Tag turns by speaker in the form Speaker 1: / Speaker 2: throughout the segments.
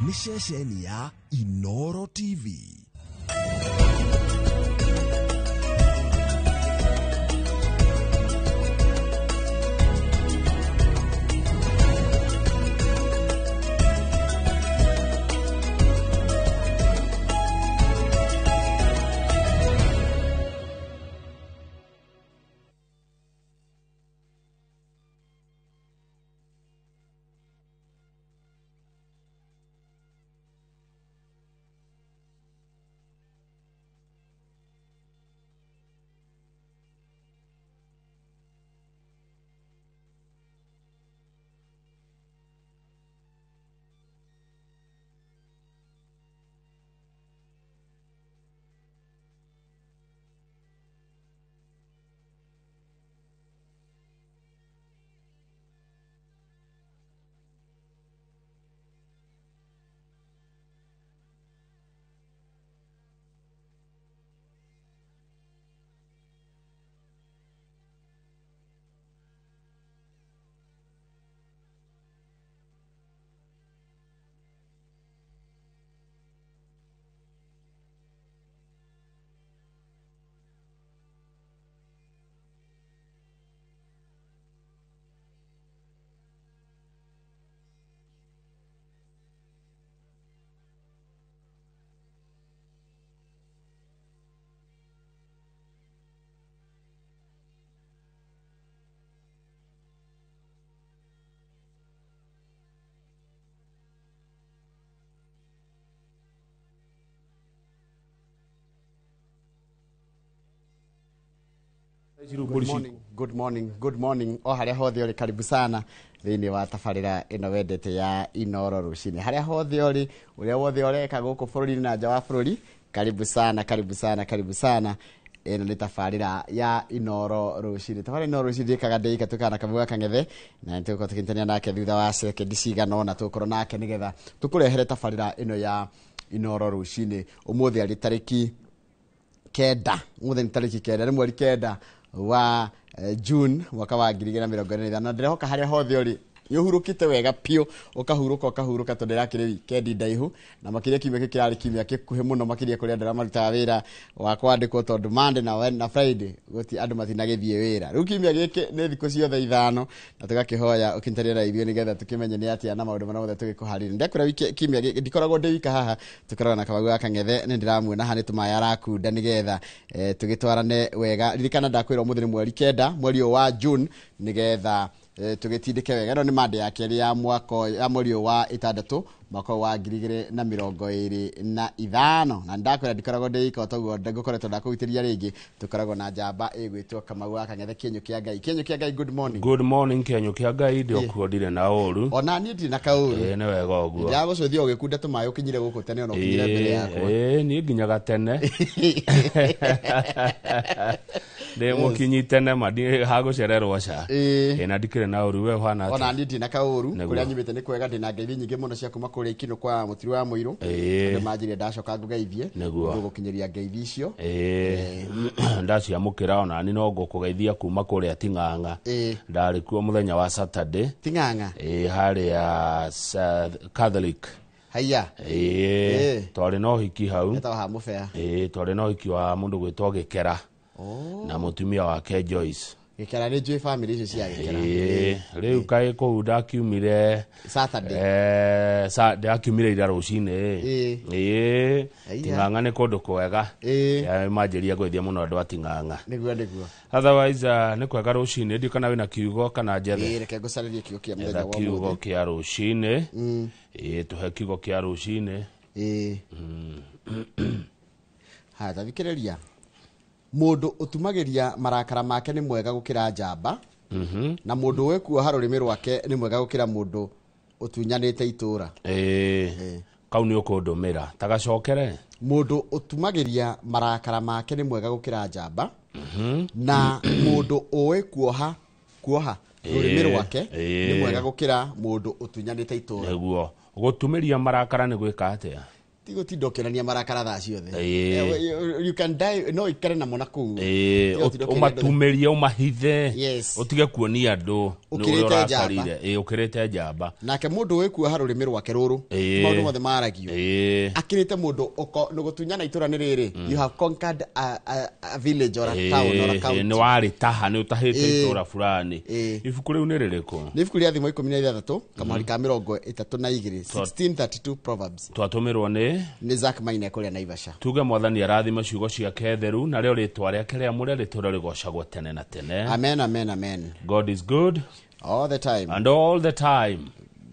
Speaker 1: Nĩ ceceni ya Inoro TV.
Speaker 2: Good morning, good morning, good morning. O harĩa hothe ũrĩ, karibu sana thĩinĩ wa tabarĩra ĩno wendete ya Inoro rũcinĩ. Harĩa hothe ũrĩ, ũrĩa wothe ũreka gũkũ bũrũri-inĩ na nja wa bũrũri, karibu sana, karibu sana, karibu sana. Ĩno nĩ tabarĩra ya Inoro rũcinĩ. Tabarĩra Inoro rũcinĩ ndĩkaga ndĩika tũkana na Kamau Kang'ethe na nĩ tũgũkorwo tũkĩnyitanĩra nake thutha wa sekendi cigana ũna tũgũkorwo nake nĩgetha tũkũrehere tabarĩra ĩno ya Inoro rũcinĩ. Ũmũthĩ arĩ tarĩki 9, ũmũthĩ nĩ tarĩki 9, nĩ mweri 9 wa June mwaka wa 2025. Na ndĩrehoka harĩa hothe ũrĩ nĩ ũhurũkĩte wega piũ, ũkahurũka ũkahurũka, tondũ ĩrakĩrĩ wikendi ndaihu, na makĩria kiumia gĩkĩ kĩrarĩ kiumia gĩkuhĩ mũno, makĩria kũrĩ andũ arĩa marutaga wĩra wa kwandĩkwo, tondũ Monday na Friday gũti andũ matinagĩthiĩ wĩra. Rĩu kiumia gĩkĩ nĩ thikũ ciothe 5, na tũgakĩhoya ũkinyitanĩre na ithuĩ nĩgetha tũkĩmenye nĩ atĩa na maũndũ marĩa mothe tũgĩkũharĩria. Ndekwĩra wiki kiumia gĩkĩ ndikoragwo ndĩ wika haha, tũkoragwo na Kamau ga Kang'ethe, nĩ ndĩramuona haha nĩ tũmaĩ arakunda nĩgetha tũgĩtwarane wega. Ririkana ndakwĩra ũmũthĩ nĩ mweri 9, mweri ũyũ wa June, nĩgetha tũgĩtindĩke wega. Ĩno nĩ Monday ya kerĩ ya mwaka ya mweri ũyũ wa 6 mwaka wa 2025. Na ndakwĩra ndikoragwo ndĩ ika toguo ngũkoretwo ndakũgitĩria rĩngĩ, tũkoragwo na njamba ĩgwĩtwo Kamau wa Kang'ethe, Kĩenyũ kĩa Ngai. Kĩenyũ kĩa Ngai, good morning.
Speaker 3: Good morning, Kĩenyũ kĩa Ngai. Ndĩ okuo, ndirĩ na ũru.
Speaker 2: Ona niĩ ndirĩ na kaũru.
Speaker 3: Ĩĩ, nĩ wega ũguo.
Speaker 2: Ndĩragũcũthia ũgĩkunda tũmaĩ ũkinyire gũkũ tene, ona ũkinyire mbere yakwa.
Speaker 3: Ĩĩ, niĩ nginyaga tene, ndĩ mũkinyi tene ma, ndirĩ hagũcererwo ca. Ĩĩ, na ndikĩrĩ na ũru. We ũhana
Speaker 2: Ona
Speaker 3: atĩa?
Speaker 2: niĩ ndirĩ na kaũru.
Speaker 3: Nĩguo.
Speaker 2: Kũrĩa nyumĩte nĩ kwega, ndĩna ngeithi nyingĩ mũno cia kuma kũrĩa Ikinũ kwa Mũtiri wa Mũirũ. Andũ manjĩrire ndacoka ngũgeithie.
Speaker 3: Nĩguo.
Speaker 2: Ngũgũkinyĩria ngeithi icio.
Speaker 3: Ĩĩ, ndaciamũkĩra, onani no ngũkũgeithia kuma kũrĩa Ting'ang'a. Ndarĩ kuo mũthenya wa Saturday.
Speaker 2: Ting'ang'a?
Speaker 3: Ĩĩ, harĩa Catholic.
Speaker 2: Haiya.
Speaker 3: Ĩĩ, twarĩ na ũhiki hau.
Speaker 2: Etagwo ha Mũbea.
Speaker 3: Ĩĩ, twarĩ na ũhiki wa mũndũ gwĩtwo Gĩkera na mũtumia wake Joyce.
Speaker 2: Gĩkera, nĩ njũĩ family icio cia Gĩkera.
Speaker 3: Ĩĩ, rĩu kaĩ kũu ndakiumire
Speaker 2: Saturday.
Speaker 3: Ndakiumire ira rũcinĩ. Ĩĩ.
Speaker 2: Aya.
Speaker 3: Ting'ang'a nĩ kũndũ kwega. Manjĩria ngũithia mũno andũ a Ting'ang'a.
Speaker 2: Nĩguo, nĩguo.
Speaker 3: Otherwise nĩ kwega rũcinĩ. Ndiũ kana wĩna kiugo kana njethe.
Speaker 2: Ĩĩ, reke ngũcarĩrie kiugo kĩa mũthenya
Speaker 3: Etha
Speaker 2: wa
Speaker 3: kiugo
Speaker 2: ũmũthĩ.
Speaker 3: kĩa rũcinĩ. Ĩĩ, tũhe kiugo kĩa rũcinĩ.
Speaker 2: Ĩĩ. Haya, tathikĩrĩria. Mũndũ ũtumagĩria marakara make nĩ mwega gũkĩra njamba, na mũndũ ũĩ kuoha rũrĩmĩ rwake nĩ mwega gũkĩra mũndũ ũtunyanĩte itũũra.
Speaker 3: Ĩĩ, kau nĩ ũkũndũmĩra tagacokere.
Speaker 2: Mũndũ ũtumagĩria marakara make nĩ mwega gũkĩra njamba, na mũndũ ũĩ kuoha rũrĩmĩ rwake nĩ mwega gũkĩra mũndũ ũtunyanĩte itũũra.
Speaker 3: Nĩguo, gũtumĩria marakara nĩ gwĩka atĩa?
Speaker 2: Ti gũtinda ũkĩonania marakara thaa ciothe. You can die no ikare namo na kũu.
Speaker 3: Ũmatumĩrie, ũmahithe. Ũtige kuonia andũ nĩ ũrĩa ũrakarire. Ũkĩrĩte njamba.
Speaker 2: Nake mũndũ wĩkuoha rũrĩmĩ rwake rũrũ, maũndũ mothe maragio. Akĩrĩte mũndũ gũtunyana itũra nĩ rĩrĩ, you have conquered a village or a town or a county.
Speaker 3: Nĩ warĩtaha, nĩ ũtahĩte itũra fulani. Ibuku rĩu nĩ rĩrĩkũ?
Speaker 2: Nĩ ibuku rĩa Thimo 16 kamũhari ka 32, 1632 Proverbs.
Speaker 3: Twatũmĩrwo
Speaker 2: nĩ Zack Maina kũrĩa Naivasha.
Speaker 3: Tuge mwathani arathima ciugo ciake theru, narĩo rĩtwa rĩake rĩamũre rĩtũre rĩgocagwo tene na tene.
Speaker 2: Amen, amen, amen.
Speaker 3: God is good
Speaker 2: all the time.
Speaker 3: And all the time.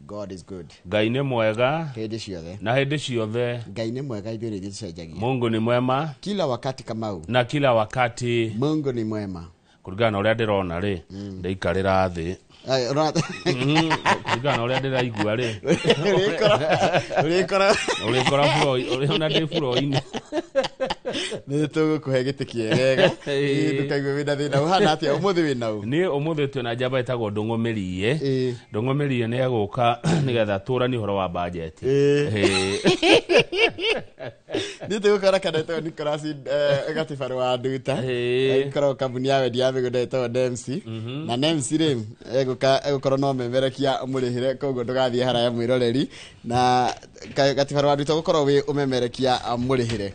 Speaker 2: God is good.
Speaker 3: Ngai nĩ mwega
Speaker 2: hĩndĩ ciothe.
Speaker 3: Na hĩndĩ ciothe.
Speaker 2: Ngai nĩ mwega, ithuĩ nĩ ithuĩ tũcenjagia.
Speaker 3: Mungu ni mwema
Speaker 2: kila wakati, Kamau.
Speaker 3: Na kila wakati.
Speaker 2: Mungu ni mwema.
Speaker 3: Kũringana na ũrĩa ndĩrona rĩ, ndaikarĩra thĩ. Kũringana na ũrĩa ndĩraigua rĩ, ũrĩkora ũrĩ ndĩ buro-inĩ.
Speaker 2: Nĩ tũgũkũhe gĩtĩ kĩega. Ndũkaigue wĩna thĩna. Ũhana atĩa ũmũthĩ wĩna ũ?
Speaker 3: Niĩ ũmũthĩ twĩna njamba ĩtagwo Ndũng'ũ Mĩriĩ. Ndũng'ũ Mĩriĩ nĩ egũka nĩgetha tũranie ũhoro wa bajeti.
Speaker 2: Niĩ tũgũkora kana ĩtagwo Nicholas Gatibaru wa Nduta. Ĩkoragwo kambuni ya wendia ya mĩgũnda ĩtagwo Nemsi. Na Nemsi rĩ, egũkorwo no memerekia mũrĩhĩre, koguo ndũgathiĩ haraya mwĩroreri. Na Gatibaru wa Nduta ũgũkorwo wĩ ũmemerekia mũrĩhĩre.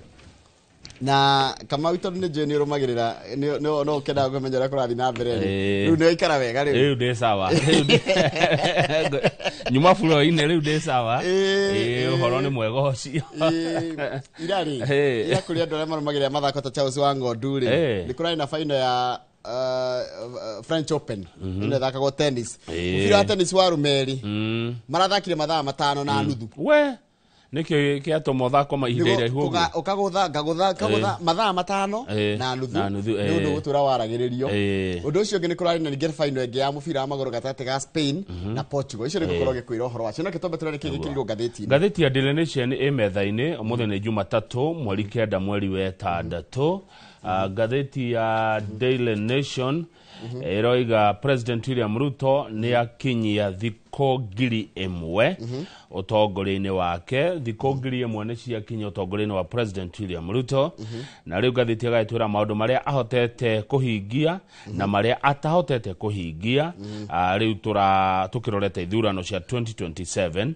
Speaker 2: Na Kamau tondũ nĩ njũĩ nĩ ũrũmagĩrĩra, no ũkendaga kũmenya ũrĩa kũrathiĩ na mbere rĩ. Rĩu nĩ waikara wega rĩu.
Speaker 3: Rĩu ndĩ sawa. Nyuma buro-inĩ rĩu ndĩ sawa. Ũhoro nĩ mwega ũcio.
Speaker 2: Ira rĩ, ira kũrĩ andũ arĩa marũmagĩrĩra mathako ta Charles wa Ng'ondu rĩ, nĩ kũrarĩ na final ya French Open. Ĩno ĩthakagwo tennis. Mũbira wa tennis wa arũme erĩ. Marathakire mathaa 5.5.
Speaker 3: We nĩkĩ kĩatũma ũthako mahinda iraihu ũguo?
Speaker 2: Ũkagũtha, ngagũtha, ngagũtha mathaa 5.5. Nĩ ũndũ gũtũra waragĩrĩrio. Ũndũ ũcio ũngĩ nĩ kũrarĩ na ningĩ final ĩngĩ ya mũbira wa magũrũ gatagatĩ ga Spain na Portugal. Icio nĩ ngũkorwo ngĩkwĩra ũhoro wacio. No kĩtombe tũrore kĩĩ gĩkĩrirwo ngathĩti-inĩ.
Speaker 3: Ngathĩti ya Daily Nation ĩ metha-inĩ ũmũthĩ nĩ Jumatatũ mweri 9 mweri wa 6. Ngathĩti ya Daily Nation ĩroiga President William Ruto nĩ akinyia thikũ 1,000 ũtongoria-inĩ wake. Thikũ 1,000 nĩ ciakinyia ũtongoria-inĩ wa President William Ruto. Na rĩu ngathĩti ĩgagĩtwĩra maũndũ marĩa ahotete kũhingia na marĩa atahotete kũhingia. Rĩu tũkĩrorete ithurano cia 2027.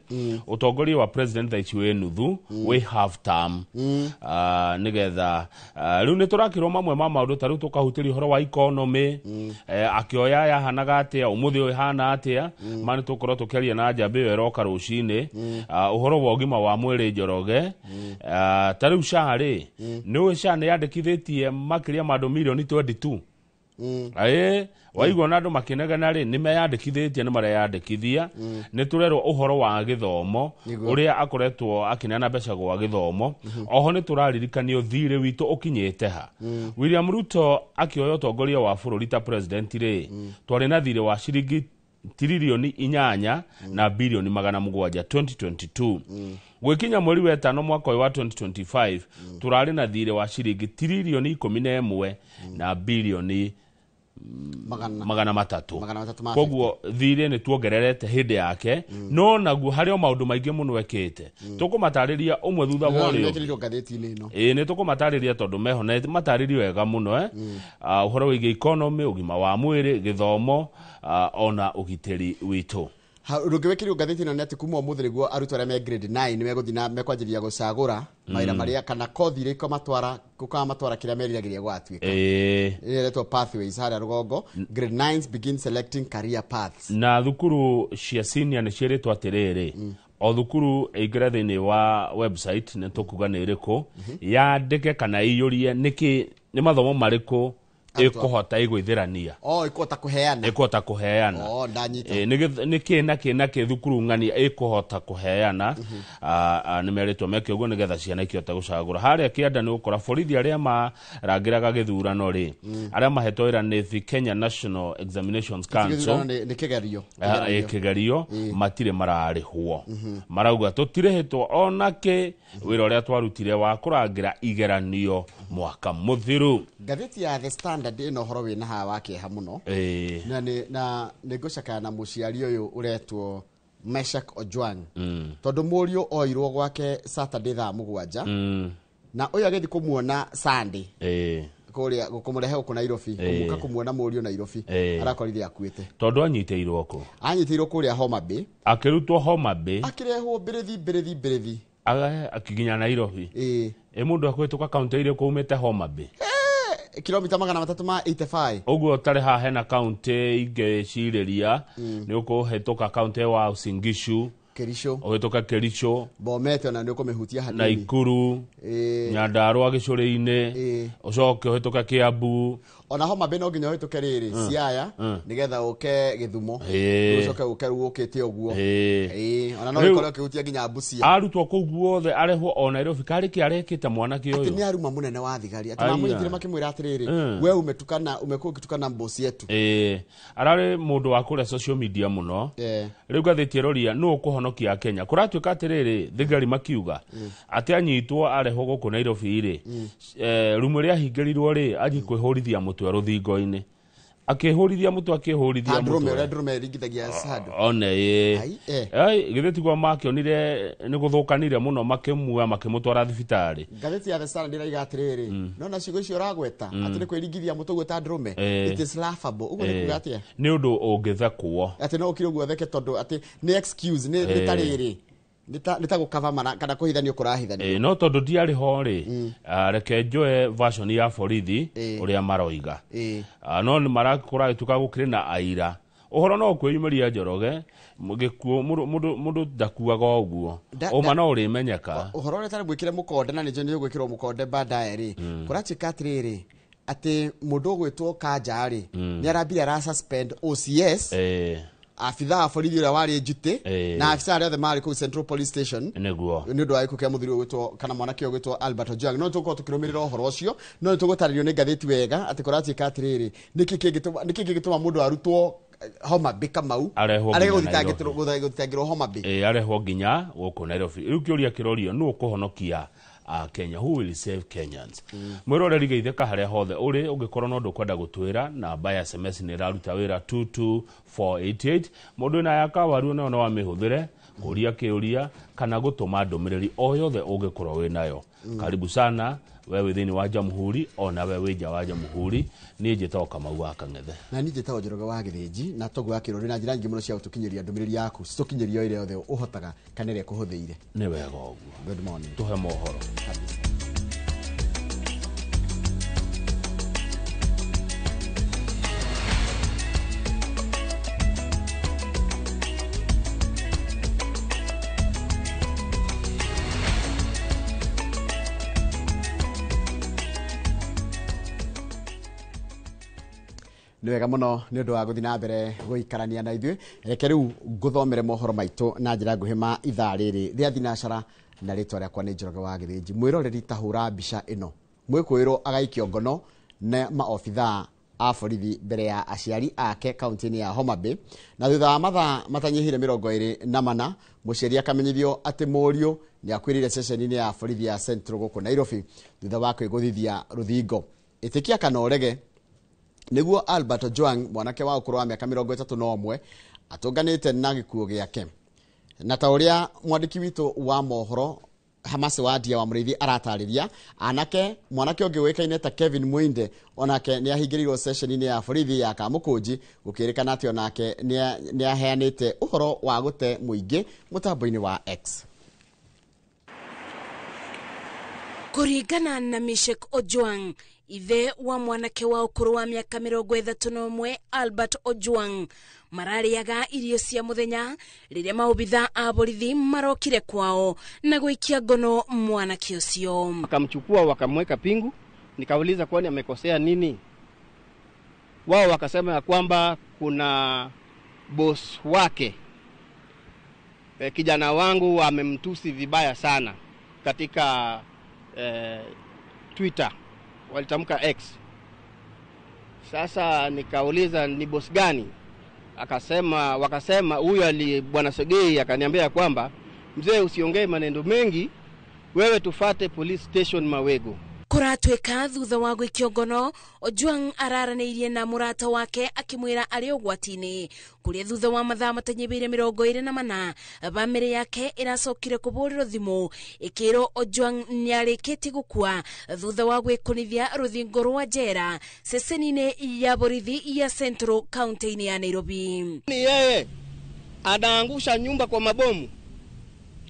Speaker 3: Ũtongoria wa President thaa ici wĩ nuthu, wĩ half term. Nĩgetha rĩu nĩ tũrakĩrwo mamwe ma maũndũ ta rĩu tũkahutĩria ũhoro wa economy. Akĩoya yahanaga atĩa, ũmũthĩ ũyũ ĩhana atĩa. Ma nĩ tũgũkorwo tũkĩaria na njamba ĩyo ĩroka rũcinĩ. Ũhoro wa ũgima wa mwĩrĩ Njoroge. Ta rĩu SHA rĩ, nĩ ũĩ SHA nĩ yandĩkithĩtie makĩria ma andũ mirioni 22. Waigua na andũ makĩnegena rĩ, nĩ meyandĩkithĩtie, nĩ mareyandĩkithia. Nĩ tũrerwo ũhoro wa gĩthomo, ũrĩa akoretwo akĩneana mbeca gwa gĩthomo. Oho nĩ tũraririkanio thirĩ witũ ũkinyĩte ha. William Ruto akĩoya ũtongoria wa bũrũri ta president rĩ, twarĩ na thirĩ wa ciringi tiririoni 8 na bilioni 700 2022. Gwĩkinya mweri wa 5 mwaka ũyũ wa 2025, tũrarĩ na thirĩ wa ciringi tiririoni 11 na bilioni 300. Koguo thirĩ nĩ tuongererete hĩndĩ yake, no naguo harĩ o maũndũ maingĩ mũno ekĩte. Tũkũmatarĩria ũmwe thutha wa ũrĩa ũngĩ. Nĩ tũkũmatarĩria tondũ meho na matarĩrio wega mũno, ũhoro wĩgiĩ economy, ũgima wa mwĩrĩ, gĩthomo, ona ũgitĩri witũ.
Speaker 2: Ũndũ ũngĩ wĩkĩrirwo ngathĩti ĩno nĩ atĩ kuma ũmũthĩ nĩguo arutwo arĩa me grade 9 megũthiĩ na mekwanjĩrĩria gũcagũra mawĩra marĩa kana kothi iria ikamatwara gũkamatwara kĩrĩa meriragĩria gũgatuĩka. Ĩrĩa ĩretwo Pathways harĩa rũgongo. Grade 9 begin selecting career paths.
Speaker 3: Na thukuru cia senior nĩ ciĩrĩtwo atĩrĩrĩ, o thukuru ĩingĩre thĩinĩ wa website nĩ tũkuga nĩ ĩrĩkũ, yandĩke kana ĩiyũrie nĩkĩ nĩ mathomo marĩkũ ĩkũhota ĩgwĩthĩrania.
Speaker 2: Ĩkũhota kũheana.
Speaker 3: Ĩkũhota kũheana.
Speaker 2: Ndanyita.
Speaker 3: Nĩ kĩ na kĩ na kĩ thukuru ng'ania ĩkũhota kũheana. Nĩ merĩtwo meke ũguo nĩgetha ciana ikĩhote gũcagũra. Harĩa kĩanda nĩ ũkora borithi arĩa marangĩraga gĩthurano rĩ, arĩa mahetwo wĩra nĩ the Kenya National Examinations Council.
Speaker 2: Nĩ kĩgerio.
Speaker 3: Kĩgerio matirĩ mararĩhwo. Marauga tũtirĩhĩtwo ona kĩ wĩra ũrĩa twarutire wa kũrangĩra igeranio mwaka mũthiru.
Speaker 2: Ngathĩti ya The Standard ĩno ũhoro wĩna haha wa kĩeha mũno. Na nĩ ngũcakaya na mũciari ũyũ ũretwo Meshak Ojwang tondu mũriũ oirwo gwake Saturday thaa 7 na ũyũ agĩthiĩ kũmuona Sunday kũrĩa kũmũrehe gũkũ Nairobi kũmũka kũmuona mũriũ Nairobi arakorire akuĩte
Speaker 3: tondu anyitĩirwo kũ
Speaker 2: anyitĩirwo kũrĩa Homa Bay
Speaker 3: akĩrutwo Homa Bay
Speaker 2: akĩrehwo mbĩrĩthi
Speaker 3: akiginya Nairobi mũndũ akwĩtũka kaunti irĩkũ umĩte Homa Bay
Speaker 2: kilomita 385
Speaker 3: ũguo tarĩ haha hena kaunti ingĩcirĩria nĩ ũkũhĩtũka kaunti wa Uasin Gishu
Speaker 2: Kericho
Speaker 3: ũhĩtũka Kericho
Speaker 2: Bomet ona nĩ ũkũmĩhutia hanini
Speaker 3: Naikuru Nyandarua gĩcũrĩ-inĩ ũcoke ũhĩtũke Kiambu
Speaker 2: ona Homa Bay no nginya ũhĩtũke rĩrĩ Siaya nĩgetha ũke Gĩthumo ũcoke ũke rĩu ũkĩte ũguo ona no ũkore ũkĩhutia nginya Busia
Speaker 3: arutwo kũu guothe arehwo o Nairobi karĩ kĩ arekĩte mwanake ũyũ
Speaker 2: atĩ nĩ aruma mũnene wa thigari atĩ mamũnyitire makĩmwĩra atĩrĩrĩ we umetukana umekuwa ukitukana mbosi yetu
Speaker 3: ararĩ mũndũ wa kũrĩa social media mũno rĩu ngathĩti ĩroria nũ ũkũhonokia Kenya kũratuĩka atĩrĩrĩ thigari makiuga atĩ anyitwo arehwo gũkũ Nairobi rĩ rumu ĩrĩa ahingĩrirwo rĩ athiĩ kwĩhũrithia mũtwe rũthingo-inĩ akĩhũrithia mũtwe akĩhũrithia
Speaker 2: mũtwe ũrĩa ndũrũme ĩringithagia handũ
Speaker 3: one ĩ githĩ tiguo makĩonire nĩ gũthũkanire mũno makĩmuoya makĩmũtwara thibitarĩ
Speaker 2: ngathĩti ya The Standard ĩraiga atĩrĩrĩ no na ciugo icio ũragweta atĩ nĩ kwĩringithia mũtwe ũguo ta ndũrũme it is laughable ũguo nĩ kuga atĩa
Speaker 3: nĩ ũndũ ũngĩthekwo
Speaker 2: atĩ no ũkire ũguo theke tondũ atĩ nĩ excuse nĩ ta rĩrĩ nĩ ta gũkava mana kana kũhithanio kũrahithanio
Speaker 3: no tondũ ndiarĩ ho rĩ reke njoe version ya borithi ũrĩa maroiga no nĩ kũragĩtuĩka gũkĩrĩ na aira ũhoro no kwĩyumĩria Njoroge gĩkuũ mũndũ ndakuaga ũguo ũma no ũrĩmenyeka
Speaker 2: ũhoro ũrĩa tarĩ mwĩkĩre mũkonde na nĩnjũĩ nĩ ũgwĩkĩrwo mũkonde baadaye rĩ kũratuĩka atĩrĩrĩ atĩ mũndũ ũgwĩtwo Kanja rĩ nĩ arambire ara suspend OCS abithaa wa borithi ũrĩa warĩ njutĩ na abithaa arĩa othe marĩ kũu Central Police Station
Speaker 3: nĩguo
Speaker 2: nĩ ũndũ wa gĩkuũ kĩa mũthuri ũgwĩtwo kana mwanake ũgwĩtwo Albert Ojwang no tũgũkorwo tũkĩrũmĩrĩra ũhoro ũcio no nĩ tũgũtarĩrio nĩ ngathĩti wega atĩ kũratuĩka atĩrĩrĩ nĩkĩ kĩngĩtũma mũndũ arutwo Homa Bay Kamau arehwo gũthitangĩrwo Homa Bay
Speaker 3: arehwo nginya gũkũ Nairobi rĩu kĩũria kĩrorio nũ ũkũhonokia Kenya who will save Kenyans mwĩroreri geithĩka harĩa hothe ũrĩ ũngĩkorwo no ndũkwenda gũtwĩra namba ya SMS nĩ ĩraruta wĩra 22488 mũndũ wĩna ya kawaru nayo no amĩhũthĩre kũria kĩũria kana gũtũma ndũmĩrĩri o yothe ũngĩkorwo wĩ nayo karibu sana wewe thĩinĩ wa Jamhuri ona we wĩ nja wa Jamhuri niĩ njĩtagwo Kamau wa Kang'ethe
Speaker 2: na niĩ njĩtagwo Njoroge wa Gĩthĩnji na toguo akĩrwo na njĩra nyingĩ mũno cia gũtũkinyĩria ndũmĩrĩri yaku citũkinyĩrio ĩrĩa yothe ũhotaga kana ĩrĩa ĩkũhũthĩire
Speaker 3: nĩ wega ũguo
Speaker 2: good morning
Speaker 3: tũhe mohoro
Speaker 2: kabisa. Nĩ wega mũno nĩ ũndũ wa gũthiĩ na mbere gũikarania na ithuĩ reke rĩu ngũthomere mohoro maitũ na njĩra nguhĩ ma ithaa rĩrĩ rĩa thinacara na rĩtwa rĩakwa nĩ Njoroge wa Gĩthĩnji mwĩroreri ta hũra mbica ĩno mwĩkũĩrwo agaikio ngono na maobithaa a borithi mbere ya aciari ake kaunti-inĩ ya Homa Bay na thutha wa mathaa matanyihire 24 mũciari akamenyithio atĩ mũriũ nĩ akuĩrĩire ceceni-inĩ ya borithi ya Central gũkũ Nairobi thutha wa kwĩgũthithia rũthingo ĩtĩkia kana ũrege nĩguo Albert Ojwang mwanake wa ũkũrũ wa mĩaka 31 atũnganĩte na gĩkuũ gĩake na ta ũrĩa mwandĩki witũ wa mohoro Hamasi wa Ndia wa Mũrĩithi aratarĩria anake mwanake ũngĩ ũĩkaine ta Kevin Muinde onake nĩ ahingĩrĩirwo ceceni-inĩ ya borithi ya Kamũkũnji gũkĩrĩkana atĩ onake nĩ aheanĩte ũhoro wa gũte mũingĩ mũtambo-inĩ wa X.
Speaker 4: Kũringana na Meshak Ojwang ithe wa mwanake wa ũkũrũ wa mĩaka 31 Albert Ojwang mararĩaga irio cia mũthenya rĩrĩa maobitha a borithi marokire kwao na gũikia ngono mwanake ũcio.
Speaker 5: Wakamchukua wakamweka pingu, nikauliza kwani amekosea nini? Wao wakasema ya kwamba kuna boss wake kijana wangu amemtusi vibaya sana katika Twitter, walitamka X. Sasa nikauliza ni boss gani? Akasema, wakasema huyu ali bwana Segei akaniambia kwamba mzee usiongee maneno mengi, wewe tufate police station Mawego.
Speaker 4: Kũratuĩka thutha wa gwĩkio ngono, Ojwang araranĩirie na mũrata wake akĩmwĩra arĩ ũgwati-inĩ, kũrĩa thutha wa mathaa matanyihĩire 24 bamĩrĩ yake ĩracokire kũbũrĩrwo thimũ ĩkĩrwo Ojwang nĩarĩkĩtie gũkua thutha wa gwĩkũnithia rũthingo rwa njera ceceni-inĩ ya borithi ya Central kaunti-inĩ ya Nairobi.
Speaker 5: Ni yeye anaangusha nyumba kwa mabomu,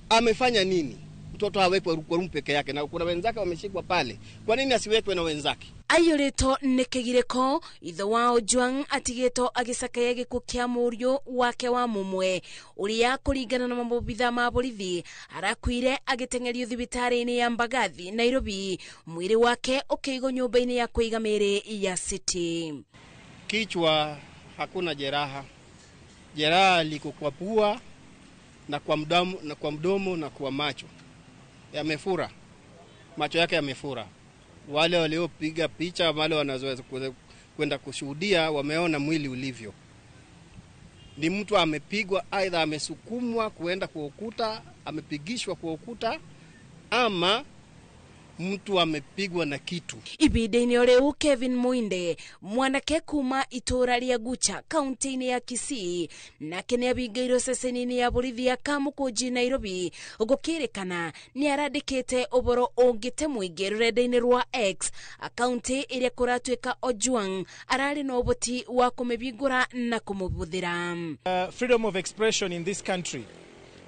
Speaker 5: amefanya nini? Mtoto awekwe kwa room peke yake na kuna wenzake wameshikwa pale, kwa nini asiwekwe na wenzake?
Speaker 4: Aiyũrĩtwo nĩ kĩgirĩko, ithe wa Ojwang atigĩtwo agĩcakaya gĩkuũ kĩa mũriũ wake wa mũmwe ũrĩa kũringana na mabobitha ma borithi arakuire agĩteng'erio thibitarĩ-inĩ ya Mbagathi Nairobi, mwĩrĩ wake ũkĩigwo nyũmba-inĩ ya kũiga mĩĩrĩ ya City.
Speaker 5: Kichwa hakuna jeraha, jeraha liko kwa pua na kwa mdomo, na kwa mdomo na kwa macho yamefura, macho yake yamefura. Wale waliopiga picha, wale wanaweza kwenda kushuhudia wameona mwili ulivyo. Ni mtu amepigwa, aidha amesukumwa kuenda kwa ukuta, amepigishwa kwa ukuta, ama mtu amepigwa na kitu.
Speaker 4: Ibinda-inĩ o rĩu Kevin Muinde, mwanake kuma itũra rĩa Gucha kaunti-inĩ ya Kisii, nake nĩabingĩirwo ceceni-inĩ ya borithi ya Kamukunji Nairobi, gũkĩrĩkana nĩarandĩkĩte ũhoro ũngĩte mũingĩ rũrenda-inĩ rwa X, akaunti ĩrĩa kũratuĩka Ojwang ararĩ na ũhoti wa kũmĩhingũra na kũmũbũthĩra.
Speaker 6: Freedom of expression in this country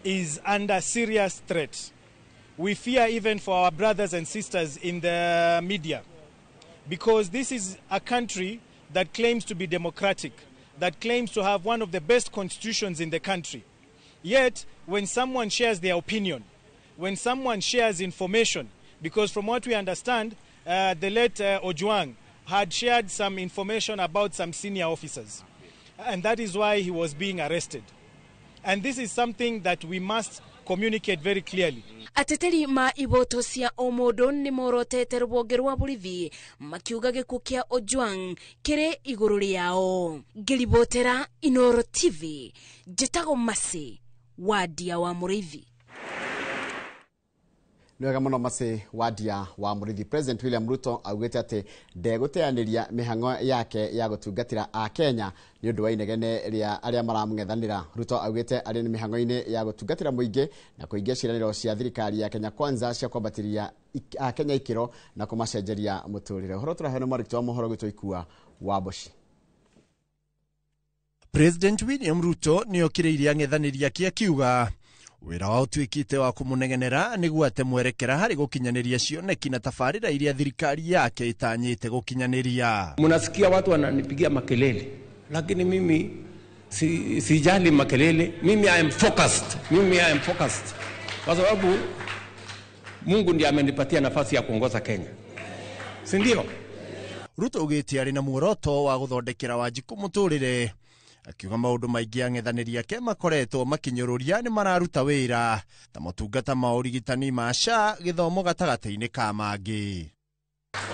Speaker 6: is under serious threat. We fear even for our brothers and sisters in the media, because this is a country that claims to be democratic, that claims to have one of the best constitutions in the country. Yet, when someone shares their opinion, when someone shares information, because from what we understand, the late Ojwang had shared some information about some senior officers, and that is why he was being arrested. And this is something that we must communicate very clearly.
Speaker 4: Ateteri ma iboto cia ũmũndũ nĩ morotete rũhonge rwa borithi makiuga gĩkuũ kĩa Ojwang kĩrĩ igũrũ rĩao. Ngĩribotera Inoro TV, njĩtagwo Mercy Wadia wa Mũrĩithi.
Speaker 2: Nĩ wega mũno Mercy Wadia wa Mũrĩithi. President William Ruto augĩte atĩ ndegũteanĩria mĩhang'o yake ya gũtungatĩra Akenya nĩ ũndũ wa inegene rĩa arĩa maramũng'ethanĩra. Ruto augĩte arĩ nĩ mĩhang'o-inĩ ya gũtungatĩra mũingĩ na kũhingia ciĩranĩro cia thirikari ya Kenya Kwanza cia kwambatĩria Akenya ikĩro na kũmacenjeria mũtũrĩre. Ũhoro tũraheo nĩ mwandĩki wa mohoro gwitũ Ikua wa Mboci.
Speaker 7: President William Ruto nĩ okĩrĩirie ang'ethanĩri ake akiuga wĩra wao ũtuĩkĩte wa kũmũnegenera nĩguo ate mwerekera harĩ gũkinyanĩria cioneki na tabarĩra iria thirikari yake ĩtanyĩte gũkinyanĩria.
Speaker 8: Mnasikia watu wananipigia makelele, lakini mimi sijali makelele. Mimi I am focused. Mimi I am focused. Kwa sababu Mungu ndiye amenipatia nafasi ya kuongoza Kenya, si ndio?
Speaker 7: Ruto augĩte arĩ na muoroto wa gũthondekera Wanjikũ mũtũrĩre, akiuga maũndũ maingĩ ang'ethanĩri ake makoretwo makinyũrũria nĩ mararuta wĩra ta motungata ma ũrigitani ma SHA, gĩthomo gatagatĩ-inĩ ka mangĩ.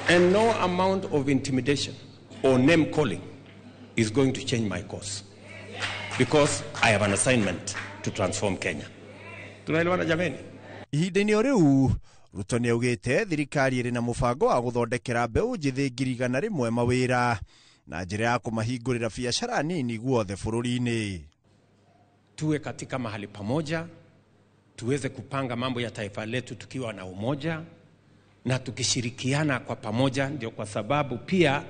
Speaker 8: And no amount of intimidation or name calling is going to change my course, because I have an assignment to transform Kenya. Tunaelewana jameni?
Speaker 7: Ihinda-inĩ o rĩu Ruto nĩ augĩte thirikari ĩrĩ na mũbango wa gũthondekera mbeũ njĩthĩ 100,000 mawĩra na njĩra ya kũmahingũrĩra biacara nini guothe bũrũri-inĩ.
Speaker 8: Tuwe katika mahali pamoja, tuweze kupanga mambo ya taifa letu tukiwa na umoja na tukishirikiana kwa pamoja. Ndio kwa sababu pia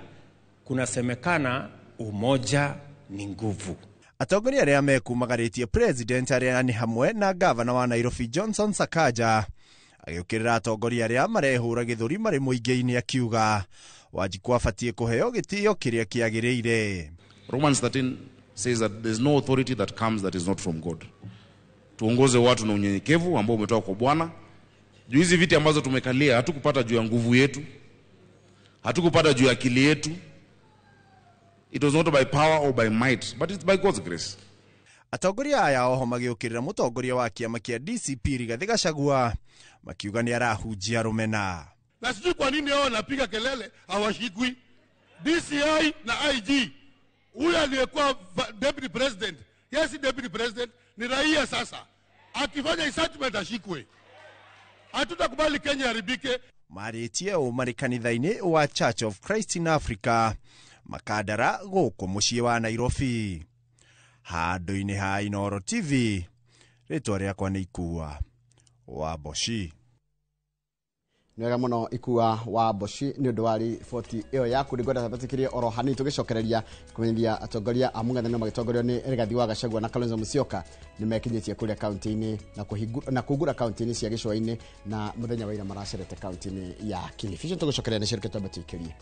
Speaker 8: kunasemekana umoja ni nguvu.
Speaker 7: Atongoria arĩa mekumagarĩtie president arĩa nĩ hamwe na gavana wa Nairobi Johnson Sakaja agĩũkĩrĩra atongoria arĩa marehũra gĩthũri marĩ mũingĩ-inĩ akiuga Wanjikũ abatiĩ kũheo gĩtĩo kĩrĩa kĩagĩrĩire.
Speaker 9: Romans 13 says that there's no authority that comes that is not from God. Tuongoze watu na unyenyekevu ambao umetoka kwa Bwana. Juu hizi viti ambazo tumekalia hatukupata juu ya nguvu yetu, hatukupata juu ya akili yetu. It was not by power or by might, but it's by God's grace.
Speaker 7: Atongoria aya oho magĩũkĩrĩra mũtongoria wa kĩama kĩa DCP Rigathĩ Gachagua makiuga nĩ arahunjia rũmena.
Speaker 10: Na sijui kwa nini hao wanapiga kelele hawashikwi. DCI na IG, huyu aliyekuwa deputy president, yes, deputy president ni raia sasa. Akifanya incitement ashikwe. Hatutakubali Kenya iharibike.
Speaker 7: Marĩtie ũũ marĩ kanitha-inĩ wa Church of Christ in Africa Makandara gũkũ mũciĩ wa Nairobi. Handũ-inĩ ha Inooro TV, rĩtwa rĩakwa nĩ Ikua wa Mboci.
Speaker 2: Nĩ wega mũno Ikua wa Mboci nĩ ũndũ wa riboti ĩyo yaku. Nĩngwenda twĩtĩkĩrie oro hanini tũgĩcokereria kũmenyithia atongoria a mũng'ethanĩro magĩtongorio nĩ Rigathi wa Gachagua na Kalonzo Musyoka nĩ mekinyĩtie kũrĩa kaunti-inĩ na kũhingũra kaunti-inĩ cia gĩcũa-inĩ na mũthenya wa ira maracerete kaunti-inĩ ya Kilifi. Icio tũgũcokereria nĩ ciũrĩke twambe tũikĩrie.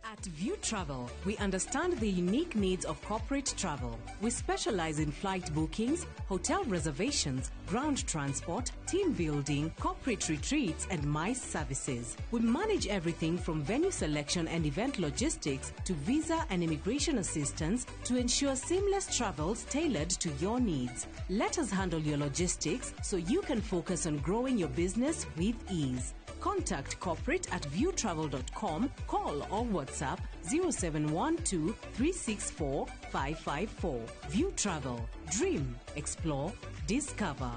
Speaker 11: At View Travel, we understand the unique needs of corporate travel. We specialize in flight bookings, hotel reservations, ground transport, team building, corporate retreats, and MICE services. We manage everything from venue selection and event logistics to visa and immigration assistance to ensure seamless travels tailored to your needs. Let us handle your logistics so you can focus on growing your business with ease. Contact corporate at viewtravel.com, call or WhatsApp 0712 364 554. View Travel. Dream, explore, discover.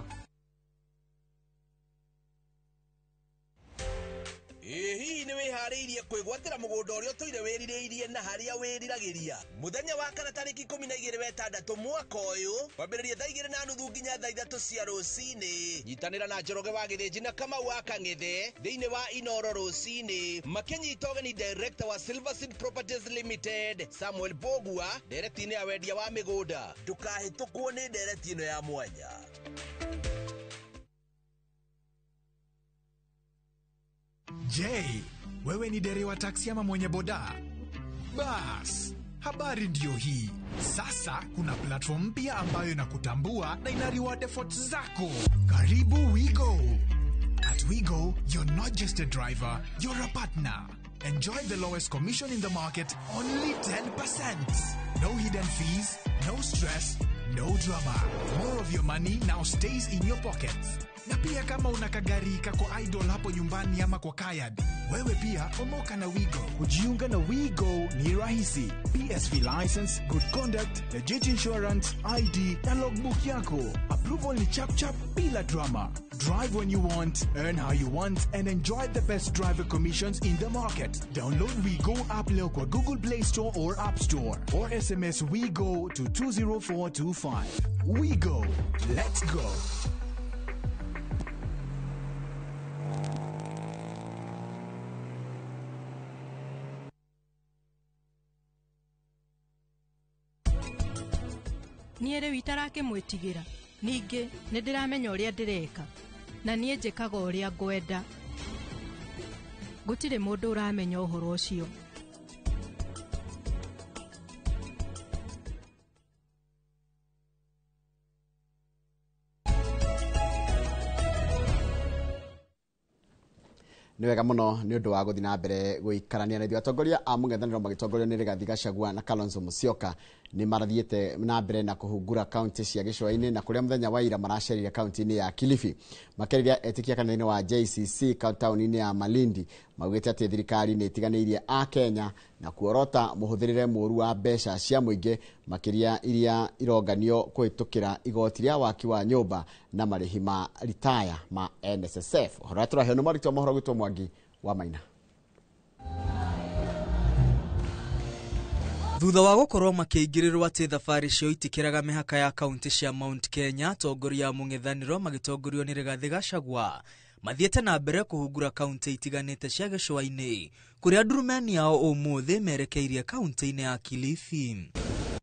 Speaker 12: Ĩ hihi nĩ wĩharĩirie kwĩgwatĩra mũgũnda ũrĩa ũtũire wĩrirĩirie na harĩa wĩriragĩria? Mũthenya wa kana tarĩki 12 wetandatũ mwaka ũyũ, kwambĩrĩria thaa 2:30 nginya thaa 3 cia rũcinĩ. Nyitanĩra na Njoroge wa Gĩthĩnji na Kamau wa Kang'ethe thĩinĩ wa Inooro rũcinĩ, makĩnyita ũgeni director wa Silver Seed Properties Limited Samuel Bogua ndereti-inĩ ya wendia wa mĩgũnda. Ndũkahĩtũkwo nĩ ndereti ĩno ya mwanya.
Speaker 13: Je, wewe ni dereva taksi ama mwenye boda? Bas, habari ndiyo hii. Sasa kuna platform mpya ambayo inakutambua na ina reward efforts zako. Karibu WeGo. At WeGo, you're not just a driver, you're a partner. Enjoy the lowest commission in the market, only 10%. No hidden fees, no stress, no drama. More of your money now stays in your pockets. Na pia kama una kagari kako idle hapo nyumbani ama kwa kayad, wewe pia omoka na WeGo.
Speaker 14: Kujiunga na WeGo ni rahisi. PSV license, good conduct, legit insurance, ID na logbook yako. Approval ni chap chap bila drama. Drive when you want, earn how you want, and enjoy the best driver commissions in the market. Download WeGo app leo kwa Google Play Store or App Store, or SMS WeGo to 20425. WeGo. Let's go.
Speaker 15: Niĩ rĩu itarakĩmwĩtigĩra. Ningĩ nĩ ndĩramenya ũrĩa ndĩreka na niĩ njĩkaga ũrĩa ngwenda. Gũtirĩ mũndũ ũramenya ũhoro ũcio.
Speaker 2: Nĩ wega mũno nĩ ũndũ wa gũthiĩ na mbere gũikarania na ithuĩ. Atongoria a mũng'ethanĩro magĩtongorio nĩ Rigathi Gachagua na Kalonzo Musyoka nĩ marathiĩte na mbere na kũhungura kaunti cia gĩcũa-inĩ na kũrĩa mũthenya wa ira maracerire kaunti-inĩ ya Kilifi. Makĩrĩria etĩkia kanitha-inĩ wa JCC taũni-inĩ ya Malindi maugĩte atĩ thirikari nĩ ĩtiganĩirie a Kenya na kuorota mũhũthĩrĩre mũũru wa mbeca cia mũingĩ makĩria iria ironganio kũhĩtũkĩra igoti rĩa waki wa nyũmba na marĩhi ma ritaya ma NSSF. Ũhoro ũrĩa tũraheo nĩ mwandĩki wa mohoro gwitũ Mwangi wa Maina.
Speaker 16: Thutha wa gũkorwo makĩingĩrĩrwo atĩ thabarĩ cio itikĩraga mĩhaka ya kaunti cia Mount Kenya, atongoria a mũng'ethanĩro magĩtongorio nĩ Rigathi Gachagua mathiĩte na mbere kũhungura kaunti itiganĩte cia gĩcũa-inĩ kũrĩa ndurumeni yao ũmũthĩ merekeirie kaunti-inĩ ya Kilifi.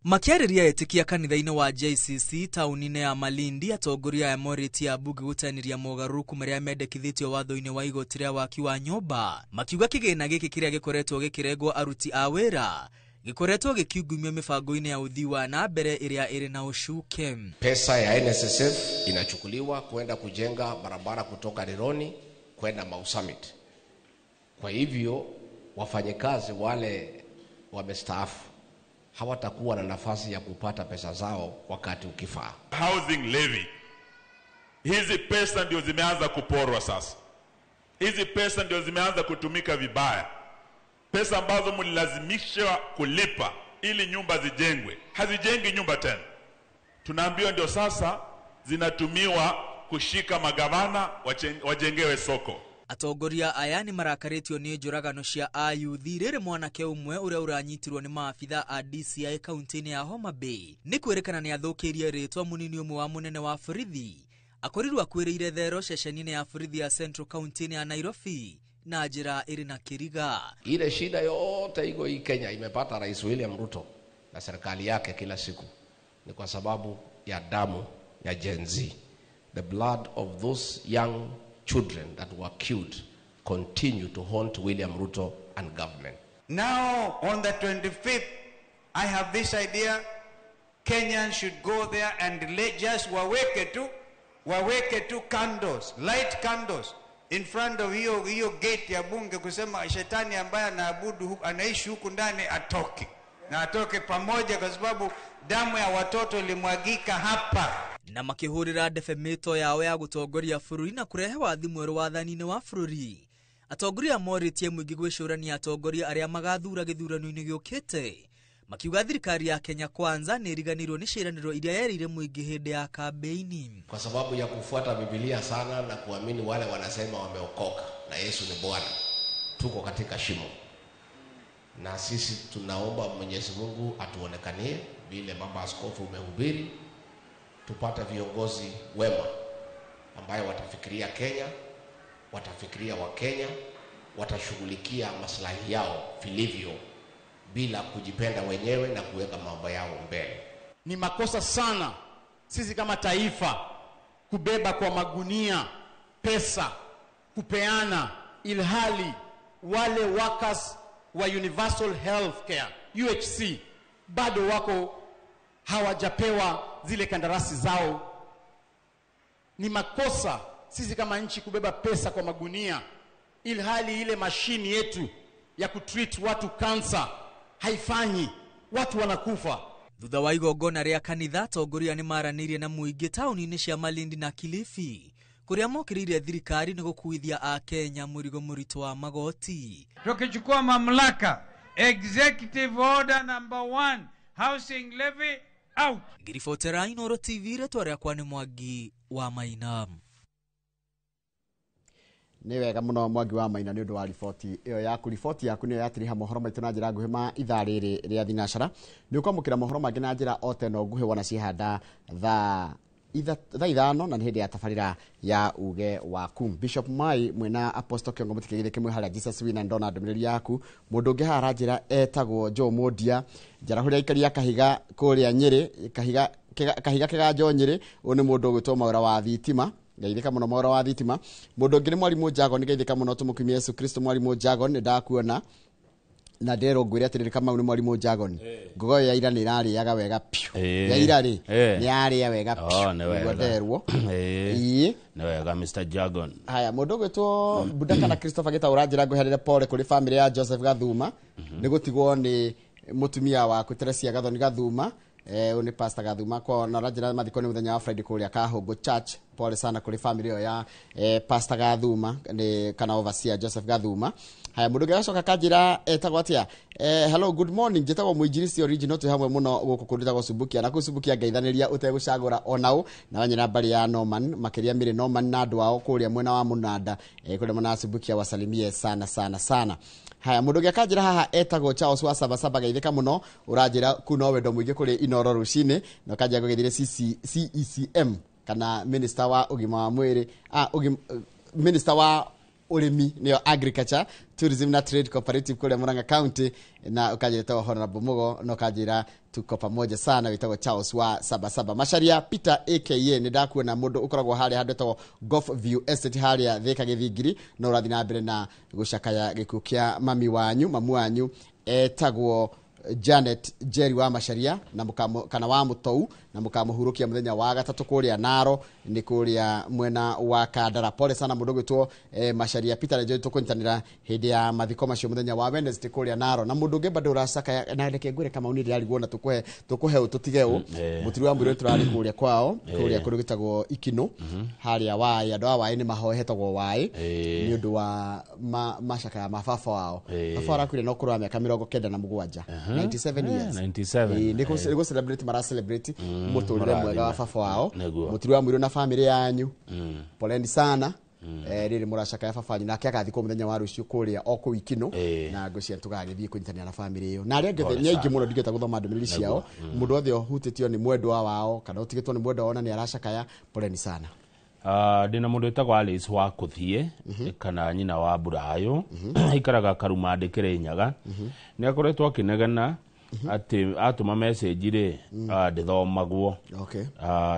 Speaker 16: Makĩarĩria etĩkia kanitha-inĩ wa JCC taũni-inĩ ya Malindi, atongoria aya morĩtie ambunge gũteanĩria mogarũrũku marĩa mendekithĩtio watho-inĩ wa igoti rĩa waki wa nyũmba, makiuga kĩgĩna gĩkĩ kĩrĩa gĩkoretwo gĩkĩrengwo aruti a wĩra gĩkoretwo gĩkiungumio mĩbango-inĩ ya ũthii wa na mbere ĩrĩa ĩrĩ na ũcuke.
Speaker 17: Pesa ya NSSF inachukuliwa kwenda kujenga barabara kutoka Rironi kwenda Mau Summit. Kwa hivyo wafanyikazi wale wamestaafu hawatakuwa na nafasi ya kupata pesa zao wakati ukifaa.
Speaker 18: Housing levy. Hizi pesa ndio zimeanza kuporwa sasa. Hizi pesa ndio zimeanza kutumika vibaya. Pesa ambazo mlilazimishwa kulipa ili nyumba zijengwe, hazijengi nyumba tena. Tunaambiwa ndio sasa zinatumiwa kushika magavana wajengewe soko.
Speaker 16: Atongoria aya nĩ marakarĩtio nĩ njũragano cia ayuthi rĩrĩ mwanake ũmwe ũrĩa ũranyitirwo nĩ maabitha a DCI kaunti-inĩ ya Homa Bay nĩ kwĩrĩkana nĩ athũkĩirie rĩtwa mũnini ũmwe wa mũnene wa borithi akorirwo akuĩrĩire thero ceceni-inĩ ya borithi ya Central kaunti-inĩ ya Nairobi na njĩra ĩrĩ na kĩriga.
Speaker 17: Ile shida yote iko hii Kenya imepata Rais William Ruto na serikali yake kila siku ni kwa sababu ya damu ya Gen Z. The blood of those young children that were killed continue to haunt William Ruto and government.
Speaker 19: Now, on the 25th, I have this idea. Kenyans should go there and just waweke tu candles, light candles in front of hiyo gate ya bunge kusema shetani ambaye anaabudu anaishi huku ndani atoke. Na atoke pamoja kwa sababu damu ya watoto ilimwagika hapa.
Speaker 16: Na makĩhũrĩra ndebe mĩto yao ya gũtongoria bũrũri na kũrehe wathi mwerũ wathani-inĩ wa bũrũri. Atongoria morĩtie mũingĩ gwĩcũrania atongoria arĩa magathura gĩthurano-inĩ gĩũkĩte, makiuga thirikari ya Kenya Kwanza nĩ ĩriganĩirwo nĩ ciĩranĩro iria yerĩire mũingĩ hĩndĩ ya kambeini.
Speaker 17: Kwa sababu ya kufuata Biblia sana na kuamini wale wanasema wameokoka na Yesu ni Bwana, tuko katika shimo. Na sisi tunaomba Mwenyezi Mungu atuonekanie vile Baba Askofu umehubiri, tupate viongozi wema ambayo watafikiria Kenya, watafikiria Wakenya, watashughulikia maslahi yao vilivyo bila kujipenda wenyewe na kuweka mambo yao mbele.
Speaker 20: Ni makosa sana sisi kama taifa kubeba kwa magunia pesa kupeana, ilhali wale workers wa Universal Health Care UHC bado wako hawajapewa zile kandarasi zao. Ni makosa sisi kama nchi kubeba pesa kwa magunia, ilhali ile mashini yetu ya kutreat watu kansa haifanyi, watu wanakufa.
Speaker 16: Thutha wa igongona rĩa kanitha, atongoria nĩ maranĩirie na mũingĩ taũni-inĩ cia Malindi na Kilifi kũrĩa mokĩrĩire thirikari nĩ gũkuithia Akenya mũrigo mũritũ wa magoti.
Speaker 19: Tukichukua mamlaka, executive order number 1, housing levy out.
Speaker 16: Ngiribotera Inooro TV, rĩtwa rĩakwa nĩ Mwangi wa Maina.
Speaker 2: Nĩ wega mũno Mwangi wa Maina nĩ ũndũ wa riboti ĩyo yaku. Riboti yaku nĩyo yatiriha mohoro maitũ na njĩra nguhĩ ma ithaa rĩrĩ rĩa thinacara. Nĩ ũkwamũkĩra mohoro mangĩ na njĩra o teno nguhĩ wona ciehanda thaa 5:00 na nĩ hĩndĩ ya tabarĩra ya uge waku. Bishop Mai mwena Apostle Kĩongo mũtikĩgĩre kĩmwe harĩa Jesus Wina ndona ndũmĩrĩri yaku. Mũndũ ũngĩ haha aranjĩra etagwo Joe Mondia, njarahũrĩa aikari a Kahiga kũrĩa Nyĩrĩ, Kahiga Kĩganjo Nyĩrĩ. Ũyũ nĩ mũndũ ũgwĩtwo Mwaũra wa thitima. Ngeithĩka mũno Mwaũra wa thitima. Mũndũ ũngĩ nĩ Mwarimũ Jagon, ngeithĩka mũno tũmũkumie Yesu Kristo. Mwarimũ Jagon nĩ ndakuona na ndĩrerwo ngwĩre atĩrĩrĩ, Kamau nĩ Mwarimũ Jagon, ngogo ya ira nĩ ĩrarĩaga wega piũ. Ya ira rĩ nĩ yarĩa wega piũ, nĩguo nderwo.
Speaker 3: Ĩĩ nĩ wega Mr Jagon.
Speaker 2: Haya, mũndũ ũgwĩtwo Bunda kana Christopher Gĩtaũ ũranjĩra ngwĩherere pole kũrĩ famĩlĩ ya Joseph Gathuma nĩ gũtigwo nĩ mũtumia waku Teresia Gathoni Gathuma. Ũyũ nĩ Pastor Gathuma kwa na ũranjĩra mathiko nĩ mũthenya wa Friday kũrĩa Kahũngũ Church. Pole sana kũrĩ famĩlĩ ĩyo ya Pastor Gathuma nĩ kana overseer Joseph Gathuma. Haya, mũndũ ũngĩ agacoka kanjĩra etagwo atĩa? Hello, good morning, njĩtagwo Mũinjilisti original, twĩ hamwe mũno gũkũ kũndũ gwĩtagwo Subukia, na kũu Subukia ngeithanĩria ũtegũcagũra onau na wanyina mbarĩ ya Norman, makĩria Mary Norman na andũ ao kũrĩa mwena wa Mũnanda, kũrĩa mwena wa Subukia, wasalimie sana sana sana. Haya, mũndũ ũngĩ akanjĩra haha etagwo Charles wa Sabasaba, geithĩka mũno, ũranjĩra kuu no wendo mũingĩ kũrĩ Inooro rũcinĩ, na ũkanjĩra ngũgeithĩrie CECM kana minister wa ũgima wa mwĩrĩ, minister wa ũrĩmi nĩyo agriculture tourism na trade cooperative kũrĩa Murang'a County, na ũkanjĩra Honorable Mugo, na ũkanjĩra tuko pamoja sana, wĩtagwo Charles wa Sabasaba. Macharia Peter aka nĩ ndakuona mũndũ ũkoragwo harĩa handũ etagwo Golf View Estate harĩa Thika Gĩthingiri, na ũrathiĩ na mbere na gũcakaya gĩkuũ kĩa mami wanyu, mamu wanyu etagwo Janet Jerry wa Macharia na mukamo, kana wa Mutou na mukamuhurukia muthenya wa gatatu kuria Naro ni kuria mwena wa Kandara. Pole sana mundu gwitwo Macharia Peter na Joy tukunyitanira hindi ya mathiko macio muthenya wa Wednesday kuria Naro. Na mundu ungi bado uracaka na reke ngwire kama uni ndirarigwo na tukuhe tutige u mutiri wa mwire turari kuria kwao kuria kundu gwitagwo Ikino haria Wai. Andu a Wai ni mahoetagwo Wai ni undu wa macaka ya mababa wao. Baba arakuire no kurwa miaka 97, 97 years.
Speaker 3: 97.
Speaker 2: Ni go celebrate mara celebrate muturire mwega wa baba wao. Mutiri wa mwire na family yanyu. Poleni sana. Riri muracaka ya baba wanyu nake agathikwo muthenya wa rucio kuria o kuu Ikino na ngwĩciria tũgagĩthiĩ kũnyitanĩra na family ĩyo na arĩa angĩ nĩ aingĩ mũno ndingĩhota gũthoma ndũmĩrĩri ciao. Mũndũ wothe ũhutĩtio nĩ mwendwa wao kana ũtigĩtwo nĩ mwendwa wao na nĩ aracakaya, poleni sana.
Speaker 3: Ndĩna mũndũ wĩtagwo Alice wa Kũthiĩ kana nyina wa Burayo aikaraga Karumandĩ Kĩrĩnyaga. Nĩ akoretwo akĩnegena atĩ atũma message rĩ ndĩthomagwo.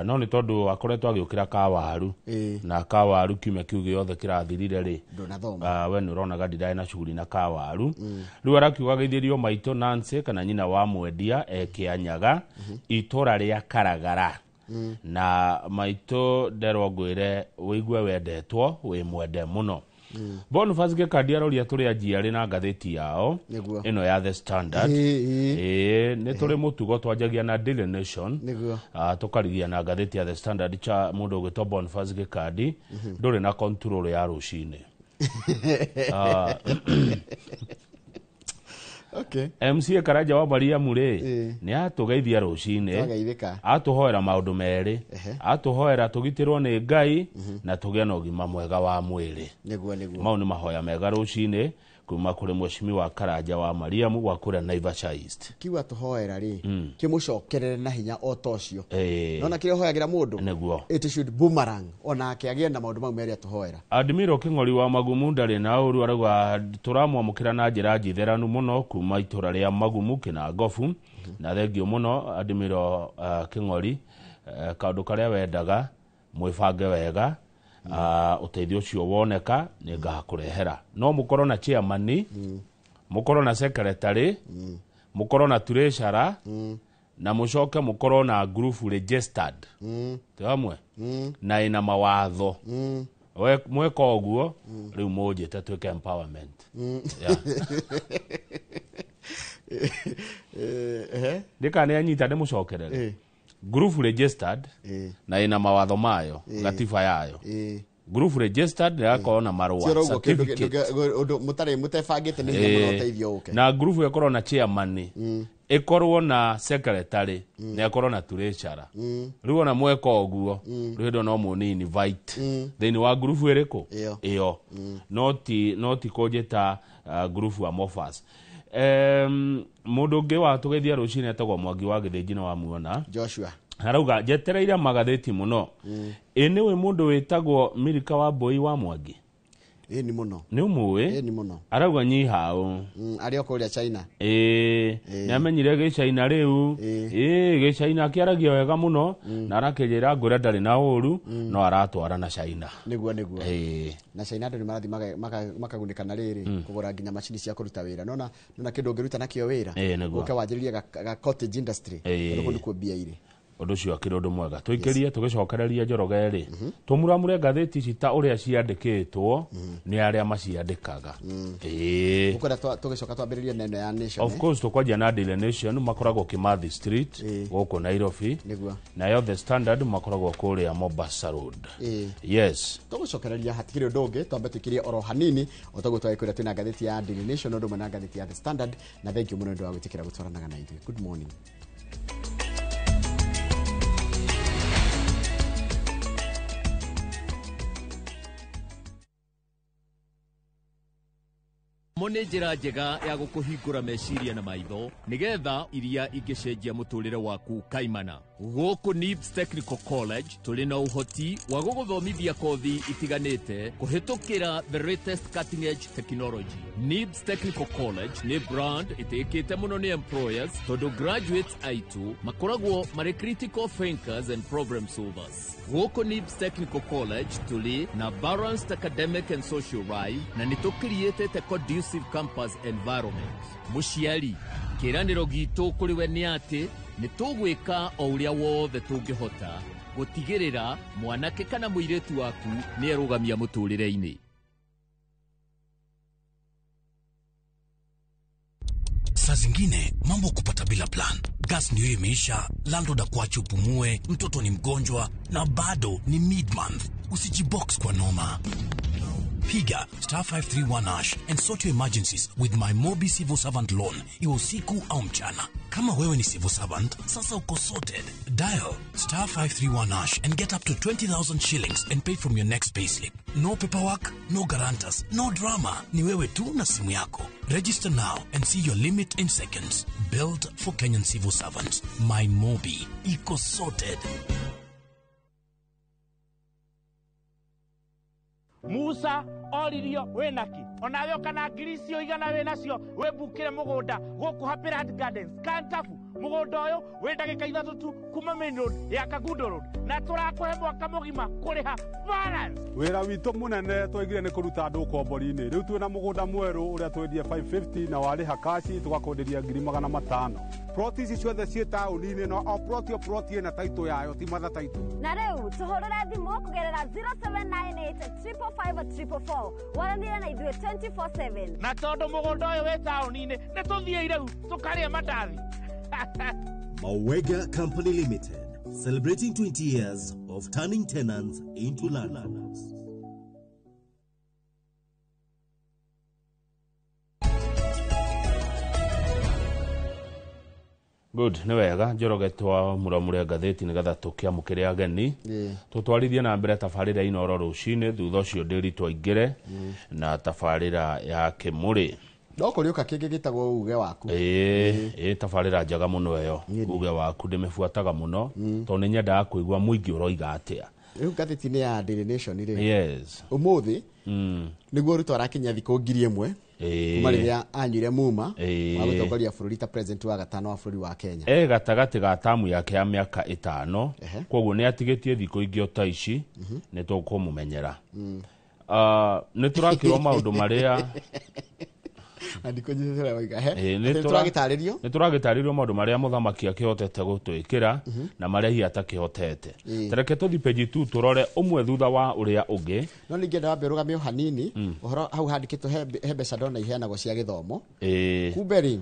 Speaker 3: No nĩ tondũ akoretwo agĩũkĩra kawaru na kawaru kiumia kĩu gĩothe kĩrathirire rĩ we nĩ ũronaga ndirarĩ na shughuli na kawaru. Rĩu arakiuga geithĩrio maitũ Nancy kana nyina wa Mwendia Kĩanyaga itũra rĩa Karagara. Na maitũ nderwo ngwĩre wĩigue wendetwo wĩ mwende mũno. Boniface Gĩkandi aroria tũrĩ anjiarĩ na ngathĩti yao ĩno ya The Standard. Nĩ tũrĩ mũtugo twanjagia na Daily Nation tũkarigia na ngathĩti ya The Standard cha mũndũ ũgwĩtwo Boniface Gĩkandi ndũrĩ na control ya rũcinĩ.
Speaker 2: Okay.
Speaker 3: MC Karanja wa Mariamu rĩ nĩ atũgeithia rũcinĩ, atũhoera maũndũ merĩ, atũhoera tũgitĩrwo nĩ Ngai na tũgĩe na ũgima mwega wa mwĩrĩ.
Speaker 2: Nĩguo.
Speaker 3: Mau nĩ mahoya mega rũcinĩ kuma kũrĩ mheshimiwa Karanja wa Mariamu wa kũrĩa Naivasha East.
Speaker 2: Kiuga tũhoera rĩ kĩmũcokerere na hinya o ta ũcio. Nona kĩrĩa ũhoyagĩra mũndũ
Speaker 3: nĩguo
Speaker 2: it should boomerang onake agĩe na maũndũ mau merĩ atũhoera.
Speaker 3: Admiro Kĩng'ori wa Magumu ndarĩ na ũru arauga tũramwamũkĩra na njĩra njitheranu mũno kuma itũra rĩa Magumu Kĩnangobu. Na thengio mũno Admiro Kĩng'ori, kaũndũ karĩa wendaga mwĩbange wega, ũteithio ũcio woneka nĩ ngakũrehera. No mũkorwo na chairman, mũkorwo na secretary, mũkorwo na treasurer, na mũcoke mũkorwo na group registered. Tĩ hamwe na ĩna mawatho. Mweka ũguo rĩu mũnjĩte twĩke empowerment. Ndĩka nĩ anyita ndĩmũcokerere. Group registered na ĩna mawatho mayo, gatiba yayo. Group registered ĩgakorwo na marũa certificate.
Speaker 2: Ũndũ mũtarĩ mũtebangĩte nĩ hinya mũno ũteithio ũke.
Speaker 3: Na group ĩkorwo na chairman, ĩkorwo na secretary, na ĩkorwo na treasurer. Rĩu ona mweka ũguo, rĩu hĩndĩ no mũni invite thĩinĩ wa group ĩrĩkũ ĩyo. No ti kũnjĩta group wa Mofas. Mũndũ ũngĩ watũgeithia rũcinĩ etagwo Mwangi wa Gĩthĩnji na wamuona
Speaker 2: Joshua
Speaker 3: arauga njetereire magathĩti mũno. Ĩ nĩwe mũndũ wĩtagwo Milika wa Mbui wa Mwangi?
Speaker 2: Ĩ nĩ mũno.
Speaker 3: Nĩ ũmũĩ?
Speaker 2: Ĩ nĩ mũno.
Speaker 3: Arauga nyihaũ
Speaker 2: arĩ o kũrĩa China.
Speaker 3: Ĩ nĩamenyire gĩcaina rĩu. Ĩ gĩcaina kĩaragia wega mũno na arakĩnjĩra ngwĩra ndarĩ na ũru no aratwara na China.
Speaker 2: Nĩguo. Na China andũ nĩ marathiĩ makagunĩka na rĩrĩ kũgũra nginya macini cia kũruta wĩra. Nona kĩndũ ũngĩruta nakĩo wĩra ũke wanjĩrĩrie ga cottage industry tondũ kũu nĩkuo mbia irĩ.
Speaker 3: Ũndũ ũcio akĩrĩ ũndũ mwega. Tũikĩrie tũgĩcokereria Njoroge rĩ, tũmuramure ngathĩti ici ta ũrĩa ciandĩkĩtwo nĩ arĩa maciandĩkaga.
Speaker 2: Ũkwenda tũgĩcoka twambĩrĩrie na ĩno ya Nation.
Speaker 3: Of course tũkwanjia na Daily Nation makoragwo Kimathi Street gũkũ Nairobi. Nayo The Standard makoragwo kũrĩa Mombasa Road. Yes.
Speaker 2: Tũgũcokereria hatikĩrĩ ũndũ ũngĩ, twambe tũikĩrie oro hanini o taguo twagĩkwĩra twĩna ngathĩti ya Daily Nation ũndũ ũmwe na ngathĩti ya The Standard na thank you mũno nĩ ũndũ wa gwĩtĩkĩra gũtwaranaga na ithuĩ. Good morning.
Speaker 21: Mo nĩ njĩra njega ya gũkũhingũra meciria na maitho nĩgetha iria ingĩcenjia mũtũrĩre waku kaimana. Gũkũ NIBS Technical College tũrĩ na ũhoti wa gũgũthomithia kothi itiganĩte kũhĩtũkĩra the latest cutting edge technology. NIBS Technical College nĩ brand ĩtĩkĩte mũno nĩ employers tondũ graduates aitũ makoragwo marĩ critical thinkers and problem solvers. Gũkũ NIBS Technical College tũrĩ na balanced academic and social life na nĩ tũkiriĩtĩte conducive campus environment. Mũciari, kĩĩranĩro gitũ kũrĩ we nĩ atĩ nĩ tũgwĩka o ũrĩa wothe tũngĩhota gũtigĩrĩra mwanake kana mũirĩtu waku nĩ erũgamia mũtũrĩre-inĩ.
Speaker 1: Saa zingine mambo kupata bila plan. Gas ndio imeisha, landlord akuache upumue, mtoto ni mgonjwa na bado ni mid-month. Usijibox kwa noma. Piga *531# and sort your emergencies with my Mobi Civil Servant Loan, iwe usiku au mchana. Kama wewe ni civil servant, sasa uko sorted. Dial *531# and get up to 20,000 shillings and pay from your next payslip. No paperwork, no guarantors, no drama. Ni wewe tu na simu yako. Register now and see your limit in seconds. Built for Kenyan civil servants. My Mobi. Iko sorted.
Speaker 22: Musa oririo winaki onawe kana ngiri icio igana winacio wĩmbukĩre mũgũnda gũkũ Happy Land Gardens Kantabu. Mũgũnda ũyũ wĩ ndagĩka 3 tu kuma main road ya Kangundo Road na tũrakũhe mwaka mũgima kũrĩha balance.
Speaker 23: Wĩra witũ mũnene twaigire nĩ kũruta andũ ũkombori-inĩ. Rĩu twĩna mũgũnda mwerũ ũrĩa twendie 550 na warĩha kaci tũgakwenderia 500,000.
Speaker 24: Ploti ici ciothe ciĩ taũni-inĩ na o ploti o ploti ĩna taitũ yayo ti matha taitũ.
Speaker 25: Na rĩu tũhũrĩre thimũ kũgerera 0798 555 444 waranĩre na ithuĩ 24/7.
Speaker 22: Na tondũ mũgũnda ũyũ wĩ taũni-inĩ nĩ tũthiĩ rĩu tũkarĩe mandathi.
Speaker 26: Mawega Company Limited, celebrating 20 years of turning tenants into landlords.
Speaker 3: Good, nĩ wega Njoroge twamũramũre ngathĩti nĩgetha tũkĩamũkĩre ageni tũtwarithie na mbere tabarĩra Inooro rũcinĩ thutha ũcio ndĩri twaingĩre na tabarĩra ya Kĩmũrĩ.
Speaker 2: No kũrĩũka kĩngĩ gĩtagwo uge waku.
Speaker 3: Ĩĩ tabarĩra njega mũno ĩyo uge waku ndĩmĩbuataga mũno tondũ nĩ nyendaga kũigua mũingĩ ũroiga atĩa.
Speaker 2: Rĩu ngathĩti-inĩ ya Daily Nation rĩ,
Speaker 3: yes,
Speaker 2: ũmũthĩ nĩguo Ruto arakinyia thikũ 1000 kuma rĩrĩa anyuire muma wa gũtongoria bũrũri ta president wa gatano wa bũrũri wa Kenya.
Speaker 3: Gatagatĩ ga tamu yake ya mĩaka 5, koguo nĩ atigĩtie thikũ ingĩ o ta ici nĩ tũkũmũmenyera. Nĩ tũrakĩrwo maũndũ marĩa nĩ tũragĩtarĩrio maũndũ marĩa mũthamaki akĩhotete gũtwĩkĩra na marĩa hihi atakĩhotete. Tareke tũthiĩ page 2 tũrore ũmwe thutha wa ũrĩa ũngĩ.
Speaker 2: No ningĩenda wambe ũrũgame o hanini ũhoro hau handĩkĩtwo he mbeca ndona iheanagwo cia gĩthomo. Kumbe rĩ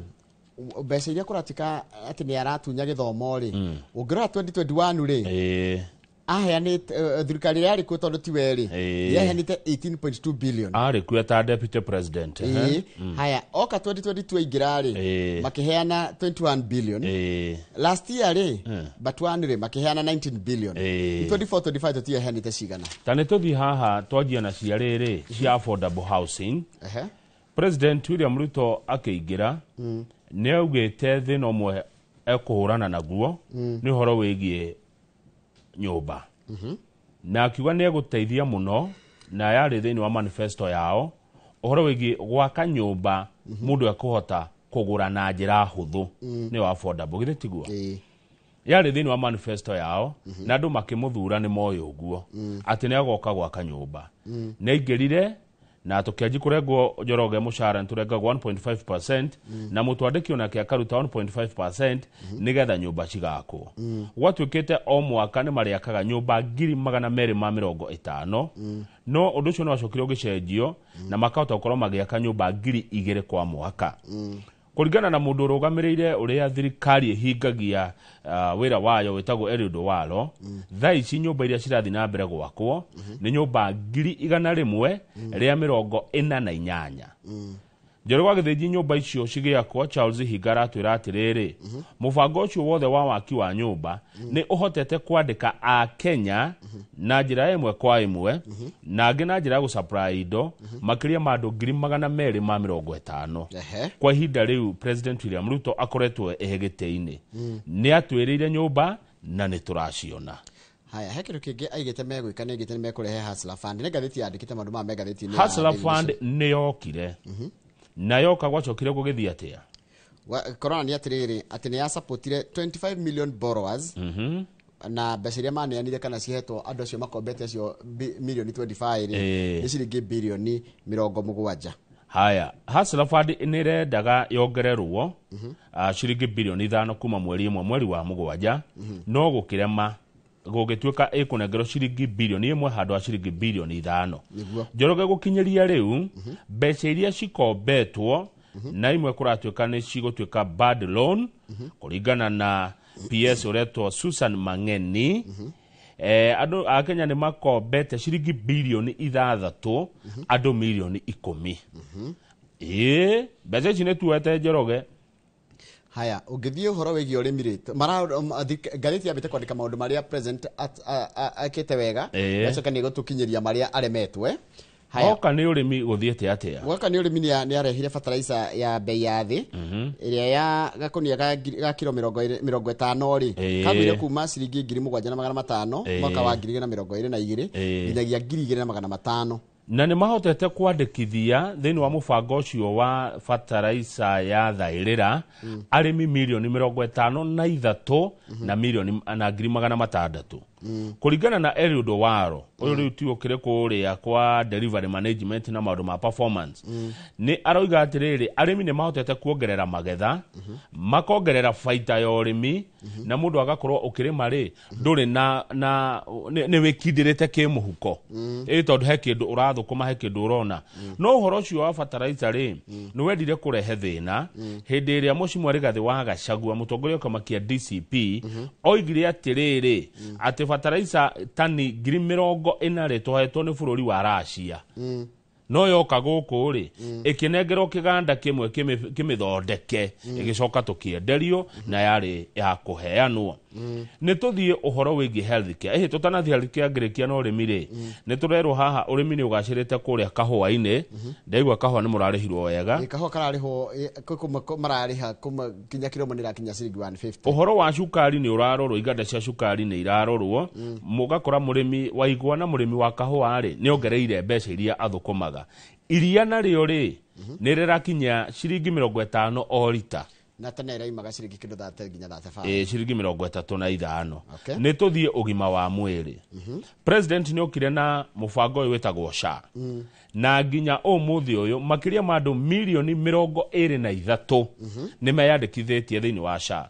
Speaker 2: mbeca iria kũratuĩka atĩ nĩ aratunya gĩthomo rĩ, ũngĩrora 2021 rĩ aheanĩte thirikari ĩrĩa yarĩ kuo tondũ ti we rĩ yaheanĩte 18.2 billion.
Speaker 3: Arĩ kuo ta deputy president.
Speaker 2: Haya oka 2022 aingĩra rĩ makĩheana 21 billion. Last year rĩ but one rĩ makĩheana 19 billion. 24 25 tũtiaheanĩte cigana.
Speaker 3: Ta nĩ tũthiĩ haha twanjia na cia rĩrĩ cia affordable housing. President William Ruto akĩingĩra nĩ augĩte thĩna ũmwe ekũhũrana naguo nĩ ũhoro wĩgiĩ nyũmba. Na akiuga nĩ egũteithia mũno na yarĩ thĩinĩ wa manifesto yao ũhoro wĩgiĩ gwaka nyũmba mũndũ ekũhota kũgũra na njĩra hũthũ nĩyo affordable githĩ tiguo? Yarĩ thĩinĩ wa manifesto yao na andũ makĩmũthura nĩ moĩ ũguo atĩ nĩ agoka gwaka nyũmba. Nĩ aingĩrire na tũkĩanji kũrengwo Njoroge mũcara nĩ tũrengagwo 1.5% na mũtwandĩki onake akaruta 1.5% nĩgetha nyũmba cigakwo. Gwatuĩkĩte o mwaka nĩ marĩakaga nyũmba 250,000 no ũndũ ũcio nĩ wacokire ũgĩcenjio na makahota gũkorwo magĩaka nyũmba 2,000 kwa mwaka. Kũringana na mũndũ ũrũgamĩrĩire ũrĩa thirikari ĩhingagia wĩra wayo wĩtagwo Eliud Owalo, thaa ici nyũmba iria cirathiĩ na mbere gwakwo nĩ nyũmba 148,000. Njoroge wa Gĩthĩnji nyũmba icio cigĩakwo Charles Hinga aratwĩra atĩrĩrĩ, mũbango ũcio wothe wa waki wa nyũmba nĩ ũhotete kwandĩka a Kenya na njĩra ĩmwe kwa ĩmwe na angĩ na njĩra ya gũsupply indo makĩria ma andũ 250,000. Kwa ihinda rĩu President William Ruto akoretwo ehe gĩtĩ-inĩ nĩ atwĩrĩire nyũmba Na nĩ tũraciona.
Speaker 2: Haya, he kĩndũ kĩngĩ aigĩte megwĩka, nĩ aigĩte nĩ mekũrehe Hustler Fund. Nĩ ngathĩti yandĩkĩte maũndũ maya me ngathĩti-inĩ ya
Speaker 3: Hustler
Speaker 2: Daily
Speaker 3: Fund
Speaker 2: Nation.
Speaker 3: Nĩ yokire na yoka gwacokire gũgĩthiĩ atĩa?
Speaker 2: Koronania atĩrĩrĩ, atĩ nĩ yasapotire 25 million borrowers na mbeca iria maneanire kana cihetwo andũ acio makombete acio milioni 25 rĩ, nĩ ciringi birioni 70.
Speaker 3: Haya, Hustler Fund nĩ ĩrendaga yongererwo ciringi birioni 5 kuma mweri 1 mweri wa mũgwanja, no gũkĩrema, gũgĩtuĩka ĩkũnengerwo ciringi birioni 1 handũ ha ciringi birioni 5. Njoroge, gũkinyĩria rĩu mbeca iria cikombetwo na imwe kũratuĩka nĩ cigũtuĩka bad loan, kũringana na PS ũretwo Susan Mang'eni, andũ a Kenya nĩ makombete ciringi birioni 6, andũ milioni 10. Ĩĩ, mbeca ici nĩ tuoete, Njoroge.
Speaker 2: Haya, ũngĩthiĩ ũhoro wĩgiĩ ũrĩmi rĩ, ngathĩti yambĩte kwandĩka maũndũ marĩa president ekĩte wega, gacoka nĩ ĩgũtũkinyĩria marĩa aremetwe. Haya.
Speaker 3: Oka nĩ ũrĩmi gũthiĩte atĩa?
Speaker 2: Gwaka nĩ ũrĩmi, nĩ arehire fertilizer ya bei ya thĩ, ĩrĩa ya gakũnia ga kiro 20, 50 rĩ, kagũire kuma ciringi 7500 mwaka wa 2022 nginyagia 2500.
Speaker 3: Na nĩ mahotete kwandĩkithia thĩinĩ wa mũbango ũcio wa fertilizer ya thaĩrĩra arĩmi milioni 53 na milioni na 600,000, kũringana na Eliud Owalo ũyũ rĩu ti ũkĩrĩ kũrĩa kwa delivery management na maũndũ ma performance. Nĩ aroiga atĩrĩrĩ, arĩmi nĩ mahotete kuongerera magetha, makongerera baita ya ũrĩmi, na mũndũ agakorwo ũkĩrĩma rĩ, ndũrĩ na nĩ wĩkindĩrĩte kĩmũhuko, ĩ tondũ he kĩndũ ũrathũkũma, he kĩndũ ũrona. No ũhoro ũcio wa fertilizer rĩ, nĩ wendire kũrehe thĩna hĩndĩ ĩrĩa Mheshimiwa Rigathĩ wa Gachagua, mũtongoria wa kĩama kĩa DCP, oigire atĩrĩrĩ, atĩ fertilizer tani 40,000 rĩ, tũhetwo nĩ bũrũri wa Russia, no yoka gũkũ rĩ, ĩkĩnengerwo kĩganda kĩmwe kĩmĩthondeke, ĩgĩcoka tũkĩenderio na yarĩ ya kũheanwo. Nĩ tũthiĩ ũhoro wĩgiĩ healthcare. Ĩhĩ, tũtanathiĩ healthcare, ngĩrĩkia na ũrĩmi rĩ, nĩ tũrerwo haha ũrĩmi nĩ ũgacĩrĩte kũrĩa kahũa-inĩ. Ndaigua kahũa nĩ mũrarĩhirwo wega.
Speaker 2: Ĩ, kahũa kararĩhwo, kwĩ kũmwe mararĩha kuma kinya kiro ĩmwe nĩ ĩrakinya ciringi 150.
Speaker 3: Ũhoro wa cukari nĩ ũrarorwo, iganda cia cukari nĩ irarorwo. Mũgakora mũrĩmi wa igwa na mũrĩmi wa kahũa rĩ, nĩ ongereire mbeca iria athũkũmaga. Iria narĩo rĩ, nĩ rĩrakinya ciringi 50 o rita.
Speaker 2: Na tene ĩraimaga ciringi kĩndũ 30 nginya 35.
Speaker 3: Ĩ, ciringi 35.
Speaker 2: Okay.
Speaker 3: Nĩ tũthiĩ ũgima wa mwĩrĩ. President nĩ okire na mũbango ũyũ wĩtagwo SHA, na nginya ũmũthĩ ũyũ makĩria ma andũ milioni 23 nĩ meyandĩkithĩtie thĩinĩ wa SHA.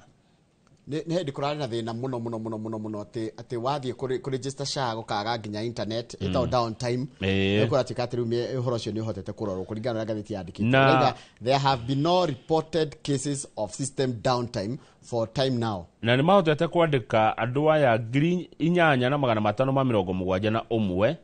Speaker 2: Nĩ hĩndĩ kũrarĩ na thĩna mũno mũno mũno mũno mũno atĩ wathiĩ kũ register SHA gũkaga nginya internet, ĩtagwo downtime. Nĩ kũratuĩka atĩ rĩu ũhoro ũcio nĩ ũhotete kũrorwo kũringana na ũrĩa ngathĩti yandĩkĩte. Ũrauga, there have been no reported cases of system downtime for time now.
Speaker 3: Na nĩ mahotete kwandĩka andũ aya 8571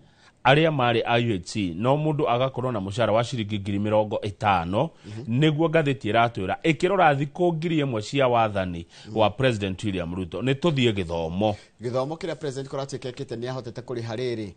Speaker 3: arĩa marĩ a UHC, no mũndũ agakorwo na mũcara wa ciringi 50,000, nĩguo ngathĩti ĩratwĩra ĩkĩrora thikũ 1000 cia wathani wa President William Ruto. Nĩ tũthiĩ gĩthomo.
Speaker 2: Gĩthomo, kĩrĩa president kũratuĩka ĩkĩte, nĩ ahotete kũrĩha rĩrĩ,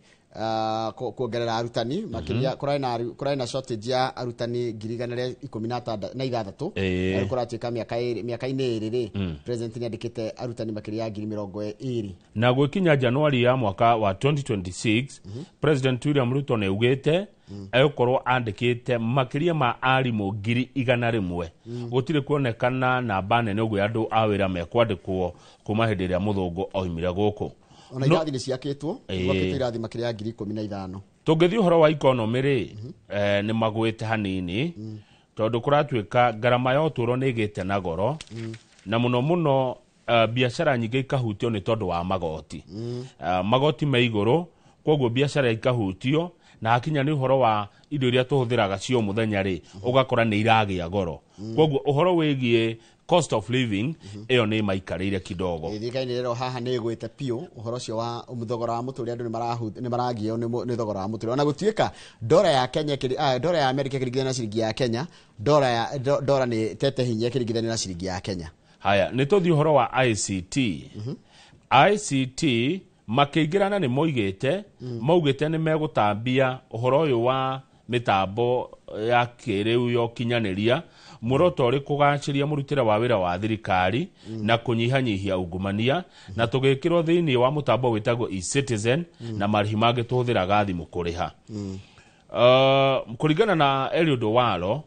Speaker 2: kuongerera arutani makĩria. Kũrarĩ na shortage ya arutani 116,000. Na rĩu kũratuĩka mĩaka-inĩ 2 rĩ, president nĩ andĩkĩte arutani makĩria ya 20,000.
Speaker 3: Na gwĩkinya Januari ya mwaka wa 2026, President William Ruto nĩ augĩte egũkorwo andĩkĩte makĩria ma arimũ 100,000. Gũtirĩ kuonekana namba nene ũguo ya andũ a wĩra mekwandĩkwo kuma hĩndĩ ĩrĩa mũthũngũ oimire gũkũ.
Speaker 2: Ona irathi nĩ ciakĩtwo, gwakĩtwo irathi makĩria ya 15,000.
Speaker 3: Tũngĩthiĩ ũhoro wa economy rĩ, nĩ magwĩte hanini tondũ kũratuĩka ngarama ya ũtũũro nĩ ĩgĩte na goro, na mũno mũno biacara nyingĩ ikahutio nĩ tondũ wa magoti. Magoti me igũrũ, koguo biacara ikahutio, na hakinya nĩ ũhoro wa indo iria tũhũthĩraga cio mũthenya rĩ, ũgakora nĩ iragĩa goro. Koguo ũhoro wĩgiĩ cost of living ĩyo nĩ maikarĩire kidogo.
Speaker 2: Thirikari nĩ ĩrerwo haha nĩ ĩgwĩte biũ ũhoro ũcio wa thogora wa mũtũrĩre. Andũ nĩ maragio nĩ thogora wa mũtũrĩre, ona gũtuĩka ndora ya Kenya ndora ya Amerika ĩkĩringithanio na ciringi ya Kenya, ndora nĩ tete hinya ĩkĩringithanio na ciringi ya Kenya.
Speaker 3: Haya, nĩ tũthiĩ ũhoro wa ICT. ICT makĩingĩrana nĩ moigĩte, maugĩte nĩ megũtambia ũhoro ũyũ wa mĩtambo ya kĩrĩu ya ũkinyanĩria Muoroto ũrĩ kũgacĩria mũrutĩre wa wĩra wa thirikari na kũnyihanyihia ungumania, na tũgĩkĩrwo thĩinĩ wa mũtambo wĩtagwo eCitizen na marĩhi mangĩ tũhũthĩraga thimũ kũrĩha. Kũringana na Eliud Owalo,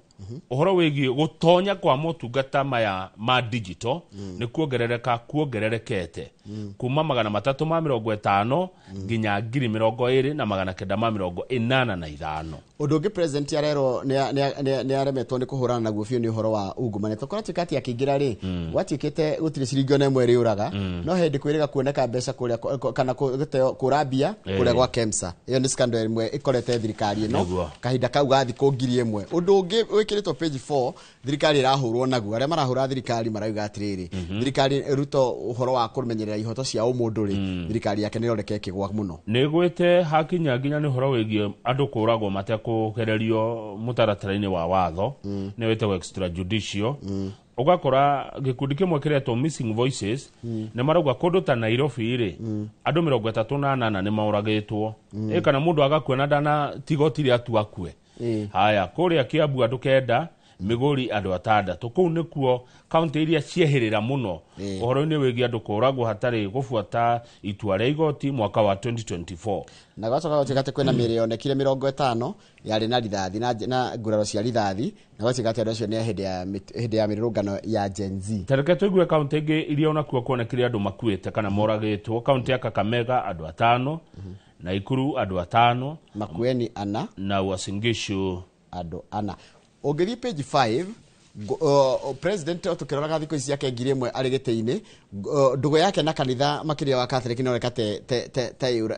Speaker 3: ũhoro wĩgiĩ gũtonya kwa motungata maya ma digital nĩ kuongerereka kuongererekete kuma 350 nginya 20,985.
Speaker 2: Ũndũ ũngĩ president arerwo nĩ aremetwo nĩ kũhũrana naguo biũ nĩ ũhoro wa ungumania. Tũkorwo tuĩka atĩ akĩingĩra rĩ, gwatuĩkĩte gũtirĩ ciringi ona ĩmwe ĩrĩũraga, no hĩndĩ kwĩrĩga kuoneka mbeca kũrĩa kana gũteo kũra mbia kũrĩa gwa KEMSA. Ĩyo nĩ scandal ĩmwe ĩkorete thirikari ĩno kahinda kau ga thikũ 1000. Ũndũ ũngĩ wĩkĩrĩtwo page 4, thirikari ĩrahũrwo naguo. Arĩa marahũra thirikari marauga atĩrĩrĩ, thirikari Ruto ũhoro wa kũmenyerera ihoto cia ũmũndũ rĩ, thirikari yake nĩ ĩroneka ĩkĩgwa mũno.
Speaker 3: Nĩ gwĩte hakinya nginya nĩ ũhoro wĩgiĩ andũ kũragwo matekũgererio mũtaratara-inĩ wa watho, nĩ wĩtagwo extrajudicial. Ũgakora gĩkundi kĩmwe kĩretwo Missing Voices nĩ marauga kũndũ ta Nairobi rĩ, andũ 38 nĩ maũragĩtwo, kana mũndũ agakua na ndana tigoti rĩa tu akue. Haya, kũrĩa Kiambu andũ 9, Migori andũ 6. Kũu nĩkuo kaunti iria ciehĩrĩra mũno ũhoro-inĩ wĩgiĩ andũ kũragwo hatarĩ gũbuata itua rĩa igoti mwaka wa 2024.
Speaker 2: Na gwacoka gwatuĩka atĩ kwĩna mĩĩrĩ yonekire 50 yarĩ na rithathi na nguraro cia rithathi, na gwatuĩka atĩ andũ acio nĩ hĩndĩ ya mĩrũrũngano ya Gen Z.
Speaker 3: Tareke tũigue kaunti ingĩ iria onakuo kuonekire andũ makuĩte kana moragĩtwo. Kaunti ya Kakamega andũ 5, Naikuru andũ 5,
Speaker 2: Makueni 4,
Speaker 3: na Uasin Gishu
Speaker 2: andũ 4. Ũngĩthiĩ page 5, president tũkĩroraga thikũ ici ciake 1000 arĩ gĩtĩ-inĩ, ndũgũ yake na kanitha makĩria wa Catholic nĩ oneka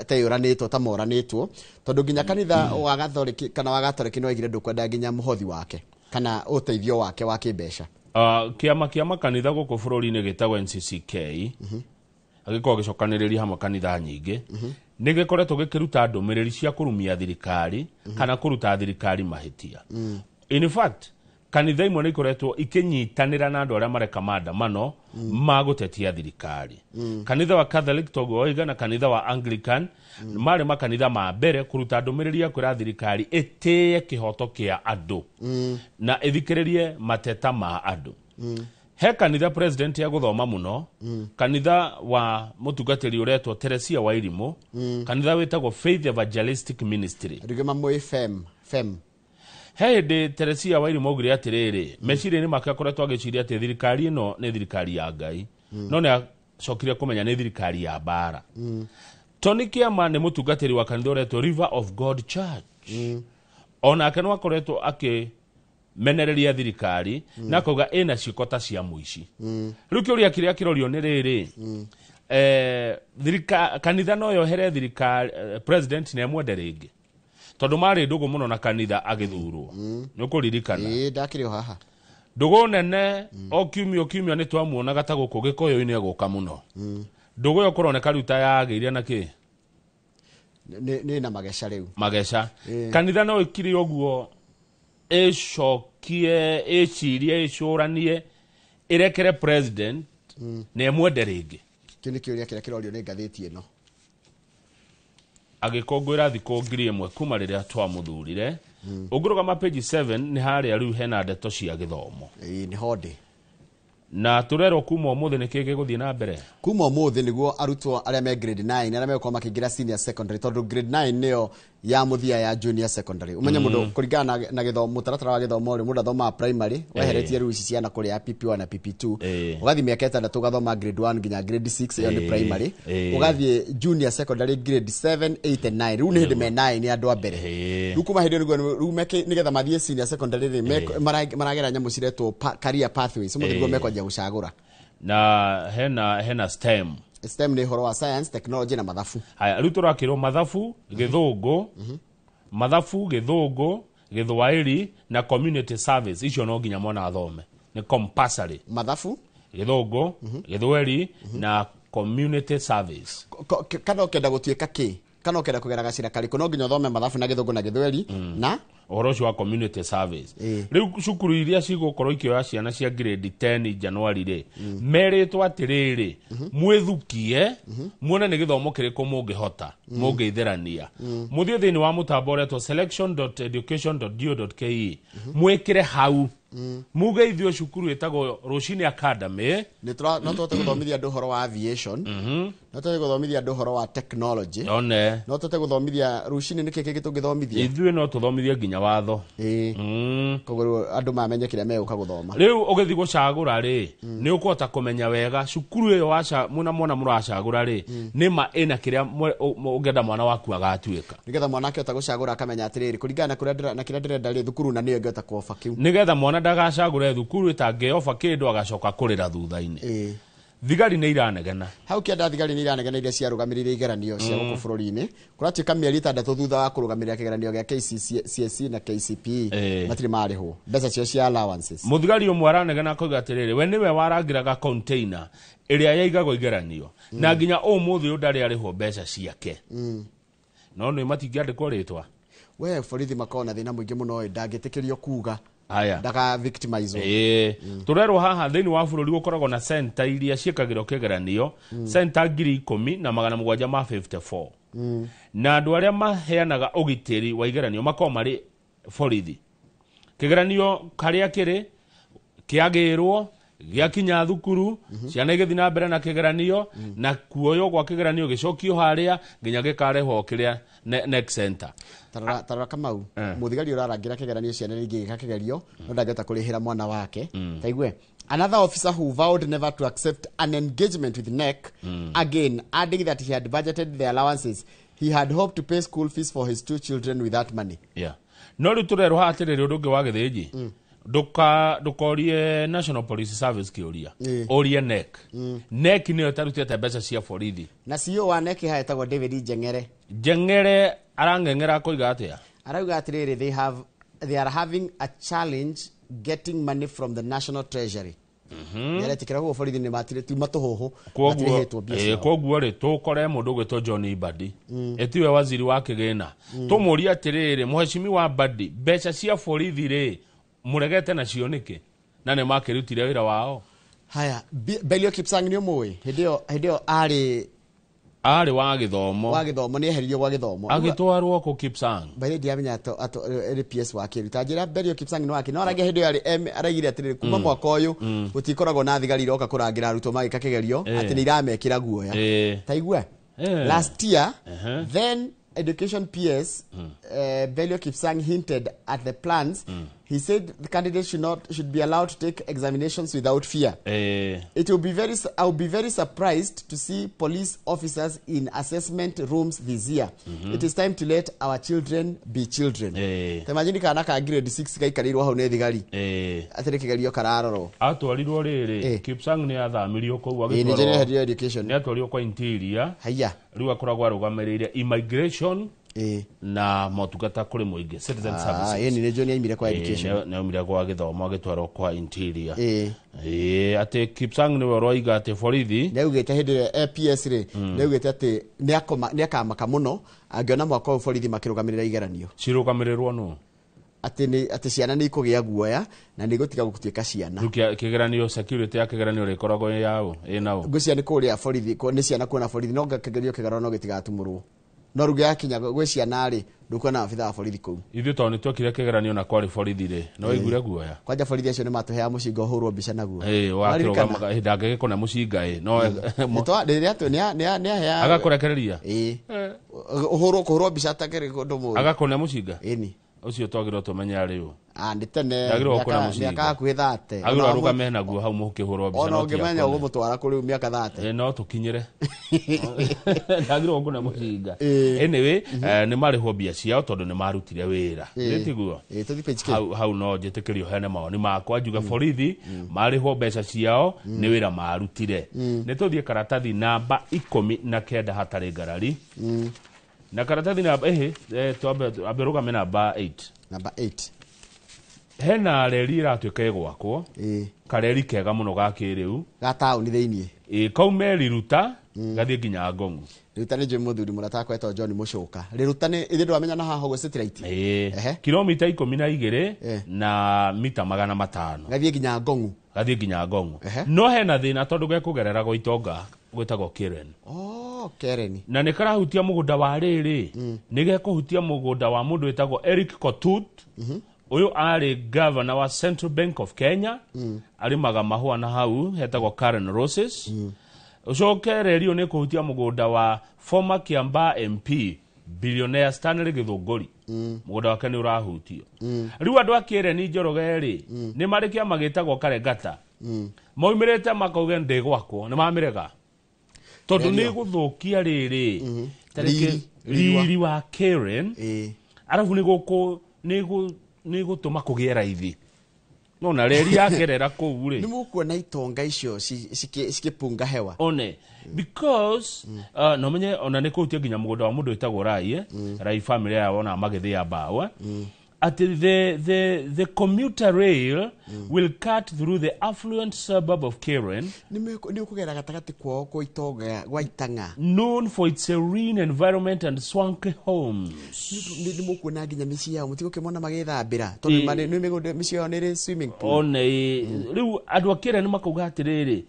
Speaker 2: teyũranĩtwo ta moranĩtwo, tondũ nginya kanitha wa Gatholic kana wa Gatholic nĩ waigire ndũkwenda nginya mũhothi wake kana ũteithio wake wa kĩmbeca.
Speaker 3: Kĩama kĩa makanitha gũkũ bũrũri-inĩ gĩtagwo NCCK agĩkorwo gĩcokanĩrĩria hamwe kanitha nyingĩ, nĩ gĩkoretwo gĩkĩruta ndũmĩrĩri cia kũrumia thirikari kana kũruta thirikari mahĩtia. In fact, kanitha imwe nĩ ikoretwo ikĩnyitanĩra na andũ arĩa mareka maandamano ma gũtetia thirikari. Kanitha wa Catholic toguo oiga na kanitha wa Anglican marĩ makanitha ma mbere kũruta ndũmĩrĩri ya kwĩra thirikari ĩtĩe kĩhoto kĩa andũ na ĩthikĩrĩrie mateta ma andũ. He kanitha president ya gũthoma mũno, kanitha wa mũtungatĩri ũretwo Teresia Wairimu, kanitha wĩtagwo Faith Evangelistic Ministry.
Speaker 2: Andũ mamũĩ FEM.
Speaker 3: He hĩndĩ Teresia Wairimu augire atĩrĩrĩ, meciria-inĩ make akoretwo agĩciria atĩ thirikari ĩno nĩ thirikari ya Ngai, no nĩ acokire kũmenya nĩ thirikari ya mbara. Tony Kĩama nĩ mũtungatĩri wa kanitha ũretwo River of God Church. Onake no akoretwo akĩmenereria thirikari na akauga ĩna ciĩko ta cia mũici. Rĩu kĩũria kĩrĩa kĩrorio nĩ rĩrĩ, kanitha no yohere thirikari, president nĩ amwende rĩngĩ, tondũ marĩ ndũgũ mũno na kanitha agĩthurwo. Nĩ ũkũririkana?
Speaker 2: Ĩĩ, ndakĩrĩ o haha.
Speaker 3: Ndũgũ nene o kiumia o kiumia nĩ twamuonaga ta gũkũ Gĩkũyũ-inĩ egũka mũno. Ndũgũ ĩyo kũroneka rĩu ta yagĩire na kĩ?
Speaker 2: Nĩ na mageca rĩu.
Speaker 3: Mageca. Kanitha no ĩkire ũguo ĩcokie, ĩcirie, ĩcũranie, ĩrekere president na ĩmwende rĩngĩ.
Speaker 2: Kĩu nĩ kĩũria kĩrĩa kĩrorio nĩ ngathĩti ĩno.
Speaker 3: Agĩkũngũĩra thikũ 1000 kuma rĩrĩa twamũthurire. Ũngĩrũgama page 7 nĩ harĩa rĩu hena ndeto cia gĩthomo.
Speaker 2: Ĩĩ, nĩ hondĩ.
Speaker 3: Na tũrerwo kuma ũmũthĩ nĩ kĩĩ gĩgũthiĩ na mbere?
Speaker 2: Kuma ũmũthĩ nĩguo arutwo arĩa me grade 9 arĩa megũkorwo makĩingĩra senior secondary, tondũ grade 9 nĩyo ya mũthia ya junior secondary. Ũmenye mũndũ kũringana na gĩthomo, mũtaratara wa gĩthomo rĩ, mũndũ athomaga primary, weheretie rĩu ici ciana kũrĩa PP1 na PP2, ũgathiĩ mĩaka 6 ũgathoma grade 1 nginya grade 6, ĩyo nĩ primary, ũgathiĩ junior secondary grade 7, 8 and 9. Rĩu nĩ hĩndĩ me 9 nĩ andũ a mbere. Rĩu kuma hĩndĩ ĩyo nĩguo rĩu nĩgetha mathiĩ senior secondary rĩ, maragera nyamũ ciretwo career pathways, ũmũthĩ nĩguo mekwanjia gũcagũra.
Speaker 3: Na hena STEM.
Speaker 2: STEM nĩ ũhoro wa science, technology na mathabu.
Speaker 3: Haya, rĩu tũrakĩrwo mathabu, gĩthũngũ, mathabu, gĩthũngũ, gĩthwaĩri na community service. Icio no nginya mwana athome. Nĩ compulsory.
Speaker 2: Mathabu,
Speaker 3: gĩthũngũ, gĩthweri na community service.
Speaker 2: Kana ũkĩenda gũtuĩka kĩ? Kana ũkĩenda kũgera gacĩra karĩkũ, no nginya ũthome mathabu na gĩthũngũ na gĩthweri na
Speaker 3: ũhoro ũcio wa community service. Rĩu cukuru iria cigũkorwo ikĩoya ciana cia grade 10 January rĩ, merĩtwo atĩrĩrĩ, mwĩthukie muone nĩ gĩthomo kĩrĩkũ mũngĩhota, mũngĩitherania. Mũthiĩ thĩinĩ wa mũtambo ũretwo selection.education.go.ke, mwĩkĩre hau. Muge ithuĩ cukuru ĩtagwo Rũcinĩ Academy.
Speaker 2: No tũhote gũthomithia andũ ũhoro wa aviation, no tũhote gũthomithia andũ ũhoro wa technology,
Speaker 3: one
Speaker 2: no tũhote gũthomithia rũcinĩ. Nĩkĩ kĩngĩ tũngĩthomithia?
Speaker 3: Ithuĩ no tũthomithie nginya watho.
Speaker 2: Koguo rĩu andũ mamenye kĩrĩa megũka gũthoma.
Speaker 3: Rĩu ũgĩthiĩ gũcagũra rĩ, nĩ ũkũhota kũmenya wega cukuru ĩyo waca mwĩna mwana mũracagũra rĩ, nĩ ma ĩna kĩrĩa ũngĩenda mwana waku agatuĩka.
Speaker 2: Nĩgetha mwana akĩhota gũcagũra akamenya atĩrĩrĩ, kũringana na kũrĩa na kĩrĩa ndĩrenda rĩ, thukuru na nĩyo ĩngĩhota kuoba kĩu.
Speaker 3: Nĩgetha mwana ndagacagũre thukuru ĩtangĩoba kĩndũ agacoka kũrĩra thutha-inĩ. Thigari nĩ iranegena.
Speaker 2: Hau kĩanda thigari nĩ iranegena iria ciarũgamĩrĩire igeranio cia gũkũ bũrũri-inĩ. Kũratuĩka mĩeri 6 thutha wa kũrũgamĩrĩra kĩgeranio gĩa KCSE na KCPE matirĩ marĩhwo mbeca cio cia allowances.
Speaker 3: Mũthigari ũmwe aranegena akauga atĩrĩrĩ, we nĩwe warangĩraga container ĩrĩa yaigagwo igeranio na nginya ũmũthĩ ũyũ ndarĩ arĩhwo mbeca ciake. No nĩ matingĩandĩkwo rĩtwa.
Speaker 2: We borithi makoragwo na thĩna mũingĩ mũno ĩ, ndangĩtĩkĩrio kuga
Speaker 3: Haya.
Speaker 2: ndaka victimize.
Speaker 3: Ĩĩ, tũrerwo haha thĩinĩ wa bũrũri gũkoragwo na center iria ciĩkagĩrwo kĩgeranio, center 10,754, na andũ arĩa maheanaga ũgitĩri wa igeranio makoragwo marĩ borithi. Kĩgeranio karĩa kĩrĩ kĩagĩrwo gĩakinya thukuru, ciana igĩthiĩ na mbere na kĩgeranio, na kuoywo gwa kĩgeranio gĩcokio harĩa nginya gĩkarehwo kĩrĩa next center.
Speaker 2: Tarora Kamau, mũthigari ũrarangĩra kĩgeranio ciana rĩngĩ gĩka kĩgerio no ndangĩhota kũrĩhĩra mwana wake. Taigue another officer who vowed never to accept an engagement with NEC again, adding that he had budgeted the allowances. He had hoped to pay school fees for his two children with that money.
Speaker 3: Yeah. No rĩu tũrerwo haha atĩrĩrĩ, ũndũ ũngĩ wa gĩthĩnji, ndũkorie National Police Service kĩũria, ũrie NEC. NEC nĩyo ĩtarutĩte mbeca cia borithi.
Speaker 2: Na CEO wa NEC haha etagwo David Njeng'ere.
Speaker 3: Njeng'ere arang'eng'era akoiga atĩa?
Speaker 2: Arauga atĩrĩrĩ, they are having a challenge getting money from the National Treasury. Nĩaretĩkĩra koguo borithi nĩ matirĩ tiuma tũhũhũ, matirĩhĩtwo mbia ciao.
Speaker 3: Koguo rĩ, tũkore mũndũ ũgwĩtwo John Mbadi, ĩtiwe waziri wa kĩgĩna, tũmũrie atĩrĩrĩ, mũhecimiwa Mbadi, mbeca cia borithi rĩ, mũregete nacio nĩkĩ na nĩ makĩrutire wĩra wao?
Speaker 2: Haya, Belio Kipsang nĩ ũmũĩ, hĩndĩ ĩyo arĩ
Speaker 3: arĩ wa gĩthomo.
Speaker 2: Wa gĩthomo, nĩ eheririo gwa gĩthomo.
Speaker 3: Agĩtwarwo kũ Kipsang?
Speaker 2: By the way, ndiramenya arĩ PS wa kĩru. Ta njĩra Belio Kipsang nĩ wake. No aragia hĩndĩ ĩyo arĩ M, araigire atĩrĩrĩ, kuma mwaka ũyũ gũtikoragwo na thigari iroka kũrangĩra arutwo magĩka kĩgerio, atĩ nĩ iramekĩra guoya. Ta igua. Last year, then Education PS, Belio Kipsang hinted at the plans. He said the candidates should not should be allowed to take examinations without fear. It will be very I will be very surprised to see police officers in assessment rooms this year. It is time to let our children be children. Ta imagine kana ka grade 6 gaikarĩirwo hau nĩ thigari. Atĩrĩ kĩgerio kararorwo.
Speaker 3: Atwarirwo rĩrĩ, Kipsang nĩ athamirio kũu.
Speaker 2: Ĩĩ, nĩ
Speaker 3: agĩtwarwo
Speaker 2: njĩrĩ education.
Speaker 3: Nĩ atwarirwo kwa Interior.
Speaker 2: Haya.
Speaker 3: Rĩu akoragwo arũgamĩrĩire immigration na motungata kũrĩ mũingĩ, citizen services.
Speaker 2: Ĩni nĩ njũĩ nĩ aimire kwa education.
Speaker 3: Nĩ aumire kwa gĩthomo agĩtwarwo kwa Interior. Ĩĩ, atĩ Kipsang nĩwe ũroiga atĩ borithi
Speaker 2: Nĩ augĩte hĩndĩ ĩrĩa APS rĩ, nĩ augĩte atĩ nĩ akamaka mũno angĩona mwaka ũyũ borithi makĩrũgamĩrĩra igeranio.
Speaker 3: Cirũgamĩrĩrwo nũ?
Speaker 2: Atĩ nĩ atĩ ciana nĩ ikũgĩa guoya na nĩ igũtiga gũtuĩka ciana.
Speaker 3: Rĩu kĩgeranio, security ya kĩgeranio rĩkoragwo ĩ yaũ, ĩ naũ?
Speaker 2: Ngwĩciria nĩ kũrĩa borithi, nĩ ciana kuona borithi, no kĩgerio kĩgarũra no gĩtigatumũrwo. No rĩu gĩakinya gwĩ ciana rĩ, ndũkuona abithaa wa borithi kũu.
Speaker 3: Ithuĩ tondũ nĩ twekire kĩgeranio na kwarĩ borithi rĩ, no waiguire guoya?
Speaker 2: Kwanja borithi acio nĩ matũheaga mũcinga ũhũrwo mbica naguo.
Speaker 3: Ĩĩ,
Speaker 2: Waririkana?
Speaker 3: wakĩrũgamaga hĩndĩ angĩgĩkũna mũcinga ĩ, no
Speaker 2: Nĩ rĩrĩa nĩ aheaga
Speaker 3: agakũrekereria.
Speaker 2: Ĩĩ. Ũhũrwo kũhũrwo mbica ta kĩrĩ ũndũ mũũru.
Speaker 3: Agakũna mũcinga?
Speaker 2: Ĩni.
Speaker 3: Ũcio twagĩrĩirwo tũmenye arĩ ũ.
Speaker 2: Ah, nĩ tene,
Speaker 3: Ndagĩrĩirwo kũna mũcinga.
Speaker 2: mĩaka hakuhĩ 30.
Speaker 3: Agĩrĩirwo arũgame naguo hau mũkĩhũrwo mbica.
Speaker 2: Ona
Speaker 3: No ti
Speaker 2: ũngĩmenya
Speaker 3: akũne.
Speaker 2: ũgũmũtwara kũ rĩu mĩaka 30.
Speaker 3: Ĩ, no tũkinyĩre. Ndagĩrĩirwo kũna mũcinga. Anyway, nĩ marĩhwo mbia ciao tondũ nĩ marutire wĩra. Nĩ tiguo?
Speaker 2: Ĩĩ, tũthiĩ page K.
Speaker 3: Hau no njĩtĩkĩrio heane mawoni makwa njuge borithi marĩhwo mbeca ciao nĩ wĩra marutire. Nĩ tũthiĩ karatathi namba 19 hatarĩ ngarari. Na karatathi namba ĩhĩ, twambe ambe rũgame namba 8.
Speaker 2: Namba 8.
Speaker 3: Hena reri ĩratuĩka ĩgwakwo. Kareri kega mũno ga kĩrĩu.
Speaker 2: Ga taũni thĩiniĩ.
Speaker 3: Ĩĩ, kaume Riruta gathiĩ nginya Ngong'u.
Speaker 2: Riruta nĩ njũĩ mũthuri mũrata wakwa etagwo John Mũcũka. Riruta nĩ ithuĩ ndwamenya na haha ũguo satellite.
Speaker 3: Ĩĩ. Kilomita 12 na mita 500.
Speaker 2: Gathiĩ nginya Ngong'u.
Speaker 3: Gathiĩ nginya Ngong'u. No hena thĩna tondũ gekũgerera gwa itonga gwĩtagwo Karen.
Speaker 2: Oh, Karen.
Speaker 3: Na nĩ karahutia mũgũnda wa rĩrĩ, nĩ gekũhutia mũgũnda wa mũndũ wĩtagwo Eric Kotut, Ũyũ arĩ governor wa Central Bank of Kenya, arĩmaga mahũa na hau hetagwo Karen Roses. Ũcoke reri ũyũ nĩ kũhutia mũgũnda wa former Kiambaa MP, billionaire Stanley Gĩthũngũri. Mũgũnda wake nĩ ũrahutio. Rĩu andũ a Kĩreni Njoroge rĩ, nĩ marĩ kĩama gĩtagwo Karengata, maumĩrĩte makauge ndĩgwakwo, nĩ mamĩrega tondũ nĩ
Speaker 2: Rerio.
Speaker 3: gũthũkia rĩrĩ ta rĩngĩ
Speaker 2: Riri, riũa.
Speaker 3: riri wa Karen, arabu nĩ gũkũ nĩ gũtũma kũgĩe raithi no na reri yagerera kũu rĩ.
Speaker 2: Nĩ mũkuona itonga icio cikĩpunga hewa.
Speaker 3: One because no menye ona nĩ kũhutia nginya mũgũnda wa mũndũ wĩtagwo Rai, Rai family yao ona magĩthĩa mbaũ, atĩ the commuter rail will cut through the affluent suburb of Karen,
Speaker 2: nĩ ũkũgera gatagatĩ kwao kwa itonga gwa itang'a,
Speaker 3: known for its serene environment and swanky homes.
Speaker 2: Nĩ mũkuona nginya mĩciĩ yao mũtigũkĩmona magĩthambĩra tondũ nĩ mĩgũnda mĩciĩ yao nĩ ĩrĩ swimming pool.
Speaker 3: One rĩu andũ a Karen makauga atĩrĩrĩ,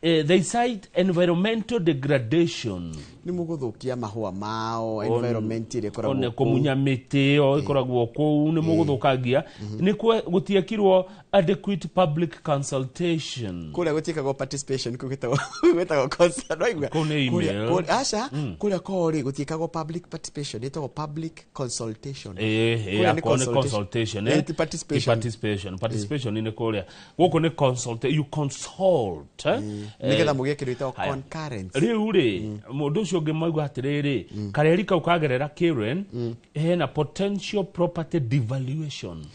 Speaker 3: they cite environmental degradation.
Speaker 2: Nĩ mũgũthũkia mahũa mao, environment ĩrĩa ĩkoragwo
Speaker 3: one
Speaker 2: kũu.
Speaker 3: Kũmunya mĩtĩ ĩyo ĩkoragwo kũu nĩ mũgũthũkangia, nĩ gũtiekirwo adequate public consultation.
Speaker 2: Kũrĩa gũtiĩkagwo participation, kũu gwĩtagwo consult, waigua?
Speaker 3: Kũu nĩ email.
Speaker 2: Aca, kũrĩa kwao rĩ gũtiĩkagwo public participation, ĩtagwo public consultation.
Speaker 3: Ĩĩ,
Speaker 2: Kũrĩa nĩ
Speaker 3: akorwo nĩ consultation,
Speaker 2: Ĩĩ, ti participation.
Speaker 3: Ti participation. Participation nĩ kũrĩa gũkũ nĩ consult, you consult, eh?
Speaker 2: Nĩgetha mũgĩe kĩndũ gĩtagwo
Speaker 3: Haya.
Speaker 2: concurrence.
Speaker 3: Rĩu rĩ, mũndũ ũcio ũngĩ maigua atĩrĩrĩ, kareri kau kagerera Karen hena potential property devaluation.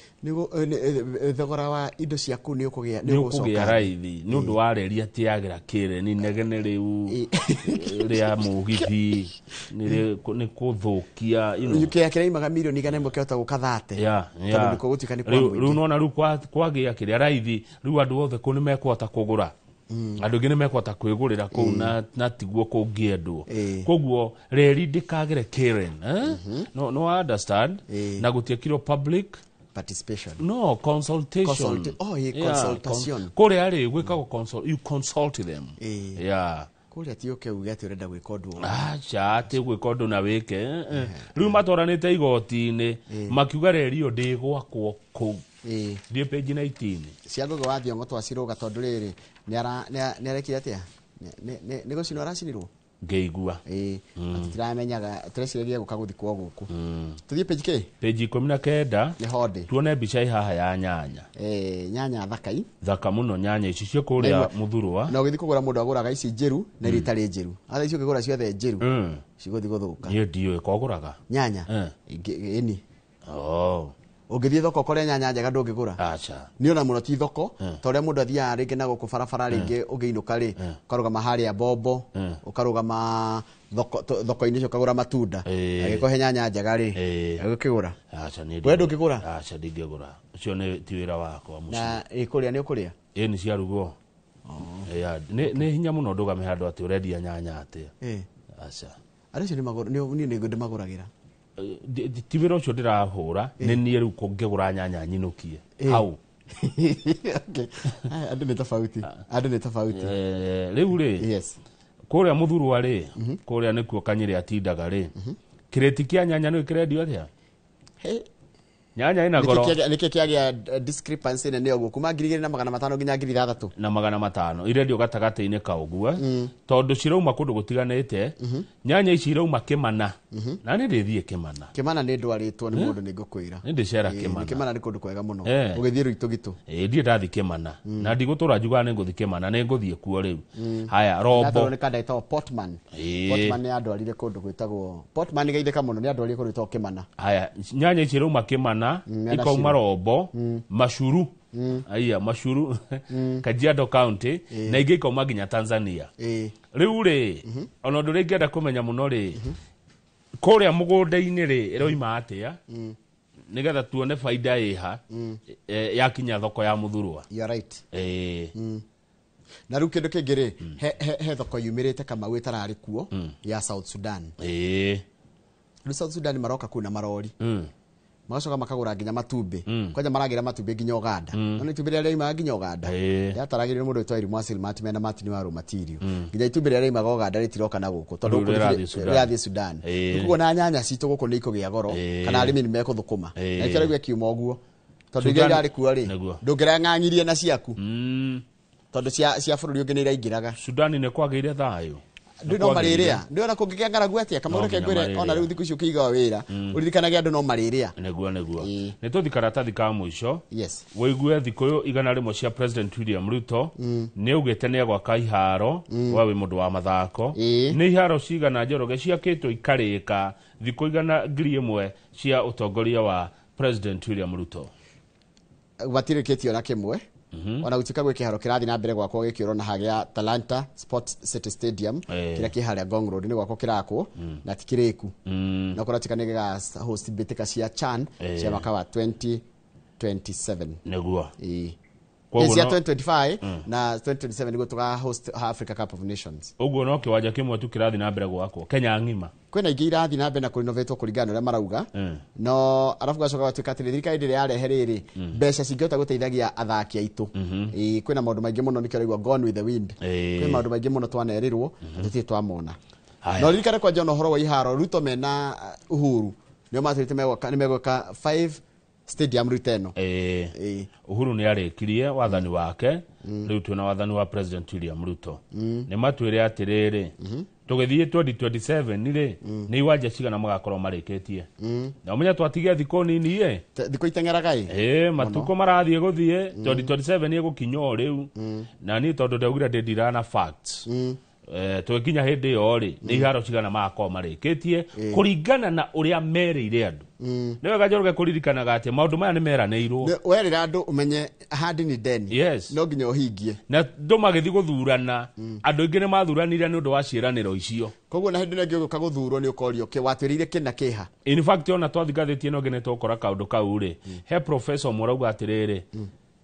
Speaker 2: Thogora wa indo ciaku nĩ ũkũgĩa
Speaker 3: nĩ ũkũgĩa
Speaker 2: ũgũcoka.
Speaker 3: Raithi nĩ ũndũ wa reri atĩ yagera Karen, inegene rĩu rĩa mũgithi nĩ kũthũkia.
Speaker 2: Kĩrĩa kĩraimaga mirioni 100 kĩhota gũka 30 tondũ nĩkuo gũtuĩka nĩ kwa
Speaker 3: Rĩu
Speaker 2: mũingĩ.
Speaker 3: nona rĩu kwagĩa kĩrĩa raithi, rĩu andũ othe kũu nĩ mekũhota kũgũra, andũ aingĩ nĩ mekũhota kwĩgũrĩra kũu, na tiguo kũngĩendwo. Koguo reri ndĩkagere Karen, eh? No understand, na gũtiekirwo public
Speaker 2: participation.
Speaker 3: No consultation.
Speaker 2: Oh, ĩ, consultation.
Speaker 3: Kũrĩa rĩ gwĩkagwo consult, you consult them, yeah.
Speaker 2: Kũrĩa ti ũke uge atĩ ũrenda gwĩka ũndũ o.
Speaker 3: Aca, atĩ gwĩka ũndũ na wĩke, eh. Rĩu matwaranĩte igoti-inĩ makiuga reri ĩyo ndĩgwakwo kũu. Thiĩ page 19.
Speaker 2: Cia Ngũgĩ wa Thiong'o twacirũga tondũ rĩrĩ nĩ arekire atĩa? Nĩ gũcinwo aracinirwo.
Speaker 3: Ngĩigua.
Speaker 2: Tũtiramenyaga, tũreciragia gũka gũthikwo gũkũ. Tũthiĩ page kĩ?
Speaker 3: Page 19.
Speaker 2: Nĩ honde.
Speaker 3: Tuone mbica ĩ haha ya nyanya.
Speaker 2: Nyanya thakai.
Speaker 3: Thaka mũno nyanya ici cio kũrĩa Mũthurwa.
Speaker 2: Na ũgĩthiĩ kũgũra mũndũ agũraga ici njĩru na iria itarĩ njĩru. Atha ici ũkĩgũra ciothe njĩru cigũthiĩ gũthũka.
Speaker 3: Niĩ ndiũĩ kogũraga.
Speaker 2: Nyanya? Ĩni.
Speaker 3: Oh.
Speaker 2: Ũngĩthiĩ thoko ũkore nyanya njega ndũngĩgũra.
Speaker 3: Aca.
Speaker 2: Nĩ ona mũno ti thoko, ta ũrĩa mũndũ athiaga rĩngĩ na gũkũ barabara, rĩngĩ ũngĩinũka rĩ, ũkarũgama harĩa Bombo, ũkarũgama thoko-inĩ icio ũkagũra matunda, agĩkũhe nyanya njega rĩ, agĩkĩgũra.
Speaker 3: Aca, niĩ
Speaker 2: We ndũngĩgũra?
Speaker 3: Aca, ndingĩgũra, ũcio nĩ ti wĩra wakwa mũciĩ.
Speaker 2: Na ĩ kũrĩa nĩ ũkũrĩa?
Speaker 3: Ĩ, nĩ ciarugwo. Yeah, nĩ hinya mũno ndũgame handũ atĩ ũrendia nyanya atĩa. Aca.
Speaker 2: Andũ acio niĩ nĩ ndĩmagũragĩra.
Speaker 3: Ti wĩra ũcio ndĩrahũra, nĩ niĩ rĩu kũngĩgũra nyanya nyinũkie hau.
Speaker 2: Okay. Aya, andũ nĩ tofauti, andũ nĩ tofauti.
Speaker 3: Rĩu rĩ,
Speaker 2: yes,
Speaker 3: kũrĩa Mũthurwa rĩ, kũrĩa nĩkuo Kanyĩrĩ atindaga rĩ, kĩrĩti kĩa nyanya nĩ kĩrendio atĩa? Nyanya ĩna goro.
Speaker 2: Nĩkĩ kĩagĩa discrepancy nene ũguo kuma 2500 nginya 6500?
Speaker 3: Na 500 irendio gatagatĩ-inĩ ka ũguo, tondũ cirauma kũndũ gũtiganĩte. Nyanya ici irauma Kĩmana, na nĩ ndĩthiĩ Kĩmana.
Speaker 2: Kĩmana nĩ ndwarĩtwo nĩ mũndũ, nĩ ngũkwĩra.
Speaker 3: Nĩ ndĩcera Kĩmana.
Speaker 2: Nĩ Kĩmana nĩ kũndũ kwega mũno. Ũgĩthiĩ Rũitũgitũ.
Speaker 3: Ĩĩ, ndirĩ ndathi Kĩmana na ndigũtũra njugaga nĩ ngũthiĩ Kĩmana, nĩ ngũthiĩ kuo rĩu. Haya, Rombo.
Speaker 2: Ndatwarwo nĩ kanda ĩtagwo Portman. Portman nĩ andwarire kũndũ gwĩtagwo Portman, geithĩka mũno, nĩ andwarire kũndũ gwĩtagwo Kĩmana.
Speaker 3: Haya, nyanya ici irauma Kĩmana,
Speaker 2: mena
Speaker 3: ikauma
Speaker 2: Shiro.
Speaker 3: Rombo, Macuru, aiya, Macuru, Kajiado County, na ingĩ ikauma nginya Tanzania. Rĩu rĩ, ona ũndũ ũrĩa ingĩenda kũmenya mũno rĩ, kũrĩa mũgũnda-inĩ rĩ, ĩroima atĩa, nĩgetha tuone baida ĩha yakinya thoko ya Mũthurwa.
Speaker 2: You are right.
Speaker 3: Ĩĩ.
Speaker 2: Na rĩu kĩndũ kĩngĩ rĩ, he thoko yumĩrĩte Kamau ĩtararĩ kuo ya South Sudan. Rĩu South Sudan maroka kũu na marori, magacoka makagũra nginya matumbĩ, kwanja maragĩra matumbĩ nginya Uganda. No nĩ itumbĩ rĩrĩa rĩaumaga nginya Uganda rĩataragĩrio nĩ mũndũ wĩtwo Elimu Asilmat mena Martin wa Rũmatirio, nginya itumbĩ rĩrĩa rĩaumaga Uganda rĩtiroka na gũkũ tondũ
Speaker 3: Rĩu
Speaker 2: gũkũ
Speaker 3: rĩrathiĩ Sudan.
Speaker 2: rĩrathiĩ Sudan. Koguo na nyanya citũ gũkũ nĩ ikũgĩa goro kana arĩmi nĩ mekũthũkũma, na nĩkĩo raigua kiuma ũguo. Tondũ iria irarĩ kuo rĩ,
Speaker 3: Nĩguo.
Speaker 2: ndũngĩrang'ang'irie na ciaku, tondũ cia bũrũri ũngĩ nĩ iraingĩraga.
Speaker 3: Sudani nĩ kwagĩire thayũ.
Speaker 2: Ndũ no marĩrĩa ndũ ona kũngĩgĩa ng'aragu atĩa, kamau
Speaker 3: No
Speaker 2: reke
Speaker 3: nginya
Speaker 2: ngwĩre, ona
Speaker 3: marĩrĩa.
Speaker 2: rĩu thikũ ici ũkĩigaga wĩra, ũririkanage andũ no marĩrĩa.
Speaker 3: Nĩguo nĩ tũthi karatathi ka mũico.
Speaker 2: Yes.
Speaker 3: Wĩigue thikũ 100 cia President William Ruto, nĩ augĩte nĩ egwaka iharo. We wĩ mũndũ wa mathako, nĩ iharo cigana, Njoroge, ciakĩtwo ikarĩka thikũ 1,000 cia ũtongoria wa President William Ruto?
Speaker 2: Gwatirĩkĩtio na kĩmwe, ona gũtuĩka gwĩ kĩharo kĩrathiĩ na mbere gwakwo gĩkĩũrwo na hagĩa Talanta Sports City Stadium, kĩrĩa kĩ harĩa Ngong Road, nĩ gwakwo kĩrakwo na ti kĩrĩku, na kũratuĩka nĩ gĩga host mbĩtĩka cia CHAN cia mwaka wa 2027.
Speaker 3: Nĩguo.
Speaker 2: Ĩĩ.
Speaker 3: Koguo
Speaker 2: cia 2025 na 2027 nĩguo tũga host Africa Cup of Nations.
Speaker 3: Ũguo no kĩwanja kĩmwe tu kĩrathiĩ na mbere gwakwo Kenya ng'ima?
Speaker 2: Kwĩna ingĩ irathiĩ na mbere na kũrinovatwo kũringana na ũrĩa marauga, no arabu gacoka gatuĩka atĩrĩ, thirikari ndĩrĩ yarehe rĩrĩ mbeca cingĩhota gũteithagia athaki aitũ. Ĩĩ, kwĩna maũndũ maingĩ mũno, nĩkĩo ũraigua "Gone with the Wind". Kwĩ maũndũ maingĩ mũno twanerĩrwo na tũtirĩ twamona.
Speaker 3: Haya.
Speaker 2: No ririkane kwanja ona ũhoro wa iharo, Ruto mena Uhuru nĩo matwĩrĩte megwaka, nĩ megwaka 5 stadium rita ĩno.
Speaker 3: Ĩĩ. Uhuru nĩ arĩkirie wathani wake, rĩu twĩna wathani wa President William Ruto. Nĩ matwĩre atĩrĩrĩ, tũgĩthiĩ 2027 rĩ, nĩ iwanja cigana magakorwo marĩkĩtie? Na ũmenye twatigia thikũ nini ĩ.
Speaker 2: Thikũ iteng'eraga ĩ.
Speaker 3: Ĩ, matukũ marathiĩ gũthiĩ, 2027 ĩgũkinya o rĩu, na niĩ tondũ ndaugire ndĩndiraga na facts. Tũgĩkinya hĩndĩ ĩyo rĩ, nĩ iharo cigana magakorwo marĩkĩtie kũringana na ũrĩa merĩire andũ? Nĩ wega, Njoroge, kũririkanaga atĩ maũndũ maya nĩ meranĩirwo.
Speaker 2: Werĩra andũ, ũmenye ahadi ni deni.
Speaker 3: Yes.
Speaker 2: No nginya ũhingie.
Speaker 3: Na andũ magĩthiĩ gũthurana, andũ aingĩ nĩ mathuranire nĩ ũndũ wa ciĩranĩro icio.
Speaker 2: Koguo na hĩndĩ ĩno ĩngĩ ũgĩũka gũthurwo, nĩ ũkorio kĩ watwĩrĩire kĩna kĩha.
Speaker 3: In fact, ona twathi ngathĩti ĩno ĩngĩ nĩ tũgũkora kaũndũ kau rĩ, he professor ũmwe ũrauga atĩrĩrĩ,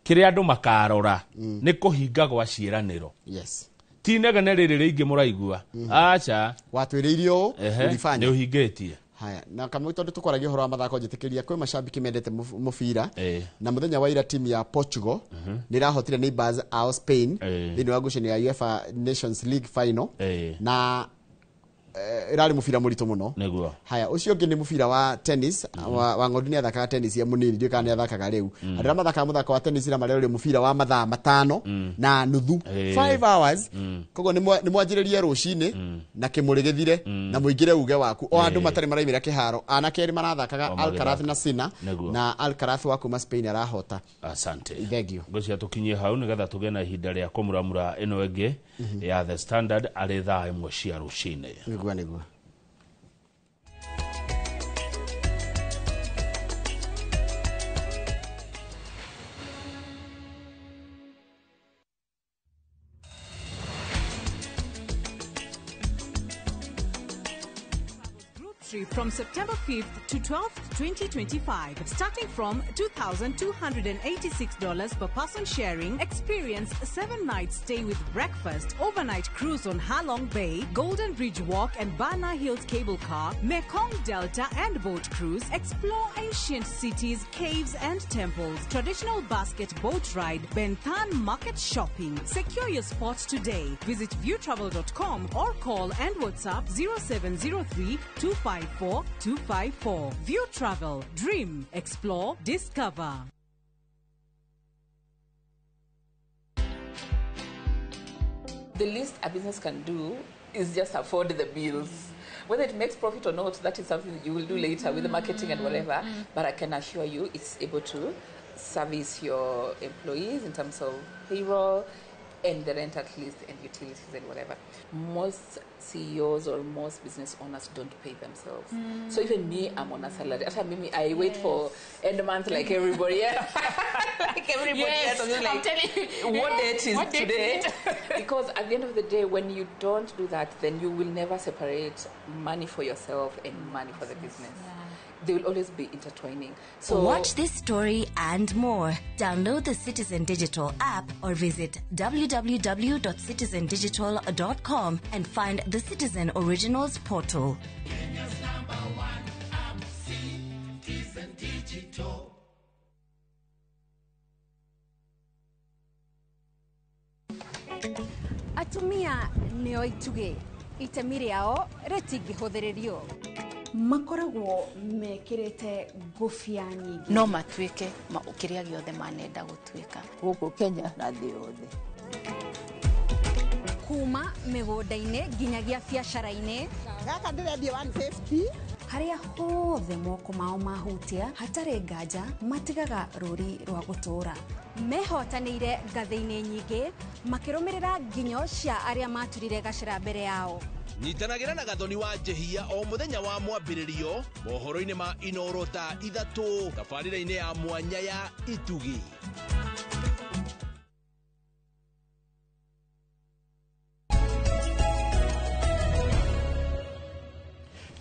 Speaker 3: kĩrĩa andũ makarora nĩ kũhinga gwa ciĩranĩro.
Speaker 2: Yes.
Speaker 3: Ti inegene rĩrĩ rĩingĩ mũraigua, aca.
Speaker 2: Watwĩrĩire ũũ, ulifanya.
Speaker 3: Nĩ ũhingĩtie.
Speaker 2: Haya, na kamau, tondũ tũkwaragia ũhoro wa mathako, njĩtĩkĩria, kwĩ macambĩki mendete mũbira, na mũthenya wa ira timu ya Portugal nĩ ĩrahotire neighbors ao Spain thĩinĩ wa ngucanio ya UEFA Nations League final, na ĩrarĩ mũbira mũritũ mũno.
Speaker 3: Nĩguo.
Speaker 2: Haya, ũcio ũngĩ nĩ mũbira wa tennis. Wa ng'ondu nĩ athakaga tennis ya mũnini, ndiũĩ kana nĩ athakaga rĩu. Andũ arĩa mathakaga mũthako wa tennis na marerorire mũbira wa mathaa 5.5, 5 hours. Koguo nĩ mwanjĩrĩrie rũcinĩ na kĩmũrĩ gĩthire na mũingĩre uge waku o andũ matarĩ maraimĩra kĩharo. Anake erĩ marathakaga,
Speaker 3: O
Speaker 2: Alcaraz
Speaker 3: magĩthaka.
Speaker 2: na Sinner.
Speaker 3: Nĩguo.
Speaker 2: Na Alcaraz wa kuma Spain arahota.
Speaker 3: Asante.
Speaker 2: Thank you.
Speaker 3: Ngwĩciria tũkinyie hau nĩgetha tũgĩe na ihinda rĩa kũmuramura ĩno ĩngĩ ya The Standard arĩ thaa 1 cia rũcinĩ.
Speaker 2: Nĩguo.
Speaker 11: Group trip from September 5th to 12th, 2025, starting from $2,286 per person sharing. Experience 7-night stay with breakfast, overnight cruise on Halong Bay, Golden Bridge Walk and Bana Hills Cable Car, Mekong Delta and boat cruise. Explore ancient cities, caves and temples, traditional basket boat ride, Ben Thanh market shopping. Secure your spot today. Visit viewtravel.com or call and WhatsApp 0703 254 254. View Travel. Dream, explore, discover.
Speaker 4: The least a business can do is just afford the bills. Whether it makes profit or not, that is something you will do later with the marketing and whatever. But I can assure you it's able to service your employees in terms of payroll and the rent at least and utilities and whatever. Most CEOs or most business owners don't pay themselves. So even me, I'm on a salary. Hata mimi, I wait for end month like everybody else. Like everybody else. I'm just
Speaker 5: I'm
Speaker 4: like,
Speaker 5: telling you.
Speaker 4: what date is
Speaker 5: What date
Speaker 4: today?
Speaker 5: is it?
Speaker 4: Because at the end of the day, when you don't do that, then you will never separate money for yourself and money for the business. They will always be intertwining. So
Speaker 6: watch this story and more. Download the Citizen Digital app or visit www.citizendigital.com and find the Citizen Originals portal.
Speaker 8: Kenya's number one app, Citizen Digital.
Speaker 25: Atumia nĩo itugĩ, itemi rĩao rĩtingĩhũthĩrĩrio.
Speaker 5: Makoragwo mekĩrĩte ngũbia nyingĩ.
Speaker 7: No matuĩke kĩrĩa gĩothe manenda gũtuĩka.
Speaker 4: Gũkũ Kenya na thĩ yothe.
Speaker 5: Kuma mĩgũnda-inĩ nginyagia biacara-inĩ.
Speaker 9: Gaka ndĩrendia 150.
Speaker 5: Harĩa hothe moko mao mahutia hatarĩ nganja matigaga rũri rwa gũtũũra. Mehotanĩire ngathĩ-inĩ nyingĩ makĩrũmĩrĩra nginyo cia arĩa maturire gacĩra mbere yao.
Speaker 10: Nyitanagĩra na Gathoni wa Njehia o mũthenya wa mwambĩrĩrio mohoro-inĩ ma Inoro thaa 3 tabarĩra-inĩ ya mwanya ya Itugi.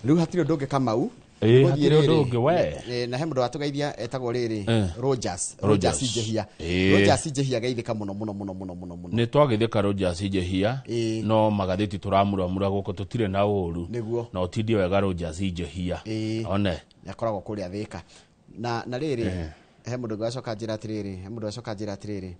Speaker 2: Rĩu hatirĩ ũndũ ũngĩ Kamau.
Speaker 3: Ĩĩ,
Speaker 2: Gũthiĩ
Speaker 3: hatirĩ ũndũ
Speaker 2: rĩrĩ,
Speaker 3: ũngĩ, we.
Speaker 2: Na he mũndũ watũgeithia etagwo rĩrĩ Rogers.
Speaker 3: Rogers.
Speaker 2: Rogers Njehia. Rogers Njehia geithĩka mũno mũno mũno mũno mũno mũno.
Speaker 3: Nĩ twagĩthĩka Rogers Njehia no magathĩti tũramuramura gũkũ tũtirĩ na ũru.
Speaker 2: Nĩguo.
Speaker 3: Na ũtindie wega Rogers Njehia. One.
Speaker 2: Nĩakoragwo kũrĩa Thĩka. Na rĩrĩ he mũndũ ũngĩ wacoka njĩra atĩrĩrĩ, he mũndũ wacoka njĩra atĩrĩrĩ,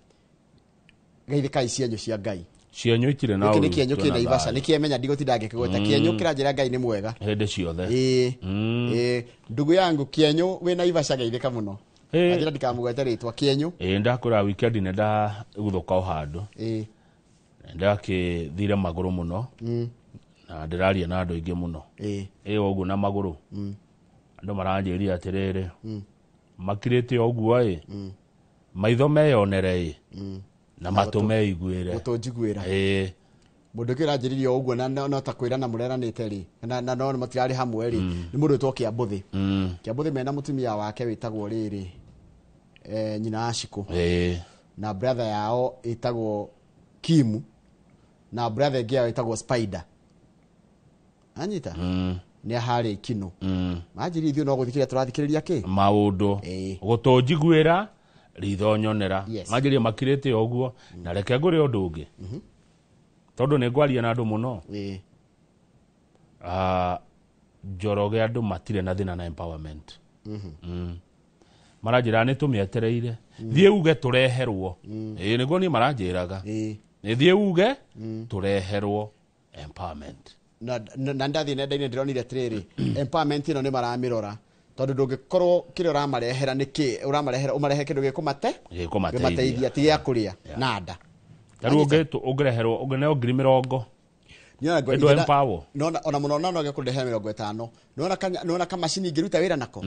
Speaker 2: geithĩkai cienyũ cia Ngai.
Speaker 3: Cienyũ itirĩ na
Speaker 2: Gĩkĩ nĩ
Speaker 3: ũru,
Speaker 2: kĩenyũ
Speaker 3: twĩna
Speaker 2: kĩna Naivasha,
Speaker 3: thayũ.
Speaker 2: nĩ kĩemenya ndigũtinda ngĩkĩgweta. Kĩenyũ kĩranjĩra Ngai nĩ mwega
Speaker 3: hĩndĩ ciothe.
Speaker 2: Ĩĩ, ndugu yangu kĩenyũ wĩ Naivasha geithĩka mũno. Anjĩra ndikamũgwete rĩtwa kĩenyũ.
Speaker 3: Ĩĩ, ndakũra weekend nĩ ndaguthũka o handũ. Ndakĩthire magũrũ mũno. Na ndĩraria na andũ aingĩ mũno. Ĩĩ, ũguo na magũrũ. Andũ maranjĩria atĩrĩrĩ, makirĩte ũguo ĩ, maitho meyonere ĩ, na matũ meiguĩre.
Speaker 2: Gũtũ njiguĩra.
Speaker 3: Ĩĩ.
Speaker 2: Mũndũ ũngĩ ũranjĩrire o ũguo na no ta kwĩrana mũreranĩte rĩ, na no matirarĩ hamwe rĩ, nĩ mũndũ wĩtwo Kĩambũthĩ. Kĩambũthĩ mena mũtumia wake wĩtagwo rĩrĩ, nyina wa Shikũ. Na brother yao ĩtagwo Kimu, na brother ĩngĩ yao ĩtagwo Spider. Anyita? Nĩ aharĩ Kino. Manjĩrire ithuĩ no gũthikĩrĩria tũrathikĩrĩria kĩ?
Speaker 3: Maũndũ. Gũtũ njiguĩra, ritho nyonera. Manjĩrire makirĩte o ũguo, na reke ngũre ũndũ ũngĩ. Tondũ nĩ ngwaria na andũ mũno. Njoroge andũ matirĩ na thĩna na empowerment. Maranjĩraga nĩ tũmĩetereire. Thiĩ uge tũreherwo. Ĩĩ, nĩguo niĩ maranjĩraga. Thiĩ uge tũreherwo empowerment.
Speaker 2: Na ndathiĩ nenda-inĩ ndĩronire atĩrĩrĩ, empowerment ĩno nĩ maramĩrora tondũ ndũngĩkorwo kĩrĩa ũramarehera nĩ kĩ ũramarehera, ũmarehe kĩndũ gĩkũmate
Speaker 3: Gĩkũmateithia.
Speaker 2: gĩkũmateithia, ti gĩa kũrĩa na nda.
Speaker 3: Ta rĩu ũngĩreherwo, ũngĩneo ngiri 20. Ĩndũ empower.
Speaker 2: Nona ona mũno no gĩkũndehera 50. Nona kamacini ingĩruta wĩra nako.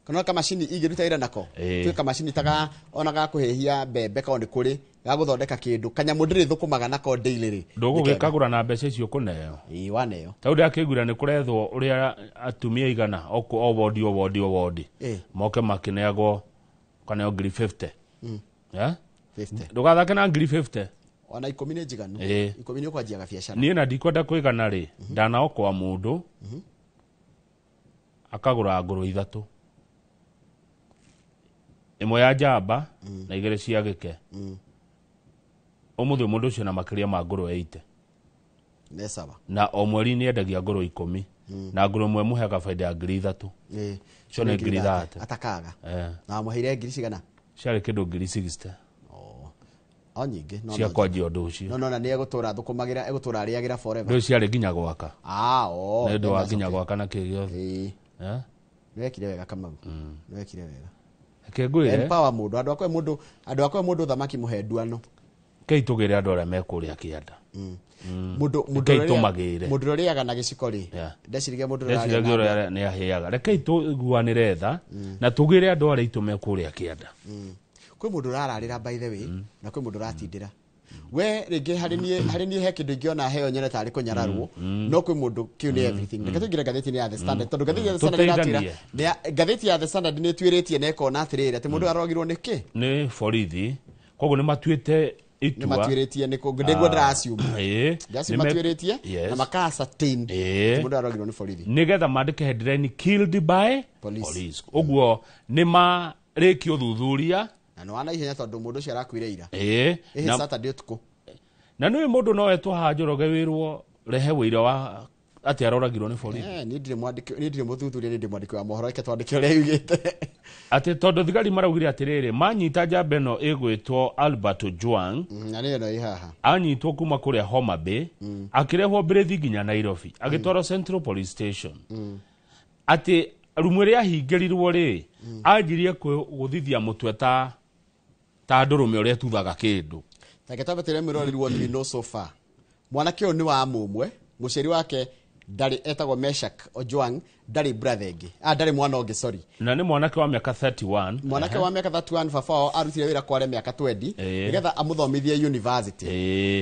Speaker 2: Kana kamacini ingĩruta wĩra nako. Tuĩ kamacini ta ga ona ga kũhĩhia mbembe korwo nĩ kũrĩ, ga gũthondeka kĩndũ, kanyamũ ndĩrĩthũkũmaga nako daily rĩ.
Speaker 3: Ndũgũgĩkagũra na mbeca icio ũkũneo.
Speaker 2: Ĩĩ, waneo.
Speaker 3: Tondũ ndakĩiguire nĩ kũrethwo ũrĩa atumia igana o o wodi o wodi o wodi. Moke makĩneagwo kaneo ngiri 50.
Speaker 2: 50.
Speaker 3: Ndũgathake na ngiri 50.
Speaker 2: Ona 10 nĩ njiganu. 10 nĩ ũkwanjia gabiacara.
Speaker 3: Niĩ na ndikwenda kwĩgana rĩ, ndanaokoa mũndũ akagũra ngũrũ 3. Ĩmwe ya njamba na 2 cia gĩke. Ũmũthĩ mũndũ ũcio na makĩria ma ngũrũ 80.
Speaker 2: Nĩ sawa.
Speaker 3: Na o mweri nĩ endagia ngũrũ 10. Na ngũrũ ĩmwe mũheaga baida ya ngiri 3. Icio nĩ ngiri 30.
Speaker 2: Atakaga. Na wamũheire ngiri cigana?
Speaker 3: Ciarĩ kĩndũ ngiri 60.
Speaker 2: O nyingĩ. No,
Speaker 3: Cia
Speaker 2: no,
Speaker 3: kwanjia ũndũ ũcio.
Speaker 2: No, no, na nĩ egũtũra thũkũmagĩra, egũtũra arĩagĩra forever.
Speaker 3: Ndũ ciarĩ nginya gwaka. Nĩ ũndũ wa nginya gwaka na kĩ gĩothe.
Speaker 2: Nĩ wekire wega Kamau. Nĩ wekire wega.
Speaker 3: Reke ngwĩre.
Speaker 2: Empower mũndũ, andũ akwe mũndũ, andũ akwe mũndũ thamaki mũhe nduano.
Speaker 3: Kei tũgĩre andũ arĩa me kũrĩa kĩanda.
Speaker 2: Mũndũ, mũndũ
Speaker 3: Rekei
Speaker 2: ũrĩa
Speaker 3: tũmagĩre.
Speaker 2: Mũndũ ũrĩa ũrĩaga na gĩciko rĩ. Ndeciririe mũndũ ũrĩa
Speaker 3: Ndeciragia
Speaker 2: ũrarĩa na
Speaker 3: ũrĩa nĩ ahĩaga. Rekei tũiguanĩre tha na tũgĩre andũ arĩa aitũ me kũrĩa kĩanda.
Speaker 2: Kwĩ mũndũ ũrararĩra by the way, na kwĩ mũndũ ũratindĩra. We rĩngĩ harĩ niĩ he kĩndũ ingĩona heo nyone tarĩ kũnyararwo, no kwĩ mũndũ kĩu nĩ everything. Reke tũingĩre ngathĩti-inĩ ya The Standard, tondũ ngathĩti ya The Standard ĩratwĩra,
Speaker 3: Tũteithanie.
Speaker 2: ngathĩti ya The Standard nĩ ĩtuĩrĩtie na ĩkona atĩrĩrĩ, atĩ mũndũ aroragirwo nĩ kĩ?
Speaker 3: Nĩ borithi. Koguo nĩ matuĩte itua.
Speaker 2: Nĩ matuĩrĩtie, nĩ kũ- nĩguo ndĩra-assume. Ndĩra-assume matuĩrĩtie na maka ascertain atĩ mũndũ aroragirwo nĩ borithi.
Speaker 3: Nĩgetha mandĩke headline killed by
Speaker 2: police.
Speaker 3: Ũguo nĩ marĩkia ũthuthuria.
Speaker 2: Na nĩ wa naihenya tondũ mũndũ ũcio arakuire ira. Ĩhĩ, Saturday ũtukũ.
Speaker 3: Na nĩũĩ mũndũ no etwo haha Njoroge wĩrwo rehe wĩira wa Atĩ aroragirwo nĩ borithi.
Speaker 2: Niĩ ndirĩ mwandĩki, niĩ ndirĩ mũthuthuria, niĩ ndĩ mwandĩki wa mohoro, reke twandĩke ũrĩa yugĩte.
Speaker 3: Atĩ tondũ thigari maraugire atĩrĩrĩ, manyita njamba ĩno ĩgwĩtwo Albert Ojwang.
Speaker 2: Na nĩyo ĩno ĩ haha.
Speaker 3: Anyitwo kuma kũrĩa Homa Bay, akĩrehwo mbĩrĩthi nginya Nairobi, agĩtwarwo Central Police Station. Atĩ rumu ĩrĩa ahingĩrirwo rĩ, anjirie gũthithia mũtwe ta ndũrũme ũrĩa ĩtuthaga kĩndũ.
Speaker 2: Reke twambe twĩre mwĩroreri what we know so far. Mwanake ũyũ nĩ wa mũmwe, mũciari wake ndarĩ, etagwo Meshak Ojwang, ndarĩ brother ĩngĩ, ndarĩ mwana ũngĩ, sorry.
Speaker 3: Na nĩ mwanake wa mĩaka 31.
Speaker 2: Mwanake wa mĩaka 31, baba wao arutire wĩra kware mĩaka 20 nĩgetha amũthomithie university.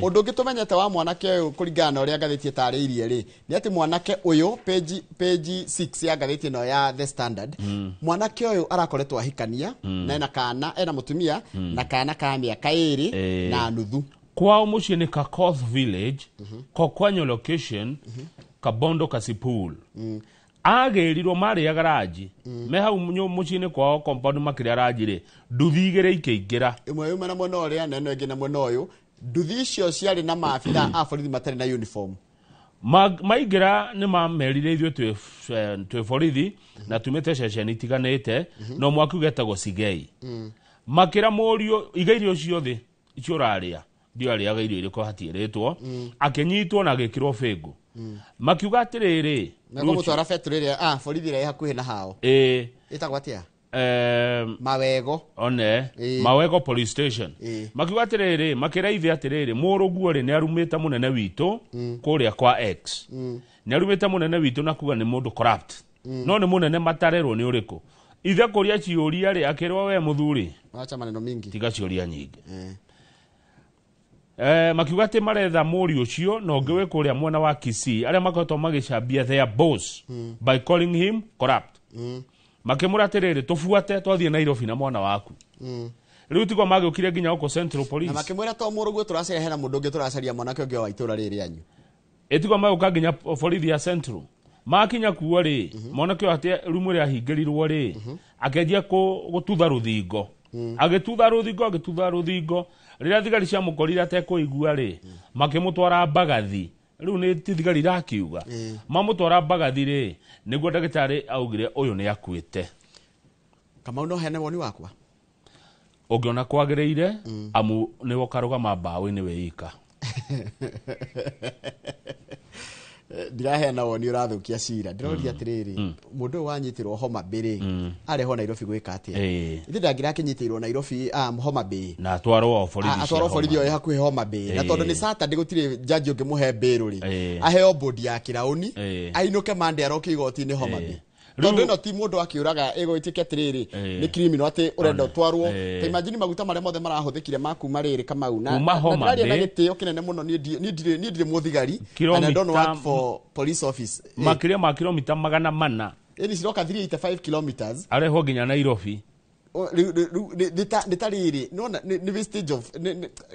Speaker 2: Ũndũ ũngĩ tũmenyete wa mwanake ũyũ kũringana na ũrĩa ngathĩti ĩtarĩirie rĩ, nĩ atĩ mwanake ũyũ page 6 ya ngathĩti ĩno ya The Standard, mwanake ũyũ arakoretwo ahikania na ena kana, ena mũtumia na kana ka mĩaka 2 na nuthu.
Speaker 3: Kwao mũciĩ nĩ Kakoth Village, Kokwanyo location, Kabondo Kasipul. Agĩrirwo marĩaga ranji me hau mũciĩ-inĩ kwao compound makĩrĩa ranji rĩ, nduthi igĩrĩ ikĩingĩra.
Speaker 2: Ĩmwe yuma na mwena ũrĩa na ĩno ĩngĩ na mwena ũyũ. Nduthi icio ciarĩ na maabitha a borithi matarĩ na uniform.
Speaker 3: Maingĩra nĩ mamerire ithuĩ twĩ borithi na tumĩte ceceni itiganĩte, no mwaki ũgetagwo Sigei. Makĩra mũriũ iga irio ciothe icio ũrarĩa, ndio arĩaga irio irĩkũ hatiĩrĩtwo, akĩnyitwo na agĩkĩrwo bĩngũ. Makiuga atĩrĩrĩ,
Speaker 2: na kũmũtwara betũrũ ĩrĩa borithi ĩrĩa ĩ hakuhĩ na hao. Ĩtagwo atĩa? Mawego.
Speaker 3: One, Mawego police station. Makiuga atĩrĩrĩ, makĩra ithe atĩrĩrĩ, mũrũguo rĩ nĩ arumĩte mũnene witũ kũrĩa kwa X. Nĩ arumĩte mũnene witũ na kuga nĩ mũndũ corrupt. No nĩ mũnene matarerwo nĩ ũrĩkũ. Ithe kũria ciũria rĩ, akĩrwo we mũthuri.
Speaker 2: Wacha maneno mingi.
Speaker 3: Tiga ciũria nyingĩ. Makiuga atĩ maretha mũriũ ũcio na ũngĩ wĩ kũrĩa mwena wa Kisii, arĩa makoretwo magĩcambia their boss by calling him corrupt. Makĩmũra atĩrĩrĩ, tũbuate twathiĩ Nairobi na mwana waku. Rĩu tiguo magĩũkire nginya gũkũ Central Police.
Speaker 2: Na makĩmwĩra to mũrũguo tũracaria, hena mũndũ ũngĩ tũracaria mwanake ũngĩ wa itũũra rĩrĩ rĩanyu.
Speaker 3: Ĩtiguo magĩũka nginya borithi ya Central. Makinya kuo rĩ, mwanake ũyũ atĩ rumu ĩrĩa ahingĩrirwo rĩ, akĩanjia gũtutha rũthingo. Agĩtutha rũthingo, agĩtutha rũthingo. Rĩrĩa thigari ciamũkorire atekũigua rĩ, makĩmũtwara Mbagathi. Rĩu nĩ ti thigari irakiuga. Mamũtwara Mbagathi rĩ, nĩguo ndagĩtarĩ augire ũyũ nĩ akuĩte.
Speaker 2: Kamau, no heane woni wakwa?
Speaker 3: Ũngĩona kwagĩrĩire, amu nĩwe ũkarũgama mbaũ-inĩ wĩ ika.
Speaker 2: Ndiraheana woni ũrathũkia cira. Ndĩroria atĩrĩrĩ, mũndũ ũyũ wanyitĩrwo Homa Bay rĩ, arehwo Nairobi gwĩka atĩa? Ithe ndangĩrakĩnyitĩirwo Nairobi, Homa Bay.
Speaker 3: Na atwarwo o borithi cia
Speaker 2: Atwarwo borithi
Speaker 3: Homa
Speaker 2: o hakuhĩ Homa Bay. Na tondũ nĩ Saturday gũtirĩ judge ũngĩmũhe bail rĩ, aheo bodi ya kĩraũni, ainũke Monday aroke igoti-inĩ Homa Bay. Tondũ ĩno ti mũndũ akĩũraga ĩgwĩtĩke atĩrĩrĩ, nĩ criminal atĩ ũrenda ũtwarwo. Ta imagine maguta marĩa mothe marahũthĩkire ma kuma rĩrĩ Kamau. Na
Speaker 3: Kuma
Speaker 2: na
Speaker 3: Homa
Speaker 2: ndĩraria na
Speaker 3: Bay.
Speaker 2: gĩtĩo kĩnene mũno, niĩ ndirĩ mũthigari, and I don't work for police office.
Speaker 3: Makĩria ma kilomita 400.
Speaker 2: Ĩni ciroka 385 kilometers.
Speaker 3: Arehwo nginya Nairobi.
Speaker 2: Nĩ ta rĩrĩ, nĩwona, nĩ wastage of,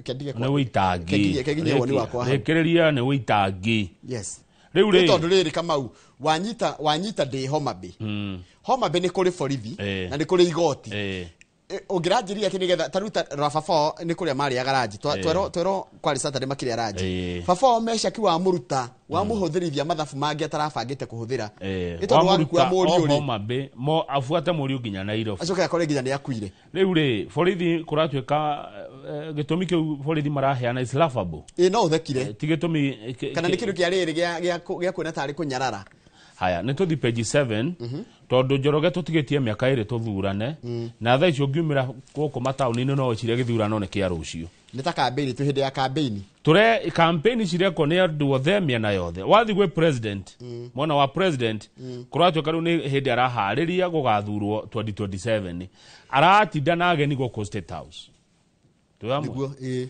Speaker 2: kendige
Speaker 3: Nĩ wĩitangi.
Speaker 2: Kendige woni wakwa hau.
Speaker 3: Rĩkĩrĩria nĩ wĩitangi.
Speaker 2: Yes.
Speaker 3: Rĩu rĩ.
Speaker 2: Nĩ tondũ rĩrĩ Kamau, wanyita ndĩ Homa Bay. Homa Bay nĩ kũrĩ borithi na nĩ kũrĩ igoti. Ũngĩranjĩria atĩ nĩgetha ta rĩu ta ra baba wao nĩ kũrĩa marĩaga ranji. Twerwo kwarĩ Saturday makĩrĩa ranji. Baba wao Meshaki wamũruta, wamũhũthĩrithia mathabu mangĩ atarabangĩte kũhũthĩra. Nĩ tondũ wagĩkua
Speaker 3: Wamũruta
Speaker 2: mũriũ
Speaker 3: o
Speaker 2: rĩ.
Speaker 3: Homa Bay, mo abuate mũriũ nginya Nairobi.
Speaker 2: Acoke akore nginya nĩ akuire.
Speaker 3: Rĩu rĩ, borithi kũratuĩka, gĩtũmi kĩu borithi maraheana is laughable.
Speaker 2: No ũthekire.
Speaker 3: Ti gĩtũmi,
Speaker 2: Kana nĩ kĩndũ kĩa rĩrĩ gĩa kuona tarĩ kũnyarara.
Speaker 3: Haya, nĩ tũthiĩ page 7, tondũ Njoroge tũtigĩtie mĩaka 2 tũthurane, na thaa ici ũngiumĩra gũkũ mataũni-inĩ no wĩcirie gĩthurano nĩ kĩa rũciũ.
Speaker 2: Nĩ ta campaign, twĩ hĩndĩ ya campaign.
Speaker 3: Tũre campaign cirekwo nĩ andũ othe mĩena yothe. Wathiĩ gwĩ president, mwena wa president, kũratuĩka rĩu nĩ hĩndĩ araharĩria gũgathurwo 2027. Aratinda na ageni gũkũ State House. Twĩ hamwe?
Speaker 2: Nĩguo, ĩĩ.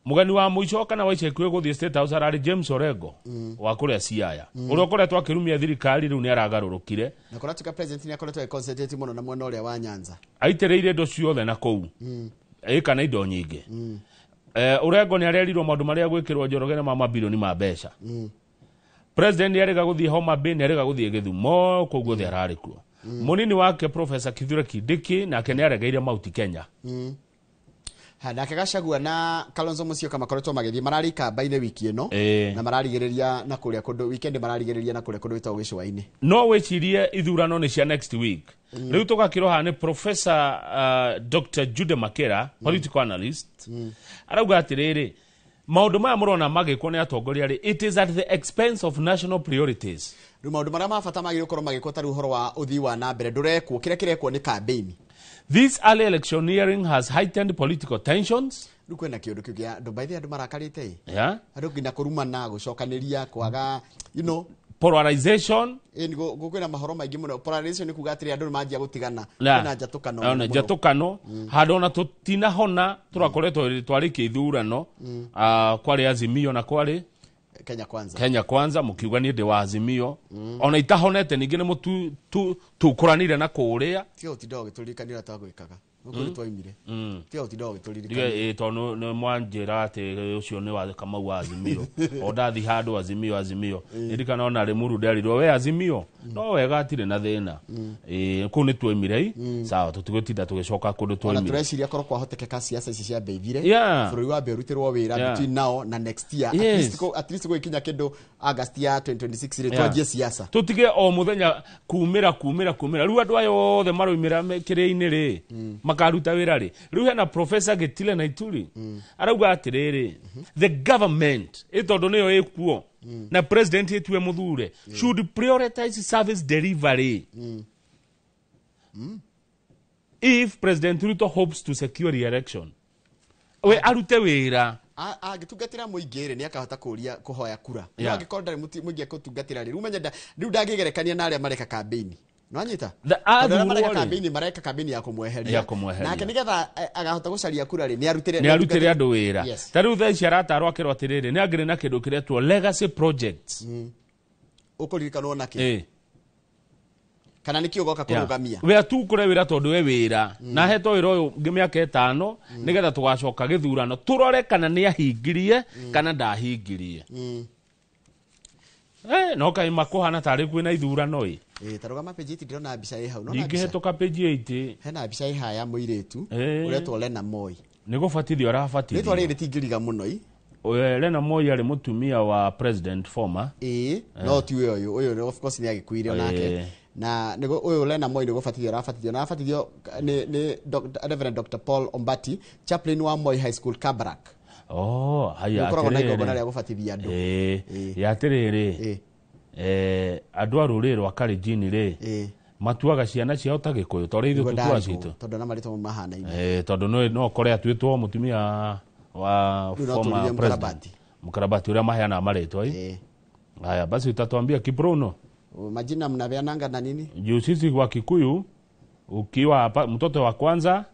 Speaker 3: Mũgeni wa mũico kana wa ica ikuhĩ gũthiĩ State House ararĩ James Orengo wa kũrĩa Siaya. Ũrĩa ũkoretwo akĩrumia thirikari rĩu nĩ aragarũrũkire.
Speaker 2: Na kũratuĩka president nĩ akoretwo agĩ-concentrate mũno na mwena ũrĩa wa Nyanza.
Speaker 3: Aitĩrĩire indo ciothe na kũu. Ĩka na indo nyingĩ. Orengo nĩ arerirwo maũndũ marĩa gwĩkĩrwo Njoroge na ma mabirioni ma mbeca. President nĩ arĩga gũthiĩ Homa Bay, nĩ arĩga gũthiĩ Gĩthumo, kũu guothe ararĩ kuo. Mũnini wake Professor Kithure Kindiki nake nĩ aregeire Mount Kenya.
Speaker 2: Ha, nake Gachagua na Kalonzo Musyoka makoretwo magĩthiĩ mararĩ kamba-inĩ wiki ĩno
Speaker 3: Ĩĩ.
Speaker 2: na mararigĩrĩria na kũrĩa kũndũ weekend mararigĩrĩria na kũrĩa kũndũ gwĩtagwo gĩcũa-inĩ.
Speaker 3: No wĩcirie ithurano nĩ cia next week. Rĩu tũgakĩrwo haha nĩ Professor Dr. Jude Makera, political analyst, arauga atĩrĩrĩ, maũndũ maya mũrona magĩkwo nĩ atongoria rĩ, it is at the expense of national priorities.
Speaker 2: Rĩu maũndũ marĩa ma bata magĩrĩirwo gũkorwo magĩkwo ta rĩu ũhoro wa ũthii wa na mbere ndũrekwo, kĩrĩa kĩrekwo nĩ campaign.
Speaker 3: This early electioneering has heightened political tensions.
Speaker 2: Rĩu kwĩna kĩũndũ kĩu kĩa andũ baithe andũ marakarĩte ĩ.
Speaker 3: Yeah.
Speaker 2: Andũ nginya kũrumana, gũcokanĩria, kwaga
Speaker 3: polarization.
Speaker 2: Ĩ nĩ kwĩna mahoro maingĩ mũno. Polarization nĩ kuga atĩrĩ andũ nĩ manjia gũtigana.
Speaker 3: Na.
Speaker 2: Kwĩna njatũkano
Speaker 3: Ona
Speaker 2: mũno.
Speaker 3: njatũkano handũ ona tũtinahona tũrakoretwo twarĩkia ithurano. Ah, kwarĩ Azimio na kwarĩ
Speaker 2: Kenya Kwanza.
Speaker 3: Kenya Kwanza, mũkiuga niĩ ndĩ wa Azimio, ona itahonete ningĩ nĩ mũtukũranire na kũrĩa.
Speaker 2: Tiga gũtinda ũgĩtũririkania ũrĩa twagwĩkaga. Gũkũ nĩ twaimire. Tiga gũtinda ũgĩtũririkania.
Speaker 3: Ndiga tondũ nĩ mwanjĩra atĩ ũcio nĩ wa Kamau wa Azimio, o ndathi handũ Azimio Azimio, ndirikana ona Limuru nderirwo we Azimio no wega atirĩ na thĩna. Ĩ, kũu nĩ twaimire i sawa, tũtigũtinda tũgĩcoka kũndũ
Speaker 2: Ona
Speaker 3: twaimire.
Speaker 2: tũreciria korwo kwahotekeka siasa ici ciambe ithire, bũrũri wambe ũrutĩrwo wĩra between now na next year. At least at least gũgĩkinya kĩndũ August ya 2026 rĩ, twanjie siasa.
Speaker 3: Tũtige o mũthenya kumĩra kumĩra kumĩra. Rĩu andũ aya othe maroimĩra kĩrĩa-inĩ rĩ, makaruta wĩra rĩ? Rĩu hena Professor Gitile Naituri arauga atĩrĩrĩ, the government ĩ tondũ nĩyo ĩkuo na president ĩtue mũthure should prioritize service delivery if President Ruto hopes to secure re-election. We arute wĩra.
Speaker 2: Angĩtungatĩra mũingĩ rĩ, nĩ akahota kũria kũhoya kura. No angĩkorwo ndarĩ mũingĩ ekũtungatĩra rĩ, rĩu menye rĩu ndangĩgerekania na arĩa mareka kambĩini. Nĩwanyita?
Speaker 3: The
Speaker 2: Tondũ arĩa mareka
Speaker 3: athurwo rĩ.
Speaker 2: kambĩini mareka kambĩini ya kũmweheria.
Speaker 3: Ya kũmweheria.
Speaker 2: Nake nĩgetha agahota gũcaria kura rĩ, nĩ arutĩre
Speaker 3: nĩ arutĩre andũ wĩra.
Speaker 2: Yes.
Speaker 3: Ta rĩu thaa ici aratarwo akĩrwo atĩrĩrĩ, nĩ angĩrĩ na kĩndũ kĩretwo legacy projects.
Speaker 2: Ũkũririkanwo nakĩ?
Speaker 3: Ĩ.
Speaker 2: Kana nĩkĩ ũgoka kũrũgamia?
Speaker 3: We atukũre wĩra tondũ we wĩra na ahetwo wĩra ũyũ ngĩ mĩaka 5 nĩgetha tũgacoka gĩthurano tũrore kana nĩ ahingirie kana ndahingirie. Eh, no kaĩ makũhana tarĩ kwĩna ithurano ĩ.
Speaker 2: Ĩ, ta rũgama page 8, ndĩrona mbica ĩ hau. Nona mbica?
Speaker 3: Ndingĩhetũka page 8.
Speaker 2: Hena mbica ĩ haha ya mũirĩtu ũretwo Lena Moi.
Speaker 3: Nĩ gũbatithio arabatithio.
Speaker 2: Rĩtwa rĩrĩ rĩtingĩriga mũno i.
Speaker 3: Lena Moi arĩ mũtumia wa president former.
Speaker 2: Ĩĩ, no ti ũyũ ũyũ ũyũ of course nĩ agĩkuire onake. Na nĩguo ũyũ Lena Moi nĩ gũbatithio arabatithio na arabatithio nĩ Reverend Dr. Paul Ombati, chaplain wa Moi High School Kabarak.
Speaker 3: Oh, haya.
Speaker 2: Nĩ ũkoragwo na
Speaker 3: Atĩrĩrĩ.
Speaker 2: igongona rĩa gũbatithia andũ.
Speaker 3: Ĩĩ, ya atĩrĩrĩ, andũ a rũrĩrĩ rwa Kalenjin rĩ, matuaga ciana ciao ta Gĩkũyũ ta ũrĩa ithuĩ
Speaker 2: Nĩguo
Speaker 3: tũtuaga
Speaker 2: ndarĩ
Speaker 3: citũ?
Speaker 2: tondũ na marĩtwa mahanaine.
Speaker 3: Tondũ no ũkore atuĩtwo mũtumia wa
Speaker 2: Rĩu no
Speaker 3: former
Speaker 2: tũrire
Speaker 3: president.
Speaker 2: Mũkarabati.
Speaker 3: Mkarabati ũrĩa maheanaga marĩtwa ĩ. Haya basi utatuambia Kiprono.
Speaker 2: Majina mnapeananga na nini?
Speaker 3: Juu sisi wa Kikuyu ukiwa hapa mtoto wa kwanza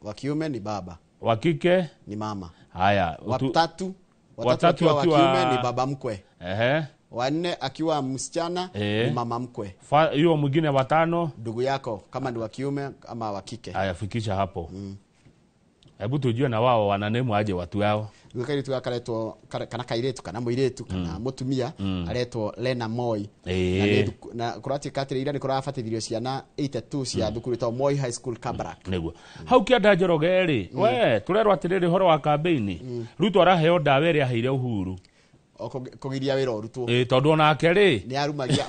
Speaker 2: wa kiume ni baba,
Speaker 3: wa kike
Speaker 2: ni mama.
Speaker 3: Haya,
Speaker 2: Watatu
Speaker 3: watatu
Speaker 2: akiwa wa
Speaker 3: akiwa
Speaker 2: kiume ni baba mkwe.
Speaker 3: Ehe.
Speaker 2: Wanne akiwa msichana ni mama mkwe.
Speaker 3: Hiyo mwingine watano
Speaker 2: ndugu yako kama ni wa kiume ama wa kike.
Speaker 3: Haya, fikisha hapo. Hebu tujue na wao wananemu aje watu yao.
Speaker 2: Rĩu kairĩtu gaka karetwo kana kairĩtu kana mũirĩtu kana mũtumia aretwo Lena Moi. Na nĩ na kũratuĩka atĩrĩ ira nĩ kũrabatithirio ciana 82 cia thukuru ĩtagwo Moi High School Kabarak.
Speaker 3: Nĩguo hau kĩanda Njoroge rĩ, we tũrerwo atĩrĩrĩ ũhoro wa kambĩini, Ruto araheo ndawa ĩrĩa aheire Uhuru.
Speaker 2: O kũgiria wĩra ũrutwo.
Speaker 3: Ĩ, tondũ onake rĩ
Speaker 2: nĩ arumagia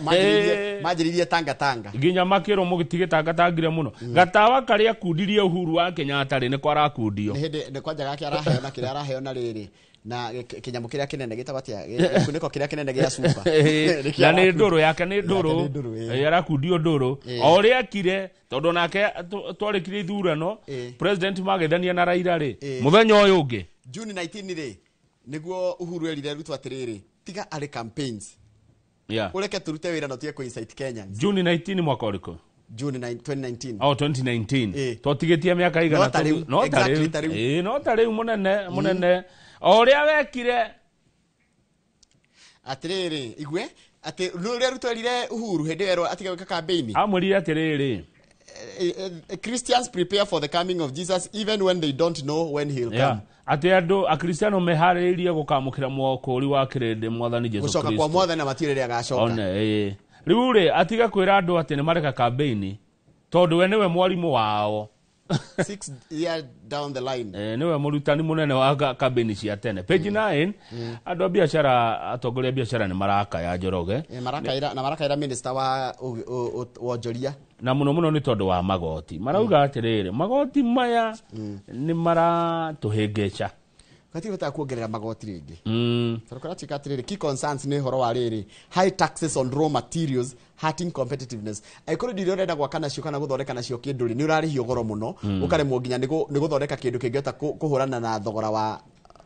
Speaker 2: manjĩrĩirie tanga tanga.
Speaker 3: Nginya makĩrwo mũtigĩtangatangire mũno gatawa karĩa akundirie Uhuru wa Kenyatta rĩ, nĩko arakundio.
Speaker 2: Nĩ hĩndĩ nĩ kwanja gake araheo na kĩrĩa araheo na rĩrĩ na kĩnyamũ kĩrĩa kĩnene gĩtagwo atĩa, gĩkunĩko kĩrĩa kĩnene gĩa cuba. Nĩkĩo
Speaker 3: Na nĩ
Speaker 2: arakundio.
Speaker 3: ndũrũ yake nĩ ndũrũ.
Speaker 2: Yake nĩ ndũrũ, ĩ.
Speaker 3: Ĩ, arakundio ndũrũ o ũrĩa ekire tondũ nake twarĩkirie ithurano president magethania na Raila rĩ, mũthenya ũyũ ũngĩ
Speaker 2: June 19 rĩ nĩguo Uhuru erire Ruto atĩrĩrĩ, tiga arĩ campaigns, ũreke tũrute wĩra na tũtige kũ-incite Kenyans.
Speaker 3: June 19 mwaka ũrĩkũ?
Speaker 2: June 9 2019.
Speaker 3: Oh, 2019 twatigĩtie mĩaka igana
Speaker 2: No ta rĩu,
Speaker 3: no ta
Speaker 2: exactly
Speaker 3: rĩu.
Speaker 2: ta rĩu.
Speaker 3: Ĩ, no ta rĩu mũnene mũnene o ũrĩa wekire.
Speaker 2: Atĩrĩrĩ, igue atĩ nĩ ũrĩa Ruto erire Uhuru hĩndĩ ĩyo erwo atige gwĩka campaign.
Speaker 3: Amwĩrire atĩrĩrĩ,
Speaker 2: Christians prepare for the coming of Jesus even when they don't know when he'll come.
Speaker 3: Atĩ andũ akristiano meharĩrĩirie gũkamũkĩra mokũũri wa kĩrĩndĩ mwathani Jesu
Speaker 2: Gũcoka kwa
Speaker 3: Kristo.
Speaker 2: mwathani na matirĩ rĩrĩa agacoka.
Speaker 3: One, ĩ. Rĩu rĩ atige kwĩra andũ atĩ nĩ mareka kambĩini tondũ we nĩwe mwarimũ wao.
Speaker 2: 6 year down the line.
Speaker 3: Niwe mũrutani mũnene wa kambĩni cia tene. Page 9, andũ a biacara, atongoria a biacara nĩ marakaya, Njoroge.
Speaker 2: Marakaira na marakaira minister wa wonjoria.
Speaker 3: Na mũno mũno nĩ tondũ wa magoti. Marauga atĩrĩrĩ, magoti maya nĩ maratũhĩngĩca.
Speaker 2: Gatirĩ bata kuongerera magoti rĩngĩ. Tondũ kũratuĩka atĩrĩrĩ, key concerns nĩ ũhoro wa rĩrĩ, high taxes on raw materials hurting competitiveness. Angĩkorwo indo iria ũrenda gwaka nacio kana gũthondeka nacio kĩndũ rĩ, nĩ ũrarĩhio goro mũno, ũkaremwo nginya nĩ gũthondeka kĩndũ kĩngĩhota kũhũrana na thogora wa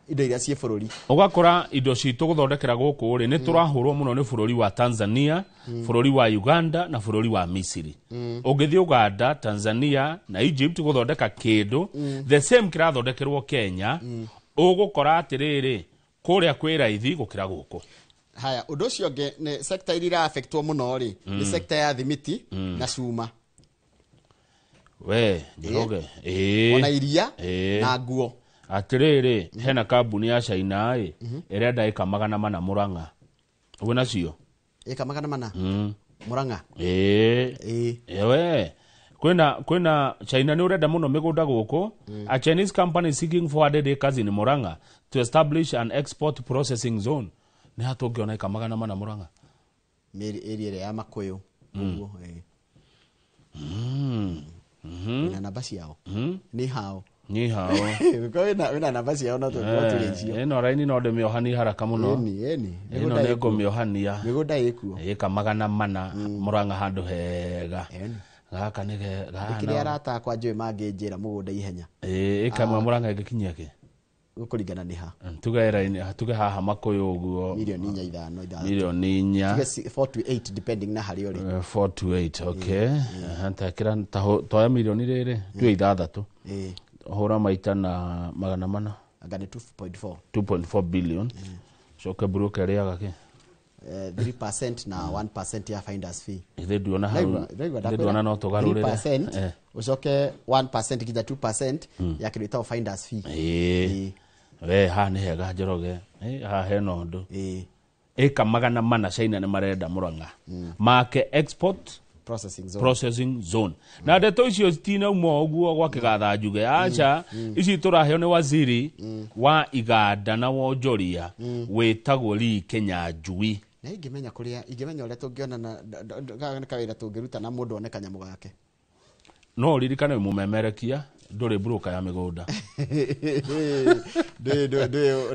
Speaker 2: indo iria ciĩ bũrũri.
Speaker 3: Ũgakora indo citũ gũthondekera gũkũ rĩ, nĩ tũrahũrwo mũno nĩ bũrũri wa Tanzania, bũrũri wa Uganda na bũrũri wa Misiri. Ũngĩthiĩ Uganda, Tanzania na Egypt gũthondeka kĩndũ the same kĩrathondekerwo Kenya, ũgũkora atĩrĩrĩ, kũrĩa kwĩ raithi gũkĩra gũkũ.
Speaker 2: Haya, ũndũ ũcio ũngĩ nĩ sector iria iraafektwo mũno rĩ, nĩ sector ya thimiti na cuma.
Speaker 3: We Njoroge, ĩĩ.
Speaker 2: Ona iria na nguo.
Speaker 3: Atĩrĩrĩ, hena kambuni ya China ĩ ĩrenda ĩka 400 Mũrang'a, ũguo nacio.
Speaker 2: Ĩka 400? Mũrang'a?
Speaker 3: Ĩĩ, we kwĩna China nĩ ũrenda mũno mĩgũnda gũkũ. A Chinese company seeking 400 acres in Murang'a to establish an export processing zone. Nĩ ha tũngĩona ĩka 400 Murang'a?
Speaker 2: Mĩri area ĩrĩa ya Makũyũ ũguo, ĩĩ. Wĩna namba ciao? Nĩ hao?
Speaker 3: Nĩ hao.
Speaker 2: Gũkorwo wĩna namba ciao, no tũrĩ icio.
Speaker 3: Ĩno raini no ndĩmĩohanie haraka mũno.
Speaker 2: Ĩni, ĩni.
Speaker 3: Ĩno
Speaker 2: Mĩgũnda
Speaker 3: nĩ
Speaker 2: ĩkuo.
Speaker 3: ngũmĩohania.
Speaker 2: Mĩgũnda ĩkuo.
Speaker 3: Ĩka 400 Murang'a, handũ hega gaka nĩ gaka.
Speaker 2: Kĩrĩa arata akwa njũĩ mangĩnjĩra mũgũnda ihenya.
Speaker 3: Ĩĩ, ĩka ĩmwe Murang'a ĩngĩkinyia kĩ?
Speaker 2: Gũkũringana nĩ ha.
Speaker 3: Tuge raini, tuge haha Makũyũ ũguo.
Speaker 2: Mirioni 4, 5, 6.
Speaker 3: Mirioni 4.
Speaker 2: Tuge 4 to 8 depending na harĩa ũrĩ.
Speaker 3: 4 to 8, okay. Aha, tekĩra toya mirioni rĩrĩ tuge 6, hũra maita na 400.
Speaker 2: Anga nĩ 2.4.
Speaker 3: 2.4 billion, coke broker ĩrĩaga kĩ?
Speaker 2: 3% na 1% ya finders fee.
Speaker 3: Ithe nduona hau.
Speaker 2: Ndaigua.
Speaker 3: Ithe nduona no tũgarũrĩre.
Speaker 2: 3% ũcoke 1% nginya 2% ya kĩndũ gĩtagwo finders fee.
Speaker 3: Ĩĩ, we haha nĩ hega, Njoroge. Ĩ, haha hena ũndũ. Ĩka 400 China nĩ marenda Mũrang'a make export
Speaker 2: processing zone.
Speaker 3: Processing zone. Na ndeto icio citinauma ũguo gwa kĩgatha njuge, aca, ici tũraheo nĩ waziri wa iganda na wonjoria wĩtagwo Lee Kinyanjui.
Speaker 2: Na ingĩmenya kũrĩa, ingĩmenya ũrĩa tũngĩona na nĩ kawĩra tũngĩruta na mũndũ one kanyamũ gake.
Speaker 3: No ũririkane wĩ mũmemerekia, ndũrĩ broker ya mĩgũnda.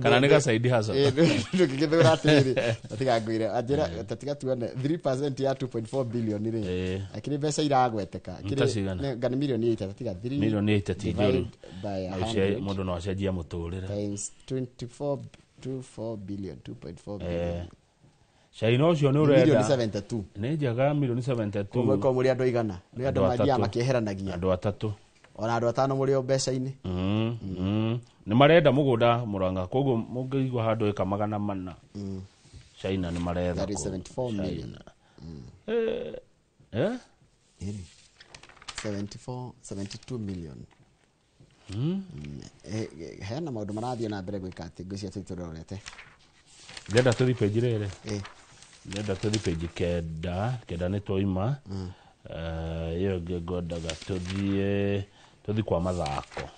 Speaker 3: Kana nĩ ga-side hustle.
Speaker 2: Ndũngĩgĩthũra atĩrĩrĩ, tatiga ngwĩre anjĩra, tatiga tuone 3% ya 2.4 billion rĩ, akĩrĩ mbeca iragweteka.
Speaker 3: Ta cigana?
Speaker 2: Nga nĩ mirioni 8, tatiga 3
Speaker 3: Mirioni 8 ti njũru.
Speaker 2: divide by
Speaker 3: No
Speaker 2: 100
Speaker 3: mũndũ no acenjie mũtũrĩre.
Speaker 2: Times 24, 24 billion, 2.4 billion.
Speaker 3: China ũcio nĩ
Speaker 2: Nĩ mirioni
Speaker 3: ũrenda
Speaker 2: 72.
Speaker 3: Nĩ njega, mirioni 72.
Speaker 2: Koguo korwo mũrĩ andũ aigana, nĩ andũ
Speaker 3: Andũ
Speaker 2: mathiaga
Speaker 3: atatũ.
Speaker 2: makĩeheranagia.
Speaker 3: Andũ atatũ.
Speaker 2: Ona andũ atano mũrĩ o mbeca-inĩ.
Speaker 3: Nĩ marenda mũgũnda Mũrang'a, koguo mũngĩigua handũ ĩka 400, China nĩ maretha
Speaker 2: That is
Speaker 3: kũu.
Speaker 2: 74 million.
Speaker 3: China. Eh?
Speaker 2: Ĩni. 74, 72 million. Hena maũndũ marathiĩ na mbere gwĩka atĩ ngwĩciria tũi tũrorete.
Speaker 3: Ndĩrenda tũthi page rĩrĩ.
Speaker 2: Ĩ.
Speaker 3: Ndĩrenda tũthi page 9, 9 nĩ twaima. Ĩyo ĩngĩ ngwendaga tũthiĩ kwa mathako.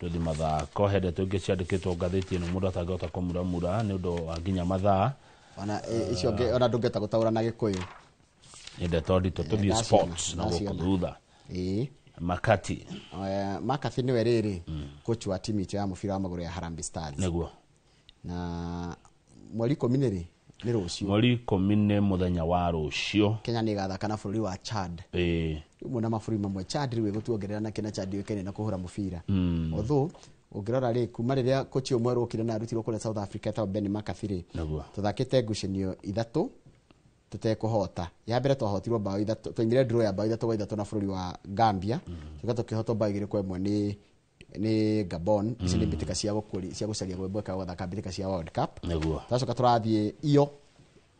Speaker 3: Tũthi mathako, he ndeto ingĩ ciandĩkĩtwo ngathĩti ĩno mũndũ atangĩhota kũmuramura nĩ ũndũ wa nginya mathaa.
Speaker 2: Ona icio ũngĩ ona ndũngĩhota gũtaũra na Gĩkũyũ.
Speaker 3: Nĩ ndeto nditũ. Tũthiĩ
Speaker 2: Ndaciona,
Speaker 3: sports na gũkũ
Speaker 2: ndaciona.
Speaker 3: thutha.
Speaker 2: Ĩĩ.
Speaker 3: Makati.
Speaker 2: McCarthy nĩwe rĩrĩ coach wa timu itũ ya mũbira wa magũrũ ya Harambee Stars.
Speaker 3: Nĩguo.
Speaker 2: Na mweri 10 nĩ rĩ? Nĩ rũciũ.
Speaker 3: Mweri 10 nĩ mũthenya wa rũciũ.
Speaker 2: Kenya nĩ ĩgathaka na bũrũri wa Chad. Rĩmwe na mabũrũri mamwe, Chad rĩu ĩgũtuongerera na kĩna Chad yũĩkaine na kũhũra mũbira. Although ũngĩrora rĩ, kuma rĩrĩa coach ũyũ mwerũ okire na arutirwo kũrĩa South Africa etagwo Benni McCarthy rĩ, tũthakĩte ngucanio ithatũ tũtekũhota. Ya mbere twahotirwo bao 3, twaingĩrire draw ya bao 3-3 na bũrũri wa Gambia, tuka tũkĩhotwo bao 2-1 nĩ Gabon. Ici nĩ mbĩtĩka cia gũkũri cia gũcaria gwĩbweka gũthaka mbĩtĩka cia World Cup. Twacoka tũrathiĩ iyo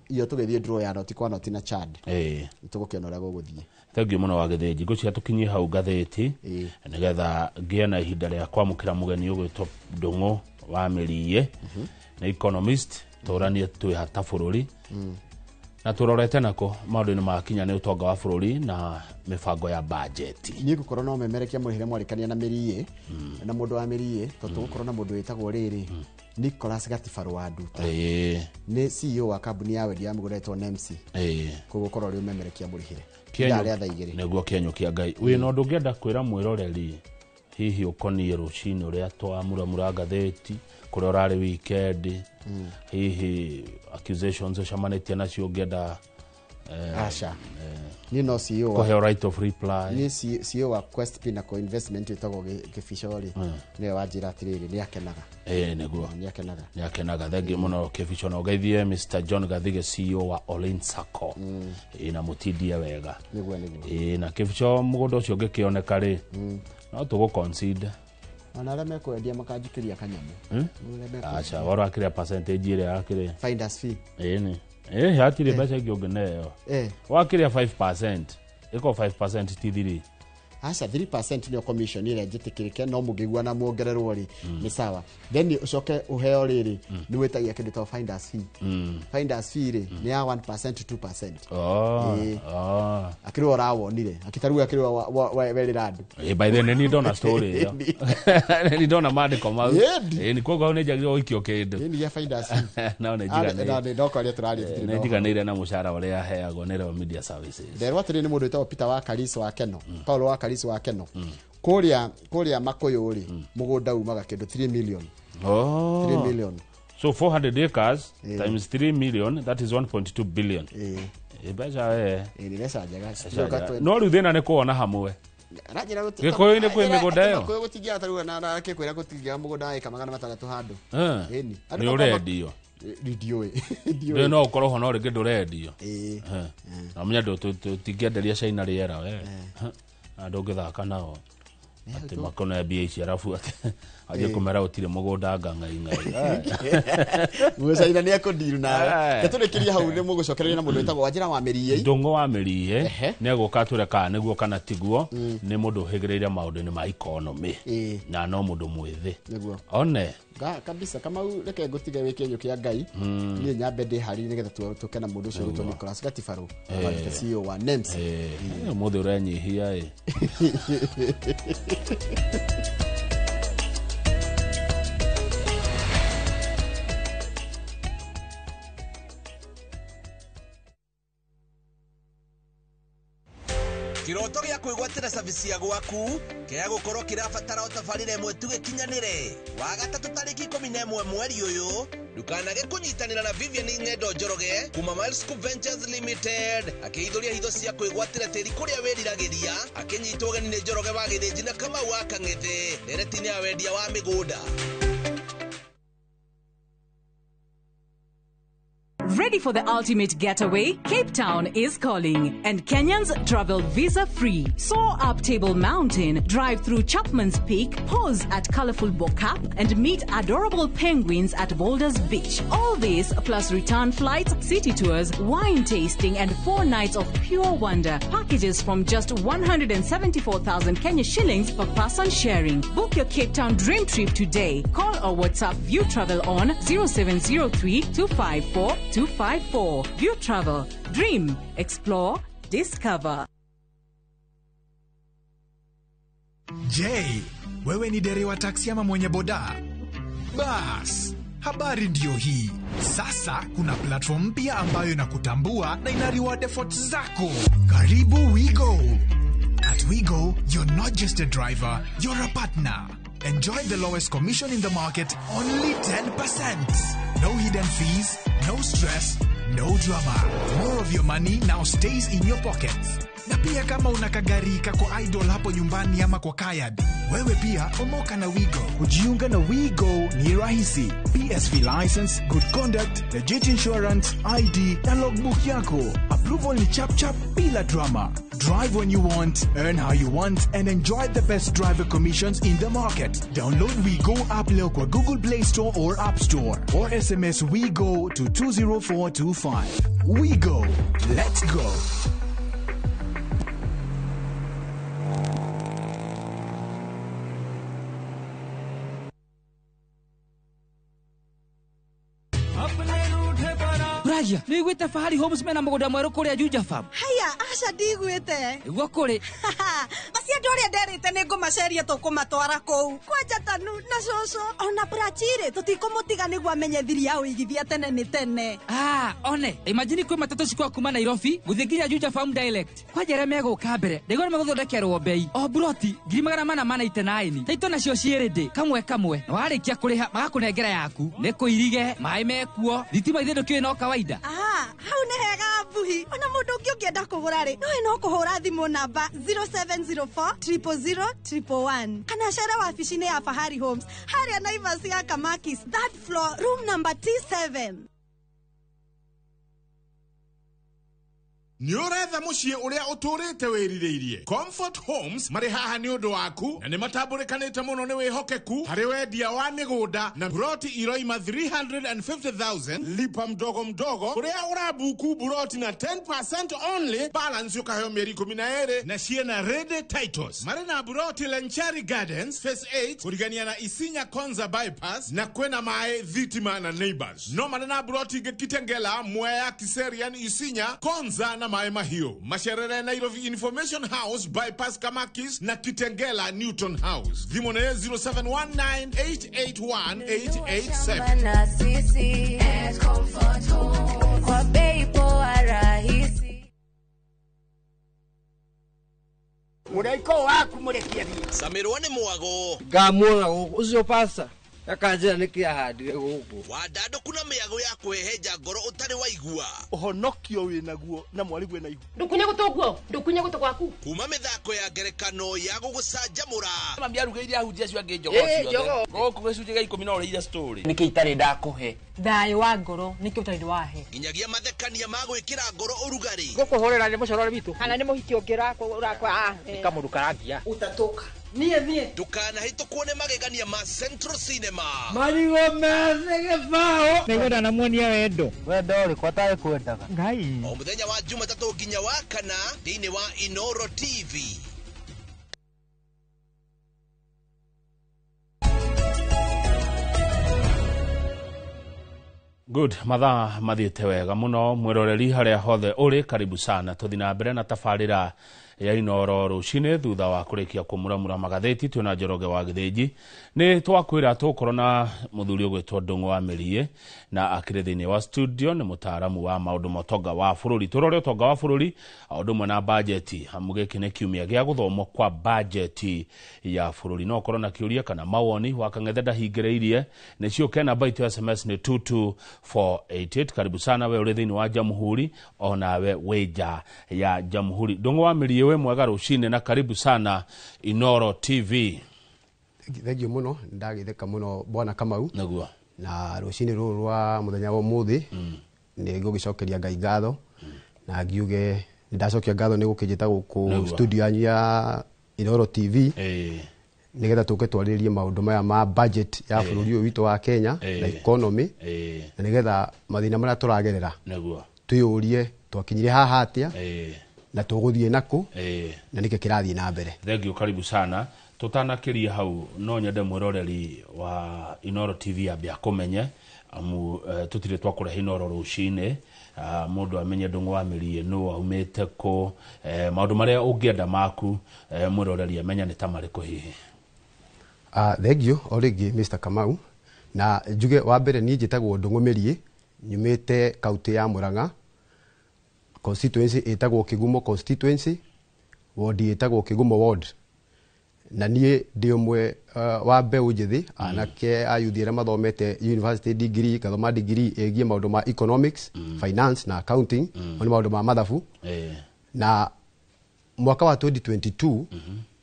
Speaker 2: iyo tũgĩthiĩ draw ya 0-0 na Chad. Tũgũkĩona ũrĩa gũgũthiĩ.
Speaker 3: Thengiũ mũno wa Gĩthĩnji. Ngũcia tũkinyie hau ngathĩti nĩgetha ngĩe na ihinda rĩa kwamũkĩra mũgeni ũgwĩtwo Ndũng'ũ wa Mĩriĩ, nĩ economist, tũranie twĩ hata bũrũri. Na tũrorete nako maũndũ-inĩ makinya nĩ ũtonga wa bũrũri na mĩbango ya bajeti.
Speaker 2: Niĩ ngũkorwo no memerekia mũrĩhĩre mwarĩkania na mĩriĩ na mũndũ wa mĩriĩ tondũ tũgũkorwo na mũndũ wĩtagwo rĩrĩ Nicholas Gatibaru wa Nduta. Nĩ CEO wa kambuni ya wendia wa mĩgũnda ĩtwo NEMC. Koguo ũkorwo ũrĩ ũmemerekia mũrĩhĩre. Ithaa rĩa thaa 2.
Speaker 3: Nĩguo kĩenyũ kĩa Ngai. Wĩna ũndũ ũngĩenda kwĩra mwĩroreri hihi ũkoniĩ rũcinĩ ũrĩa twamuramura ngathĩti kũrĩa ũrarĩ weekend, hihi accusations ũcemanĩtie nacio ũngĩenda
Speaker 2: Aca. Niĩ no CEO wa
Speaker 3: kũheo right of reply.
Speaker 2: Niĩ CEO wa Quest Pinnacle Investment ĩtagwo Kĩbico rĩ, nĩwe wanjĩra atĩrĩrĩ nĩ akenaga.
Speaker 3: Nĩguo.
Speaker 2: Nĩ akenaga.
Speaker 3: Nĩ akenaga. Thengiũ mũno Kĩbico, na ũgeithie Mr John Gathige CEO wa Olin Sacco. Na mũtindie wega.
Speaker 2: Nĩguo nĩguo.
Speaker 3: Na Kĩbico mũgũnda ũcio ũngĩkĩoneka rĩ, no tũgũ consider.
Speaker 2: Ona arĩa mekwendia makanjikĩria kanyamũ.
Speaker 3: Aca, woro akĩrĩa percentage ĩrĩa akĩrĩa.
Speaker 2: Finders fee.
Speaker 3: Ĩni. Hatirĩ mbeca ingĩ ũngĩneo. Wakĩrĩa 5%, ĩko 5% ti 3.
Speaker 2: Aca, 3% nĩyo commission ĩrĩa njĩtĩkĩrĩke, no mũngĩigua na muongererwo rĩ nĩ sawa. Then ũcoke ũheo rĩrĩ nĩ wĩtagia kĩndũ ta finders fee. Finders fee rĩ nĩ ya 1% to 2%. Akĩrĩ ũrawonire akĩtarua akĩrĩ werĩra andũ.
Speaker 3: By the way, nĩ ndona story ĩyo. Nĩ ndona maandĩko mau. Nĩ koguo nĩ njagĩrĩirwo gũikio kĩndũ.
Speaker 2: Nĩ ya finders fee.
Speaker 3: No nĩ njiganĩire.
Speaker 2: Ndokorĩa tũraria tũtirĩ
Speaker 3: na. Nĩ njiganĩire na mũcara ũrĩa aheagwo nĩ Royal Media Services.
Speaker 2: Nderwo atĩrĩ nĩ mũndũ wĩtagwo Peter wa Kariso wa Keno. Paulo wa Kariso wa Keno. Kũrĩa Makũyũ rĩ mũgũnda umaga kĩndũ 3 million. 3 million.
Speaker 3: So 400 acres times 3 million, that is 1.2 billion. Mbeca
Speaker 2: Nĩ mbeca njega.
Speaker 3: No rĩu thĩna nĩ kuona hamwe. Gĩkũyũ-inĩ kwĩ mĩgũnda ĩyo.
Speaker 2: Gĩkũyũ gũtingĩaga tarĩu na akĩkwĩra gũtingĩaga mũgũnda wa ĩka 600 handũ.
Speaker 3: Ĩni. Nĩ ũrendio.
Speaker 2: Ndiũĩ.
Speaker 3: Ndĩ no ũkorwo ho no rĩngĩ ndũrendio. Na menya tũtingĩenderia China rĩera we. Na ndũngĩthaka nao. Atĩ makone mbia ici arabu atĩ anjie kũmera gũtirĩ mũgũnda ngang'aing'ai.
Speaker 2: Mũcaina nĩ ekũndiru nawe. Tũrĩkĩrie hau nĩ mũgũcokereria na mũndũ wĩtagwo Wanjĩra wa Mĩriĩ.
Speaker 3: Ndũng'ũ wa Mĩriĩ nĩ egũka atwĩre kana nĩguo kana tiguo, nĩ mũndũ ũhĩgĩrĩire maũndũ-inĩ ma economy na no mũndũ mwĩthĩ.
Speaker 2: Nĩguo.
Speaker 3: One.
Speaker 2: Kabisa Kamau reke ngũtige wĩ kĩenyũ kĩa Ngai. Niĩ nyambe ndĩharĩrie nĩgetha tũke na mũndũ ũcio ũgwĩtwo Nicholas Gatibaru wa CEO wa NEMS.
Speaker 3: Ũmũthĩ ũrenyihia ĩ.
Speaker 10: Kiroto gĩa kwĩgwatĩra service ya gwaku kĩa gũkorwo kĩrabatara ũtabarĩre ĩmwe tu gĩkinyanĩre. Wa gatatũ tarĩki 11 mweri ũyũ ndukanage kũnyitanĩra na Vivian Ng'endo Njoroge kuma Miles Scoop Ventures Limited akĩhithũria hitho cia kwĩgwatĩra tĩri kũrĩa wĩriragĩria, akĩnyitwo ũgeni nĩ Njoroge wa Gĩthĩnji na Kamau wa Kang'ethe ndereti-inĩ ya wendia wa mĩgũnda.
Speaker 11: Ready for the ultimate getaway? Cape Town is calling, and Kenyans travel visa-free. Soar up Table Mountain, drive through Chapman's Peak, pause at colorful Bo-Kaap, and meet adorable penguins at Boulders Beach. All this plus return flights, city tours, wine tasting, and 4 nights of pure wonder. Packages from just 174,000 Kenya shillings per person sharing. Book your Cape Town dream trip today. Call or WhatsApp View Travel on 0703 254 254. View Travel. Dream, explore, discover.
Speaker 12: Je, wewe ni dereva taksi ama mwenye boda? Bas, habari ndio hii. Sasa kuna platform mpya ambayo inakutambua na ina reward efforts zako. Karibu WeGo. At WeGo, you're not just a driver, you're a partner. Enjoy the lowest commission in the market, only 10%. No hidden fees, no stress, no drama. More of your money now stays in your pockets. Na pia kama una kagari kako idol hapo nyumbani ama kwa kayad, wewe pia omoka na WeGo. Kujiunga na WeGo ni rahisi. PSV license, good conduct, legit insurance, ID na logbook yako. Approval ni chap chap bila drama. Drive when you want, earn how you want, and enjoy the best driver commissions in the market. Download WeGo app leo kwa Google Play Store or App Store, or SMS WeGo to 20425. WeGo. Let's go.
Speaker 13: Njaragia nĩ wĩiguĩte Fahari Homes mena mũgũnda mwerũ kũrĩa Juja Farm?
Speaker 9: Haya, aca ndigwĩte.
Speaker 13: Nĩguo kũrĩ.
Speaker 9: Acio andũ arĩa nderĩte nĩ ngũmaceria tũkũmatwara kũu kwanja Tanu na cũcũ ona Prachirĩ tũtikũmũtiga nĩguo amenye thiri ya ũigithia tene nĩ tene.
Speaker 13: Ah, one imagine kwĩ matatũ cikwa kuma Nairobi gũthiĩ nginya Juja Farm direct. Kwanja arĩa megũka mbere ndaigua nĩ megũthondekerwo bei o buroti 499,000 taito nacio ciĩrĩ kamwe kamwe, na warĩkia kũrĩha magakũnengera yaku. Nĩ kũirige maĩ mekuo, thitima ithe ndũkĩũĩ no kawaida.
Speaker 9: Ah, hau nĩ hega mbuhi. Ona mũndũ ũngĩ ũngĩenda kũgũra rĩ, nowe no kũhũra thimũ namba 0704 000 111 kana cere wabici-inĩ ya Fahari Homes harĩa Naivas ya Kamakis, third floor, room number T7.
Speaker 14: Nĩ ũretha mũciĩ ũrĩa ũtũrĩte wĩrirĩirie. Comfort Homes marĩ haha nĩ ũndũ waku na nĩ matambũrĩkanĩte mũno nĩ wĩhokeku harĩ wendia wa mĩgũnda na buroti iroima 350,000 lipa mdogo mdogo ũrĩa ũrabuku buroti na 10% only, balance ũkaheo mĩeri 12 na ciĩna ready titles. Marĩ na buroti Lenchari Gardens Phase 8 kũrigania na Isinya Konza bypass na kwĩna maĩ, thitima na neighbors. No marĩ na buroti ingĩ Kitengela, Mwea, Kiserian, Isinya, Konza na Maĩ Mahiũ. Macerere Nairobi Information House bypass Kamakis na Kitengela Newton House. Thimũ nĩ 0719881887.
Speaker 15: Na sisi at Comfort Home kwa bei poa rahisi.
Speaker 8: Mũraiko waku mũrekie thiĩ.
Speaker 10: Samirwo nĩ mwago.
Speaker 17: Ngamuona gũkũ ũcio pasta akanjĩra nĩkĩ ahandire gũkũ.
Speaker 10: Wandandũku na mĩago ya kwĩhenja ngoro ũtarĩ waigua.
Speaker 19: Ũhonokio wĩnaguo na mwarĩguo na ihu.
Speaker 18: Ndũkunye gũtũ guo, ndũkunye gũtũ gwaku.
Speaker 10: Kuma mĩthako ya ngerekano ya gũgũcanjamũra.
Speaker 21: Mami arugĩire ahunjia acio angĩ njogoo ciothe. Gũkũ gĩcunjĩ gĩa 10 no ũrĩire story.
Speaker 22: Nĩkĩ itarĩ ndakũhe?
Speaker 23: Thayũ wa ngoro nĩkĩ ũtarĩ wahe?
Speaker 10: Nginyagia mathekania ma gwĩkĩra ngoro ũrugarĩ.
Speaker 22: Gũkũhũrĩra nĩ mũcorore witũ.
Speaker 23: Kana nĩ mũhiki ũngĩ ũrakwa.
Speaker 22: Nĩ kamũndũ karangia.
Speaker 9: Utatoka. Niĩ niĩ.
Speaker 10: Ndũkanahĩtũkwo nĩ magegania ma Central Cinema.
Speaker 17: Marigũ methĩ gĩbaũ.
Speaker 22: Nĩngwenda namuonia wendo.
Speaker 17: Wendo ũrĩkũ atarĩ kwendaga? Ngai.
Speaker 10: O mũthenya wa Jumatatũ nginya wa kana thĩinĩ wa Inoro TV.
Speaker 3: Good, mathaa mathiĩte wega mũno mwĩroreri harĩa hothe ũrĩ, karibu sana. Tũthiĩ na mbere na tabarĩra ya Inoro rũcinĩ thutha wa kũrĩkia kũmuramura magathĩti. Twĩna Njoroge wa Gĩthĩnji. Nĩ twakwĩra tũgũkorwo na mũthuri ũgwĩtwo Ndung'u wa Mĩriĩ na akĩrĩ thĩinĩ wa studio, nĩ mũtaaramu wa maũndũ ma ũtonga wa bũrũri. Tũrore ũtonga wa bũrũri o ũndũ ũmwe na bajeti, amu gĩkĩ nĩ kiumia gĩa gũthomwo kwa bajeti ya bũrũri. No ũkorwo na kĩũria kana mawoni wa Kang'ethe ndahingĩrĩirie, nĩcio ke namba itũ ya SMS nĩ 22488. Karibu sana we ũrĩ thĩinĩ wa Jamhuri onawe wĩ nja ya Jamhuri. Ndung'u wa Mĩriĩ, wĩ mwega rũcinĩ na karibu sana Inoro TV.
Speaker 24: Thengiũ mũno, ndagĩtheka mũno bwana Kamau.
Speaker 3: Nĩguo.
Speaker 24: Na rũcinĩ rũrũ rwa mũthenya wa ũmũthĩ nĩ ngũgĩcokeria Ngai ngatho na ngiuge ndacokia ngatho nĩ gũkĩnjĩta gũkũ studio yanyu ya Inoro TV nĩgetha tũke twarĩrĩrie maũndũ maya ma budget ya bũrũri ũyũ witũ wa Kenya na economy, na nĩgetha mathĩna marĩa tũragerera
Speaker 3: nĩguo
Speaker 24: twĩyũrie twakinyire haha atĩa na tũgũthiĩ nakũ na nĩkĩ kĩrathiĩ na mbere.
Speaker 3: Thank you, karibu sana. Tũtanakĩria hau no nyende mwĩroreri wa Inoro TV ambe akũmenye, amu tũtirĩ twakũrehe Inoro rũcinĩ, mũndũ amenye Ndung'u wa Mĩriĩ nũ aumĩte kũ, maũndũ marĩa ũngĩenda maku mwĩroreri amenya nĩ ta marĩkũ hihi.
Speaker 24: Thank you o rĩngĩ Mr. Kamau, na njuge wa mbere niĩ njĩtagwo Ndung'u Mĩriĩ, nyumĩte kaunti ya Murang'a, constituency ĩtagwo Kĩgumo constituency, ward ĩtagwo Kĩgumo ward. Na niĩ ndĩ ũmwe wa mbeũ njĩthĩ anake a youth arĩa mathomete university degree, ngathoma degree ĩgiĩ maũndũ ma economics, finance na accounting, nĩ maũndũ ma mathabu. Na mwaka wa 2022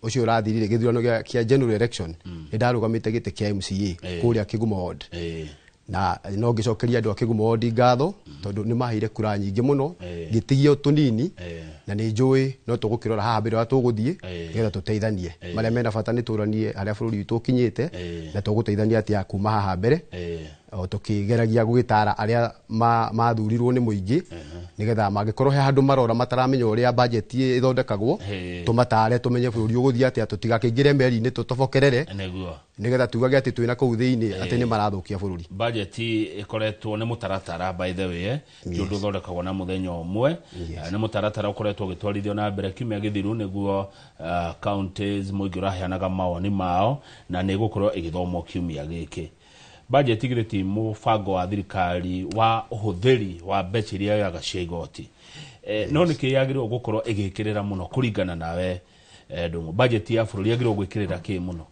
Speaker 24: ũcio ũrathirire gĩthurano kĩa general election, nĩ ndarũgamĩte gĩtĩ kĩa MCA kũrĩa Kĩgumo ward. Na no ngĩcokeria andũ a Kĩgumo ward ngatho tondũ nĩ maheire kura nyingĩ mũno, ngĩtigio tũnini, na nĩ njũĩ no tũgũkĩrora haha mbere ũrĩa tũgũthiĩ nĩgetha tũteithanie marĩa mena bata, nĩ tũranie harĩa bũrũri witũ ũkinyĩte na tũgũteithania atĩa kuma haha mbere. O tũkĩgeragia gũgĩtara arĩa mathurirwo nĩ mũingĩ, nĩgetha mangĩkorwo he handũ marora mataramenya ũrĩa budget ĩthondekagwo, tũmatare tũmenye bũrũri ũgũthiĩ atĩa, tũtigakĩingĩre meri-inĩ tũtobokerere, nĩgetha tugage atĩ twĩna kũu thĩinĩ atĩ nĩ marathũkia bũrũri.
Speaker 3: Budget ĩkoretwo nĩ mũtaratara, by the way, ti ũndũ ũthondekagwo na mũthenya ũmwe. Nĩ mũtaratara ũkoretwo ũgĩtwarithio na mbere. Kiumia gĩthiru nĩguo counties mũingĩ ũraheanaga mawoni mao, na nĩ ĩgũkorwo ĩgĩthomwo kiumia gĩkĩ. Budget githĩ ti mũbango wa thirikari wa ũhũthĩri wa mbeca iria yoyaga cia igoti? No nĩkĩ yagĩrĩirwo gũkorwo ĩgĩkĩrĩra mũno kũringana nawe, Ndung'u? Budget ya bũrũri yagĩrĩirwo gwĩkĩrĩra kĩ mũno?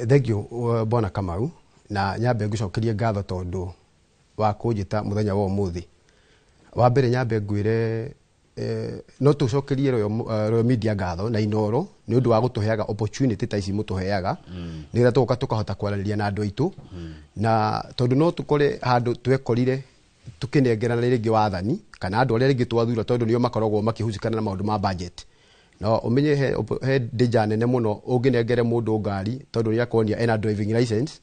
Speaker 24: Thank you, bwana Kamau, na nyambe ngũcokerie ngatho tondũ wa kũnjĩta mũthenya wa ũmũthĩ. Wa mbere nyambe ngwĩre, no tũcokerie Royal Media ngatho na Inoro nĩ ũndũ wa gũtũheaga opportunity ta ici mũtũheaga, nĩgetha tũgoka tũkahota kwaranĩria na andũ aitũ, na tondũ no tũkore handũ twekorire tũkĩnengerana rĩngĩ wathani kana andũ arĩa rĩngĩ twathura, tondũ nĩo makoragwo makĩhucikana na maũndũ ma budget. No ũmenye he danger nene mũno ũngĩnengere mũndũ ngari, tondũ nĩ akuonia ena driving license,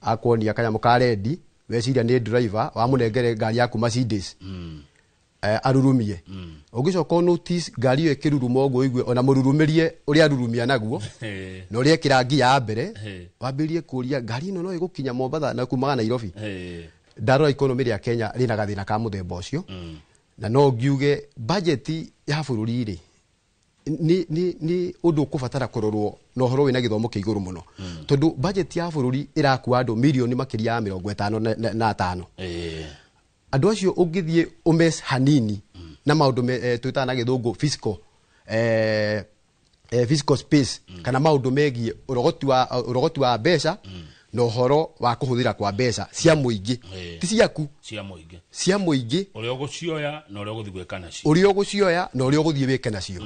Speaker 24: akuonia kanyamũ ka rendi, weciria nĩ driver, wamũnengere ngari yaku Mercedes, arurumie. Ũngĩcoka notice ngari ĩyo ĩkĩruruma ũguo, ũigue ona mũrurumĩrie ũrĩa arurumia naguo na ũrĩa ĩkĩra ngia ya mbere, wambĩrĩrie kũria ngari ĩno no ĩgũkinya Mombatha na kumaga Nairobi. Ndarora economy rĩa Kenya rĩna gathĩna ka mũthemba ũcio, na no ngiuge budget ya bũrũri rĩ nĩ ũndũ ũkũbatara kũrorwo na ũhoro wĩna gĩthomo kĩa igũrũ mũno, tondũ budget ya bũrũri ĩrakua andũ mirioni makĩria ya 55. Andũ acio ũngĩthiĩ ũmes hanini na maũndũ twĩtaga na gĩthũngũ fiscal space, kana maũndũ megiĩ ũrogoti wa mbeca na ũhoro wa kũhũthĩra kwa mbeca cia mũingĩ, ti ciaku,
Speaker 3: cia mũingĩ,
Speaker 24: cia mũingĩ,
Speaker 3: ũrĩa ũgũcioya na ũrĩa ũgũthiĩ gwĩka nacio,
Speaker 24: ũrĩa ũgũcioya na ũrĩa ũgũthiĩ wĩke nacio.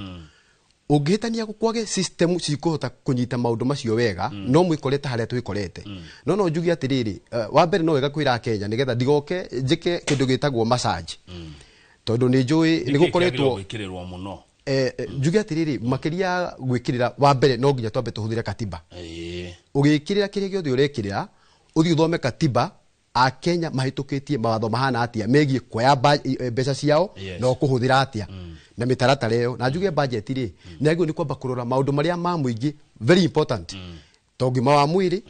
Speaker 24: Ũngĩhĩtania kwage system cikũhota kũnyita maũndũ macio wega, no mwĩkorete harĩa twĩkorete. No njuge atĩrĩrĩ, wa mbere no wega kwĩra Kenya nĩgetha ndigoke njĩke kĩndũ gĩtagwo massage, tondũ nĩ njũĩ nĩ gũkoretwo
Speaker 3: gwĩkĩrĩrwo mũno.
Speaker 24: Njuge atĩrĩrĩ, makĩria gwĩkĩrĩra, wa mbere no nginya twambe tũhũthĩre katiba. Ũgĩkĩrĩra kĩrĩa gĩothe ũrekĩrĩra, ũthiĩ ũthome katiba a Kenya mahĩtũkĩtie mawatho mahana atĩa megiĩ kuoya mbeca ciao na ũkũhũthĩra atĩa na mĩtaratara ĩyo. Na njuge budget rĩ nĩ yagĩrĩirwo nĩ kwamba kũrora maũndũ marĩa ma mũingĩ very important, ta ũgima wa mwĩrĩ,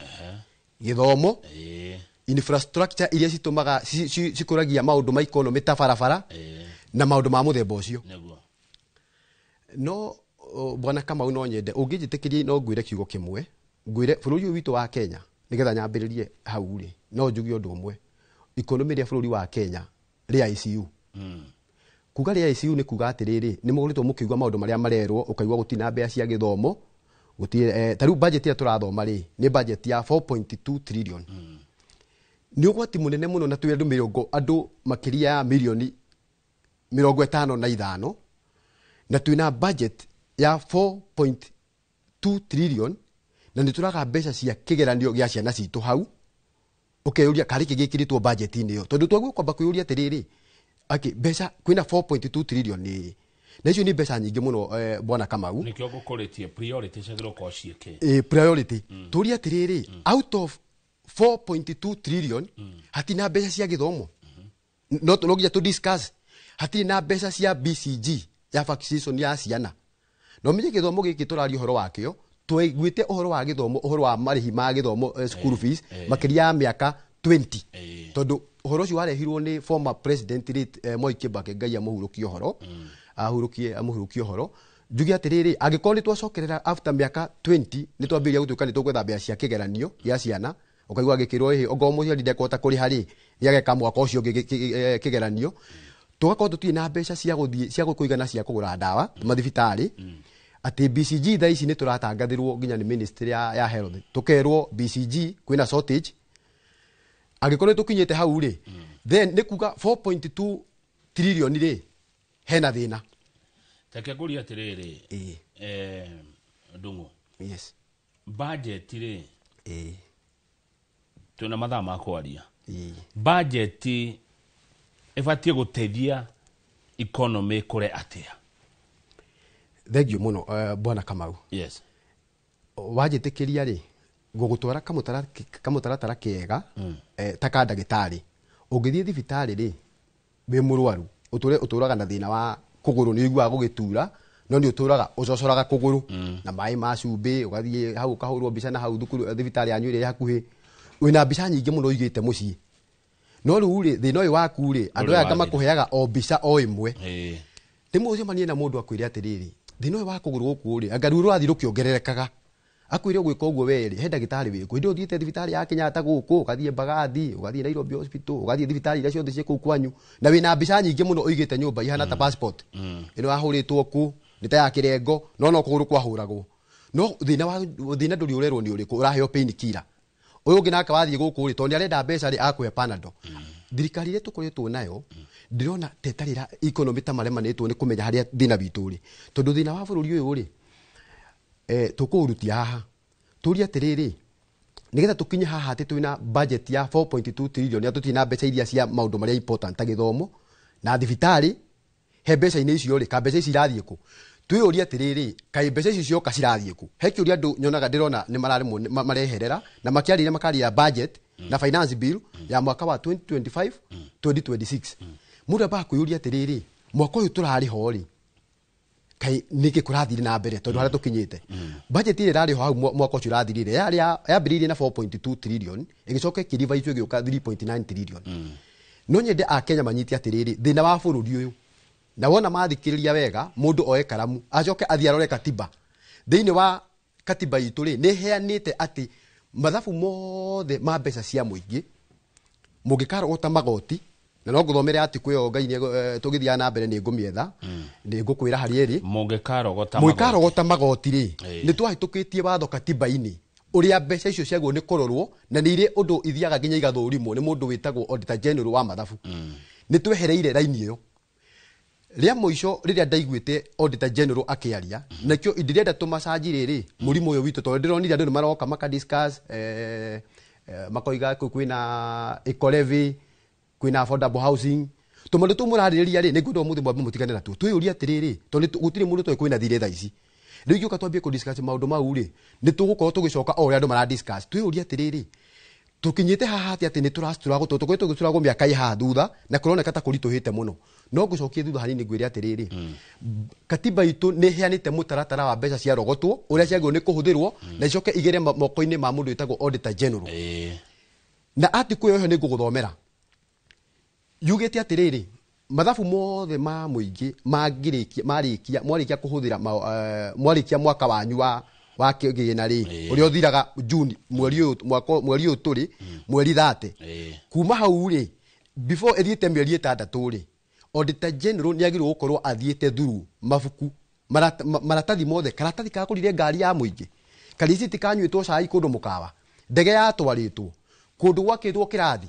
Speaker 24: gĩthomo, infrastructure iria citũmaga cikũragia maũndũ ma economy ta barabara na maũndũ ma mũthemba ũcio. No bwana Kamau, no nyende ũngĩnjĩtĩkĩria no ngwĩre kiugo kĩmwe, ngwĩre bũrũri ũyũ witũ wa Kenya, nĩgetha nyambĩrĩrie hau rĩ, no njuge ũndũ ũmwe, economy rĩa bũrũri wa Kenya rĩa ICU. Kuga rĩa ICU nĩ kuga atĩrĩrĩ, nĩ mũkoretwo mũkĩigua maũndũ marĩa marerwo, ũkaigua gũtirĩ na mbeca cia gĩthomo, gũtirĩ, ta rĩu budget ĩrĩa tũrathoma rĩ nĩ budget ya 4.2 trillion. Nĩ ũgwati mũnene mũno, na twĩ andũ mĩrongo, andũ makĩria ya mirioni 55, na twĩna budget ya 4.2 trillion, na nĩ tũraga mbeca cia kĩgeranio gĩa ciana citũ hau. Ũkeyũria karĩ kĩ gĩkĩrĩtwo budget-inĩ ĩyo, tondũ twagĩrĩirwo kwamba kwĩyũria atĩrĩrĩ, okay, mbeca kwĩna 4.2 trillion nĩ, na icio nĩ mbeca nyingĩ mũno, bwana Kamau.
Speaker 3: Nĩkĩo ngũkũrĩtie priority ciagĩrĩirwo gũkorwo ciĩ kĩ?
Speaker 24: Priority tũrie atĩrĩrĩ, out of 4.2 trillion hatirĩ na mbeca cia gĩthomo, no nginya tũ discuss, hatirĩ na mbeca cia BCG ya vaccination ya ciana. No menye gĩthomo gĩkĩ tũraria ũhoro wakĩo, twaiguĩte ũhoro wa gĩthomo, ũhoro wa marĩhi ma gĩthomo, school fees, makĩria ya mĩaka 20, tondũ ũhoro ũcio warehirwo nĩ former president late Mwai Kibaki, Ngai amũhurũkie ũhoro, ahurũkie, amũhurũkie ũhoro. Njuge atĩrĩrĩ, angĩkorwo nĩ twacokerera after mĩaka 20 nĩ twambĩrĩria gũtuĩka nĩ tũgwetha mbeca cia kĩgeranio gĩa ciana, ũkaigua gĩkĩrwo ĩhĩ, ongorwo mũciari ndekũhota kũrĩha rĩ, nĩ ageka mwaka ũcio ũngĩ kĩgeranio. Tũgakorwo tũtirĩ na mbeca cia gũthiĩ cia kũigana cia kũgũra ndawa mathibitarĩ, atĩ BCG thaa ici nĩ tũratangathĩrwo nginya nĩ ministry ya health, tũkerwo BCG kwĩna shortage. Angĩkorwo nĩ tũkinyĩte hau rĩ, then nĩ kuga 4.2 trillion rĩ hena thĩna.
Speaker 3: Reke ngũrie atĩrĩrĩ, Ndung'u.
Speaker 24: Yes.
Speaker 3: Budget rĩ, twĩna mathaa ma kwaria. Budget ĩbatiĩ gũteithia economy kũre atĩa?
Speaker 24: Thank you mũno, bwana Kamau.
Speaker 3: Yes.
Speaker 24: Wanjĩtĩkĩria rĩ, Ngũgũtwara kamũtaratara kega ta ka ndagĩtarĩ. Ũngĩthiĩ thibitarĩ rĩ, wĩ mũrwaru, ũtũraga na thĩna wa kũgũrũ, nĩ ũiguaga gũgĩtura, no nĩ ũtũraga ũcocoraga kũgũrũ na maĩ ma cumbĩ, ũgathiĩ hau ũkahũrwo mbica na hau thukuru thibitarĩ yanyu ĩrĩa ĩ hakuhĩ. Wĩna mbica nyingĩ mũno ũigĩte mũciĩ. No rĩu rĩ, thĩna ũyũ waku rĩ, andũ aya anga makũheaga o mbica o ĩmwe. Rĩmwe ũcemanie na mũndũ akwĩre atĩrĩrĩ, thĩna ũyũ wa kũgũrũ gũkũ rĩ, anga ruo rũrathiĩ rũkĩongererekaga. Akwĩre ũgwĩka ũguo we rĩ, he ndagĩtarĩ wĩkũ. Hĩndĩ ĩyo ũthiĩte thibitarĩ ya Kenyatta gũkũ, ũgathiĩ Mbagathi, ũgathiĩ Nairobi Hospital, ũgathiĩ thibitarĩ iria ciothe ciĩ kũu kwanyu, na wĩna mbica nyingĩ mũno ũigĩte nyũmba ihana ta passport. Ĩno yahũrĩtwo kũ, nĩ ta ya kĩrengo, no no kũgũrũ kwahũragwo. No thĩna ndũrĩ ũrerwo nĩ ũrĩkũ, ũraheo pain killer. Ũyũ ũngĩ nake wathiĩ gũkũ rĩ, tondũ nĩ arenda mbeca rĩ, akũhe Panadol. Thirikari ĩrĩa tũkoretwo nayo, ndĩrona ta ĩtarĩ ra economy ta maremanĩtwo nĩ kũmenya harĩa thĩna witũ ũrĩ. Tondũ thĩna wa bũrũri ũyũ rĩ, tũkũũrutia haha. Tũrie atĩrĩrĩ, nĩgetha tũkinye haha atĩ twĩna budget ya 4.2 trillion, na tũtirĩ na mbeca iria cia maũndũ marĩa important ta gĩthomo na thibitarĩ, he mbeca-inĩ icio rĩ, ka mbeca ici irathiĩ kũ? Twĩyũrie atĩrĩrĩ, kaĩ mbeca icio cioka cirathiĩ kũ? He kĩũria andũ nyonaga ndĩrona nĩ mararemwo mareherera, na makĩarĩria makaria budget na finance bill ya mwaka wa 2025, 2026. Mũndũ ambaga kwĩyũria atĩrĩrĩ, mwaka ũyũ tũrarĩho rĩ, kaĩ nĩkĩ kũrathire na mbere tondũ harĩa tũkinyĩte. Budget ĩrĩa ĩrarĩho hau mwaka ũcio ũrathirire, yambĩrĩirie na 4.2 trillion, ĩgĩcoka ĩkĩrevise ĩgĩũka 3.9 trillion. No nyende Akenya manyite atĩrĩrĩ, thĩna wa bũrũri ũyũ, na wona mathikĩrĩria wega, mũndũ oe karamu, acoke athiĩ arore katiba. Thĩinĩ wa katiba itũ rĩ, nĩ ĩheanĩte atĩ mathabu mothe ma mbeca cia mũingĩ, mũngĩkarogota magoti, na no ngũthomere article ĩyo Ngai nĩ tũgĩthiaga na mbere nĩ ngũmĩetha, nĩ ngũkwĩra harĩa ĩrĩ.
Speaker 3: Mũngĩkarogota
Speaker 24: Mũngĩkarogota magoti rĩ, nĩ twahĩtũkĩtie watho katiba-inĩ ũrĩa mbeca icio ciagwo nĩ kũrorwo, na nĩ irĩ ũndũ ithiaga nginya igathũrimwo nĩ mũndũ wĩtagwo Auditor General wa mathabu. Nĩ twehereire raini ĩyo. Rĩa mũico rĩrĩa ndaiguĩte Auditor General akĩaria, nakĩo ndĩrenda tũmacanji rĩrĩ mũrimũ ũyũ witũ, tondũ ndĩronire andũ nĩ maroka maka discuss, makoiga kwĩna eco levy, kwĩna affordable housing. Tũmaũndũ tũu mũrarĩrĩria rĩ, nĩ ngwenda ũmũthĩ mwambe mũtigane natuo. Twĩyũrie atĩrĩrĩ, tondũ gũtirĩ mũndũ ũtoĩ kwĩna thirĩ thaa ici. Rĩu ingĩũka twambie kũ discuss maũndũ mau rĩ, nĩ tũgũkorwo tũgĩcoka o ũrĩa andũ mara discuss. Twĩyũrie atĩrĩrĩ, tũkinyĩte haha atĩa atĩ nĩ tũracuragwo, tondũ tũkoretwo tũgĩcuragwo mĩaka ĩ haha thutha, na kũroneka ta kũritũhĩte mũno. No ngũcokie thutha hanini ngwĩre atĩrĩrĩ, katiba itũ nĩ ĩheanĩte mũtaratara wa mbeca ciarogotwo, ũrĩa ciagĩrĩirwo nĩ kũhũthĩrwo, na icoke igere moko-inĩ ma mũndũ wĩtagwo Auditor General. Na article ĩyo nĩ ngũgũthomera. Yugĩte atĩrĩrĩ, mathabu mothe ma mũingĩ mangĩrĩkia, marĩkia, mwarĩkia kũhũthĩra mwarĩkia mwaka wanyu wa kĩgĩna rĩ, ũrĩa ũthiraga June, mweri ũyũ, mwaka, mweri ũyũ tũrĩ, mweri 30. Kuma hau rĩ, before ĩthiĩte mĩeri ĩtandatũ rĩ, Auditor General nĩ agĩrĩirwo gũkorwo athiĩte through mabuku, maratathi mothe, karatathi kagũrire ngari ya mũingĩ, kariciti kanyuĩtwo cai kũndũ mũkawa, ndege yatwarĩtwo, kũndũ gwakĩtwo kĩrathi.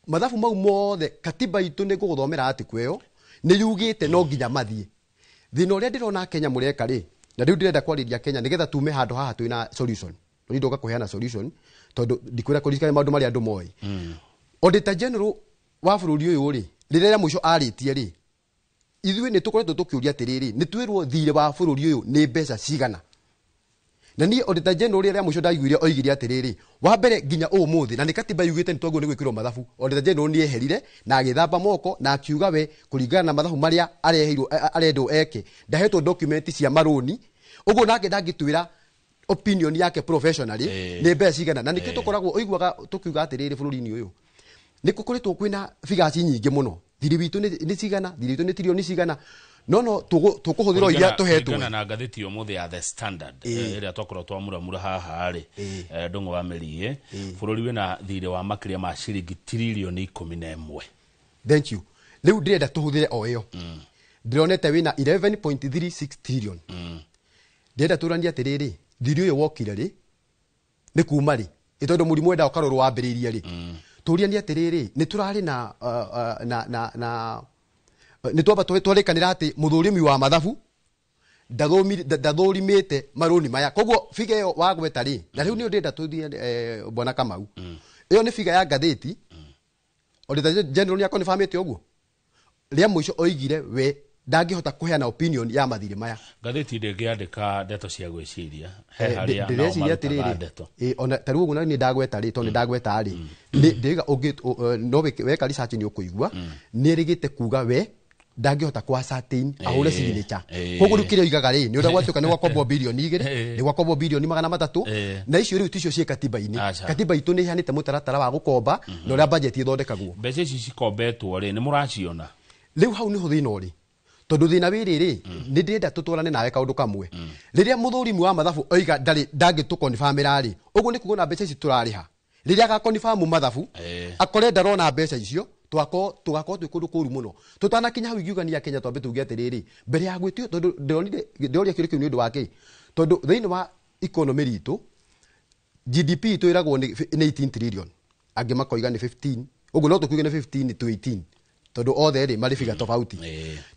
Speaker 24: Mathabu mau mothe, katiba itũ nĩ ngũgũthomera article ĩyo, nĩ yugĩte no nginya mathiĩ. Thĩna ũrĩa ndĩrona Kenya mũreka rĩ, na rĩu ndĩrenda kwarĩria Kenya nĩgetha tume handũ haha twĩna solution. Rĩu ndoka kũheana solution, tondũ ndikwĩra kũririkana maũndũ marĩa andũ moĩ. Auditor General wa bũrũri ũyũ rĩ, rĩrĩa rĩa mũico arĩtie rĩ, ithuĩ nĩ tũkoretwo tũkĩũria atĩrĩrĩ, nĩ twĩrwo thirĩ wa bũrũri ũyũ nĩ mbeca cigana. Na niĩ Auditor General rĩrĩa mũico ndaiguire oigire atĩrĩrĩ, wa mbere nginya ũmũthĩ, na nĩ katiba yugĩte nĩ twagĩrĩirwo nĩ gwĩkĩrwo mathabu. Auditor General nĩ eherire na agĩthamba moko na akiuga we kũringana na mathabu marĩa areheirwo, arendwo eke, ndahetwo document cia marũni, ũguo nake ndangĩtwĩra opinion yake professionally nĩ mbeca cigana. Na nĩkĩo tũkoragwo ũiguaga tũkiuga atĩrĩrĩ bũrũri-inĩ ũyũ, nĩ gũkoretwo kwĩna figures nyingĩ mũno, thirĩ witũ nĩ cigana, thirĩ witũ nĩ tirioni cigana, no no tũkũhũthĩra iria tũhetwo.
Speaker 3: Kũringana na ngathĩti ya ũmũthĩ ya The Standard, ĩrĩa twakorwo twamuramura haha rĩ, Ndung'u wa Mĩriĩ, bũrũri wĩna thirĩ wa makĩria ma ciringi tiririoni 11.
Speaker 24: Thank you. Rĩu ndĩrenda tũhũthĩre o ĩyo. Ndĩronete wĩna 11.36 trillion. Ndĩrenda tũranie atĩrĩrĩ, thirĩ ũyũ wokire rĩ, nĩ kuma rĩ, nĩ tondũ mũrimũ wendaga ũkarorwo wambĩrĩirie rĩ. Tũrianie atĩrĩrĩ, nĩ tũrarĩ na, na, na, na, nĩ twamba twarĩkanĩra atĩ mũthũrimi wa mathabu ndathũrimĩte marũni maya. Koguo figure ĩyo wagweta rĩ, na rĩu nĩyo ndĩrenda tũthiĩ, Bwana Kamau. Ĩyo nĩ figure ya ngathĩti. Auditor General nĩ akonfirmĩte ũguo. Rĩa mũico oigire we Ndangĩhota kũheana opinion ya mathirĩ maya.
Speaker 3: Ngathĩti ndĩngĩandĩka ndeto cia gwĩciria he harĩa nao
Speaker 24: Ndĩreciria
Speaker 3: marutaga
Speaker 24: atĩrĩrĩ,
Speaker 3: ndeto.
Speaker 24: Ona ta rĩu ũguo nĩ ndagweta rĩ, tondũ nĩ ndagweta rĩ, ndĩrauga no weka research nĩ ũkũigua nĩ ĩrĩgĩte kuga we ndangĩhota kwa ascertain ahũre signature. Koguo rĩu kĩrĩa oigaga rĩ, nĩ ũrĩa gwatuĩka nĩ gwakombwo 2 billion, nĩ gwakombwo 300 billion, na icio rĩu ticio ciĩ katiba-inĩ.
Speaker 3: Aca.
Speaker 24: Katiba itũ nĩ ĩheanĩte mũtaratara wa gũkomba na ũrĩa budget ĩthondekagwo.
Speaker 3: Mbeca ici cikombetwo rĩ, nĩ mũraciona?
Speaker 24: Rĩu hau nĩho thĩna ũrĩ, tondũ thĩna wĩ rĩrĩ, nĩ ndĩrenda tũtwarane nawe kaũndũ kamwe. Rĩrĩa mũthũrimi wa mathabu oiga ndarĩ ndangĩtũkonfamĩra rĩ, ũguo nĩ kuga ona mbeca ici tũrarĩha, rĩrĩa agakonfamu mathabu akore ndarona mbeca icio, tũgakorwo twĩ kũndũ kũru mũno. Tũtanakinya hau, ingiuga ni Akenya twambe tuge atĩrĩrĩ, mbere ya gwĩtio, tondũ ndĩronire ndĩroria kĩũria kĩu nĩ ũndũ wa kĩ? Tondũ thĩinĩ wa economy ritũ, GDP itũ ĩragwo nĩ 18 trillion, angĩ makoiga nĩ 15, ũguo no tũkiuge nĩ 15 to 18, tondũ othe rĩ marĩ figure tofauti.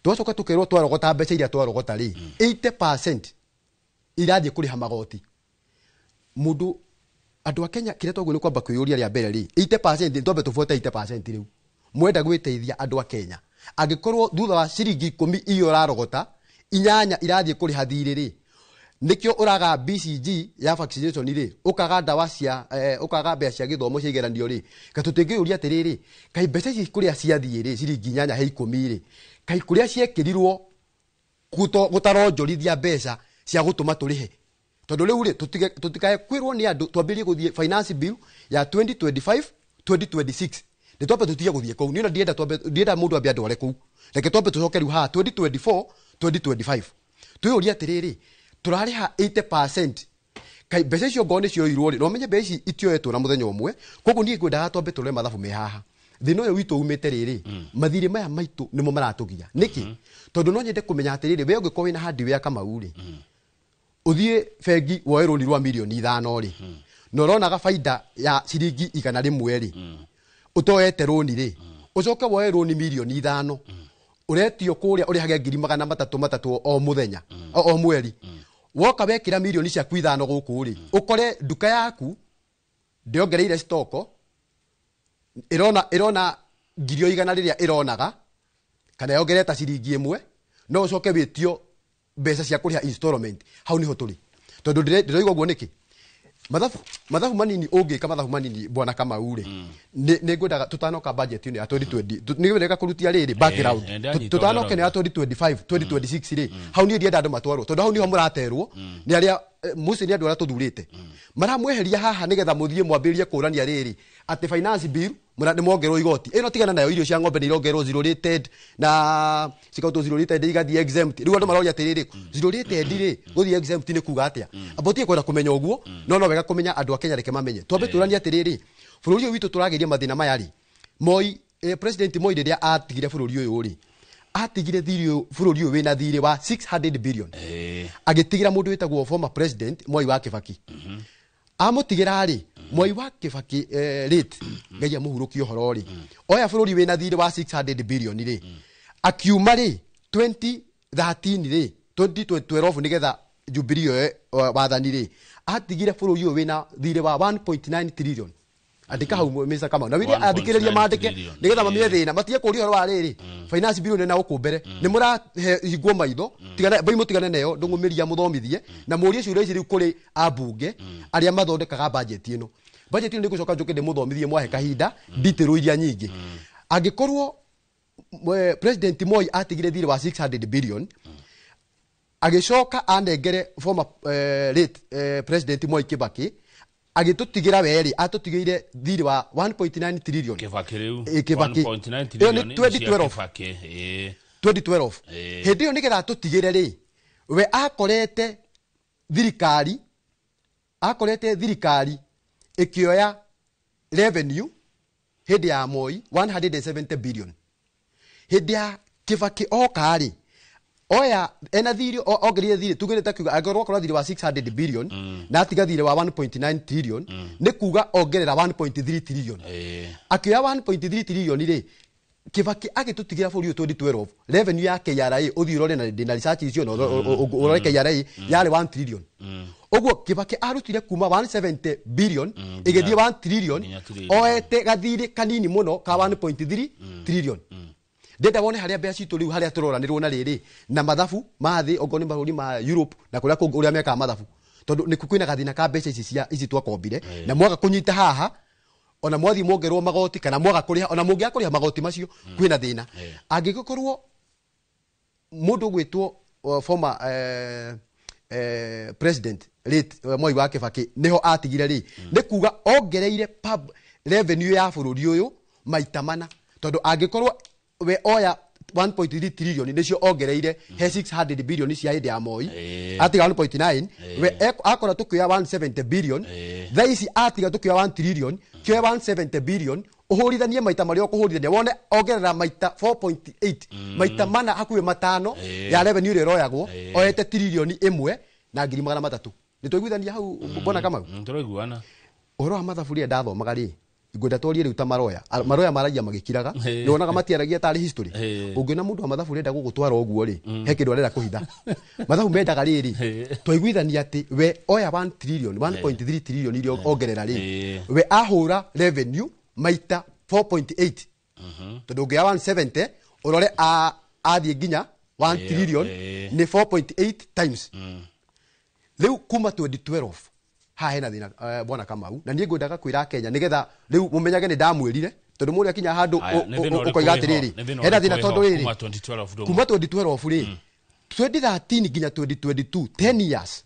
Speaker 24: Twacoka tũkerwo twarogota mbeca iria twarogota rĩ, 80% irathiĩ kũrĩha magoti. Mũndũ, andũ a Kenya, kĩrĩa twagwo nĩ kwamba kwĩyũria rĩa mbere rĩ, 80%, nĩ twambe tũbuate 80% rĩu mwenda gwĩteithia andũ a Kenya. Angĩkorwo thutha wa ciringi 10 iria ũrarogota, 8 irathiĩ kũrĩha thirĩ rĩ, nĩkĩo ũraga BCG ya vaccination rĩ, ũkaga ndawa cia ũkaga mbeca cia gĩthomo cia igeranio rĩ, ka tũtingĩyũria atĩrĩrĩ, kaĩ mbeca ici kũrĩa ciathiĩ rĩ, ciringi 8 he 10 rĩ, kaĩ kũrĩa ciekĩrirwo gũtaronjorithia mbeca cia gũtũma tũrĩhe? Tondũ rĩu rĩ, tũtikae kwĩrwo nĩ andũ twambĩrĩrie gũthiĩ finance bill ya 2025 2026, nĩ twambe tũtige gũthiĩ kũu. Niĩ ona ndienda twambe, ndienda mũndũ ambe andware kũu. Reke twambe tũcoke rĩu haha 2024 2025, twĩyũrie atĩrĩrĩ, tũrarĩha 80%, kai mbeca icio ngorwo nĩ cioirwo rĩ, na ũmenye mbeca ici itioetwo na mũthenya ũmwe. Koguo niĩ ngwendaga twambe tũrore mathabu me haha. Thĩna ũyũ witũ umĩte rĩrĩ, mathirĩ maya maitũ nĩmo maratũgia nĩkĩ? Tondũ no nyende kũmenya atĩrĩrĩ, we ũngĩkorwo wĩna hardware Kamau rĩ, ũthiĩ bengi woe rũni rwa 5 mirioni rĩ, na ũronaga baida ya ciringi 100 rĩ, ũtoete rũni rĩ, ũcoke woe rũni 5 mirioni, ũretio kũrĩa ũrĩhage 300,000 matatũ o mũthenya, o mweri. Woka wekĩra 5 mirioni ciaku gũkũ rĩ, ũkore nduka yaku ndĩongereire stoko, ĩrona 100,000 rĩrĩa ĩronaga, kana yongereta ciringi 1, no ũcoke wĩtio mbeca cia kũrĩha installment. Hau niho tũrĩ, tondũ ndĩroiga ũguo nĩkĩ? Mathabu manini, ũngĩka mathabu manini, bwana Kamau rĩ, nĩ ngwendaga tũtanoka budget ĩno ya 2020, nĩ wega kũrutia rĩrĩ background.
Speaker 3: Ndanyita.
Speaker 24: Tũtanoka ĩno ya
Speaker 3: ũrĩa
Speaker 24: 2025 2026 rĩ, hau niĩ ndienda andũ matwarwo, tondũ hau niho mũraterwo nĩ arĩa mũciĩ, nĩ andũ arĩa tũthurĩte maramweheria haha nĩgetha mũthiĩ mwambĩrĩrie kũrania rĩrĩ atĩ finance bill nĩ mongerwo igoti ĩno. Tigana nayo, irio cia ng'ombe nĩ irongerwo zero rated, na cikautwo zero rated igathiĩ exempt. Rĩu andũ maroria atĩrĩrĩ, zero rated rĩ, gũthiĩ exempt nĩ kuga atĩa? Amba ũtige kwenda kũmenya ũguo, no wega kũmenya. Andũ a Kenya, reke mamenye. Twambe tũranie atĩrĩrĩ, bũrũri ũyũ witũ tũrageria mathĩna maya rĩ, Moi, President Moi rĩrĩa atigire bũrũri ũyũ rĩ, atigire thirĩ ũyũ, bũrũri ũyũ wĩna thirĩ wa 600 billion, agĩtigĩra mũndũ wĩtagwo former president Mwai wa Kibaki. Amũtigĩra rĩ, Mwai wa Kibaki, late, Ngai amũhurũkie ũhoro rĩ, oya bũrũri wĩna thirĩ wa 600 billion rĩ, akiuma rĩ 2013 rĩ, 2012, nĩgetha Jubilee yoe wathani rĩ, atigire bũrũri ũyũ wĩna thirĩ wa 1.9 trillion. Andĩka hau, Mr. Kamau, na wĩre
Speaker 3: 1.9
Speaker 24: athikĩrĩria mandĩke
Speaker 3: trillion.
Speaker 24: nĩgetha mamie thĩna, matige kũria ũhoro wa rĩrĩ finance bill na gũkũ mbere. Nĩ mũrahingwo maitho, tigana bai, mũtigane nayo ndũng'ũmĩria, mũthomithie na mũrie ciũria ici rĩu kũrĩ ambunge arĩa mathondekaga budget ĩno. Budget ĩno nĩ ngũcoka njũke ndĩmũthomithie mwahe kahinda detail iria nyingĩ. Angĩkorwo President Moi atigire thirĩ wa 600 billion, agĩcoka anengere former late President Moi Kibaki, agĩtũtigĩra werĩ, atũtigĩire thirĩ wa 1.9 trillion.
Speaker 3: Kibaki rĩu?
Speaker 24: Kibaki.
Speaker 3: 1.9
Speaker 24: Ĩyo nĩ
Speaker 3: trillion nĩ cia
Speaker 24: 2012.
Speaker 3: Kibaki, ĩĩ.
Speaker 24: 2012. Hĩndĩ ĩyo nĩgetha atũtigĩre rĩ, we akorete thirikari ĩkĩoya revenue hĩndĩ ya Moi 170 billion. Hĩndĩ ya Kibaki oka rĩ, oya ena thirĩ, ongerire thirĩ, tugĩre ta kiuga angĩkorwo akorwo thirĩ wa 600 billion na atiga thirĩ wa 1.9 trillion, nĩ kuga ongerera 1.3 trillion. Akĩoya 1.3 trillion rĩ, Kibaki agĩtũtigĩra bũrũri ũyũ 2012, revenue ya KRA, ũthiĩ ũrore na ndĩna research icio, na ũrore KRA yarĩ 1 trillion. Ũguo Kibaki arutire kuma 170 billion ĩgĩthiĩ 1 trillion,
Speaker 3: nginya trillion.
Speaker 24: Oete gathirĩ kanini mũno ka 1.3 trillion. Ndenda wone harĩa mbeca citũ rĩu harĩa tũroranĩrwo na rĩrĩ na mathabu ma thĩ, okorwo nĩ mabũrũri ma Europe na kũrĩa kũngĩ ũrĩa mekaga mathabu, tondũ nĩ kwĩna gathĩna ka mbeca ici cia ici twakombire, na mwaga kũnyita haha, ona mwathiĩ mwongerwo magoti kana mwaga kũrĩha, ona mũngĩaga kũrĩha magoti macio, kwĩna thĩna. Angĩgĩkorwo mũndũ ũgwĩtwo former president late Mwai wa Kibaki niho atigire ri, nĩ kuga ongereire pub revenue ya bũrũri ũyũ maita mana, tondũ angĩkorwo we oya 1.3 trillion nĩcio ongereire he 600 billion cia hĩndĩ ya Moi, atiga 1.9, we akora tũkĩoya 170 billion, thaa ici atiga tũkĩoya 1 trillion, kĩoya 170 billion ũhũrithanie maita marĩa ũkũhũrithania wone ongerera maita 4.8, maita mana hakuhĩ matano ya revenue ĩrĩa ĩroyagwo, oete 1.3 trillion. Nĩ twaiguithania hau, bwana Kamau?
Speaker 3: Tũraiguana.
Speaker 24: Ũhoro wa mathabu rĩrĩa ndathomaga rĩ, ngwenda twarie rĩu ta maroya. Maroya maragia magĩkiraga, nĩwonaga matiaragia tarĩ history. Ũngĩona mũndũ wa mathabu ũrenda gũgũtwara ũguo rĩ, he kĩndũ arenda kũhitha. Mathabu mendaga rĩrĩ, twaiguithania atĩ we oya 1 trillion, 1.3 trillion iria ongerera rĩ, we ahũra revenue maita 4.8, tondũ ũngĩoya 170 ũrore athiĩ nginya 1 trillion nĩ 4.8 times. Rĩu kuma 2012 haha hena thĩna, bwana Kamau, na niĩ ngwendaga kwĩra Kenya nĩgetha rĩu mũmenyage nĩ ndamwĩrire, tondũ mũrĩa akinya handũ
Speaker 3: Aya, nĩ thĩna ũrĩkũ
Speaker 24: ũkoiga
Speaker 3: wĩho?
Speaker 24: atĩrĩrĩ,
Speaker 3: Nĩ thĩna
Speaker 24: hena
Speaker 3: ũrĩkũ
Speaker 24: thĩna
Speaker 3: wĩho
Speaker 24: tondũ rĩrĩ,
Speaker 3: kuma 2012 ndũng'ũ?
Speaker 24: Kuma 2012 rĩ, 2013 nginya 2022, 10 years,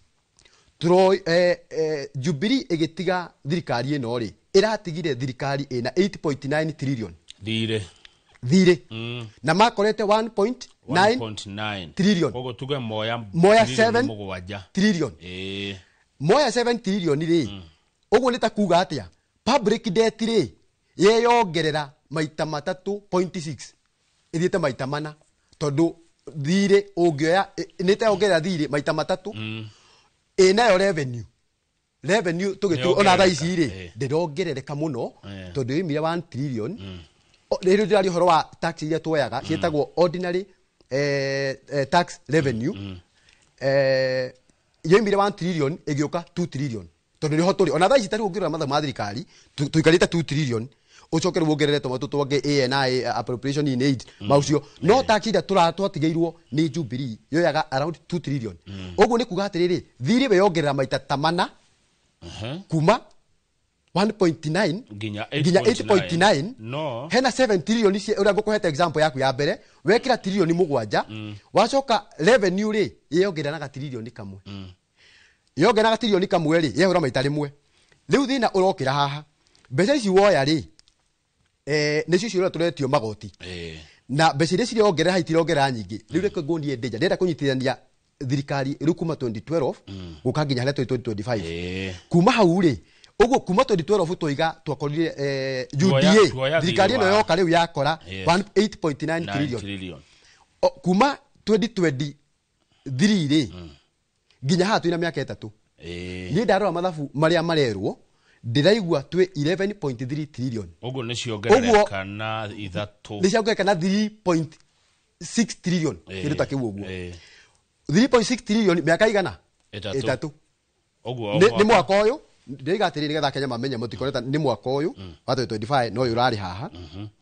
Speaker 24: tũro Jubilee ĩgĩtiga thirikari ĩno rĩ, ĩratigire thirikari ĩna 8.9 trillion
Speaker 3: thirĩ.
Speaker 24: Thirĩ, na makorete 1.9
Speaker 3: 1.9
Speaker 24: trillion.
Speaker 3: Koguo tuge moya
Speaker 24: Moya
Speaker 3: trillion
Speaker 24: 7
Speaker 3: 7
Speaker 24: trillion. Moya 7 trillion rĩ, ũguo nĩ ta kuga atĩa? Public debt rĩ, yeyongerera maita 3.6, ĩthiĩte maita mana, tondũ thirĩ ũngĩoya nĩ ta yongerera thirĩ maita matatũ. Ĩnayo revenue tũgĩtu ona thaa ici rĩ, ndĩrongerereka mũno, tondũ yoimire 1 trillion. Rĩrĩ ndĩraria ũhoro wa tax iria tuoyaga ciĩtagwo ordinary tax revenue, yoimire 1 trillion ĩgĩũka 2 trillion, tondũ nĩho tũrĩ ona thaa ici. Tarĩu ũngĩrora mathabu ma thirikari, tũikarĩte 2 trillion, ũcoke rĩu wongerere tũmatũ twangĩ ANI, appropriation in aid, maucio, no tax iria twatigĩirwo nĩ Jubilee yoyaga around 2 trillion. Ũguo nĩ kuga atĩrĩrĩ, thirĩ we yongerera maita ta mana kuma 1.9
Speaker 3: nginya
Speaker 24: nginya 8.9.
Speaker 3: No
Speaker 24: hena 7 trillion ũrĩa ngũkũhete example yaku ya mbere, wekĩra 7 trillion, wacoka revenue rĩ yongerera na gatiririoni kamwe, yongerera gatiririoni kamwe rĩ, yehũra maita rĩmwe. Rĩu thĩna ũrokĩra haha, mbeca ici woya rĩ, nĩcio icio ũrĩa tũretio magoti, na mbeca iria cirongerera itirongerera nyingĩ. Rĩu reke nguonie ndĩnja ndĩrenda kũnyitithania thirikari rĩu kuma 2012 gũka nginya harĩa tũrĩ 2025. Kuma hau rĩ, ũguo kuma 2012 tũiga twakorire
Speaker 3: Tuoya-
Speaker 24: UDA
Speaker 3: tuoya
Speaker 24: thirikari
Speaker 3: thirĩ
Speaker 24: ĩno yoka rĩu yakora 8.9
Speaker 3: 9
Speaker 24: trillion.
Speaker 3: Trillion.
Speaker 24: Kuma 2023 rĩ nginya haha twĩna mĩaka 3, niĩ ndarora mathabu marĩa marerwo ndĩraigua twĩ 11.3 trillion.
Speaker 3: Ũguo nĩ ciongerereka na ithatũ.
Speaker 24: Nĩ ciongerereka na 3.6 trillion, kĩndũ ta kĩu ũguo. 3.6 trillion mĩaka igana?
Speaker 3: 3.
Speaker 24: 3.
Speaker 3: Ũguo o
Speaker 24: Nĩ mwaka ũyũ ndĩiga atĩrĩrĩ, nĩgetha Kenya mamenye mũtikoreta nĩ mwaka ũyũ wa 2025, no ũyũ ũrarĩ haha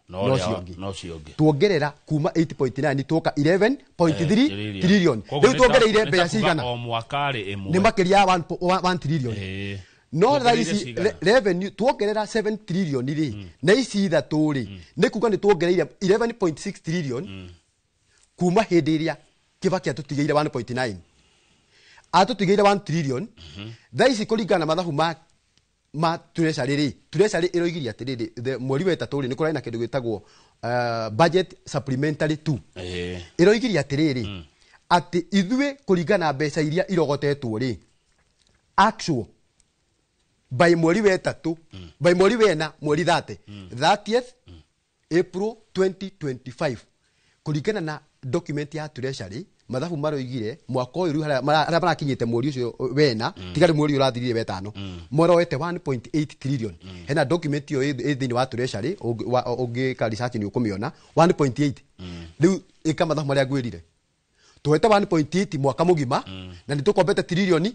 Speaker 3: no
Speaker 24: no
Speaker 3: ũrĩa
Speaker 24: ũcio ũngĩ.
Speaker 3: No ũcio ũngĩ.
Speaker 24: Tuongerera kuma 8.9 tuoka 11.3 trillion.
Speaker 3: Koguo
Speaker 24: Rĩu
Speaker 3: nĩ
Speaker 24: tuongereire
Speaker 3: nĩ ta
Speaker 24: mbeca
Speaker 3: kuga
Speaker 24: cigana?
Speaker 3: O mwaka rĩ ĩmwe.
Speaker 24: Nĩ makĩria ya 1 trillion. No thaa
Speaker 3: Tuongereire
Speaker 24: ici
Speaker 3: cigana?
Speaker 24: Revenue tuongerera 7 trillion rĩ, na ici ithatũ rĩ, nĩ kuga nĩ tuongereire 11.6 trillion kuma hĩndĩ ĩrĩa Kibaki atũtigĩire 1.9, atũtigĩire 1 trillion. Thaa ici kũringana na mathabu ma treasury rĩ, treasury ĩroigirie atĩrĩrĩ, mweri wa ĩtatũ rĩ, nĩ kũrarĩ na kĩndũ gĩtagwo budget supplementary 2. Ĩroigirie atĩrĩrĩ, atĩ ithuĩ kũringana na mbeca iria irogotetwo rĩ, actual by mweri wa ĩtatũ, by mweri wa ĩna, mweri 30, 30th April 2025, kũringana na document ya treasury, mathabu maroigire mwaka ũyũ rĩu harĩa marakinyĩte mweri ũcio wena, tiga rĩ mweri ũrathirire wetano, moroete 1.8 trillion. Hena document ĩyo ĩ thĩinĩ wa treasury, ũngĩka research nĩ ũkũmĩona. 1.8 rĩu ĩka mathabu marĩa ngwĩrire, twete 1.8 mwaka mũgima, na nĩ tũkombete 10 trillion.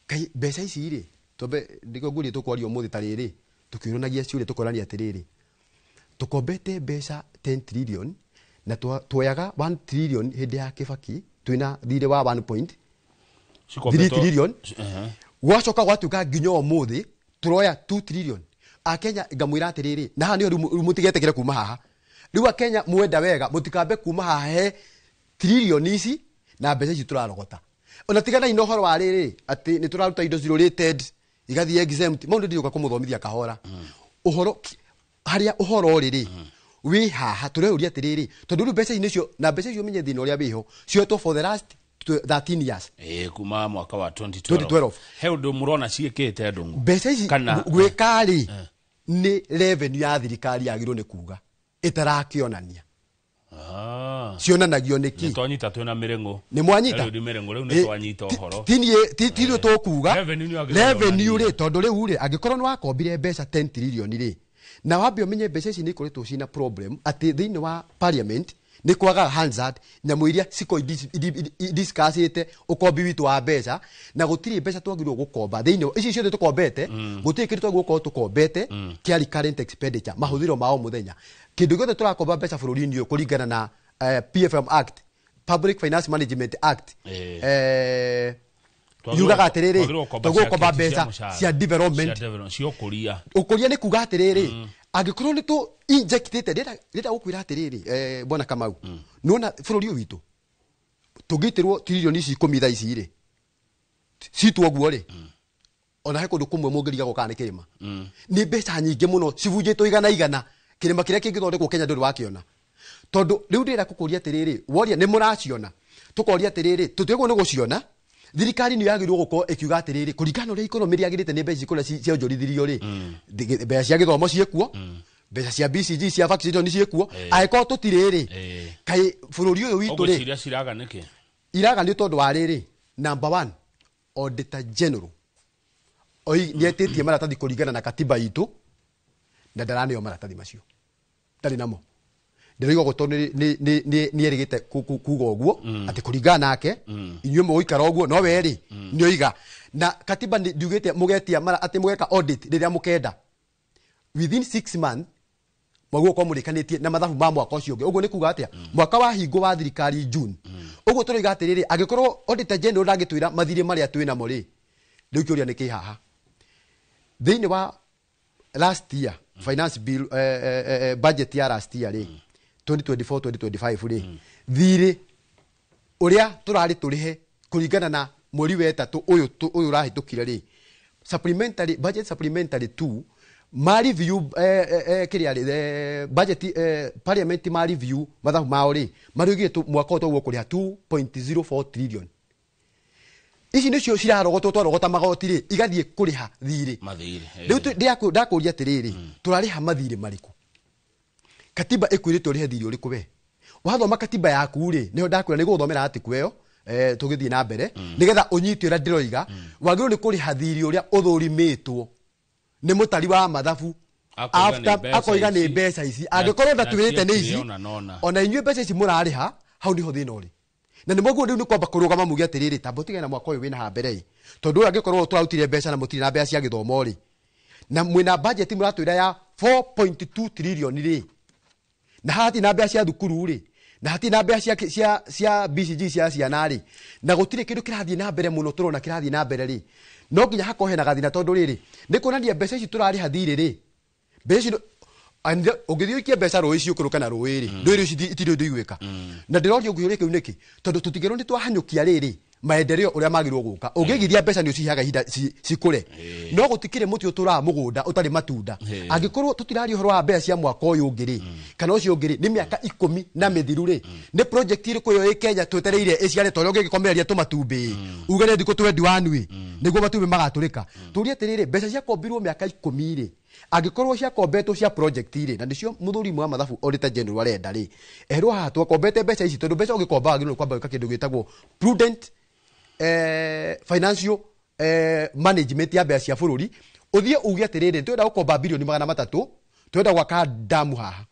Speaker 24: Kai mbeca ici rĩ, twambe ndĩko ngũrie tũkwaria ũmũthĩ ta rĩrĩ, tũkĩũranagia ciũria, tũkorania atĩrĩrĩ, Tũkombete mbeca 10 trillion na tuoyaga 1 trillion hĩndĩ ya Kibaki twĩna thirĩ wa 1.3 trillion. Gwacoka gwatuĩka nginya ũmũthĩ tũroya 2 trillion. Akenya ngamwĩra atĩrĩrĩ, na haha nĩho rĩu mũtigetĩkĩre kuma haha. Rĩu Akenya mwenda wega mũtikambe kuma haha he trillion ici na mbeca ici tũrarogota. Ona tiganai na ũhoro wa rĩrĩ atĩ nĩ tũraruta indo zero rated igathiĩ exempt, maũndũ ndiũka kũmũthomithia kahora. Ũhoro harĩa ũhoro ũrĩ rĩ wĩ haha tũreuria atĩrĩrĩ, tondũ rĩu mbeca ici nĩcio, na mbeca icio ũmenye thĩna ũrĩa wĩho cioetwo for the last 13 years.
Speaker 3: Kuma mwaka wa 2012.
Speaker 24: 2012.
Speaker 3: He ũndũ mũrona ciĩkĩte Ndung'u?
Speaker 24: Mbeca ici gwĩka rĩ nĩ revenue ya thirikari yagĩrĩirwo nĩ kuga ĩtarakĩonania. Cionanagio nĩ kĩ?
Speaker 3: Nĩtwanyita twĩna mĩrĩng'ũ.
Speaker 24: Nĩ mwanyita?
Speaker 3: Rĩu mĩrĩng'ũ, rĩu nĩtwanyita ũhoro.
Speaker 24: Ti ithuĩ tũkuga.
Speaker 3: Revenue nĩ yagĩrĩirwo
Speaker 24: Revenue rĩ, tondũ rĩu rĩ angĩkorwo nĩ wakombire mbeca 10 trillion rĩ, na wambe ũmenye mbeca ici nĩ ikoretwo ciĩna problem atĩ thĩinĩ wa parliament nĩ kwagaga Hansard nyamũ iria discussĩte ũkombi witũ wa mbeca, na gũtirĩ mbeca twagĩrĩirwo gũkomba thĩinĩ ici ciothe tũkombete, gũtirĩ kĩndũ twagĩrĩirwo gũkorwo tũkombete kĩa recurrent expenditure, mahũthĩro ma o mũthenya. Kĩndũ gĩothe tũrakomba mbeca bũrũri-inĩ ũyũ kũringana na PFM Act, Public Finance Management Act, yugaga atĩrĩrĩ, twagĩrĩirwo gũkomba mbeca cia development,
Speaker 3: cia ũkũria.
Speaker 24: Ũkũria nĩ kuga atĩrĩrĩ, angĩkorwo nĩ tũ injectĩte, ndĩrenda gũkwĩra atĩrĩrĩ, bwana Kamau, nĩwona bũrũri ũyũ witũ tũngĩitĩrwo trillion ici 10 thaa ici rĩ, citwo ũguo rĩ, ona he kũndũ kũmwe mũngĩrigagwo kana nĩ kĩrĩma. Nĩ mbeca nyingĩ mũno cibunjĩtwo igana igana, kĩrĩma kĩrĩa kĩngĩthondekwo Kenya ndũrĩ wakĩona. Tondũ rĩu ndĩrenda gũkũria atĩrĩrĩ, woria nĩ mũraciona, tũkoria atĩrĩrĩ, tũtiagĩrĩirwo nĩ gũciona. Thirikari nĩ yagĩrĩirwo gũkorwo ĩkiuga atĩrĩrĩ, kũringana na ũrĩa economy rĩagĩrĩte nĩ mbeca kũrĩa cionjorithirio rĩ, mbeca cia gĩthomo ciĩkuo, mbeca cia BCG cia vaccination ciĩkuo, angĩkorwo tũtirĩ rĩ, kaĩ bũrũri ũyũ witũ rĩ,
Speaker 3: Ũgwĩciria ciraga nĩkĩ?
Speaker 24: Iraga nĩ tondũ wa rĩrĩ, number 1, Auditor General oi nĩetĩtie maratathi kũringana na katiba itũ, na ndaraneo maratathi macio, ndarĩ namo. Ndĩroiga ũguo tondũ nĩ erĩgĩte kuga ũguo atĩ kũringana nake inyuĩ mũgũikara ũguo, no we rĩ nĩoiga. Na katiba ndiugĩte mũgetia mara atĩ mũgeka audit rĩrĩa mũkenda, within 6 months mwagĩrĩirwo gũkorwo mũrĩkanĩtie na mathabu ma mwaka ũcio ũngĩ. Ũguo nĩ kuga atĩa? Mwaka wa hingo wa thirikari June. Ũguo tũroiga atĩrĩrĩ, angĩkorwo Auditor General ndangĩtwĩra mathirĩ marĩa twĩ namo rĩ, rĩu kĩũria nĩ kĩ haha? Thĩinĩ wa last year finance bill, budget ya last year rĩ, 2024 2025 rĩ, thirĩ ũrĩa tũrarĩ tũrĩhe kũringana na mweri wa ĩtatũ ũyũ ũyũ ũrahĩtũkire rĩ, supplementary budget, supplementary 2 ma review, kĩrĩa rĩ, budget, parliament ma review mathabu mao rĩ, marĩugire mwaka ũyũ twaguo kũrĩha 2.04 trillion. Ici nĩcio cirarogotwo, twarogota magoti rĩ, igathiĩ kũrĩha thirĩ.
Speaker 3: Mathirĩ.
Speaker 24: Rĩu ndakũria atĩrĩrĩ, tũrarĩha mathirĩ marĩkũ? Katiba ĩkwĩrĩte ũrĩhe thirĩ ũrĩkũ? We wathoma katiba yaku rĩ, nĩho ndakwĩra nĩ gũthomera article ĩyo, tũgĩthiĩ na mbere, nĩgetha ũnyite ũrĩa ndĩroiga. Wagĩrĩirwo nĩ kũrĩha thirĩ ũrĩa ũthũrimĩtwo nĩ mũtari wa mathabu.
Speaker 3: Akoiga nĩ mbeca
Speaker 24: Akoiga nĩ
Speaker 3: ici.
Speaker 24: mbeca ici, angĩkorwo ndatwĩrĩte nĩ ici,
Speaker 3: na ona nona.
Speaker 24: Ona inyuĩ mbeca ici mũrarĩha hau nĩho thĩna ũrĩ. Na nĩ mwaguo rĩu nĩ kwamba kũrũgama muge atĩrĩrĩ, tamba ũtigane na mwaka ũyũ wĩna haha mbere ĩ, tondũ ũyũ angĩkorwo tũrarutire mbeca na mũtirĩ na mbeca cia gĩthomo rĩ, na mwĩna budget mũratwĩra ya 4.2 trillion rĩ, na hatirĩ na mbeca cia thukuru rĩ, na hatirĩ na mbeca cia BCG cia ciana rĩ, na gũtirĩ kĩndũ kĩrathiĩ na mbere mũno tũrona kĩrathiĩ na mbere rĩ, no nginya hakorwo hena gathĩna, tondũ rĩrĩ nĩ kuonania mbeca ici tũrarĩha thirĩ rĩ, mbeca ici ũngĩthiĩ ũikie mbeca rũĩ ciũkũrũka na rũĩ rĩ, rũĩ rũu itirĩ ũndũ igwĩka. Na ndĩroria ũngĩũria kĩu nĩkĩ, tondũ tũtigĩrwo nĩ twahanyũkia rĩrĩ maendeleo ũrĩa magĩrĩirwo gũka. Ũngĩigithia mbeca nĩ ũciheaga ihinda cikũre, no gũtikĩrĩ mũtĩ ũtũraga mũgũnda ũtarĩ matunda. Angĩkorwo tũtiraria ũhoro wa mbeca cia mwaka ũyũ ũngĩ rĩ, kana ũcio ũngĩ rĩ, nĩ mĩaka 10 na mĩthiru rĩ, nĩ project ĩrĩkũ ĩyo ĩ Kenya twetereire ĩciare? Ta ũrĩa ũngĩgĩkomereria tũmatumbĩ uge nĩ thikũ 21 ĩ nĩguo matumbĩ magatũrĩka. Tũrie atĩrĩrĩ, mbeca ciakombirwo mĩaka 10 rĩ, angĩkorwo ciakombetwo cia project rĩ, na nĩcio mũthuri wa mathabu Auditor General arenda rĩ, erwo haha twakombete mbeca ici, tondũ mbeca ũgĩkomba wagĩrĩirwo kwamba gwĩka kĩndũ gĩtagwo prudent financial management ya mbeca cia bũrũri. Ũthiĩ uge atĩrĩrĩ, twenda gũkomba bilioni 300, twenda gwaka damu haha.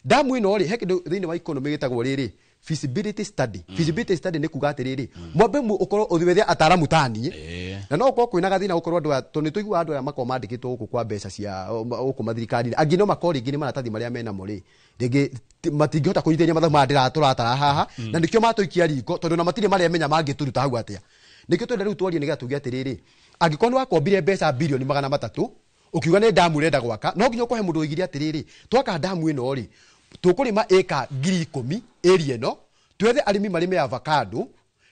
Speaker 24: Damu ĩno rĩ, he kĩndũ thĩinĩ wa economy gĩtagwo rĩrĩ Feasibility study. Feasibility study nĩ kuga atĩrĩrĩ, mwambe ũkorwo ũthiwethe ataramu taniĩ, na no ũkorwo kwĩna gathĩna gũkorwo andũ aya, tondũ nĩ tũiguaga andũ aya makorwo mandĩkĩtwo gũkũ kwa mbeca cia gũkũ mathirikari-inĩ, angĩ no makorwo rĩngĩ nĩ maratathi marĩa menamo rĩ, rĩngĩ matingĩhota kũnyitĩrĩria mathabu maya tũratara haha, na nĩkĩo matũikia riko, tondũ na matirĩ maremenya mangĩtũruta hau atĩa. Nĩkĩo twenda rĩu twarie nĩgetha tuge atĩrĩrĩ, angĩkorwo nĩ wakombire mbeca 300 billion ũkiuga nĩ ndamu ũrenda gwaka, no nginya ũkũhe mũndũ ũigire atĩrĩrĩ, twaka ndamu ĩno rĩ, tũkũrĩma ĩka 10,000 area ĩno, twethe arĩmi marĩme avocado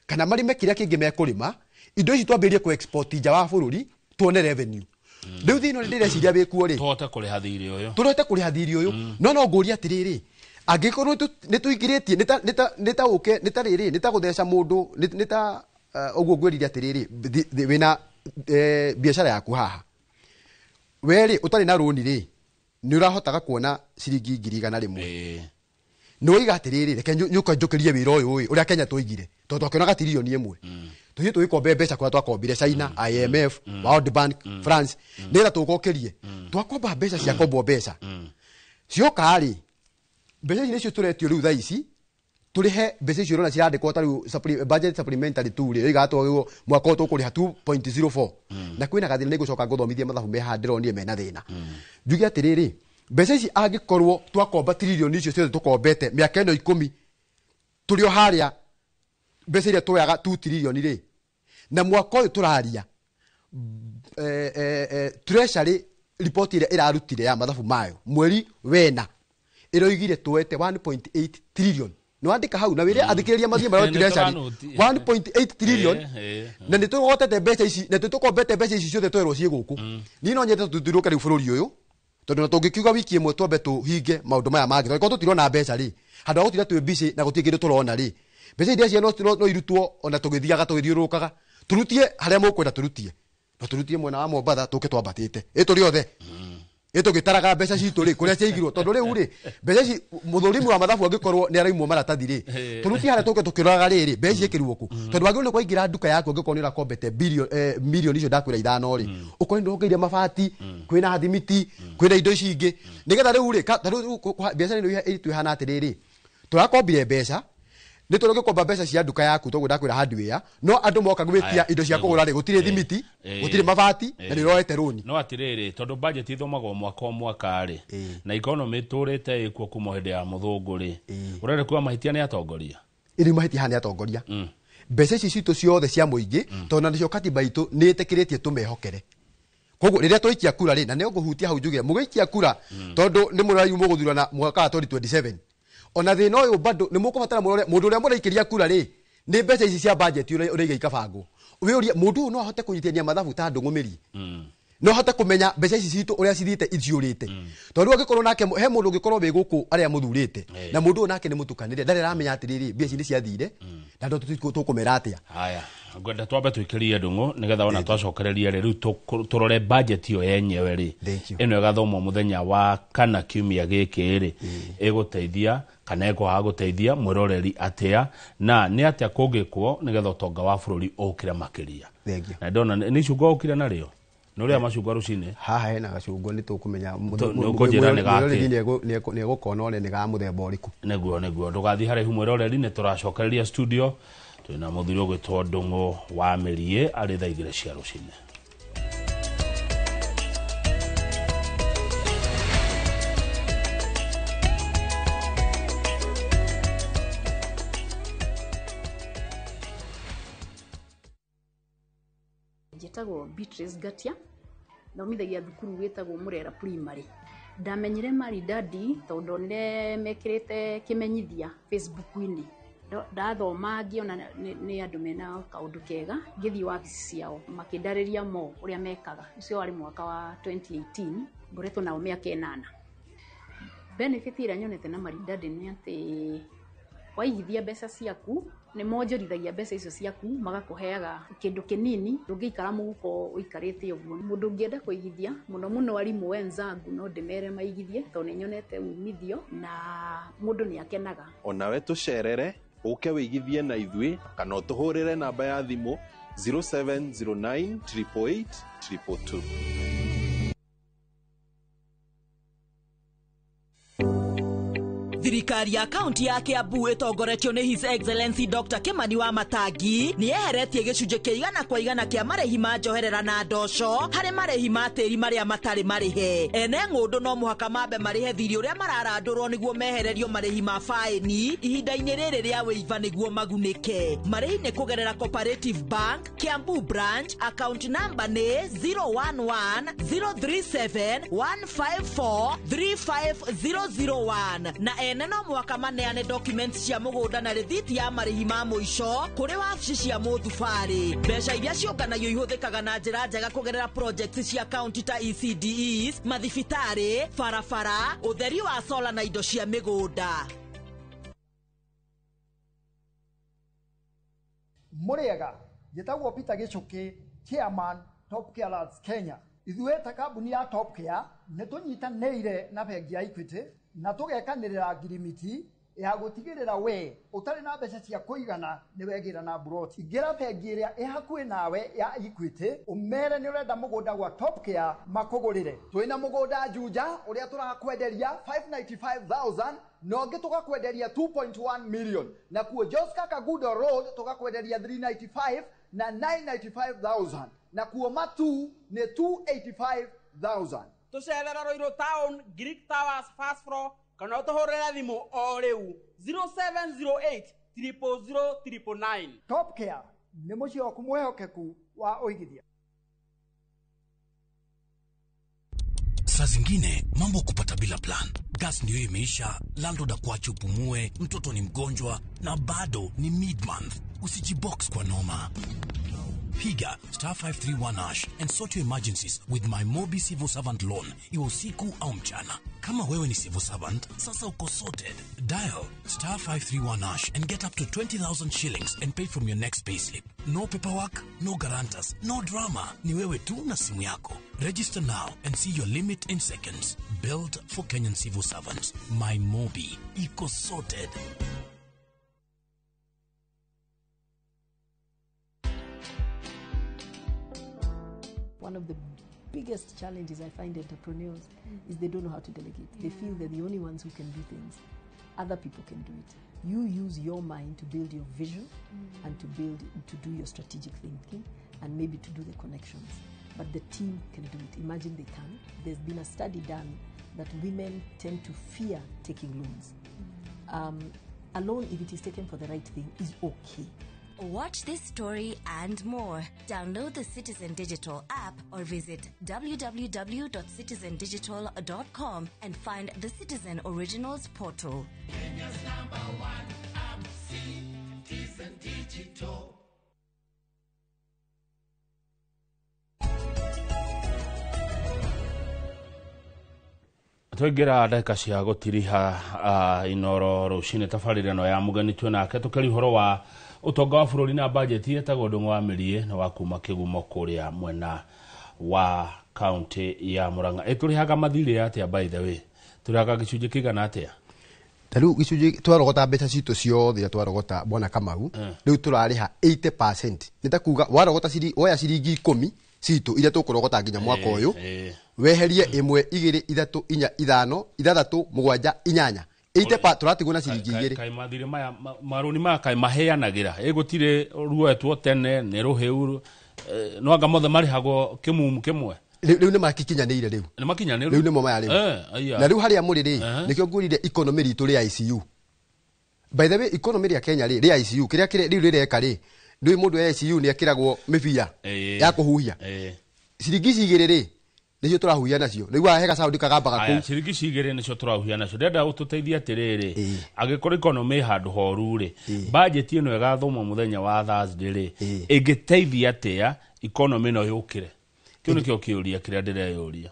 Speaker 24: kana marĩme kĩrĩa kĩngĩ mekũrĩma, indo ici twambĩrĩrie kũ export nja wa bũrũri tuone revenue. Rĩu thĩna ũrĩa ndĩreciria wĩkuo rĩ,
Speaker 3: tũhote kũrĩha thirĩ ũyũ.
Speaker 24: Tũhote kũrĩha thirĩ ũyũ, no ngũria atĩrĩrĩ, angĩkorwo nĩ tũingĩrĩtie, nĩ ta ũke nĩ ta rĩrĩ, nĩ ta gũtheca mũndũ, nĩ ta ũguo ngwĩrire atĩrĩrĩ, wĩna biacara yaku haha, we rĩ ũtarĩ na rũni rĩ, nĩ ũrahotaga kuona ciringi 100,000. Nĩ woiga atĩrĩrĩ, reke nyũke njũkĩrie wĩra ũyũ ĩ ũrĩa Kenya tũigire, tondũ twakĩonaga 1 trillion tũthiĩ tũgĩkombe mbeca kũrĩa twakombire China, IMF, World Bank, France, nĩgetha tũgokĩrie. Twakomba mbeca, ciakombwo mbeca cioka rĩ, mbeca ici nĩcio tũretio rĩu thaa ici tũrĩhe. Mbeca icio ũrona cirandĩkwo ta rĩu budget supplementary tu rĩ, ĩiga twagĩrĩirwo mwaka ũyũ tũkũrĩha 2.04, na kwĩna gathĩna, nĩ ngũcoka ngũthomithie mathabu me haha ndĩronire mena thĩna. Njuge atĩrĩrĩ, mbeca ici angĩkorwo twakomba tiririoni icio ciothe tũkombete mĩaka ĩno 10 tũrĩ o harĩa mbeca iria tuoyaga 2 trillion rĩ, na mwaka ũyũ tũraria treasury report ĩrĩa ĩrarutire ya mathabu mayo mweri wena ĩroigire tuoete 1.8 trillion. Nĩ wandĩka hau na wĩre athikĩrĩria mathiĩ marore
Speaker 3: Nĩ
Speaker 24: treasury.
Speaker 3: tũranoti.
Speaker 24: 1.8 trillion. Na nĩ tũgotete mbeca ici na tũkombete mbeca ici ciothe twerwo ciĩ gũkũ. Niĩ no nyende tũtuthũrũke rĩu bũrũri ũyũ, tondũ na tũngĩkiuga wiki ĩmwe twambe tũhinge maũndũ maya mangĩ, tondũ korwo tũtirona mbeca rĩ, handũ ha gũtinda twĩ busy na gũtirĩ kĩndũ tũrona rĩ, mbeca iria cia no irutwo ona tũgĩthiaga tũgĩthiũrũrũkaga, tũrutie harĩa mũkwenda tũrutie, no tũrutie mwena wa Mombatha tũke twambatĩte ĩ tũrĩ othe ĩ tũgĩtaraga mbeca citũ rĩ kũrĩa ciaigirwo, tondũ rĩu rĩ mbeca ici mũthũrimi wa mathabu angĩkorwo nĩ araimwo maratathi rĩ, tũrutie harĩa tũke tũkĩroraga rĩrĩ mbeca ciĩkĩrirwo kũ, tondũ wagĩrĩirwo nĩ kwaingĩra nduka yaku, angĩkorwo nĩ ũrakombete milioni icio ndakwĩra 5 rĩ, ũkorwo nĩ ũrongeire mabati, kwĩna thimiti, kwĩna indo ici ingĩ, nĩgetha rĩu rĩ ta rĩu biacara ĩno ĩritũ ĩhana atĩrĩrĩ, tũrakombire mbeca nĩ tũrĩ ũgĩkomba mbeca cia nduka yaku toguo ndakwĩra hardware, no andũ moka gwĩtia
Speaker 3: Aya,
Speaker 24: indo cia kũgũra rĩ, gũtirĩ thimiti, gũtirĩ mabati, na nĩ ũroete rũni.
Speaker 3: No atirĩrĩ, tondũ budget ithomagwo mwaka o mwaka rĩ, na economy ĩtũrĩte ĩkuo kuma hĩndĩ ya mũthũngũ rĩ, ũrenda kuga mahĩtia nĩ atongoria?
Speaker 24: Ĩrĩ mahĩtia haha nĩ atongoria. Mbeca ici citũ ciothe cia mũingĩ, tondũ na nĩcio katiba itũ nĩ ĩtĩkĩrĩtie tũmehokere, koguo rĩrĩa twaikia kura rĩ, na nĩ ngũhutia hau njuge mũgĩikia kura, tondũ nĩ mũraiu mũgũthurana mwaka wa 2027, ona thĩna ũyũ bado nĩ mũkũbatara mũrore mũndũ ũrĩa mũraikĩria kura rĩ, nĩ mbeca ici cia budget ũrĩa ũraiga ikabangwo, wĩũrie mũndũ ũyũ no ahote kũnyitithania mathabu ta ndũng'ũmĩri, no ahote kũmenya mbeca ici citũ ũrĩa cithiĩte iciũrĩte, tondũ rĩu angĩkorwo nake he mũndũ ũngĩkorwo wĩ gũkũ arĩa mũthurĩte, na mũndũ ũyũ nake nĩ mũtukanĩre, ndarĩ aramenya atĩrĩrĩ mbia ici nĩ ciathire, na ndo tũkũmera atĩa.
Speaker 3: Haya, ngwenda twambe twĩkĩrie ndũng'ũ nĩgetha ona twacokereria rĩ, rĩu tũrore budget ĩyo yenyewe rĩ, ĩno ĩgathomwo mũthenya wa kana kiumia gĩkĩ rĩ, ĩgũteithia kana ĩkwaga gũteithia mwĩroreri atĩa, na nĩ atĩa kũngĩkwo nĩgetha ũtonga wa bũrũri ũkĩre makĩria.
Speaker 24: Thengiũ.
Speaker 3: Na ndona nĩ icungwa ũkire narĩo, nĩ ũrĩa macungwa rũcinĩ.
Speaker 24: Haha hena gacungwa, nĩ tũkũmenya.
Speaker 3: Nĩ ũkũnjĩra nĩ gakĩ.
Speaker 24: Nĩ egũkona one nĩ ga mũthemba ũrĩkũ.
Speaker 3: Nĩguo ndũgathiĩ haraihu mwĩroreri, nĩ tũracokereria studio, twĩna mũthuri ũgwĩtwo Ndũng'ũ wa Mĩriĩ arĩ thaa 2 cia rũcinĩ.
Speaker 7: Njĩtagwo Beatrice Ngatia, thomithagia thukuru wĩtagwo Mũrera Primary. Ndamenyire Maridadi tondũ ndonire mekĩrĩte kĩmenyithia Facebook-inĩ. Ndathoma ngĩona nĩ andũ mena kaũndũ kega, ngĩthiĩ wabici ciao makĩndarĩria mo ũrĩa mekaga. Ũcio warĩ mwaka wa 2018, ngoretwo nao mĩaka 8. Benefit ĩrĩa nyonete na Maridadi nĩ atĩ waigithia mbeca ciaku nĩ monjorithagia mbeca icio ciaku, magakũheaga kĩndũ kĩnini ndũngĩikara mũhuko ũikarĩte ũguo. Mũndũ ũngĩenda kũigithia mũno mũno arimũ wenzangu no ndĩmere maigithie, tondũ nĩ nyonete umithio na mũndũ nĩ akenaga.
Speaker 1: Onawe tũcerere ũke wĩigithie na ithuĩ, kana ũtũhũrĩre namba ya thimũ 0709 888 222.
Speaker 4: Thirikari ya kaunti ya Kiambu ĩtongoretio nĩ His Excellency Dr. Kimani wa Matangi nĩ yeheretie gĩcunjĩ kĩa 100% kĩa marĩhi ma njoherera na ndoco harĩ marĩhi ma tĩri marĩa matarĩ marĩhe. Ene ng'ũndũ no mũhaka mambe marĩhe thirĩ ũrĩa mararandũrwo nĩguo mehererio marĩhi ma faĩni ihinda-inĩ rĩrĩ rĩa wĩiva nĩguo magunĩke. Marĩhi nĩ kũgerera Cooperative Bank, Kiambu Branch, account number nĩ 011 037 154 35001 na ene no mũhaka maneane documents cia mũgũnda na rĩthiti ya marĩhi ma mũico kũrĩ wabici cia mũthubarĩ. Mbeca iria ciũnganagio ihũthĩkaga na njĩra njega kũgerera projects cia kaunti ta ECDEs, mathibitarĩ, barabara, ũtheri wa sola na indo cia mĩgũnda.
Speaker 6: Mũrĩega, njĩtagwo Peter Gĩchũkĩ, chairman Top Care Lads Kenya. Ithuĩ ta kambuni ya Top Care nĩ tũnyitanĩire na bengi ya Equity na tũgekanĩrĩra ngirimiti ya gũtigĩrĩra we ũtarĩ na mbeca cia kũigana nĩ wegĩra na mburoti. Ingĩra bengi ĩrĩa ĩ hakuhĩ nawe ya Equity ũmere nĩ ũrenda mũgũnda gwa Top Care makũgũrĩre.
Speaker 16: Twĩna mũgũnda Juja ũrĩa tũrakwenderia 595,000 na ũngĩ tũgakwenderia 2.1 million, na kuo Joska Kagudo Road tũgakwenderia 395 na 995,000, na kuo Matu nĩ 285,000.
Speaker 20: Tũcerera Ruiru Town, Greek Towers first floor, kana ũtũhũrĩre thimũ o rĩu 0708 000 999.
Speaker 6: Top Care nĩ mũciĩ waku mwĩhokeku wa ũigithia.
Speaker 25: Saa zingine mambo kupata bila plan. Gas ndio imeisha, landlord akuache upumue, mtoto ni mgonjwa na bado ni mid-month. Usijibox kwa noma. Piga star 531 hash and sort your emergencies with my Mobi Civil Servant Loan, iwe usiku au mchana. Kama wewe ni civil servant, sasa uko sorted. Dial star 531 hash and get up to 20,000 shillings and pay from your next payslip. No paperwork, no guarantors, no drama. Ni wewe tu na simu yako. Register now and see your limit in seconds. Built for Kenyan civil servants. My Mobi. Iko sorted.
Speaker 26: One of the biggest challenges I find entrepreneurs is they don't know how to delegate. They feel they're the only ones who can do things. Other people can do it. You use your mind to build your vision and to do your strategic thinking and maybe to do the connections. But the team can do it. Imagine they can. There's been a study done that women tend to fear taking loans. A loan, if it is taken for the right thing, is okay.
Speaker 15: Watch this story and more. Download the Citizen Digital app or visit www.citizendigital.com and find the Citizen Originals portal.
Speaker 27: Kenya's number one app, Citizen Digital.
Speaker 3: Twaingĩra ndagĩka cia gũtiriha Inoro rũcinĩ tabarĩra ĩno ya mũgeni twĩ nake tũkĩaria ũhoro wa ũtonga wa bũrũri na bajeti etagwo Ndung'u wa Mĩriĩ na wa kuma Kĩgumo kũrĩa mwena wa kaunti ya Murang'a. Ĩtũrĩhaga mathirĩ atĩa by the way? Tũrĩhaga gĩcunjĩ kĩigana atĩa?
Speaker 24: Ta rĩu gĩcunjĩ twarogota mbeca citũ ciothe twarogota bwana Kamau, rĩu tũrarĩha 80%. Nĩ ta kuga warogota woya ciringi 10 citũ iria tũkũrogota nginya mwaka ũyũ, weherie 1 2 3 4 5 6 7 8 8 tũratigwo na ciringi 2.
Speaker 3: Kaĩ mathirĩ maya marũni maya kaĩ maheanagĩra ĩgũtirĩ ruoetwo tene nĩ rũhĩu, no anga mothe marĩhagwo kĩmumu kĩmwe.
Speaker 24: Rĩu nĩ makikinyanĩire rĩu.
Speaker 3: Nĩ makinyanĩru?
Speaker 24: Rĩu nĩmo maya rĩu. Na rĩu harĩa mũrĩ rĩ, nĩkĩo ngwĩrire economy ritũ rĩ ICU. By the way, economy rĩa Kenya rĩ, rĩ ICU, kĩrĩa rĩu rĩreka rĩ, rĩu mũndũ e ICU nĩ ekĩragwo mĩbia ya kũhuhia. Ciringi ici igĩrĩ rĩ, nĩcio tũrahuhia nacio. Rĩu haha he gacaũndi kagambaga kũu.
Speaker 3: Ciringi ici igĩrĩ nĩcio tũrahuhia nacio. Ndĩrenda ũtũteithie atĩrĩrĩ, angĩkorwo economy ĩ handũ horu rĩ, bajeti ĩno ĩgathomwo mũthenya wa Thursday rĩ, ĩngĩteithia atĩa economy ĩno yũkĩre? Kĩu nĩkĩo kĩũria kĩrĩa ndĩreyũria.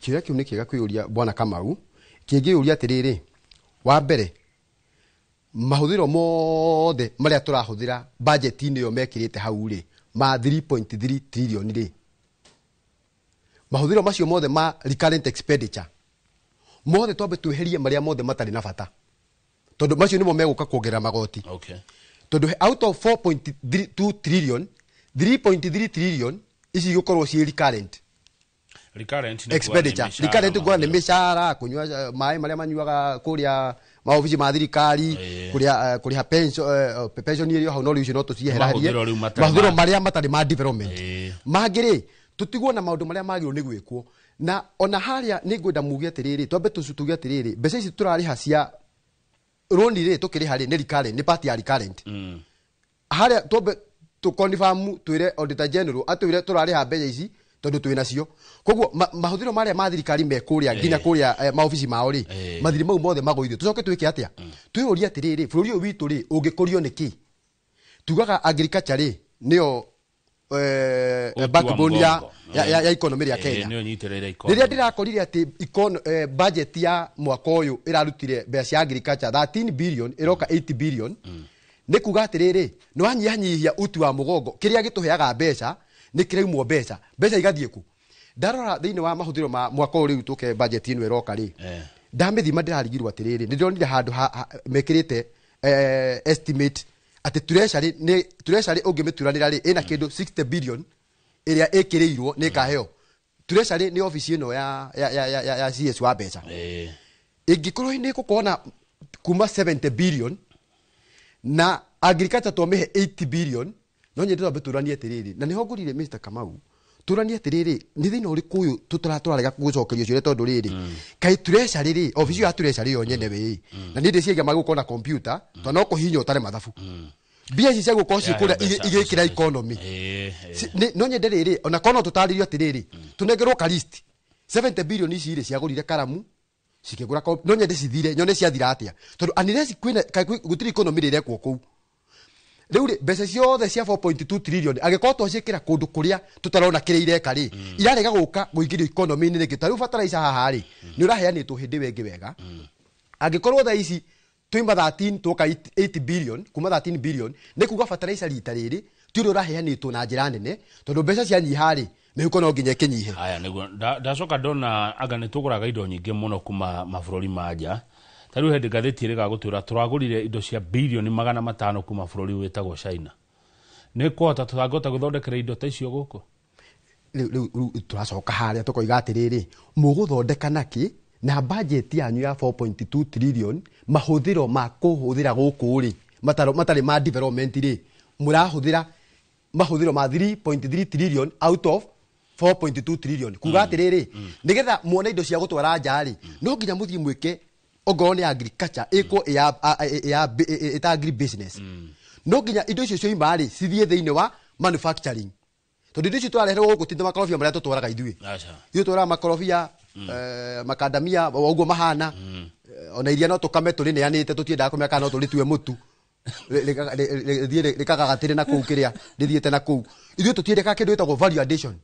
Speaker 24: Kĩũria kĩu nĩ kĩega kwĩyũria bwana Kamau. Kĩngĩyũria atĩrĩrĩ, wa mbere mahũthĩro mothe marĩa tũrahũthĩra bajeti-inĩ ĩyo mekĩrĩte hau rĩ, ma 3.3 trillion rĩ, mahũthĩro macio mothe ma recurrent expenditure mothe twambe tweherie marĩa mothe matarĩ na bata, tondũ macio nĩmo megũka kuongerera magoti. Tondũ out of 4.2 trillion, 3.3 trillion ici igũkorwo ciĩ recurrent
Speaker 3: Recurrent
Speaker 24: expenditure. Recurrent kuga nĩ mĩcara, kũnyua maĩ marĩa manyuaga kũrĩa Maobici ma thirikari, kũrĩha pension iria hau, no rĩu icio no tũcieherarie.
Speaker 3: Mahũthĩro rĩu matarĩ
Speaker 24: mahũthĩro marĩa matarĩ ma development mangĩ rĩ, tũtigwo na maũndũ marĩa magĩrĩirwo nĩ gwĩkwo. Na ona harĩa nĩ ngwenda muge atĩrĩrĩ, twambe tuge atĩrĩrĩ, mbeca ici tũrarĩha cia rũni rĩ, tũkĩrĩha rĩ, nĩ recurrent, nĩ part ya recurrent. Harĩa twambe tũconfirm, twĩre auditor general atwĩre tũrarĩha mbeca ici tondũ twĩ nacio. Koguo mahũthĩro marĩa ma thirikari me kũrĩa nginya kũrĩa maobici mao rĩ, mathirĩ mau mothe magũithio. Tũcoke twĩke atĩa? Twĩyũrie atĩrĩrĩ, bũrũri ũyũ witũ rĩ, ũngĩkũrio nĩ kĩ? Tugaga agriculture rĩ, nĩyo
Speaker 3: Uti wa
Speaker 24: backbone
Speaker 3: mgongo.
Speaker 24: ya economy ya Kenya.
Speaker 3: Nĩyo nyitĩrĩire economy.
Speaker 24: Rĩrĩa ndĩrakorire atĩ budget ya mwaka ũyũ ĩrarutire mbeca cia agriculture 13 billion, ĩroka 80 billion, nĩ kuga atĩrĩrĩ, nĩ wanyihanyihia uti wa mũgongo. Kĩrĩa gĩtũheaga mbeca nĩ kĩraumwo mbeca, mbeca igathiĩ kũ? Ndarora thĩinĩ wa mahũthĩro ma mwaka ũyũ rĩu tũke budget ĩno ĩroka rĩ, ndamĩthima ndĩrarigirwo atĩrĩrĩ, nĩ ndĩronire handũ mekĩrĩte estimate atĩ treasury, nĩ treasury ũngĩmĩturanĩra rĩ, ĩna kĩndũ 60 billion ĩrĩa ĩkĩrĩirwo nĩ ĩkaheo treasury, nĩ obici ĩno ya CS wa mbeca. Ĩngĩkorwo nĩ ĩgũkorwo na kuma 70 billion na agriculture twamĩhe 80 billion, no nyende twambe tũranie atĩrĩrĩ, na nĩho ngũrire Mr. Kamau, tũranie atĩrĩrĩ, nĩ thĩna ũrĩkũ ũyũ tũrarega gũcokerio ciũria? Tondũ rĩrĩ, kaĩ treasury rĩ, obici ĩyo ya treasury yo nyenewe ĩ, na niĩ ndĩciria magũkorwo na computer, tondũ no kũhihinya ũtare mathabu, mbia ici cia gũkorwo ciĩ kũrĩa igĩkĩra economy. No nyende rĩrĩ, ona korwo no tũtarĩrio atĩrĩrĩ, tũnengerwo ka list, 70 billion ici rĩ, ciagũrire karamu, cikĩgũra no nyende cithire, nyone ciathira atĩa, tondũ unless kwĩna gũtirĩ economy rĩrekwo kũu. Rĩu rĩ, mbeca ciothe cia 4.2 trillion angĩkorwo twacikĩra kũndũ kũrĩa tũtarona kĩrĩa ireka rĩ, irarega gũka kũingĩrio economy-inĩ nĩkĩ? Ta rĩu fertilizer haha rĩ, nĩ ũraheanĩtwo hĩndĩ ĩyo ĩngĩ wega. Angĩkorwo thaa ici tũima 13 twoka 8 billion, kuma 13 billion nĩ kuga fertilizer rita rĩrĩ ti ũrĩa ũraheanĩtwo na njĩra nene, tondũ mbeca cianyiha rĩ, mĩhuko no nginya ĩkĩnyihe.
Speaker 3: Haya, nĩguo ndacoka ndona anga nĩ tũgũraga indo nyingĩ mũno kuma mabũrũri ma nja. Ta rĩu hĩndĩ ngathĩti ĩrĩga gũtwĩra tũragũrire indo cia bilioni 500 kuma bũrũri wĩtagwo China. Nĩ kũhota tũtangĩhota gwĩthondekera indo ta icio gũkũ?
Speaker 24: Rĩu tũracoka harĩa tũkoiga atĩrĩrĩ, mũgũthondeka nakĩ na budget yanyu ya 4.2 trillion? Mahũthĩro ma kũhũthĩra gũkũ rĩ, matarĩ ma development rĩ, mũrahũthĩra mahũthĩro ma 3.3 trillion out of 4.2 trillion, kuga atĩrĩrĩ, nĩgetha muone indo cia gũtwara nja rĩ, no nginya mũthiĩ mwĩke ongorwo nĩ agriculture ĩkwo ĩta agri business, no nginya indo icio cioima rĩ, cithiĩ thĩinĩ wa manufacturing, tondũ indo icio tũrareherwo gũkũ ti makorobia marĩa tũtwaraga ithuĩ.
Speaker 3: Aca.
Speaker 24: Ithuĩ twaraga makorobia, makandamia o ũguo mahana. Ona iria no tũkame tũrĩneanĩte, tũtiendaga kũmenya kana no tũrĩtue mũtu, rĩthiĩ rĩkagagatĩre na kũu kĩrĩa rĩthiĩte na kũu. Ithuĩ tũtiendekaga kĩndũ gĩtagwo value addition.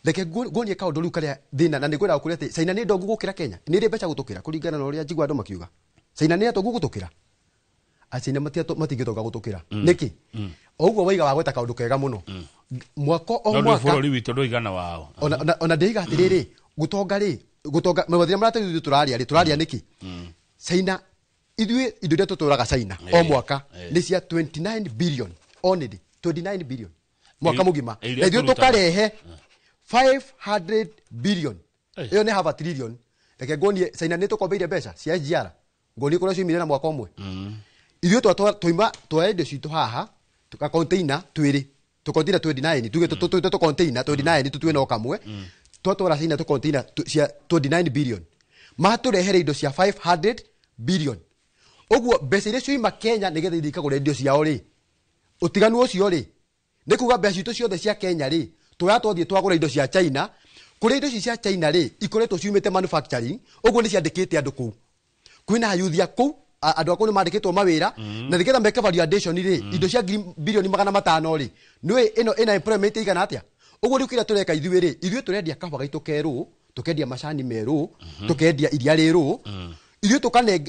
Speaker 24: Reke nguonie kaũndũ rĩu karĩa thĩna, na nĩ ngwendaga kũrĩa atĩ China nĩ ndongu gũkĩra Kenya, nĩ ĩrĩ mbeca gũtũkĩra, kũringana na ũrĩa njigua andũ makiuga China nĩ atongu gũtũkĩra. Achina matingĩtonga gũtũkĩra. Nĩkĩ? O ũguo waiga wa gweta kaũndũ kega mũno, mwaka o
Speaker 3: No rĩu
Speaker 24: mwaka
Speaker 3: bũrũri witũ ndũigana wao.
Speaker 24: Ona ndĩiga atĩrĩrĩ, gũtonga rĩ, gũtonga mathĩna marĩa ithuĩ tũrarĩa rĩ, tũrarĩa nĩkĩ? China, ithuĩ indo iria tũtũraga China o mwaka nĩ cia 29 billion only, 29 billion mwaka mũgima,
Speaker 3: iria
Speaker 24: na ithuĩ
Speaker 3: tũrutaga.
Speaker 24: Tũkarehe 500 billion. Ĩyo nĩ half a trillion. Reke nguonie, China nĩ tũkombeire mbeca cia SGR, nguonie kũrĩa ciumire na mwaka ũmwe. Ithuĩ twaima twoya indo citũ haha tuka container twĩrĩ, tũ container 29, tuge tũ container 29, tũtue no kamwe, twatwara China tũ container cia 29 billion, matũrehere indo cia 500 billion. Ũguo mbeca iria cioima Kenya nĩgetha ithiĩ ikagũra indo ciao rĩ, ũtiganu ũcio rĩ, nĩ kuga mbeca citũ ciothe cia Kenya rĩ, twoya twathiĩ twagũra indo cia China, kũrĩa indo ici cia China rĩ, ikoretwo ciumĩte manufacturing, ũguo nĩ ciandĩkĩte andũ kũu, kwĩna ayuthi a kũu, andũ a kũu nĩ mandĩkĩtwo mawĩra, na nĩgetha meke value addition rĩ, indo cia ngiri bilioni 500 rĩ, nĩũĩ ĩno ĩna employment ĩigana atĩa? Ũguo rĩu kĩrĩa tũreka ithuĩ rĩ, ithuĩ tũrendia kahũa gaitũ kerũ, tũkendia macani merũ, tũkendia iria rĩrũ, ithuĩ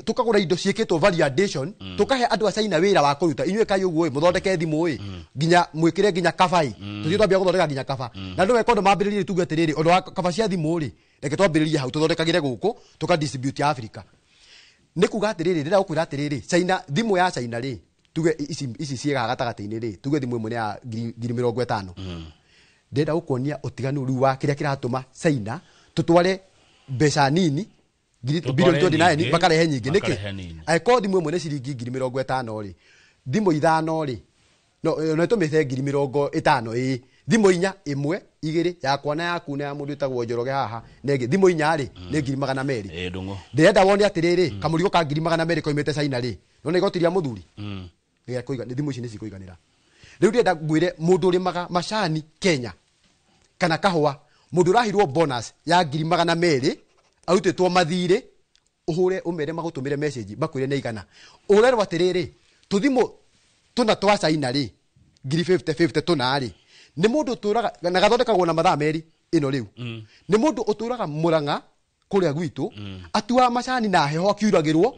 Speaker 24: tũkagũra indo ciĩkĩtwo value addition, tũkahe andũ a China wĩra wa kũruta. Inyuĩ kai ũguo ĩ, mũthondeke thimũ ĩ, nginya mwĩkĩre nginya kaba ĩ, tũthiĩ twambia gũthondeka nginya kaba, na andũ meka ũndũ mambĩrĩrie, tuge atĩrĩrĩ, ũndũ wa kaba cia thimũ rĩ, reke twambĩrĩrie hau, tũthondekagĩre gũkũ, tũka distribute Africa. Nĩ kuga atĩrĩrĩ, ndĩrenda gũkwĩra atĩrĩrĩ, China, thimũ ya China rĩ, tuge ici ciĩ haha gatagatĩ-inĩ rĩ, tuge thimũ ĩmwe nĩ ya 50,000. Ndĩrenda gũkuonia ũtiganu rĩu wa kĩrĩa kĩratũma China tũtware mbeca nini. Bilioni 29 makarehe nyingĩ nĩkĩ?
Speaker 3: Makarehe nini.
Speaker 24: Angĩkorwo thimũ ĩmwe nĩ ciringi 50,000 rĩ, thimũ 5 rĩ, no ĩtũmĩte 50,000. Ĩĩ, thimũ 4, 1, 2, yakwa na yaku na ya mũndũ wĩtagwo Njoroge haha, na ĩngĩ thimũ 4 rĩ, nĩ 200,000.
Speaker 3: Ĩĩ, Ndung'u.
Speaker 24: Ndĩrenda wone atĩrĩrĩ, kamũrigo ka 200,000 koimĩte China rĩ, nona igoti rĩa mũthuri thimũ ici nĩ cikũiganĩra. Rĩu ndĩrenda ngwĩre mũndũ ũrĩmaga macani Kenya kana kahũa, mũndũ ũrahirwo bonus ya 200,000 arutĩtwo mathirĩ, ũhũre ũmere magũtũmĩre message makwĩre nĩ igana. Ũrerwo atĩrĩrĩ, tũthimũ tũna twa China rĩ, 50,000 tũna rĩ, nĩ mũndũ ũtũraga na gathondekagwo na mathaa merĩ ĩno rĩu. Nĩ mũndũ ũtũraga Mũrang'a kũrĩa gwitũ, atuaga macani na heho akiuragĩrwo,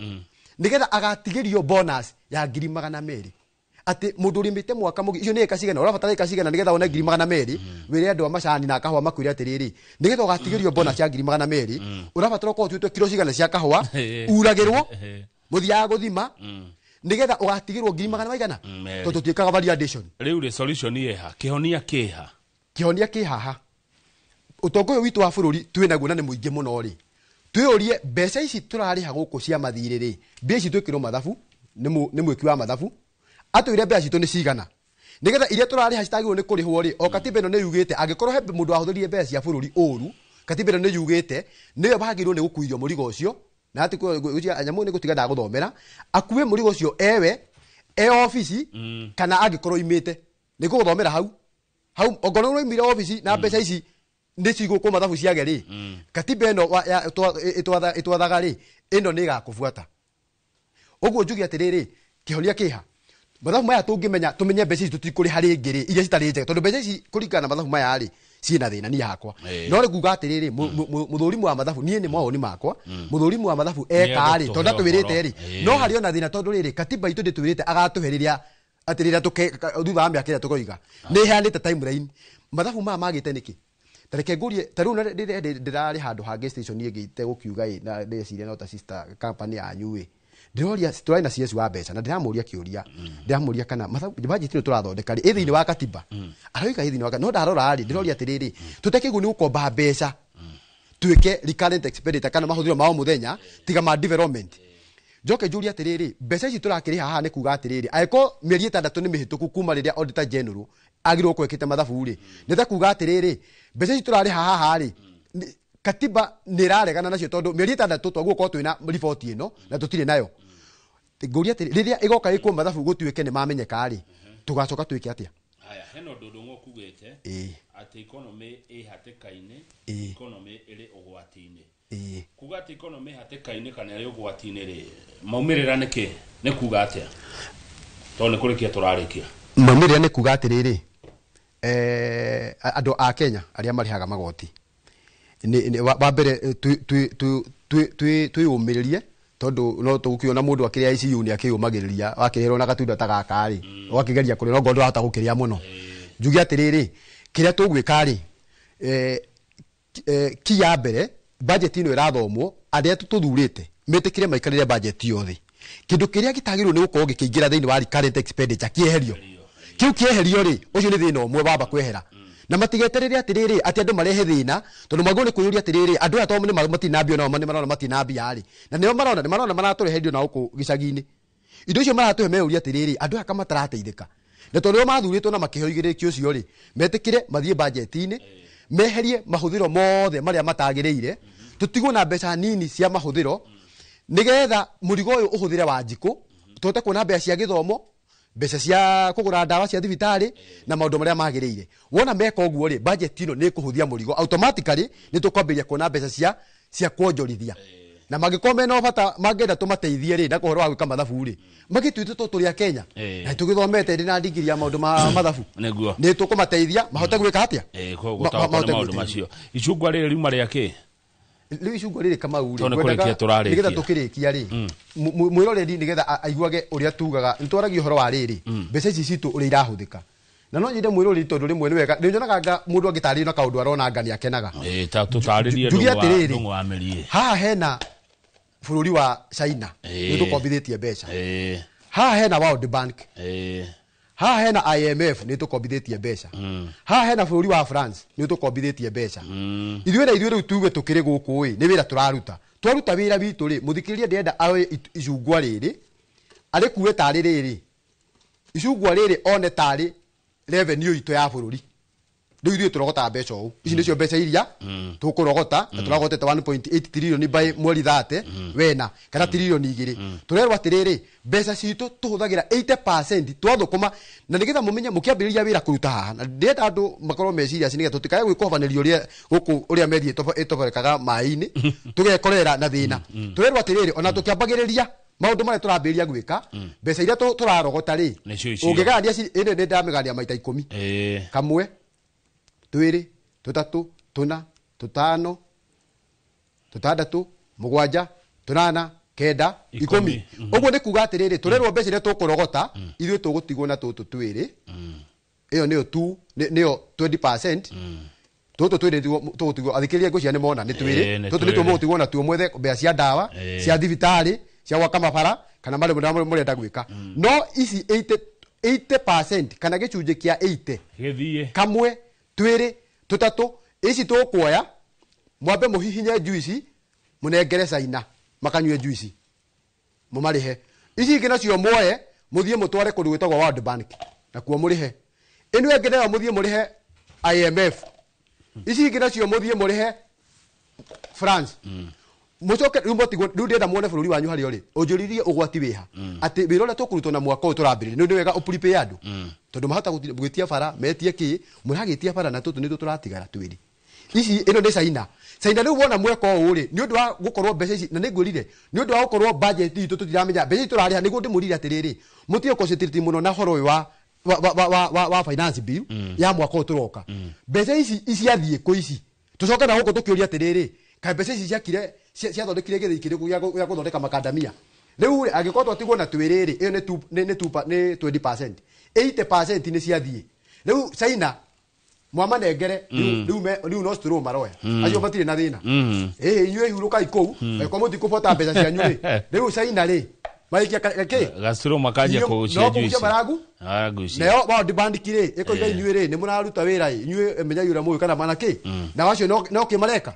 Speaker 24: nĩgetha agatigĩrio bonus ya 200,000. Atĩ mũndũ ũrĩmĩte mwaka mũgima, icio nĩ ĩka cigana, ũrabatara ĩka cigana nĩgetha wone 200,000, wĩre andũ a macani na kahũa makwĩre atĩrĩrĩ, nĩgetha ũgatigĩrio bonus ya 200,000, ũrabatara ũkorwo ũtuĩte kiro cigana cia kahũa, uragĩrwo, mũthiaga gũthima, nĩgetha ũgatigĩrwo 200,000, tondũ tũtiĩkaga value addition.
Speaker 3: Rĩu rĩ, solution ĩha? Kĩhonia kĩha?
Speaker 24: Kĩhonia kĩ haha. Ũtonga ũyũ witũ wa bũrũri twĩ naguo na nĩ mũingĩ mũno rĩ, twĩyũrie mbeca ici tũrarĩha gũkũ cia mathirĩ rĩ, mbia ici twĩkĩrwo mathabu nĩ mwĩki wa mathabu atwĩre mbeca citũ nĩ cigana, nĩgetha iria tũrarĩha citagĩrĩirwo nĩ kũrĩhwo rĩ, o katiba ĩno nĩ yugĩte angĩkorwo he mũndũ wahũthĩrire mbeca cia bũrũri ũru, katiba ĩno nĩ yugĩte nĩwe wagĩrĩirwo nĩ gũkuithio mũrigo ũcio, na atĩ nyamũ nĩ gũtiga ndagũthomera, akue mũrigo ũcio ewe e obici, kana angĩkorwo imĩte nĩ ngũgũthomera hau hau, ongorwo ũraimire obici na mbeca ici nĩ cigũkwo mathabu ciage rĩ, katiba ĩno ĩtwathaga rĩ, ĩno nĩ ĩgakũbuata. Ũguo njuge atĩrĩrĩ, kĩhonia kĩha? Mathabu maya tũngĩmenya, tũmenye mbeca ici tũtikũrĩha rĩngĩ rĩ, iria citarĩ njega, tondũ mbeca ici kũringana na mathabu maya rĩ, ciĩna thĩna niĩ hakwa. No rĩ nguga atĩrĩrĩ, mũthũrimu wa mathabu, niĩ nĩ mawoni makwa, mũthũrimu wa mathabu eka rĩ, tondũ ndatwĩrĩte rĩ, no harĩ ona thĩna, tondũ rĩrĩ katiba itũ ndĩtwĩrĩte agatũhe rĩrĩa atĩ rĩrĩa thutha wa mĩaka ĩrĩa tũkoiga nĩ ĩheanĩte timeline. Mathabu maya magĩte nĩkĩ? Tareke ngũrie, ta rĩu ndĩrarĩ handũ hangĩ station ĩngĩ itegũkiuga ĩ, na ndĩreciria no ta sister company yanyu ĩ, ndĩroria tũrarĩ na CS wa mbeca na ndĩramũria kĩũria, ndĩramũria kana budget ĩno tũrathondeka rĩ, ĩ thĩinĩ wa katiba, aroiga ĩ thĩinĩ wa no ndarora rĩ, ndĩroria atĩrĩrĩ, tũtekĩguo nĩ gũkomba mbeca tuĩke recurrent expenditure kana mahũthĩro ma o mũthenya tiga ma development. Njoke njũrie atĩrĩrĩ, mbeca ici tũrakĩrĩha haha nĩ kuga atĩrĩrĩ, angĩkorwo mĩeri 6 nĩ mĩhĩtũku kuma rĩrĩa auditor general agĩrĩirwo gũkorwo ekĩte mathabu rĩ, nĩ ta kuga atĩrĩrĩ, mbeca ici tũrarĩha haha rĩ, katiba nĩ ĩraregana nacio, tondũ mĩeri 6 twagĩrĩirwo gũkorwo twĩna riboti ĩno na tũtirĩ nayo. Ngũria atĩrĩ, rĩrĩa ĩgoka ĩkwo mathabu gũtuĩke nĩ mamenyeka rĩ, tũgacoka twĩke atĩa?
Speaker 3: Haya, hena ũndũ Ndung'u ũkugĩte atĩ economy ĩ hatĩka-inĩ, economy ĩrĩ ũgwati-inĩ. Kuga atĩ economy hatĩka-inĩ kana ĩrĩ ũgwati-inĩ rĩ, maumĩrĩra nĩ kĩ? Nĩ kuga atĩa? Tondũ nĩ kũrĩkia tũrarĩkia.
Speaker 24: Maumĩrĩra nĩ kuga atĩrĩrĩ, andũ a Kenya arĩa marĩhaga magoti wa mbere twĩyũmĩrĩrie, tondũ no tũgũkĩona mũndũ akĩrĩa ICU nĩ akĩyũmagĩrĩria, wakĩrĩrwo na gatunda ta gaka rĩ, ũgakĩgeria kũrĩa no ngorwo ndũrahota gũkĩrĩa mũno. Njuge atĩrĩrĩ, kĩrĩa tũgwĩka rĩ, ki ya mbere budget ĩno ĩrathomwo, arĩa tũthurĩte metĩkĩre maikarĩre budget yothe. Kĩndũ kĩrĩa gĩtagĩrĩirwo nĩ gũkorwo gĩkĩingĩra thĩinĩ wa recurrent expenditure kĩeherio, kĩu kĩeherio rĩ, ũcio nĩ thĩna ũmwe wamba kwehera. Na matigeterere atĩrĩrĩ atĩ andũ marehe thĩna, tondũ magĩrĩirwo nĩ kwĩyũria atĩrĩrĩ, andũ aya tondũ nĩ matirĩ na mbia, nao nĩ marona matirĩ na mbia rĩ, na nĩo marona nĩ marona maratũrehe indo na gũkũ gĩcagi-inĩ, indo icio maratũhe meyũrie atĩrĩrĩ, andũ aya kama matarateithĩka, na tondũ nĩo mathurĩtwo na makĩheo igĩrĩki ũcio rĩ, metĩkĩre mathiĩ budget-inĩ, meherie mahũthĩro mothe marĩa matagĩrĩire, tũtigwo na mbeca nini cia mahũthĩro, nĩgetha mũrigo ũyũ ũhũthĩre wa njikũ, tũhote kuona mbeca cia gĩthomo, mbeca cia kũgũra ndawa cia thibitarĩ na maũndũ marĩa magĩrĩire. Wona meka ũguo rĩ, budget ĩno nĩ ĩkũhũthia mũrigo automatically, nĩ tũkwambĩrĩria kuona mbeca cia kuonjorithia. Na mangĩkorwo mena bata mangĩenda tũmateithie rĩ, na ũhoro wa gwĩka mathabu rĩ, magĩtuĩte to tũrĩ a Kenya na tũgĩthomete, ndĩ na ndigiri ya maũndũ ma mathabu,
Speaker 3: Nĩguo.
Speaker 24: Nĩ tũkũmateithia mahote gwĩka atĩa?
Speaker 3: Gũtaũkwo nĩ
Speaker 24: mahote
Speaker 3: maũndũ
Speaker 24: gwĩteithia.
Speaker 3: Macio. Icungwa rĩrĩ riuma rĩa kĩ?
Speaker 24: Rĩu icungwa rĩrĩ, Kamau rĩ,
Speaker 3: Tondũ nĩ kũrĩkia tũrarĩkia.
Speaker 24: Nĩgetha tũkĩrĩkia rĩ, mwĩroreri nĩgetha aiguage ũrĩa tugaga, nĩ twaragia ũhoro wa rĩrĩ, mbeca ici citũ ũrĩa irahũthĩka, na no nyende mwĩroreri, tondũ rĩmwe nĩ wega nĩ nyonaga anga mũndũ angĩtarĩrio na kaũndũ arona anga nĩ akenaga.
Speaker 3: Ta tũtarĩrie.
Speaker 24: Njuge atĩrĩrĩ,
Speaker 3: Ndung'u wa mĩrie.
Speaker 24: Haha hena bũrũri wa China nĩ tũkombithĩtie mbeca, haha hena World Bank, haha hena IMF nĩ tũkombithĩtie mbeca, haha hena bũrũri wa France nĩ tũkombithĩtie mbeca. Ithuĩ na ithuĩ rĩu tuge tũkĩrĩ gũkũ ĩ, nĩ wĩra tũraruta. Twaruta wĩra witũ rĩ, mũthikĩrĩria ndĩrenda aoe icungwa rĩrĩ arĩkue tarĩ rĩrĩ, icungwa rĩrĩ one tarĩ revenue itũ ya bũrũri. Rĩu ithuĩ tũrogotaga mbeca ũũ, ici nĩcio mbeca iria tũkũrogota, na tũragotete 1.8 trillion by mweri 30 wena kana trillion 2. Tũrerwo atĩrĩrĩ, mbeca citũ tũhũthagĩra 80% twathũkũma, na nĩgetha mũmenye mũkĩambĩrĩria wĩra kũruta haha, na ndĩrenda andũ makorwo meciria nĩgetha tũtikae gwĩkobanĩria ũrĩa gũkũ ũrĩa meri ĩtoborekaga maĩ-inĩ tũgekorera na thĩna. Tũrerwo atĩrĩrĩ, ona tũkĩambagĩrĩria maũndũ marĩa tũrambĩrĩria gwĩka, mbeca iria tũrarogota rĩ,
Speaker 3: Nĩcio icio.
Speaker 24: ũngĩgayania ĩno nĩ ndamĩgayania maita 10. Kamwe, 2, 3, 4, 5, 6, 7, 8, 9, 10. Ũguo nĩ kuga atĩrĩrĩ, tũrerwo mbeca iria tũkũrogota ithuĩ tũgũtigwo na tũtũ twĩrĩ, ĩyo nĩyo tu nĩyo 20%. Tũtũ twĩrĩ nĩtuo tũgũtigwo, athikĩrĩria ngũcia nĩ mona nĩ twĩrĩ,
Speaker 3: Nĩ
Speaker 24: tũtũ nĩtuo
Speaker 3: twĩrĩ.
Speaker 24: mũgũtigwo natuo mwethe mbeca cia ndawa, cia thibitarĩ, cia gwaka mabara kana marĩa mũrenda gwĩka. No ici 80% kana gĩcunjĩ kĩa 80
Speaker 3: gĩthiĩ
Speaker 24: kamwe, 2, 3, ici tũkuoya mwambe mũhihinye juici, mũnengere caina makanyue juici, mũmarĩhe. Ici ingĩ nacio muoye mũthiĩ mũtware kũndũ gwĩtagwo World Bank, nakuo mũrĩhe. Ĩno ĩngĩ nayo mũthiĩ mũrĩhe IMF. Ici ingĩ nacio mũthiĩ mũrĩhe France. Mũcoke rĩu mũtigwo, rĩu ndĩrenda muone bũrũri wanyu harĩa ũrĩ, ũnjũririe ũgwati wĩha, atĩ wĩra ũrĩa tũkũrutwo na mwaka ũyũ tũrambĩrĩria nĩ wega ũprepare andũ, tondũ mahota gwĩtia bara, metie kĩ, mũragĩtia bara na tũtũ nĩtũ tũratigara twĩrĩ. Ici ĩno nĩ China. China rĩu wona mweka ũũ rĩ, nĩ ũndũ wa gũkorwo mbeca ici, na nĩ ngwĩrire nĩ ũndũ wa gũkorwo budget itũ tũtiramenya mbeca ici tũrarĩha, nĩguo ndĩmũrire atĩrĩrĩ, mũtige concentrate mũno na ũhoro ũyũ wa finance bill ya mwaka ũyũ tũroka. Mbeca ici ciathiĩ kũ ici? Tũcoke na gũkũ tũkĩũria atĩrĩrĩ, kaĩ mbeca ici ciakire ciathondekire gĩthĩi kĩrĩkũ gĩa gũthondeka makandamia? Rĩu rĩ, angĩkorwo twatigwo na twĩrĩ rĩ, ĩyo nĩ 20%, 80% nĩ ciathiĩ. Rĩu China mwamanengere rĩu no straw maroya, acio matirĩ na thĩna. Ĩhĩ, inyuĩ hurũkai kũu, angĩkorwo mũtikũbota mbeca cianyu rĩ, rĩu China rĩ marĩkia kĩ
Speaker 3: gaciro makanjia
Speaker 24: Inyuĩ-
Speaker 3: kũgucia
Speaker 24: no kũgucia
Speaker 3: juici.
Speaker 24: maragu
Speaker 3: Maragucia.
Speaker 24: nayo World Bank rĩ ĩkoiga inyuĩ rĩ nĩ mũraruta wĩra ĩ, inyuĩ menyai ũrĩa mũĩ kana mana kĩ, na acio no kĩ mareka,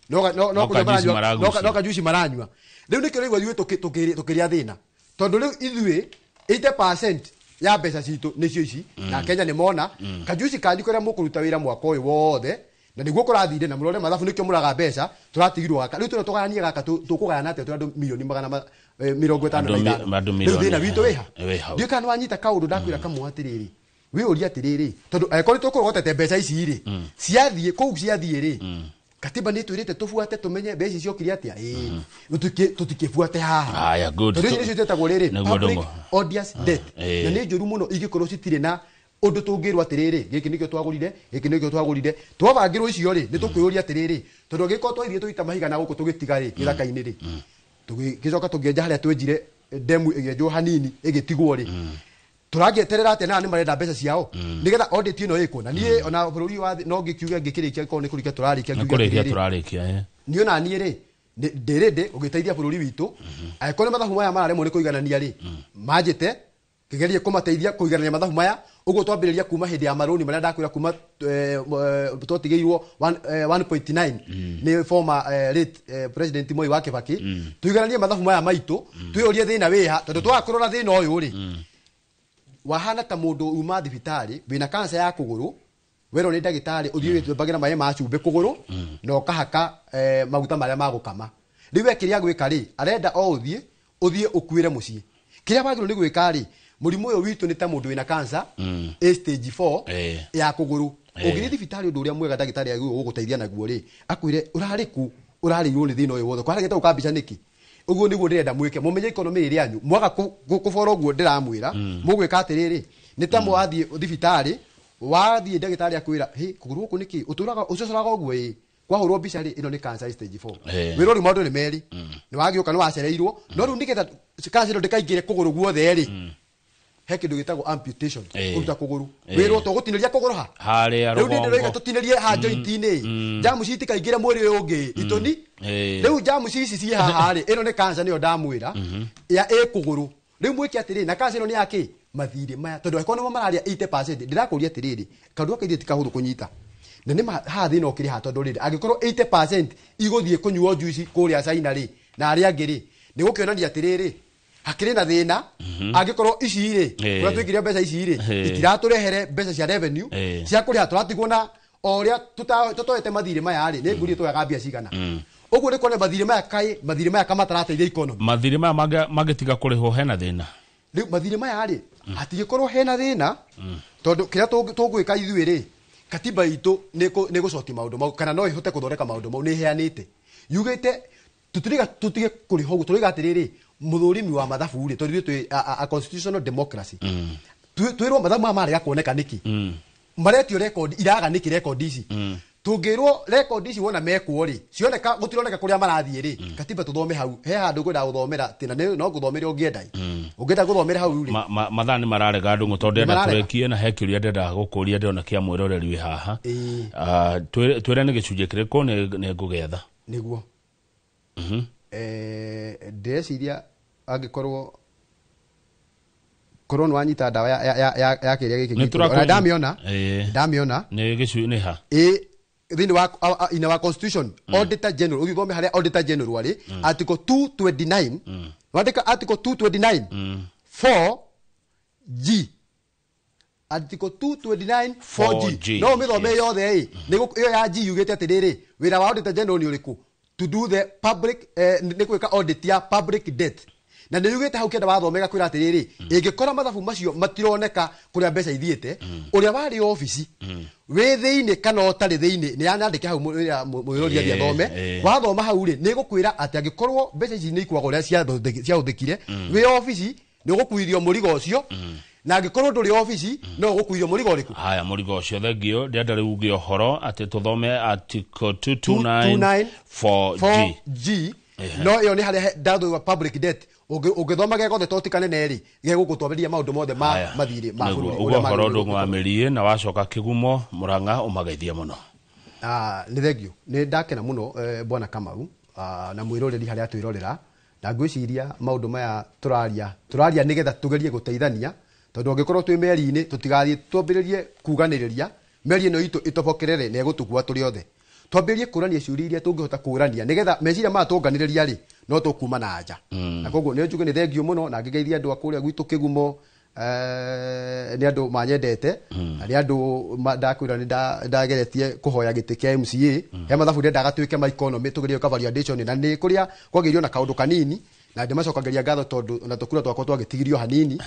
Speaker 24: no
Speaker 3: No
Speaker 24: kũnyua
Speaker 3: kajuici
Speaker 24: maranyua,
Speaker 3: maragucia.
Speaker 24: no kajuici maranyua. Rĩu nĩkĩo rĩu ithuĩ tũkĩrĩa thĩna, tondũ rĩu ithuĩ 80% ya mbeca citũ nĩcio ici, na Kenya nĩ mona kajuici kanyu karĩa mũkũruta wĩra mwaka ũyũ wothe, na nĩguo kũrathire na mũrore mathabu, nĩkĩo mũraga mbeca tũratigirwo gaka. Rĩu tũrĩa tũgayanie gaka tũkũgayana atĩa tũrĩ andũ milioni magana mĩrongo ĩtano na
Speaker 3: Andũ
Speaker 24: ithano?
Speaker 3: andũ
Speaker 24: Rĩu
Speaker 3: milioni,
Speaker 24: thĩna witũ wĩha?
Speaker 3: Wĩ hau.
Speaker 24: Ndiũĩ kana nĩwanyita kaũndũ ndakwĩra kamwe atĩrĩrĩ, wĩũrie atĩrĩrĩ, tondũ angĩkorwo nĩtũkũrogotete mbeca ici rĩ, ciathiĩ kũu ciathiĩ rĩ, katiba nĩ ĩtwĩrĩte tũbuate tũmenye mbeca ici ciokire atĩa, ĩĩ tũtikĩbuate haha.
Speaker 3: Haya, good.
Speaker 24: Tondũ ici nĩcio ciĩtagwo rĩrĩ
Speaker 3: Nĩguo
Speaker 24: public
Speaker 3: ndũng'ũ.
Speaker 24: odious debt, na nĩ njũru mũno ingĩkorwo citirĩ na ũndũ tũngĩrwo atĩrĩrĩ, gĩkĩ nĩkĩo twagũrire, gĩkĩ nĩkĩo twagũrire. Twabangĩrwo icio rĩ, nĩ tũkwĩyũria atĩrĩrĩ, tondũ angĩkorwo twathiĩ tũita mahiga na gũkũ tũgĩtiga rĩ gĩthaka-inĩ rĩ, tũgĩcoka tũngĩenja harĩa twenjire ndemu ĩgĩenjwo hanini ĩgĩtigwo rĩ, tũrangĩeterera atĩa na nĩ marenda mbeca ciao nĩgetha audit ĩno ĩkwo? Na niĩ ona bũrũri wa thĩ no ngĩkiuge ngĩkĩrĩkia, korwo nĩ kũrĩkia tũrarĩkia,
Speaker 3: Nĩ
Speaker 24: ngiuge
Speaker 3: kũrĩkia
Speaker 24: atĩrĩrĩ,
Speaker 3: tũrarĩkia.
Speaker 24: Niĩ ona niĩ rĩ ndĩrĩndĩ ũgĩteithia bũrũri witũ, angĩkorwo nĩ mathabu maya mararemwo nĩ kũiganania rĩ, manjĩte kĩgerie kũmateithia kũiganania mathabu maya. Ũguo twambĩrĩria kuma hĩndĩ ya marũni marĩa ndakwĩra kuma twatigĩirwo 1.9 nĩ former late president Moi wa Kibaki, tũigananie mathabu maya maitũ, twĩyũrie thĩna wĩha, tondũ twaga kũrora thĩna ũyũ rĩ, wahana ta mũndũ uma thibitarĩ wĩna kanca ya kũgũrũ, werwo nĩ ndagĩtarĩ ũthiĩ wĩtwambagĩra maĩ ma cumbĩ kũgũrũ na ũkahaka maguta marĩa ma gũkama. Rĩu we kĩrĩa gwĩka rĩ, arenda o ũthiĩ ũkuĩre mũciĩ. Kĩrĩa wagĩrĩirwo nĩ gwĩka rĩ, mũrimũ ũyũ witũ nĩ ta mũndũ wĩna cancer ĩ stage 4 ya kũgũrũ. Ũngĩthiĩ thibitarĩ, ũndũ ũrĩa mwega ndagĩtarĩ agĩrĩirwo gũgũteithia naguo rĩ, akwĩre ũrarĩ kũ, ũrarĩirwo nĩ thĩna ũyũ wothe, kwarĩgĩte gũka mbica nĩkĩ? Ũguo nĩguo ndĩrenda mwĩke, mũmenye economy ĩrĩ yanyu. Mwaga kũbora ũguo ndĩramwĩra, mũgwĩka atĩrĩrĩ, nĩ ta mwathiĩ thibitarĩ, wathiĩ ndagĩtarĩ akwĩra hĩ kũgũrũ gũkũ nĩkĩ ũtũraga ũcocoraga ũguo, ĩ kwahũrwo mbica rĩ, ĩno nĩ cancer stage 4. Wĩra rĩu maũndũ nĩ merĩ, nĩ wagĩũka nĩ wacereirwo, no rĩu nĩgetha cancer ĩno ndĩkaingĩre kũgũrũ guothe rĩ, he kĩndũ gĩtagwo amputation, kũruta kũgũrũ. Wĩrwo tũgũtinĩria kũgũrũ ha
Speaker 3: harĩa
Speaker 24: rĩu nĩ ndĩroiga
Speaker 3: rũgongo.
Speaker 24: Tũtinĩrie ha joint-inĩ, jamu itikaingĩre mwĩrĩ ũyũ ũngĩ itũni. Rĩu jamu ici ciĩ haha rĩ, ĩno nĩ cancer, nĩyo ndamwĩra ya ĩ kũgũrũ. Rĩu mwĩke atĩrĩ, na cancer ĩno nĩ yakĩ mathirĩ maya, tondũ angĩkorwo nĩmo mararĩa 80%. Ndĩrakũria atĩrĩrĩ, kaũndũ gaka ithuĩ ti kahũthũ kũnyita. Na nĩ haha thĩna ũkĩrĩ haha tondũ rĩrĩ angĩkorwo 80% igũthiĩ kũnyuo juice kũrĩa China rĩ na arĩa angĩ rĩ nĩ gũkĩonania atĩrĩrĩ hakĩrĩ na thĩna. Angĩkorwo ici rĩ kũrĩa tũigire mbeca ici rĩ itiratũrehere mbeca cia revenue cia kũrĩha, tũratigwo na o ũrĩa tũtoete mathirĩ maya rĩ, nĩ ngũrie twoyaga mbia cigana. Ũguo nĩ kuona mathirĩ maya kaĩ mathirĩ maya kamatarateithia economy.
Speaker 3: Mathirĩ maya mangĩtiga kũrĩhwo hena thĩna?
Speaker 24: Rĩu mathirĩ maya rĩ hatigĩkorwo hena thĩna tondũ kĩrĩa tũgwĩka ithuĩ rĩ, katiba itũ nĩ gũcoti maũndũ mau kana no ĩhote gũthondeka maũndũ mau. Nĩ ĩheanĩte yugĩte tũtiriga tũtige kũrĩha ũguo, tũroiga atĩrĩrĩ mũthũrimi wa mathabu rĩ, tondũ ithuĩ twĩ a constitutional democracy. Twĩrwo mathabu maya marega kuoneka nĩkĩ, maretio record iraga nĩkĩ, record ici tũngĩrwo record ici wona mekwo rĩ cioneka gũtironeka kũrĩa marathiĩ rĩ, katiba tũthome hau he handũ ngwenda gũthomera tĩna no ngũthomere ũngĩenda ũngĩenda gũthomera hau rĩ.
Speaker 3: Mathaa nĩ mararega ndũng'ũ tondũ ndĩrenda
Speaker 24: Nĩ mararega.
Speaker 3: tũrĩkie na he kĩũria ndĩrenda gũkũria ndĩrona kĩa mwĩroreri wĩ haha. Twĩre nĩ gĩcunjĩ kĩrĩkũ nĩ ngũgĩetha.
Speaker 24: Nĩguo. Ndĩreciria angĩkorwo korwo nĩ wanyita ndawa ya kĩrĩa gĩkĩ
Speaker 3: Nĩ
Speaker 24: gitũ.
Speaker 3: tũrakũ-
Speaker 24: Ona ndamĩona ndamĩona.
Speaker 3: Nĩ gĩcunjĩ nĩ ha?
Speaker 24: Ĩ thĩinĩ wa in our constitution, auditor general, ũthiĩ ũthome harĩa auditor general arĩ, article 229. Wandĩka article 229 4 G, article 229 4G.
Speaker 3: 4G,
Speaker 24: No ũmĩthome yothe ĩ. Ĩyo ya G yugĩte atĩrĩrĩ, wĩra wa auditor general nĩ ũrĩkũ? To do the public nĩ gwĩka audit ya public debt, na nĩ yugĩte hau kenda wathome gakwĩra atĩrĩrĩ, ĩngĩkora mathabu macio matironeka kũrĩa mbeca ithiĩte, ũrĩa warĩ obici wĩ thĩinĩ kana ũtarĩ thĩinĩ nĩ yandĩke hau mwĩrori athiĩ athome. Wathoma hau rĩ, nĩ gũkwĩra atĩ angĩkorwo mbeca ici nĩ ikwaga ũrĩa ciahũthĩkire, wĩ obici nĩ ũgũkuithio mũrigo ũcio, na angĩkorwo ndũrĩ obici no ũgũkuithio mũrigo ũrĩkũ?
Speaker 3: Haya, mũrigo ũcio, thengio. Ndĩrenda rĩu uge ũhoro atĩ tũthome article 229 4G.
Speaker 24: 4G. No ĩyo nĩ harĩa ndathũa public debt. Ũngĩthoma gegothe to ti kanene rĩ, gegũgũtwarĩria maũndũ mothe ma
Speaker 3: Haya.
Speaker 24: mathirĩ ma
Speaker 3: Nĩguo,
Speaker 24: bũrũri
Speaker 3: ũguo
Speaker 24: ũrĩa
Speaker 3: ũhoro
Speaker 24: magĩrĩirwo
Speaker 3: ndũng'ũ wa mĩriĩ na wacoka kĩgumo mũrang'a ũmageithie mũno.
Speaker 24: Nĩ thengio, nĩ ndakena mũno bwana Kamau na mwĩroreri harĩa twĩrorera, na ngwĩciria maũndũ maya tũraria tũraria nĩgetha tũgerie gũteithania, tondũ angĩkorwo twĩ meri-inĩ tũtigathiĩ twambĩrĩrie kuganĩrĩria meri ĩno itũ ĩtobokerere na ĩgũtũkua tũrĩ othe. Twambĩrĩrie kũrania ciũria iria tũngĩhota kũrania nĩgetha meciria maya tũnganĩrĩria rĩ no tũkuma na nja. Na koguo nĩ njuge nĩ thengio mũno na ngĩgeithia andũ a kũrĩa gwitũ Kĩgumo, nĩ andũ manyendete na nĩ andũ ndakwĩra nĩ ndageretie kũhoya gĩtĩ kĩa MCA he mathabu ndendaga tuĩke ma economy tũgerie gwĩka validation, na nĩ kũrĩa kwagĩirio na kaũndũ kanini, na ndĩmacokagĩria ngatho tondũ na tũkura twakwa twagĩtigirio hanini,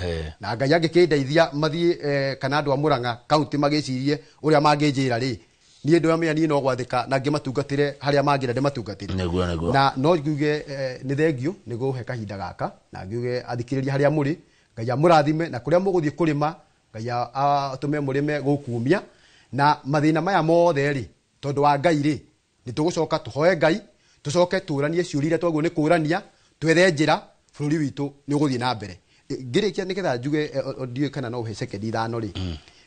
Speaker 24: na Ngai angĩkĩndeithia mathiĩ kana andũ a Murang'a kaunti magĩcirie ũrĩa mangĩnjĩra rĩ, niĩ ndĩramenya niĩ no gwathĩka na ngĩmatungatĩre harĩa mangĩra ndĩmatungatĩre.
Speaker 3: Nĩguo, nĩguo.
Speaker 24: Na no ngiuge nĩ thengio nĩ gũhe kahinda gaka, na ngiuge athikĩrĩria harĩa mũrĩ Ngai amũrathime, na kũrĩa mũgũthiĩ kũrĩma Ngai atũme mũrĩme gũkumia, na mathĩna maya mothe rĩ tondũ wa Ngai rĩ nĩ tũgũcoka tũhoe Ngai tũcoke tũranie ciũria iria twagĩrĩirwo nĩ kũrania, twethe njĩra bũrũri witũ nĩ ũgũthiĩ na mbere. Ngĩrĩkia nĩgetha njuge ndiũĩ kana no ũhe sekendi 5 rĩ,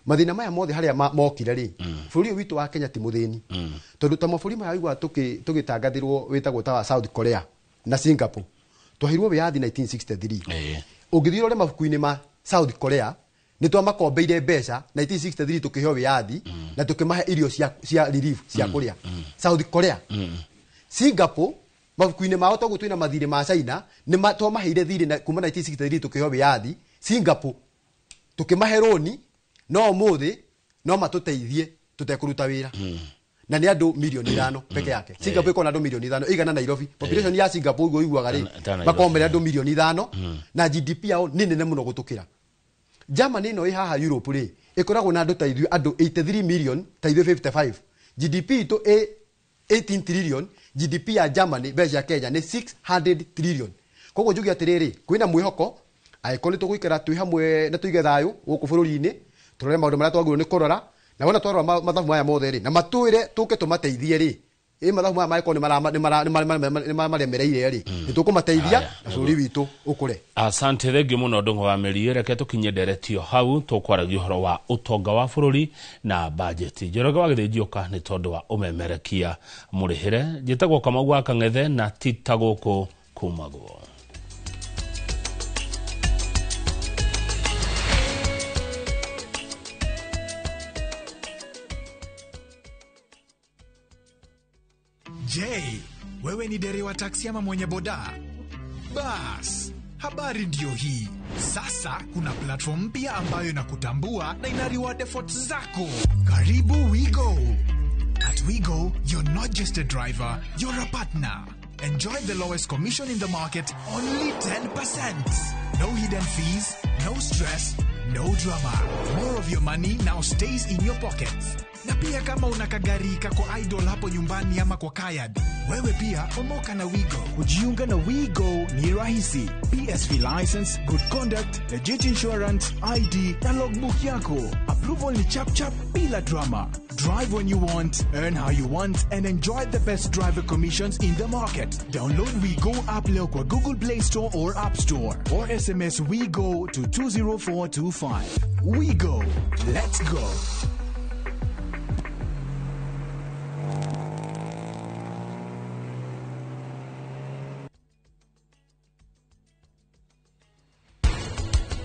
Speaker 24: mathĩna maya mothe harĩa mokire rĩ, bũrũri ũyũ witũ wa Kenya ti mũthĩni, tondũ ta mabũrũri maya waigua tũgĩtangathĩrwo wĩtagwo ta wa South Korea na Singapore, twaheirwo wĩyathi 1963. Ũngĩthiĩ ũrore mabuku-inĩ ma South Korea nĩ twamakombeire mbeca 1963 tũkĩheo wĩyathi na tũkĩmahe irio cia relief cia kũrĩa South Korea. Singapore mabuku-inĩ mao toguo twĩna mathirĩ ma China nĩ twamaheire thirĩ na kuma 1963 tũkĩheo wĩyathi Singapore tũkĩmahe rũni, no ũmũthĩ no matũteithie tũtekũruta wĩra, na nĩ andũ mirioni 5 peke yake. Singapore ĩkoragwo na andũ mirioni 5 igana Nairobi. Population ya Singapore ũguo ũiguaga rĩ
Speaker 3: Ta Nairobi.
Speaker 24: makomere andũ mirioni 5, na GDP yao nĩ nene mũno gũtũkĩra Germany ĩno ĩ haha Europe rĩ, ĩkoragwo na andũ ta ithuĩ andũ 83 million ta ithuĩ 55. GDP itũ ĩ 18 trillion, GDP ya Germany mbeca cia Kenya nĩ 600 trillion. Koguo njuge atĩrĩrĩ, kwĩna mwĩhoko angĩkorwo nĩ tũgũikara twĩ hamwe na tũige thayũ gũkũ bũrũri-inĩ, tũrore maũndũ marĩa twagĩrĩirwo nĩ kũrora, na wona twarora mathabu maya mothe rĩ na matwĩre tũke tũmateithie rĩ, ĩ mathabu maya mangĩkorwo nĩ maremaremereire rĩ, nĩ tũkũmateithia na bũrũri witũ ũkũre.
Speaker 3: Asante, thengio mũno ndũng'ũ wa mĩriĩ. Reke tũkinye nderetio hau tũkwaragia ũhoro wa ũtonga wa bũrũri na bajeti. Njoroge wa Gĩthĩnjioka nĩ tondũ wa ũmemerekia mũrĩhĩre. Njĩtagwo Kamau wa Kang'ethe na ti ta gũkũ kumagwo.
Speaker 2: Wewe ni dereva taksi ama mwenye boda? Bas, habari ndiyo hii. Sasa kuna platform mpya ambayo inakutambua na ina reward efforts zako. Karibu WeGo. At WeGo, you're not just a driver, you're a partner. Enjoy the lowest commission in the market, only 10%. No hidden fees, no stress, no drama. More of your money now stays in your pockets. Na pia kama una kagari kako idle hapo nyumbani ama kwa kayad, wewe pia omoka na WeGo.
Speaker 5: Kujiunga na WeGo ni rahisi. PSV license, good conduct, legit insurance, ID na logbook yako. Approval ni chap chap bila drama. Drive when you want, earn how you want, and enjoy the best driver commissions in the market. Download WeGo app leo kwa Google Play Store or App Store, or SMS WeGo to 20425. WeGo. Let's go.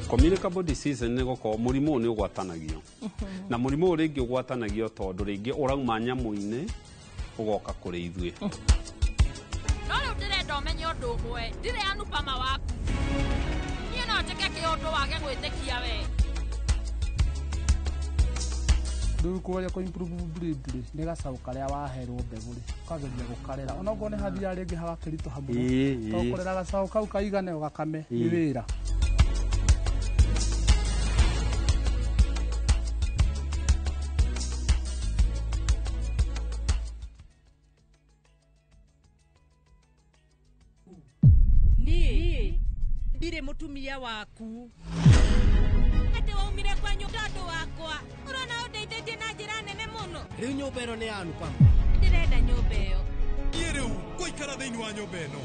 Speaker 8: Communicable disease nĩ gũkorwo mũrimũ ũyũ nĩ ũgwatanagio na mũrimũ ũyũ rĩngĩ ũgwatanagio tondũ rĩngĩ ũrauma nyamũ-inĩ ũgoka kũrĩ ithuĩ.
Speaker 11: No rĩu ndĩrenda ũmenye ũndũ ũmwe, ndirĩ Anupama waku. Niĩ no njĩke kĩũndũ wage gwĩtĩkia we.
Speaker 12: Rĩu kũgeria kũ improve breed rĩ, nĩ gacaũ karĩa waherwo mbegũ rĩ, ũkageria gũkarera. Ona okorwo nĩ hathiaga rĩngĩ hagakĩritũha mũno, tondũ kũrera gacaũ kau kaigane ũgakame nĩ wĩra.
Speaker 13: Niĩ ndirĩ mũtumia waku.
Speaker 11: Atĩ waumire kwanyu tondũ wakwa. Ũrona ũndeithĩtie na njĩra nene mũno.
Speaker 17: Rĩu nyũmba ĩno nĩ ya Anupama.
Speaker 11: Ndĩrenda nyũmba ĩyo.
Speaker 14: Niĩ rĩu ngũikara thĩinĩ wa nyũmba ĩno.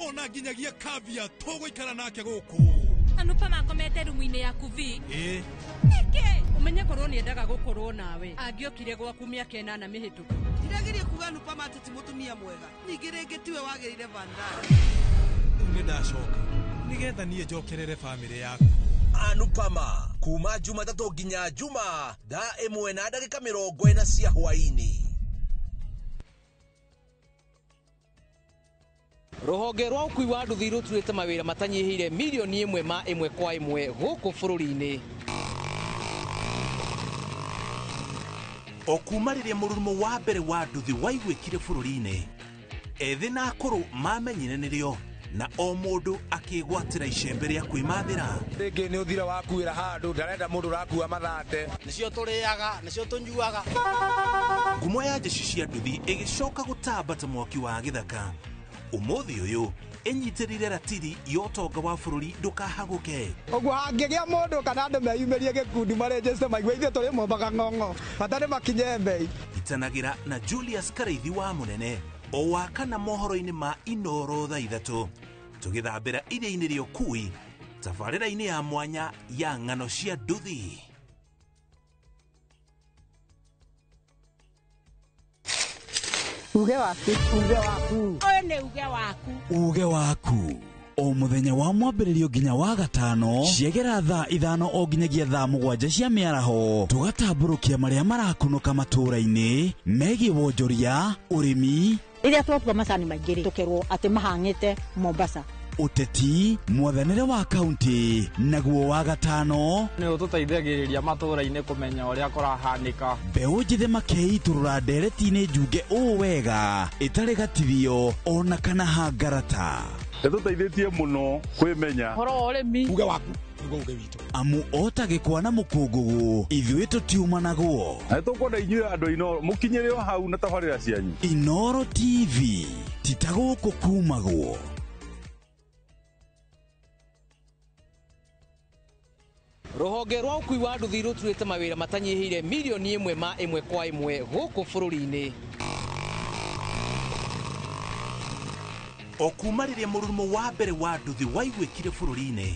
Speaker 14: Ona nginyagia Kavya tũgũikara nake gũkũ.
Speaker 11: Anupama akomete rumu-inĩ yaku vi.
Speaker 14: Ĩĩ.
Speaker 11: Nĩkĩ?
Speaker 13: Ũmenye korwo nĩendaga gũkorwo nawe. Angĩokire gwaku mĩaka 8 mĩhĩtũku.
Speaker 28: Ndirageria kuga Anupama atĩ ti mũtumia mwega. Ningĩ rĩngĩ tiwe wagĩrĩire Vandana.
Speaker 14: Rĩu nĩ ndacoka nĩgetha niĩ njokerere bamĩrĩ yaku.
Speaker 10: Anupama kuma Jumatatũ nginya Juma thaa 1:40 cia hwaĩ-inĩ.
Speaker 29: Rũhonge rwa ũkui wa nduthi rũturĩte mawĩra matanyihĩire milioni 1 ma 1 kwa 1 gũkũ bũrũri-inĩ.
Speaker 10: O kuma rĩrĩa mũrurumo wa mbere wa nduthi waiguĩkire bũrũri-inĩ, ethĩ na akũrũ mamenyire nĩrĩo na o mũndũ akĩgwatĩra icembe rĩa kwĩmathĩra.
Speaker 30: Rĩngĩ nĩ ũthira wakuĩra handũ, ndarenda mũndũ ũrakua mathate.
Speaker 17: Nĩcio tũrĩaga, nĩcio tũnyuaga.
Speaker 10: Ngumo ya njeci cia nduthi ĩgĩcoka gũtamba ta mwaki wa gĩthaka. Ũmũthĩ ũyũ ĩnyitĩrĩire ratiri ya ũtonga wa bũrũri ndũkahagũke.
Speaker 16: Ũguo hangĩgĩa mũndũ kana andũ meyumĩrie gĩkundi marĩnjĩcite maigue ithuĩ tũrĩ mombaga ng'ong'o, bata nĩ makinye mbei.
Speaker 10: Itanagĩra na Julius Karaithi wa Mũnene o wa kana mohoro-inĩ ma Inoro thaa 3 tũgĩthambĩra iria-inĩ rĩa ũkui tabarĩra-inĩ ya mwanya ya ng'ano cia nduthi.
Speaker 31: Uge waku, uge waku.
Speaker 13: Ũyũ nĩ uge waku.
Speaker 32: Uge waku. O mũthenya wa mwambĩrĩrio nginya wa gatano ciegera thaa 5 o nginyagia thaa 7 cia mĩaraho tũgatambũrũkia marĩa marakunũka matũũra-inĩ megiĩ wonjoria, ũrĩmi.
Speaker 31: Rĩrĩa twatua macani maingĩ rĩ, tũkerwo atĩ mahang'ĩte Mombasa.
Speaker 32: Ũteti, mwathanĩre wa kaunti, naguo wa gatano
Speaker 33: nĩ ũtũteithagĩrĩria matũũra-inĩ kũmenya ũrĩa kũrahanĩka.
Speaker 32: Mbeũ njĩthĩ makeitũrũra ndereti-inĩ njunge ũũ wega ĩtarĩ gatithio ona kana hangarata.
Speaker 34: Ĩtũteithĩtie mũno kwĩmenya
Speaker 33: ũhoro wa ũrĩmi.
Speaker 34: Uge waku nĩguo uge witũ.
Speaker 32: Amu ota gĩkwa na mũkũngũgũ ithuĩ tũtiumanagwo.
Speaker 34: Na nĩtũkwenda inyuĩ andũ a Inooro mũkinyĩre o hau na tabarĩra cianyu.
Speaker 32: Inooro TV ti ta gũkũ kumagwo.
Speaker 29: Rũhonge rwa ũkui wa nduthi rũturĩte mawĩra matanyihĩire milioni 1 ma 1 kwa 1 gũkũ bũrũri-inĩ.
Speaker 10: O kuma rĩrĩa mũrurumo wa mbere wa nduthi waiguĩkire bũrũri-inĩ,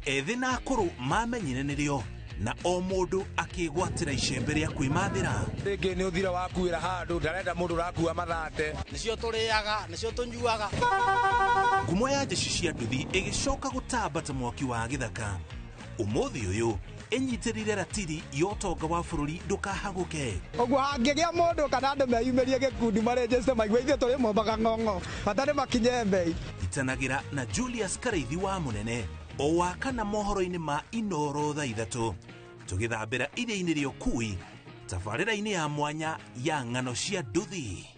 Speaker 10: ethĩ na akũrũ mamenyire nĩrĩo na o mũndũ akĩgwatĩra icembe rĩa kwĩmathĩra.
Speaker 30: Rĩngĩ nĩ ũthira wakuĩra handũ, ndarenda mũndũ ũrakua mathate.
Speaker 17: Nĩcio tũrĩaga, nĩcio tũnyuaga.
Speaker 10: Ngumo ya njeci cia nduthi ĩgĩcoka gũtamba ta mwaki wa gĩthaka. Ũmũthĩ ũyũ Ĩnyitĩrĩire ratiri ya ũtonga wa bũrũri ndũkahagũke.
Speaker 1: Ũguo hangĩgĩa mũndũ kana andũ meyumĩrie gĩkundi marĩnjĩcite maigue ithuĩ tũrĩ mombaga ng'ong'o bata nĩ makinye mbei.
Speaker 10: Itanagĩra na Julius Karaithi wa Mũnene o wa kana mohoro-inĩ ma Inoro thaa 3 tũgĩthambĩra iria-inĩ rĩa ũkui tabarĩra-inĩ ya mwanya ya ng'ano cia nduthi.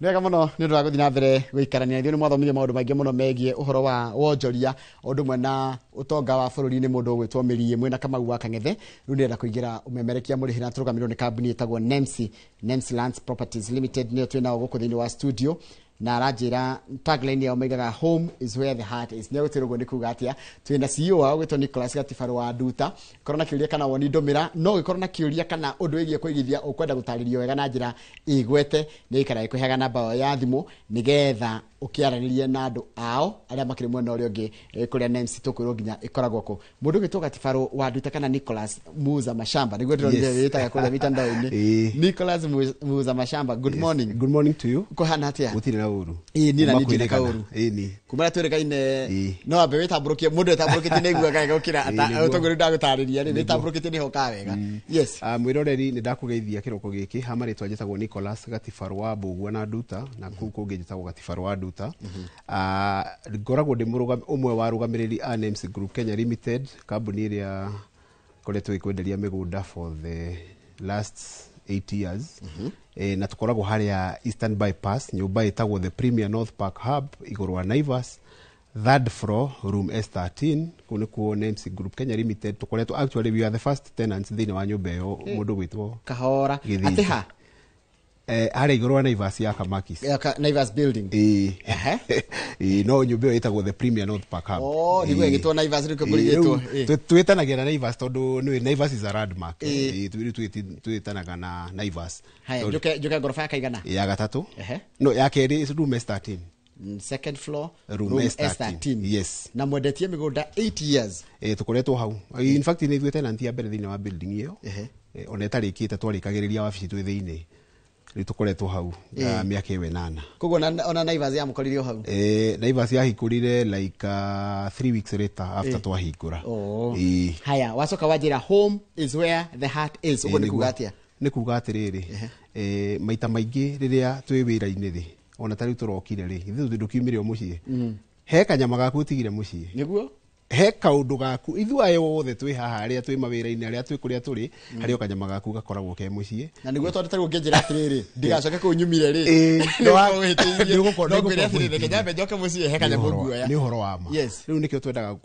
Speaker 4: Nĩ wega mũno nĩ ũndũ wa gũthiĩ na mbere gũikarania ithuĩ. Nĩ mwathomire maũndũ maingĩ mũno megiĩ ũhoro wa wonjoria o ũndũ ũmwe na ũtonga wa bũrũri nĩ mũndũ ũgwĩtwo Mĩriĩ mwĩna Kamau wa Kang'ethe. Rĩu ndĩrenda kũingĩra ũmemerekia mũrĩhĩra na tũrũgamĩrĩrwo nĩ kambuni ĩtagwo Nemsi, Nemsi Lands Properties Limited, nĩyo twĩ nao gũkũ thĩinĩ wa studio, na aranjĩra tagline yao maigaga home is where the heart is. Nĩ egũtwĩra ũguo nĩ kuga atĩa. Twĩna CEO wao gwĩtwo Nicholas Gatibaru wa Nduta. Korwo na kĩũria kana woni ndũmĩra, no ũgĩkorwo na kĩũria kana ũndũ wĩgiĩ kũigithia ũkwenda gũtarĩrio wega na njĩra ĩgwete, nĩ ĩikaraga ĩkũheaga namba yao ya thimũ nĩgetha ũkĩaranĩrie na andũ ao arĩa makĩrĩ mwena ũrĩa ũngĩ kũrĩa Nemsi tũkwĩrwo nginya ĩkoragwo kũ. Mũndũ ũgwĩtwo Gatibaru wa Nduta kana Nicholas Musa Mashamba nĩguo ndĩronire wĩtaga kũrĩa mitandao-inĩ. Nicholas Musa Mashamba, good morning.
Speaker 24: Good morning to you.
Speaker 4: Kũhana atĩa?
Speaker 24: Gũtirĩ na ũru.
Speaker 4: Ĩĩ niĩ na niĩ ndirĩ na kaũru.
Speaker 24: Ĩni.
Speaker 4: Kuma rĩrĩa twĩrĩkaine no ambe wĩtambũrũkie, mũndũ etambũrũkĩtie nĩ aiguaga wega gũkĩra ũtongoria ndagũtarĩria rĩ, wĩtambũrũkĩtie nĩho ũkaga wega. Yes.
Speaker 24: Mwĩroreri nĩ ndakũgeithia kĩroko gĩkĩ. Ha marĩtwa njĩtagwo Nicholas Gatibaru wa Mbũgua na Nduta, na kũu kũngĩ njĩtagwo Gatibaru wa Nduta. Ngoragwo ndĩ ũmwe wa arũgamĩrĩri a Nemsi Group Kenya Limited, kambuni ĩrĩa ĩkoretwo ĩkwenderia mĩgũnda for the last 8 years. Na tũkoragwo harĩa Eastern Bypass, nyũmba ĩtagwo the Premier North Park Hub igũrũ wa Naivas, third floor, room S13. Kũu nĩkuo Nemsi Group Kenya Limited tũkoretwo. Actually we are the first tenants thĩinĩ wa nyũmba ĩyo. Mũndũ gwĩtwo
Speaker 4: Kahora atĩ ha
Speaker 24: harĩa igũrũ wa Naivas ya Kamakis.
Speaker 4: Naivas building.
Speaker 24: Ĩĩ, no nyũmba ĩyo ĩtagwo the Premier North Park Hub.
Speaker 4: Oh, nĩguo ĩgĩtwo Naivas rĩu kũrigĩtwo.
Speaker 24: Twĩtanagia na Naivas tondũ nĩũĩ Naivas is a landmark. Rĩu twĩtanaga na Naivas.
Speaker 4: Haya, njuke ngoroba ya kaigana?
Speaker 24: Ya gatatũ. No, ya kerĩ, room S13.
Speaker 4: Second floor,
Speaker 24: room S13. Yes.
Speaker 4: Na mwendetie mĩgũnda 8 years.
Speaker 24: Tũkoretwo hau. In fact nĩ ithuĩ tenant ya mbere thĩinĩ wa building ĩyo. Ona ĩtarĩkĩte twarĩkagĩrĩria wabici twĩ thĩinĩ. Rĩu tũkoretwo hau mĩaka ĩyo 8.
Speaker 4: Koguo ona Naivas yamũkoririe o hau?
Speaker 24: Naivas yahingũrire like 3 weeks later after twahingũra.
Speaker 4: Haya, wacoka wanjĩra home is where the heart is. Ũguo nĩ kuga atĩa?
Speaker 24: Nĩ kuga atĩrĩrĩ, maita maingĩ rĩrĩa twĩ wĩra-inĩ rĩ, ona ta rĩu tũrokire rĩ, ithuĩ ndũkiumire o mũciĩ. He kanyama gaku ũtigire mũciĩ.
Speaker 4: Nĩguo?
Speaker 24: He kaũndũ gaku ithuĩ aya othe twĩ haha arĩa twĩ mawĩra-inĩ arĩa twĩ kũrĩa tũrĩ, harĩ o kanyama gaku gakoragwo ke mũciĩ.
Speaker 4: Na nĩguo tondũ tarĩu ũngĩnjĩra atĩrĩrĩ, ndigacoke kũu nyumire rĩ,
Speaker 24: nĩũgũkorwo
Speaker 4: no ngwĩre atĩrĩrĩ, reke nyambe njoke mũciĩ he kanyamũ nguoya.
Speaker 24: Nĩ ũhoro wa ma. Rĩu nĩkĩo twendaga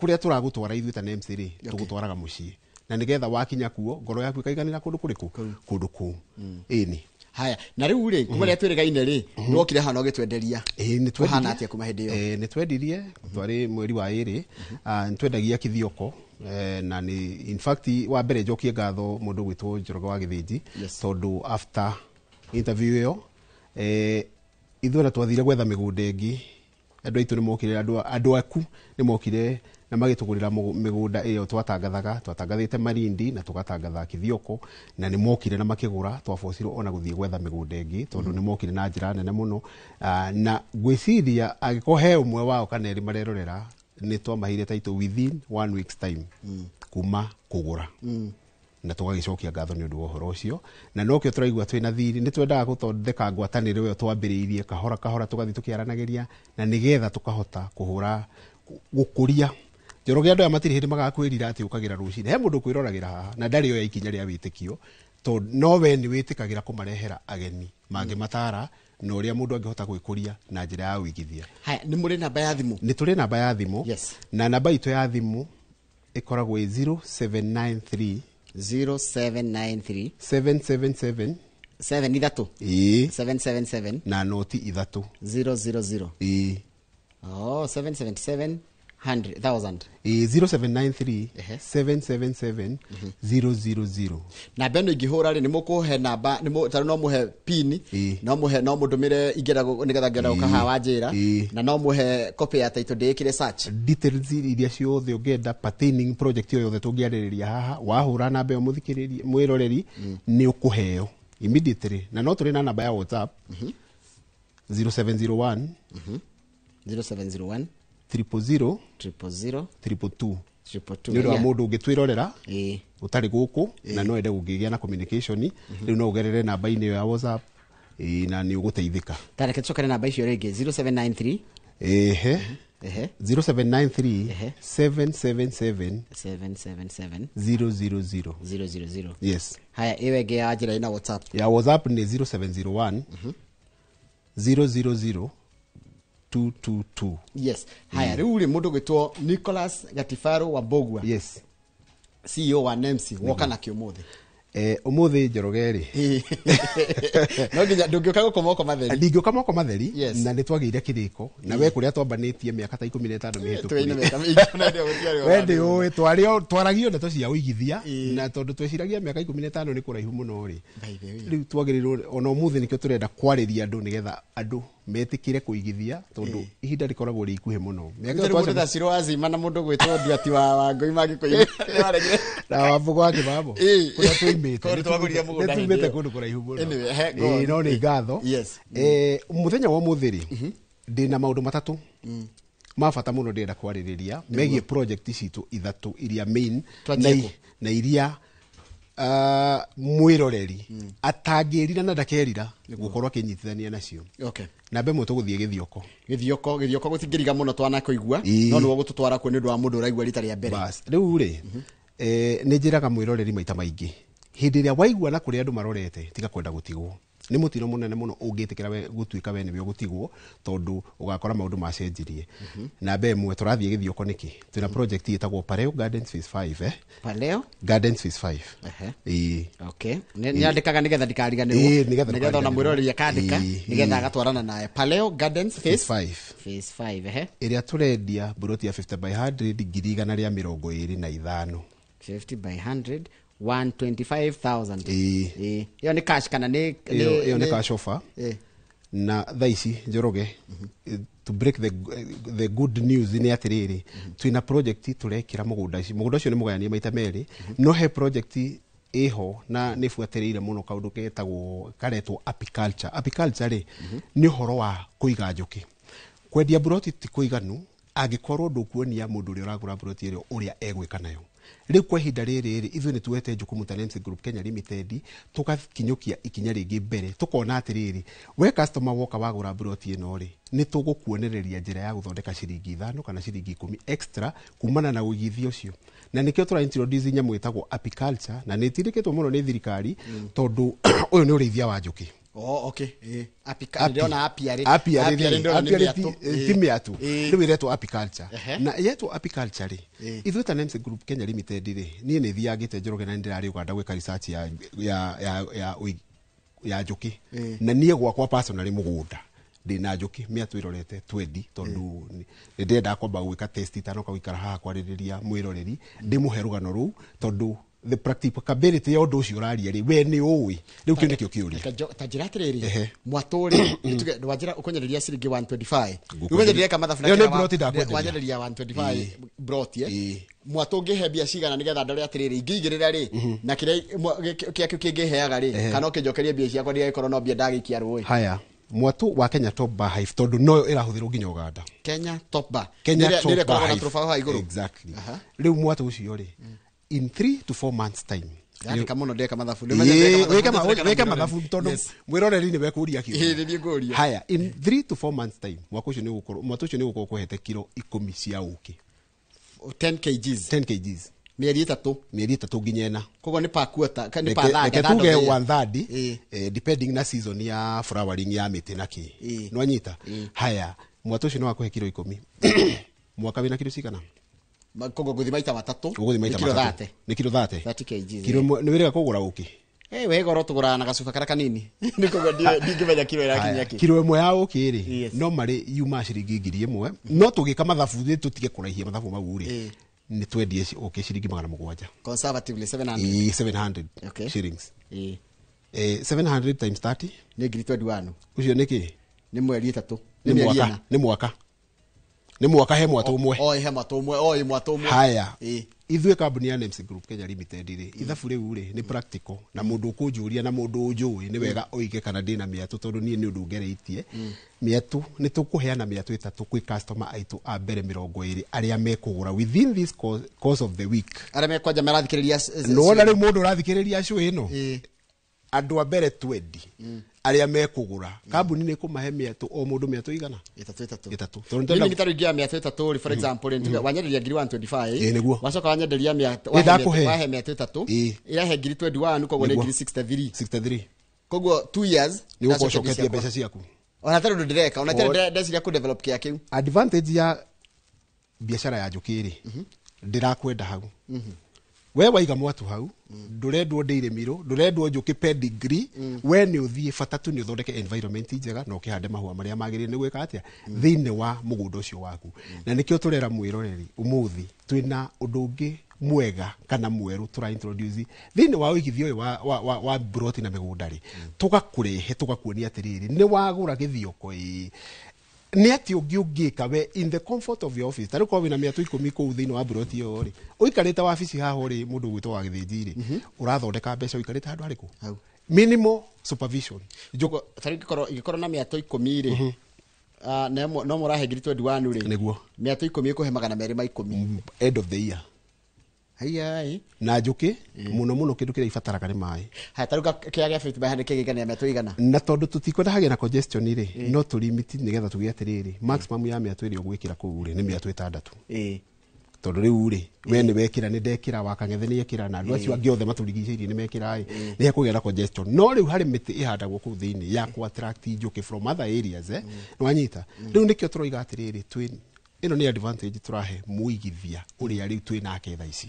Speaker 24: kũrĩa tũragũtwara ithuĩ ta Nemsi rĩ, tũgũtwaraga mũciĩ. Na nĩgetha wakinya kuo ngoro yaku ĩkaiganĩra kũndũ kũrĩkũ? Kũndũ kũu. Ĩni.
Speaker 4: Haya, na rĩu rĩ, kuma rĩrĩa twĩrĩgaine rĩ, nĩwokire haha na ũgĩtwenderia.
Speaker 24: Nĩ
Speaker 4: Kũhana atĩa kuma hĩndĩ ĩyo?
Speaker 24: Nĩ twendirie, twarĩ mweri wa 2, nĩ twendagia Kithioko, na nĩ in fact wa mbere njokie ngatho mũndũ ũgwĩtwo Njoroge wa Gĩthĩnji, tondũ after interview ĩyo, ithuĩ ona twathire gwetha mĩgũnda ĩngĩ, andũ aitũ nĩmokire, andũ aku nĩmokire na magĩtũgũrĩra mĩgũnda ĩyo twatangathaga, twatangathĩte Malindi na tũgatangatha Kithioko, na nĩmokire na makĩgũra, twabocirwo ona gũthiĩ gwetha mĩgũnda ĩngĩ tondũ nĩmokire na njĩra nene mũno. Na ngwĩciria angĩkorwo he ũmwe wao kana erĩ marerorera, nĩ twamaheire title within 1 week's time kuma kũgũra. Na tũgagĩcokia ngatho nĩ ũndũ wa ũhoro ũcio, na nokĩo tũraigua twĩna thiri. Nĩ twendaga gũthondeka ngwatanĩro ĩyo twambĩrĩirie kahora kahora, tũgathiĩ tũkĩaranagĩria, na nĩgetha tũkahota kũhũra gũkũria. Njoroge andũ aya matirĩ hĩndĩ magakwĩrira atĩ ũkagĩra rũcinĩ. He mũndũ ũkwĩroragĩra haha na ndarĩ oya ikinya rĩa wĩtĩkio, tondũ no we nĩ wĩtĩkagĩra kũmarehera ageni mangĩmatara na ũrĩa mũndũ angĩhota gwĩkũria na njĩra ya ũigithia.
Speaker 4: Haya, nĩ mũrĩ namba ya thimũ?
Speaker 24: Nĩ tũrĩ namba ya thimũ. Na namba itũ ya thimũ ĩkoragwo ĩ 0793
Speaker 4: 0793
Speaker 24: 777
Speaker 4: 7 ithatũ.
Speaker 24: Ĩĩ.
Speaker 4: 777
Speaker 24: na noti ithatũ.
Speaker 4: 000.
Speaker 24: Ĩĩ.
Speaker 4: Oh, 777 100,000.
Speaker 24: Ĩĩ, 0793 777 000.
Speaker 4: Namba ĩno ingĩhũra rĩ, nĩ mũkũhe namba, tarĩu no mũhe pin, no mũhe, no mũndũmĩre ingĩenda nĩgetha ngĩenda gũka haha wanjĩra, na no mũhe copy ya title ndĩĩkĩre search.
Speaker 24: Details iria ciothe ũngĩenda pertaining project ĩyo yothe tũngĩarĩrĩria haha, wahũra namba ĩyo mũthikĩrĩria, mwĩroreri, nĩ ũkũheo immediately. Na no tũrĩ na namba ya WhatsApp. 0701
Speaker 4: 0701
Speaker 24: 000
Speaker 4: 000
Speaker 24: 222.
Speaker 4: 222.
Speaker 24: Nĩ ũndũ wa mũndũ ũngĩtwĩrorera ũtarĩ gũkũ na no ende gũkĩgĩa na communication, rĩu no ũgerere namba-inĩ ĩyo ya WhatsApp, na nĩ ũgũteithĩka.
Speaker 4: Tareke tũcokere namba icio rĩngĩ. 0793.
Speaker 24: Ehe.
Speaker 4: Ehe.
Speaker 24: 0793 777
Speaker 4: 777
Speaker 24: 000.
Speaker 4: 000.
Speaker 24: Yes.
Speaker 4: Haya, ĩyo ĩngĩ ya njĩra ĩna WhatsApp?
Speaker 24: Ya WhatsApp nĩ 0701 000 222.
Speaker 4: Yes. Haya, rĩu rĩ, mũndũ gwĩtwo Nicholas Gatifaro wa Mbogua,
Speaker 24: yes,
Speaker 4: CEO wa NEMC, woka nakĩ ũmũthĩ?
Speaker 24: Ũmũthĩ, Njoroge rĩ,
Speaker 4: no nginya ndũngĩũka gũkũ moko matheri.
Speaker 24: Ndingĩũka moko matheri. Na nĩ twagĩire kĩrĩko na we kũrĩa twambanĩtie mĩaka ta 15 mĩhĩtũku.
Speaker 4: Twĩna mĩaka mĩingĩ na ndio gũtiarĩ.
Speaker 24: We ndĩ ũĩ twaragio ndeto cia ũigithia, na tondũ tweciragia mĩaka 15 nĩ kũraihu mũno rĩ, rĩu twagĩrĩirwo ona ũmũthĩ nĩkĩo tũrenda kwarĩria andũ nĩgetha andũ metĩkĩre kũigithia, tondũ ihinda rĩkoragwo rĩ ikuhĩ mũno. Mĩaka ĩyo
Speaker 4: Mũndũ ta Ciro Azima na mũndũ gwĩtwo Nduati wa Wangũi mangĩkũigua nĩwaregire.
Speaker 24: Na Wambũgũ wa Kĩbambo kũrĩa tuimĩte.
Speaker 4: Kũndũ twagũrire mũgũnda
Speaker 24: nĩ tumĩte
Speaker 4: hĩndĩ ĩyo.
Speaker 24: kũndũ kũraihu mũno.
Speaker 4: Anyway, he, go on.
Speaker 24: No nĩ ngatho. Mũthenya wa ũmũthĩ rĩ, ndĩna maũndũ matatũ ma bata mũno ndĩrenda kwarĩrĩria megiĩ project citũ ithatũ iria main
Speaker 4: Twanjie kũ?
Speaker 24: na iria mwĩroreri atangĩrira na ndakerira gũkorwo akĩnyitithania nacio. Namba ĩmwe, tũgũthiĩ Gĩthioko.
Speaker 4: Gĩthioko, Gĩthioko gũtingĩriga mũno twanakũigua, no nĩguo gũtũtwara kuo nĩ ũndũ wa mũndũ ũraigua rita rĩa mbere.
Speaker 24: Bas, rĩu rĩ, nĩ njĩraga mwĩroreri maita maingĩ, hĩndĩ ĩrĩa waigua na kũrĩa andũ marorete, tiga kwenda gũtigwo. Nĩ mũtino mũnene mũno ũngĩtĩkĩra we gũtuĩka we nĩwe ũgũtigwo, tondũ ũgakora maũndũ macenjirie. Namba ĩmwe, tũrathiĩ Gĩthioko nĩkĩ? Twĩna project ĩtagwo Pareo Gardens Phase 5, eh?
Speaker 4: Paleo
Speaker 24: Gardens Phase 5. Ĩĩ.
Speaker 4: Okay. Nĩ andĩkaga nĩgetha ndikariganĩrwo.
Speaker 24: Ĩĩ, nĩgetha
Speaker 4: Nĩgetha ona
Speaker 24: ndũkariganĩrwo.
Speaker 4: mwĩroreri akandĩka nĩgetha agatwarana naye. Paleo Gardens
Speaker 24: Phase
Speaker 4: Phase
Speaker 24: 5.
Speaker 4: Phase 5, ehe.
Speaker 24: Ĩrĩa tũrendia mburoti ya 50 by 100 125,000.
Speaker 4: 50 by 100, 125,000.
Speaker 24: Ĩĩ.
Speaker 4: Ĩĩ. Ĩyo nĩ cash kana nĩ
Speaker 24: Ĩyo nĩ cash offer. Na thaa ici, Njoroge, to break the good news nĩ atĩrĩrĩ, twĩna project tũrekĩra mũgũnda ũcio. Mũgũnda ũcio nĩ mũgayanie maita merĩ, no he project ĩho na nĩ buatĩrĩire mũno kaũndũ getagwo karetwo apiculture. Apiculture rĩ, nĩ ũhoro wa kũiga njũkĩ. Kwendia mburoti ti kũiganu angĩkorwo ndũkuonia mũndũ ũrĩa ũragũra mburoti ĩrĩa ũrĩa egwĩka nayo. Rĩu kwa ihinda rĩrĩ rĩ, ithuĩ nĩ tuoete jukumu ta Nemsi Group Kenya Limited, tũgakinyũkia ikinya rĩngĩ mbere, tũkona atĩrĩrĩ, we customer woka wagũra mburoti ĩno rĩ, nĩ tũgũkuonereria njĩra ya gũthondeka ciringi 5 kana ciringi 10 extra kumana na ũigithia ũcio. Na nĩkĩo tũra introduce nyamũ ĩtagwo apiculture, na nĩ ĩtindĩkĩtwo mũno nĩ thirikari, tondũ ũyũ nĩ ũrĩithia wa njũkĩ.
Speaker 4: Oh, okay. Ndĩrona apiary.
Speaker 24: Apiary
Speaker 4: Apiary
Speaker 24: rĩ,
Speaker 4: ndĩrona nĩ
Speaker 24: apiary
Speaker 4: mĩatũ.
Speaker 24: ti mĩatũ. Rĩu ĩretwo apiculture. Na yetwo apiculture rĩ, ithuĩ ta Nemsi Group Kenya Limited rĩ, niĩ nĩ thiangĩte, Njoroge, na nĩ ndĩrarĩ Uganda gwĩka research ya njũkĩ. Na niĩ gwakwa personally mũgũnda ndĩna njũkĩ mĩatũ ĩrorete 20, tondũ nĩ ndĩrendaga kwamba gwĩka test itanoka gũikara haha kwarĩrĩria mwĩroreri, ndĩmũhe rũgano rũu, tondũ the practicability ya ũndũ ũcio ũraria rĩ, we nĩ ũĩ. Rĩu kĩu nĩkĩo kĩũria.
Speaker 4: Reke ta njĩra atĩrĩrĩ, mwatũ rĩ, nĩtuge wanjĩra ũkũnyenderia ciringi 125.
Speaker 24: Ngũkwenderia.
Speaker 4: Rĩu wenyenderia kamathabu na
Speaker 24: Ĩyo nĩ
Speaker 4: kĩrĩa
Speaker 24: broti ndakwenderia.
Speaker 4: wanyenderia 125 broti, eh? Mwatũ ũngĩhe mbia cigana nĩgetha ndore atĩrĩrĩ, ingĩigĩrĩra rĩ, na kĩrĩa kĩrĩa kĩu kĩngĩheaga rĩ, kana ũkĩnjokerie mbia ciakwa ndigagĩkorwo no mbia ndagĩikia rũĩ?
Speaker 24: Haya, mwatũ wa Kenya Top Bar Hive, tondũ noyo ĩrahũthĩrwo nginya Uganda.
Speaker 4: Kenya Top Bar.
Speaker 24: Kenya
Speaker 4: Nĩrĩa
Speaker 24: Top
Speaker 4: nĩrĩa
Speaker 24: Bar
Speaker 4: ĩkoragwo na
Speaker 24: Hive.
Speaker 4: tũrũbaũ haha igũrũ.
Speaker 24: Exactly. Rĩu mwatũ ũcio rĩ, in 3 to 4 months time.
Speaker 4: Ndandĩka mũno, ndeka mathabu.
Speaker 24: Ĩĩ, wĩke mathabu tondũ mwĩroreri nĩwe kũria
Speaker 4: Ĩĩ,
Speaker 24: kĩũria.
Speaker 4: nĩ niĩ ngũria.
Speaker 24: Haya, in 3 to 4 months time, mwaka ũcio nĩ ũgũkorwo, mwatũ ũcio nĩ ũgũkorwo kũhete kiro 10 cia ũkĩ.
Speaker 4: 10 kgs.
Speaker 24: 10 kgs.
Speaker 4: Mĩeri 3.
Speaker 24: Mĩeri 3 nginya 4.
Speaker 4: Koguo nĩ per quarter, nĩ per third,
Speaker 24: Reke
Speaker 4: third
Speaker 24: tuge
Speaker 4: of the year.
Speaker 24: one third, depending na season ya flowering ya mĩtĩ na kĩ. Nĩwanyita? Haya, mwatũ ũcio nĩ wakũhe kiro 10. Mwaka wĩna kiro cigana?
Speaker 4: Koguo ngũthiĩ maita matatũ.
Speaker 24: Ũgũthiĩ maita
Speaker 4: Nĩ kiro
Speaker 24: matatũ.
Speaker 4: 30.
Speaker 24: Nĩ kiro 30.
Speaker 4: 30 kgs.
Speaker 24: Kiro ĩmwe nĩ wĩrĩga kũgũra ũkĩ?
Speaker 4: We goro tũgũraga na gacuba karĩa kanini. Nĩ koguo ndingĩmenya kiro ĩrakinyia
Speaker 24: Haya,
Speaker 4: kĩ.
Speaker 24: kiro ĩmwe ya ũkĩ rĩ, no marĩ yuma ciringi 1000. No tũgĩka mathabu rĩ, tũtige kũraihia mathabu mau rĩ, nĩ twendie ũkĩ ciringi 700.
Speaker 4: Conservatively 700.
Speaker 24: Ĩĩ, 700
Speaker 4: Okay.
Speaker 24: shillings. 700 times 30
Speaker 4: nĩ ngiri 21.
Speaker 24: Ũcio nĩ kĩ?
Speaker 4: Nĩ mweri 3.
Speaker 24: Nĩ
Speaker 4: Nĩ mĩeri
Speaker 24: mwaka,
Speaker 4: 4.
Speaker 24: nĩ mwaka. Nĩ mwaka he mwatũ ũmwe.
Speaker 4: Oi he mwatũ ũmwe, oi mwatũ ũmwe.
Speaker 24: Haya. Ithuĩ kambuni ya Names Group Kenya Limited rĩ, ithabu rĩu rĩ nĩ practical, na mũndũ ũkũnjũria na mũndũ ũnjũĩ nĩ wega oige kana ndĩna mĩatũ, tondũ niĩ nĩ ũndũ ngereitie. Mĩatũ nĩ tũkũheana mĩatũ 3 kwĩ customer aitũ a mbere 20 arĩa mekũgũra within this course of the week.
Speaker 4: Arĩa mekwanja marathikĩrĩria
Speaker 24: Nĩwona rĩu mũndũ ũrathikĩrĩria show ĩno, andũ a mbere 20 arĩa mekũgũra, kambuni nĩ ĩkũmahe mĩatũ o mũndũ mĩatũ igana?
Speaker 4: 3
Speaker 24: 3.
Speaker 4: Tondũ nĩ tarĩu ingĩoya mĩatũ 3 rĩ, for example rĩ, nituge wanyenderia ngiri 125.
Speaker 24: Ĩĩ, nĩguo.
Speaker 4: Wacoka wanyenderia mĩatũ,
Speaker 24: Ĩĩ, ndakũhe.
Speaker 4: wahe mĩatũ 3.
Speaker 24: Ĩĩ.
Speaker 4: Ĩrahe ngiri 21, koguo nĩ
Speaker 24: Nĩguo.
Speaker 4: ngiri 63.
Speaker 24: 63.
Speaker 4: Koguo 2 years
Speaker 24: nĩ gũkorwo
Speaker 4: ndacoketie
Speaker 24: ũcoketie
Speaker 4: ciakwa.
Speaker 24: mbeca ciaku.
Speaker 4: Ona tarĩ ũndũ ndĩreka, ona tarĩ ndeciria kũ develop kĩa kĩu.
Speaker 24: Advantage ya biacara ya njũkĩ rĩ, ndĩrakwenda hau. We waiga mwatu hau, ndũrendwo ndĩirĩmirwo, ndũrendwo njũkĩ pedigree, we nĩ ũthiĩ, bata tu nĩ ũthondeke environment njega na ũkĩhande mahũa marĩa magĩrĩire nĩ gwĩka atĩa thĩinĩ wa mũgũnda ũcio waku. Na nĩkĩo tũrera mwĩroreri ũmũthĩ twĩna ũndũ ũngĩ mwega kana mwerũ tũra introduce thĩinĩ wa ũigithia ũyũ wa broti na mĩgũnda rĩ, tũgakũrehe tũgakuonia atĩrĩrĩ, nĩ wagũra gĩthioko ĩĩ, nĩ atĩ ũngĩ ũngĩka we in the comfort of your office. Tarĩu korwo wĩna mĩatũ 10 kũu thĩinĩ wa broti ĩyo rĩ, ũikarĩte wabici haha ũrĩ mũndũ ũgwĩtwo wa Gĩthĩnji rĩ, ũrathondeka mbeca ũikarĩte handũ harĩkũ? Minimal supervision.
Speaker 4: Tarĩu ingĩkorwo na mĩatũ 10 rĩ, no mũrahe ngiri 21 rĩ.
Speaker 24: Nĩguo.
Speaker 4: Mĩatũ 10 ĩkũhe 210.
Speaker 24: End of the year.
Speaker 4: Haiya.
Speaker 24: Na njũkĩ mũno mũno kĩndũ kĩrĩa ibataraga nĩ maĩ.
Speaker 4: Haya, tarĩu kĩrĩa gĩa 50 by 100 kĩgĩigania mĩatũ igana.
Speaker 24: Na tondũ tũtikwenda hagĩe na congestion rĩ, no tũ limit nĩgetha tuge atĩrĩrĩ, maximum ya mĩatũ ĩrĩa ũgwĩkĩra kũu rĩ nĩ mĩatũ 6. Tondũ rĩu rĩ, we nĩ wekĩra, nĩ ndekĩra, wakang'ethe nĩ ekĩra, na andũ acio angĩ othe matũrigicĩirie nĩ mekĩra ĩ, nĩ hekũgĩa na congestion. No rĩu harĩ mĩtĩ ĩhandagwo kũu thĩinĩ ya kũ attract njũkĩ from other areas, nĩ wanyita? Rĩu nĩkĩo tũroiga atĩrĩrĩ, twĩ ĩno nĩ advantage tũrahe mũigithia ũrĩa rĩu twĩ nake thaa ici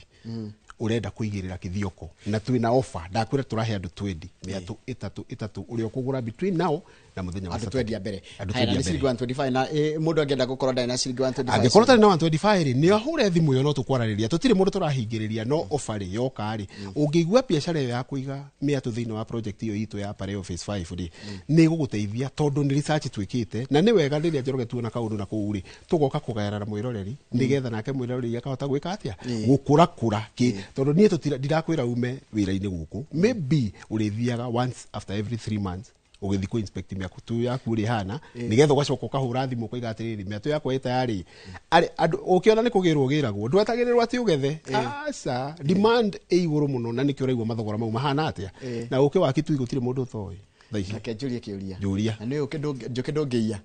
Speaker 24: ũrenda kũigĩrĩra kĩthioko, na twĩna offer ndakwĩra tũrahe andũ 20 mĩatũ 3 3 ũrĩa ũkũgũra between now na mũthenya wa
Speaker 4: Andũ
Speaker 24: Saturday.
Speaker 4: 20 a mbere.
Speaker 24: Andũ
Speaker 4: Haya, na
Speaker 24: 20
Speaker 4: nĩ
Speaker 24: a
Speaker 4: ciringi
Speaker 24: mbere.
Speaker 4: 125 na mũndũ angĩenda gũkorwo ndarĩ na ciringi 125.
Speaker 24: Angĩkorwo ũtarĩ na 125 rĩ, nĩ ahũre thimũ ĩyo no tũkwarĩrĩria, tũtirĩ mũndũ tũrahingĩrĩria, no offer rĩ yoka rĩ, ũngĩigua biacara ĩyo ya kũiga mĩatũ thĩinĩ wa project ĩyo itũ ya Pareo Phase 5 rĩ, nĩ ĩgũgũteithia tondũ nĩ research twĩkĩte, na nĩ wega rĩrĩa Njoroge tuona kaũndũ na kũu rĩ, tũgoka kũgayana na mwĩroreri nĩgetha nake mwĩroreri akahota gwĩka atĩa, gũkũrakũra kĩ, tondũ niĩ ndirakwĩra ume wĩra-inĩ gũkũ, maybe ũrĩthiaga once after every 3 months ũgĩthiĩ kũ inspect mĩatũ yaku ũrĩa ĩhana, nĩgetha ũgacoka ũkahũra thimũ ũkoiga atĩrĩrĩ, mĩatũ yakwa ĩ tayarĩ. Arĩ, andũ ũkĩona nĩ kũgĩrwo ũgĩragwo, ndwetagĩrĩrwo atĩ ũgethe, aca, demand ĩ igũrũ mũno, na nĩkĩo ũraigua mathogora mau mahana atĩa. Na ũkĩ wa Kitui gũtirĩ mũndũ ũtoĩ thaa ici.
Speaker 4: Reke njũrie kĩũria.
Speaker 24: Njũria.
Speaker 4: Na nĩ ũkĩ njũkĩ ndũngĩiya.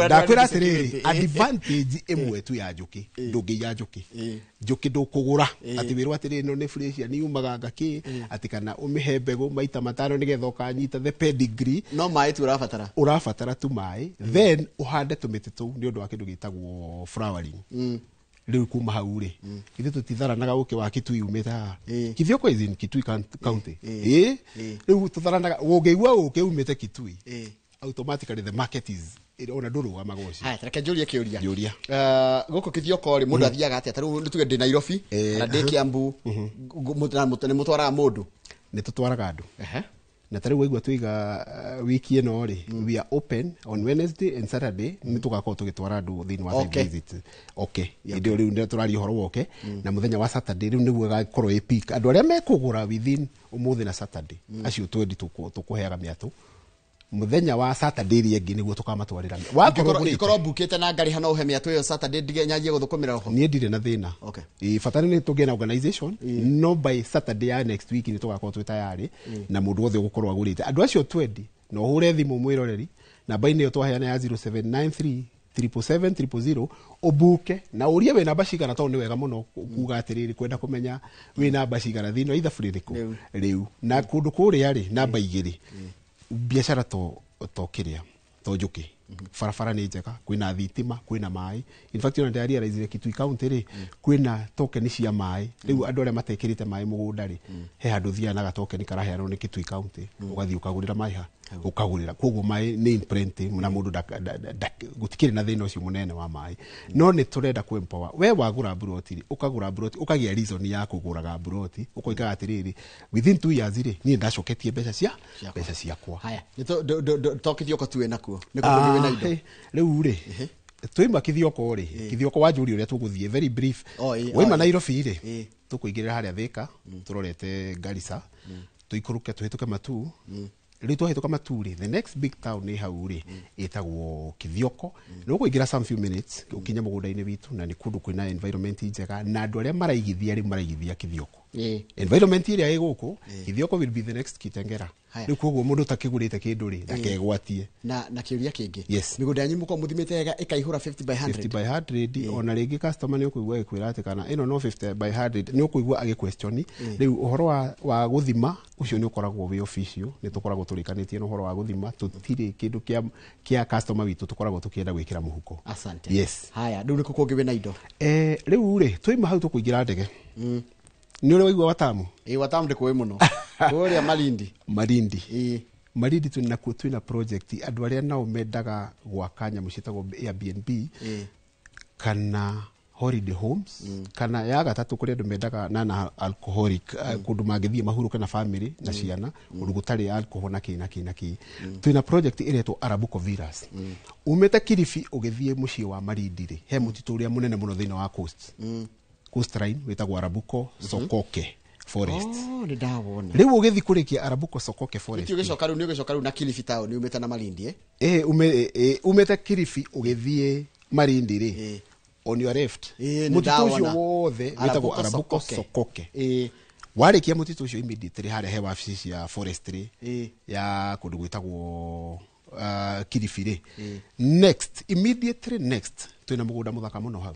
Speaker 24: Ndakwĩra atĩrĩrĩ, advantage ĩmwe tu ya njũkĩ, ndũngĩiya njũkĩ. Njũkĩ ndũkũgũra atĩ wĩrwo atĩrĩrĩ, ĩno nĩ fresh, nĩ yumaga ngakĩ, atĩ kana ũmĩhe mbegũ maita 5 nĩgetha ũkanyita the pedigree.
Speaker 4: No maĩ tu ũrabatara.
Speaker 24: Ũrabatara tu maĩ, then ũhande tũmĩtĩ tũu nĩ ũndũ wa kĩndũ gĩtagwo flowering. Rĩu kuma hau rĩ, ithuĩ tũtitharanaga ũkĩ wa Kitui umĩte haha. Kithioko is in Kitui county. Rĩu tũtharanaga, ũngĩigua ũkĩ umĩte Kitui, automatically the market is ona ndũrũgamaga ũcio.
Speaker 4: Haya, reke njũrie kĩũria.
Speaker 24: Njũria.
Speaker 4: Gũkũ Kithioko rĩ, mũndũ athiaga atĩa? Ta rĩu nĩ tuge ndĩ Nairobi, kana ndĩ Kiambu, nĩ mũtwaraga mũndũ?
Speaker 24: Nĩ tũtwaraga andũ. Na ta rĩu waigua tũiga wiki ĩno rĩ, we are open on Wednesday and Saturday, nĩ tũgakorwo tũgĩtwara andũ thĩinĩ wa site visit. Okay. Hĩndĩ ĩyo rĩu nĩ tũraria ũhoro wa okay. Na mũthenya wa Saturday rĩu nĩguo ĩgakorwo ĩ peak. Andũ arĩa mekũgũra within ũmũthĩ na Saturday, acio twendi tũkũheaga mĩatũ. Mũthenya wa Saturday ĩrĩa ĩngĩ nĩguo tũkamatwarĩra. Wakorwo ũgũrĩte.
Speaker 4: Ingĩkorwo mbukĩte na ngarĩha no ũhe mĩatũ ĩyo Saturday ndige nyanjie gũthũkũmĩra oho.
Speaker 24: Niĩ ndirĩ na thĩna. Ĩ, bata nĩ tũgĩe na organization, no by Saturday ya next week nĩ tũgakorwo twĩ tayarĩ, na mũndũ wothe ũgũkorwo agũrĩte. Andũ acio twendi, no ũhũre thimũ mwĩroreri, namba-inĩ ĩyo twaheana ya 0793 777 000, ũbuke na ũrie wĩ namba cigana, tondũ nĩ wega mũno kuga atĩrĩrĩ, kwenda kũmenya wĩ namba cigana thĩinĩ wa ithabu rĩrĩkũ rĩu. Na kũndũ kũrĩa rĩ, namba 2, biacara to kĩrĩa, to njũkĩ. Barabara nĩ njega, kwĩna thitima, kwĩna maĩ. In fact, ona ndĩrarealize Kitui County rĩ, kwĩna tokeni cia maĩ. Rĩu andũ arĩa matekĩrĩte maĩ mũgũnda rĩ, he handũ ũthiaga na gatokeni karaheanwo nĩ Kitui County, ũgathiĩ ũkagũrĩra maĩ ha, ũkagũrĩra. Koguo maĩ nĩ in plenty, na mũndũ gũtikĩrĩ na thĩna ũcio mũnene wa maĩ. No nĩ tũrenda kũ empower. We wagũra mburoti rĩ, ũkagũra mburoti, ũkagĩa reason ya kũgũraga mburoti, ũkoigaga atĩrĩrĩ, within 2 years rĩ, niĩ ndacoketie mbeca mbeca ciakwa.
Speaker 4: Haya, nĩ to Kithioko tu wĩ nakuo. Nĩ kũndũ wĩ na indo.
Speaker 24: Rĩu rĩ,
Speaker 3: Twaima Kithioko rĩ, Kithioko wanjũria ũrĩa tũgũthiĩ, very brief. Waima Nairobi rĩ, tũkũingĩrĩra harĩa Thika, tũrorete Garissa, tũikũrũke tũhĩtũke Matuu. Rĩu twahĩtũka Matuu rĩ, the next big town ĩ hau rĩ ĩtagwo Kithioko. Nĩ ũkũingĩra some few minutes ũkinye mũgũnda-inĩ witũ, na nĩ kũndũ kwĩna environment njega, na andũ arĩa maraigithia rĩu maraigithia Kithioko. Environment ĩrĩa ĩ gũkũ, Kithioko will be the next Kitengela. Rĩu koguo mũndũ ũtakĩgũrĩte kĩndũ rĩ, ndakegwatie.
Speaker 4: Na kĩũria kĩngĩ.
Speaker 3: Yes.
Speaker 4: Mĩgũnda yanyu mũkoragwo mũthimĩte wega ĩkaihũra 50 by 100?
Speaker 3: 50 by 100. Ona rĩngĩ customer nĩ ũkũigua agĩkwĩra atĩ kana ĩno no 50 by 100, nĩ ũkũigua agĩ-question. Rĩu ũhoro wa gũthima ũcio nĩ ũkoragwo wĩ official, nĩ tũkoragwo tũrĩkanĩtie na ũhoro wa gũthima, tũtirĩ kĩndũ kĩa customer witũ tũkoragwo tũkĩenda gwĩkĩra mũhuko.
Speaker 4: Asante.
Speaker 3: Yes.
Speaker 4: Haya, rĩu nĩkũ kũngĩ wĩna indo?
Speaker 3: Rĩu rĩ, twaima hau tũkũingĩra ndege. Nĩ ũrĩ waigua Watamu?
Speaker 4: Ĩĩ, Watamu ndĩkũĩ mũno. Kũrĩa Malindi.
Speaker 3: Malindi. Malindi twĩna twĩna project, andũ arĩa nao mendaga gwaka nyamũ ciĩtagwo Airbnb kana holiday homes, kana ya gatatũ kũrĩ andũ mendaga nana alcoholic, kũndũ mangĩthiĩ mahurũke na family na ciana, kũndũ gũtarĩ alcohol na kĩ na kĩ na kĩ. Twĩna project ĩretwo Arabuko Villas. Umĩte Kilifi ũgĩthiĩ mũciĩ wa Malindi rĩ, he mũtitũ ũrĩa mũnene mũno thĩinĩ wa coastline wĩtagwo Arabuko Sokoke Forest.
Speaker 4: Oh, nĩ ndawona.
Speaker 3: Rĩu ũgĩthiĩ kũrĩkia Arabuko Sokoke Forest.
Speaker 4: Nĩkĩ ũgĩcoka rĩu, nĩ ũgĩcoka rĩu na Kilifi town umĩte na Malindi, eh?
Speaker 3: Umĩte Kilifi ũgĩthiĩ Malindi rĩ, on your left,
Speaker 4: nĩ
Speaker 3: mũtitũ ũcio
Speaker 4: ndawona.
Speaker 3: wothe wĩtagwo
Speaker 4: Arabuko
Speaker 3: Arabuko
Speaker 4: Sokoke.
Speaker 3: Sokoke. Warĩkia mũtitũ ũcio immediately harĩa he wabici cia forestry ya kũndũ gwĩtagwo Kilifi rĩ, next, immediately next, twĩna mũgũnda mũthaka mũno hau,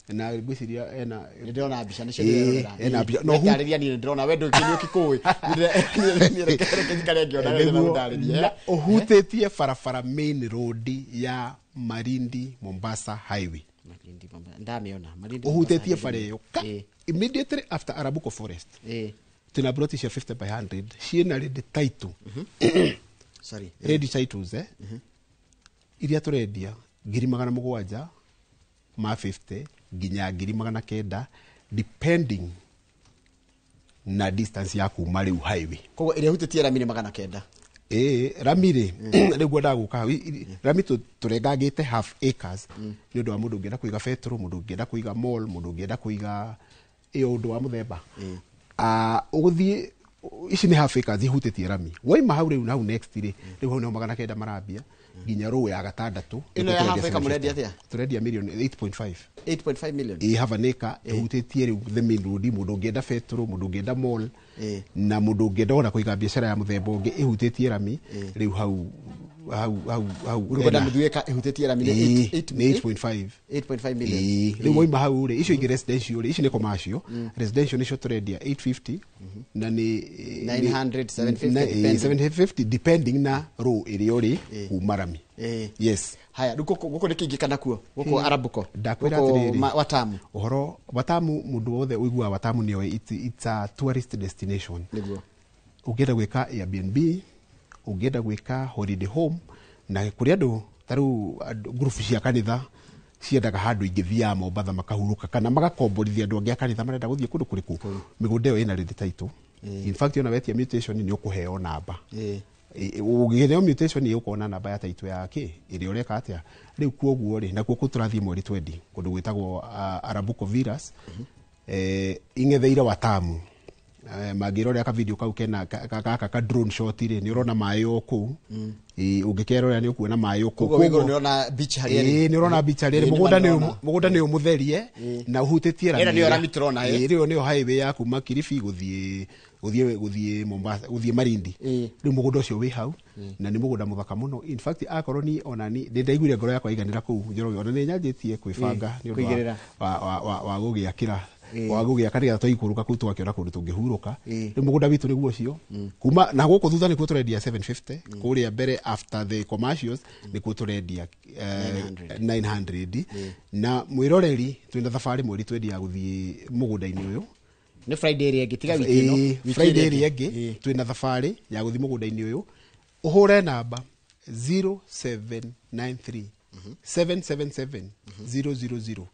Speaker 3: na ngwĩciria ena
Speaker 4: Nĩ ndĩrona mbica nĩcio ndĩrerorera.
Speaker 3: Ena mbica.
Speaker 4: No tarĩria, niĩ nĩ ndĩrona we ndũkĩ ũkĩkũĩ. Reke njikare ngĩona we
Speaker 3: Nĩguo,
Speaker 4: ndĩratarĩria.
Speaker 3: na ũhutĩtie barabara main road ya Malindi Mombasa highway.
Speaker 4: Malindi Mombasa, ndamĩona. Malindi
Speaker 3: Ũhutĩtie
Speaker 4: Mombasa.
Speaker 3: bara ĩyo immediately after Arabuko Forest, twĩna plot cia 50 by 100 ciĩna ready title.
Speaker 4: Sorry.
Speaker 3: Ready titles, iria tũrendia 750,000 ma 50 nginya 900,000, depending na distance ya kuma rĩu highway.
Speaker 4: Koguo ĩrĩa ĩhutĩtie rami nĩ 900?
Speaker 3: Ĩĩ, rami rĩ, rĩu ngwendaga gũka hau. Rami tũrengangĩte half acres nĩ ũndũ wa mũndũ ũngĩenda kũiga betũrũ, mũndũ ũngĩenda kũiga mall, mũndũ ũngĩenda kũiga ĩyo ũndũ wa mũthemba. Ũgũthiĩ, ici nĩ half acres ihutĩtie rami. Waima hau rĩu na hau next rĩ, rĩu hau nĩho 900 marambia nginya rũĩ ya gatandatũ.
Speaker 4: Ĩno ya
Speaker 3: Nĩkuo
Speaker 4: half acre
Speaker 3: tũrendia.
Speaker 4: mũrendia atĩa?
Speaker 3: Tũrendia million 8.5.
Speaker 4: 8.5 million.
Speaker 3: Ĩ half an acre ĩhutĩtie rĩu the main road, mũndũ ũngĩenda betũrũ, mũndũ ũngĩenda mall, na mũndũ ũngĩenda ona kũiga biacara ya mũthemba ũngĩ ĩhutĩtie rami rĩu hau hau hau hau.
Speaker 4: Ũrĩ kwenda nuthu ĩka ĩhutĩtie rami nĩ
Speaker 3: Nĩ 8.5.
Speaker 4: 8.5 million.
Speaker 3: Rĩu waima hau rĩ, icio ingĩ residential rĩ, ici nĩ commercial. Residential nĩcio tũrendia 850 na nĩ
Speaker 4: 900, 750, depending.
Speaker 3: 750 depending na row ĩrĩa ũrĩ kuma rami. Yes.
Speaker 4: Haya, rĩu gũkũ nĩ kĩingĩ kana kuo gũkũ Arabuko?
Speaker 3: Ndakwĩra
Speaker 4: Gũkũ
Speaker 3: atĩrĩrĩ,
Speaker 4: Watamu.
Speaker 3: Ũhoro Watamu, mũndũ wothe ũiguaga Watamu nĩoĩ it's a tourist destination.
Speaker 4: Nĩguo.
Speaker 3: Ũngĩenda gwĩka Airbnb, ũngĩenda gwĩka holiday home, na kũrĩ andũ ta rĩu group cia kanitha ciendaga handũ ingĩthiaga Mombatha makahurũka, kana magakomborithia andũ angĩ a kanitha marenda gũthiĩ kũndũ kũrĩkũ, mĩgũnda ĩyo ĩna ready title. In fact, ona wetia mutation nĩ ũkũheo namba. Ũngĩheo mutation nĩ ũkona namba ya title ya kĩ ĩrĩa ũreka atĩa rĩu. Kuoguo rĩ, nakuo kũu tũrathiĩ mweri 20 kũndũ gwĩtagwo Arabuko Villas, ing'etheire Watamu. Mangĩrorera ka video kau kena gaka ka drone shot rĩ, nĩ ũrona maĩ o kũu. Ũngĩkerorera nĩ ũkuona maĩ o kũu.
Speaker 4: Koguo wĩ igũrũ nĩ ũrona beach harĩa ĩrĩ.
Speaker 3: Ĩĩ, nĩ ũrona beach harĩa ĩrĩ.
Speaker 4: Ĩĩ, nĩ
Speaker 3: Mũgũnda
Speaker 4: ma ndĩrona.
Speaker 3: mũgũnda nĩ ũmũtherie na ũhutĩtie rami
Speaker 4: Ĩno nĩyo
Speaker 3: ĩrĩa.
Speaker 4: rami tũrona, ĩ.
Speaker 3: Ĩĩ, rĩu nĩyo highway ya kuma Kilifi gũthiĩ Mombasa, gũthiĩ Malindi. Rĩu mũgũnda ũcio wĩ hau na nĩ mũgũnda mũthaka mũno. In fact, akorwo ni ona ni nĩ ndaiguire ngoro yakwa iganĩra kũu Njoroge, ona nĩ nyanjĩtie kwĩbanga nĩ ũndũ
Speaker 4: Kũigĩrĩra.
Speaker 3: wa gũgĩakĩra, wa gũgĩaka nĩgetha twaikũrũka kũu tũgakĩona kũndũ tũngĩhurũka. Rĩu mũgũnda witũ nĩguo ũcio. Kuma na gũkũ thutha nĩkuo tũrendia 750, kũrĩa mbere after the commercials nĩkuo tũrendia 900. Na mwĩroreri, twĩna thabarĩ mweri twendia gũthiĩ mũgũnda-inĩ ũyũ.
Speaker 4: Nĩ Friday ĩrĩa ĩngĩ, tiga wiki ĩno, wiki
Speaker 3: Friday
Speaker 4: ĩrĩa
Speaker 3: ĩrĩa ĩngĩ twĩna thabarĩ ya gũthiĩ mũgũnda-inĩ ũyũ. Ũhũre namba 0793 777 000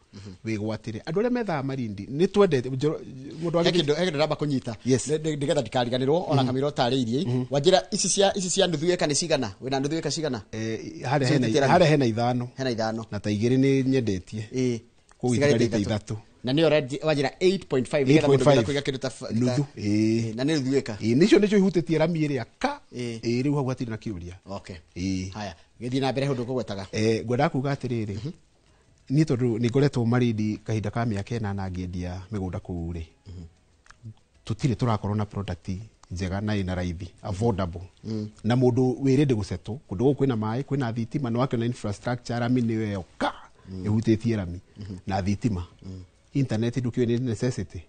Speaker 3: wĩgwatĩre. Andũ arĩa methaga Malindi nĩ twendete mũndũ
Speaker 4: He kĩndũ ndamba kũnyita.
Speaker 3: Yes.
Speaker 4: Nĩgetha ndikariganĩrwo ona kamĩra ũtarĩirie. Wanjĩra ici cia nuthu ĩka nĩ cigana? Wĩna nuthu ĩka cigana?
Speaker 3: Harĩa hena ithano.
Speaker 4: Hena ithano.
Speaker 3: Na ta igĩrĩ nĩ nyendetie. Koguo itigarĩte ithatũ.
Speaker 4: Na nĩyo wanjĩra 8.5 nĩgetha mũndũ
Speaker 3: 8.5.
Speaker 4: ũngĩenda kũiga kĩndũ ta
Speaker 3: Nuthu, ĩĩ.
Speaker 4: Na nĩ nuthu ĩka.
Speaker 3: Ĩĩ, nĩcio ihutĩtie rami ĩrĩa ka. Ĩĩ, rĩu hau hatirĩ na kĩũria.
Speaker 4: Okay.
Speaker 3: Ĩĩ.
Speaker 4: Haya, gĩthiĩ na mbere ũndũ ũkũgwetaga.
Speaker 3: Ngwendaga kuga atĩrĩrĩ, niĩ tondũ nĩ ngoretwo Malindi kahinda ka mĩaka 8 ngĩendia mĩgũnda kũu rĩ, tũtirĩ tũrakorwo na product njega na ĩna raithi affordable, na mũndũ wĩ ready gũsettle kũndũ gũkũ kwĩna maĩ, kwĩna thitima, nĩ wakĩona infrastructure rami nĩyo ĩyo ka ĩhutĩtie rami na thitima, internet ndũkĩũĩ nĩ necessity,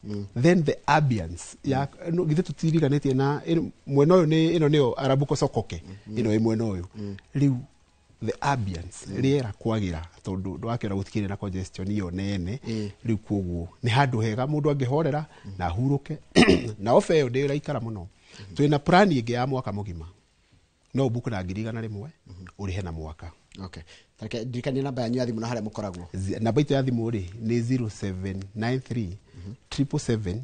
Speaker 3: then the ambience ya no, githĩ tũtiriganĩtie na mwena ũyũ nĩ ĩno nĩyo Arabuko Sokoke ĩno ĩ mwena ũyũ. Rĩu the ambience, rĩera kwagĩra, tondũ ndwakĩona gũtikĩrĩ na congestion ĩyo nene. Rĩu koguo nĩ handũ hega mũndũ angĩhorera na ahurũke, na ofa ĩyo ndĩraikara mũno. Twĩna plan ĩngĩ ya mwaka mũgima, no ũbuku na 100,000 ũrĩhe na mwaka.
Speaker 4: Okay. Tareke ndirikanie namba yanyu ya thimũ na harĩa mũkoragwo.
Speaker 3: Namba itũ ya thimũ rĩ nĩ 0793 777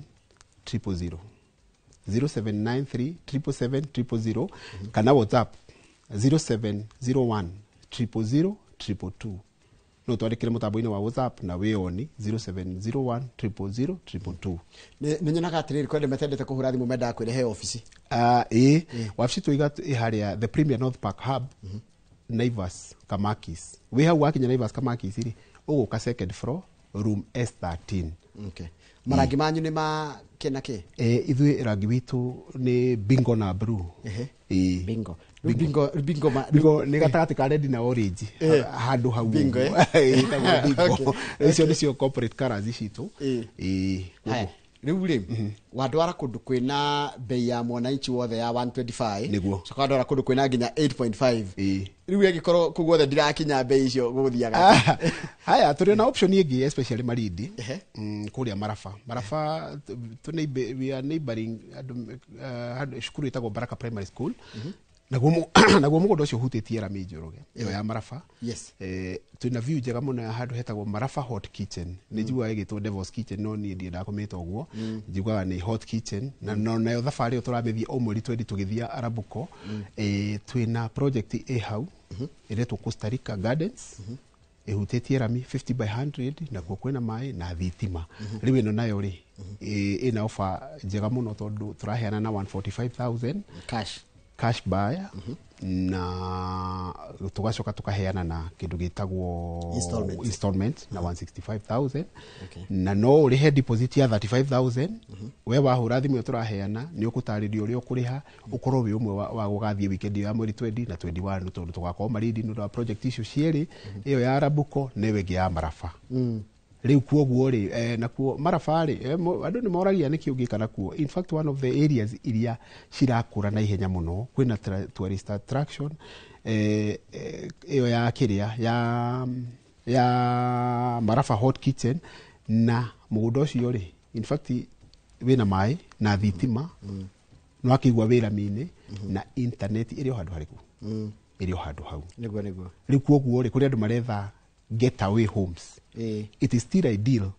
Speaker 3: 000, 0793 777 000, kana WhatsApp 0701 000 222. No twandĩkĩre mũtambo-inĩ wa WhatsApp na wĩoni 0701 000 222.
Speaker 4: Nĩ nyonaga atĩrĩrĩ, kwĩ andũ matendete kũhũra thimũ, mendaga kwĩrehe obici.
Speaker 3: Ĩĩ, wabici tũiga ĩ harĩa the Premier North Park Hub, Naivas Kamakis. Wĩ hau wakinya Naivas Kamakis rĩ, ũgũka second floor, room S13.
Speaker 4: Okay. Marangi manyu nĩ ma kĩ na kĩ?
Speaker 3: Ithuĩ rangi witũ nĩ bingo na blue. Ĩĩ.
Speaker 4: Bingo. Bingo, bingo ma
Speaker 3: Bingo nĩ gatagatĩ ka red na orange. Handũ hau.
Speaker 4: Bingo, eh?
Speaker 3: Ĩtagwo bingo.
Speaker 4: Okay.
Speaker 3: Icio nĩcio corporate colours citũ. Ĩĩ.
Speaker 4: Haya, rĩu rĩ, wandwara kũndũ kwĩna bei ya mwananchi wothe ya 125.
Speaker 3: Nĩguo.
Speaker 4: Coka wandwara kũndũ kwĩna nginya 8.5.
Speaker 3: Ĩĩ.
Speaker 4: Rĩu angĩkorwo kũu guothe ndirakinya bei icio gũgũthiaga atĩa?
Speaker 3: Haya, tũrĩ na option ĩngĩ especially Malindi, kũrĩa Maraba. Maraba we are neighboring andũ, handũ cukuru ĩtagwo Baraka Primary School. Naguo mũgũnda ũcio ũhutĩtie rami Njoroge ĩyo ya Maraba. Twĩna view njega mũno ya handũ hetagwo Maraba Hot Kitchen. Nĩ njiguaga ĩgĩtwo Devil's Kitchen, no niĩ ndiendaga kũmĩta ũguo, njiguaga nĩ Hot Kitchen. Na no nayo thabarĩ ĩyo tũramĩthiĩ o mweri twendi tũgĩthiĩ Arabuko. Twĩna project ĩ hau ĩretwo Costa Rica Gardens, ĩhutĩtie rami 50 by 100, nakuo kwĩna maĩ na thitima. Rĩu ĩno nayo rĩ, ĩna offer njega mũno tondũ tũraheana na 145,000
Speaker 4: cash,
Speaker 3: cash buyer, na tugacoka tukaheana na kindu gitagwo
Speaker 4: Installment.
Speaker 3: Installment na 165,000. Na no urihe deposit ya 35,000. We wahura thimu ĩyo tũraheana, nĩ ũkũtarĩrio ũrĩa ũkũrĩha, ũkorwo wĩ ũmwe wa gũgathiĩ weekend ya mweri 20 na 21, tondũ tũgakorwo Malindi nĩ ũndũ wa project icio cierĩ, ĩyo ya Arabuko na ĩyo ĩngĩ ya Maraba. Rĩu kuoguo rĩ, nakuo Maraba rĩ, andũ nĩ moragia nĩkĩ ũngĩka nakuo. In fact, one of the areas iria cirakũra na ihenya mũno, kwĩna tourist attraction, ĩyo ya kĩrĩa ya Maraba Hot Kitchen, na mũgũnda ũcio rĩ, in fact wĩna maĩ na thitima, nĩ wakĩigua wĩ rami-inĩ, na internet ĩrĩ o handũ harĩkũ, ĩrĩ o handũ hau.
Speaker 4: Nĩguo, nĩguo.
Speaker 3: Rĩu kuoguo rĩ, kũrĩ andũ maretha getaway homes, it is still ideal,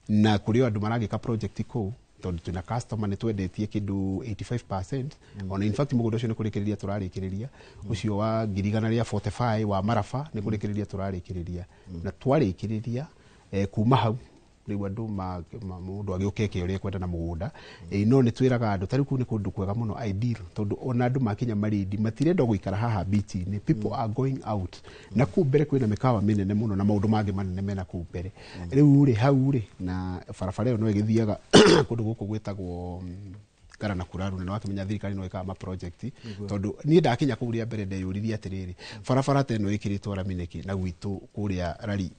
Speaker 3: na kũrĩ o andũ maragĩka project kũu, tondũ twĩna customer nĩ twendetie kĩndũ 85%. Ona in fact mũgũnda ũcio nĩ kũrĩkĩrĩria tũrarĩkĩrĩria, ũcio wa 145,000 wa Maraba nĩ kũrĩkĩrĩria tũrarĩkĩrĩria, na twarĩkĩrĩria, kuma hau rĩu andũ mũndũ agĩũke eke ũrĩa ekwenda na mũgũnda. No nĩ twĩraga andũ tarĩu kũu nĩ kũndũ kwega mũno ideal, tondũ ona andũ makinya Malindi matirenda gũikara haha beach-inĩ. People are going out, na kũu mbere kwĩna mĩkawa mĩnene mũno na maũndũ mangĩ manene mena kũu mbere. Rĩu rĩ, hau rĩ, na barabara ĩyo no ĩgĩthiaga kũndũ gũkũ gwĩtagwo Ngara na Kuraru, na nĩwakĩmenya thirikari no ĩkaga ma project. Tondũ niĩ ndakinya kũu rĩa mbere ndeyũririe atĩrĩrĩ, barabara ta ĩno ĩkĩrĩtwo rami nĩkĩ, na gwitũ kũrĩa rari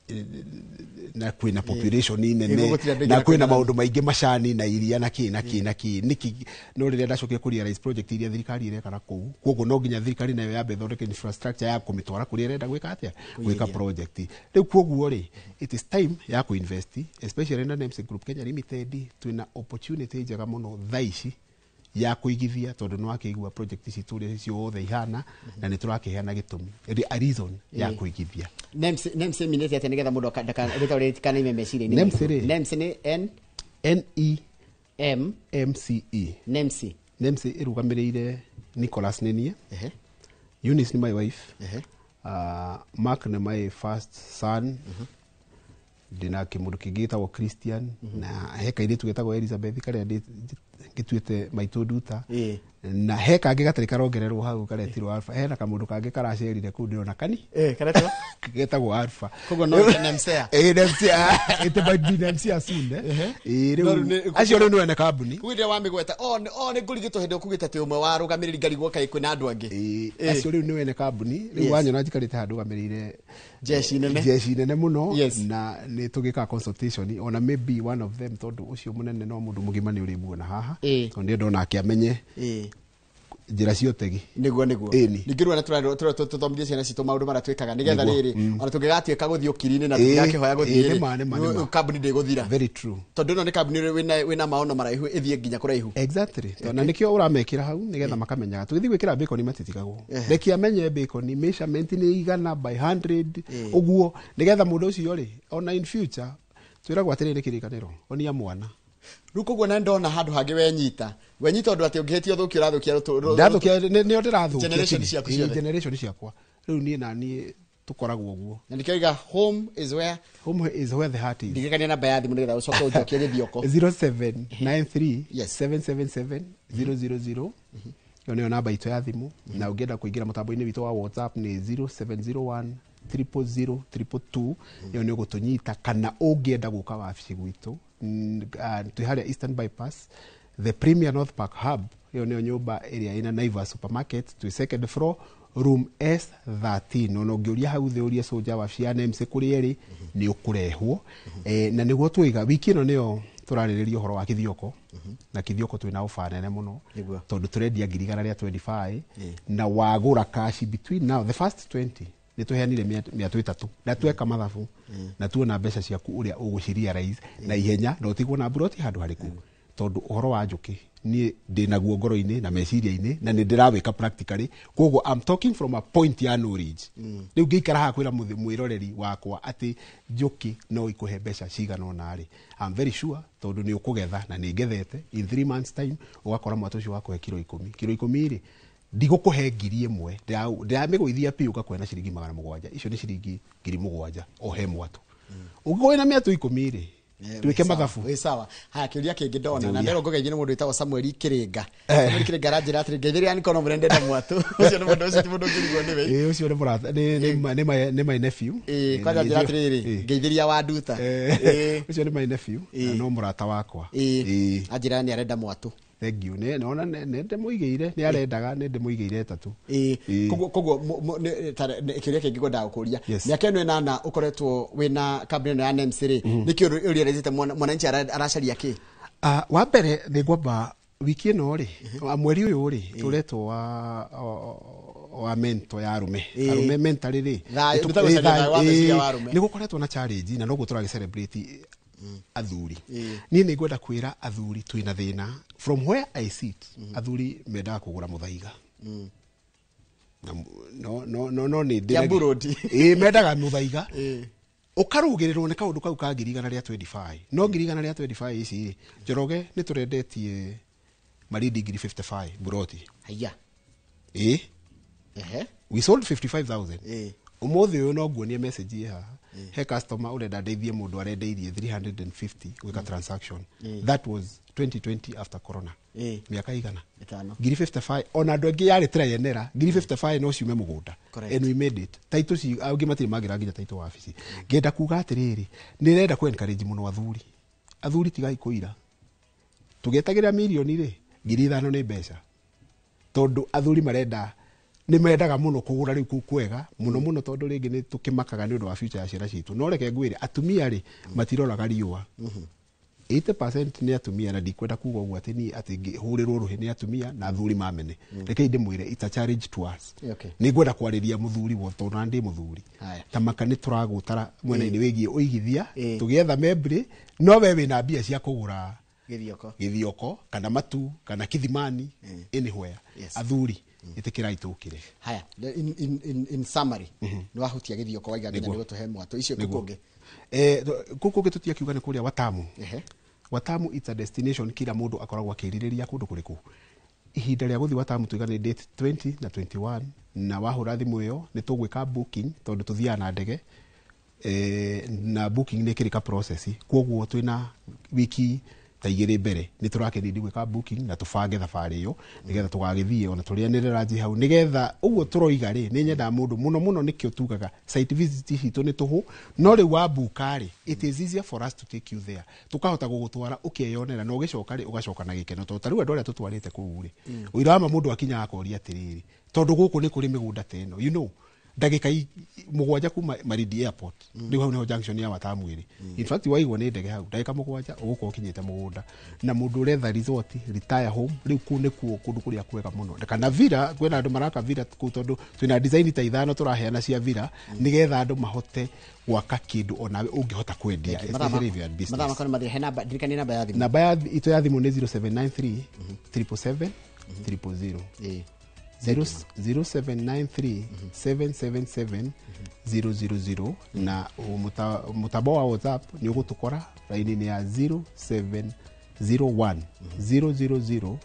Speaker 3: na kwĩna population nene,
Speaker 4: Gũtirĩ andũ
Speaker 3: na
Speaker 4: aingĩ
Speaker 3: kwĩna
Speaker 4: kwĩna
Speaker 3: maũndũ maingĩ, macani na iria na kĩ na kĩ na kĩ nĩkĩ. No rĩrĩa ndacokire kũ realize project iria thirikari ĩreka na kũu, koguo no nginya thirikari nayo yambe ĩthondeke infrastructure ya kũmĩtwara kũrĩa ĩrenda gwĩka atĩa, gwĩka project. Rĩu koguo rĩ, it is time ya kũ-invest, especially na Nemsa Group Kenya Limited. Twĩna opportunity njega mũno thaa ici Ya kũigithia tondũ nĩ wakĩigua project ici tũrĩa ciothe ihana na nĩ tũrakĩheana gĩtũmi, a reason ya kũigithia.
Speaker 4: NEMS, NEMS ĩminĩte atĩa nĩgetha mũndũ rĩtwa rĩrĩ rĩtikanaime meciria-inĩ?
Speaker 3: NEMS rĩ?
Speaker 4: NEMS nĩ N
Speaker 3: N E
Speaker 4: M
Speaker 3: M C E.
Speaker 4: NEMS.
Speaker 3: NEMS ĩrũgamĩrĩire Nicholas nĩ niĩ, Eunice nĩ my wife, Mark nĩ my first son, ndĩna kĩmũndũ kĩngĩ gĩtagwo Christian, na he kairĩtu getagwo Elizabeth karĩa ngĩtuĩte maitũ nduta, na he kangĩ gatarĩ karongererwo hau karetirwo Alpha. Hena kamũndũ kangĩ karacerire kũu ndĩrona kani
Speaker 4: karetwo
Speaker 3: getagwo Alpha.
Speaker 4: Koguo no ĩte NEMSEA.
Speaker 3: NEMSEA, it might be NEMSEA soon, eh.
Speaker 4: No,
Speaker 3: Rĩu
Speaker 4: rĩu
Speaker 3: acio rĩu nĩ ene kambuni.
Speaker 4: Kũu rĩrĩa wamĩgweta o nĩ ngũrigĩtwo hĩndĩ ũkugĩte atĩ ũmwe wa arũgamĩrĩri ngarigwo kaĩ kwĩna andũ angĩ.
Speaker 3: Acio rĩu nĩ ene kambuni. Rĩu wanyona njikarĩte handũ rũgamĩrĩire
Speaker 4: Jeshi nene.
Speaker 3: Jeshi nene mũno, na nĩ tũgĩkaga consultation ona maybe one of them, tondũ ũcio mũnene no mũndũ mũgima nĩ ũrĩmuona haha, tondũ nĩ ndona amenye njĩra cia ũtegi.
Speaker 4: Nĩguo.
Speaker 3: Ĩni.
Speaker 4: Ningĩ rĩu ona tũthomithie ciana citũ maũndũ marĩa twĩkaga nĩgetha rĩrĩ ona tũngĩgatuĩka gũthiĩ ũkiri-inĩ na tũngĩgakĩhoya gũthiĩ rĩ,
Speaker 3: Nĩma, nĩma, nĩma.
Speaker 4: Kambuni ndĩgũthira.
Speaker 3: Very true.
Speaker 4: Tondũ ĩno nĩ kambuni wĩna maono maraihu, ĩthiĩ nginya kũraihu.
Speaker 3: Exactly. Na nĩkĩo ũramekĩra hau nĩgetha makamenyaga tũgĩthiĩ gwĩkĩra bacon matitigagwo. Reke amenye bacon measurement nĩ igana by 100 ũguo, nĩgetha mũndũ ũcio rĩ, ona in future twĩragwo atĩrĩrĩ, kĩrĩkanĩro onia mwana.
Speaker 4: Rĩu koguo na ndona handũ hangĩ wenyita ũndũ atĩ ũngĩhĩtia ũthũkie ũrathũkia
Speaker 3: Ndathũkia nĩo ndĩrathũkia
Speaker 4: generation
Speaker 3: tini.
Speaker 4: ciaku
Speaker 3: Ĩĩ,
Speaker 4: ciothe.
Speaker 3: Generation ciakwa rĩu niĩ na niĩ tũkoragwo ũguo.
Speaker 4: Na nĩkĩo iga home is where
Speaker 3: home is where the heart is.
Speaker 4: Ndirikania namba ya thimũ nĩgetha ũcoke ũnjokie gĩthioko.
Speaker 3: 0793 777 000, ĩyo nĩyo namba itũ ya thimũ, na ũngĩenda kũingĩra mũtambo-inĩ witũ wa WhatsApp nĩ 0701 000 222, ĩyo nĩ ũgũtũnyita. Kana ũngĩenda gũka wabici gwitũ, twĩ harĩa Eastern Bypass, the Premier North Park Hub, ĩyo nĩyo nyũmba ĩrĩa ĩna Naivas supermarket, twĩ second floor, room S13. Ona ũngĩũria hau thĩ, ũrie soja wabici ya NEMS kũrĩa ĩrĩ, nĩ ũkũrehwo. Na nĩguo twaiga wiki ĩno nĩyo tũrarĩrĩria ũhoro wa kĩthioko, na kĩthioko twĩna ofa nene mũno, tondũ tũrendia 125,000, na wagũra cash between now the first 20 nĩ tũheanire mĩatũ 3, na tweka mathabu na tuona mbeca ciaku ũrĩa ũgũcirealize na ihenya na ũtigwo na mburoti handũ harĩkũ, tondũ ũhoro wa njũkĩ niĩ ndĩ naguo ngoro-inĩ na meciria-inĩ na nĩ ndĩrawĩka practically. Koguo I'm talking from a point ya knowledge. Rĩu ngĩikara haha kwĩra mwĩroreri wakwa atĩ njũkĩ no ikũhe mbeca cigana ũna rĩ, I'm very sure, tondũ nĩ ũkũgetha na nĩ ngethete in 3 months time ũgakora mwatũ ũcio wakũhe kiro 10. Kiro 10 rĩ, ndigũkũhe 1000, ndĩramĩgũithia piũ ngakũhe na ciringi 700. Icio nĩ ciringi 7,000 o he mwatũ. Ũngĩkorwo wĩna mĩatũ 10 rĩ, twĩke mathabu.
Speaker 4: Ĩ sawa. Haya, kĩũria kĩngĩ ndona na
Speaker 3: Njũria.
Speaker 4: ndero ngũgeithie nĩ mũndũ wĩtagwo Samuel Kĩrĩnga. Samuel Kĩrĩnga aranjĩra atĩrĩ, ngeithĩria nĩkorwo mũrĩa ndenda mwatũ. Ũcio nĩ mũndũ, ũcio ti mũndũ ũngĩrigwo nĩwe.
Speaker 3: Ĩ, ũcio nĩ mũrata, nĩ my nephew.
Speaker 4: Ĩ, kwanja njĩra atĩrĩrĩ, ngeithĩria wa nduta.
Speaker 3: Ũcio nĩ my nephew na no mũrata wakwa.
Speaker 4: Anjĩra nĩ arenda mwatũ.
Speaker 3: Thank you. Nĩ nona nĩ ndĩmũigĩire, nĩ arendaga, nĩ ndĩmũigĩire 3.
Speaker 4: Koguo kĩũria kĩngĩ ngwendaga gũkũria, mĩaka ĩno 8 ũkoretwo wĩna kambuni ĩno ya NEMS rĩ, nĩkĩ ũrealize mwananchi aracaria kĩ?
Speaker 3: Wa mbere nĩ ngwamba wiki ĩno rĩ, mweri ũyũ rĩ, tũretwo wa mento ya arũme. Arũme mentally rĩ,
Speaker 4: Thayũ, nĩ ta gũcaria thayũ wa meciria wa arũme.
Speaker 3: Nĩ gũkoretwo na challenge na noguo tũragĩ celebrate athuri. Niĩ nĩ ngwenda kwĩra athuri twĩna thĩna. From where I sit, athuri mendaga kũgũra mũthaiga. Na no no no no nĩ ndĩragi-
Speaker 4: Kiambu Road.
Speaker 3: Ĩ, mendaga mũthaiga ũkarũgĩrĩrwo nĩ kaũndũ kau ka 125,000, no 125,000 ici rĩ, Njoroge, nĩ tũrendetie marindi 55,000 buroti.
Speaker 4: Haya.
Speaker 3: Ĩ.
Speaker 4: Ehe.
Speaker 3: We sold 55,000. Ũmũthĩ ũyũ no nguonie message ĩ haha, he customer ũrenda ndeithie mũndũ arendeirie 350 gwĩka transaction. That was 2020 after corona. Mĩaka igana?
Speaker 4: 5.
Speaker 3: 55,000, ona andũ aingĩ yarĩ try and error. 55,000 no ciume mũgũnda. And we made it. Taitũ ci angĩ matirĩ mangĩra nginya taitũ wabici. Ngenda kuga atĩrĩrĩ, nĩ ndĩrenda kũ encourage mũno athuri. Athuri, tigai kũira tũgĩetagĩrĩra mirioni rĩ, 5,000 nĩ mbeca, tondũ athuri marenda, nĩ mendaga mũno kũgũra rĩu kũu kwega mũno mũno, tondũ rĩngĩ nĩ tũkĩmakaga nĩ ũndũ wa future ya ciana citũ. No reke ngwĩre, atumia rĩ, matiroraga riũa. 80% nĩ atumia, na ndikwenda kuga ũguo atĩ niĩ atĩ ngĩhũrĩrwo rũhĩ nĩ atumia na athuri mamene. Rekei ndĩmwĩre, it's a challenge to us. Nĩ ngwenda kwarĩria mũthuri wothe, tondũ na ndĩ mũthuri.
Speaker 4: Haya.
Speaker 3: Ta maka nĩ tũragũtara mwena-inĩ wĩgiĩ ũigithia, tũgĩetha membrĩ, no we wĩna mbia cia kũgũra.
Speaker 4: Gĩthioko.
Speaker 3: Gĩthioko kana Matu kana Kithimani, anywhere.
Speaker 4: Yes.
Speaker 3: Athuri, ĩtĩkĩrai tũkĩre.
Speaker 4: Haya, in summary, nĩ wahutia Gĩthioko, waiga nginya
Speaker 3: Nĩguo.
Speaker 4: nĩ gũtũhe mwatũ icio.
Speaker 3: Nĩguo.
Speaker 4: Kũngĩ?
Speaker 3: Kũu kũngĩ tũtiakiuga nĩ kũrĩa Watamu. Watamu, it's a destination kila mũndũ akoragwo akĩrirĩria kũndũ kũrĩkũ. Ihinda rĩa gũthiĩ Watamu tuiga nĩ date 20 na 21, na wahũra thimũ ĩyo nĩ tũgwĩka booking, tondũ tũthiaga na ndege, na booking nĩ ĩkĩrĩ ka process, koguo twĩna wiki ta 2 mbere nĩ tũrakĩnindi gwĩka booking na tũbange thabarĩ ĩyo nĩgetha tũgagĩthiĩ ona tũrĩanĩre ranji hau, nĩgetha ũguo tũroiga rĩ, nĩ nyendaga mũndũ mũno mũno, nĩkĩo tugaga site visit citũ nĩ tũhũ, no rĩu wabuka rĩ, it is easier for us to take you there, tũkahota gũgũtwara ũkeyonera na ũgĩcoka rĩ, ũgacoka na gĩkeno, tondũ ta rĩu andũ arĩa tũtwarĩte kũu rĩ, ũira wa ma mũndũ akinyaga akoria atĩrĩrĩ, tondũ gũkũ nĩ kũrĩ mĩgũnda ta ĩno, ndagĩka 7 kuma Marindi Airport, rĩu hau nĩho junction ya Watamu ĩrĩ. In fact, waigwo nĩ ndege hau, ndagĩka 7 ũgũkorwo ũkinyĩte mũgũnda. Na mũndũ ũretha resort, retire home, rĩu kũu nĩkuo kũndũ kũrĩa kwega mũno, kana villa. Kwĩna andũ maraka villa kũu, tondũ twĩna design ta 5 tũraheana cia villa, nĩgetha andũ mahote gwaka kĩndũ onawe ũngĩhota kwendia, especially if you are in business.
Speaker 4: Mathaa makwa nĩ mathira. He namba, ndirikania namba ya thimũ.
Speaker 3: Namba ya itũ ya thimũ nĩ 0793 777 000. 0793 777 000, na mũtambo wa WhatsApp nĩ ũgũtũkora raini-inĩ ya 0701 000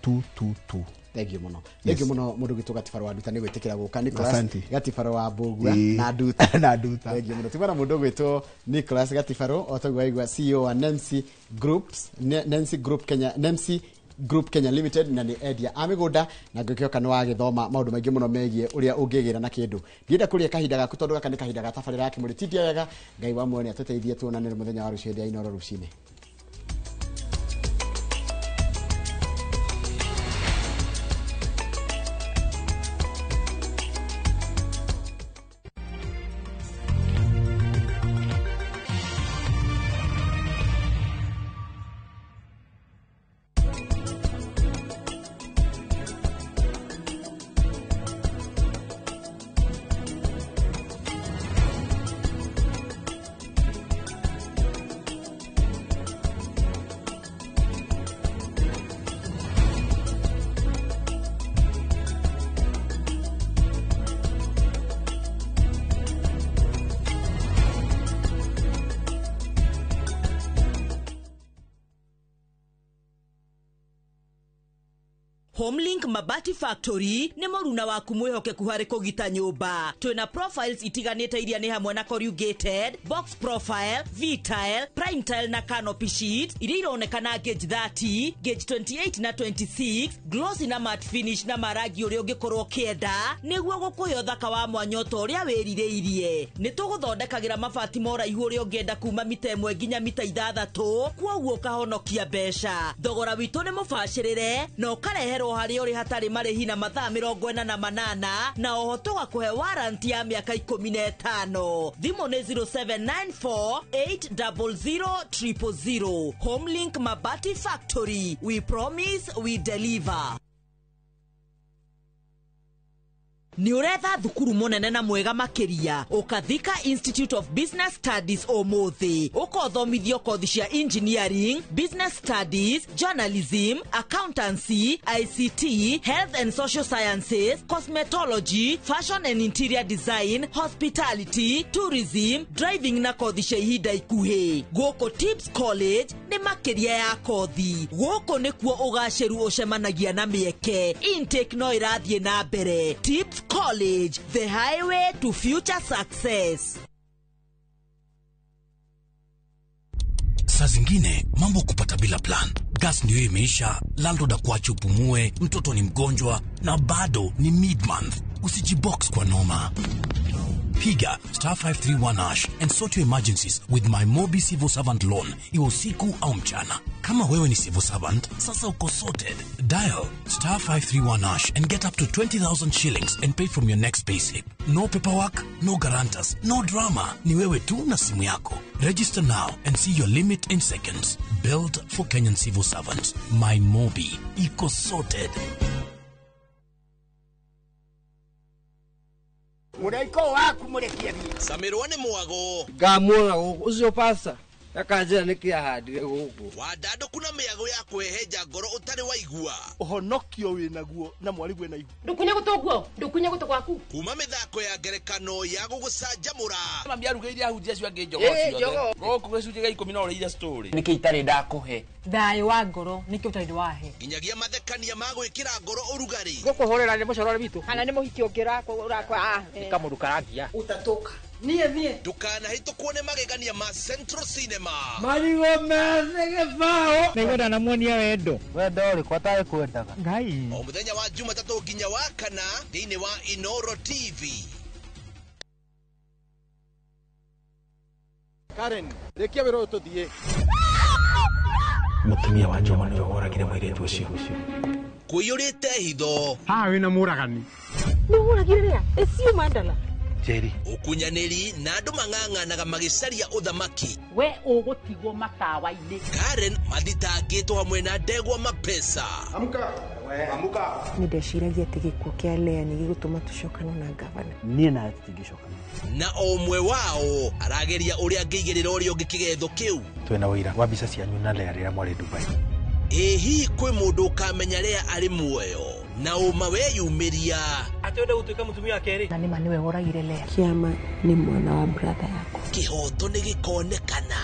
Speaker 3: 222.
Speaker 4: Thank you mũno. Thank you mũno, mũndũ gwitũ Gatibaro wa Nduta, nĩ gwĩtĩkĩra gũka. Nicholas
Speaker 3: Asante.
Speaker 4: Gatibaro wa Mbũgua na Nduta.
Speaker 3: Na Nduta.
Speaker 4: Thank you mũno. Tigana mũndũ gwĩtwo Nicholas Gatibaro, o taguo waigua, CEO wa Nemsi Groups, Nemsi Group Kenya, Nemsi Group Kenya Limited, na nĩ endia a mĩgũnda, na ngĩkĩoka nĩ wagĩthoma maũndũ maingĩ mũno megiĩ ũrĩa ũngĩgĩra na kĩndũ. Ndienda kũrĩa kahinda gaku, tondũ gaka nĩ kahinda ga tabarĩra ya Kĩmũrĩ Tindia Wega. Ngai wa muoyo nĩ atũteithie, tuonanĩre mũthenya wa rũciũ hĩndĩ ya Inoro rũcinĩ.
Speaker 13: Homelink Mabati Factory nĩ mũruna waku mwĩhokeku harĩ kũgita nyũmba. Twĩna profiles itiganĩte iria nĩ hamwe na corrugated, box profile, V-tile, prime tile na canopy sheet iria ironekana gauge 30, gauge 28 na 26, glossy na matte finish, na marangi ũrĩa ũngĩkorwo ũkĩenda nĩguo gũkũhe ũthaka wa mwanya ta ũrĩa wĩrirĩirie. Nĩ tũgũthondekagĩra mabati ma ũraihu ũrĩa ũngĩenda kuma mita 1 nginya mita 6, kwoguo ũkahonokia mbeca. Thogora witũ nĩ mũbacĩrĩre na ũkareherwo harĩa ũrĩ hatarĩ marĩhi na mathaa 48, na oho tũgakũhe warranty ya mĩaka 15. Thimũ nĩ 0794 800 000. Homelink Mabati Factory, we promise, we deliver. Nĩ ũretha thukuru mũnene na mwega makĩria? Ũkathika Institute of Business Studies ũmũthĩ, ũkothomithio kothi cia engineering, business studies, journalism, accountancy, ICT, health and social sciences, cosmetology, fashion and interior design, hospitality, tourism, driving na kothi cia ihinda ikuhĩ. Gũkũ Tips College nĩ makĩria ya kothi. Gũkũ nĩkuo ũgacĩru ũcemanagia na mĩeke. Intake no ĩrathiĩ na mbere. Tips College, the highway to future success.
Speaker 2: Saa zingine mambo kupata bila plan. Gas ndio imeisha, landlord akuache upumue, mtoto ni mgonjwa na bado ni mid-month. Usijibox kwa noma. Piga star 531 hash and sort your emergencies with my Mobi Civil Servant Loan, iwe usiku au mchana. Kama wewe ni civil servant, sasa uko sorted. Dial star 531 hash and get up to 20,000 shillings and pay from your next payslip. No paperwork, no guarantors, no drama. Ni wewe tu na simu yako. Register now and see your limit in seconds. Built for Kenyan civil servants. My Mobi. Iko sorted.
Speaker 6: Mũraiko waku mũrekie thiĩ.
Speaker 10: Camirwo nĩ mwago.
Speaker 17: Ngamuona gũkũ ũcio pasta. Akanjĩra nĩkĩ ahandire gũkũ.
Speaker 10: Wandandũku na mĩago ya kwĩhenja ngoro ũtarĩ waigua.
Speaker 5: Ũhonokio wĩnaguo na mwarĩguo na ihu.
Speaker 6: Ndukunye gũtũ guo, ndukunye gũtũ gwaku.
Speaker 10: Kuma mĩthako ya ngerekano ya gũgũcanjamũra.
Speaker 7: Mami arugĩire ahunjia acio angĩ njogoo ciothe. Gũkũ gĩcunjĩ gĩa 10 no ũrĩire story.
Speaker 29: Nĩkĩ itarĩ ndakũhe?
Speaker 6: Thayũ wa ngoro nĩkĩ ũtarĩ wahe.
Speaker 10: Nginyagia mathekania ma gwĩkĩra ngoro ũrugarĩ.
Speaker 17: Gũkũhũrĩra nĩ mũcorore witũ.
Speaker 6: Kana nĩ mũhiki ũngĩ ũrakwa.
Speaker 17: Nĩ kamũndũ karangia.
Speaker 6: Utatoka. Niĩ niĩ.
Speaker 10: Ndũkanahĩtũkwo nĩ magegania ma Central Cinema.
Speaker 17: Marigũ methĩ gĩbaũ.
Speaker 9: Nĩngwenda namuonia wendo.
Speaker 17: Wendo ũrĩkũ atarĩ kwendaga?
Speaker 9: Ngai.
Speaker 10: O mũthenya wa Jumatatũ nginya wa kana thĩinĩ wa Inoro TV.
Speaker 5: Karen, rĩkia wĩra ũyũ tũthiĩ.
Speaker 2: Mũtumia wa Njoma nĩwe woragire mũirĩtu ũcio.
Speaker 10: Kũiyũrĩte hitho.
Speaker 9: Haha wĩna mũragani.
Speaker 6: Nĩ woragire rĩa? Ĩcio mandala.
Speaker 2: Njeri.
Speaker 10: Ũkunyanĩri na andũ mang'ang'anaga magĩcaria ũthamaki.
Speaker 13: We ũgũtigwo matawa-inĩ.
Speaker 10: Karen mathitangĩtwo hamwe na ndegwa mapesa.
Speaker 5: Amka. Amka.
Speaker 15: Nĩ ndeciragia atĩ gĩkuũ kĩa Lea nĩ gĩgũtũma tũcokane na ngavana.
Speaker 17: Niĩ nawe tũtingĩcokana.
Speaker 10: Na o ũmwe wao arageria ũrĩa angĩigĩrĩra ũrĩa ũngĩ kĩgetho kĩu.
Speaker 2: Twĩna ũira wa mbica cianyu na Lea rĩrĩa mwarĩ Dubai.
Speaker 10: Ĩ hihi kwĩ mũndũ ũkamenya Lea arĩ muoyo na ũma weyumĩria.
Speaker 7: Atĩ ũrenda gũtuĩka mũtumia wa kerĩ.
Speaker 15: Na nĩma nĩwe woragire Lea. Kĩama nĩ mwana wa brother yakwa.
Speaker 10: Kĩhoto nĩ gĩkonekana.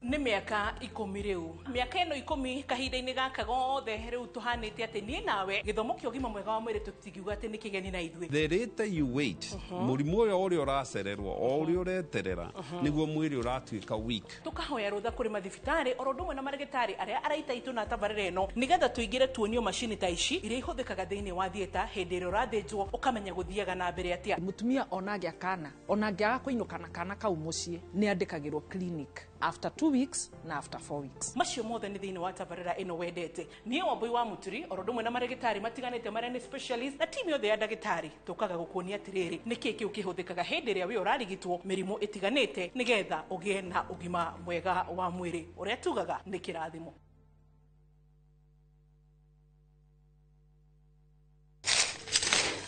Speaker 13: Nĩ mĩaka 10 rĩu. Mĩaka ĩno 10 kahinda-inĩ gaka gothe rĩu tũhanĩte atĩ niĩ nawe gĩthomo kĩa ũgima mwega wa mwĩrĩ tũtingiuga atĩ nĩ kĩgeni na ithuĩ.
Speaker 8: The later you wait, mũrimũ ũyũ ũrĩa ũracererwo o ũrĩa ũreterera nĩguo mwĩrĩ ũratuĩka weak.
Speaker 13: Tũkahoya rũtha kũrĩ mathibitarĩ oro ũndũ ũmwe na marĩgĩtarĩ arĩa araita itũ na tabarĩra ĩno nĩgetha tũingĩre tuonio macini ta ici iria ihũthĩkaga thĩinĩ wa theatre hĩndĩ ĩrĩa ũrathĩnjwo ũkamenya gũthiaga na mbere atĩa.
Speaker 18: Mũtumia ona angĩa kana ona angĩaga kũinũka na kana kau mũciĩ nĩ andĩkagĩrwo clinic after 2 weeks na after 4 weeks.
Speaker 13: Macio mothe nĩ thĩinĩ wa tabarĩra ĩno wendete. Niĩ Wambui wa Mũturi oro ũndũ ũmwe na marĩgĩtarĩ matiganĩte marĩa nĩ specialist na timu yothe ya ndagĩtarĩ tũkaga gũkuonia atĩrĩrĩ nĩkĩ kĩu kĩhũthĩkaga hĩndĩ ĩrĩa wĩ ũrarigitwo mĩrimũ ĩtiganĩte nĩgetha ũgĩe na ũgima mwega wa mwĩrĩ ũrĩa tugaga nĩ kĩrathimo.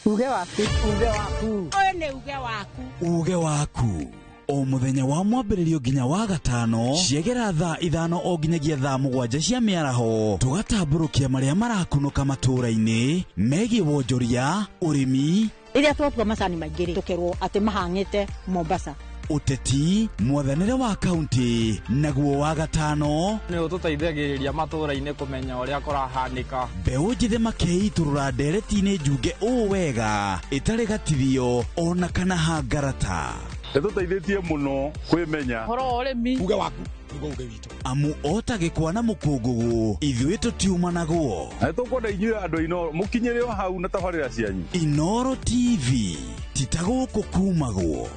Speaker 31: Uge waku.
Speaker 6: Uge waku. Ũyũ nĩ uge waku.
Speaker 32: Uge waku. O mũthenya wa mwambĩrĩrio nginya wa gatano ciegera thaa 5 o nginyagia thaa 7 cia mĩaraho tũgatambũrũkia marĩa marakunũka matũũra-inĩ megiĩ wonjoria, ũrĩmi,
Speaker 31: rĩrĩa twatua macani maingĩ rĩ tũkerwo atĩ mahang'ĩte Mombasa,
Speaker 32: ũteti, mwathanĩre wa kaunti, naguo wa gatano
Speaker 33: nĩ ũtũteithagĩrĩria matũũra-inĩ kũmenya ũrĩa kũrahanĩka.
Speaker 32: Mbeũ njĩthĩ makĩitũrũra ndereti-inĩ njunge ũũ wega ĩtarĩ gatithio ona kana hangarata.
Speaker 34: Nĩtũteithĩtie mũno kwĩmenya.
Speaker 18: Ũhoro wa ũrĩmi.
Speaker 3: Uge waku nĩguo uge witũ.
Speaker 32: Amu ota gĩkwa na mũkũngũgũ ithuĩ tũtiumanagwo.
Speaker 34: Na nĩtũkwenda inyuĩ andũ a Inoro mũkinyĩre o hau na tabarĩra cianyu.
Speaker 32: Inoro TV ti ta gũkũ kumagwo.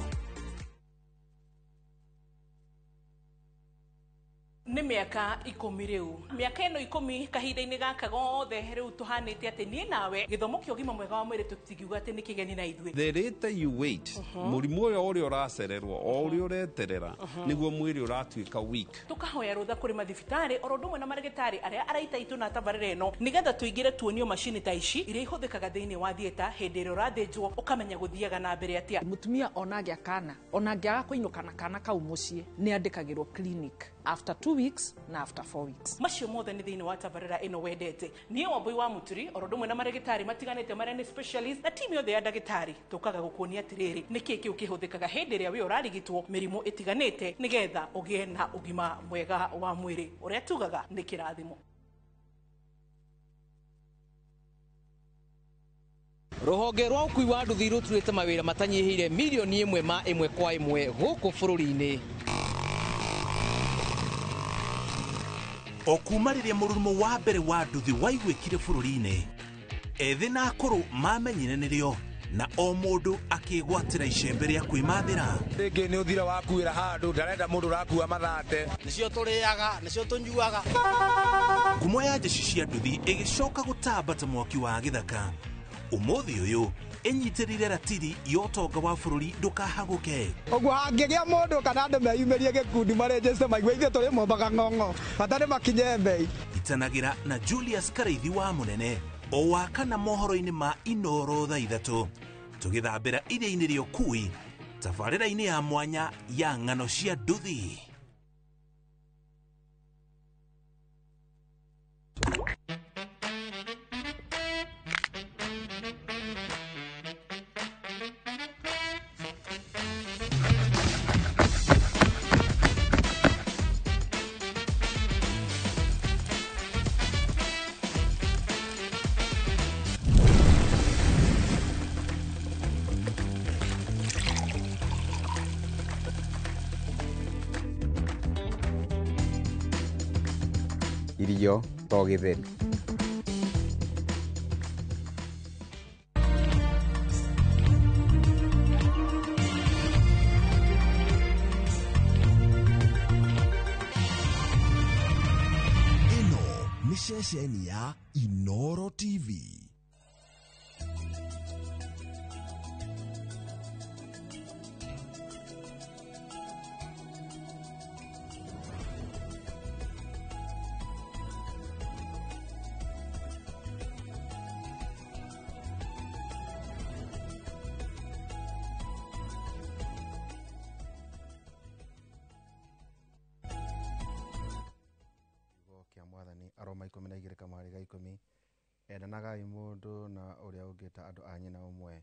Speaker 13: Nĩ mĩaka 10 rĩu. Mĩaka ĩno 10 kahinda-inĩ gaka gothe rĩu tũhanĩte atĩ niĩ nawe gĩthomo kĩa ũgima mwega wa mwĩrĩ tũtingiuga atĩ nĩ kĩgeni na ithuĩ.
Speaker 8: The later you wait, mũrimũ ũyũ ũrĩa ũracererwo o ũrĩa ũreterera nĩguo mwĩrĩ ũratuĩka weak.
Speaker 13: Tũkahoya rũtha kũrĩ mathibitarĩ oro ũndũ ũmwe na marĩgĩtarĩ arĩa araita itũ na tabarĩra ĩno nĩgetha tũingĩre tuonio macini ta ici iria ihũthĩkaga thĩinĩ wa theatre hĩndĩ ĩrĩa ũrathĩnjwo ũkamenya gũthiaga na mbere atĩa.
Speaker 18: Mũtumia ona angĩa kana ona angĩaga kũinũka na kana kau mũciĩ nĩ andĩkagĩrwo clinic after 2 weeks na after 4 weeks.
Speaker 13: Macio mothe nĩ thĩinĩ wa tabarĩra ĩno wendete. Niĩ Wambui wa Mũturi oro ũndũ ũmwe na marĩgĩtarĩ matiganĩte marĩa nĩ specialist na timu yothe ya ndagĩtarĩ tũkaga gũkuonia atĩrĩrĩ nĩkĩ kĩu kĩhũthĩkaga hĩndĩ ĩrĩa wĩ ũrarigitwo mĩrimũ ĩtiganĩte nĩgetha ũgĩe na ũgima mwega wa mwĩrĩ ũrĩa tugaga nĩ kĩrathimo.
Speaker 29: Rũhonge rwa ũkui wa nduthi rũturĩte mawĩra matanyihĩire milioni 1 ma 1 kwa 1 gũkũ bũrũri-inĩ.
Speaker 10: O kuma rĩrĩa mũrurumo wa mbere wa nduthi waiguĩkire bũrũri-inĩ, ethĩ na akũrũ mamenyire nĩrĩo na o mũndũ akĩgwatĩra icembe rĩa kwĩmathĩra.
Speaker 30: Rĩngĩ nĩ ũthira wakuĩra handũ ndarenda mũndũ ũrakua mathate.
Speaker 17: Nĩcio tũrĩaga, nĩcio tũnyuaga.
Speaker 10: Ngumo ya njeci cia nduthi ĩgĩcoka gũtamba ta mwaki wa gĩthaka. Ũmũthĩ ũyũ ĩnyitĩrĩire ratiri ya ũtonga wa bũrũri ndũkahagũke.
Speaker 1: Ũguo hangĩgĩa mũndũ kana andũ meyumĩrie gĩkundi marenjeste maigue ithuĩ tũrĩ mombaga ng'ong'o bata nĩ makinye mbei.
Speaker 10: Itanagĩra na Julius Karaithi wa Mũnene o wa kana mohoro-inĩ ma Inoro thaa 3. Tũgĩthambĩra iria-inĩ rĩa ũkui tabarĩra-inĩ ya mwanya ya ng'ano cia nduthi.
Speaker 11: Irio to gĩtheri.
Speaker 2: Ĩno nĩ ceceni ya Inoro TV.
Speaker 12: Kia mwathani aroma 12 kamwari ga 10 endanagai mundu na uria ungi ta andu a nyina umwe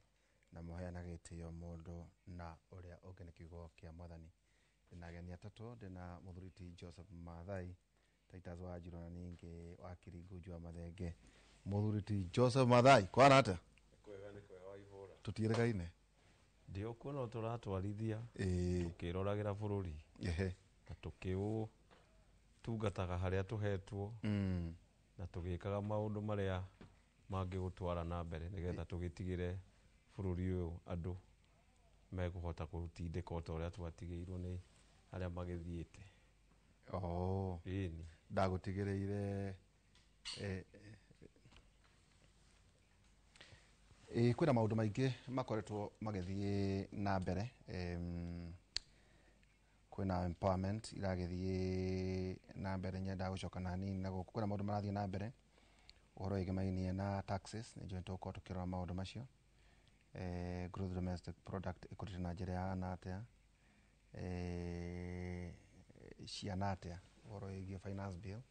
Speaker 12: na muheanage gitio mundu na uria ungi ni kiugo kia mwathani. Ndina ageni atatu, ndina muthuri Joseph Mathai Titus wa Njiro na ningi wa Kiringunju wa Mathenge. Muthuri Joseph Mathai, kwana atia?
Speaker 14: Kwega ni kwega wa ihura.
Speaker 12: Tutierekaine
Speaker 14: ndio kuona turatwarithia tukiroragira bururi na tukiu tungataga haria tuhetwo na tugikaga maundu maria mangigutwara na mbere nigetha tugitigire bururi uyu andu mekuhota kurutindika ota uria twatigirwo ni aria magithiite.
Speaker 12: Oh,
Speaker 14: ĩni
Speaker 12: ndagutigireire kwina maundu maingi makoretwo magithie na mbere. Kwina empowerment iragithie na mbere, nyenda gucoka na nini na guku kwina maundu marathie na mbere uhoro wĩgĩmainie na taxes nĩ njũĩ tũgũkorwo tũkĩrora maũndũ macio. Gross domestic product ĩkũrĩte na njĩra ya atĩa, ciana atĩa, ũhoro wĩgiĩ finance bill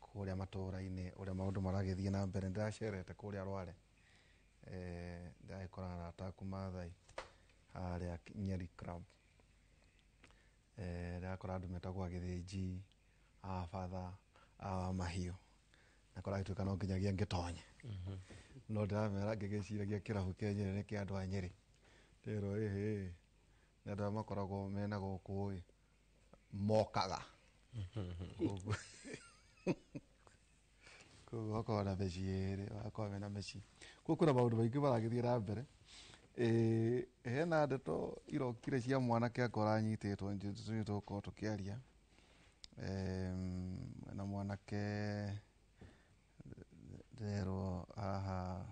Speaker 12: kũrĩa matũũra-inĩ ũrĩa maũndũ maragĩthiĩ na mbere. Ndĩracerete kũrĩa Rware, ndĩragĩkora arata aku Maathai harĩa Nyeri Club, ndĩrakora andũ metagwo agĩthĩnji, abatha, a mahiũ, na kũragĩtuĩka no nginyagia ngĩtonye. No ndĩramera ngĩgĩciragia kĩrabu kĩa Nyeri nĩ kĩa andũ a Nyeri, ndĩrwo ĩhĩ nĩ andũ arĩa makoragwo mena gũkũ ĩ mokaga koguo wakorwo na mĩciĩ ĩrĩ, wakorwo mena mĩciĩ. Koguo kwĩna maũndũ maingĩ maragĩthiĩ na mbere. Hena ndeto irokire cia mwanake akwa ũranyitĩtwo nĩ tũgũkorwo tũkĩaria na mwanake ndĩrerwo haha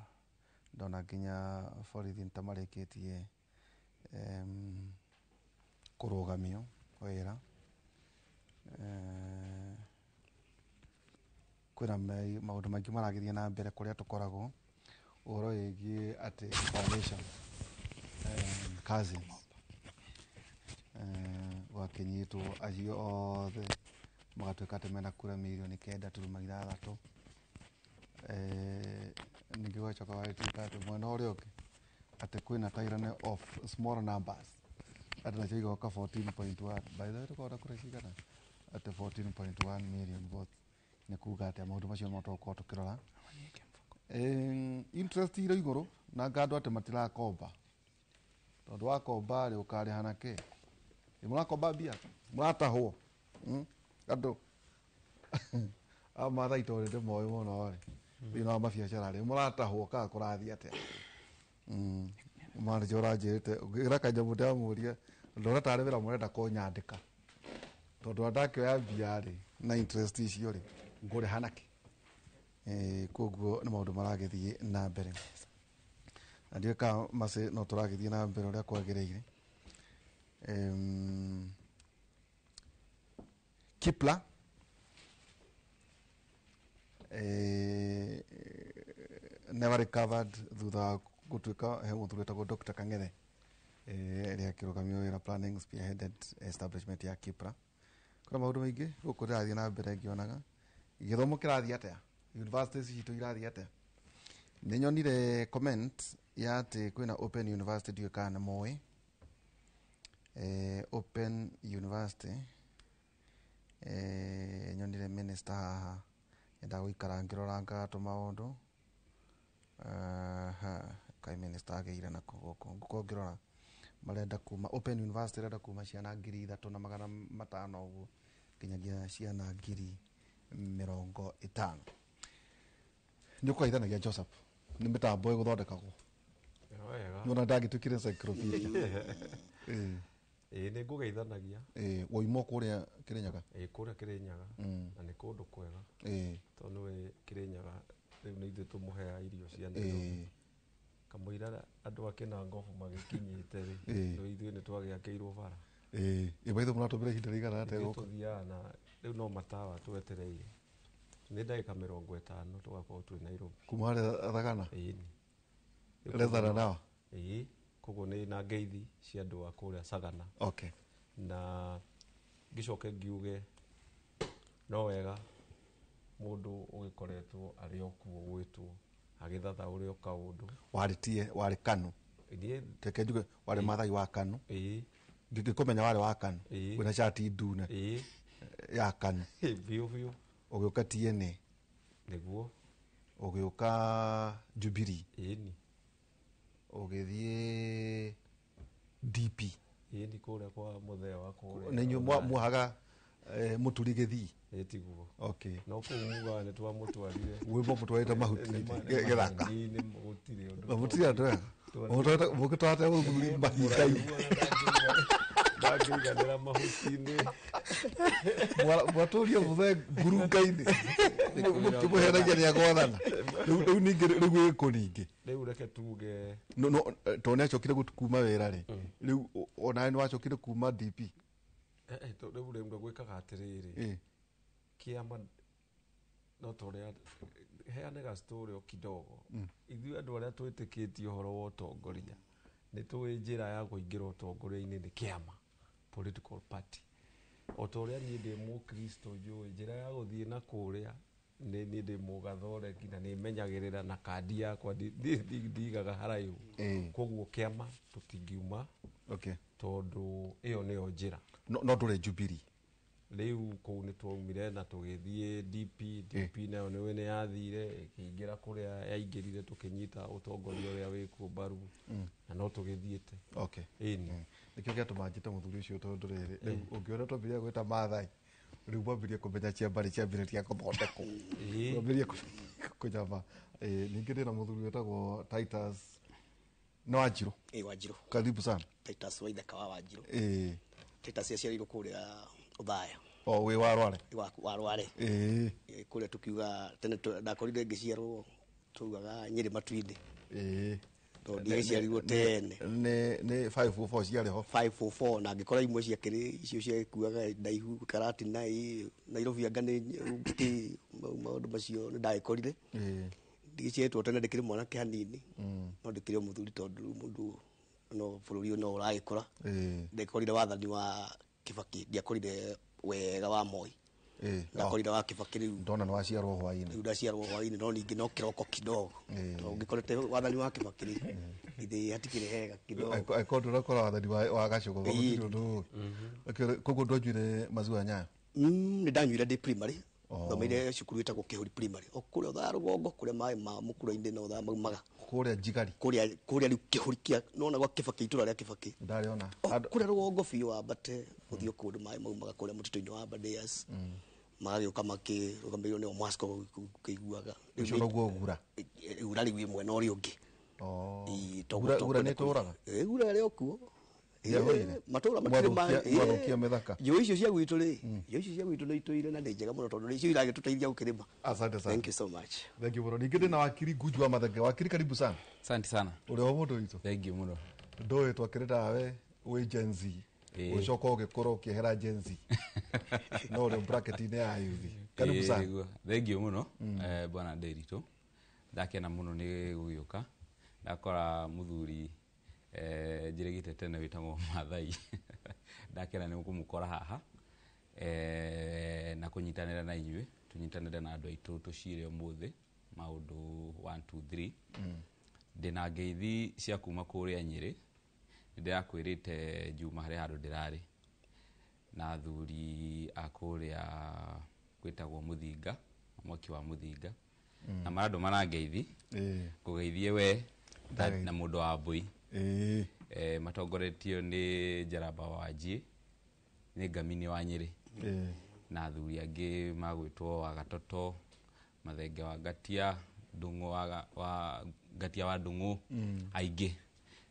Speaker 12: ndona nginya borithi nĩ ta marĩkĩtie kũrũgamio wĩra. Kwĩna maũndũ maingĩ maragĩthiĩ na mbere kũrĩa tũkoragwo ũhoro wĩgiĩ atĩ foundation cousins gwakĩnyitwo acio othe magatuĩka atĩ mena kura mirioni 9.6. Ningĩ gwacoka gwagĩtuĩka atĩ mwena ũrĩa ũngĩ atĩ kwĩna tyranny of small numbers atĩ nacio igoka 14.1. By the way tũkoragwo na kura cigana? Atĩ 14.1 million votes. Nĩ kuga atĩ maũndũ macio no tũgũkorwo tũkĩrora. Interest irĩ igũrũ na anga andũ atĩ matirakomba tondũ wakomba rĩ ũkarĩha na kĩ? Mũrakomba mbia mũratahwo andũ a Maathai tondũ ndĩmoĩ mũno rĩ thĩinĩ wa mabiacara rĩ mũratahwo kana kũrathiĩ atĩa? Manager ũranjĩrĩte ũngĩra kanyamũ ndĩramũria ndona tarĩ wĩra mũrenda kũnyandĩka tondũ ndakĩoya mbia rĩ na interest icio rĩ ngũrĩha nakĩ? Koguo nĩ maũndũ maragĩthiĩ na mbere na ndiũĩ kana macĩ no tũragĩthiĩ na mbere ũrĩa kwagĩrĩire. Kipla never recovered thutha wa Gũtuĩka he mũthuri wĩtagwo Dr. Kang'ethe ĩrĩa akĩrũgamia wĩra planning spearheaded establishment ya KIPRA. Kwĩna maũndũ maingĩ gũkũ ndĩrathiĩ na mbere ngĩonaga gĩthomo kĩrathiĩ atĩa, universities citũ irathiĩ atĩa. Nĩ nyonire comment ya atĩ kwĩna Open University, ndiũĩ kana nĩ mũĩ Open University. Nyonire minister haha endaga gũikara ngĩrorangaga tũmaũndũ. Kai minister agĩire nako gũkũ ngũkorwo ngĩrora marenda kuma Open University ĩrenda kuma ciana 3,500 ũguo nginyagia ciana 50,000. Nĩ ũkũgeithanagia Joseph, nĩ mĩtambo ĩgũthondekagwo.
Speaker 14: Wega.
Speaker 12: Nona ndangĩtuĩkire encyclopedia.
Speaker 14: Ĩĩ nĩ ngũgeithanagia.
Speaker 12: Woima kũrĩa Kĩrĩnyaga?
Speaker 14: Ĩĩ kũrĩa Kĩrĩnyaga. Na nĩ kũndũ kwega. Tondũ nĩwe Kĩrĩnyaga rĩu nĩ ithuĩ tũmũheaga irio cia Nairobi. Kamũira andũ a Kĩnangobu magĩkinyĩte rĩ, rĩu ithuĩ nĩ twagĩakĩirwo bara.
Speaker 12: Ĩ baitho mũratũmĩra ihinda rĩigana atĩa
Speaker 14: Ithuĩ
Speaker 12: gũkũ?
Speaker 14: tũthiaga na rĩu no matawa twetereire. Nĩ ndagĩka 50 tũgakorwo twĩ Nairobi.
Speaker 12: Kuma harĩa Thagana?
Speaker 14: Ĩĩ.
Speaker 12: Less than an hour?
Speaker 14: Ĩĩ, koguo nĩ na ngeithi cia andũ a kũrĩa Sagana.
Speaker 12: Okay.
Speaker 14: Na ngĩcoke ngiuge no wega mũndũ ũgĩkoretwo arĩ o kuo gwĩtwo agĩthathaũre o kaũndũ.
Speaker 12: Warĩ tie, warĩ KANU.
Speaker 14: Niĩ
Speaker 12: Reke njuge warĩ Maathai wa KANU.
Speaker 14: Ĩĩ.
Speaker 12: Ngĩkũmenya warĩ wa KANU.
Speaker 14: Ĩĩ.
Speaker 12: Wĩna cati ndune.
Speaker 14: Ĩĩ.
Speaker 12: Ya KANU.
Speaker 14: Biũ biũ.
Speaker 12: Ũgĩũka TNA.
Speaker 14: Nĩguo.
Speaker 12: Ũgĩũka Jubilee.
Speaker 14: Ĩni.
Speaker 12: Ũgĩthiĩ DP.
Speaker 14: Ĩni kũrĩa kwa mũthee wa kũrĩa.
Speaker 12: Nĩ inyuĩ muohaga mũturi gĩthii?
Speaker 14: Ĩĩ tiguo.
Speaker 12: Okay.
Speaker 14: No kũu mugaga nĩ twamũtwarire.
Speaker 12: Wĩmbo mũtwarĩte mahuti gĩthaka.
Speaker 14: Nĩ gũtirĩ ũndũ.
Speaker 12: Na mũtirĩ andũ ega. Mũgĩtwarĩte mũthuri mahinga-inĩ.
Speaker 14: Ndangĩiganĩra mahuti-inĩ.
Speaker 12: Mwatũrie mũthee ngurunga-inĩ. Mũkĩmũhenagia nĩ agwathana. Rĩu ningĩ rĩu ĩkũ ningĩ.
Speaker 14: Rĩu reke tuge.
Speaker 12: No no tondũ nĩ acokire kuma wĩra rĩ. Rĩu onawe nĩ wacokire kuma DP.
Speaker 14: Rĩu rĩu gwĩkaga atĩrĩrĩ. Kĩama no torĩa heane ga story o kidogo. Ithuĩ andũ arĩa twĩtĩkĩtie ũhoro wa ũtongoria nĩ tũĩ njĩra ya kũingĩra ũtongoria-inĩ nĩ kĩama, political party. O ta ũrĩa niĩ ndĩ mũkristo njũĩ njĩra ya gũthiĩ na kũrĩa nĩ niĩ ndĩ mũgathoreki na nĩ menyagĩrĩra na kandi yakwa ndigaga haraihu. Koguo kĩama tũtingiuma.
Speaker 12: Okay.
Speaker 14: Tondũ ĩyo nĩyo njĩra.
Speaker 12: No ndũrĩ Jubilee.
Speaker 14: Rĩu kũu nĩ twaumire na tũgĩthiĩ DP. DP nayo nĩwe nĩ yathire ĩkĩingĩra kũrĩa yaingĩrire tũkĩnyita ũtongoria ũrĩa wĩkuo mbaru na no tũgĩthiĩte.
Speaker 12: Okay.
Speaker 14: Ĩni.
Speaker 12: Nĩkĩo gĩatũma njĩte mũthuri ũcio tondũ rĩrĩ rĩu ũngĩona twambirie gwĩta Maathai rĩu mwambirie kũmenya cia mbarĩ ciambĩrĩria kũthondekwo. Mwambirie kũnyama. Ningĩ ndĩna mũthuri wĩtagwo Titus nĩ Wanjirũ.
Speaker 4: Ĩĩ Wanjirũ.
Speaker 12: Karibu sana.
Speaker 4: Titus Waithaka wa Wanjirũ.
Speaker 12: Ĩĩ.
Speaker 4: Titus aciarĩirwo kũrĩa Othaya.
Speaker 12: O wĩ wa Rware.
Speaker 4: Wa Rware.
Speaker 12: Ĩĩ.
Speaker 4: Kũrĩa tukiuga tene ndakorire ngĩciarwo tugaga Nyĩrĩ Matu-inĩ.
Speaker 12: Ĩĩ.
Speaker 4: Tondũ ndigĩciarirwo tene.
Speaker 12: Nĩ 544 ciarĩ ho.
Speaker 4: 544 na ngĩkora imwe ciakĩrĩ icio ciagĩkuaga ndaihu Karatina Nairobi anga nĩ kĩ maũndũ macio nĩ ndagĩkorire.
Speaker 12: Ĩĩ.
Speaker 4: Ndigĩciarĩtwo tene ndĩkĩrĩ mwanake hanini. No ndĩkĩrĩ o mũthuri tondũ rĩu mũndũ no bũrũri ũyũ no ũragĩkũra.
Speaker 12: Ĩĩ.
Speaker 4: Ndĩkorire wathani wa Kibaki, ndiakorire wega wa Moi. Ndakorire wa Kibaki rĩu.
Speaker 12: Ndona nĩ waciarwo hwaĩ-inĩ.
Speaker 4: Rĩu ndaciarwo hwaĩ-inĩ no ningĩ no kĩroko kidogo. Tondũ ũngĩkorete wathani wa Kibaki rĩ, githĩ hatikĩrĩ hega kidogo.
Speaker 12: Angĩkorwo ndũrakora wathani wa Gachagua gũtirĩ ũndũ ũĩ. Koguo ndwanyuire maziwa Nyayo?
Speaker 4: Nĩ ndanyuire ndĩ primary. Thomeire cukuru ĩtagwo Kĩhũri primary. O kũrĩa Othaya rũgongo kũrĩa maĩ ma mũkura-inĩ na Othaya maumaga.
Speaker 12: Kũrĩa Njigari.
Speaker 4: Kũrĩa rĩu Kĩhũri kĩa nona gwa Kibaki itũra rĩa Kibaki.
Speaker 12: Ndarĩona.
Speaker 4: Kũrĩa rũgongo biũ wambate ũthiĩ kũndũ maĩ maumaga kũrĩa mũtitũ-inĩ wa Aberdares. Magagĩũka makĩrũgamĩrĩirwo nĩ Omwasko ũkĩiguaga.
Speaker 12: Ũcio noguo Gura.
Speaker 4: Gura rĩu ĩ mwena ũrĩa ũngĩ.
Speaker 12: Gura nĩ ĩtũraga?
Speaker 4: Gura ĩrĩ o kuo. Matũra matirĩ
Speaker 12: Mwathũkia mĩthaka.
Speaker 4: Njũĩ icio cia gwitũ rĩ, njũĩ icio cia gwitũ nĩ itũire na nĩ njega mũno tondũ nĩcio iragĩtũteithia gũkĩrĩma.
Speaker 12: Asante sana.
Speaker 4: Thank you so much.
Speaker 12: Thank you mũno. Ningĩ ndĩna wakiri Ngunju wa Mathenge. Wakiri karibu sana.
Speaker 5: Asante sana.
Speaker 12: Ũrĩ o mũndũ witũ.
Speaker 5: Thank you mũno.
Speaker 12: Ndũĩ twakĩrĩ nawe wĩ Gen Z. Ũcoka ũgĩkũra ũkĩehera Gen Z. No ũrĩ bracket-inĩ ya youth. Karibu sana.
Speaker 5: Thank you mũno. Bwana Nderitu. Ndakena mũno nĩ gũgĩũka. Ndakora muthuri njirigite tene witagwo Mathai. Ndakena ni kumukora haha. Na kunyitanira na inyuĩ, tunyitanire na andũ aitũ tũcire ũmũthĩ maũndũ 1 2 3. Ndĩna ngeithi cia kuma kũrĩa Nyĩrĩ. Ndĩrakwĩrĩte Juma harĩa handũ ndĩrarĩ na athuri a kũrĩa gwĩtagwo Mũthinga, mwaki wa Mũthinga. Na marandũ marangeithi ngũgeithie we na mũndũ wa mbũi. Matongoretio nĩ Njaramba wa Njiĩ, nĩ Ngamini wa Nyĩrĩ. Na athuri angĩ magwĩtwo wa Gatoto, Mathenge wa Ngatia, Ndung'u wa Ngatia wa Ndung'u, aingĩ.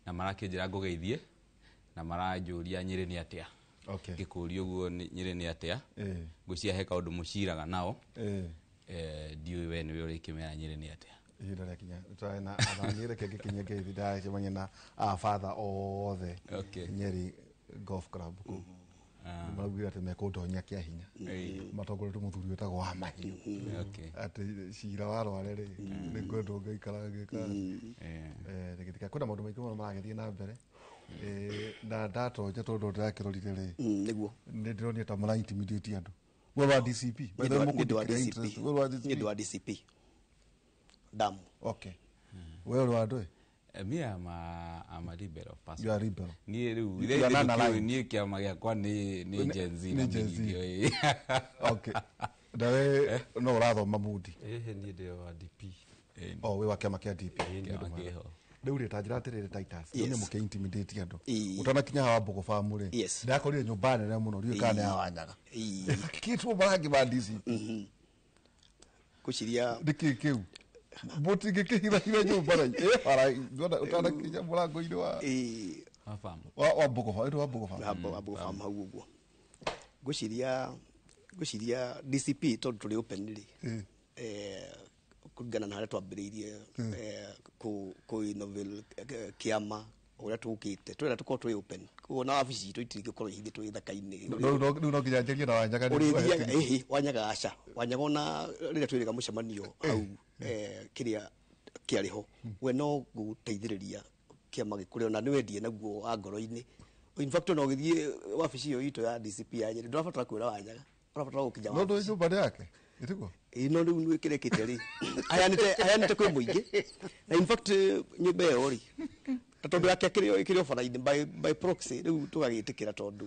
Speaker 5: Na marakĩnjĩra ngũgeithie na maranjũria Nyĩrĩ nĩ atĩa. Ngĩkũria ũguo Nyĩrĩ nĩ atĩa. Ngwĩciria he kaũndũ mũciraga nao. Ndiũĩ we nĩwe ũrĩkĩmera Nyĩrĩ nĩ atĩa.
Speaker 12: Ihinda rĩakinya tũrarĩ na athani reke ngĩkinyie ngeithi ndacemania na abatha othe Nyeri Golf Club kũu. Maraugire atĩ mekũndonya kĩa hinya. Matongoretio mũthuri wĩtagwo wa Mahiũ. Atĩ cira wa Rware rĩ, nĩ ngwendwo ngaikara ngĩka. Rĩgĩthika kwĩna maũndũ maingĩ mũno maragĩthiĩ na mbere. Na ndatonya tondũ ndĩrakĩrorire rĩ.
Speaker 4: Nĩguo.
Speaker 12: Nĩ ndĩronire ta mũra intimidate andũ. We wa DCP. By the way,
Speaker 4: Nĩ
Speaker 12: we wa DCP.
Speaker 4: Nĩ wa DCP. Damu.
Speaker 12: Okay. We ũrĩ wa ndũĩ?
Speaker 5: Me I'm a liberal person.
Speaker 12: You are liberal.
Speaker 5: Niĩ rĩu
Speaker 12: You are non-aligned.
Speaker 5: niĩ kĩama gĩakwa nĩ Gen Z na
Speaker 12: Nĩ Gen Z.
Speaker 5: mĩrigio,
Speaker 12: Okay. Nawe no ũrathoma Mudi.
Speaker 14: Ĩhĩ niĩ ndĩ wa DP.
Speaker 12: Oh, wĩ wa kĩama kĩa DP.
Speaker 5: Kĩama kĩho.
Speaker 12: Rĩu rĩ ta njĩra atĩrĩrĩ Titus,
Speaker 4: Yes.
Speaker 12: nĩ mũkĩ intimidate andũ. Ũtanakinya haha Mbogo Farm rĩ, ndĩrakorire nyũmba nene mũno, ndiũĩ kana nĩ ya Wanyaga. Kĩtwo marangi ma DCP.
Speaker 4: Ngwĩciria
Speaker 12: Nĩkĩ kĩu? Mũtingĩkĩhithahitha nyũmba ra ĩ bara ũtanakinya mũrango-inĩ wa wa Mbogo Farm, wa Mbogo Farm.
Speaker 4: Wa Mbogo Farm hau ũguo. Ngwĩciria DCP tondũ tũrĩ open rĩ, kũringana na harĩa twambĩrĩirie kũ innovate kĩama ũrĩa tũkĩte, twĩra tũkorwo twĩ open. Koguo na wabici citũ itingĩkorwo ihithĩtwo gĩthaka-inĩ.
Speaker 12: Rĩu no nginya njarie na Wanyaga nĩguo
Speaker 4: Ũrĩthiaga,
Speaker 12: ahe
Speaker 4: ĩhĩ, Wanyaga aca. Wanyaga ona rĩrĩa twĩrĩga mũcemanio hau, kĩrĩa kĩarĩ ho, we no gũteithĩrĩria kĩama gĩkũre ona nĩ wendie naguo wa ngoro-inĩ. In fact ona ũgĩthiĩ wabici ĩyo itũ ya DCP ya Nyĩrĩ, ndũrabatara kwĩra Wanyaga, ũrabatara gũkinya
Speaker 12: No ndũĩ nyũmba nĩ yake? Ĩtiguo?
Speaker 4: Ĩĩ, no rĩu nĩ kĩrekĩte rĩ, aheanĩte kwĩ mũingĩ. Na in fact nyũmba ĩyo rĩ, na tondũ yake ĩkĩrĩ o bara-inĩ by proxy, rĩu tũgagĩtĩkĩra tondũ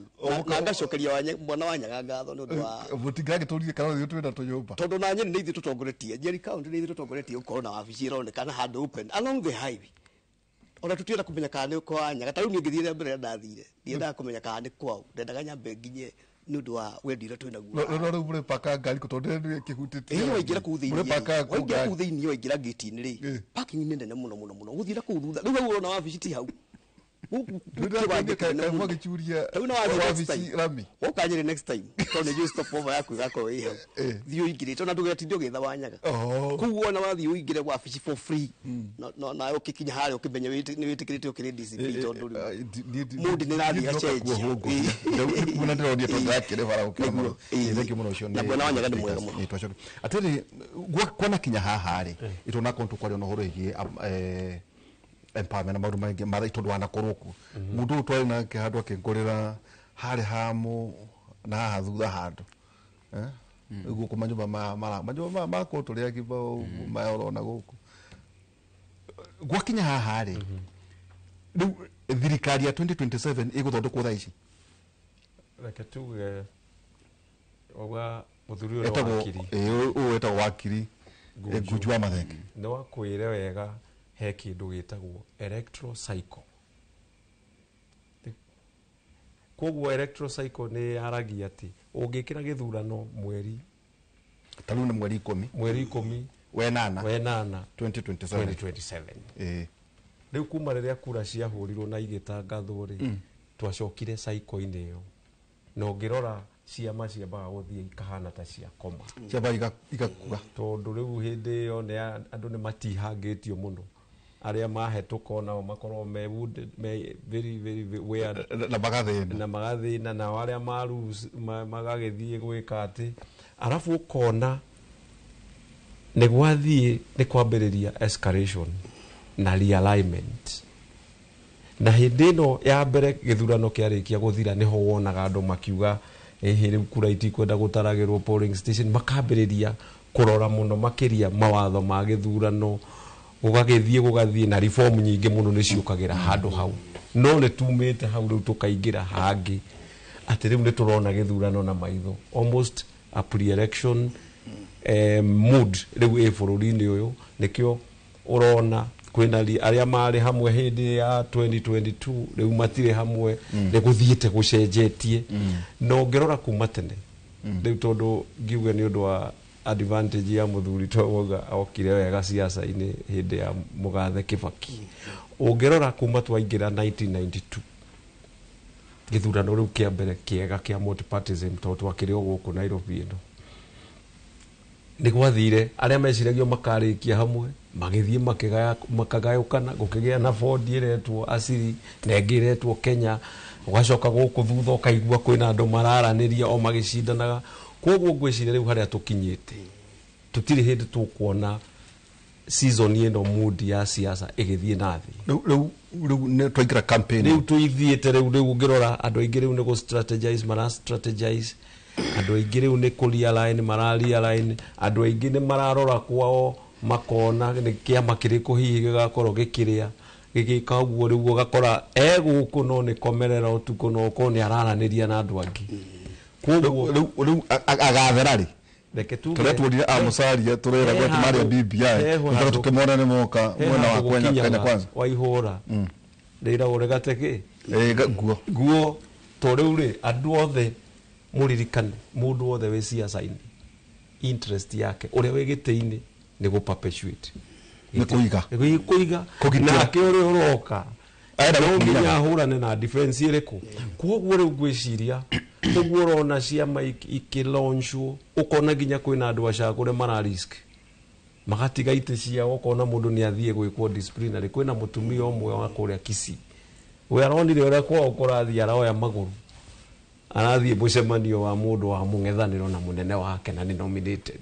Speaker 4: na ngacokeria mwana wa Nyaga ngatho nĩ ũndũ wa
Speaker 12: Mũtingagĩtũrie kana ithuĩ twĩna tũnyũmba.
Speaker 4: Tondũ na Nyĩrĩ nĩ ithuĩ tũtongoretie, Nyeri County nĩ ithuĩ tũtongoretie gũkorwo na wabici ĩronekana handũ open along the highway. Ona tũtienda kũmenya kana nĩ kwa Nyaga, ta rĩu niĩ ngĩthiĩ rĩa mbere ndathire, ndiendaga kũmenya kana nĩ kwao, ndendaga nyambe nginye nĩ ũndũ wa wendi ũrĩa twĩnaguo.
Speaker 12: No rĩu mũrĩpaka ngari kũ tondũ nĩ ĩkĩhutĩtie.
Speaker 4: Ĩĩ, waingĩra kũu thĩinĩ rĩ,
Speaker 12: Mũrĩpaka kũ
Speaker 4: waingĩra
Speaker 12: ngari?
Speaker 4: kũu thĩinĩ waingĩra gate-inĩ rĩ, parking nĩ nene mũno mũno mũno, ũgũthiĩ na kũu thutha, rĩu hau ũrona wabici ti hau.
Speaker 12: Rĩu
Speaker 4: na wathiĩ next time. Woka Nyĩrĩ next time, tondũ nĩ njũĩ stop over yaku ĩgakorwo ĩ hau. Thiĩ ũingĩrĩte, ona ndũgetinde ũgĩetha Wanyaga. Kũu wona wathiĩ ũingĩre wabici for free. Nawe ũkĩkinya harĩa ũkĩmenye nĩ wĩtĩkĩrĩte ũkĩrĩ DCP tondũ rĩu mood nĩ ĩrathiĩ ĩgacenjia.
Speaker 12: Kuona ndĩronire tondũ ndakĩrĩ bara gũkĩra mũno. Thank you mũno ũcio
Speaker 4: Na mwena wa Nyaga nĩ mwega mũno.
Speaker 12: Nĩ atĩrĩ kuona kinya haha rĩ, ĩtũnakorwo tũkwaria na ũhoro wĩgiĩ empowerment na maũndũ maingĩ Mathai tondũ wanakorwo kuo. Mũndũ ũyũ twarĩ nake handũ akĩngũrĩra harĩ hamu na haha thutha handũ. Gũkũ manyũmba manyũmba ma kũu tũrĩ agima maya ũrona gũkũ. Gwakinya haha rĩ, rĩu thirikari ya 2027 ĩgũthondekwo thaa ici?
Speaker 14: Reke tuge wauga mũthuri ũyũ wakiri.
Speaker 12: Ũyũ wĩtagwo wakiri Ngunju wa Mathenge.
Speaker 14: Nĩ wakwĩre wega he kĩndũ gĩtagwo electoral cycle. Koguo electoral cycle nĩ yaragia atĩ ũngĩkĩra gĩthurano mweri
Speaker 12: ta rĩu nĩ mweri 10,
Speaker 14: mweri 10
Speaker 12: wenana
Speaker 14: 2027.
Speaker 12: 2027.
Speaker 14: Rĩu kuma rĩrĩa kura ciahũrirwo na igĩtangathwo rĩ, twacokire cycle-inĩ ĩyo. Na ũngĩrora ciama ciambaga gũthiĩ ikahana ta ciakoma.
Speaker 12: Ciambaga igakua.
Speaker 14: Tondũ rĩu hĩndĩ ĩyo nĩ andũ nĩ matihangĩtio mũno. Arĩa mahetũka onao makorwo me wounded, me very very weird.
Speaker 12: Na magathĩna.
Speaker 14: Na magathĩna, nao arĩa magagĩthiĩ gwĩka atĩ. Arabu ũkona nĩ gwathiĩ nĩ kwambĩrĩria escalation. Na realignment na hĩndĩ ĩno ya mbere gĩthurano kĩarĩkia gũthira, nĩho wonaga andũ makiuga ĩhĩ, rĩu kura itikwenda gũtaragĩrwo polling station, makambĩrĩria kũrora mũno makĩria mawatho ma gĩthurano, gũgagĩthiĩ gũgathiĩ na reform nyingĩ mũno nĩ ciũkagĩra handũ hau. No nĩ tumĩte hau, rĩu tũkaingĩra hangĩ atĩ rĩu nĩ tũrona gĩthurano na maitho, almost a pre-election mood rĩu ĩ bũrũri-inĩ ũyũ. Nĩkĩo ũrona kwĩna arĩa marĩ hamwe hĩndĩ ya 2022 rĩu matirĩ hamwe. Nĩ gũthiĩte gũcenjetie. Na ũngĩrora kuma tene rĩu, tondũ ngiuge nĩ ũndũ wa advantage ya mũthuri twauga okire wega ciaca-inĩ hĩndĩ ya mũgathe Kibaki, ũngĩrora kuma twaingĩra 1992 gĩthurano rĩu kĩa mbere kĩega kĩa multipartyism, tondũ twakĩrĩ o gũkũ Nairobi ĩno, nĩ gwathire arĩa meciragio makarĩkia hamwe magĩthiĩ makagayũkana, gũkĩgĩa na bondi ĩretwo Asili na ĩngĩ ĩretwo Kenya. Ũgacoka gũkũ thutha ũkaigua kwĩna andũ mararanĩria o magĩcindanaga. Koguo ngwĩciria rĩu harĩa tũkinyĩte, tũtirĩ hĩndĩ tũkuona season ĩno mood ya siasa ĩgĩthiĩ na thĩ.
Speaker 7: Rĩu nĩ twaingĩra campaign.
Speaker 14: Rĩu tũithiĩte rĩu ũngĩrora andũ aingĩ rĩu nĩ gũ strategize, mara strategize. Andũ aingĩ rĩu nĩ kũ realign, mara realign. Andũ aingĩ nĩ mararora kwao makona nĩ kĩama kĩrĩkũ hihi gĩgakorwo gĩkĩrĩa gĩgĩka ũguo. Rĩu ũgakora e gũkũ no nĩ komerera ũtukũ, no ũkorwo nĩ araranĩria na andũ angĩ. Koguo
Speaker 7: rĩu agathera rĩ?
Speaker 14: Reke tuge
Speaker 7: tũrĩa tuonire a Musalia tũreragwo atĩ marĩa BBI tũkorwo tũkĩmona nĩ moka mwena wa Kenya Kwanza.
Speaker 14: Waihũra rĩragwo rĩgate kĩ
Speaker 7: nguo
Speaker 14: nguo. To rĩu rĩ, andũ othe mũririkane, mũndũ wothe wĩ ciaca-inĩ interest yake ũrĩa wĩ gĩtĩ-inĩ nĩ gũ perpetuate,
Speaker 7: nĩ kũiga.
Speaker 14: Nĩ kũiga.
Speaker 7: Kũgitĩra.
Speaker 14: Nake ũrĩa ũroka
Speaker 7: Arenda
Speaker 14: no
Speaker 7: gũkinya.
Speaker 14: nginya ahũrane na defense ĩrĩkũ. Koguo rĩu ngwĩciria ũguo ũrona ciama ikĩlaunchwo, ũkona nginya kwĩna andũ acagũre mara risk magatiga itĩ ciao, ũkona mũndũ nĩ athiĩ gwĩkwo disciplinary. Kwĩna mũtumia ũmwe wa kũrĩa Kisii we aronire ũrĩa kwao kũrathiĩ, aroya magũrũ arathiĩ mũcemanio wa mũndũ wa mũng'ethanĩro na mũnene wake na nĩ nominated.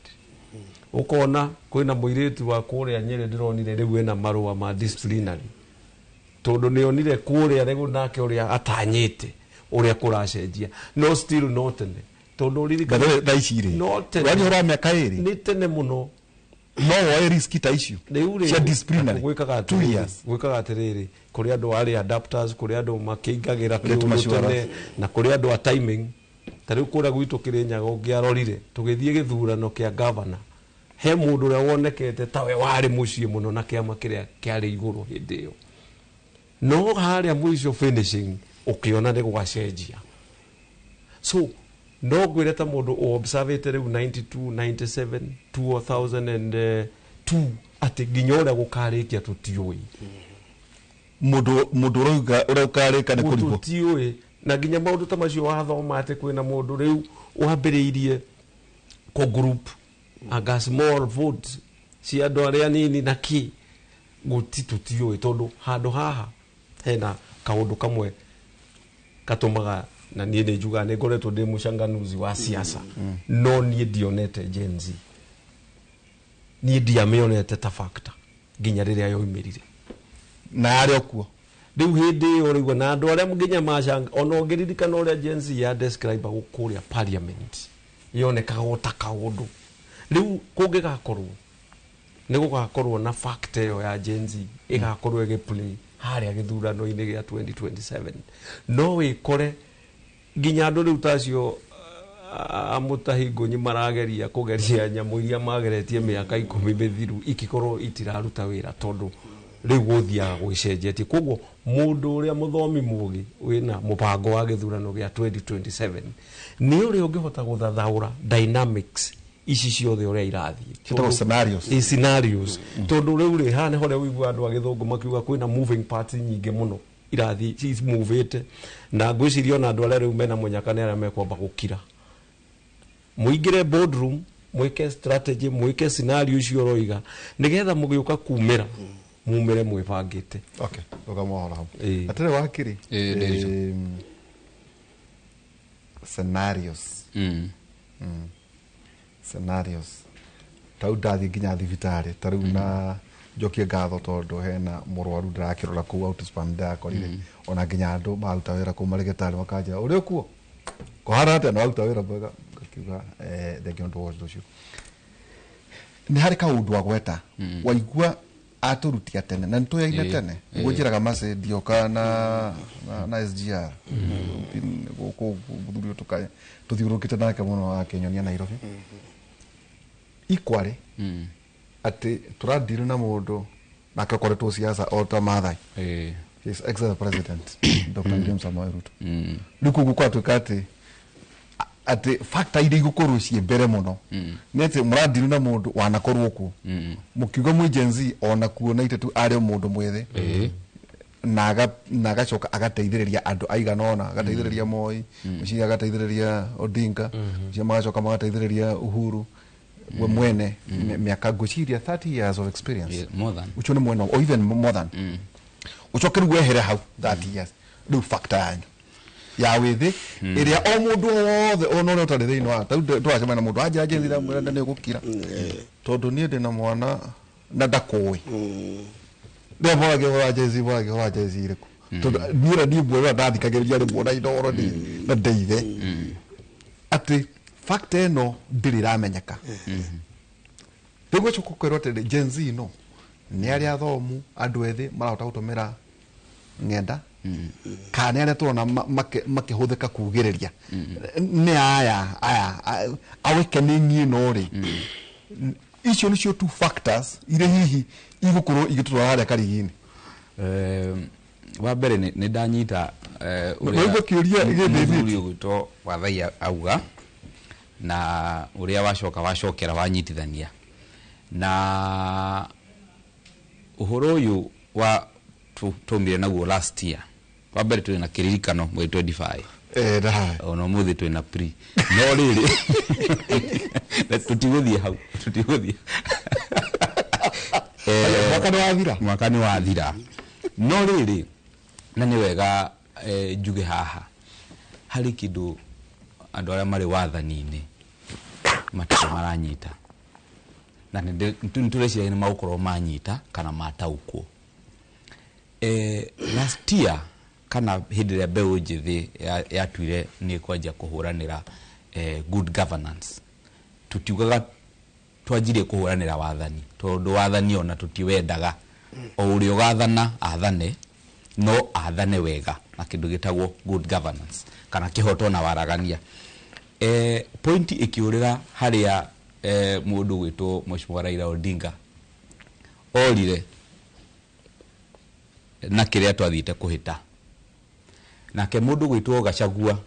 Speaker 14: Ũkona kwĩna mũirĩtu wa kũrĩa Nyĩrĩ ndĩronire rĩu ena marũa ma disciplinary, tondũ nĩ onire kũrĩa rĩu nake ũrĩa atanyĩte ũrĩa kũracenjia. No still no tene, tondũ ũririkane
Speaker 7: By the way, thaa ici rĩ,
Speaker 14: no tene.
Speaker 7: ũraria ũhoro wa mĩaka ĩrĩ.
Speaker 14: Nĩ tene mũno.
Speaker 7: No woe risk ta icio
Speaker 14: rĩu rĩ
Speaker 7: cia disciplinary
Speaker 14: gwĩkaga
Speaker 7: 2
Speaker 14: atĩrĩrĩ,
Speaker 7: years.
Speaker 14: Gwĩkaga atĩrĩrĩ, kũrĩ andũ arĩ adapters, kũrĩ andũ makĩingagĩra
Speaker 7: Kũrĩ
Speaker 14: kĩũndũ
Speaker 7: tũmaciara.
Speaker 14: tene, na kũrĩ andũ a timing. Ta rĩu kũrĩa gwitũ Kĩrĩnyaga ũngĩarorire tũgĩthiĩ gĩthurano kĩa governor, he mũndũ ũrĩa wonekete tawe warĩ mũciĩ mũno na kĩama kĩrĩa kĩarĩ igũrũ hĩndĩ ĩyo, no harĩa mũico finishing ũkĩona nĩ gwacenjia. So no ngwĩre ta mũndũ ũobservĩte rĩu 92 97 2002 atĩ nginya ũrĩa gũkarĩkia tũtiũĩ.
Speaker 7: Mũndũ ũrauga ũrĩa ũkarĩka nĩ kũrigwo.
Speaker 14: Tũtiũĩ. Na nginya maũndũ ta macio wathoma atĩ kwĩna mũndũ rĩu wambĩrĩirie kũ group anga small vote cia andũ arĩa nini na kĩ gũti tũtiũĩ, tondũ handũ haha hena kaũndũ kamwe katũmaga na niĩ nĩ njugaga nĩ ngoretwo ndĩ mũcanganuzi wa siasa, no niĩ ndionete Gen Z, niĩ ndiamĩonete ta factor nginya rĩrĩa yoimĩrire.
Speaker 7: Na yarĩ o kuo
Speaker 14: rĩu hĩndĩ ĩyo rĩu na andũ arĩa nginya macanga ona ũngĩririkana ũrĩa Gen Z ya describe kũrĩa parliament yonekaga o ta kaũndũ. Rĩu kũngĩgakorwo nĩ gũgakorwo na factor ĩyo ya Gen Z ĩgakorwo ĩgĩplay harĩa gĩthurano-inĩ gĩa 2027, no wĩkore nginya andũ rĩu ta acio amũtahi ngũnyi marageria kũgeria nyamũ iria mageretie mĩaka 10 mĩthiru ikikorwo itiraruta wĩra, tondũ rĩu gũthiaga gwĩcenjetie. Koguo mũndũ ũrĩa mũthomi mũgĩ wĩna mũbango wa gĩthurano gĩa 2027 nĩ ũrĩa ũngĩhota gũthathaũra dynamics ici ciothe ũrĩa irathiĩ.
Speaker 7: Ciĩtagwo scenarios.
Speaker 14: Ĩ, scenarios. Tondũ rĩu rĩ, haha nĩho rĩu ũiguaga andũ a gĩthũngũ makiuga kwĩna moving parts nyingĩ mũno irathiĩ cimuvĩte, na ngwĩciria ona andũ arĩa rĩu mena mũnyaka nĩ arĩa mekwamba gũkira, mũingĩre boardroom, mwĩke strategy, mwĩke scenario icio ũroiga, nĩgetha mũgĩũka kumĩra mumĩre mwĩbangĩte.
Speaker 7: Okay, rũgama ũhoro hau.
Speaker 14: Ĩĩ.
Speaker 7: Atĩrĩ wakiri,
Speaker 5: Ĩĩ, ndĩrĩco.
Speaker 7: Scenarios. Scenarios. Ta rĩu ndathiĩ nginya thibitarĩ, ta rĩu na Njokie ngatho tondũ hena mũrwaru ndĩrakĩrora kũu Outspan ndĩrakorire ona nginya andũ maruta wĩra kũu marĩgĩtarĩ makanjĩra ũrĩ kuo kũhana atĩa na waruta wĩra mwega ngakiuga thengiũ nĩ ũndũ wa ũndũ ũcio. Nĩ harĩ kaũndũ agweta waigua atũrutia tene na nĩtũyaine tene nĩguo njĩraga Mercy ndioka na SGR gũkũ mũthuri ũyũ tũthiũrũrũkĩte nake mũno akĩnyonia Nairobi ikware atĩ tũradiri na mũndũ nake akoretwo siasa o ta Maathai, his ex president Dr. William Samoei Ruto. Rĩu koguo kwatuĩka atĩ factor iria igũkorwo ciĩ mbere mũno nĩ atĩ mũradiri na mũndũ wanakorwo kuo mũkiuga mwĩ Gen Z ona kuo na itetu arĩ o mũndũ mwĩthĩ na agacoka agateithĩrĩria andũ aigana ũna, agateithĩrĩria Moi mũciĩ, agateithĩrĩria Odinga mũciĩ, magacoka magateithĩrĩria Uhuru we mwene mĩaka ngwĩciria 30 years of experience.
Speaker 5: Yeah, more than.
Speaker 7: Ũcio nĩ mwena or even more than. Ũcoke rĩu wehere hau 30 years, rĩu factor yanyu ya wĩthĩ ĩrĩa o mũndũ wothe ona ũrĩa ũtarĩ thĩinĩ wa tarĩu tũracemania na mũndũ anjĩra Gen Z ndamwĩra nĩ ũgũkira tondũ niĩ ndĩ na mwana na ndakũĩ rĩrĩa moragia ũhoro wa Gen Z, moragia ũhoro wa Gen Z ĩrĩkũ, tondũ niĩ na niĩ mwene ndathikagĩrĩria rĩmwe na Inooro nĩ na ndeithe atĩ fact ĩno ndĩrĩ ĩramenyeka. Rĩu gũcoka ũkerwo atĩrĩ Gen Z no nĩ arĩa athomu andũ ethĩ marahota gũtũmĩra ng'enda kana nĩ arĩa tũrona makĩhũthĩka kugĩrĩria nĩ aya awakening ĩno rĩ, icio nĩcio two factors iria hihi igũkorwo igĩtũtwara harĩa karigi-inĩ.
Speaker 5: Wa mbere nĩ ndanyita
Speaker 7: Waigua kĩũria gĩthĩnĩtie?
Speaker 5: Mũthuri ũgwĩtwo Wathai auga na ũrĩa wacoka wacokera wanyitithania na ũhoro ũyũ wa twaumire naguo last year. Wa mbere twĩ na kĩririkano mweri 25 ona ũmũthĩ twĩ na pre no rĩrĩ tũtigũthiĩ hau, tũtigũthiĩ.
Speaker 7: Mwaka nĩ wathira,
Speaker 5: mwaka nĩ wathira no rĩrĩ na nĩ wega njuge haha harĩ kĩndũ andũ arĩa marĩ wathani-inĩ matirĩ maranyita na nĩ tũreciria nĩ magũkorwo manyita kana mataũkwo. Last year kana hĩndĩ ĩrĩa mbeũ njĩthĩ yatuire nĩ kwanjia kũhũranĩra good governance, tũtiugaga twanjirie kũhũranĩra wathani tondũ wathani ona tũtiwendaga, o ũrĩa ũgathana athane no athane wega na kĩndũ gĩtagwo good governance kana kĩhoto na waragania. Point ĩkĩũrĩra harĩa mũndũ gwĩtwo Mheshimiwa Raila Odinga orire na kĩrĩa twathiĩte kũhĩta, nake mũndũ gwĩtwo Gachagua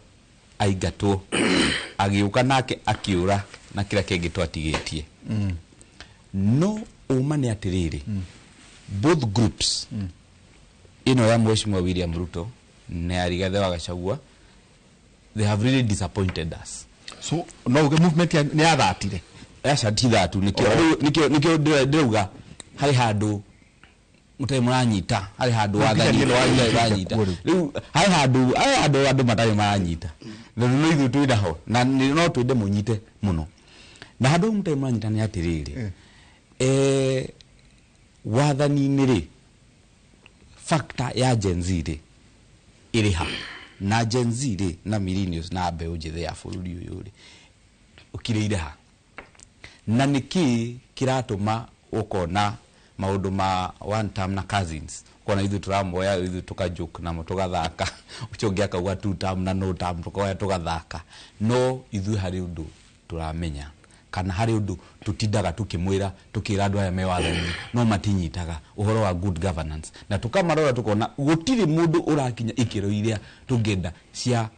Speaker 5: aingatwo agĩũka nake akĩũra na kĩrĩa kĩngĩ twatigĩtie. No ũma nĩ atĩrĩrĩ, both groups ĩno ya Mheshimiwa William Ruto na ya Rigathi wa Gachagua, they have really disappointed us.
Speaker 7: So no uge movement nĩ yathatire?
Speaker 5: Aca ti thatu, nĩkĩo ndĩrauga harĩ handũ mũtarĩ mũranyita, harĩ handũ wathani mũranyita rĩu, harĩ handũ andũ matarĩ maranyita na no ithuĩ twĩ naho na no twende mũnyite mũno na handũ mũtarĩ mũranyita nĩ atĩrĩrĩ, wathani-inĩ rĩ factor ya Gen Z rĩ ĩrĩ ha na Gen Z rĩ na millennials na mbeũ njĩthĩ ya bũrũri ũyũ rĩ ũkirĩire ha na nĩkĩ kĩratũma ũkona maũndũ ma one term na cousins, ũkona ithuĩ tũramoya ithuĩ tũkajoke namo tũgathaka, ũcio ũngĩ akauga two term na no term tũkoya tũgathaka, no ithuĩ harĩ ũndũ tũramenya kana harĩ ũndũ tũtindaga tũkĩmwĩra tũkĩra andũ aya me wathani no matinyitaga ũhoro wa good governance na tũkamarora tũkona gũtirĩ mũndũ ũrakinya ikĩro iria tũngĩenda cia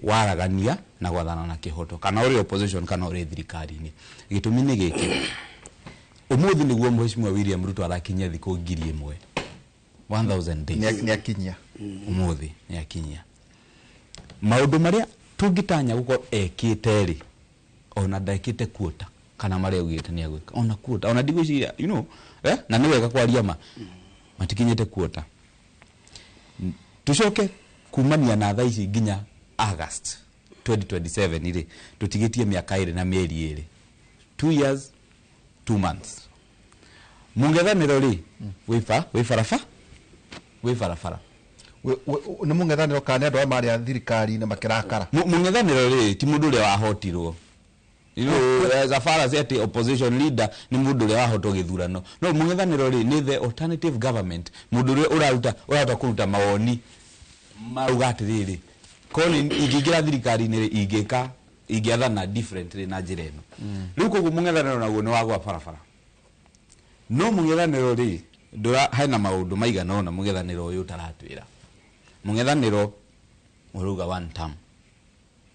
Speaker 5: waragania na gwathana na kĩhoto kana ũrĩ opposition kana ũrĩ thirikari-inĩ. Gĩtũmi nĩ gĩkĩ, ũmũthĩ nĩguo Mheshimiwa William Ruto arakinyia thikũ 1000, 1000 days.
Speaker 7: Nĩ akinyia
Speaker 5: ũmũthĩ, nĩ akinyia maũndũ marĩa tũngĩtanya gũkorwo ekĩte rĩ ona ndekĩte kuota kana marĩa augĩte nĩ agwĩka ona kuota ona ndigwĩciria you know, na nĩ wega kwaria ma matikinyĩte kuota. Tucoke kumania na thaa ici nginya August 2027 rĩ tũtigĩtie mĩaka 2 na mĩeri 2, 2 years 2 months. Mũng'ethanĩro rĩ wĩ barabara wĩ barabara
Speaker 7: nĩ mũng'ethanĩro kana nĩ andũ arĩa marĩ a thirikari-inĩ makĩrakara?
Speaker 5: Mũng'ethanĩro rĩ ti mũndũ ũrĩa wahotirwo. You know, as far as ati opposition leader ni mundu uria wahotwo githurano, no mũng'ethanĩro rĩ ni the alternative government, mundu uria ũraruta ũrahota kũruta mawoni marauga atĩrĩrĩ, korwo ingĩingĩra thirikari-inĩ rĩ, ingĩka ingĩathana differently na njĩra ĩno. Rĩu koguo mũng'ethanĩro naguo nĩ wagwa barabara. No mũng'ethanĩro rĩ ndũra hena maũndũ maigana ũna mũng'ethanĩro ũyũ ũtaratwĩra. Mũng'ethanĩro ũrauga one term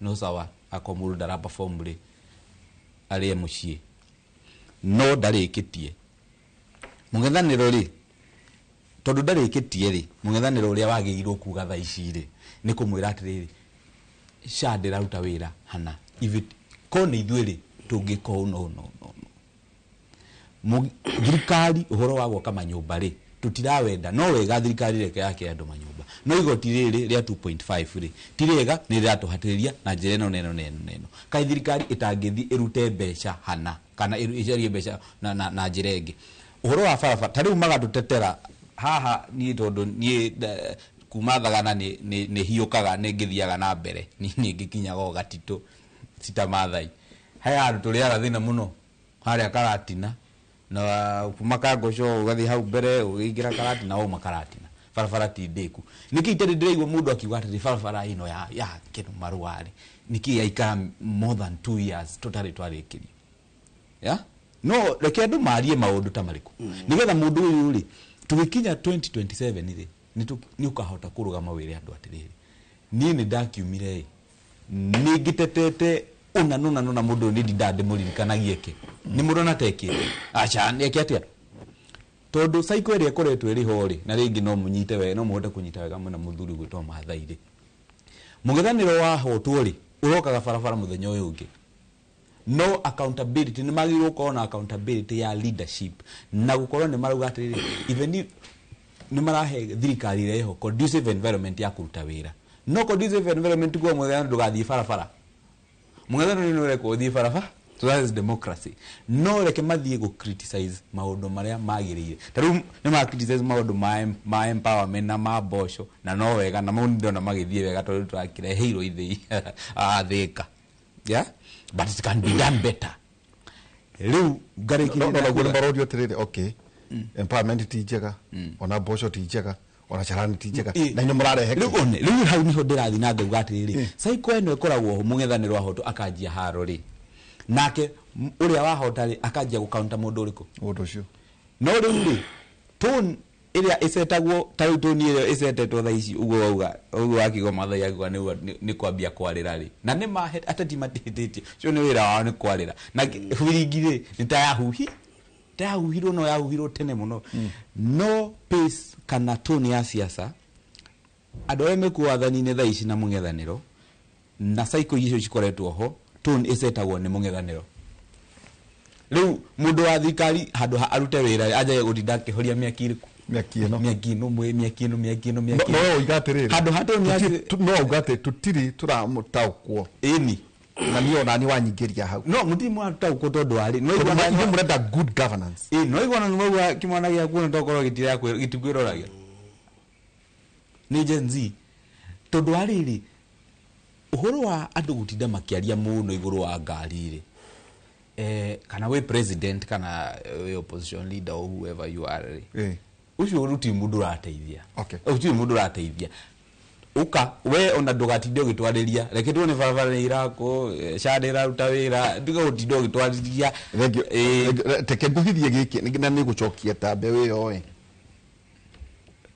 Speaker 5: no sawa, akorwo mũndũ ndara perform rĩ arĩe mũciĩ, no ndarĩkĩtie. Mũng'ethanĩro rĩ tondũ ndarĩkĩtie rĩ, mũng'ethanĩro ũrĩa wagĩrĩirwo kuga thaa ici rĩ nĩ kũmwĩra atĩrĩrĩ, SHA ndĩraruta wĩra hana, if it ko nĩ ithuĩ rĩ tũngĩka ũũ no no no no. Thirikari ũhoro wa gwaka manyũmba rĩ tũtirawenda, no wega thirikari reke yake andũ manyũmba, no igoti rĩrĩ rĩa 2.5 rĩ ti rĩega, nĩ rĩratũhatĩrĩria na njĩra ĩno na ĩno na ĩno na ĩno. Kaĩ thirikari ĩtangĩthiĩ ĩrute mbeca hana kana ĩcarie mbeca na njĩra ĩngĩ. Ũhoro wa barabara ta rĩu magatũtetera haha, niĩ tondũ niĩ kuma Thagana nĩ hiũkaga nĩ ngĩthiaga na mbere, nĩ ngĩkinyaga o Gatitũ cita Maathai, he handũ tũrĩaga thĩna mũno harĩa Karatina, na kuma Kangoco ũgathiĩ hau mbere ũgĩingĩra Karatina wauma Karatina, barabara ti ndĩku. Nĩkĩ itarĩ ndĩraigua mũndũ akiuga atĩrĩ barabara ĩno ya kĩndũ marũa rĩ nĩkĩ yaikara more than 2 years tũtarĩ twarĩkĩrio? Ya no reke andũ marie maũndũ ta marĩkũ nĩgetha mũndũ ũyũ rĩ tũgĩkinya 2027 rĩ nĩ ũkahota kũrũgama wĩre andũ atĩrĩrĩ, niĩ nĩ ndakiumire ĩ nĩ ngĩtetete ũna nũna nũna mũndũ ũyũ nĩ ndindaga ndĩmũririkanagie ke nĩ mũrona ta ekĩte aca nĩ eke atĩa, tondũ cycle ĩrĩa ĩkoretwo ĩrĩ ho rĩ, na rĩngĩ no mũnyite wega, no mũhote kũnyita wega mwena mũthuri gwĩtwo Maathai rĩ, mũng'ethanĩro wahotwo rĩ ũrokaga barabara mũthenya ũyũ ũngĩ. No accountability nĩ magĩrĩirwo gũkorwo na accountability ya leadership na gũkorwo nĩ marauga atĩrĩrĩ, even if nĩ marahe thirikari ĩrĩa ĩho conducive environment ya kũruta wĩra, no conducive environment kuo mũng'ethanĩro ndũgathiĩ barabara, mũng'ethanĩro nĩ ũrekwo ũthiĩ barabara, so that is democracy. No reke mathiĩ gũ criticize maũndũ marĩa magĩrĩire, ta rĩu nĩ ma criticize maũndũ ma empowerment na ma mboco, na no wega na mau nĩ ndĩrona magĩthiĩ wega tondũ tũrakĩreheirwo ithĩi Thĩka, yeah, but it can be done better. Rĩu ngarĩkĩrĩria
Speaker 7: No
Speaker 5: na
Speaker 7: naguo nĩ
Speaker 5: kuga
Speaker 7: marorio atĩrĩrĩ, okay, empowerment ti njega, ona mboco ti njega, ona carani ti njega, na inyuĩ mũrarehe kĩ?
Speaker 5: Rĩu one, rĩu hau niho ndĩrathiĩ na ngauga atĩrĩrĩ, cycle ĩno ĩkoragwo ho, mũng'ethanĩro wahotwo akanjia haro rĩ, nake ũrĩa wahota rĩ akanjia gũkaunta mũndũ ũrĩkũ?
Speaker 7: Mũndũ ũcio.
Speaker 5: No rĩu rĩ tone ĩrĩa ĩcetagwo ta rĩu tone ĩrĩa ĩcetetwo thaa ici ũguo wauga, ũguo wakiuga Maathai akiuga nĩ kwambia kwarĩra rĩ, na nĩ mahe ateti matihĩtĩtie, ũcio nĩ wĩra wao nĩ kwarĩra, na biringi rĩ nĩ ta yahuhi, ta yahuhirwo, no yahuhirwo tene mũno. No pace kana tone ya siasa andũ arĩa mekuo wathani-inĩ thaa ici na mũng'ethanĩro na cycle icio cikoretwo ho, tone ĩcetagwo nĩ mũng'ethanĩro. Rĩu mũndũ wa thirikari handũ ha arute wĩra anjagie gũtinda akĩhoria mĩaki ĩrĩkũ?
Speaker 7: Mĩaki ĩno.
Speaker 5: Mĩaki ĩno, mĩaki ĩno, mĩaki ĩno, mĩaki
Speaker 7: No
Speaker 5: ĩno.
Speaker 7: uga atĩrĩrĩ,
Speaker 5: Handũ ha tone ya
Speaker 7: no uga atĩ tũtirĩ tũramũtaũkwo.
Speaker 5: Ĩni.
Speaker 7: Na niĩ ona niĩ wanyingĩria hau.
Speaker 5: No mũtirĩ mwataũkwo tondũ wa rĩ, no
Speaker 7: Tondũ
Speaker 5: igua
Speaker 7: inyuĩ mũrenda good governance.
Speaker 5: Ĩ, no igua na nĩmauga kĩmwana gĩaku ona tokorwo gĩtikwĩroragia. Nĩ Gen Z. Tondũ wa rĩrĩ, ũhoro wa andũ gũtinda makĩaria mũno igũrũ wa ngari rĩ, kana wĩ president kana wĩ opposition leader or whoever you are rĩ, ũcio gũtirĩ mũndũ ũrateithia. Gũtirĩ mũndũ ũrateithia. Ũka we ona ndũgatinde ũgĩtwarĩria, reke tuone barabara nĩ irakwo, SHA ndĩraruta wĩra, tiga gũtinda ũgĩtwarĩria.
Speaker 7: Thank you. Teke ngũhithie gĩkĩ na nĩ gũcokia ta mbeũ ĩyo ĩ.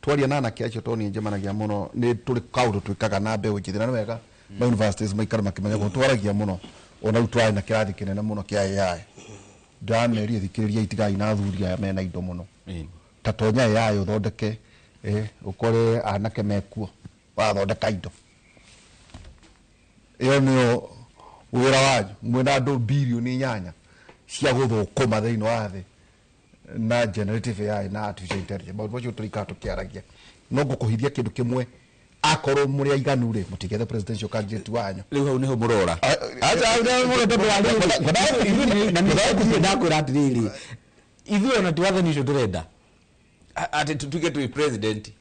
Speaker 7: Twaria na anake acio tondũ nĩ njemanagia mũno, nĩ tũrĩ kaũndũ twĩkaga na mbeũ njĩthĩ, na nĩ wega ma universities maikare makĩmenya ũguo twaragia mũno. Ona rĩu twarĩ na kĩrathi kĩnene mũno kĩa AI. Ndĩrameria thikĩrĩria itigai na athuri aya mena indo mũno. Ta tonya AI ũthondeke, ũkore anake mekuo wathondeka indo. Ĩyo nĩyo wĩra wanyu, mwĩna andũ birioni 8 cia gũthũkũma thĩinĩ wa thĩ na generative AI na artificial intelligence. Maũndũ macio tũrĩikara tũkĩaragia. No ngũkũhithia kĩndũ kĩmwe, akorwo mũrĩ aiganu rĩ, mũtigethe presidential candidate wanyu.
Speaker 5: Rĩu hau nĩho mũrora. Acha, hau nĩho mũrora tondũ wa rĩrĩ. Na nĩ ndakwĩra atĩrĩrĩ, Ithuĩ ona ti wathani ũcio tũrenda atĩ tutuike twi president.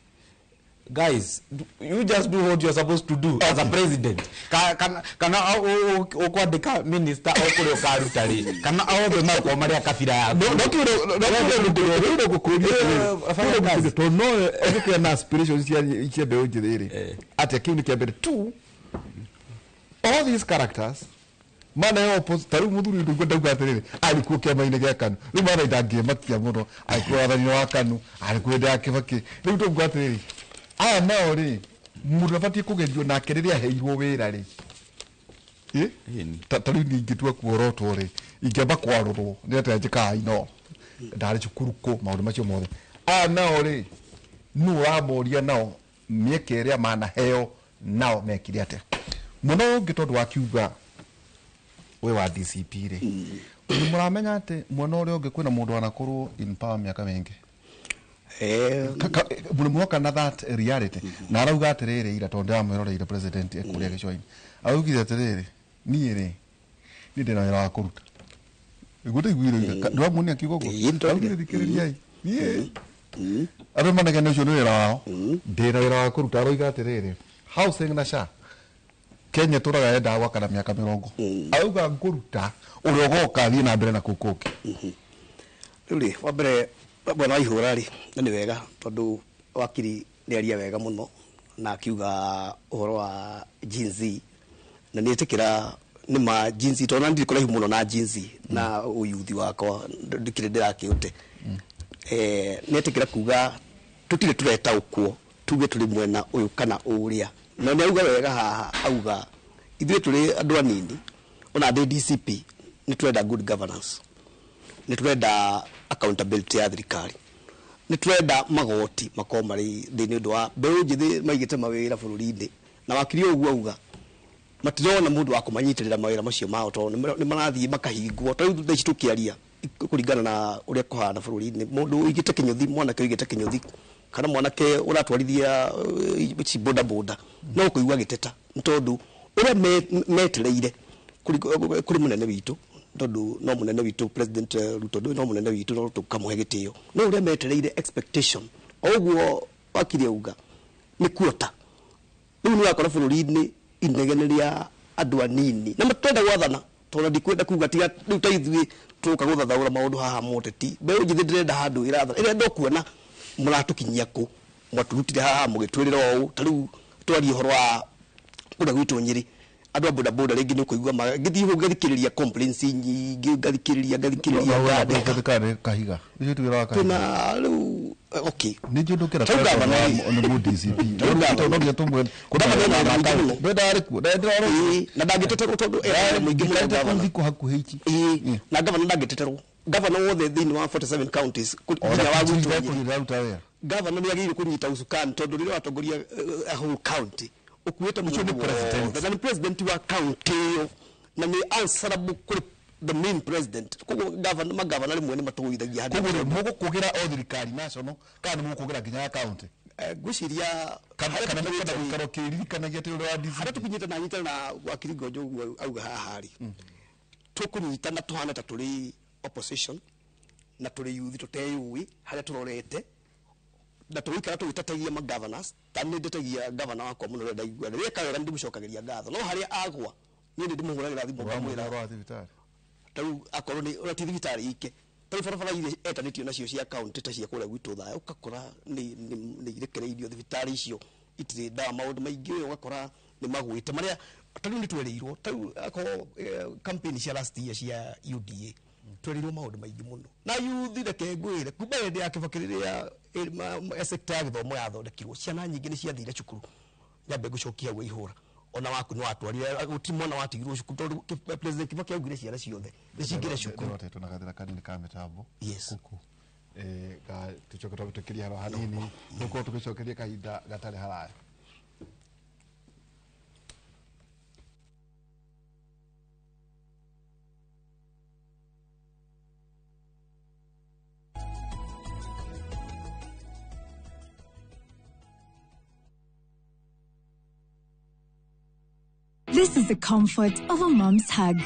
Speaker 5: Guys, you just do what you're supposed to do as a president. Kana ũkwandĩka minister o kũrĩa ũkaruta rĩ, kana othe makorwo marĩ a kabira yaku.
Speaker 7: Tondũ no ũgĩkĩa na aspirations cia mbeũ njĩthĩ rĩ, atĩa kĩu nĩ kĩa mbere. Two, all these characters mana opposite. Ta rĩu mũthuri ũyũ ndauga atĩrĩrĩ, arĩ kuo kĩama-inĩ gĩa KANU, rĩu Maathai ndangĩmakia mũno, arĩ kuo wathani-inĩ wa KANU, arĩ kuo hĩndĩ ya Kĩbakĩ. Rĩu tũnguga atĩrĩrĩ, aya nao rĩ, mũndũ abatiĩ kũgerio nake rĩrĩa aheirwo wĩra rĩ. Ta rĩu niĩ ingĩtua kuorotwo rĩ, ingĩamba kwarũrwo nĩ atĩa njĩkaga ino ndarĩ cukuru kũ maũndũ macio mothe. Aya nao rĩ, nũ ũramoria nao mĩeke ĩrĩa manaheo nao mekire atĩa? Mũno ũngĩ tondũ wakiuga we wa DCP rĩ, nĩ mũramenya atĩ mwena ũrĩa ũngĩ kwĩna mũndũ wanakorwo in power mĩaka mĩingĩ mũrĩmwoka na that reality, na arauga atĩrĩrĩ, ira tondũ ndĩramwĩroreire president kũrĩa gĩcũa-inĩ, araugire atĩrĩrĩ, niĩ rĩ, niĩ ndĩna wĩra wa kũruta. Nĩguo ndaiguire ira, ndĩramuonia akiuga ũguo, araugire thikĩrĩriai niĩ andũ manegene ũcio nĩ wĩra wao, ndĩna wĩra wa kũruta. Aroiga atĩrĩrĩ, housing na SHA Kenya tũraga yendaga gwaka na mĩaka 80, arauga ngũruta ũrĩa ũgoka athiĩ na mbere na kũu kũngĩ.
Speaker 4: Rĩu rĩ, wa mbere bwana Waihũra rĩ, na nĩ wega tondũ wakiri nĩ aria wega mũno na akiuga ũhoro wa Gen Z, na nĩ ĩtĩkĩra nĩ ma Gen Z, tondũ ndirĩ kũraihu mũno na Gen Z na ũyuthi wakwa ndikĩrĩ ndĩrakĩũte. Nĩ etĩkĩra kuga tũtirĩ tũretaũkwo tuge tũrĩ mwena ũyũ kana ũrĩa, na nĩ auga wega haha, auga ithuĩ tũrĩ andũ anini, ona ndĩ DCP nĩ tũrenda good governance, nĩ tũrenda accountability ya thirikari, nĩ tũrenda magoti makorwo marĩ thĩ nĩ ũndũ wa mbeũ njĩthĩ maigĩte mawĩra bũrũri-inĩ, na wakiri ũguo auga matirona mũndũ wa kũmanyitĩrĩra mawĩra macio mao tondũ nĩ marathiĩ makahingwo. Ta rĩu thaa ici tũkĩaria kũringana na ũrĩa kũhana bũrũri-inĩ, mũndũ ũigĩte kĩnyũthi, mwanake ũigĩte kĩnyũthi kana mwanake ũratwarithia ici boda boda, no ũkũigua agĩteta nĩ tondũ ũrĩa metereire kũrĩ mũnene witũ, tondũ no mũnene witũ President Ruto no mũnene witũ, no tũkamũhe gĩtĩo, no ũrĩa metereire expectation o ũguo wakiri auga nĩ kuota. Rĩu nĩ ũrakora bũrũri-inĩ inegene rĩa andũ anini na matenda gwathana, tondũ ndikwenda kuga tiga rĩu ta ithuĩ tũka gũthathaũra maũndũ haha moteti, mbeũ njĩthĩ ndĩrenda handũ ĩrathana, ĩrenda kuona mũratũkinyia kũ, mwatũrutire haha mũgĩtwĩrĩra ũũ. Ta rĩu twarie ũhoro wa kũrĩa gwitũ Nyĩrĩ, andũ a boda boda rĩngĩ nĩ ũkũigua ngĩthiĩ hau ngathikĩrĩria complaints nyingĩ, ngathikĩrĩria ngandĩka
Speaker 7: kahiga ũcio ti wĩra wa kahiga
Speaker 4: twĩna rĩu okay
Speaker 7: nĩ njũ ndũkĩra
Speaker 4: Tau gavana
Speaker 7: nĩ mũ DCP tondũ no nginya tũmwe ndenda arĩ kuo
Speaker 4: ndĩrarĩ na ndangĩteterwo tondũ ena mũingĩ mũno gavana
Speaker 7: thikũ hakuhĩ ici.
Speaker 4: Na gavana ndangĩteterwo, gavana wothe thĩinĩ wa 47 counties nginya wa gwitũ Nyĩrĩ, gavana nĩ agĩrĩirwo kũnyita usukani tondũ rĩrĩa watongoria a whole county ũkuĩte mũndũ wothe, na nĩ president wa county ĩyo, na nĩ answerable kũrĩ the main president. Koguo gavana, magavana rĩmwe nĩ matũgũithagia handũ.
Speaker 7: Koguo mũgũkũgĩra o thirikari national kana nĩ mũgũkũgĩra nginya ya county?
Speaker 4: Ngwĩciria
Speaker 7: kana mũkwenda gũikara ũkĩririkanagia atĩ ũrĩa wa DCP
Speaker 4: harĩa tũkinyĩte na nyitana na wakiri Ngonjo ũguo auga haha rĩ, tũkũnyitana tũhana ta tũrĩ opposition na tũrĩ youth tũteyũĩ harĩa tũrorete, na tũgũikara tũgĩtetagia ma governors. Ta nĩ ndetagia governor wakwa mũno rĩrĩa ndaigua rĩrĩa eka wega nĩ ndĩmũcokagĩria ngatho, no harĩa agwa niĩ nĩ ndĩmũhũragĩra thimũ ngamwĩra
Speaker 7: thibitarĩ.
Speaker 4: Ta rĩu akorwo nĩ ũrĩa ti thibitarĩ ike, ta rĩu barabara iria etanĩtio nacio cia county ta cia kũrĩa gwitũ Othaya, ũgakora nĩ irekereirio thibitarĩ icio itirĩ ndawa, maũndũ maingĩ ũgakora nĩ magwĩte marĩa ta rĩu nĩ twereirwo. Ta rĩu akorwo campaign cia last year cia UDA twereirwo maũndũ maingĩ mũno, na youth reke ngwĩre kuma hĩndĩ ya Kĩbakĩ rĩrĩa sector ya gĩthomo yathondekirwo, ciana nyingĩ nĩ ciathire cukuru. Nyambe ngũcokia hau Waihũra, ona waku nĩ watwarire, gũtirĩ mwana watigirwo cukuru tondũ President Kĩbakĩ augire ciana ciothe nĩ cingĩre cukuru.
Speaker 7: Ndĩrotetwo na gathĩna kanini ka mĩtambo.
Speaker 4: Yes.
Speaker 7: Kuku. Tũcoke twamĩtũkĩria haro hanini, tũkorwo tũgĩcokeria kahinda gatarĩ haraya.
Speaker 6: This is the comfort of a mom's hug.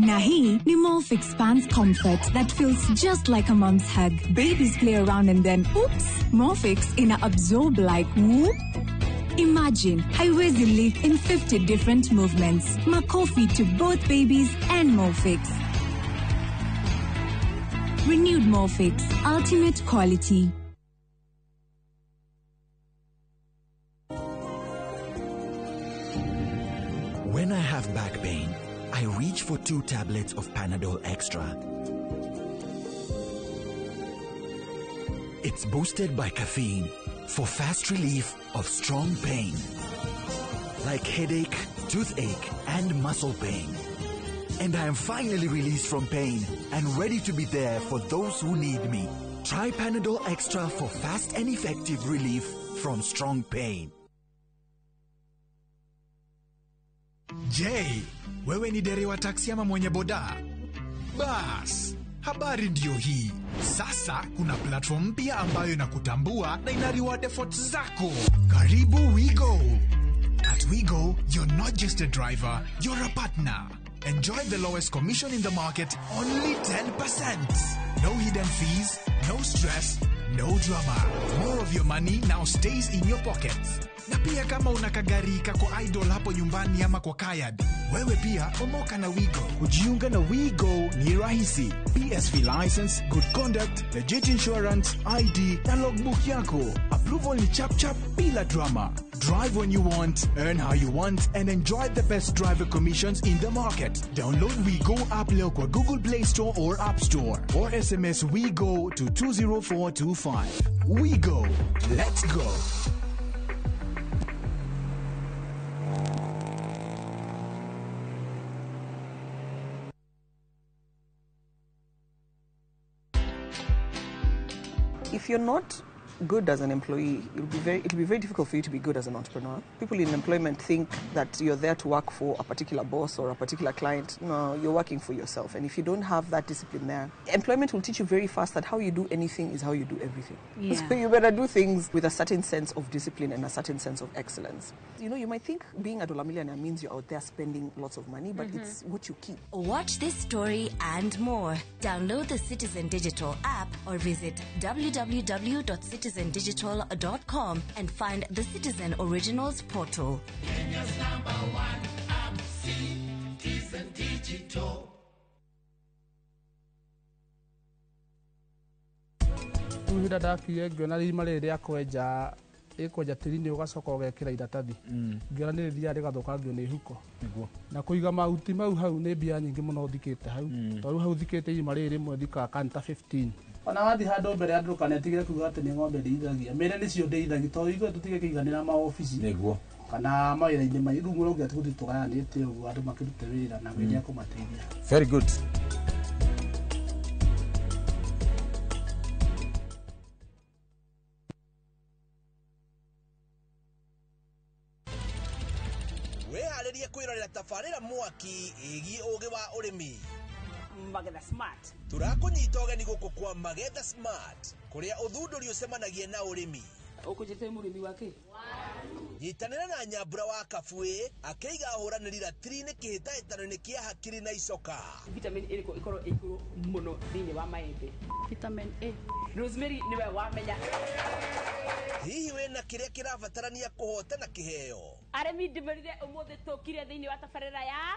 Speaker 6: Na hii ni Molfix Pants Comfort that feels just like a mom's hug. Babies play around and then oops, Molfix ina absorb like whoop. Imagine haiwezi leak in 50 different movements. Makofi to both babies and Molfix. Renewed Molfix, ultimate quality.
Speaker 9: When I have back pain, I reach for 2 tablets of Panadol Extra. It's boosted by caffeine for fast relief of strong pain, like headache, toothache, and muscle pain. And I am finally released from pain and ready to be there for those who need me. Try Panadol Extra for fast and effective relief from strong pain.
Speaker 15: Je, wewe ni dereva taksi ama mwenye boda? Bas, habari ndiyo hii. Sasa kuna platform mpya ambayo inakutambua na ina reward efforts zako. Karibu WeGo. At WeGo, you're not just a driver, you're a partner. Enjoy the lowest commission in the market, only 10%. No hidden fees, no stress, no drama. More of your money now stays in your pockets. Na pia kama una kagari kako idle hapo nyumbani ama kwa kayad, wewe pia omoka na WeGo. Kujiunga na WeGo ni rahisi. PSV license, good conduct, legit insurance, ID na logbook yako. Approval ni chap chap bila drama. Drive when you want, earn how you want, and enjoy the best driver commissions in the market. Download WeGo app leo kwa Google Play Store or App Store, or SMS WeGo to 20425. WeGo. Let's go.
Speaker 16: If you're not good as an employee, it'll be very difficult for you to be good as an entrepreneur. People in employment think that you're there to work for a particular boss or a particular client. No, you're working for yourself. And if you don't have that discipline there, employment will teach you very fast that how you do anything is how you do everything.
Speaker 19: Yeah.
Speaker 16: So you better do things with a certain sense of discipline and a certain sense of excellence. You know, you might think being a dollar millionaire means you're out there spending lots of money, but it's what you keep.
Speaker 20: Watch this story and more. Download the Citizen Digital app or visit www.citizendigital.com and find the Citizen Originals portal.
Speaker 21: Kenya's number one app, Citizen Digital.
Speaker 22: Rĩu ndakire ngĩona irima rĩrĩ rĩa kwenja ĩkwenja tĩri-inĩ ũgacoka ũgekĩra iratathi, ngĩona nĩ rĩthiaga rĩgathũkangio nĩ huko. Na kũiga mahuti mau hau nĩ mbia nyingĩ mũno thikĩte hau, tondũ hau thikĩte irima rĩrĩ rĩmwe thikaga kanta 15. Ona wathiĩ handũ mbere andũ ndũkanetigĩre kuga atĩ nĩ ng'ombe ndĩithagia, mĩre nĩcio ndĩithagia tondũ ithuĩ tũtigĩkĩiganĩra maobici kana mawĩra-inĩ maitũ, rĩu mũrauga tũgũthiĩ tũgayanĩte ũguo andũ makĩrute wĩra na Ngai nĩekũmateithia.
Speaker 23: Very good.
Speaker 10: Wĩharĩrie kwĩrorera tabarĩra mwaki ĩgiĩ ũgĩ wa ũrĩmi.
Speaker 24: Magetha Smart.
Speaker 10: Tũrakũnyita ũgeni gũkũ kwa Magetha Smart, kũrĩa ũthundũri ũcemanagia na ũrĩmi.
Speaker 24: Ũkũnjĩte mũrĩmi wa kĩ?
Speaker 10: Nyitanĩra na Nyambura wa Kabuĩ akĩiga ahũranĩri ratiri-inĩ kĩhĩtahĩtano-inĩ kĩa hakiri na icoka.
Speaker 24: Vitamin ĩrĩkũ ĩkorwo ĩ igũrũ mũno thĩinĩ wa maembe? Vitamin A. Rosemary nĩwe wamenya.
Speaker 10: Hihi wĩna kĩrĩa kĩrabatarania kũhotana kĩheo?
Speaker 24: Arĩmi ndĩmerire ũmũthĩ tũkire thĩinĩ wa tabarĩra ya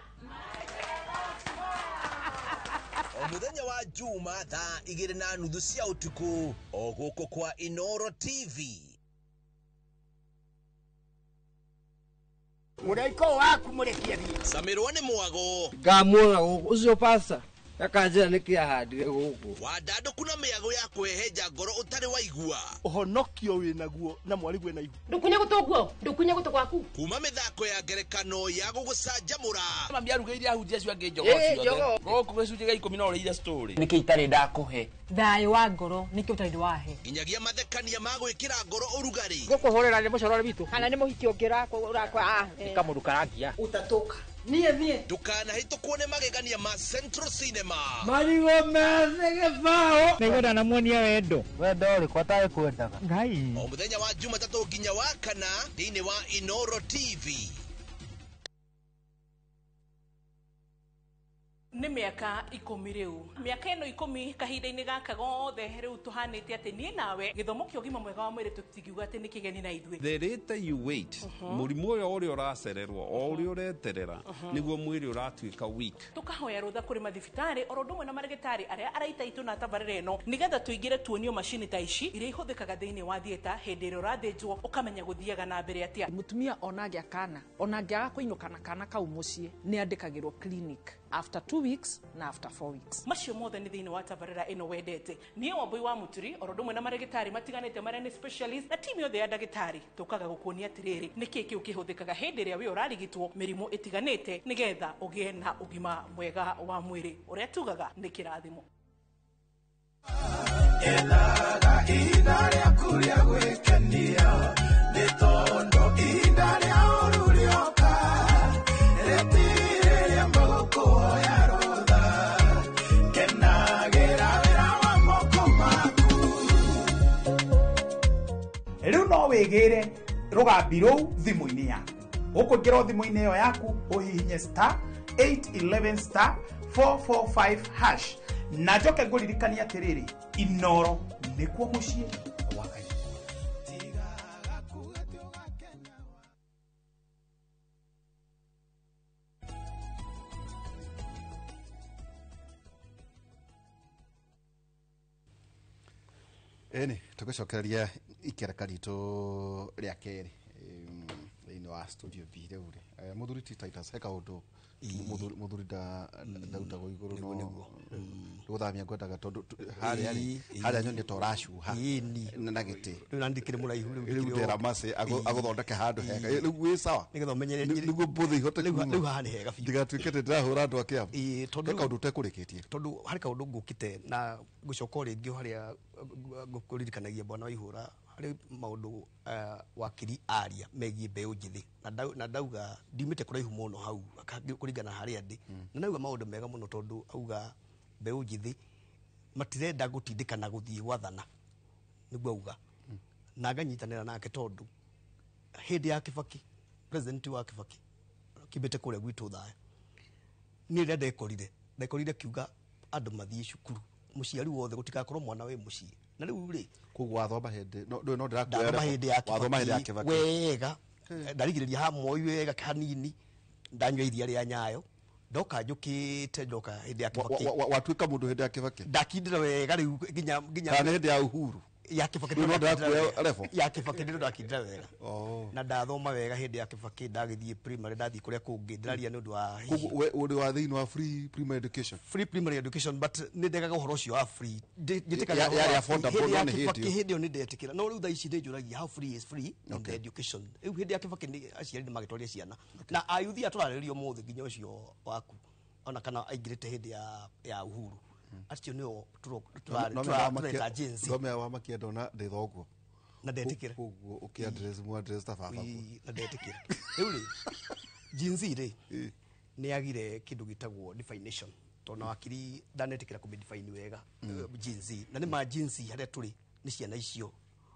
Speaker 10: O mũthenya wa Juma thaa 2:30 cia ũtukũ o gũkũ kwa Inoro TV.
Speaker 25: Mũraika waku mũrekie thiĩ.
Speaker 10: Samirwo nĩ mwago.
Speaker 17: Ngamuona gũkũ ũcio pasta akanjĩra nĩkĩ ahandire gũkũ.
Speaker 10: Wandandũku na mĩago ya kũhehenja ngoro ũtarĩ waigua.
Speaker 26: Ũhonokio wĩnaguo na mwarĩguo ena ihu.
Speaker 24: Ndũkunye gũtũ guo, ndũkunye gũtũ gwaku.
Speaker 10: Kuma mĩthako ya ngerekano ya gũgũcanjamũra.
Speaker 27: Mami arugĩire ahunjia acio angĩ njogoo ciothe. Gũkũ gĩcunjĩ gĩa 10 no ũrĩire story.
Speaker 28: Nĩkĩ itarĩ ndakũhe?
Speaker 35: Thayũ wa ngoro nĩkĩ ũtarĩ wahe?
Speaker 10: Nginyagia mathekania ma gwĩkĩra ngoro ũrugarĩ.
Speaker 35: Gũkũhũrĩra nĩ mũcorore witũ. Kana nĩ mũhiki ũngĩ ũrakwa.
Speaker 28: Nĩ kamũndũ karangia.
Speaker 35: Ũtatũka.
Speaker 10: Niĩ niĩ. Ndũkanahĩtũkwo nĩ magegania ma Central Cinema.
Speaker 17: Marigũ methĩ gĩbaũ.
Speaker 36: Nĩngwenda namuonia wendo.
Speaker 17: Wendo ũrĩkũ atarĩ kwendaga?
Speaker 36: Ngai.
Speaker 10: O mũthenya wa Jumatatũ nginya wa kana thĩinĩ wa Inoro TV.
Speaker 1: Nĩ mĩaka 10 rĩu, mĩaka ĩno 10 kahinda-inĩ gaka gothe rĩu tũhanĩte atĩ niĩ nawe gĩthomo kĩa ũgima mwega wa mwĩrĩ tũtingiuga atĩ nĩ kĩgeni na ithuĩ.
Speaker 2: The later you wait, mũrimũ ũyũ ũrĩa ũracererwo o ũrĩa ũreterera nĩguo mwĩrĩ ũratuĩka weak.
Speaker 1: Tũkahoya rũtha kũrĩ mathibitarĩ oro ũndũ ũmwe na marĩgĩtarĩ arĩa araita itũ na tabarĩra ĩno nĩgetha tũingĩre tuonio macini ta ici iria ihũthĩkaga thĩinĩ wa theatre hĩndĩ ĩrĩa ũrathĩnjwo ũkamenya gũthiaga na mbere atĩa.
Speaker 3: Mũtumia ona agĩa kana ona angĩaga kũinũka na kana kau mũciĩ nĩ andĩkagĩrwo clinic after 2 weeks na after 4 weeks.
Speaker 1: Macio mothe nĩ thĩinĩ wa tabarĩra ĩno wendete. Niĩ Wambui wa Mũturi oro ũndũ ũmwe na marĩgĩtarĩ matiganĩte marĩa nĩ specialist na timu yothe ya ndagĩtarĩ tũkaga gũkuonia atĩrĩrĩ nĩkĩ kĩu kĩhũthĩkaga hĩndĩ ĩrĩa wĩ ũrarigitwo mĩrimũ ĩtiganĩte nĩgetha ũgĩe na ũgima mwega wa mwĩrĩ ũrĩa tugaga nĩ kĩrathimo.
Speaker 21: Ethaga ihinda rĩaku rĩa gwĩkenia nĩ tondũ ihinda rĩa ũru rĩoka rĩtirĩ mũgũkũhoya rũtha kenagĩra wĩra wa moko maku.
Speaker 8: Rĩu no wĩgĩre rũgambi rũu thimũ-inĩ yaku. Ũkũingĩra thimũ-inĩ ĩyo yaku ũhihinye star 811 star 445 hash na njoke ngũririkanie atĩrĩrĩ Inoro nĩkuo mũciĩ kwa Ngai.
Speaker 7: Ĩni tũgĩcokereria ikereka ritũ rĩa kerĩ thĩinĩ wa studio B rĩu rĩ mũthuri ti Titus he kaũndũ mũthuri ndautagwo igũrũ no gũthamia ngwendaga tondũ harĩa rĩ harĩa nyonire ta ũracuha na gĩtĩ
Speaker 4: rĩu na ndikĩrĩ mũraihu
Speaker 7: rĩu ndera mace agũthondeke handũ hega rĩu wĩ sawa
Speaker 4: nĩgetha ũmenyere
Speaker 7: nĩguo mbũthĩ ihote
Speaker 4: kuma rĩu haha nĩ hega biũ
Speaker 7: ndigatuĩke atĩ ndĩrahũra andũ a kĩama
Speaker 4: tondũ
Speaker 7: he kaũndũ ũtekũrĩkĩtie
Speaker 4: tondũ harĩ kaũndũ ngũkĩte na ngũcoka o rĩngĩ harĩa ngũririkanagia bwana Waihũra harĩ maũndũ wakiri aria megiĩ mbeũ njĩthĩ na ndauga ndiumĩte kũraihu mũno hau kũringana harĩa ndĩ na ndauga maũndũ mega mũno tondũ auga mbeũ njĩthĩ matirenda gũtindĩkana gũthiĩ gwathana nĩguo auga na nganyitanĩra nake tondũ hĩndĩ ya Kibaki president wa Kibaki kimbĩte kũrĩa gwitũ Thaya niĩ rĩrĩa ndekorire kiuga andũ mathiĩ cukuru mũciari wothe gũtigakorwo mwana wĩ mũciĩ na rĩu rĩ
Speaker 7: koguo wathoma hĩndĩ no no
Speaker 4: ndĩrathoma hĩndĩ ya
Speaker 7: wathoma hĩndĩ ya Kibaki
Speaker 4: wega ndarigĩrĩria ha Moi wega hanini ndanyua iria rĩa Nyayo ndoka njũkĩte ndoka hĩndĩ ya Kibaki
Speaker 7: watuĩka mũndũ hĩndĩ ya Kibaki
Speaker 4: ndakindĩra wega rĩu nginya
Speaker 7: kana hĩndĩ ya Uhuru
Speaker 4: ya Kibaki
Speaker 7: no ndĩrakuoya level
Speaker 4: ya Kibaki ndio ndakindĩra wega na ndathoma wega hĩndĩ ya Kibaki ndagĩthiĩ primary ndathiĩ kũrĩa kũngĩ ndĩraria nĩ ũndũ wa
Speaker 7: koguo we ũrĩ wa thĩinĩ wa free primary education
Speaker 4: free primary education but nĩ ndegaga ũhoro ũcio wa free
Speaker 7: njĩtĩkaga yarĩ affordable no nĩ hĩndĩ
Speaker 4: hĩndĩ ĩyo nĩ ndetĩkĩra no rĩu thaa ici nĩ njũragia how free is free in the education rĩu hĩndĩ ya Kibaki nĩ aciari nĩ magĩtwaria ciana na ayuthi aya tũrarĩrĩria ũmũthĩ nginya ũcio waku ona kana aingĩrĩte hĩndĩ ya Uhuru acio nĩo tũreta Gen Z
Speaker 7: no wa makia ndona ndĩ thoguo
Speaker 4: na ndetĩkĩra
Speaker 7: koguo ũkĩ address mu address ta baba
Speaker 4: na ndetĩkĩra rĩu rĩ Gen Z rĩ nĩ yagire kĩndũ gĩtagwo definition tondũ na wakiri ndanetĩkĩra kũmĩ define wega Gen Z na nĩ ma Gen Z harĩa tũrĩ nĩ ciana icio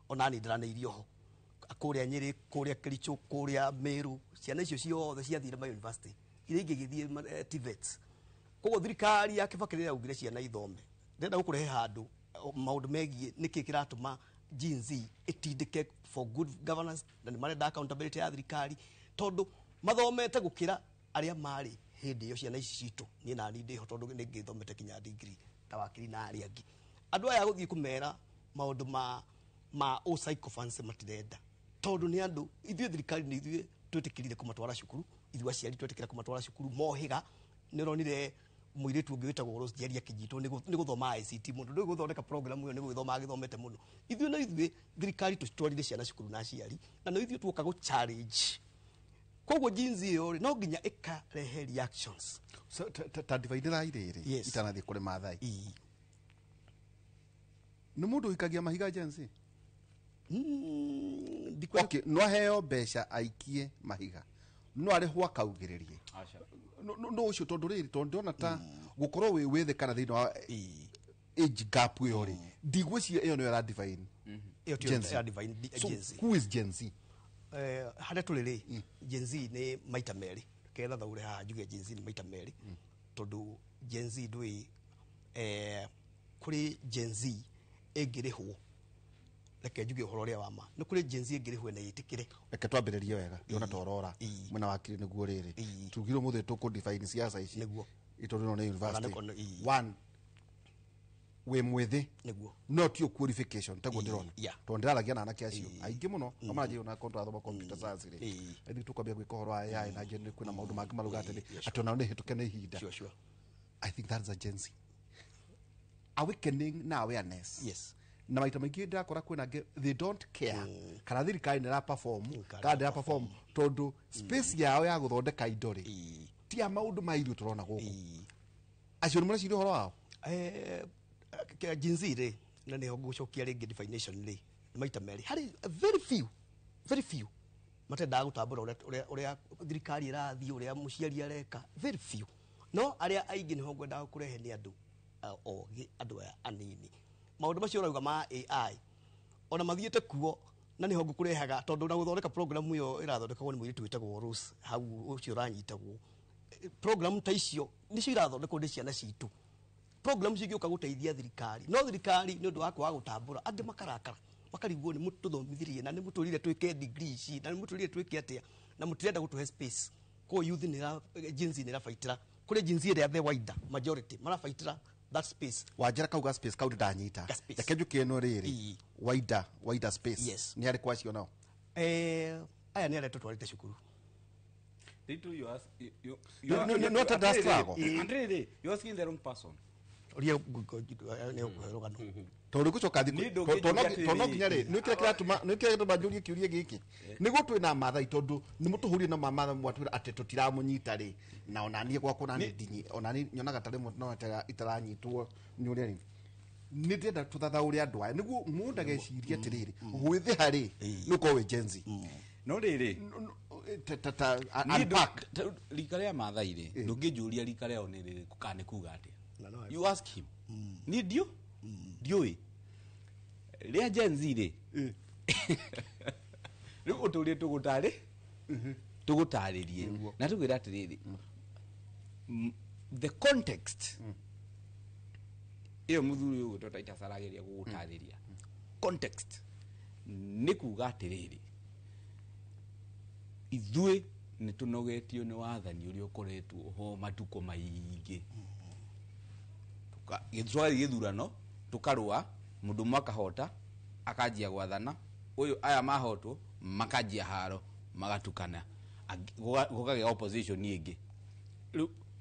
Speaker 4: ona niĩ ndĩranĩirio ho kũrĩa Nyĩrĩ kũrĩa Kericho kũrĩa Meru ciana icio ciothe ciathire ma university iria ingĩ igĩthiĩ TVETs koguo thirikari ya Kibaki rĩrĩa yaugire ciana ithome ndĩrenda gũkũrehe handũ maũndũ megiĩ nĩkĩ kĩratũma Gen Z ĩtindĩke for good governance na nĩ marenda accountability ya thirikari tondũ mathomete gũkĩra arĩa marĩ hĩndĩ ĩyo ciana ici citũ niĩ nani ndĩho tondũ nĩ ngĩthomete kinya degree ta wakiri na arĩa angĩ andũ aya gũthiĩ kũmera maũndũ ma sycophancy matirenda tondũ nĩ andũ ithuĩ thirikari nĩ ithuĩ twĩtĩkĩrire kũmatwara cukuru ithuĩ aciari twetĩkĩra kũmatwara cukuru mohĩga nĩ ũronire mũirĩtu ũngĩ wĩtagwo Rose Njeri akĩnyitwo nĩ gũthoma ICT mũno ndũĩ gũthondeka program ĩyo nĩ gũgĩthoma agĩthomete mũno ithuĩ no ithuĩ thirikari tũtwarire ciana cukuru na aciari na no ithuĩ tuoka gũ challenge koguo Gen Z ĩyo rĩ no nginya ĩkarehe reactions
Speaker 7: so ta divide rĩ itanathiĩ kũrĩ Maathai nĩ mũndũ ũikagia mahiga Gen Z okay no aheo mbeca aikie mahiga no arĩhwo akaugĩrĩrie no ũcio tondũ rĩrĩ tondũ ndĩrona ta gũkorwo wĩ wĩthĩ kana thĩinĩ wa age gap ĩyo rĩ ndigwĩciria ĩyo nĩyo ĩra define Gen Z. So who is Gen Z?
Speaker 4: Harĩa tũrĩ rĩ Gen Z nĩ maita merĩ ketha thaure haha njuge Gen Z nĩ maita merĩ tondũ Gen Z ndũĩ kũrĩ Gen Z ĩngĩrĩhwo, reke njuge ũhoro ũrĩa wa ma, nĩ kũrĩ Gen Z ĩngĩrĩhwo na ĩtĩkĩre.
Speaker 7: Reke twambĩrĩrie wega, ndĩrona torora mwena wa kiri nĩguo rĩrĩ tugire ũmũthĩ tũkũ define siasa ici
Speaker 4: nĩguo
Speaker 7: itondũ ĩno nĩ university one wĩ mwĩthĩ
Speaker 4: nĩguo
Speaker 7: no ti qualification taguo ndĩrona tondũ ndĩraragia na anake acio aingĩ mũno maranjĩra ona korwo tũrathoma computer science rĩ ithuĩ tũkwambia gwĩka ũhoro wa AI na njĩra kwĩna maũndũ mangĩ marauga atĩrĩ atĩ onao nĩ hĩtũke nĩ ihinda. I think that's a Gen Z awakening na awareness.
Speaker 4: Yes.
Speaker 7: Na maita maingĩ ndĩrakora kwĩna angĩ they don't care kana thirikari nĩ ĩra-perform kana ndĩra perform tondũ space yao ya gũthondeka indo rĩ ti ya maũndũ ma irio tũrona gũkũ. Acio nĩ mũreciria ũhoro wao?
Speaker 4: Gen Z rĩ, na nĩho ngũcokia rĩngĩ definition rĩ, nĩ maita merĩ harĩ very few matendaga gũtambũra ũrĩa thirikari ĩrathiĩ, ũrĩa mũciari areka, very few. No arĩa aingĩ nĩho ngwendaga kũrehe nĩ andũ ogĩ, andũ aya anini. Maũndũ macio ũrauga ma AI ona mathiĩte kuo, na nĩho ngũkũrehaga tondũ na gũthondeka program ĩyo ĩrathondekagwo nĩ mũirĩtu wĩtagwo Rose hau ũcio ũranyitagwo. Program ta icio nĩcio irathondekwo nĩ ciana citũ. Program cingĩũka gũteithia thirikari, no thirikari nĩ ũndũ wa kwaga gũtambũra angĩ makarakara, makarigwo nĩ mũtũthomithirie na nĩ mũtũrire twĩke degree ici na nĩ mũtũrire twĩke atĩa na mũtirenda gũtũhe space. Koguo youth nĩ Gen Z nĩ ĩrabaitĩra kũrĩ Gen Z ĩrĩa the wider majority marabaitĩra that space.
Speaker 7: Wanjĩra kauga space kau ndanyita, reke njũke ĩno rĩrĩ wider space.
Speaker 4: Yes.
Speaker 7: Nĩ arĩkũ acio nao?
Speaker 4: Aya nĩ arĩa tũtwarĩte cukuru.
Speaker 7: No ta da struggle.
Speaker 5: Andrei, you asking the wrong person.
Speaker 4: Ũria nĩ ũkũhe rũgano.
Speaker 7: Tondũ gũcoka thikũ tondũ no nginya rĩ nĩ kĩrĩa kĩratũma nĩ kĩrĩa kĩratũma njũrie kĩũria gĩkĩ nĩguo twĩ na Maathai tondũ nĩ mũtũhũrie na Maathai mwatwĩra atĩ tũtiramũnyita rĩ na ona niĩ gwakwa na niĩ ndinyi ona niĩ nyonaga ta rĩmwe no itaranyitwo nĩ ũrĩa nĩ ndĩrenda tũthathaũre andũ aya nĩguo mũndũ ageciria atĩrĩrĩ gwĩthĩha rĩ nĩ ũkorwo wĩ Gen Z
Speaker 5: no rĩrĩ
Speaker 7: unpack
Speaker 5: rika rĩa Maathai rĩ ndũngĩnjũria rika rĩao nĩ rĩrĩkũ kana nĩ kuga atĩa. You ask him. Ni ndio ndiũĩ rĩa Gen Z rĩ rĩu ũtũrie tũgũtarĩrie na tũkwĩra atĩrĩrĩ the context ĩyo mũthuri ũyũ ũgwĩtwo Titus arageria gũgũtarĩria context nĩ kuga atĩrĩrĩ ithuĩ nĩ tũnogetio nĩ wathani ũrĩa ũkoretwo ho matukũ maingĩ. Twathiĩ gĩthurano tũkarũa mũndũ ũmwe akahota akanjia gwathana ũyũ aya mahotwo makanjia haro magatukana gũkagĩa opposition ĩngĩ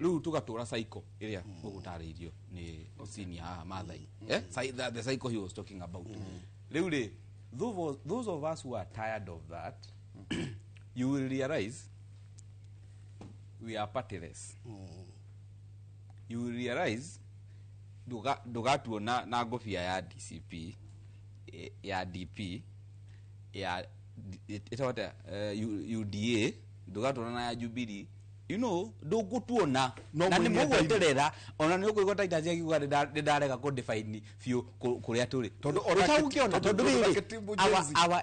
Speaker 5: rĩu tũgatũra cycle ĩrĩa ũgũtarĩirio nĩ senior haha Maathai the cycle he was talking about. Rĩu rĩ those of us who are tired of that you will realize we are partyless. You will realize ndũgatuona na ngobia ya DCP ya DP ya ĩtagwo UDA ndũgatuona na ya Jubilee, you know ndũgũtuona na nĩ mũgweterera ona nĩ ũkũigua Titus akiuga nĩ ndarega kũ define biũ kũrĩa tũrĩ
Speaker 7: tondũ
Speaker 5: our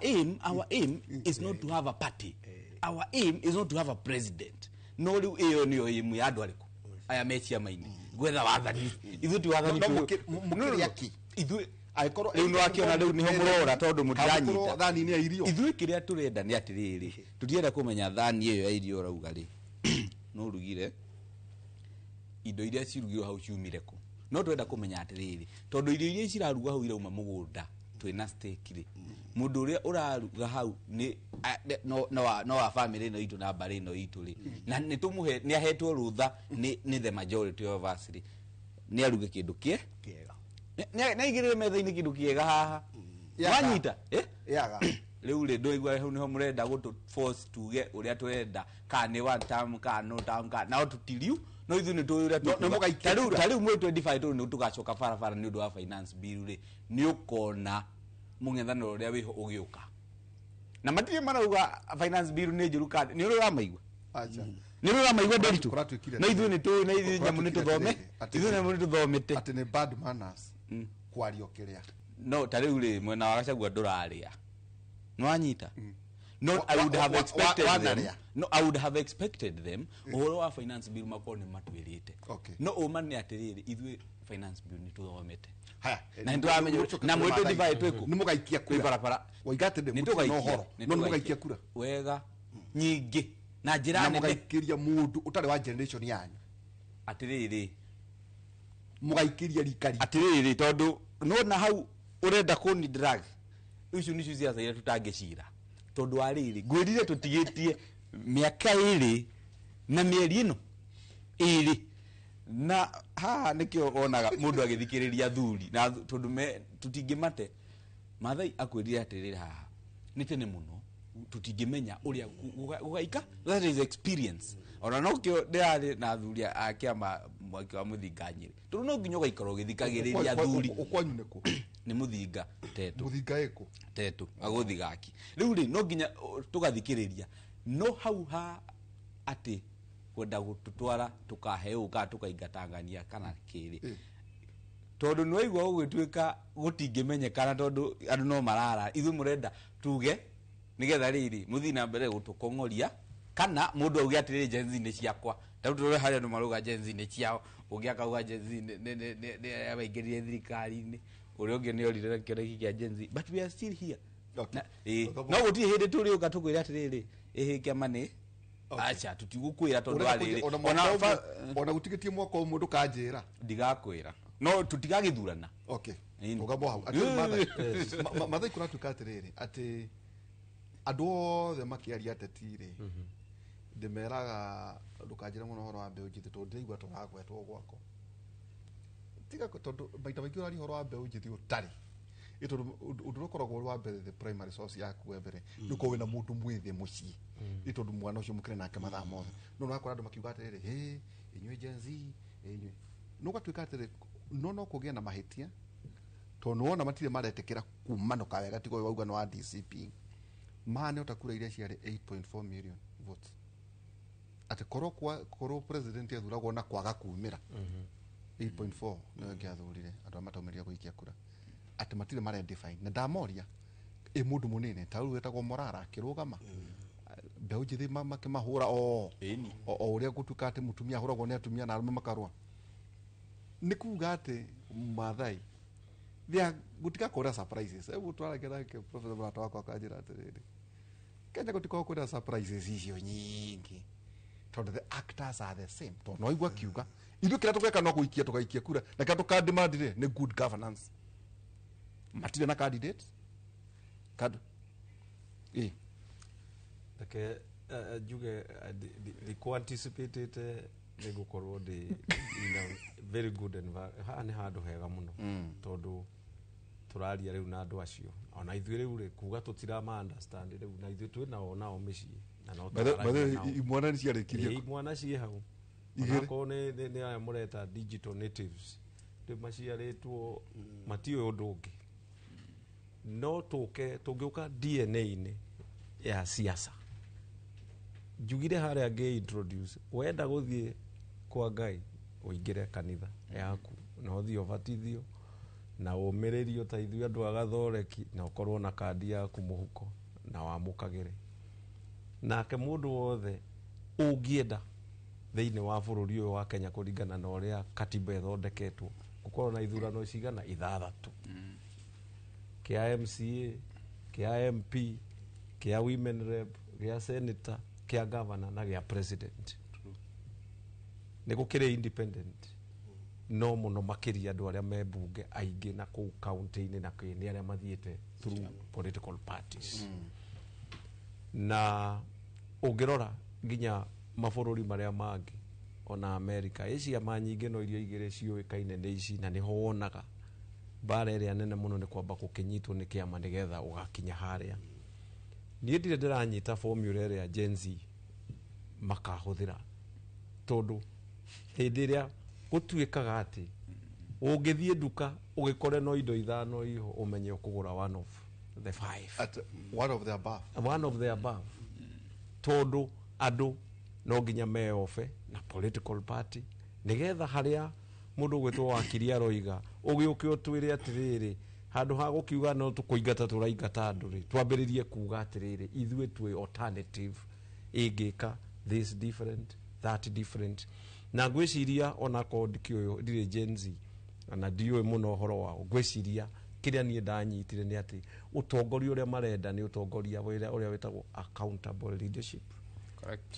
Speaker 5: aim is not to have a party, our aim is not to have a president. No rĩu ĩyo nĩyo aim ya andũ arĩkũ aya me ciama-inĩ gwetha wathani. Ithuĩ ti wathani
Speaker 7: mũkĩrĩa kĩ
Speaker 5: ithuĩ
Speaker 7: angĩkorwo
Speaker 5: rĩu nĩwakĩona rĩu nĩho mũrora tondũ mũtiranyita
Speaker 7: thani nĩ ya irio.
Speaker 5: Ithuĩ kĩrĩa tũrenda nĩ atĩrĩrĩ tũtirenda kũmenya thani ĩyo ya irio ũrauga rĩ no rugire indo iria cirugirwo hau ciumire kũ, no twenda kũmenya atĩrĩrĩ tondũ irio iria cirarugwo hau irauma mũgũnda twĩna stake rĩ mũndũ ũrĩa ũraruga hau nĩ no wa family ĩno itũ na mbarĩ ĩno itũ rĩ na nĩ tũmũhe nĩ ahetwo rũtha nĩ the majority of us rĩ nĩ aruge kĩndũ kĩega nĩ aigĩrĩre metha-inĩ kĩndũ kĩega haha wanyita
Speaker 7: yaga.
Speaker 5: Rĩu rĩ ndũigua hau nĩho mũrenda gũtũ force tuge ũrĩa tũrenda kana nĩ one term kana no term kana nao tũtiriu no ithuĩ nĩ tũĩ ũrĩa tũkuga. Ta rĩu mweri 25 tũrĩ nĩ tũgacoka barabara nĩ ũndũ wa finance bill rĩ nĩ ũkona mũng'ethanĩro ũrĩa wĩho ũgĩũka na matirĩ marauga finance bill nĩ njũru kana nĩ ũrĩa ũramaigua nĩ ũrĩa ũramaigua Nderitu no ithuĩ nĩ tũĩ na ithuĩ nyamũ nĩ tũthome ithuĩ nyamũ nĩ tũthomete
Speaker 7: atĩ nĩ bad manners kwario kĩrĩa
Speaker 5: no ta rĩu rĩ mwena wa Gachagua ndũrarĩa nĩwanyita No, I would have expected them.
Speaker 7: Wanarĩa.
Speaker 5: No, I would have expected them ũhoro wa finance bill makorwo nĩ matwĩrĩte. No ũma nĩ atĩrĩrĩ, ithuĩ finance bill nĩ tũthomete.
Speaker 7: Haya.
Speaker 5: Na nĩ tũramenya na mwĩ 25 twĩkũ.
Speaker 7: Nĩ mũgaikia
Speaker 5: Twĩ
Speaker 7: kura.
Speaker 5: barabara.
Speaker 7: Waiga atĩ
Speaker 5: Nĩ
Speaker 7: mũtirĩ na
Speaker 5: tũgaikia.
Speaker 7: ũhoro.
Speaker 5: Nĩ
Speaker 7: No nĩ
Speaker 5: tũgaikia.
Speaker 7: mũgaikia kura.
Speaker 5: Wega nyingĩ na njĩra
Speaker 7: Na
Speaker 5: nene.
Speaker 7: mũgaikĩria mũndũ ũtarĩ wa generation yanyu.
Speaker 5: Atĩrĩrĩ.
Speaker 7: Mũgaikĩria rika ritũ.
Speaker 5: Atĩrĩrĩ, tondũ nona hau ũrenda kũni drag icio nĩcio ciaca iria tũtangĩcira, tondũ wa rĩrĩ ngwĩrire tũtigĩtie mĩaka ĩrĩ na mĩeri ĩno ĩrĩ, na haha nĩkĩo wonaga mũndũ agĩthikĩrĩria athuri na tondũ tũtingĩmate. Maathai akwĩrire atĩrĩrĩ, haha nĩ tene mũno, tũtingĩmenya ũrĩa gũgaika. That is experience. Ona nokĩo ndĩrarĩ na athuri a kĩama Mwaki wa Mũthinga Nyĩrĩ, tondũ no nginya ũgaikara ũgĩthikagĩrĩria athuri.
Speaker 7: Ũkwanyu nĩkũ?
Speaker 5: Nĩ Mũthinga Tetũ.
Speaker 7: Mũthinga ĩkũ?
Speaker 5: Tetũ agũthigaki. Rĩu rĩ, no nginya tũgathikĩrĩria, no hau ha atĩ kwenda gũtũtwara tũkaheo kana tũkaingatangania kana kĩrĩ, tondũ nĩ waigua gũgĩtuĩka gũtingĩmenyekana, tondũ andũ no marara. Ithuĩ mũrenda tuge nĩgetha rĩrĩ mũthiĩ na mbere gũtũkong'oria, kana mũndũ auge atĩrĩrĩ, Gen Z nĩ ciakwa. Ta rĩu tũrore harĩa andũ marauga Gen Z nĩ ciao, ũngĩ akauga Gen Z nĩ abaingĩrire thirikari-inĩ, ũrĩa ũngĩ nĩ orire na kĩoneki kĩa Gen Z, but we are still here. Na, no gũtirĩ hĩndĩ tũrĩũka tũkwĩre atĩrĩrĩ, ĩhĩ kĩama nĩ aca, tũtigũkwĩra tondũ
Speaker 7: Ũrenda
Speaker 5: wa rĩrĩ.
Speaker 7: kũnjĩ- ona mwaka ũmwe- ona gũtigĩtie mwaka ũmwe ndũkanjĩra.
Speaker 5: Ndigakwĩra, no tũtigagĩthurana.
Speaker 7: Okay.
Speaker 5: Ĩni.
Speaker 7: Rũgamo hau. Atĩ Maathai, Maathai kũratuĩka atĩrĩrĩ, atĩ andũ othe makĩaria ateti rĩ, ndĩmeraga ndũkanjĩre mũno ũhoro wa mbeũ njĩthĩ, tondũ ndĩraigua tũragwetwo gwakwa. Tiga tondũ maita maingĩ ũraria ũhoro wa mbeũ njĩthĩ ũtarĩ. Ĩ tondũ ũndũ ũrĩa ũkoragwo ũrĩ wa mbere, the primary source yaku wa mbere, nĩ ũkorwo wĩna mũndũ mwĩthĩ mũciĩ. Ĩ tondũ mwana ũcio mũkĩrĩ nake mathaa mothe. No ũrakora andũ makiuga atĩrĩrĩ, hĩ, inyuĩ Gen Z, inyuĩ. No ũgatuĩka atĩrĩ, no kũgĩe na mahĩtia, tondũ nĩwona matirĩ maretĩkĩra kumanũka wega, tiga ũyũ wauga nĩ wa DCP. Mahane ota kura iria ciarĩ 8.4 million votes. Atĩ korwo korwo president athuragwo na kwaga kumĩra, 8.4 nĩyo ĩngĩathurire andũ arĩa mataumĩrire gũikia kura. Atĩ matirĩ maredefine. Na ndamoria, ĩ mũndũ mũnene ta rĩu wetagwo Morara akĩrũgama, mbeũ njĩthĩ makĩmahũra o ũrĩa gũtuĩka atĩ mũtumia ahũragwo nĩ atumia na arũme makarũa. Nĩ kuga atĩ Maathai gũtigakorwo na surprises. Hebu twaragia nake Professor mũrata wakwa akanjĩra atĩrĩrĩ, Kenya gũtikoragwo kwĩna surprises icio nyingĩ, tondũ the actors are the same. Tondũ no igua akiuga ithuĩ kĩrĩa tũgeka no gũikia tũgaikia kura, na kĩrĩa tũkandemandire nĩ good governance. Matirĩ na candidate Kad ĩ
Speaker 6: Reke njuge ndikũ anticipatĩte nĩ ngũkorwo ndĩ in a very good environment. Haha nĩ handũ hega mũno, tondũ tũraria rĩu na andũ acio, ona ithuĩ rĩu rĩ kuga tũtirama understand rĩu, na ithuĩ twĩ nao nao mĩciĩ na no
Speaker 7: By the
Speaker 6: tũraragia
Speaker 7: way,
Speaker 6: nao.
Speaker 7: imwana nĩ ciarĩkirie
Speaker 6: Ĩ, imwana ciĩ hau.
Speaker 7: Igĩrĩ.
Speaker 6: Onakorwo nĩ aya mũreta digital natives, rĩu maciarĩtwo matiũĩ ũndũ ũngĩ. No tũke tũngĩũka DNA-inĩ ya siasa, njugire harĩa ngĩ introduce, wenda gũthiĩ kwa Ngai ũingĩre kanitha yaku na ũthiĩ ũbatithio na ũmĩrĩrio ta ithuĩ andũ a gathoreki, na ũkorwo na kandi yaku mũhuko na wamũkagĩre. Nake mũndũ wothe ũngĩenda thĩinĩ wa bũrũri ũyũ wa Kenya, kũringana na ũrĩa katiba ĩthondeketwo, gũkorwo na ithurano cigana 6, kĩa MCA, kĩa MP, kĩa women rep, gĩa senator, kĩa governor na gĩa president. Nĩ gũkĩrĩ independent, no mũno makĩria andũ arĩa me mbunge aingĩ na kũu county-inĩ na kĩ, nĩ arĩa mathiĩte through political parties. Na ũngĩrora nginya mabũrũri marĩa mangĩ, ona America, ĩ ciama nyingĩ no iria igĩrĩ ciũĩkaine nĩ ici, na nĩho wonaga mbara ĩrĩa nene mũno nĩ kwamba gũkĩnyitwo nĩ kĩama nĩgetha ũgakinya harĩa. Niĩ ndirĩ ndĩranyita formula ĩrĩa Gen Z makahũthĩra, tondũ hĩndĩ ĩrĩa gũtuĩkaga atĩ ũngĩthiĩ nduka ũgĩkore no indo 5 iho, ũmenye ũkũgũra one of the 5.
Speaker 7: At one of the above.
Speaker 6: One of the above. Tondũ andũ no nginya meobe na political party nĩgetha harĩa mũndũ ũgwĩtwo wakiri aroiga ũgĩũke ũtwĩre atĩrĩrĩ, Handũ ha gũkiuga no tũkũingata tũraingata andũ rĩ, twambĩrĩrie kuga atĩrĩrĩ, ithuĩ twĩ alternative ĩngĩka this different, that different. Na ngwĩciria onakorwo ndikĩũĩ, ndirĩ Gen Z na ndiũĩ mũno ũhoro wao, ngwĩciria kĩrĩa niĩ ndanyitire nĩ atĩ ũtongoria ũrĩa marenda nĩ ũtongoria ũrĩa wĩtagwo accountable leadership.
Speaker 5: Correct.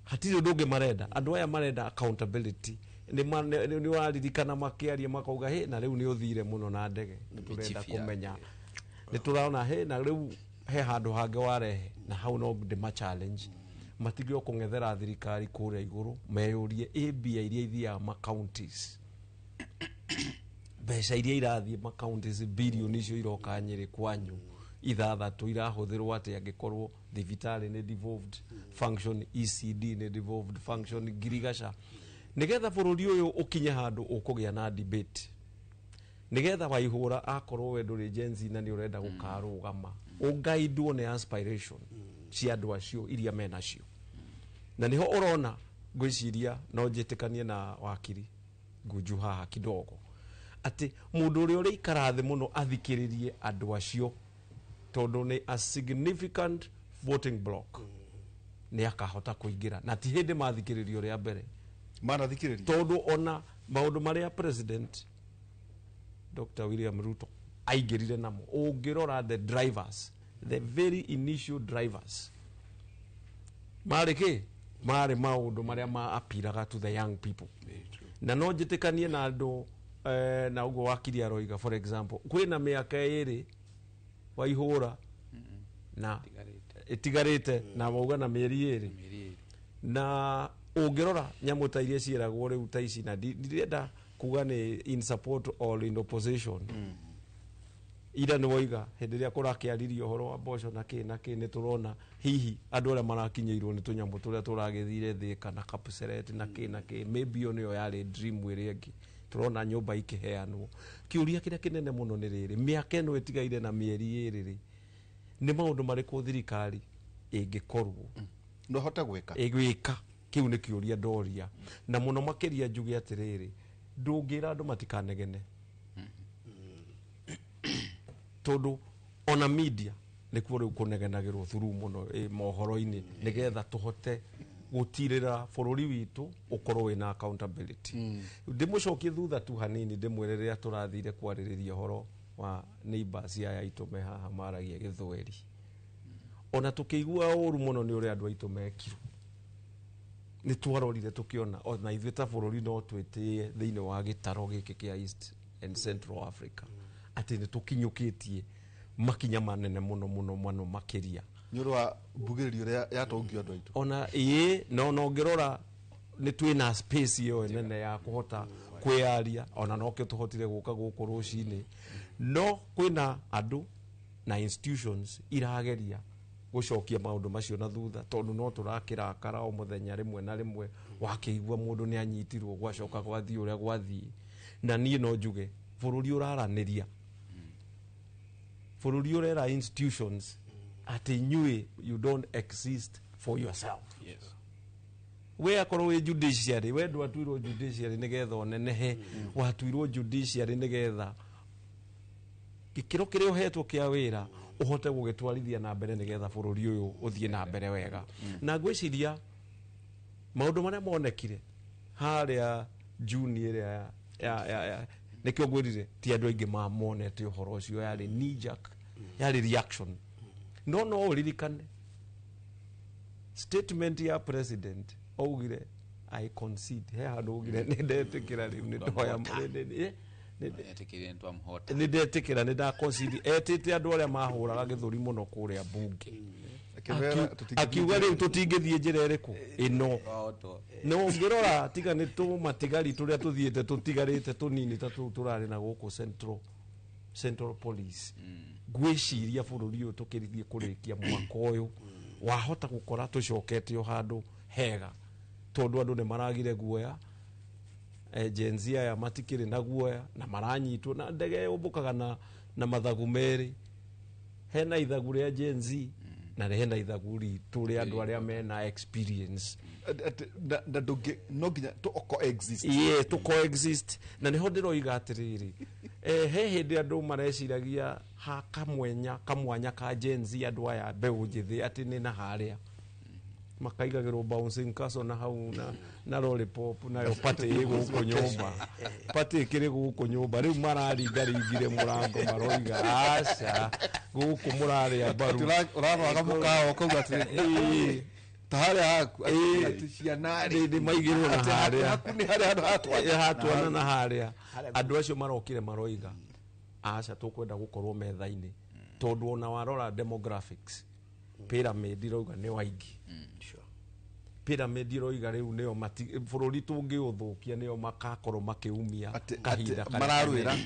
Speaker 6: Hatirĩ ũndũ ũngĩ marenda. Andũ aya marenda accountability. Nĩ waririkana makĩaria makauga hĩ, na rĩu nĩ ũthire mũno na ndege, nĩ tũrenda kũmenya, nĩ tũrona hĩ, na rĩu he handũ hangĩ warehe, na hau no ndĩma challenge matige kũng'ethera thirikari kũrĩa igũrũ, meyũrie ĩ mbia iria ithiaga ma counties, mbeca iria irathiĩ ma counties, bilioni icio iroka Nyĩrĩ kwanyu ithathatũ irahũthĩrwo atĩa angĩkorwo thibitarĩ nĩ devolved function, ECD nĩ devolved function, ngirigaca, nĩgetha bũrũri ũyũ ũkinye handũ ũkũgĩa na debate, nĩgetha Waihũra akorwo we ndũrĩ Gen Z na nĩ ũrenda gũkarũgama, ũgaidwo nĩ aspiration cia andũ acio iria menacio. Na nĩho ũrona ngwĩciria no njĩtĩkanie na wakiri Ngunju haha kidogo, atĩ mũndũ ũrĩa ũrĩikara thĩ mũno athikĩrĩrie andũ acio, tondũ nĩ a significant voting block, nĩ akahota kũingĩra. Na ti hĩndĩ mathikĩrĩrio rĩa mbere
Speaker 7: manathikĩrĩria,
Speaker 6: tondũ ona maũndũ marĩa President Dr. William Ruto aingĩrire namo, ũngĩrora the drivers, the very initial drivers marĩ kĩ, marĩ maũndũ marĩa ma appealaga to the young people. Na no njĩtĩkanie na andũ na ũguo wakiri aroiga, for example, kwĩna mĩaka ĩrĩ Waihũra na ĩtigarĩte na mauga na mĩeri ĩrĩ, na ũngĩrora nyamũ ta iria ciĩragwo rĩu ta ici, na ndirenda kuga nĩ in support or in opposition, ira nĩ woiga hĩndĩ ĩrĩa kũrakĩaririo ũhoro wa mboco na kĩ na kĩ, nĩ tũrona hihi andũ arĩa marakinyĩirwo nĩ tũnyamũ tũrĩa tũragĩthire Thĩka na Kapseret na kĩ na kĩ, maybe ĩyo nĩyo yarĩ dream ĩrĩa ĩngĩ tũrona nyũmba ikĩheanwo. Kĩũria kĩrĩa kĩnene mũno nĩ rĩrĩ, mĩaka ĩno ĩtigaire na mĩeri ĩrĩ rĩ, nĩ maũndũ marĩkũ thirikari ĩngĩkorwo
Speaker 7: no hote gwĩka
Speaker 6: ĩgwĩka? Kĩu nĩ kĩũria ndoria, na mũno makĩria njuge atĩrĩrĩ, ndũngĩra andũ matikanegene, tondũ ona media nĩkuo rĩu kũnegenagĩrwo through mũno mohoro-inĩ, nĩgetha tũhote gũtirĩra bũrũri witũ ũkorwo wĩna accountability. Ndĩmũcokie thutha tu hanini, ndĩmwĩre rĩrĩa tũrathire kwarĩrĩria ũhoro wa neighbors aya aitũ me haha maragia gĩthweri, ona tũkĩigua ũru mũno nĩ ũrĩa andũ aitũ mekirwo, nĩ twarorire tũkĩona ona ithuĩ ta bũrũri no twĩtĩe thĩinĩ wa gĩtaro gĩkĩ kĩa East and Central Africa atĩ nĩ tũkinyũkĩtie makinya manene mũno mũno mũno makĩria
Speaker 7: nĩ ũndũ wa mbugĩrĩrio ĩrĩa yatongio andũ aitũ.
Speaker 6: Ona ĩĩ, no ngĩrora nĩ twĩna space ĩyo nene ya kũhota kwĩyaria, ona nokĩo tũhotire gũka gũkũ rũcinĩ. No kwĩna andũ na institutions irageria gũcokia maũndũ macio na thutha, tondũ no tũrakĩrakara o mũthenya rĩmwe na rĩmwe, wakĩigua mũndũ nĩ anyitirwo, gwacoka gwathiĩ ũrĩa gwathiĩ. Na niĩ no njuge bũrũri ũraranĩria, bũrũri ũrera institutions atĩ inyuĩ you don't exist for yourself.
Speaker 5: Yes.
Speaker 6: We akorwo wĩ judiciary, we ndwatuirwo judiciary nĩgetha ũnenehe, watuirwo judiciary nĩgetha gĩkĩro kĩrĩa ũhetwo kĩa wĩra ũhote gũgĩtwarithia na mbere nĩgetha bũrũri ũyũ ũthiĩ na mbere wega. Na ngwĩciria maũndũ marĩa monekire harĩa June ĩrĩa ya nĩkĩo ngwĩrire ti andũ aingĩ mamonete ũhoro ũcio, yarĩ knee jerk, yarĩ reaction. No ũririkane statement ya president augire I concede, he handũ augire nĩ ndetĩkĩra rĩu nĩ ndoya nĩ ndetĩkĩra nĩ nda concede, etĩte andũ arĩa mahũraga gĩthũri mũno kũrĩa bunge, akiuga rĩu tũtingĩthiĩ njĩra ĩrĩkũ ĩno. No ũngĩrora tiga nĩ tũmatigari tũrĩa tũthiĩte tũtigarĩte tũnini ta tũu tũrarĩ na gũkũ Central Police, ngwĩciria bũrũri ũyũ tũkĩrithiĩ kũrĩkia mwaka ũyũ wahota gũkora tũcokete o handũ hega, tondũ andũ nĩ maragire guoya, Gen Z aya matikĩrĩ na guoya na maranyitwo na ndege yũmbũkaga na mathagu merĩ, hena ithagu rĩa Gen Z Na rehe na ithagu ritũ rĩa andũ arĩa mena experience.
Speaker 7: Na ndũngĩ no nginya to coexist.
Speaker 6: Yeah, to coexist. Na niho ndĩroiga atĩrĩrĩ, he hĩndĩ andũ mareciragia ha kamwenya kamwanya ka Gen Z, andũ aya mbeũ njĩthĩ, atĩ nĩ na harĩa makaigagĩrwo bouncing castle na hau na lollipop, nayo party ĩ gũkũ nyũmba, party ĩkĩrĩ gũkũ nyũmba. Rĩu mararingaringire mũrango maroiga aca, gũkũ mũrarĩa mbaru.
Speaker 7: Ũrarwaga mũkawa ũkauga atĩrĩ ta harĩa haku atĩ ciana
Speaker 6: rĩ nĩ maigĩrwo na harĩa
Speaker 7: haku nĩ harĩa handũ hatwana
Speaker 6: hatwana na harĩa andũ acio marokire maroiga aca, tũkwenda gũkorwo metha-inĩ, tondũ ona warora demographics pyramid iroiga nĩ waingĩ. Pyramid iroiga rĩu nĩo bũrũri tũngĩũthũkia nĩo makakorwo makĩumia kahinda karĩa
Speaker 7: mararwĩra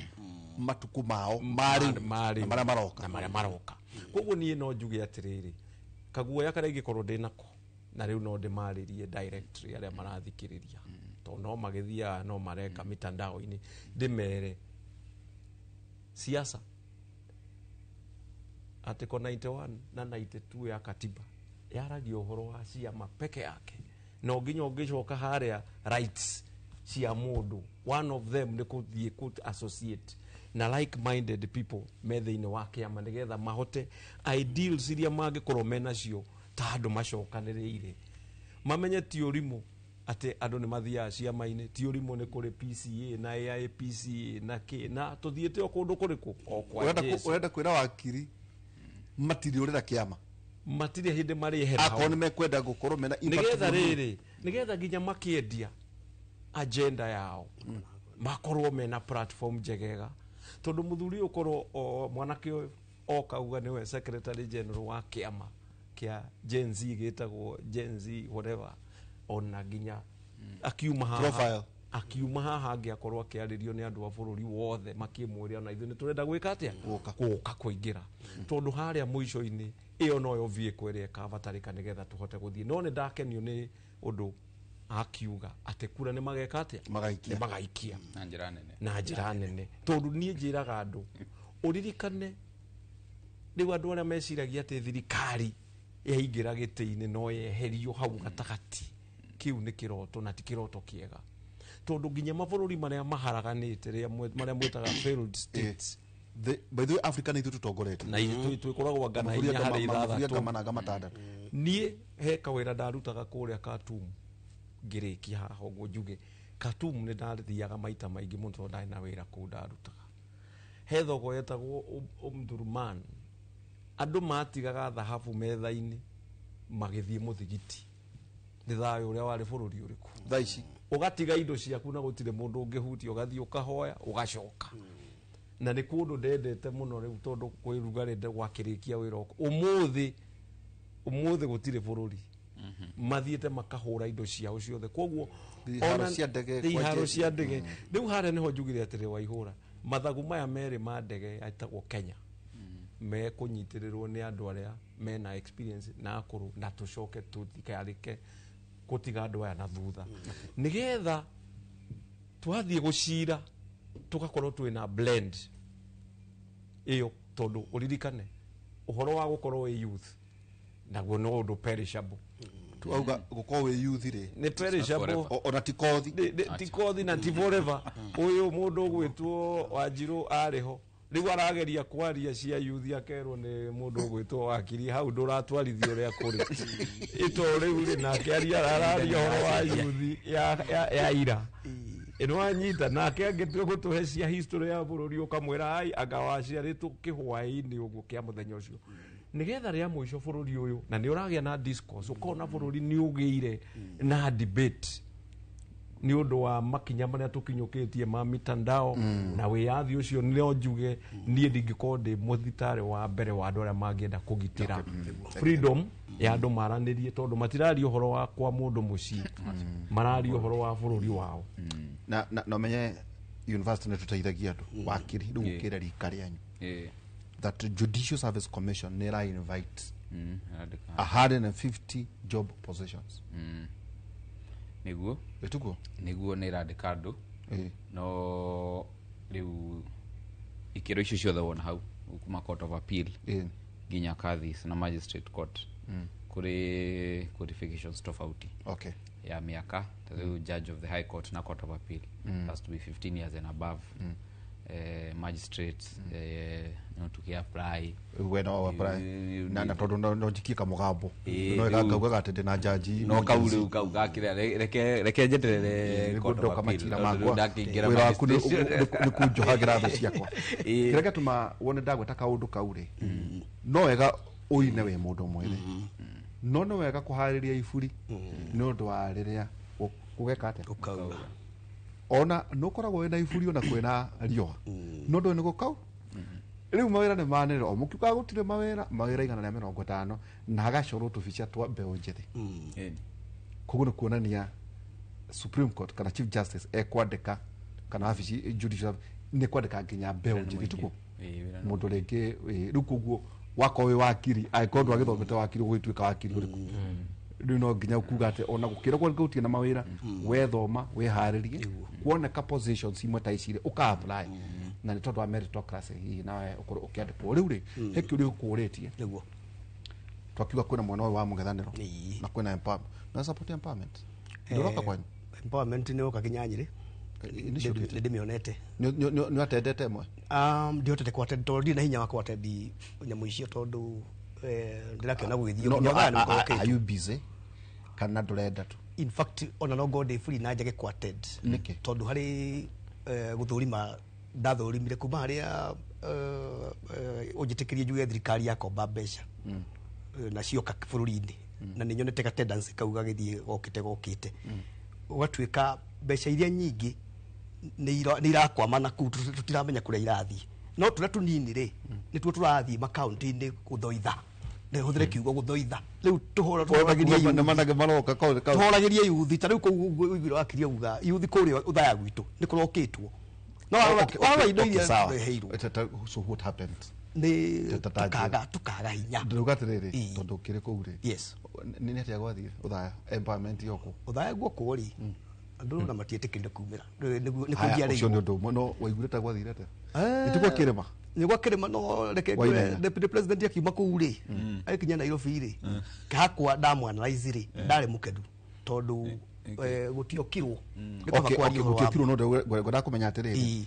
Speaker 7: matukũ mao marĩ na marĩa maroka,
Speaker 6: na marĩa maroka. Koguo niĩ no njuge atĩrĩrĩ, kaguoya karĩa ingĩkorwo ndĩ nako na rĩu no ndĩmarĩrie directly arĩa marathikĩrĩria, tondũ no magĩthiaga no mareka mitandao-inĩ, ndĩmere siasa Article 91 na 92 ya katiba yaragia ũhoro wa ciama peke yake, no nginya ũngĩcoka harĩa rights cia mũndũ, one of them nĩ kũthiĩ kũ associate na like minded people me thĩinĩ wa kĩama, nĩgetha mahote ideals iria mangĩkorwo menacio ta andũ macokanĩrĩire, mamenye ti ũrimũ atĩ andũ nĩ mathiaga ciama-inĩ, ti ũrimũ nĩ kũrĩ PCA na AIPCA na kĩ, na tũthiĩte o kũndũ kũrĩkũ o kwa Jesu.
Speaker 7: Ũrenda kwĩra wakiri matirĩ ũrĩra kĩama,
Speaker 6: matirĩ hĩndĩ marĩehera
Speaker 7: akorwo nĩ mekwenda gũkorwo mena impact,
Speaker 6: nĩgetha rĩrĩ, nĩgetha nginya makĩendia agenda yao makorwo mena platform njegega, tondũ mũthuri ũkorwo mwanake ũyũ okauga nĩwe secretary general wa kĩama kĩa Gen Z gĩtagwo Gen Z whatever, ona nginya akiuma haha
Speaker 7: Profile.
Speaker 6: Akiuma haha angĩakorwo akĩarĩrio nĩ andũ a bũrũri wothe makĩmwĩra ona ithuĩ nĩ tũrenda gwĩka atĩa, gũka kũingĩra, tondũ harĩa mũico-inĩ ĩyo noyo vehicle ĩrĩa ĩkabatarĩka nĩgetha tũhote gũthiĩ. No nĩ ndakenio nĩ ũndũ akiuga atĩ kura nĩ mageka atĩa, nĩ magaikia
Speaker 5: na njĩra nene,
Speaker 6: na njĩra nene, tondũ niĩ njĩraga andũ ũririkane rĩu andũ arĩa meciragia atĩ thirikari yaingĩra gĩtĩ-inĩ no yeherio hau gatagatĩ, kĩu nĩ kĩroto na ti kĩroto kĩega, tondũ nginya mabũrũri marĩa maharaganĩte marĩa mwĩtaga failed states.
Speaker 7: By the way, Africa nĩ ithuĩ tũtongoretie
Speaker 6: na ithuĩ twĩkoragwo anga na inya harĩ ithathatũ,
Speaker 7: mana matandatũ.
Speaker 6: Niĩ he kawĩra ndarutaga kũrĩa Khartoum, ngĩrĩkia haha ũguo njuge Khartoum nĩ ndathiaga maita maingĩ mũno tondũ ndarĩ na wĩra kũu ndarutaga. He thoko yetagwo Omdurman, andũ matigaga thahabu metha-inĩ magĩthiĩ mũthigiti, nĩ thayũ ũrĩa warĩ bũrũri ũrĩkũ
Speaker 7: thaa ici,
Speaker 6: ũgatiga indo ciaku na gũtirĩ mũndũ ũngĩhutia, ũgathiĩ ũkahoya ũgacoka. Na nĩ kũndũ ndendete mũno rĩu tondũ kwĩ rugarĩ gwakĩrĩkia wĩra ũmũthĩ, ũmũthĩ gũtirĩ bũrũri mathiĩte makahũra indo ciao ciothe, koguo
Speaker 7: iharo cia ndege,
Speaker 6: iharo cia ndege rĩu harĩa nĩho njugire atĩrĩ Waihũra, mathagu maya merĩ ma ndege etagwo Kenya mekũnyitĩrĩrwo nĩ andũ arĩa mena experience na akũrũ, na tũcoke tũtikarĩke gũtiga andũ aya na thutha, nĩgetha twathiĩ gũcira tũgakorwo twĩna blend ĩyo, tondũ ũririkane ũhoro wa gũkorwo wĩ youth naguo no ũndũ perishable.
Speaker 7: Tuauga gũkorwo wĩ youth rĩ
Speaker 6: nĩ perishable,
Speaker 7: ona ti kothi,
Speaker 6: ti kothi na ti forever. Ũyũ mũndũ ũgwĩtwo Wanjirũ arĩ ho rĩu arageria kwaria cia youth akerwo nĩ mũndũ ũgwĩtwo wakiri, hau ndũratwarithia ũrĩa kũrĩ ĩto rĩu rĩ, nake araria ũhoro wa youth ya ira ĩno wanyita, nake angĩtua gũtũhe cia history ya bũrũri ũkamwĩra ai anga waciarĩtwo kĩhwaĩ-inĩ ũguo kĩa mũthenya ũcio, nĩgetha rĩa mũico bũrũri ũyũ na nĩ ũragĩa na discourse, ũkona bũrũri nĩ ũgĩire na debate nĩ ũndũ wa makinya marĩa tũkinyũkĩtie ma mitandao na wĩyathi ũcio. No njuge niĩ ndingĩkorwo ndĩ mũthitarĩ wa mbere wa andũ arĩa mangĩenda kũgitĩra freedom ya andũ maranĩrie, tondũ matiraria ũhoro wa kwa mũndũ mũciĩ, mararia ũhoro wa bũrũri wao.
Speaker 7: Na ũmenye university nĩ tũteithagia andũ wakiri, rĩu ũkĩre rika rĩanyu that Judicial Service Commission nĩ ĩra invite 150 job positions.
Speaker 5: Nĩguo
Speaker 7: ĩtuguo
Speaker 5: nĩguo nĩ ĩrandĩka andũ, no rĩu ikĩro icio ciothe wona hau kuma Court of Appeal nginya kadhis na magistrate court kuri qualifications tofauti.
Speaker 7: Okay.
Speaker 5: Ya miaka mm. Judge of the high court na court of appeal has to be 15 years and above. Magistrates no tukiapply
Speaker 7: we no apply na tondu no njikie kamugambo no gakaugaga ati ndina jaji
Speaker 5: no kaure ukauga kiria reke njeterere
Speaker 7: court of appeal makwa wira waku ni kunjohagira thu ciakwa kiria gĩatũma wone ndagweta kaundu kau ri no wega uine wi mundu mwene no no wega kuhariria iburi ni undu wa riria gugeka atia
Speaker 4: gukauga
Speaker 7: ona no koragwo wina iburi ona kwina riũa no ndå nä gå kau rä u mawä ra nä manä o må kiugaga gå tirä mawä ra 150 na hagacorwo tå bica twa mbeå njä thä koguo nä kuonania Supreme Court kana Chief Justice ekwandä ka kana wabici judicial nä kwandä ka nginya mbeå njä thä tuko må ndå rä ngä rä u koguo wakorwo wä wakiri angä korwo ndwagä thomete wakiri å gwä tuä ka wakiri å rä kå rä no nginya kuga atä ona gå kä rwo gå tirä na mawä ra wethoma wĩharĩrie kuoneka positions imwe ta ici rĩ ũka apply na nĩ tondũ wa meritocracy hihi nawe ũkorwo ũkĩandĩkwo rĩu rĩ he kĩũria ũkũrĩtie
Speaker 4: nĩguo
Speaker 7: twakiuga kwĩna mwena ũyũ wa mũng'ethanĩro na kwĩna empowerment na support empowerment ndũroka kwanyu
Speaker 4: empowerment nĩ yoka nginya Nyĩrĩ nĩ ndĩmĩonete
Speaker 7: nĩ atendete ĩmwe
Speaker 4: ndihotete kwattend tondũ ndirĩ na hinya wa kwattend nyamũ icio tondũ ndĩrakĩona gũgĩthiĩ.
Speaker 7: Are you busy kana ndũrenda tu?
Speaker 4: In fact ona no ngorwo ndĩ free na njage kwattend tondũ harĩ gũthũrima ndathũrimire kuma harĩa ũnjĩtĩkĩrie njuge thirikari yakomba mbeca na cioka bũrũri-inĩ na nĩ nyonete ka tendency kau gagĩthiĩ gokĩte ũgatuĩka mbeca iria nyingĩ nĩ irakwama na kũu tũtiramenya kũrĩa irathiĩ no tũrĩa tũnini rĩ nĩtuo tũrathiĩ makaunti-inĩ gũthoitha hũthĩre kiugo gũthoitha rĩu tũhũragĩrie yuthi ta rĩu kũu ũiguire wakiria uga yuthi kũrĩa ũthaya gwitũ nĩ kũrokĩtwo no warora indo iria tũreheirwo.
Speaker 7: So what happened?
Speaker 4: Nĩ tũkaga hinya
Speaker 7: ndĩrauga atĩrĩrĩ tondũ ũkĩrĩ kũu rĩ
Speaker 4: yes
Speaker 7: nĩ atĩa gwathire ũthaya empowerment yokwo
Speaker 4: ũthaya guokwo rĩ andũ na matiĩtĩkĩrire kumĩra nĩ kũnjiarĩirwo
Speaker 7: ũcio nĩ ũndũ ũmwe no waiguire ta gwathire atĩa ĩtigwa kĩrĩma
Speaker 4: nĩ gwa kĩrĩma no reke deputy president akiuma kũu rĩ agĩkinya Nairobi rĩ hakwa ndamwanalyze rĩ ndarĩ mũkenu tondũ gũtiokirwo
Speaker 7: gũtiokirwo no ngwendaga kũmenya atĩrĩrĩ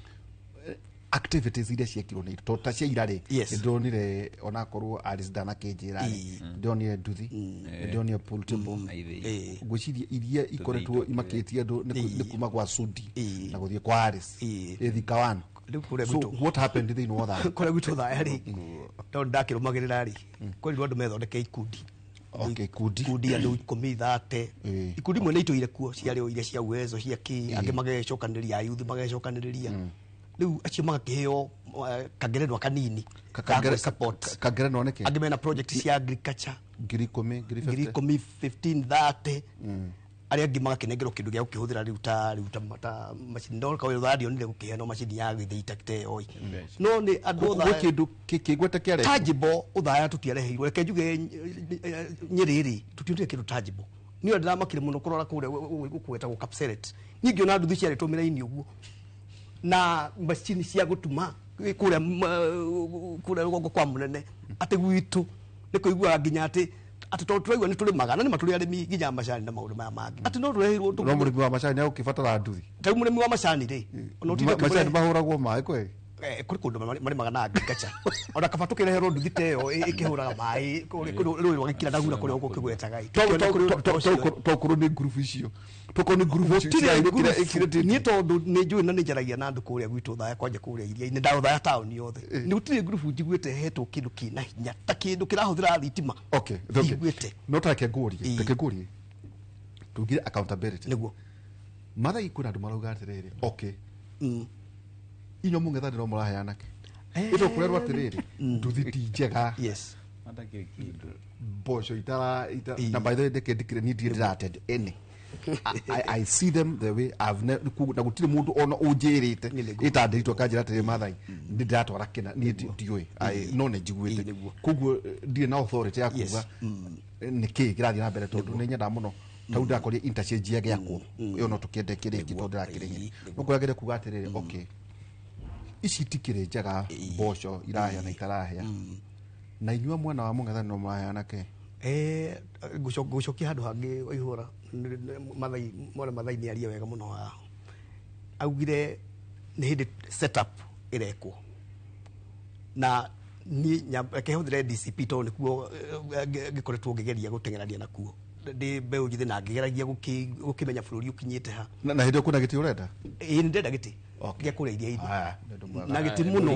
Speaker 7: activities iria ciekirwo nĩ to ta cia ira rĩ ndĩronire onakorwo Alice ndanakĩnjĩra rĩ ndĩronire nduthi ndĩronire pool table ngwĩciria iria ikoretwo imakĩtie andũ nĩ kuma gwa Sudi na gũthiĩ kwa Alice ĩthika one. So what happened thĩinĩ wa Othaya?
Speaker 4: Kũrĩa gwitũ Othaya rĩ tondũ ndakĩrũmagĩrĩra rĩ kwerirwo andũ methondeke ikundi.
Speaker 7: Okay, ikundi
Speaker 4: andũ 10 30 ikundi imwe nĩ itũire kuo ciarĩ o iria cia uwezo cia kĩ angĩ magecokanĩrĩria ayuthi magecokanĩrĩria rĩu acio magakĩheo kangerenwa kanini
Speaker 7: kangerenwa nĩkĩ
Speaker 4: angĩ mena project cia agriculture
Speaker 7: 10,000
Speaker 4: 10,000 15 30 arĩa angĩ magakĩnengerwo kĩndũ gĩa gũkĩhũthĩra rĩu ta rĩu ta macini no kawĩra ũrandionire gũkĩheanwo macini ya gĩthĩi ta ĩyo no nĩ andũ
Speaker 7: Othaya kĩndũ kĩgwete kĩarehe
Speaker 4: tangible Othaya tũtiareheirwo reke njuge Nyĩrĩ rĩ tũtionire kĩndũ tangible niĩ ndĩramakire mũno kũrora kũrĩa gũkwetagwo Kapseret niĩ ngĩona nduthi ciarĩtwo mĩraini ũguo na macini cia gũtuma kũrĩa rũgongo kwa mũnene atĩ gwitũ nĩ kũiguaga nginya atĩ tondũ tũraigua nĩ tũrĩmaga na nĩ ma tũrĩ arĩmi nginya macani na maũndũ maya mangĩ atĩ no tũreheirwo
Speaker 7: no mũrĩmi wa macani nĩagũkĩbatara nduthi
Speaker 4: ta rĩu mũrĩmi wa macani rĩ
Speaker 7: macani mahũragwo maĩ kweli
Speaker 4: kũrĩ kũndũ marĩmaga na agriculture ona kaba tũkĩreherwo nduthi ta ĩyo ĩkĩhũraga maĩ rũĩ rwa gĩkira na gura kũrĩa ũkĩgwetaga
Speaker 7: tokorwo nĩ ngurubu icio tokorwo nĩ ngurubu
Speaker 4: niĩ tondũ nĩ njũĩ na nĩ njaragia na andũ kũrĩa gwitũ Othaya kwanja kũrĩa iria-inĩ ndaũthaya taũni yothe nĩ gũtirĩ ngurubu njiguĩte hetwo kĩndũ kĩna hinya ta kĩndũ kĩrahũthĩra thitima njiguĩte
Speaker 7: no ta reke ngũrie tugire accountability
Speaker 4: nĩguo
Speaker 7: Mathai kwĩna andũ marauga atĩrĩrĩ okay inyuĩ mũng'ethanĩro mũraheana kĩ ĩto kũrerwo atĩrĩrĩ nduthi ti njega
Speaker 4: yes
Speaker 7: mboco itara na by the way ndeke ndikire ni ndirĩ ndĩrattend any I see them the way I've never na gũtirĩ mũndũ ona ũnjĩrĩte ĩtandĩritwo akanjĩra atĩrĩ Mathai nĩ ndĩratwara kĩna niĩ ndiũĩ no nĩ njiguĩte koguo ndirĩ na authority ya kuga nĩ kĩĩ kĩrathiĩ na mbere tondũ nĩ nyendaga mũno tau ndakoria interchange ya gĩakwo ĩyo no tũkĩende kĩrĩki tondũ ndĩrakĩrĩ no kũragĩre kuga atĩrĩrĩ okay ici itikĩrĩ njega mboco irahĩa na itarahĩa Na inyuĩ mwena wa mũng'ethanĩro mũraheana kĩ?
Speaker 4: Ngũcokia handũ hangĩ Waihũra. Mathai, mwana Mathai nĩ aria wega mũno haha. Augire nĩ hĩndĩ setup ĩrekwo, na niĩ reke hũthĩre DCP tondũ nĩkuo ngĩkoretwo ngĩgeria gũteng'erania nakuo ndĩ mbeũ njĩthĩ na ngĩgeragia gũkĩmenya bũrũri ũkinyĩte ha.
Speaker 7: Na hĩndĩ ĩyo kwĩna gĩtĩ ũrenda?
Speaker 4: Ĩĩ, nĩ ndĩrenda gĩtĩ gĩa kũrĩa iria-inĩ na gĩtĩ mũno.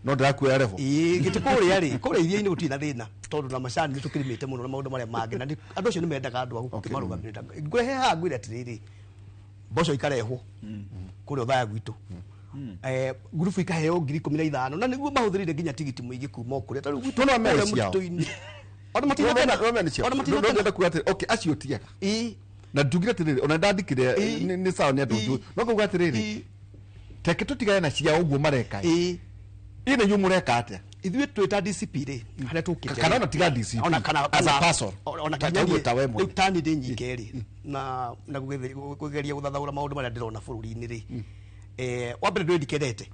Speaker 7: No ndĩrakuoya level.
Speaker 4: Ĩĩ, gĩtĩ kũrĩa rĩ, kũrĩa iria-inĩ gũtirĩ na thĩna tondũ na macani nĩ tũkĩrĩmĩte mũno na maũndũ marĩa mangĩ, na andũ acio nĩ mendaga andũ a gũkĩmarũgamĩrĩra. Ngũrehe haha ngwĩre atĩrĩrĩ, mboco ikarehwo kũrĩa Othaya gwitũ, ngurubu ikaheo 15,000 na nĩguo mahũthĩrire nginya tigiti mũingĩ kuma o kũrĩa tarĩu gwitũ
Speaker 7: No, no,
Speaker 4: kũrĩa
Speaker 7: ciao.
Speaker 4: mũtitũ-inĩ. Ona matinatena. Ona matinatena.
Speaker 7: Ndĩrenda kuga atĩrĩ, okay, acio ti ega na ndugire atĩrĩrĩ, ona ndandikire nĩ sawa nĩ andũ njũĩ, no ngauga atĩrĩrĩ, teke tũtigane na ciao ũguo mareka ĩ na inyuĩ mũreka atĩa?
Speaker 4: Ithuĩ twĩ ta DCP rĩ, harĩa tũkĩte
Speaker 7: Kana ona tiga DCP,
Speaker 4: ona kana
Speaker 7: as a person,
Speaker 4: ona
Speaker 7: ta
Speaker 4: kinya
Speaker 7: ũguo
Speaker 4: niĩ
Speaker 7: ta we mwene.
Speaker 4: Rĩu tani ndĩ nyike rĩ, na kũgeria gũthathaũra maũndũ marĩa ndĩrona bũrũri-inĩ rĩ, wa mbere ndũĩ ndikendete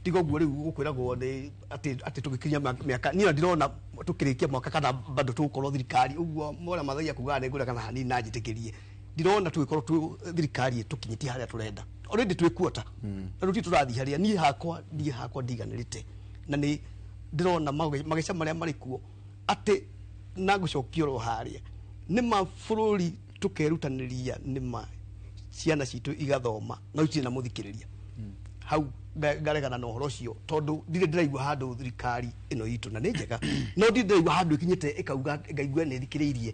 Speaker 4: tiga ũguo rĩu gũkwĩragwo nĩ atĩ tũgĩkinyia mĩaka niĩ ona ndirona tũkĩrĩkia mwaka kana bado tũgũkorwo thirikari ũguo mwana Mathai akugaga nĩ ngũrega na hanini na njĩtĩkĩrie, ndirona tũgĩkorwo twĩ thirikari ĩtũkinyĩtie harĩa tũrenda. Already twĩ kuota na rĩu tũrathiĩ harĩa niĩ hakwa ndiganĩrĩte na nĩ ndĩrona mageca marĩa marĩ kuo atĩ na ngũcokia oro harĩa nĩ ma bũrũri tũkerutanĩria, nĩ ma ciana citũ igathoma no itirĩ na mũthikĩrĩria hau. Ngaregana na ũhoro ũcio tondũ ndirĩ ndĩraigua handũ thirikari ĩno itũ na nĩ njega, no ndirĩ ndĩraigua handũ ĩkinyĩte ĩkauga ngaigua nĩ ĩthikĩrĩirie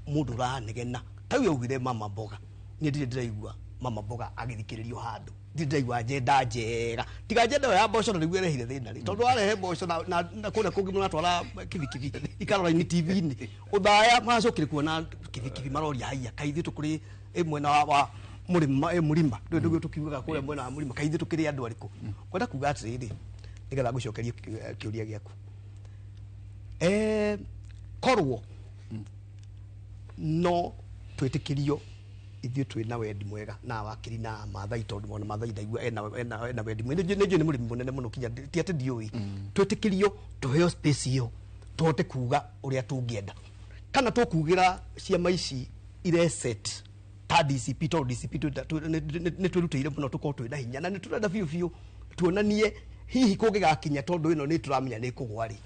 Speaker 4: mũndũ ũranegena ta ũyũ augire mama mboga. Niĩ ndirĩ ndĩraigua mama mboga agĩthikĩrĩrio handũ, ndirĩ ndĩraigua agenda njega tiga agenda ĩyo ya mboco na nĩguo ĩrehire thĩna rĩ, tondũ warehe mboco na kũrĩa kũngĩ mũratwara kibikibi ikarora-inĩ TV-inĩ ũthaya maracokire kuona kibikibi maroria haiya kaĩ ithuĩ tũkũrĩ mwena wa mũrĩma mũrima ndũĩ nĩguo tũkiugaga kũrĩa mwena wa mũrima, kaĩ ithuĩ tũkĩrĩ andũ arĩkũ? Kwenda kuga atĩrĩrĩ, nĩgetha ngũcokerie kĩũria gĩaku, korwo no twĩtĩkĩrio ithuĩ twĩ na wendi mwega na wakiri na Mathai, tondũ ona Mathai ndaigua ena wendi mwega, nĩ njũĩ nĩ mũrĩmi mũnene mũno kinya ti atĩ ndiũĩ, twĩtĩkĩrio tũheo space ĩyo tũhote kuga ũrĩa tũngĩenda kana tũkugĩra ciama ici ireset ta DCP, tondũ DCP nĩ twĩrutĩire mũno tũkorwo twĩna hinya na nĩ tũrenda biũ biũ tuonanie hihi kũngĩgakinya, tondũ ĩno nĩ tũramenya nĩ ĩkũgwa rĩ,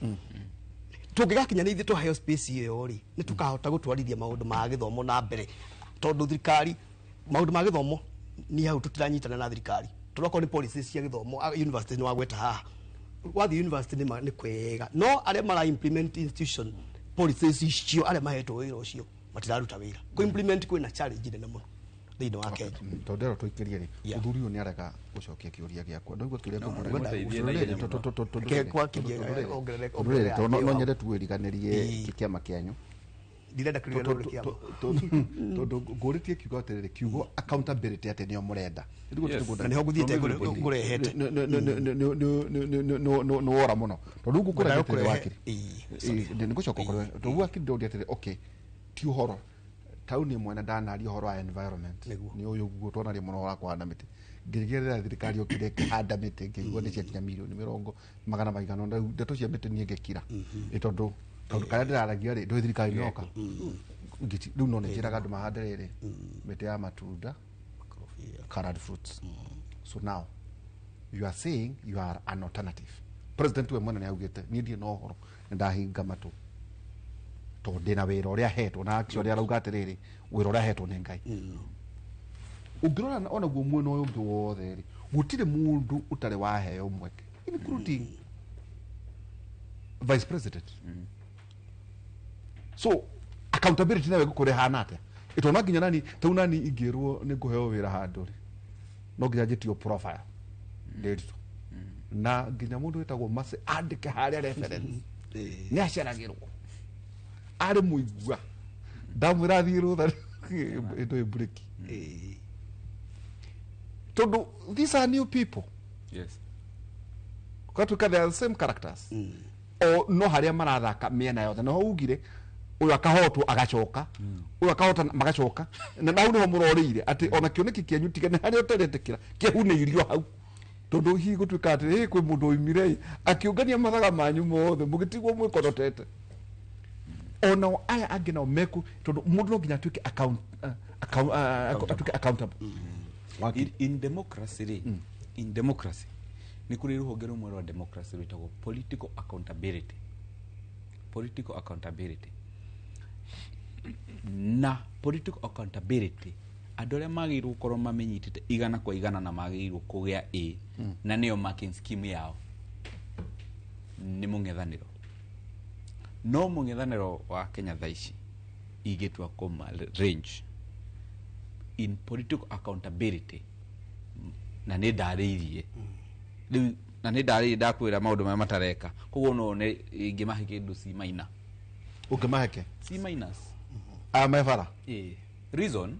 Speaker 4: tũngĩgakinya nĩ ithuĩ twaheo space ĩyo rĩ, nĩ tũkahota gũtwarithia maũndũ ma gĩthomo na mbere, tondũ thirikari maũndũ ma gĩthomo ni hau tũtiranyitana na thirikari, tondũ akorwo nĩ policies cia gĩthomo, university nĩ wagweta haha, wathiĩ university nĩ kwega, no arĩa mara implement institution policies icio, arĩa mahetwo wĩra ũcio matiraruta wĩra kũ implement, kwĩna challenge nene mũno thĩinĩ wa Kenya.
Speaker 7: Tondũ ndĩrwo tũikĩrie rĩ, mũthuri ũyũ nĩ arega gũcokia kĩũria gĩakwa, ndaigua kĩũria.
Speaker 4: No, mũteithie na ihenya mũno. Reke kwakirie, ongerere
Speaker 7: No
Speaker 4: hau.
Speaker 7: nyende tuĩriganĩrie kĩama kĩanyu.
Speaker 4: Ndirenda kũriganĩrwo nĩ kĩama.
Speaker 7: Tondũ ngũrĩtie kiugo atĩrĩrĩ, kiugo accountability atĩ nĩo mũrenda.
Speaker 4: Yes. Na nĩho ngũthiĩte ngũrehete.
Speaker 7: Nĩ wora mũno tondũ rĩu ngũkũragia
Speaker 4: Ngwendaga
Speaker 7: atĩrĩrĩ,
Speaker 4: kũrehe-
Speaker 7: wakiri nĩ ngũcoka kũrĩ we, tondũ wakiri ndĩroria atĩrĩrĩ, okay, ti ũhoro tauni ĩmwe na ndanaria ũhoro wa environment nĩ ũyũ ũguo twanaria mũno ũhoro wa kũhanda mĩtĩ, ngĩgerera thirikari yokire ĩkĩhanda mĩtĩ, ngĩigua nĩ ciakinya mirioni mĩrongo magana maigana ũna. Rĩu ndeto cia mĩtĩ niĩ ngĩkira ĩ tondũ kaũndũ karĩa ndĩraragia rĩ, ndũĩ thirikari nĩ yoka. Rĩu no nĩ njĩraga andũ mahande rĩrĩ mĩtĩ ya matunda, colored fruits. So now you are saying you are an alternative president. We mwene nĩ augĩte niĩ ndirĩ na ũhoro, nĩ ndahinga matũ tondũ ndĩna wĩra ũrĩa ahetwo, na actually arauga atĩrĩrĩ, wĩra ũrĩa ahetwo nĩ Ngai. Ũngĩrora onaguo mwena ũyũ ũngĩ wothe rĩ, gũtirĩ mũndũ ũtarĩ waheo mweke, including vice president. So accountability nayo ĩgũkorwo ĩhana atĩa? Ĩtona nginya nani tau nani ingĩrwo nĩ ngũheo wĩra handũ rĩ, no nginya njĩtio profile ndĩrutwo na nginya mũndũ wĩtagwo Mercy andĩke harĩa reference nĩ aceragĩrwo arĩ mũigua ndamwĩra athiĩ rũtha ĩndũ ĩ breki, tondũ these are new people. Ũgatuĩka they are the same characters o no harĩa marathaka mĩena yothe, noho ugire ũyũ akahotwo agacoka, ũyũ akahota magacoka, na hau nĩho mũrorĩire atĩ ona kĩoneki kĩanyu tiga nĩ harĩa ũtaretĩkĩra kĩahunĩirio hau. Tondu hihi gutuika atĩ kwĩ mũndũ oimire akiũngania mathaga manyu mothe mũgĩtigwo mwĩkorotete. Ona aya angĩ nao meku tondu mũndũ no nginya atuĩke accountable.
Speaker 5: In democracy rĩ, in democracy nĩ kũrĩ rũhonge rũmwe rwa democracy rwĩtagwo political accountability. Political accountability. Na political accountability andũ arĩa magĩrĩirwo gũkorwo mamenyitĩte igana kwa igana na magĩrĩirwo kũgĩa A na nĩyo marking scheme yao nĩ mũng'ethanĩro. No mũng'ethanĩro wa Kenya thaa ici ingĩtua kũma range in political accountability na nĩ ndarĩirie rĩu na nĩ ndarĩirie ndakwĩra maũndũ marĩa matareka koguo no nĩ ingĩmahe kĩndũ C minus.
Speaker 7: Ũngĩmahe kĩ?
Speaker 5: C minus.
Speaker 7: Aya me bara?
Speaker 5: Ĩĩ. Reason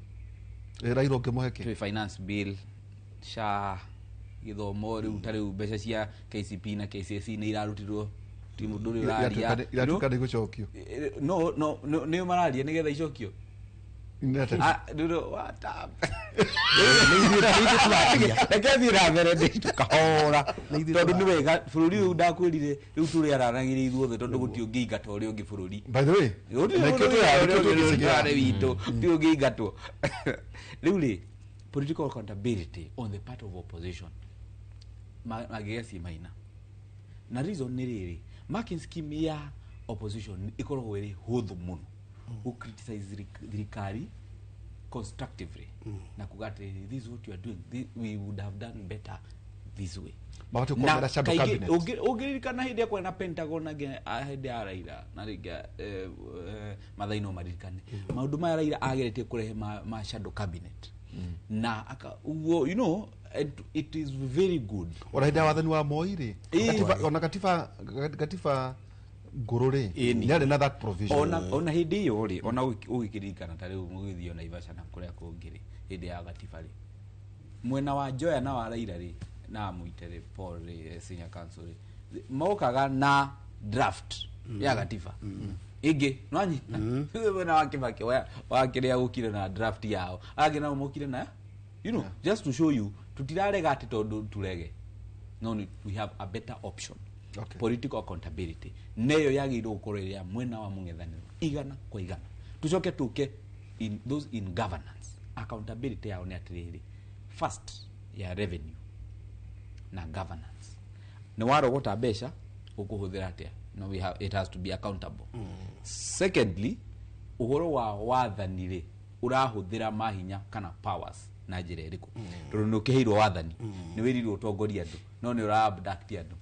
Speaker 7: Raila ũngĩmũhe kĩ?
Speaker 5: Twĩ finance bill SHA gĩthomo rĩu ta rĩu mbeca cia KCP na KCSE nĩ irarutirwo ti mũndũ ũrĩa ũraria
Speaker 7: iratuĩka nĩ igũcokio.
Speaker 5: No no nĩo mararia nĩgetha icokio. Reke thiĩ na mbere ndĩtukahora tondũ nĩ wega bũrũri ũyũ ndakwĩrire rĩu tũrĩaranagĩria ithuothe tondũ gũtirĩ ũngĩingata ũrĩa ũngĩ bũrũri.
Speaker 7: By the way,
Speaker 5: ũrĩa witũ ti ũngĩingatwo. Rĩu rĩ, political accountability on the part of opposition magĩgĩa C minus. Na reason nĩ rĩrĩ, marking scheme ya opposition ĩkoragwo ĩrĩ hũthũ mũno gũ criticize thirikari constructively na kuga atĩ this is what you are doing, we would have done better this way.
Speaker 7: Mabatiĩ kuongerera shadow cabinet.
Speaker 5: Ũngĩririkana hĩndĩ ĩrĩa kwarĩ na Pentagon na hĩndĩ ya Raila na rĩngĩ Maathai no maririkane maũndũ maya Raila ageretie kũrehe ma shadow cabinet na ũguo, you know, it is very good.
Speaker 7: Ona hĩndĩ ya wathani wa Moi rĩ, ona katiba ngũrũ rĩ, nĩarĩ na that provision.
Speaker 5: Ona hĩndĩ ĩyo rĩ, ona ũgĩkĩririkana ta rĩu mũgĩthiĩ Naivasha na kũrĩa kũngĩ rĩ, hĩndĩ ya gatiba rĩ, mwena wa Njoya na wa Raila rĩ, na Mũite rĩ, Paul rĩ, senior counsel rĩ, mokaga na draft ya gatiba ĩngĩ nwanyita mwena wa Kibaki wa kĩrĩa gũkire na draft yao, angĩ nao mokire na, you know, just to show you tutirarega atĩ tondũ turege, no we have a better option.
Speaker 7: Okay.
Speaker 5: Political accountability neyo yagĩrĩirwo gũkorwo ĩrĩ ya mwena wa mũng'ethanĩro igana kwa igana. Tucoke tũke in those in governance accountability yao nĩ atĩrĩrĩ, first ya revenue na governance nĩ warogota mbeca ũkũhũthĩra atĩa, no we have, it has to be accountable. Secondly, ũhoro wa wathani rĩ, ũrahũthĩra mahinya kana powers na njĩra ĩrĩkũ, tondũ nĩ ũkĩheirwo wathani, nĩ wĩrirwo ũtongorie andũ no nĩ ũra abduct andũ.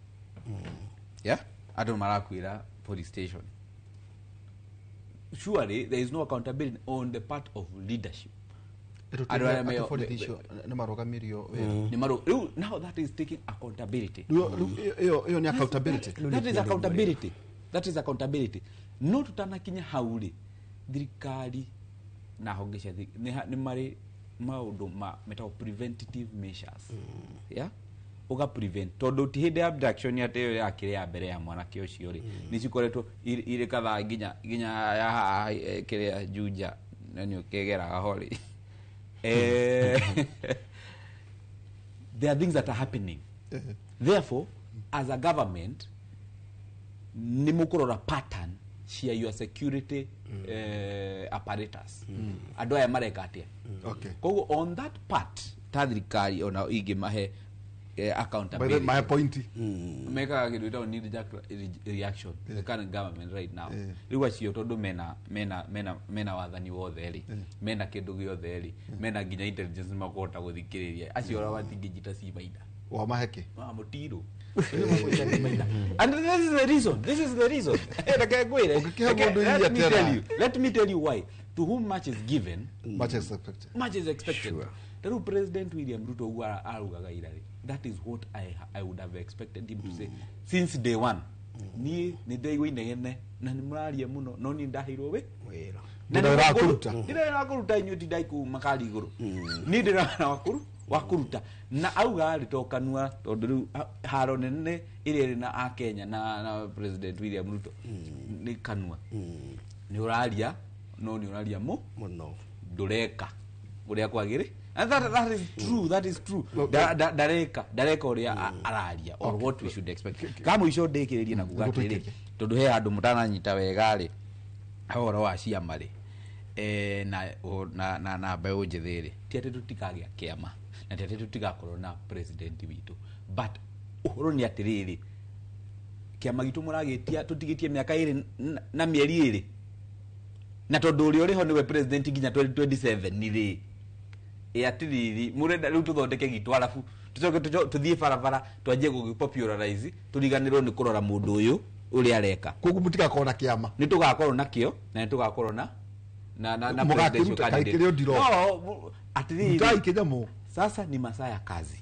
Speaker 5: Yeah, andũ marakwĩra police station. Surely there is no accountability on the part of leadership.
Speaker 7: Andũ nĩ marũgamirio wĩra.
Speaker 5: Rĩu now that is taking accountability.
Speaker 7: Ĩyo nĩ accountability.
Speaker 5: That is accountability. That is accountability. No tutanakinya hau rĩ, thirikari na honge cia nĩ marĩ maũndũ ma metagwo preventative measures. Yeah? Uga prevent tondu ti hindi abduction ya teo ya kire ya mbere ya mwanake ucio ri ni cikoretwo iri kathaa nginya ya kire Juja na ni ukegeraga ho ri. There are things that are happening. Therefore, as a government ni mukurora pattern cia your security apparatus. Andu aya mareka atia.
Speaker 7: Okay.
Speaker 5: Koguo on that part ta thirikari ona ingimahe accountability.
Speaker 7: By the, my point.
Speaker 5: Mekaga kindu gitagwo knee jerk reaction. The current government right now. Riu acio tondu mena wathani wothe ri, mena kindu giothe ri, mena nginya intelligence makũhota guthikiriria. Acio ora matingĩnjita C minus.
Speaker 7: Wa maheke.
Speaker 5: Wa mũtirũ. And this is the reason. This is the reason. Let me tell you why. To whom much is given,
Speaker 7: much is expected.
Speaker 5: Much is expected. Sure. Taru President William Ruto uguo arugaga ira ri. That is what I would have expected him to say since day one. Ni ndaigua inegene na ni muraria muno no ni ndaheirwo we
Speaker 4: wira.
Speaker 7: Ndĩra
Speaker 5: Ndĩra kũruta inyuĩ tindai kuu makari igũrũ. Ni ndĩra wa kũruta na auga rĩ to kanua tondũ rĩu haro nene ĩrĩa ĩrĩ na Akenya na President William Ruto nĩ kanua. Nĩ ũraria no nĩ ũraria mũno ndũreka ũrĩa kwagĩrĩ. And that is true, that is true. Ndareka ndareka uria araria or what we should expect. Ka mũico ndĩkĩrĩrie na kuga atĩrĩ, tondũ he handũ mũtananyita wega rĩ, ũhoro wa ciama rĩ, na mbeũ njĩthĩ rĩ, ti atĩ tũtikagĩa kĩama na ti atĩ tũtigakorwo na president witũ, but ũhoro nĩ atĩrĩrĩ, kĩama gitũ mũragĩtia tũtigĩtie mĩaka 2 na mĩeri 2, na tondũ ũrĩa ũrĩho nĩwe president nginya 2027 rĩ, atiriri murenda riu tuthondeke gitu arabu tucoke tuthie barabara twanjie gũgĩpopularize tũriganĩrwo nĩ kũrora mũndũ ũyũ ũrĩa areka.
Speaker 7: Koguo mũtigakorwo na kĩama?
Speaker 5: Nĩ tũgakorwo nakĩo na nĩ tũgakorwo na presidential candidate. No, atiriri sasa ni masaa ya kazi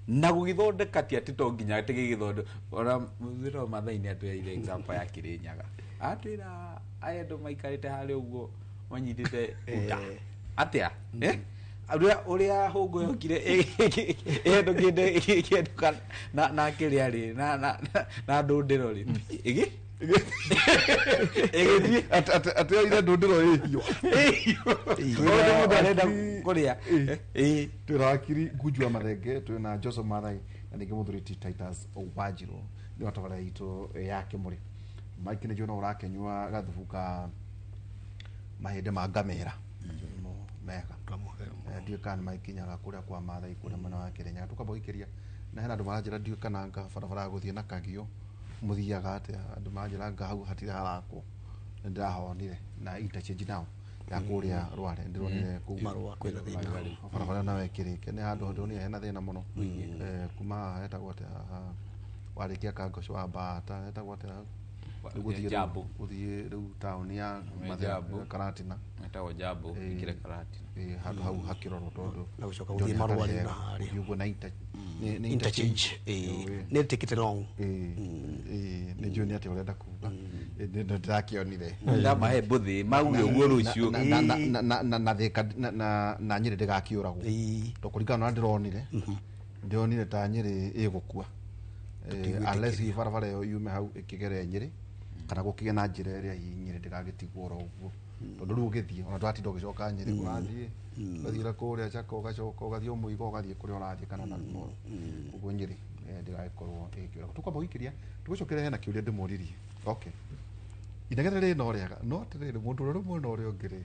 Speaker 5: na gũgĩthondeka ti atĩ to nginya atĩ gĩgĩthondeka. Ona mũthiro Mathai-inĩ atwĩrire example ya Kĩrĩnyaga, atwĩra aya andũ maikarĩte harĩa ũguo manyitĩte uta atia uria hũngũ yokire ĩhendũkĩte ĩkĩendũka na kĩrĩa rĩ na ndũndĩro rĩ ĩgĩthiĩ
Speaker 7: atĩ oire ndũndĩro ĩhiũ
Speaker 5: arenda kũrĩa.
Speaker 7: Twĩna wakiri Ngunju wa Mathenge, twĩna Joseph Mathai na ningĩ mũthuri ti Titus Wanjirũ nĩ wa tabarĩra itũ ya Kĩmũrĩ. Mike nĩ no ũrakenyua gathubu ka mahĩndĩ ma ngamĩra mega ndiũ kana maikinyaga kũrĩa kwa Mathai kũrĩa mwena wa Kĩrĩnyaga tũkamba gũikĩria na hena andũ maranjĩra ndiũ kana nga barabara ya gũthiĩ na Kagio mũthiaga atĩa, andũ maranjĩra nga hau hatirĩ harakwo, nĩ ndĩrahonire na interchange nao ya kũrĩa Rware ndĩronire kũu barabara nayo ĩkĩrĩke nĩ handũ ndĩronire hena thĩna mũno kuma haha hetagwo atĩa haha warĩkia Kangoco wa Mbata hetagwo atĩa hau gũthiĩ rĩu taũni ya Karatina
Speaker 5: etagwo Jambo ikire Karatina
Speaker 7: handũ hau hakĩrorwo tondũ
Speaker 4: na gũcoka gũthiĩ Marũa na harĩa
Speaker 7: ũguo na
Speaker 4: interchange nĩ take it long
Speaker 7: nĩ njũĩ nĩ atĩa ũrenda kuga ndĩrakĩonire
Speaker 5: ndamahe mbũthĩ mauge ũguo rũciũ
Speaker 7: na Thĩka na Nyĩrĩ ndĩgakĩũragwo tondũ kũringana na ũrĩa ndĩronire ta Nyĩrĩ ĩgũkua unless hihi barabara ĩyo yume hau ĩkĩgere Nyĩrĩ kana gũkĩgĩa na njĩra ĩrĩa hihi Nyĩrĩ ndĩgagĩtigwo oro ũguo tondũ rĩu ũgĩthiĩ ona ndũratinda ũgĩcoka Nyĩrĩ ũrathiĩ ũgathiĩra kũrĩa Chaka ũgacoka ũgathiĩ Mũigo ũgathiĩ kũrĩa ũrathiĩ kana na Narumoro ũguo Nyĩrĩ ndĩgagĩkorwo ĩgĩkĩũragwo. Tũkwamba gũikĩria tũgũcokere hena kĩũria ndĩmũririe. Okay, inegene rĩ no rĩaga no atĩrĩrĩ mũndũ ũrĩa ũrĩ mwena ũrĩa ũngĩ rĩ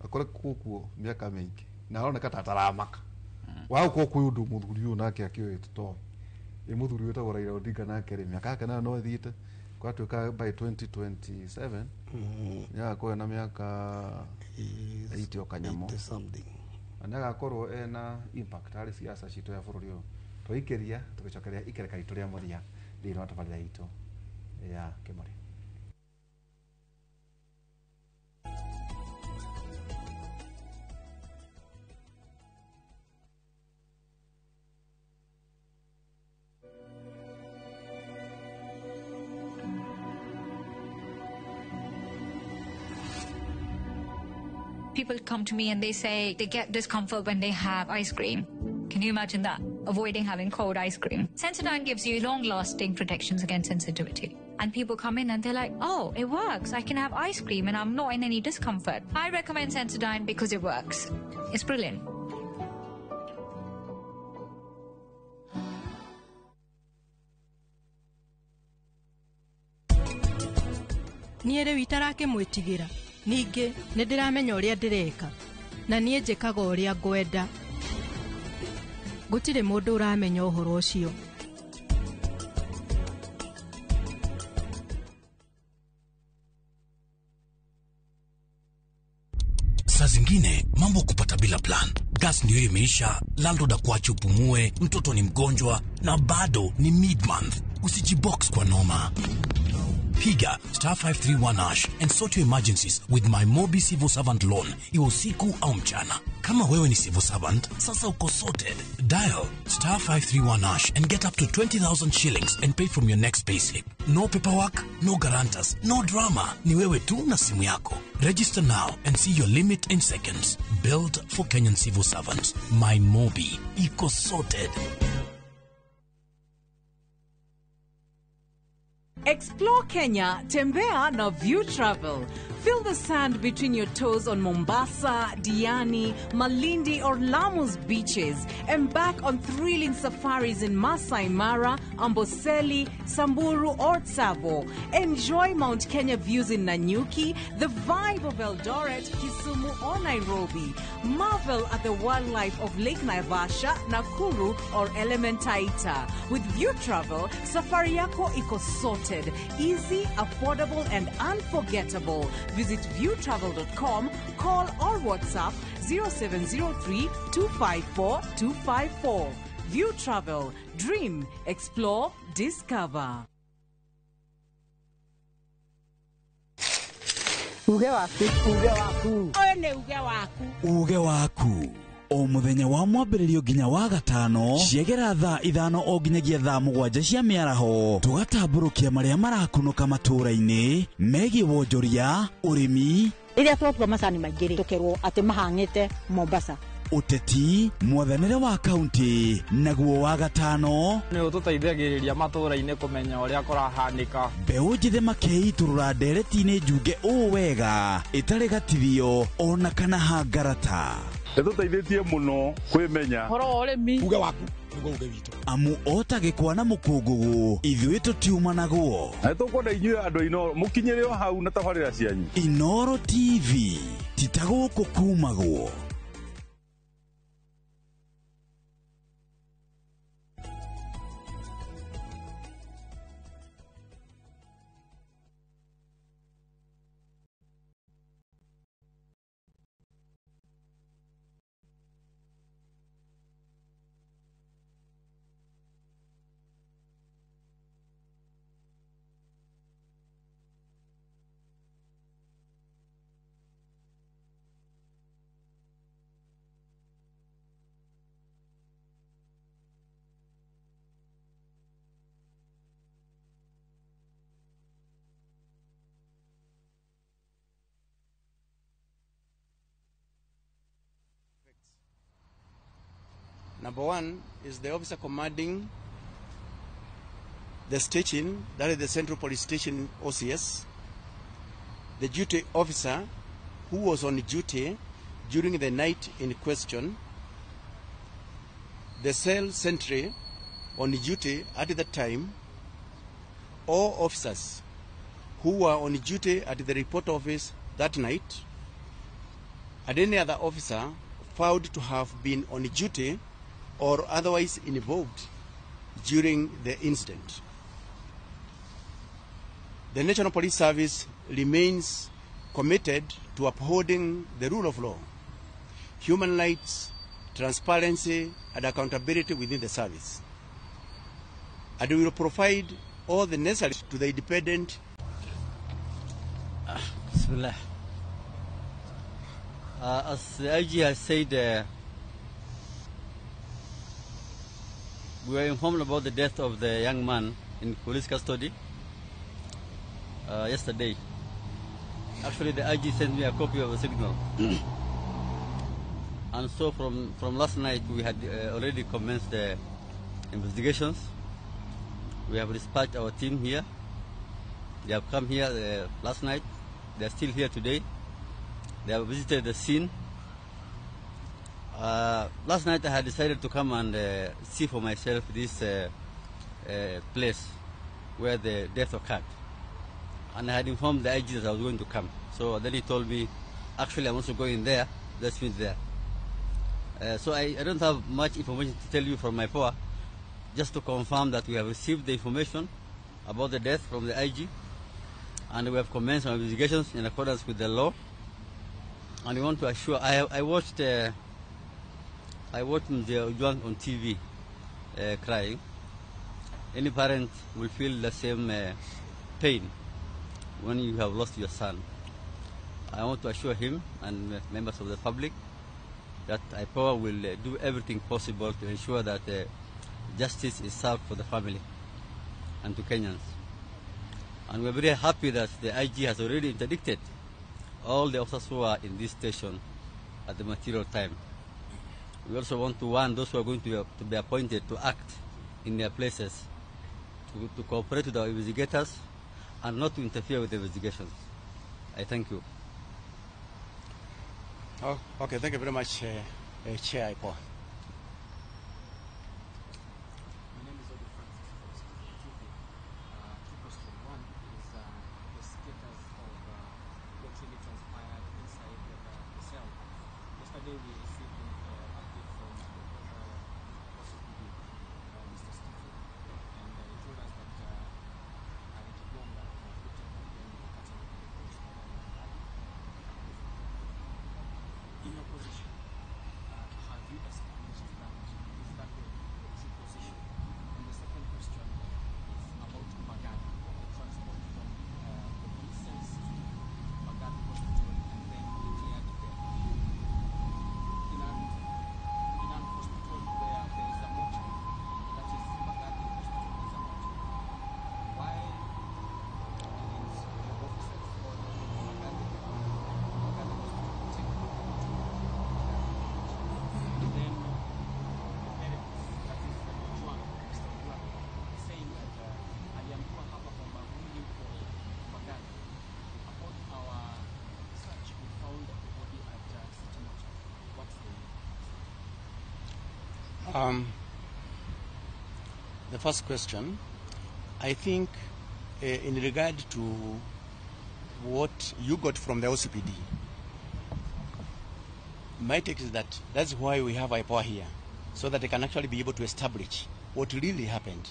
Speaker 7: akoretwo kuo mĩaka mĩingĩ na aroneka ta ataramaka wagũkorwo kwĩ ũndũ mũthuri ũyũ nake akĩũĩ tũtoĩ ĩ mũthuri wĩtagwo Raila Odinga nake rĩ mĩaka yake nayo no ĩthiĩte gwatuĩka by 2027 nĩagakorwo ena mĩaka 80 o kanyamũ na nĩagakorwo ena impact harĩ siasa citũ ya bũrũri ũyũ. Tũikĩria tũgĩcokeria ikereka ritũ rĩa mũthia thĩinĩ wa tabarĩra itũ ya Kĩmũrĩ.
Speaker 9: People come to me and they say they get discomfort when they have ice cream. Can you imagine that? Avoiding having cold ice cream. Sensodyne gives you long-lasting protections against sensitivity. And people come in and they're like, oh, it works. I can have ice cream and I'm not in any discomfort. I recommend Sensodyne because it works. It's brilliant.
Speaker 11: Niĩ rĩu itarakĩmwĩtigĩra ningĩ nĩ ndĩramenya ũrĩa ndĩreka na niĩ njĩkaga ũrĩa ngwenda. Gũtirĩ mũndũ ũramenya ũhoro ũcio.
Speaker 12: Saa zingine mambo kupata bila plan. Gas ndio imeisha, landlord akuache upumue, mtoto ni mgonjwa na bado ni mid-month. Usijibox kwa noma. Piga *531# and sort your emergencies with my Mobi Civil Servant Loan. Iwe usiku au mchana. Kama wewe ni civil servant, sasa uko sorted. Dial *531# and get up to 20,000 shillings and pay from your next payslip. No paperwork, no guarantors, no drama. Ni wewe tu na simu yako. Register now and see your limit in seconds. Built for Kenyan civil servants. My Mobi. Iko sorted.
Speaker 13: Explore Kenya, Tembea na View Travel. Feel the sand between your toes on Mombasa, Diani, Malindi or Lamu's beaches. Embark on thrilling safaris in Masai Mara, Amboseli, Samburu or Tsavo. Enjoy Mount Kenya views in Nanyuki, the vibe of Eldoret, Kisumu or Nairobi. Marvel at the wildlife of Lake Naivasha, Nakuru or Elementaita. With View Travel, safari yako iko sorted. Easy, affordable and unforgettable. Visit viewtravel.com, call or WhatsApp 0703 254 254. View Travel. Dream, explore, discover.
Speaker 25: Uge waku. Uge waku. Ũyũ nĩ uge waku.
Speaker 12: Uge waku. O muthenya wa mwambĩrĩrio nginya wa gatano ciegera thaa 5 o nginyagia thaa 7 cia mĩaraho tũgatambũrũkia marĩa marakunũka matũũra-inĩ megiĩ wonjoria, ũrĩmi,
Speaker 25: rĩrĩa twatua macani maingĩ rĩ tũkerwo atĩ mahang'ĩte Mombasa,
Speaker 12: ũteti, mwathanĩre wa kaunti, naguo wa gatano
Speaker 14: nĩ ũtũteithagĩrĩria matũũra-inĩ kũmenya ũrĩa kũrahanĩka.
Speaker 12: Mbeũ njĩthĩ makeitũrũra ndereti-inĩ njunge ũũ wega ĩtarĩ gatithio ona kana hangarata.
Speaker 15: Nĩtũteithĩtie mũno kwĩmenya
Speaker 27: ũhoro wa ũrĩmi.
Speaker 12: Uge waku nĩguo uge witũ. Amu ota gĩkwa na mũkũngũgũ ithuĩ tũtiumanagwo.
Speaker 15: Na nĩtũkwenda inyuĩ andũ a Inooro mũkinyĩre o hau na tabarĩra cianyu.
Speaker 12: Inooro TV ti ta gũkũ kumagwo.
Speaker 16: Number one is the officer commanding the station, that is the Central Police Station OCS, the duty officer who was on duty during the night in question, the cell sentry on duty at the time, all officers who were on duty at the report office that night, and any other officer found to have been on duty or otherwise involved during the incident. The National Police Service remains committed to upholding the rule of law, human rights, transparency, and accountability within the service, and we will provide all the necessary to the independent.
Speaker 17: Bismillah. As the IG has said, we were informed about the death of the young man in police custody yesterday. Actually, the IG sent me a copy of the signal. And so from last night, we had already commenced the investigations. We have dispatched our team here. They have come here last night. They are still here today. They have visited the scene. Last night I had decided to come and see for myself this place where the death occurred. And I had informed the IG that I was going to come. So then he told me, actually I'm also going there, let's meet there. So I don't have much information to tell you from my power, just to confirm that we have received the information about the death from the IG, and we have commenced our investigations in accordance with the law. And we want to assure, I watched Mzee Ojwang on TV crying. Any parent will feel the same pain when you have lost your son. I want to assure him and members of the public that IPOA will do everything possible to ensure that justice is served for the family and to Kenyans. And we're very happy that the IG has already interdicted all the officers who are in this station at the material time. We also want to warn those who are going to be appointed to act in their places, to cooperate with our investigators, and not to interfere with the investigations. I thank you.
Speaker 16: Oh, okay, thank you very much, Chair IPOA.
Speaker 18: My name is Obi Francis from CCTV. Two questions. One is the status of what really transpired inside the cell. Yesterday we received an update from the OCPD, Mr. Stephen, and he told us that Alikigonga was beaten and then cut in. In your position, have you established that? Is that the true position? And the second question is about Mbagathi, the transport from the police cells to Mbagathi Hospital and then declared dead. In an hospital where there is a mortuary, that is Mbagathi Hospital, there is a mortuary. Why didn't the officers or Mbagathi Hospital take the body to Mbagathi? And then the parents, that is Ojwang, Mr. Ojwang, saying that aliambiwa hapa kwamba huyu yuko Mbagathi. Upon our search, we found the body at City Mortuary. What's the
Speaker 16: The first question, I think in regard to what you got from the OCPD, my take is that that's why we have IPOA here, so that they can actually be able to establish what really happened.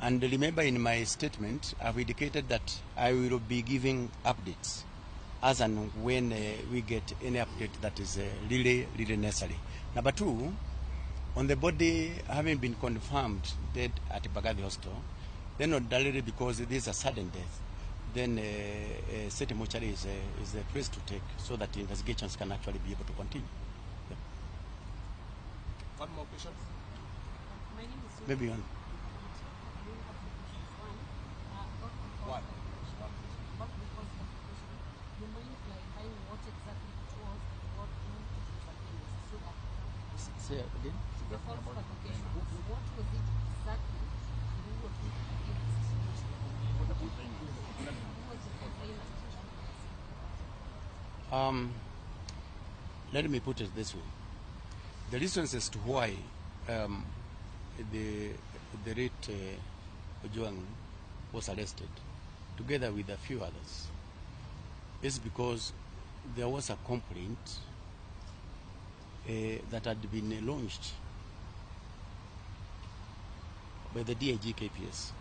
Speaker 16: And remember, in my statement, I've indicated that I will be giving updates as and when we get any update that is really, really necessary. Number two, on the body having been confirmed dead at Mbagathi Hospital, then ordinarily because it is a sudden death, then city mortuary is the place to take so that the investigations can actually be able to continue. Yeah.
Speaker 19: One more question.
Speaker 20: My name is
Speaker 16: Maybe one.
Speaker 19: One.
Speaker 20: You mind clarifying what exactly it was and what who it was against, so that
Speaker 16: Say it again.
Speaker 20: The false fabrication. What was it exactly and who was it against? Who was the complainant?
Speaker 16: Let me put it this way. The reasons as to why the late Ojwang was arrested, together with a few others, is because there was a complaint that had been launched by the DIG KPS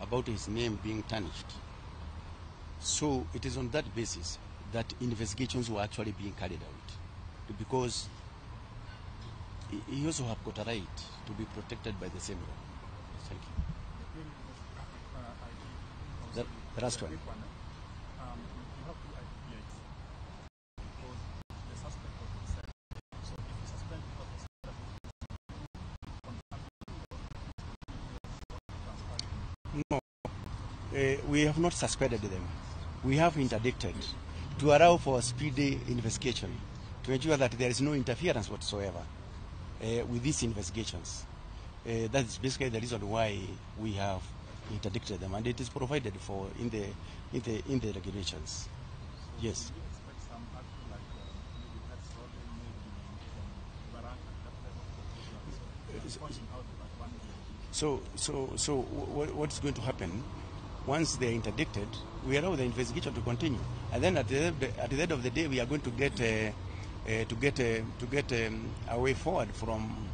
Speaker 16: about his name being tarnished. So it is on that basis that investigations were actually being carried out, because he also have got a right to be protected by the same law. Thank you. The last one.
Speaker 19: You have two IPPs because the suspect was inside. So if you suspend because the suspect is
Speaker 16: No, we have not suspended them. We have interdicted to allow for a speedy investigation, to ensure that there is no interference whatsoever with these investigations. That is basically the reason why we have interdicted them, and it is provided for in the regulations. Yes.
Speaker 19: Do you expect some act like maybe tax rolling, maybe from Baraka, that level of pointing out that one is
Speaker 16: So what's going to happen? Once they are interdicted, we allow the investigation to continue, and then at the end of the day, we are going to get a way forward from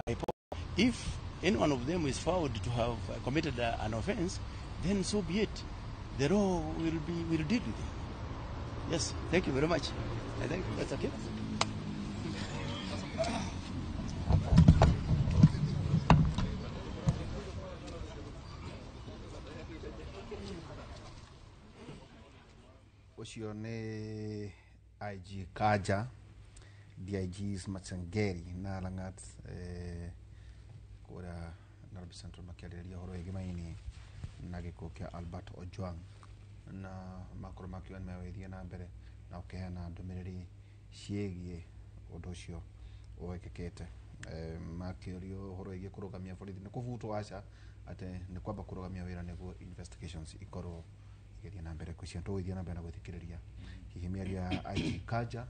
Speaker 16: IPOA. If any one of them is found to have committed an offense, then so be it. The law will deal with it. Yes, thank you very much. I think that's okay.
Speaker 7: Ũcio nĩ IG Kaja, DIGs Machangeri na Langat kũrĩa Nairobi Central makĩarĩrĩria ũhoro wĩgiĩ na gĩkuũ kĩa Albert Ojwang na makorwo makiuga nĩ megũgĩthiĩ na mbere na gũkĩheana ndũmĩrĩri ciĩgiĩ ũndũ ũcio wĩkĩkĩte. Makĩũrio ũhoro wĩgiĩ kũrũgamia borithi nĩ kũbutwo aca Atĩ nĩ kwamba kũrũgamia wĩra nĩguo investigations ikorwo igĩthiĩ na mbere. Kwĩcia tũgũthiĩ na mbere na gũthikĩrĩria hihi mĩario ya IG Kanja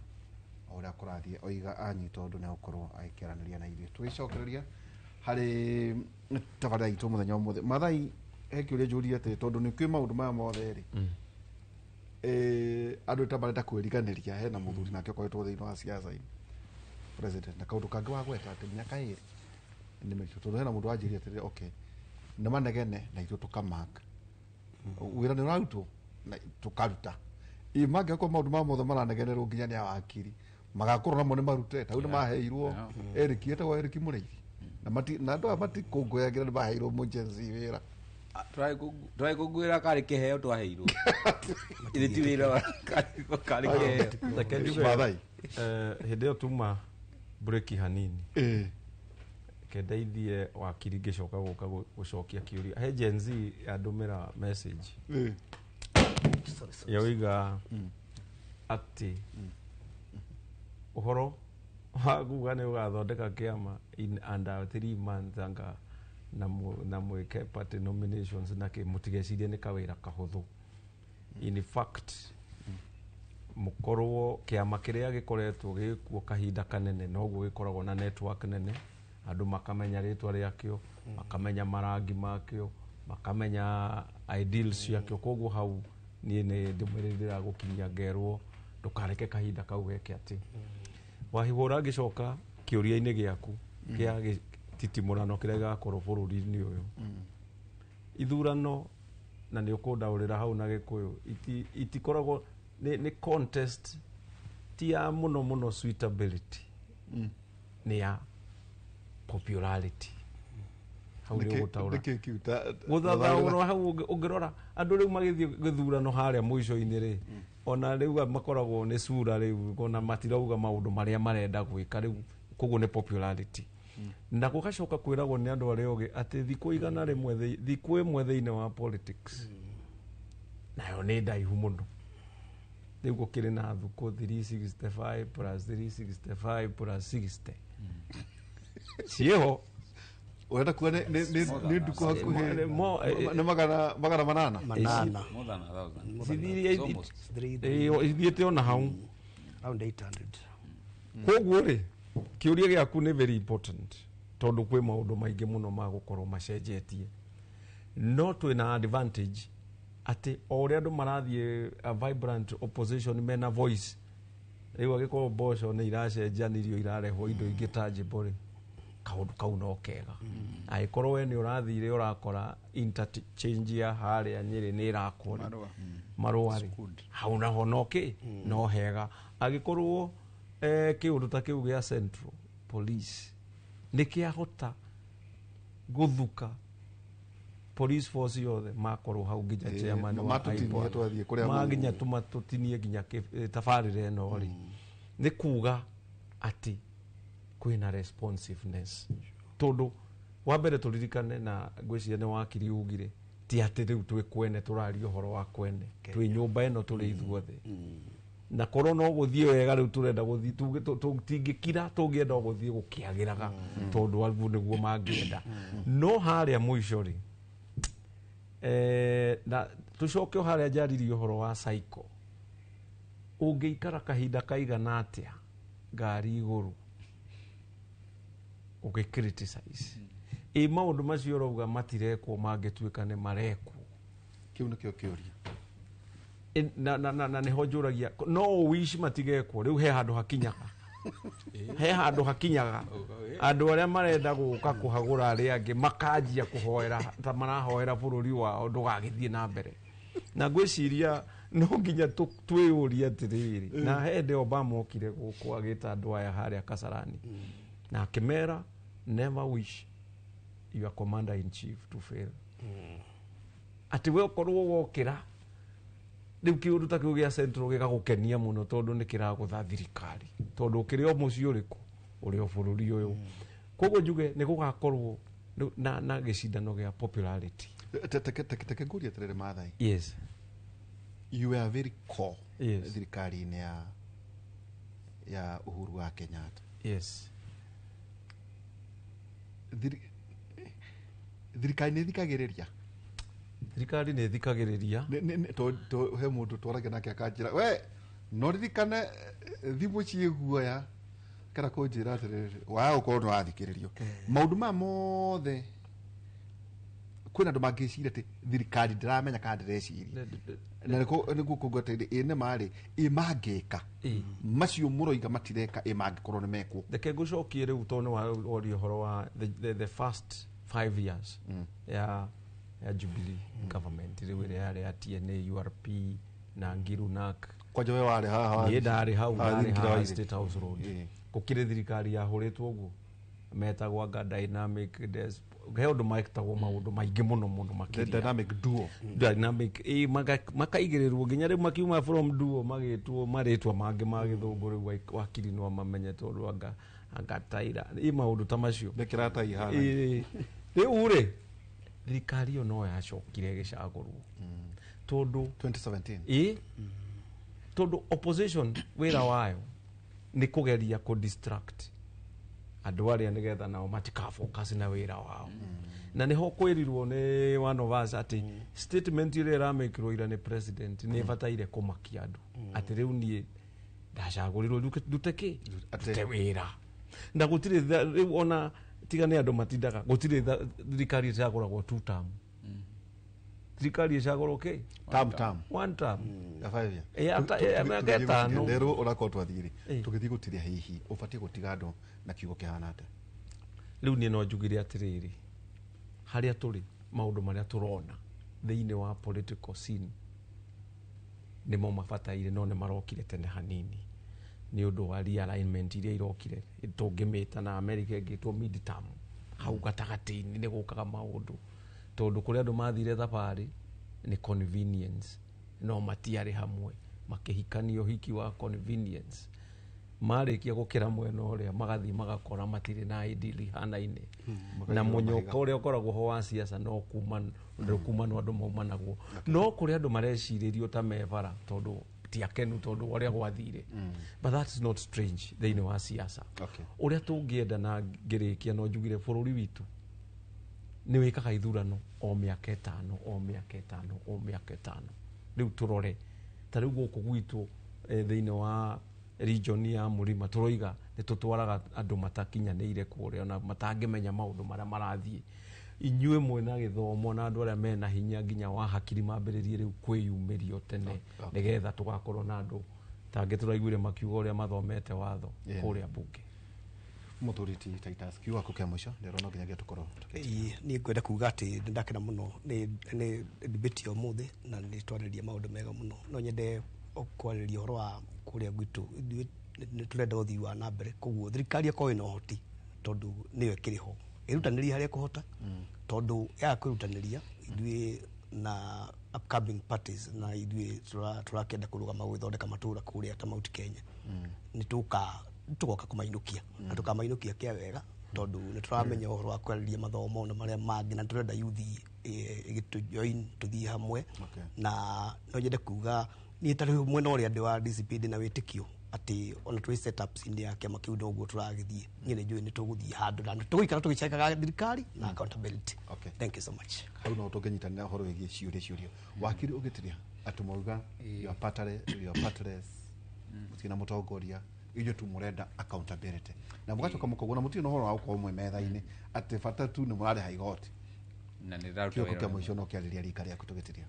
Speaker 7: o ũrĩa kũrathiĩ, oiga anyita ũndũ nĩ egũkorwo agĩkĩaranĩria na ithuĩ. Tũgĩcokereria harĩ tabarĩra itũ mũthenya ũmũthĩ, Mathai, he kĩũria njũrie atĩ tondũ nĩ kwĩ maũndũ maya mothe rĩ, andũ ta marenda kwĩriganĩria hena mũthuri nake ũkoretwo thĩinĩ wa siasa-inĩ, president, na kaũndũ kangĩ wagweta atĩ mĩaka 2 nĩ mĩritũ, tondũ hena mũndũ wanjĩrire atĩrĩrĩ, okay, nĩ manegene na ithuĩ tũkamark wĩra nĩ ũrarutwo na tũkaruta ĩ mangĩkorwo maũndũ maya mothe maranegenerwo nginya nĩ awakiri magakorwo namo nĩ marute. Ta rĩu nĩ maheirwo Eric, etagwo Eric Mũrĩithi, na mati na andũ aya matikũngũyagĩra nĩ maheirwo mũjenzi wĩra.
Speaker 5: Twarä karä kä heo twaheirwo ithä ti wä ra karä kä heo.
Speaker 6: Reke njuge, hĩndĩ ĩyo tuma breki hanini, reke ndeithie wakiri ngĩcoka gũka gũcokia kĩũria. He Gen Z yandũmĩra message yoiga atĩ ũhoro wa kuga nĩ ũgathondeka kĩama in under 3 months anga na mwĩke party nominations na kĩ, mũtigecirie nĩ kawĩra kahũthũ. In fact, mũkorwo kĩama kĩrĩa gĩkoretwo gĩkuo kahinda kanene noguo gĩkoragwo na network nene, andũ makamenya rĩtwa rĩakĩo, makamenya marangi makĩo, makamenya ideals ciakĩo. Koguo hau niĩ nĩ ndĩmwĩrĩrĩra gũkinyia ngerwo ndũkareke kahinda kau geke atĩ wahihũra. Ngĩcoka kĩũria-inĩ gĩaku kĩa gĩtitimũrano kĩrĩa gĩgakorwo bũrũri-inĩ ũyũ, ithurano, na nĩ ũkũndaũrĩra hau na Gĩkũyũ, itikoragwo nĩ contest ti ya mũno mũno suitability, nĩ ya popularity. Hau nĩ ũgũtaũra.
Speaker 7: Nĩkĩ kĩu
Speaker 6: gũthathaũrwo hau ũngĩrora andũ rĩu magĩthiĩ gĩthurano harĩa mũico-inĩ rĩ, ona rĩu makoragwo nĩ cura rĩu, ona matirauga maũndũ marĩa marenda gwĩka rĩu. Koguo nĩ popularity, na gũgacoka kwĩragwo nĩ andũ arĩa ogĩ atĩ thikũ 100 thikũ 1 thĩinĩ wa politics nayo nĩ ndaihu mũno. Rĩu gũkĩrĩ na thukũ 365 plus 365 plus 60 ciĩho.
Speaker 7: Ũrenda kuga nĩ ndukũ hakuhĩ nĩ 800?
Speaker 4: Manana.
Speaker 5: More than a thousand.
Speaker 6: Ithiĩte ona hau.
Speaker 4: Around 800.
Speaker 6: Koguo rĩ, kĩũria gĩaku nĩ very important, tondũ kwĩ maũndũ maingĩ mũno ma gũkorwo macenjetie, no twĩna advantage atĩ o ũrĩa andũ marathiĩ a vibrant opposition mena voice. Rĩu angĩkorwo mboco nĩ iracenjanirio, irarehwo indo ingĩ tangible rĩ, kaũndũ kau no kega. Angĩkorwo we nĩ ũrathire ũrakora interchange ya harĩa Nyĩrĩ nĩ ĩrakwo rĩ,
Speaker 19: Marũa.
Speaker 6: Marũa rĩ, hau naho no kĩ no hega. Angĩkorwo kĩũndũ ta kĩu gĩa Central Police nĩ kĩahota gũthuka police force yothe, makorwo hau nginya chairman wa
Speaker 7: matũtinie
Speaker 6: IPOA.
Speaker 7: Twathiĩ kũrĩa
Speaker 6: Ma nginya tũtinie nginya tabarĩra ĩno rĩ, nĩ kuga atĩ kwĩna responsiveness, tondũ wa mbere tũririkane, na ngwĩciria nĩ wakiri ugire, ti atĩ rĩu twĩ kwene tũraria ũhoro wa kwene, twĩ nyũmba ĩno tũrĩ ithuothe, na korwo no gũthiĩ wega rĩu tũrenda gũthiĩ tũtingĩkira, tũngĩenda o gũthiĩ gũkĩagĩraga tondũ aguo nĩguo mangĩenda. No harĩa mũico rĩ, na tũcoke o harĩa njaririe ũhoro wa cycle, ũngĩikara kahinda kaigana atĩa ngari igũrũ ũgĩ criticize ĩ maũndũ macio ũrauga matirekwo, mangĩtuĩka nĩ marekwo?
Speaker 7: Kĩu nĩkĩo kĩũria.
Speaker 6: Na nĩho njũragia, no wish matigekwo. Rĩu he handũ hakinyaga, he handũ hakinyaga andũ arĩa marenda gũka kũhagũra arĩa angĩ makanjia kũhoera ta marahoera bũrũri wao ndũgagĩthiĩ na mbere. Na ngwĩciria no nginya twĩyũrie atĩrĩrĩ, na hĩndĩ Obama okire gũkũ agĩta andũ aya harĩa Kasarani na akĩmera, "Never wish your commander in chief to fail." Atĩ we ũkorwo wokĩra rĩu kĩũndũ ta kĩu gĩa Central gĩgagũkenia mũno tondũ nĩ kĩragũtha thirikari, tondũ ũkĩrĩ o mũciĩ ũrĩkũ ũrĩ o bũrũri ũyũ. Koguo njuge nĩ gũgakorwo na gĩcindano gĩa popularity.
Speaker 7: Teke ngũrie atĩrĩrĩ, Maathai.
Speaker 6: Yes.
Speaker 7: You were very core
Speaker 6: Yes.
Speaker 7: thirikari-inĩ ya Uhuru wa Kenyatta. Thirikari nĩ ĩthikagĩrĩria.
Speaker 6: Thirikari nĩ ĩthikagĩrĩria.
Speaker 7: He mũndũ twaragia nake akanjĩra we no ririkane thimũ ciĩ guoya kana kũnjĩra atĩrĩrĩ waga gũkorwo nĩ wathikĩrĩrio maũndũ maya mothe kwĩna andũ mangĩciria atĩ thirikari ndĩramenya kana ndĩreciria na nĩkuo kuga atĩrĩ ĩ nĩ marĩ ĩ mangĩka macio mũroiga matireka ĩ mangĩkorwo nĩ mekwo.
Speaker 6: Reke ngũcokie rĩu tondũ nĩ waria ũhoro wa the first 5 years ya Jubilee government rĩu ĩrĩa yarĩ ya TNA URP na Ngiru NAC.
Speaker 7: Kwanja we warĩ haha.
Speaker 6: Niĩ ndarĩ hau, ndarĩ haha
Speaker 7: Wathi.
Speaker 6: State House Road. Gũkĩrĩ thirikari yahũrĩtwo ũguo metagwo anga dynamic he ũndũ metagwo maũndũ maingĩ mũno mũno makĩria.
Speaker 7: Dynamic duo.
Speaker 6: Dynamic ĩ makaigĩrĩrwo nginya rĩu makiuma from duo magĩtwo marĩtwa mangĩ ma gĩthũngũ rĩu wakiri no mamenye tondũ anga taira ĩ maũndũ ta macio.
Speaker 7: Nĩ kĩratai ihana.
Speaker 6: Rĩu rĩ thirikari ĩyo no yacokire ĩgĩcagũrwo tondũ
Speaker 7: 2017
Speaker 6: ĩ tondũ opposition wĩra wayo nĩ kũgeria kũ distract andũ arĩa nĩgetha nao matikafocus na wĩra wao. Na nĩho kwĩrirwo nĩ one of us atĩ statement ĩrĩa ĩramĩkĩrwo ira nĩ president nĩ ĩbataire kũmakia andũ atĩ rĩu niĩ ndacagũrirwo ndute kĩ ndute wĩra na gũtirĩ rĩu ona tiga nĩ andũ matindaga gũtirĩ thirikari ĩcagũragwo two term. Thirikari ĩcagũrwo kĩ
Speaker 7: term
Speaker 6: one term
Speaker 7: ya 5 years.
Speaker 6: Mĩaka ĩtano.
Speaker 7: Rĩrũ ũrakorwo twathiĩ rĩ tũgĩthiĩ gũtiria hihi ũbatiĩ gũtiga andũ na kiugo kĩhana atĩa?
Speaker 6: Rĩu niĩ no njugire atĩrĩrĩ harĩa tũrĩ maũndũ marĩa tũrona thĩinĩ wa political scene nĩmo mabataire no nĩ marokire tene hanini nĩ ũndũ wa realignment iria irokire tũngĩmĩta na America ĩngĩtwo midterm hau gatagatĩ-inĩ nĩ gũkaga maũndũ tondũ kũrĩa andũ mathire thabarĩ nĩ convenience no matiarĩ hamwe makĩhikania ũhiki wa convenience marĩkia gũkĩra mwena ũrĩa magathiĩ magakora matirĩ na ideal ihanaine na mũnyoka ũrĩa ũkoragwo ho wa siasa no kumanwo andũ maumanagwo no kũrĩa andũ marecirĩrio ta mebara tondũ ti akenu tondũ ũrĩa gwathire. But that is not strange thĩinĩ wa siasa. Ũrĩa tũngĩenda na ngĩrĩkia no njugire bũrũri witũ nĩ wĩkaga ithurano o mĩaka ĩtano o mĩaka ĩtano o mĩaka ĩtano. Rĩu tũrore ta rĩu gũkũ gwitũ thĩinĩ wa region ya mũrima tũroiga nĩ tũtwaraga andũ matakinyanĩire kũrĩa ona matangĩmenya maũndũ marĩa marathiĩ. Inyuĩ mwĩna gĩthomo na andũ arĩa mena hinya nginya wa hakiri mambĩrĩrie rĩu kwĩyumĩrio tene nĩgetha tũgakorwo na andũ tangĩ tũraiguire makiuga ũrĩa mathomete watho kũrĩa mbunge.
Speaker 7: Mũthuri ti Titus kiugo gĩaku kĩa mũico ndĩrona nginyagia tũkorwo
Speaker 4: niĩ ngwenda kuga atĩ nĩ ndakena mũno nĩ debate ya ũmũthĩ na nĩ twarĩrĩria maũndũ mega mũno. No nyende kwarĩrĩria ũhoro wa kũrĩa gwitũ ithuĩ nĩ tũrenda ũthii wa na mbere koguo thirikari ĩkorwo ĩna ũhoti tondũ nĩyo ĩkĩrĩ ho ĩrutanĩrie harĩa ĩkũhota tondũ yaga kwĩrutanĩria ithuĩ na upcoming parties na ithuĩ tũrakĩenda kũrũgama gwĩthondeka matũra kũrĩa ta Mount Kenya nĩ tũgoka kũmainũkia na tũkamainũkia kĩa wega tondũ nĩ tũramenya ũhoro wa kwarĩrĩria mathomo na marĩa mangĩ na tũrenda youth ĩgĩtũ-join tũthiĩ hamwe. Na no nyende kuga niĩ ta rĩu mwena ũrĩa ndĩ wa DCP ndĩna wĩtĩkio atĩ ona twĩ setups-inĩ ya kĩama kĩu noguo tũragĩthiĩ niĩ nĩ njũĩ nĩ tũgũthiĩ handũ na tũgũikara tũgĩcekaga thirikari na accountability. Thank you so much.
Speaker 7: Hau no tũngĩnyitanĩra ũhoro wĩgiĩ ciũria wakiri ũgĩtiria atĩ mauga you are partless mũtirĩ na mũtongoria inyuĩ tu mũrenda accountability na mũgacoka mũkauga na mũtirĩ na ũhoro wa gũkorwo mwĩ metha-inĩ atĩ bata tu nĩ mũrarĩha igoti.
Speaker 5: Na nĩ ndĩraruta
Speaker 7: kiugo
Speaker 5: wĩra
Speaker 7: kĩa
Speaker 5: wega.
Speaker 7: mũico no kĩarĩria rika rĩaku tũgĩtiria.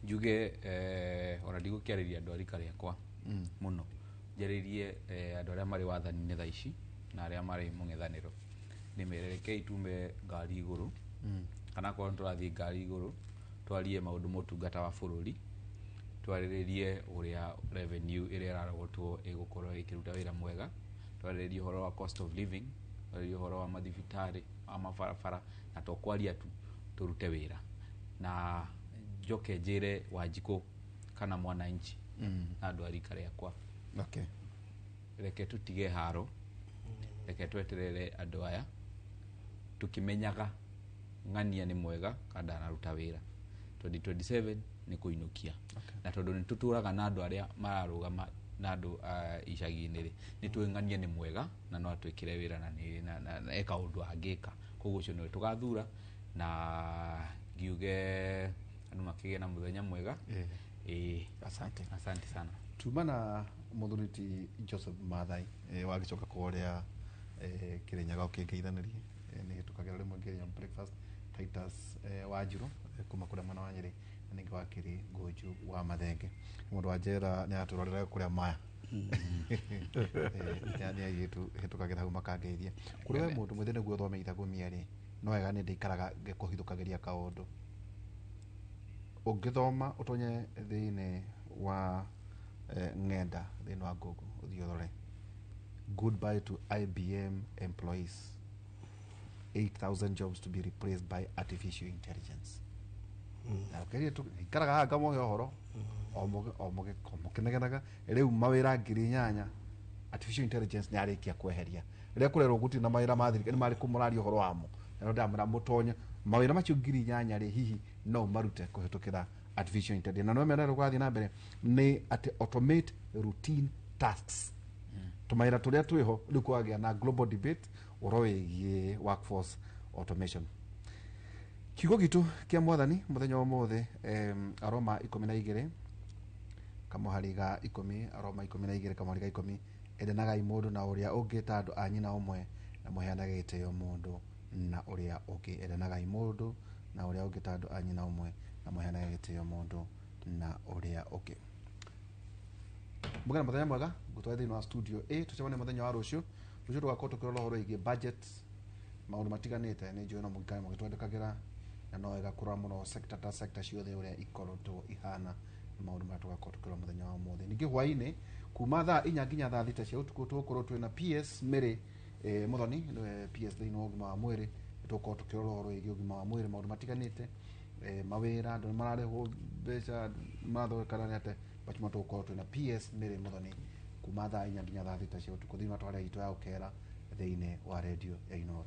Speaker 5: Njuge ona ndigũkĩarĩria andũ a rika rĩakwa mũno njarĩrie andũ arĩa marĩ wathani-inĩ thaa ici na arĩa marĩ mũng'ethanĩro ndĩmere rekei tume ngari igũrũ kana akorwo nĩ tũrathiĩ ngari igũrũ twarie maũndũ ma ũtungata wa bũrũri twarĩrĩrie ũrĩa revenue ĩrĩa ĩrarogotwo ĩgũkorwo ĩkĩruta wĩra mwega twarĩrĩrie ũhoro wa cost of living twarĩrĩrie ũhoro wa mathibitarĩ wa mabarabara na to kwaria tu tũrute wĩra na njoke njĩre Wanjikũ kana mwananchi na andũ a rika rĩakwa. Reke tũtige haro reke tweterere andũ aya tũkĩmenyaga ng'ania nĩ mwega kana ndanaruta wĩra 2027 nĩ kũinũkia. Na tondũ nĩ tũtũraga na andũ arĩa mararũgama na andũ icagi-inĩ rĩ nĩ tũĩ ng'ania nĩ mwega na no atwĩkĩre wĩra na eka ũndũ angĩka koguo ũcio nĩwe tũgathura Na ngiuge andũ makĩgĩe na mũthenya mwega. Ĩĩ.
Speaker 7: Asante.
Speaker 5: Asante sana.
Speaker 7: Tuma na mũthuri ti Joseph Mathai, wagĩcoka kũrĩa Kĩrĩnyaga ũkĩngeithanĩrie, nĩ hĩtũkagĩra rĩmwe ngĩrĩa breakfast. Titus Wanjiru, kuma kũrĩa mwena wa Nyĩrĩ, na ningĩ wakiri Ngũnju wa Mathenge, mũndũ wa njera nĩ atũrorera kũrĩa maya nĩ airĩtu hĩtũkagĩra hau makangeithia. Kũrĩ we mũndũ mwĩthĩ nĩguo ũthome ithagumia rĩ, no wega nĩ ndĩikaraga ngĩkũhithũkagĩria kaũndũ. Ũngĩthoma ũtonye thĩinĩ wa ng'enda, thĩinĩ wa Google, ũthiĩ ũrore "Goodbye to IBM employees, 8000 jobs to be replaced by artificial intelligence." Na ũkeria tu ikaraga haha ngamohe ũhoro o mũkĩnegenaga rĩu mawĩra 8,000 artificial intelligence nĩ arĩkia kweheria. Rĩrĩa kũrerwo gũtirĩ na mawĩra ma thirikari, nĩ marĩkũ mũraria ũhoro wamo? Na ndamwĩra mũtonye mawĩra macio 8,000 rĩ, hihi no marute kũhĩtũkĩra artificial intelligence. Na no mera rũgathiĩ na mbere nĩ atĩ automate routine tasks, tũmawĩra tũrĩa twĩho. Rĩu kwagĩa na global debate ũhoro wĩgiĩ workforce automation. Kiugo gitũ kĩa Mwathani mũthenya wa ũmũthĩ, Aroma 12 kamũhari ga 10, Aroma 12 kamũhari ga 10: "Endanagai mũndũ na ũrĩa ũngĩ ta andũ a nyina ũmwe, na mũheanage gĩtĩo mũndũ na ũrĩa ũngĩ." Endanagai mũndũ na ũrĩa ũngĩ ta andũ a nyina ũmwe, na mũheanage gĩtĩo mũndũ na ũrĩa ũngĩ. Mũgana mũthenya mwega. Ngũtware thĩinĩ wa studio A, tũcemanie mũthenya wa rũciũ. Rũciũ tũgakorwo tũkĩrora ũhoro wĩgiĩ budget, maũndũ matiganĩte. Nĩ njũĩ no mũikare mũgĩtwandĩkagĩra, na no wega kũrora mũno sector ta sector ciothe ũrĩa ikoretwo ihana na maũndũ marĩa tũgakorwo tũkĩrora mũthenya wa ũmũthĩ. Ningĩ hwaĩ-inĩ kuma thaa 4 nginya thaa 6 cia ũtukũ tũgũkorwo twĩna PS Mary Muthoni, nĩwe PS thĩinĩ wa ũgima wa mwĩrĩ. Tũgũkorwo tũkĩrora ũhoro wĩgiĩ ũgima wa mwĩrĩ, maũndũ matiganĩte, mawĩra, andũ nĩ mararĩhwo mbeca, marathondekana nĩ atĩ bachuma. Tũgũkorwo twĩna PS Mary Muthoni kuma thaa 4 nginya thaa 6 cia ũtukũ thĩinĩ wa tabarĩra itũ ya Ũkera thĩinĩ wa redio ya Inooro.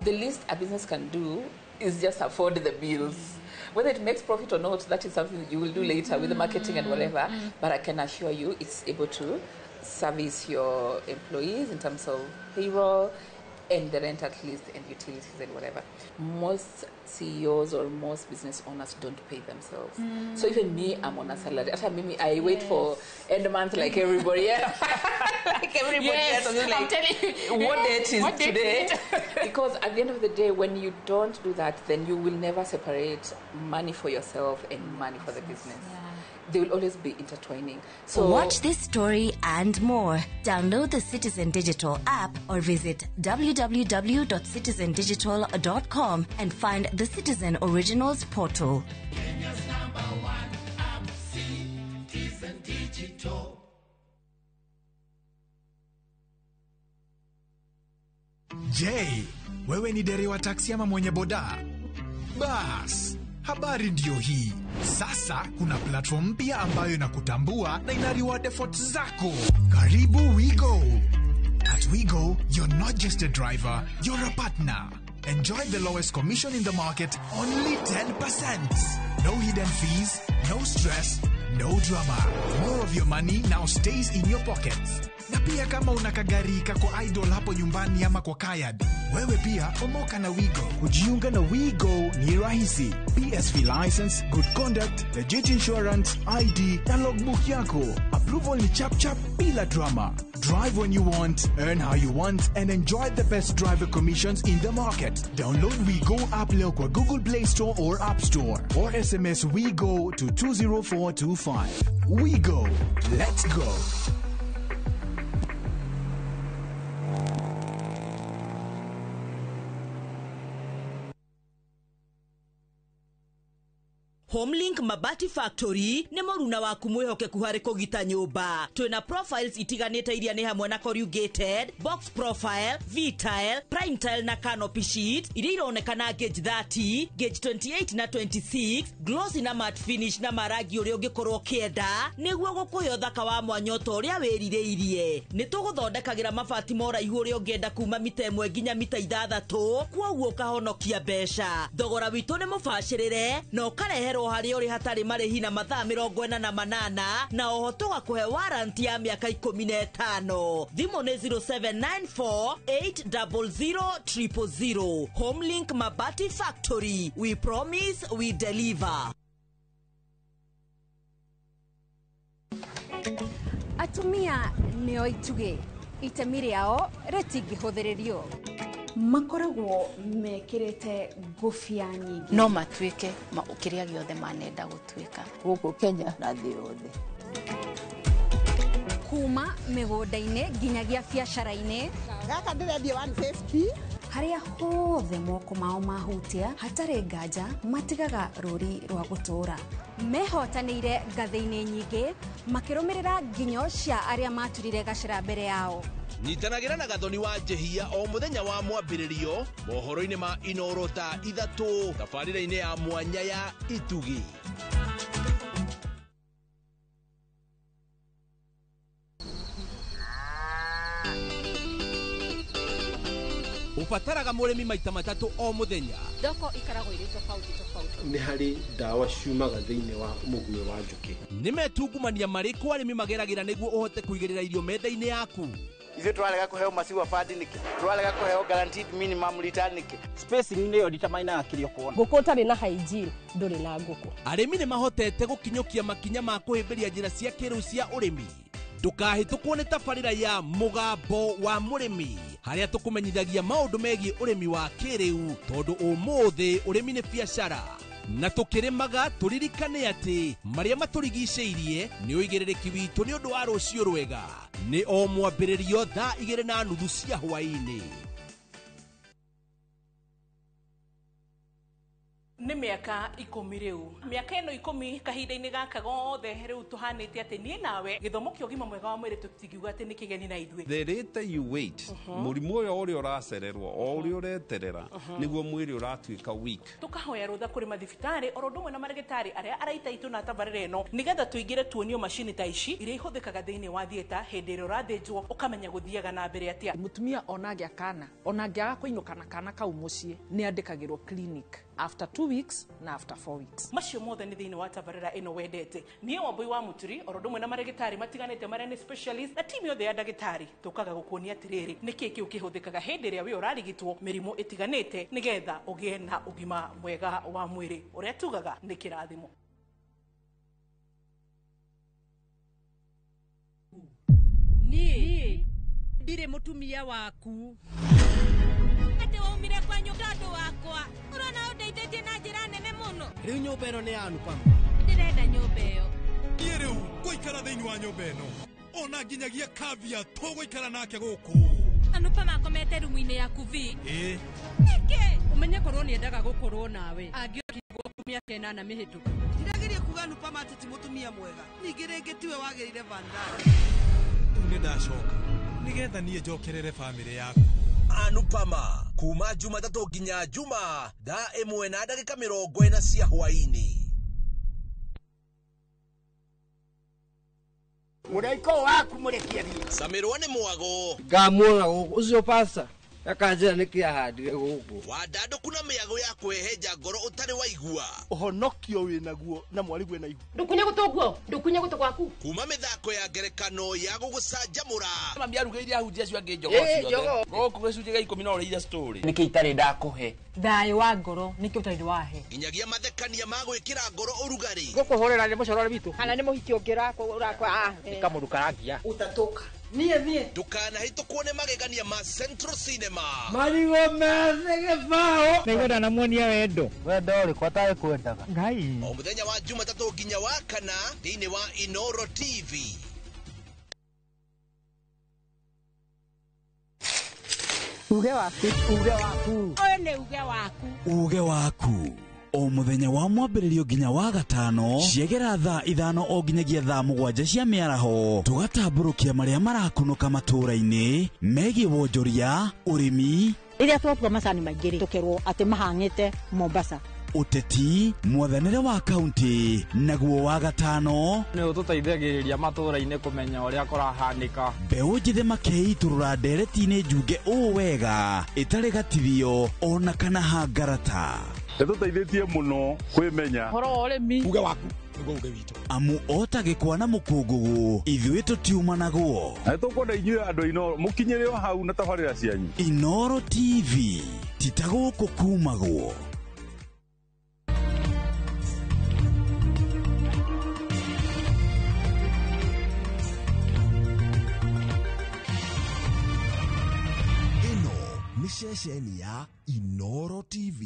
Speaker 2: The least a business can do is just afford the bills. Whether it makes profit or not, that is something that you will do later with the marketing and whatever. But I can assure you it's able to service your employees in terms of payroll and the rent at least and utilities and whatever. Most CEOs or most business owners don't pay themselves. So even me, I'm on a salary. After me, I wait for end month like everybody else. Like everybody else. I'm just like,
Speaker 1: I'm telling you.
Speaker 2: What date is
Speaker 1: What date
Speaker 2: today?
Speaker 1: is it?
Speaker 2: Because at the end of the day, when you don't do that, then you will never separate money for yourself and money for the business. They will always be intertwining. So
Speaker 3: watch this story and more. Download the Citizen Digital app or visit www.citizendigital.com and find the Citizen Originals portal.
Speaker 21: Kenya's number one app, Citizen Digital.
Speaker 10: Je, wewe ni dereva wa taksi ama mwenye boda? Bas, habari ndiyo hii. Sasa kuna platform mpya ambayo inakutambua na ina reward efforts zako. Karibu WeGo. At WeGo, you're not just a driver, you're a partner. Enjoy the lowest commission in the market, only 10%. No hidden fees, no stress, no drama. More of your money now stays in your pockets. Na pia kama una kagari kako idle hapo nyumbani ama kwa kayad, wewe pia omoka na WeGo.
Speaker 22: Kujiunga na WeGo ni rahisi. PSV license, good conduct, legit insurance, ID na logbook yako. Approval ni chap chap bila drama. Drive when you want, earn how you want, and enjoy the best driver commissions in the market. Download WeGo app leo kwa Google Play Store or App Store, or SMS WeGo to 20425. WeGo. Let's go.
Speaker 8: Homelink Mabati Factory nĩ mũruna waku mwĩhokeku harĩ kũgita nyũmba. Twĩna profiles itiganĩte iria nĩ hamwe na corrugated, box profile, V-tile, prime tile na canopy sheet iria ironekana gauge 30, gauge 28 na 26, glossy na matte finish na marangi ũrĩa ũngĩkorwo ũkĩenda nĩguo gũkũhe ũthaka wa mwanya ota ũrĩa wĩrirĩirie. Nĩ tũgũthondekagĩra mabati ma ũraihu ũrĩa ũngĩenda kuma mita 1 nginya mita 6 kwoguo ũkahonokia mbeca. Thogora witũ nĩ mũbacĩrĩre na ũkareherwo harĩa ũrĩ hatarĩ marĩhi na mathaa 48 na oho tũgakũhe warranty ya mĩaka 15. Thimũ nĩ 0794 800 000. Homelink Mabati Factory, we promise we deliver.
Speaker 9: Atumia nĩo itugĩ, itemi rĩao rĩtingĩhũthĩrĩrio.
Speaker 11: Makoragwo mekĩrĩte ngũbia nyingĩ.
Speaker 20: No matuĩke kĩrĩa gĩothe manenda gũtuĩka
Speaker 13: gũkũ Kenya na thĩ yothe.
Speaker 9: Kuma mĩgũnda-inĩ nginyagia biacara-inĩ.
Speaker 23: Gaka ndĩrendia 150.
Speaker 9: Harĩa hothe moko mao mahutia hatarĩ nganja matigaga rũri rwa gũtũũra. Mehotanĩire ngathĩ-inĩ nyingĩ makĩrũmĩrĩra nginyo cia arĩa maturire gacĩra mbere yao.
Speaker 24: Nyitanagĩra na Gathoni wa Njehia o mũthenya wa mwambĩrĩrio mohoro-inĩ ma Inoro thaa 3 tabarĩra-inĩ ya mwanya ya Itugi.
Speaker 26: Ubataraga mũrĩmi maita matatũ o mũthenya.
Speaker 20: Thoko ikaragwo irĩ tofauti tofauti.
Speaker 6: Nĩ harĩ ndawa ciumaga thĩinĩ wa mũguĩ wa njũkĩ.
Speaker 26: Nĩ metungumania marĩkũ arĩmi mageragĩra nĩguo ũhote kũigĩrĩra irio metha-inĩ yaku?
Speaker 28: Ithuĩ tũrarega kũheo maziwa fund nĩkĩ? Tũrarega kũheo guaranteed minimum return nĩkĩ?
Speaker 14: Spacing nĩyo determinaga kĩrĩa ũkuona.
Speaker 29: Ngũkũ ũtarĩ na hygiene ndũrĩ na ngũkũ.
Speaker 26: Arĩmi nĩ mahotete gũkinyũkia makinya ma kũhĩmbĩria njĩra cia kĩrĩu cia ũrĩmi. Ndũkahĩtũkwo nĩ tabarĩra ya Mũgambo wa Mũrĩmi harĩa tũkũmenyithagia maũndũ megiĩ ũrĩmi wa kĩrĩu tondũ ũmũthĩ ũrĩmi nĩ biacara na tũkĩrĩmaga tũririkane atĩ marĩa matũrigicĩirie nĩ ũigĩrĩrĩki witũ nĩ ũndũ wa rũciũ rwega. Nĩ o mwambĩrĩrio thaa 2:30 cia hwaĩ-inĩ.
Speaker 1: Nĩ mĩaka 10 rĩu. Mĩaka ĩno 10 kahinda-inĩ gaka gothe rĩu tũhanĩte atĩ niĩ nawe gĩthomo kĩa ũgima mwega wa mwĩrĩ tũtingiuga atĩ nĩ kĩgeni na ithuĩ.
Speaker 6: The later you wait, mũrimũ ũyũ ũrĩa ũracererwo o ũrĩa ũreterera nĩguo mwĩrĩ ũratuĩka weak.
Speaker 1: Tũkahoya rũtha kũrĩ mathibitarĩ oro ũndũ ũmwe na marĩgĩtarĩ arĩa araita itũ na tabarĩra ĩno nĩgetha tũingĩre tuonio macini ta ici iria ihũthĩkaga thĩinĩ wa theatre hĩndĩ ĩrĩa ũrathĩnjwo ũkamenya gũthiaga na mbere atĩa.
Speaker 30: Mũtumia ona angĩa kana ona angĩaga kũinũka na kana kau mũciĩ nĩ andĩkagĩrwo clinic after 2 weeks na after 4 weeks.
Speaker 1: Macio mothe nĩ thĩinĩ wa tabarĩra ĩno wendete. Niĩ Wambui wa Mũturi oro ũndũ ũmwe na marĩgĩtarĩ matiganĩte marĩa nĩ specialist na timu yothe ya ndagĩtarĩ tũkaga gũkuonia atĩrĩrĩ nĩkĩĩ kĩu kĩhũthĩkaga hĩndĩ ĩrĩa wĩ ũrarigitwo mĩrimũ ĩtiganĩte nĩgetha ũgĩe na ũgima mwega wa mwĩrĩ ũrĩa tugaga nĩ kĩrathimo.
Speaker 31: Niĩ ndirĩ mũtumia waku.
Speaker 20: Atĩ waumire kwa nyũmba tondũ wakwa ũrona ũndeithĩtie na njĩra nene mũno.
Speaker 12: Rĩu nyũmba ĩno nĩ ya Anupama.
Speaker 20: Ndĩrenda nyũmba ĩyo.
Speaker 10: Niĩ rĩu ngũikara thĩinĩ wa nyũmba ĩno ona nginyagia kavia tũgũikara nake gũkũ.
Speaker 20: Anupama akomete rumu-inĩ yaku vi.
Speaker 10: Ĩĩ.
Speaker 20: Nĩkĩ?
Speaker 31: Ũmenye korwo nĩendaga gũkorwo nawe angĩokire gwaku mĩaka 8 mĩhĩtũku.
Speaker 32: Ndirageria kuga Anupama atĩ ti mũtumia mwega ningĩ rĩngĩ tiwe wagĩrĩire Vandana.
Speaker 10: Rĩu nĩ ndacoka nĩgetha niĩ njokerere bamĩrĩ yaku.
Speaker 24: Anupama kuma Jumatatũ nginya Juma thaa 1:40 cia hwaĩ-inĩ.
Speaker 33: Mũraika waku mũrekie thiĩ.
Speaker 24: Camirwo nĩ mwago.
Speaker 34: Ngamuona gũkũ ũcio pasta akanjĩra nĩkĩ ahandire gũkũ.
Speaker 24: Wandandũku na mĩago ya kwĩhenja ngoro ũtarĩ waigua.
Speaker 35: Ũhonokio wĩnaguo na mwarĩguo na ihu.
Speaker 20: Ndũkunye gũtũ guo, ndũkunye gũtũ gwaku.
Speaker 24: Kuma mĩthako ya ngerekano ya gũgũcanjamũra.
Speaker 27: Mami arugĩire ahunjia acio angĩ njogoo ciothe. Gũkũ gĩcunjĩ gĩa 10 no ũrĩire story.
Speaker 5: Nĩkĩ itarĩ ndakũhe?
Speaker 31: Thayũ wa ngoro nĩkĩo ũtarĩ wahe.
Speaker 24: Nginyagia mathekania ma gwĩkĩra ngoro ũrugarĩ.
Speaker 14: Ngũkũhũrĩra nĩ mũcorore witũ.
Speaker 25: Kana nĩ mũhiki ũngĩ ũrakwa.
Speaker 14: Nĩ kamũndũ karangia.
Speaker 25: Ũtatũka.
Speaker 31: Niĩ.
Speaker 24: Ndũkanahĩtũkwo nĩ magegania ma Central Cinema.
Speaker 34: Marigũ methĩ gĩbaũ.
Speaker 14: Nĩngwenda namuonia wendo.
Speaker 34: Wendo ũrĩkũ atarĩ kwendaga?
Speaker 14: Ngai.
Speaker 24: O mũthenya wa Jumatatũ nginya wa kana thĩinĩ wa Inoro TV.
Speaker 34: Uge waku. Uge waku.
Speaker 31: Ũyũ nĩ uge waku.
Speaker 12: Uge waku.
Speaker 2: O mũthenya wa mwambĩrĩrio nginya wa gatano ciegera thaa 5 o nginyagia thaa 7 cia mĩaraho, tũgatambũrũkia marĩa marakunũka matũũra-inĩ megiĩ wonjoria, ũrĩmi,
Speaker 25: rĩrĩa twatua macani maingĩ rĩ, tũkerwo atĩ mahang'ĩte Mombasa,
Speaker 2: ũteti, mwathanĩre wa kaunti, naguo wa gatano
Speaker 14: nĩ ũtũteithagĩrĩria matũũra-inĩ kũmenya ũrĩa kũrahanĩka.
Speaker 2: Mbeũ njĩthĩ makeitũrũra ndereti-inĩ njunge ũũ wega ĩtarĩ gatithio ona kana hangarata.
Speaker 3: Ĩtũteithĩtie mũno kwĩmenya
Speaker 30: ũhoro wa ũrĩmi,
Speaker 4: uge waku nĩguo uge witũ,
Speaker 2: amu ota gĩkwa na mũkũngũgũ ithuĩ tũtiumanagwo.
Speaker 3: Na nĩtũkwenda inyuĩ andũ Inooro mũkinyĩre o hau na tabarĩra cianyu.
Speaker 2: Inooro TV ti ta gũkũ kumagwo.
Speaker 7: Ĩno nĩ ceceni ya Inooro TV.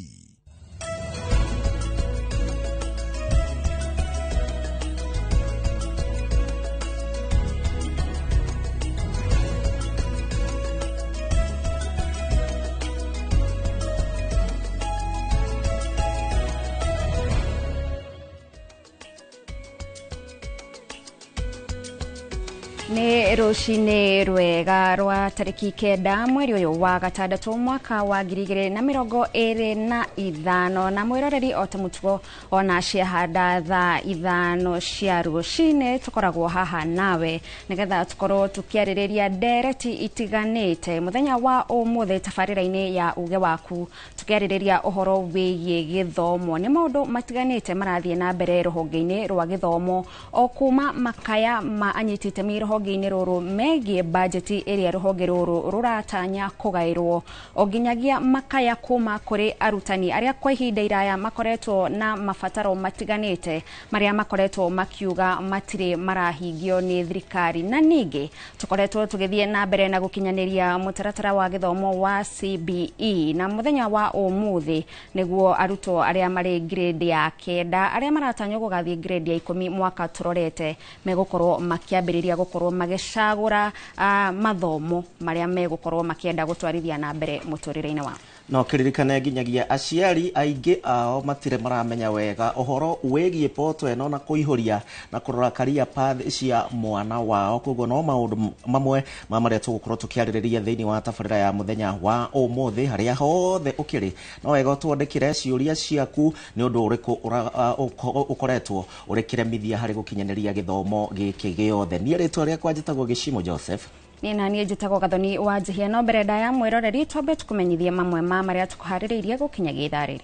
Speaker 9: Nĩ rũcinĩ rwega rwa tarĩki 9 mweri ũyũ wa gatandatũ mwaka wa 2025 na mwĩroreri o ta mũtugo ona ciahanda thaa 5 cia rũcinĩ tũkoragwo haha nawe nĩgetha tũkorwo tũkĩarĩrĩria ndereti itiganĩte mũthenya wa ũmũthĩ tabarĩra-inĩ ya uge waku, tũkĩarĩrĩria ũhoro wĩgiĩ gĩthomo. Nĩ maũndũ matiganĩte marathiĩ na mbere rũhonge-inĩ rwa gĩthomo o kuma makaya ma anyiti itemi rũhonge-inĩ rũrũ megiĩ bajeti ĩrĩa rũhonge rũrũ rũratanya kũgaĩrwo, o nginyagia makaya kuma kũrĩ arutani arĩa kwa ihinda iraya makoretwo na mabataro matiganĩte marĩa makoretwo makiuga matirĩ marahingio nĩ thirikari. Na ningĩ tũkoretwo tũgĩthiĩ na mbere na gũkinyanĩria mũtaratara wa gĩthomo wa CBE, na mũthenya wa ũmũthĩ nĩguo arutwo arĩa marĩ grade ya 9 arĩa maratanywo gũgathiĩ grade ya 10 mwaka tũrorete megũkorwo makĩambĩrĩria gũkorwo magĩcagũra mathomo marĩa megũkorwo makĩenda gũtwarithia na mbere mũtũrĩre-inĩ wao.
Speaker 8: No kĩririkane nginyagia aciari aingĩ ao matirĩ maramenya wega ũhoro wĩgiĩ poto ĩno na kũihũria na kũrora career path cia mwana wao. Koguo no maũndũ mamwe ma marĩa tũgũkorwo tũkĩarĩrĩria thĩinĩ wa tabarĩra ya mũthenya wa ũmũthĩ. Harĩa hothe ũkĩrĩ no wega ũtwandĩkĩre ciũria ciaku nĩ ũndũ ũrĩkũ ũkoretwo ũrĩkĩremithia harĩ gũkinyanĩria gĩthomo gĩkĩ gĩothe. Niĩ rĩtwa rĩakwa njĩtagwo Gĩcimo Joseph.
Speaker 9: Niĩ na niĩ njĩtagwo Gathoni wa Njihia. No mbere ndaya mwĩroreri twambe tũkũmenyithie mamwe ma marĩa tũkũharĩrĩirie gũkinyagia ithaa rĩrĩ.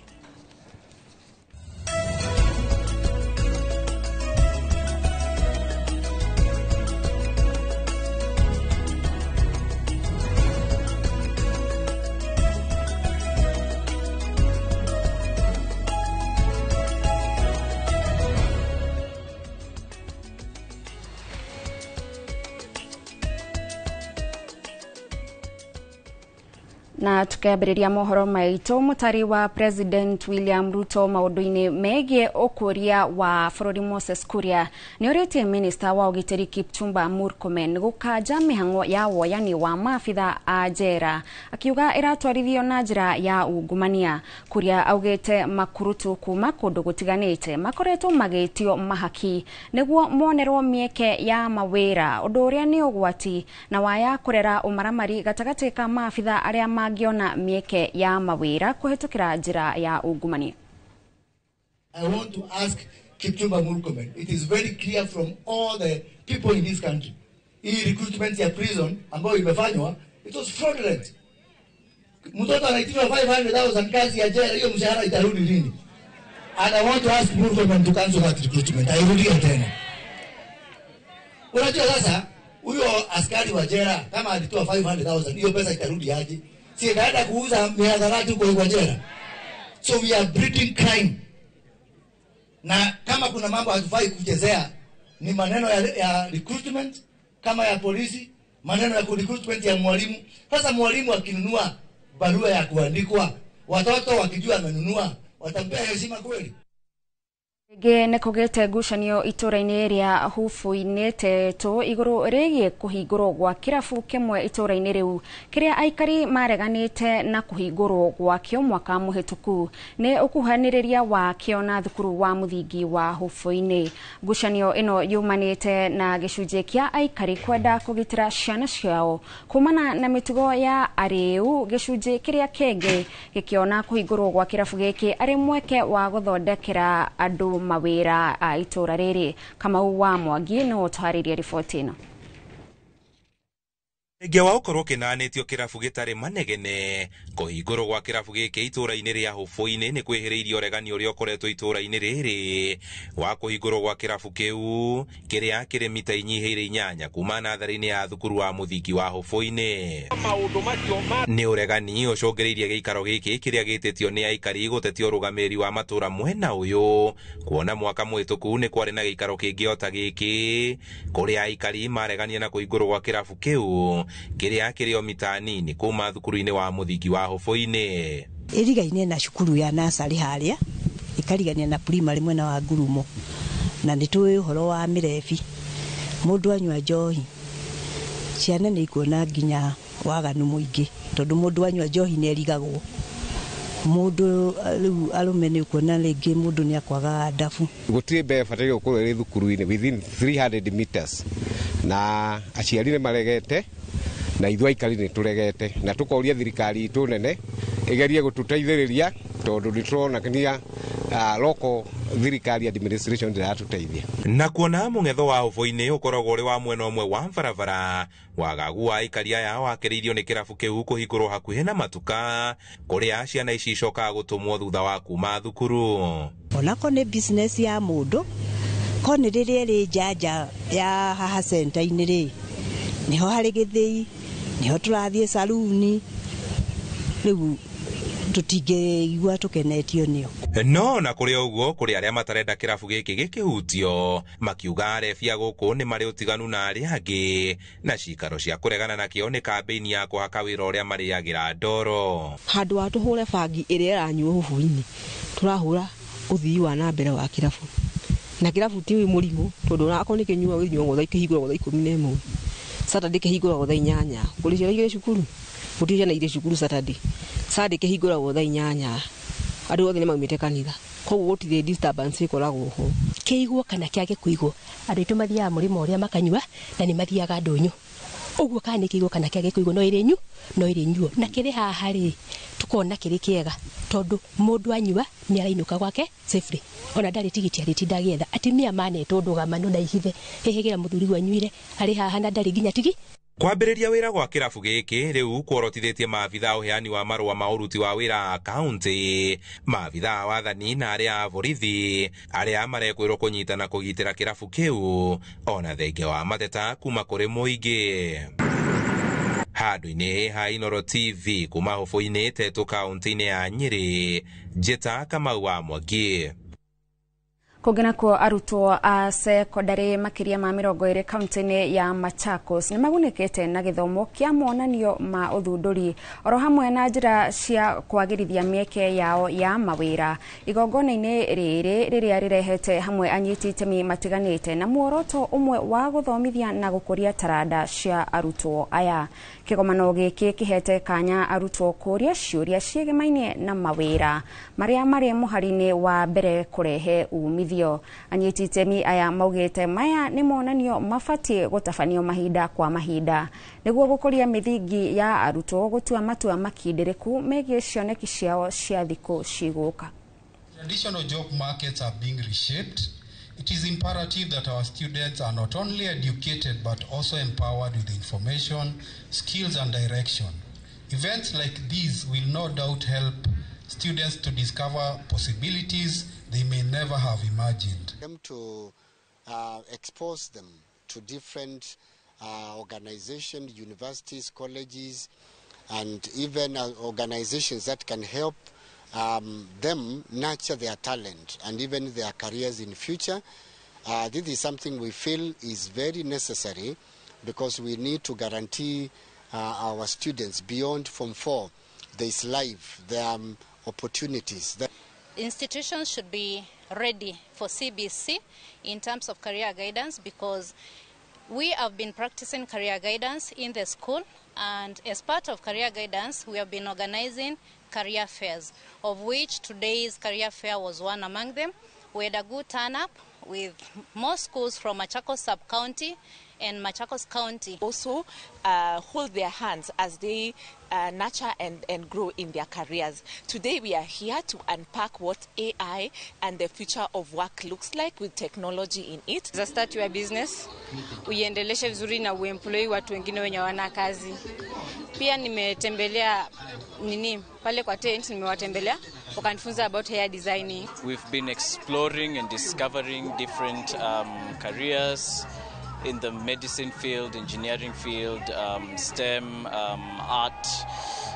Speaker 9: Na tukiambĩrĩria mohoro maitũ, mũtari wa President William Ruto maũndũ-inĩ megiĩ ũkũria wa bũrũri Moses Kuria nĩ ũrĩtie minista wa ũgitĩri Kipchumba Murkomen gũkanja mĩhang'o ya woyani wa maabitha a njera, akiuga ĩratwarithio na njĩra ya ungumania. Kuria augĩte makurutu kuma kũndũ gũtiganĩte makoretwo magĩtio mahaki nĩguo monerwo mĩeke ya mawĩra, ũndũ ũrĩa nĩ ũgwati na waya kũrera ũmaramari gatagatĩ ka maabitha arĩa mangiona mĩeke ya mawĩra kũhĩtũkĩra njĩra ya ungumania.
Speaker 11: I want to ask Kipchumba Murkomen. It is very clear from all the people in this country. Hii recruitment ya prison ambayo imefanywa, it was fraudulent. Mtoto anaitiwa 500,000 kazi ya jela, hiyo mshahara itarudi lini? And I want to ask Murkomen to cancel that recruitment. Airudie tena. Unajua sasa huyo askari wa jela kama alitoa 500,000, hiyo pesa itarudi aje? Si ikaenda kuuza mihadarati huko kwa jela. So we are breeding crime. Na kama kuna mambo hatufai kuchezea ni maneno ya recruitment kama ya polisi, maneno ya recruitment ya mwalimu. Sasa mwalimu akinunua barua ya kuandikwa, watoto wakijua amenunua, watampea heshima kweli?
Speaker 9: Rĩngĩ nĩ kũgĩte ngucanio itũra-inĩ rĩa Hubu-inĩ Tetũ igũrũ rĩgiĩ kũhingũrwo gwa kĩrabu kĩmwe itũra-inĩ rĩu kĩrĩa aikari mareganĩte na kũhingũrwo gwakĩo mwaka mũhĩtũku nĩ ũkuhanĩrĩria wakĩo na thukuru wa mũthingi wa Hubu-inĩ. Ngucanio ĩno yumanĩte na gĩcunjĩ kĩa aikari kwenda kũgitĩra ciana ciao kumana na mĩtugo ya arĩu, gĩcunjĩ kĩrĩa kĩngĩ gĩkĩona kũhingũrwo gwa kĩrabu gĩkĩ arĩ mweke wa gũthondekera andũ mawĩra a itũra rĩrĩ. Kamau wa Mwangi nĩwe ũtũharĩirie riboti ĩno.
Speaker 1: Thengia wa gũkorwo kĩnanĩtio kĩrabu gĩtarĩ manegene, kũhingũrwo gwa kĩrabu gĩkĩ itũra-inĩ rĩa Hubu-inĩ nĩ kwĩhĩrĩirie ũregani ũrĩa ũkoretwo itũra-inĩ rĩrĩ wa kũhingũrwo gwa kĩrabu kĩu kĩrĩa kĩrĩ mita inyihĩire 8 kuma natharĩ-inĩ ya thukuru wa mũthingi wa Hubu-inĩ. Nĩ ũregani ũcũngĩrĩirie gĩikaro gĩkĩ kĩrĩa gĩtĩtio nĩ aikari gũtetia ũrũgamĩrĩri wa matũra mwena ũyũ, kuona mwaka mũhĩtũku nĩ kwarĩ na gĩikaro kĩngĩ o ta gĩkĩ kũrĩa aikari maregania na kũhingũrwo gwa kĩrabu kĩu kĩrĩa kĩrĩ o mita nini kuma thukuru-inĩ wa mũthingi wa Hubu-inĩ.
Speaker 4: Ĩrigaine na cukuru ya nasarĩ harĩa ĩkarigania na primary mwena wa Ngurumo, na nĩ tũĩ ũhoro wa mĩrebi, mũndũ anyua njohi ciana nĩ ikuona nginya waganu mũingĩ, tondũ mũndũ anyua njohi nĩ erigagwo. Mũndũ rĩu arũme nĩ ũkuona rĩngĩ mũndũ nĩ akwaga ndabu.
Speaker 6: Gũtirĩ mbeca bataire gũkorwo ĩrĩ thukuru-inĩ within 300 meters, na aciari nĩ maregete na ithuĩ aikari nĩ tũregete, na tũkoria thirikari itũ nene ĩgerie gũtũteithĩrĩria tondũ nĩ tũrona nginya local thirikari administration ndĩratũteithia.
Speaker 1: Na kuona mũng'etho wa Hubu-inĩ ũkoragwo ũrĩ wa mwena ũmwe wa barabara, wagagu wa aikari aya wakĩrĩirio nĩ kĩrabu kĩu kũhingũrwo hakuhĩ na matuka kũrĩa ciana ici icokaga gũtũmwo thutha wa kuma thukuru.
Speaker 4: Onako nĩ business ya mũndũ, ko nĩ rĩrĩa ĩrĩ njanja ya haha center-inĩ rĩ, nĩho harĩ gĩthĩi, nĩho tũrathiĩ saruni, rĩu tũtingĩigua tũkenetio nĩo.
Speaker 1: No na kũrĩ ũguo kũrĩ arĩa matarenda kĩrabu gĩkĩ gĩkĩhutio, makiuga arebia gũkũ nĩ marĩ ũtiganu na arĩa angĩ, na cikaro cia kũregana nakĩo nĩ kambĩini ya kũhaka wĩra ũrĩa marĩagĩra ndoro.
Speaker 13: Handũ wa tũhũre bangi ĩrĩa ĩranyuo Hubu-inĩ, tũrahũra ũthii wa na mbere wa kĩrabu, na kĩrabu ti mũrimũ tondũ onakorwo nĩ kĩnyuagwo gĩnyuagwo thaa kĩhingũragwo thaa 11, Saturday kĩhingũragwo thaa 8, kũrĩ ciana igĩrĩ cukuru, gũtirĩ ciana igĩrĩ cukuru Saturday, Sunday kĩhingũragwo thaa 8, andũ othe nĩ maumĩte kanitha, koguo gũtirĩ disturbance ĩkoragwo ho.
Speaker 15: Kĩigwo kana kĩage kũigwo, andũ aitũ mathiaga mũrĩmo ũrĩa makanyua na nĩ mathiaga ndũnyũ, ũguo kana nĩ kĩigwo kana kĩage kũigwo no ĩrĩ nyu, no ĩrĩ nyuo, na kĩrĩ haha rĩ tukona kĩrĩ kĩega tondũ mũndũ anyua nĩ arainũka gwake safely, ona ndarĩ tigiti arĩtinda agĩetha. Atumia manetwo ndũgamano na ihithe hĩhĩgĩra mũthuri wanyuire arĩ haha na ndarĩ nginya tigi.
Speaker 1: Kwambĩrĩria wĩra gwa kĩrabu gĩkĩ rĩu kuorotithĩtie maabitha a ũheani wa marũa ma ũruti wa wĩra a kaũntĩ, maabitha a wathani na arĩa a borithi arĩa marekwĩrwo kũnyita na kũgitĩra kĩrabu kĩu, ona thengia wa mateta kuma kũrĩ mũingĩ. Handũ-inĩ ha Inooro TV kuma Hubu-inĩ Tetũ kaũntĩ-inĩ ya Nyĩrĩ, Njĩta Kamau wa Mwangi.
Speaker 9: Kũngĩ nakuo arutwo a sekondarĩ makĩria ma 20 kaũntĩ-inĩ ya Machakos nĩ magunĩkĩte na gĩthomo kĩa monanio ma ũthundũri oro hamwe na njĩra cia kwagĩrithia mĩeke yao ya mawĩra. Igongona-inĩ rĩrĩ rĩrĩa rĩrehete hamwe anyiti itemi matiganĩte na muoroto ũmwe wa gũthomithia na gũkũria taranda cia arutwo aya. Kĩgomano gĩkĩ kĩhete kanya arutwo kũria ciũria ciĩgemaine na mawĩra marĩa marĩ mũhari-inĩ wa mbere kũrehe umithio. Anyiti itemi aya maugĩte maya nĩ monanio mabatiĩ gũtabanio mahinda kwa mahinda nĩguo gũkũria mĩthingi ya arutwo gũtua matua makindĩrĩku megiĩ cioneki ciao cia thikũ cigũka.
Speaker 16: Traditional job markets are being reshaped. It is imperative that our students are not only educated but also empowered with information, skills and direction. Events like these will no doubt help students to discover possibilities they may never have imagined.
Speaker 17: Them to expose them to different organizations, universities, colleges, and even organizations that can help them nurture their talent and even their careers in future. This is something we feel is very necessary because we need to guarantee our students beyond Form 4, there is life, there are opportunities.
Speaker 20: Institutions should be
Speaker 5: ready for CBC in terms of career guidance, because we have been practicing career guidance in the school, and as part of career guidance, we have been organizing career fairs, of which today's career fair was one among them. We had a good turn up with more schools from Machakos sub-county and Machakos County.
Speaker 10: Also hold their hands as they nurture and grow in their careers. Today we are here to unpack what AI and the future of work looks like with technology in it.
Speaker 18: Za start your business, uiendeleshe vizuri na uemploy watu wengine wenye wana kazi. Pia nimetembelea nini pale kwa tent, nimewatembelea wakanifunza about hair designing.
Speaker 25: We've been exploring and discovering different careers in the medicine field, engineering field, STEM, art,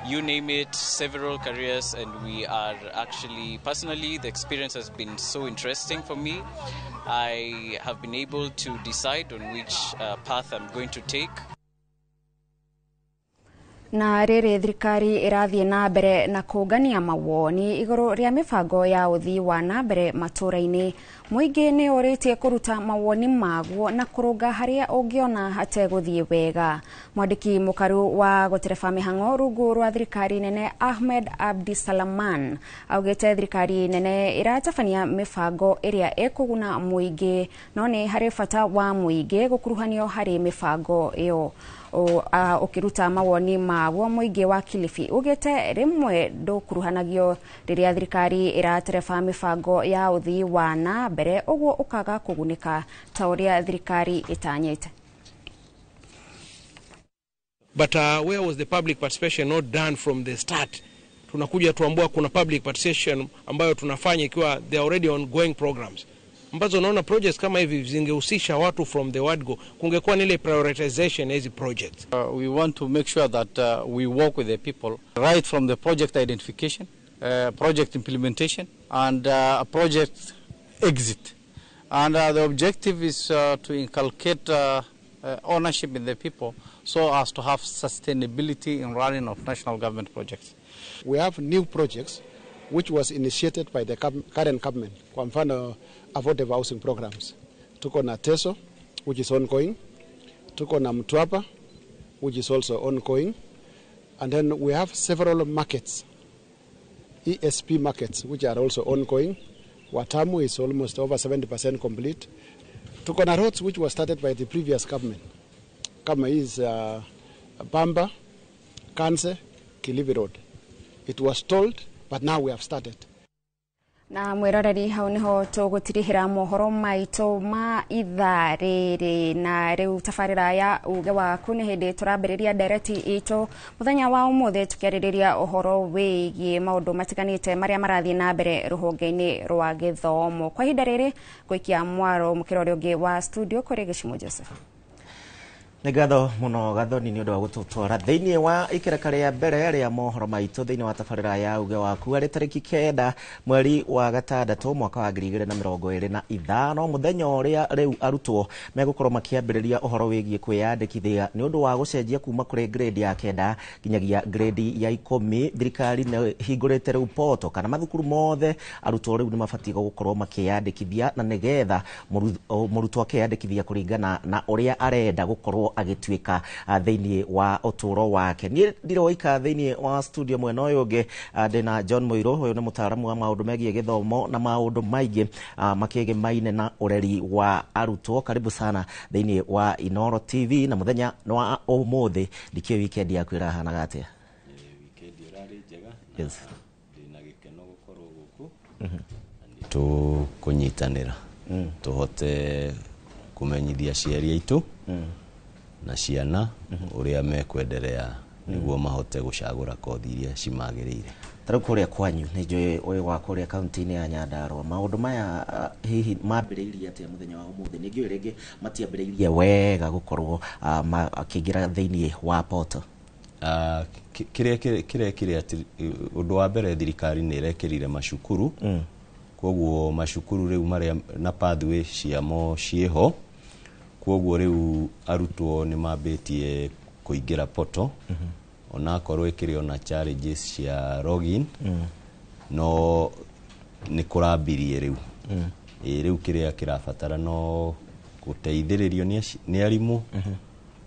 Speaker 25: you name it, several careers, and we are actually, personally, the experience has been so interesting for me. I have been able to decide on which path I'm going to take.
Speaker 9: Na rĩrĩ thirikari ĩrathiĩ na mbere na kũngania mawoni igũrũ rĩa mĩbango ya ũthii wa na mbere matũũra-inĩ. Mũingĩ nĩ ũrĩtie kũruta mawoni maguo na kũrũnga harĩa ũngĩona hategũthiĩ wega. Mwandĩki mũkaru wa gũtereba mĩhang'o rungu rwa thirikari nene Ahmed Abdisalaman augĩte thirikari nene ĩratabania mĩbango ĩrĩa ĩkũguna mũingĩ, no nĩ harĩ bata wa mũingĩ gũkuruhanio harĩ mĩbango ĩyo. Ũkĩruta mawoni maguo mũingĩ wa Kilifi ugĩte rĩmwe ndũkuruhanagio rĩrĩa thirikari ĩratereba mĩbango ya ũthii wa na mbere, ũguo ũkaga kũgunĩka ta ũrĩa thirikari ĩtanyĩte.
Speaker 19: But where was the public participation not done from the start? Tunakuja tuambua kuna public participation ambayo tunafanya ikiwa they are already ongoing programs, ambazo unaona projects kama hivi zingehusisha watu from the word go, kungekuwa nile prioritization ya hizi projects.
Speaker 21: We want to make sure that we work with the people right from the project identification, project implementation and project exit. And the objective is to inculcate ownership in the people so as to have sustainability in running of national government projects.
Speaker 22: We have new projects which was initiated by the current government. Kwa mfano, affordable housing programs. Tuko na Teso, which is ongoing. Tuko na Mtwapa, which is also ongoing. And then we have several markets, ESP markets, which are also ongoing. Watamu is almost over 70% complete. Tuko na roads which were started by the previous government. Kama is Bamba, Kanse, Kilifi Road. It was told, but now we have started.
Speaker 9: Na mwiroreri hau niho tũgũtirihĩra mohoro maitũ ma ithaa rĩrĩ, na rĩu tabarĩra ya uge waku nĩ hĩndĩ tũrambĩrĩria ndereti itũ mũthenya wa ũmũthĩ tũkĩarĩrĩria ũhoro wĩgiĩ maũndũ matiganĩte marĩa marathiĩ na mbere rũhonge-inĩ rwa gĩthomo. Kwa ihinda rĩrĩ ngũikia mwaro mũkĩra ũrĩa ũngĩ wa studio kũrĩ Gĩcimo Joseph.
Speaker 8: Nĩ ngatho mũno Gathoni nĩ ũndũ wa gũtũtwara thĩinĩ wa ikereka rĩa mbere rĩa mohoro maitũ thĩinĩ wa tabarĩra ya uge waku arĩ tarĩki 9 mweri wa 6 mwaka wa 2025, mũthenya ũrĩa rĩu arutwo megũkorwo makĩambĩrĩria ũhoro wĩgiĩ kwĩyandĩkithia nĩ ũndũ wa gũcenjia kuma kũrĩ grade ya 9 nginyagia grade ya 10. Thirikari nĩ hingũrĩte rĩu poto kana mathukuru mothe arutwo rĩu nĩ mabatiĩ gũkorwo makĩyandĩkithia, na nĩgetha mũrutwo akeyandĩkithia kũringana na ũrĩa arenda gũkorwo agĩtuĩka thĩinĩ wa ũtũũro wake. Niĩ ndiroika thĩinĩ wa studio mwena ũyũ ũngĩ ndĩna John Mũirũ, ũyũ nĩ mũtaaramu wa maũndũ megiĩ gĩthomo na maũndũ maingĩ makĩgemaine na ũreri wa arutwo. Karibu sana thĩinĩ wa Inooro TV, na mũthenya wa ũmũthĩ ndikĩũĩ weekend yaku ĩrahanaga atĩa?
Speaker 23: Weekend ĩrarĩ njega.
Speaker 8: Yes.
Speaker 23: Ndĩna gĩkeno gũkorwo gũkũ tũkũnyitanĩra tũhote kũmenyithia aciari aitũ na ciana ũrĩa mekwenderea nĩguo mahote gũcagũra kothi iria cimagĩrĩire.
Speaker 8: Ta rĩu kũrĩa kwanyu nĩ njũĩ ũyũ wa kũrĩa kaunti-inĩ ya Nyandarua, maũndũ maya hihi mambĩrĩirie atĩa mũthenya wa ũmũthĩ? Nĩ ngĩũĩ rĩngĩ matiambĩrĩirie wega gũkorwo makĩingĩra thĩinĩ wa poto.
Speaker 23: Kĩrĩa kĩrekire atĩ ũndũ wa mbere thirikari nĩ ĩrekĩrire macukuru, koguo macukuru rĩu marĩa na pathway ciamo ciĩho, koguo rĩu arutwo nĩ mambĩtie kũingĩra poto, onakorwo ĩkĩrĩ ona challenges cia login, no nĩ kũrambirie rĩu. Ĩ rĩu kĩrĩa kĩrabatara no gũteithĩrĩrio nĩ arimũ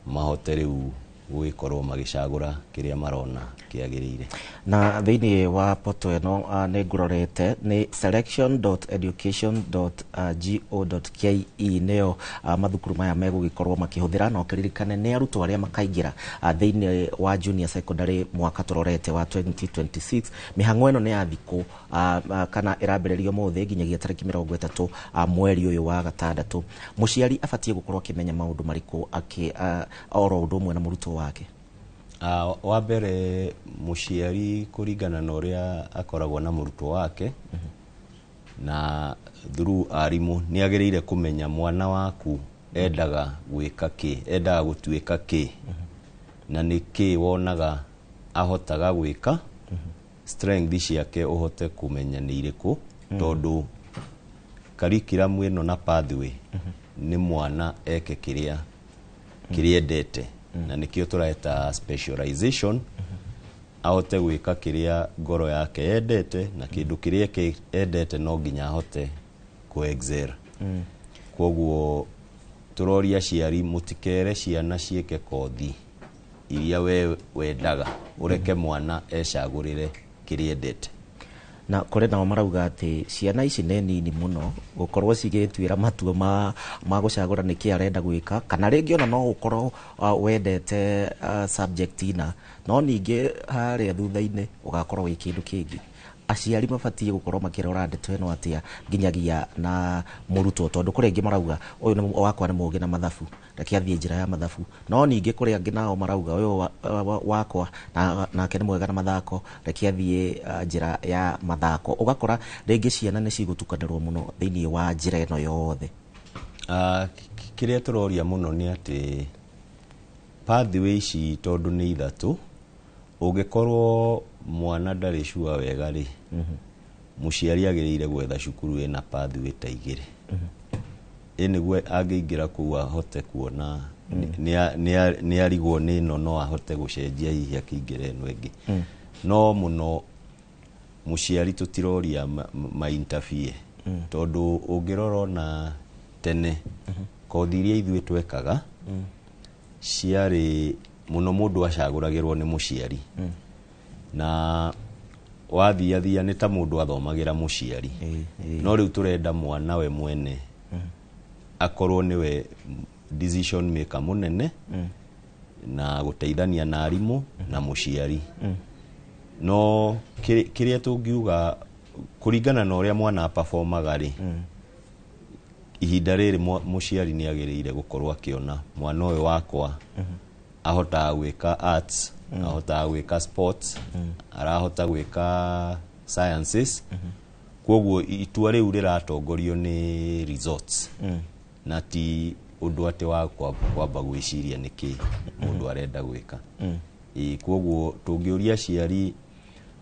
Speaker 23: mahote rĩu gũgĩkorwo magĩcagũra kĩrĩa marona kĩagĩrĩire.
Speaker 8: Na thĩinĩ wa poto ĩno nĩ ngũrorete nĩ selection.education.go.ke nĩyo mathukuru maya megũgĩkorwo makĩhũthĩra, na ũkĩririkane nĩ arutwo arĩa makaingĩra thĩinĩ wa junior secondary mwaka tũrorete wa 2026. Mĩhang'o ĩno nĩ ya thikũ kana ĩrambĩrĩrio mũthĩ nginyagia tarĩki 30 mweri ũyũ wa gatandatũ. Mũciari abatiĩ gũkorwo akĩmenya maũndũ marĩkũ akĩ oro ũndũ ũmwe na mũrutwo wake?
Speaker 23: Wa mbere mũciari kũringana na ũrĩa akoragwo na mũrutwo wake na through arimũ nĩ agĩrĩire kũmenya mwana waku endaga gwĩka kĩ, endaga gũtuĩka kĩ, na nĩ kĩ wonaga ahotaga gwĩka, strength ciake ũhote kũmenya nĩ irĩkũ, tondũ curriculum ĩno na pathway nĩ mwana eke kĩrĩa kĩrĩa endete, na nĩkĩo tũreta specialization, ahote gwĩka kĩrĩa ngoro yake yendete, na kĩndũ kĩrĩa endete no nginya ahote kũ excel. Koguo tũroria aciari mũtikere ciana ciĩke kothi iria we wendaga, ũreke mwana ecagũrĩre kĩrĩa endete.
Speaker 8: Na kũrĩ nao marauga atĩ ciana ici nĩ nini mũno gũkorwo cigĩtuĩra matua ma gũcagũra nĩkĩ arenda gwĩka, kana rĩngĩ ona no ũkorwo wendete subject ina, no ningĩ harĩa thutha-inĩ ũgakorwo wĩ kĩndũ kĩngĩ. Aciari mabatiĩ gũkorwo makĩrora ndeto ĩno atĩa nginyagia na mũrutwo, tondũ kũrĩ angĩ marauga ũyũ nĩ wakwa nĩ mũũgĩ na mathabu, reke athiĩ njĩra ya mathabu, no ningĩ kũrĩ angĩ nao marauga ũyũ wakwa nake nĩ mwega na mathako, reke athiĩ njĩra ya mathako. Ũgakora rĩngĩ ciana nĩ cigũtukanĩrwo mũno thĩinĩ wa njĩra ĩno yothe.
Speaker 23: Kĩrĩa tũroria mũno nĩ atĩ pathway ici tondũ nĩ ithatũ, ũngĩkorwo mwana ndarĩ sure wega rĩ, mũciari agĩrĩire gwetha cukuru ĩna pathway ta igĩrĩ, ĩ nĩguo angĩingĩra kũu ahote kuona nĩ arigwo nĩ ĩno, no ahote gũcenjia hihi akĩingĩra ĩno ĩngĩ. No mũno mũciari tũtiroria ma interfere, tondũ ũngĩrora ona tene kothi iria ithuĩ twekaga ciarĩ mũno mũndũ acagũragĩrwo nĩ mũciari, na wathiathia nĩ ta mũndũ athomagĩra mũciari, no rĩu tũrenda mwana we mwene akorwo nĩwe decision maker mũnene, na gũteithania na arimũ na mũciari. No kĩrĩa tũngiuga kũringana na ũrĩa mwana aperformaga rĩ, ihinda rĩrĩ mũciari nĩ agĩrĩire gũkorwo akĩona mwana ũyũ wakwa ahotaga gwĩka arts, ahotaga gwĩka sports, arahota gwĩka sciences. Koguo itua rĩu rĩratongorio nĩ results, na ti ũndũ atĩ wa kwamba gwĩciria nĩkĩ mũndũ arenda gwĩka. Koguo tũngĩũria aciari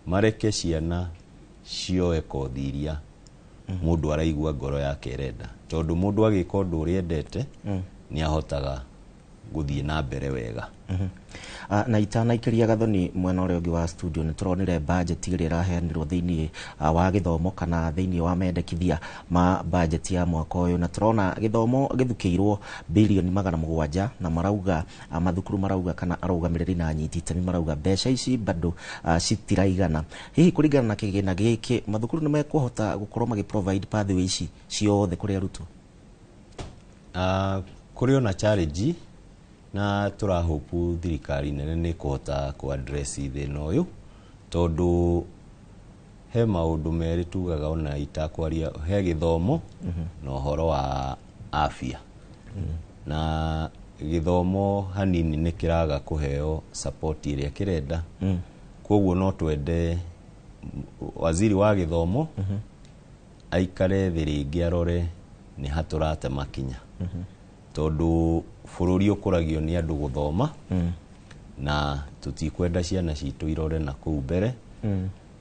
Speaker 23: mareke ciana cioe kothi iria mũndũ araigua ngoro yake ĩrenda, tondũ mũndũ agĩka ũndũ ũrĩa endete nĩ ahotaga gũthiĩ na mbere wega.
Speaker 8: Na itanaikĩria Gathoni mwena ũrĩa ũngĩ wa studio, nĩ tũronire budget ĩrĩa ĩraheanirwo thĩinĩ wa gĩthomo kana thĩinĩ wa mendekithia ma budget ya mwaka ũyũ, na tũrona gĩthomo gĩthukĩirwo bilioni 700, na marauga mathukuru marauga kana arũgamĩrĩri na anyiti itemi marauga mbeca ici bado citiraigana. Hihi kũringana na kĩgĩna gĩkĩ mathukuru nĩ mekũhota gũkorwo magĩ provide pathway ici ciothe kũrĩ arutwo?
Speaker 23: Kũrĩ ona challenge, na tũrahopu thirikari nene nĩ kũhota kũ address thĩna ũyũ, tondũ he maũndũ merĩ tugaga ona itakwaria, he gĩthomo na ũhoro wa afya. Na gĩthomo hanini nĩ kĩraga kũheo support ĩrĩa kĩrenda, koguo no twende waziri wa gĩthomo aikare thĩ rĩngĩ arore nĩ ha tũrate makinya, tondũ bũrũri ũkũragio nĩ andũ gũthoma, na tũtikwenda ciana citũ irore na kũu mbere,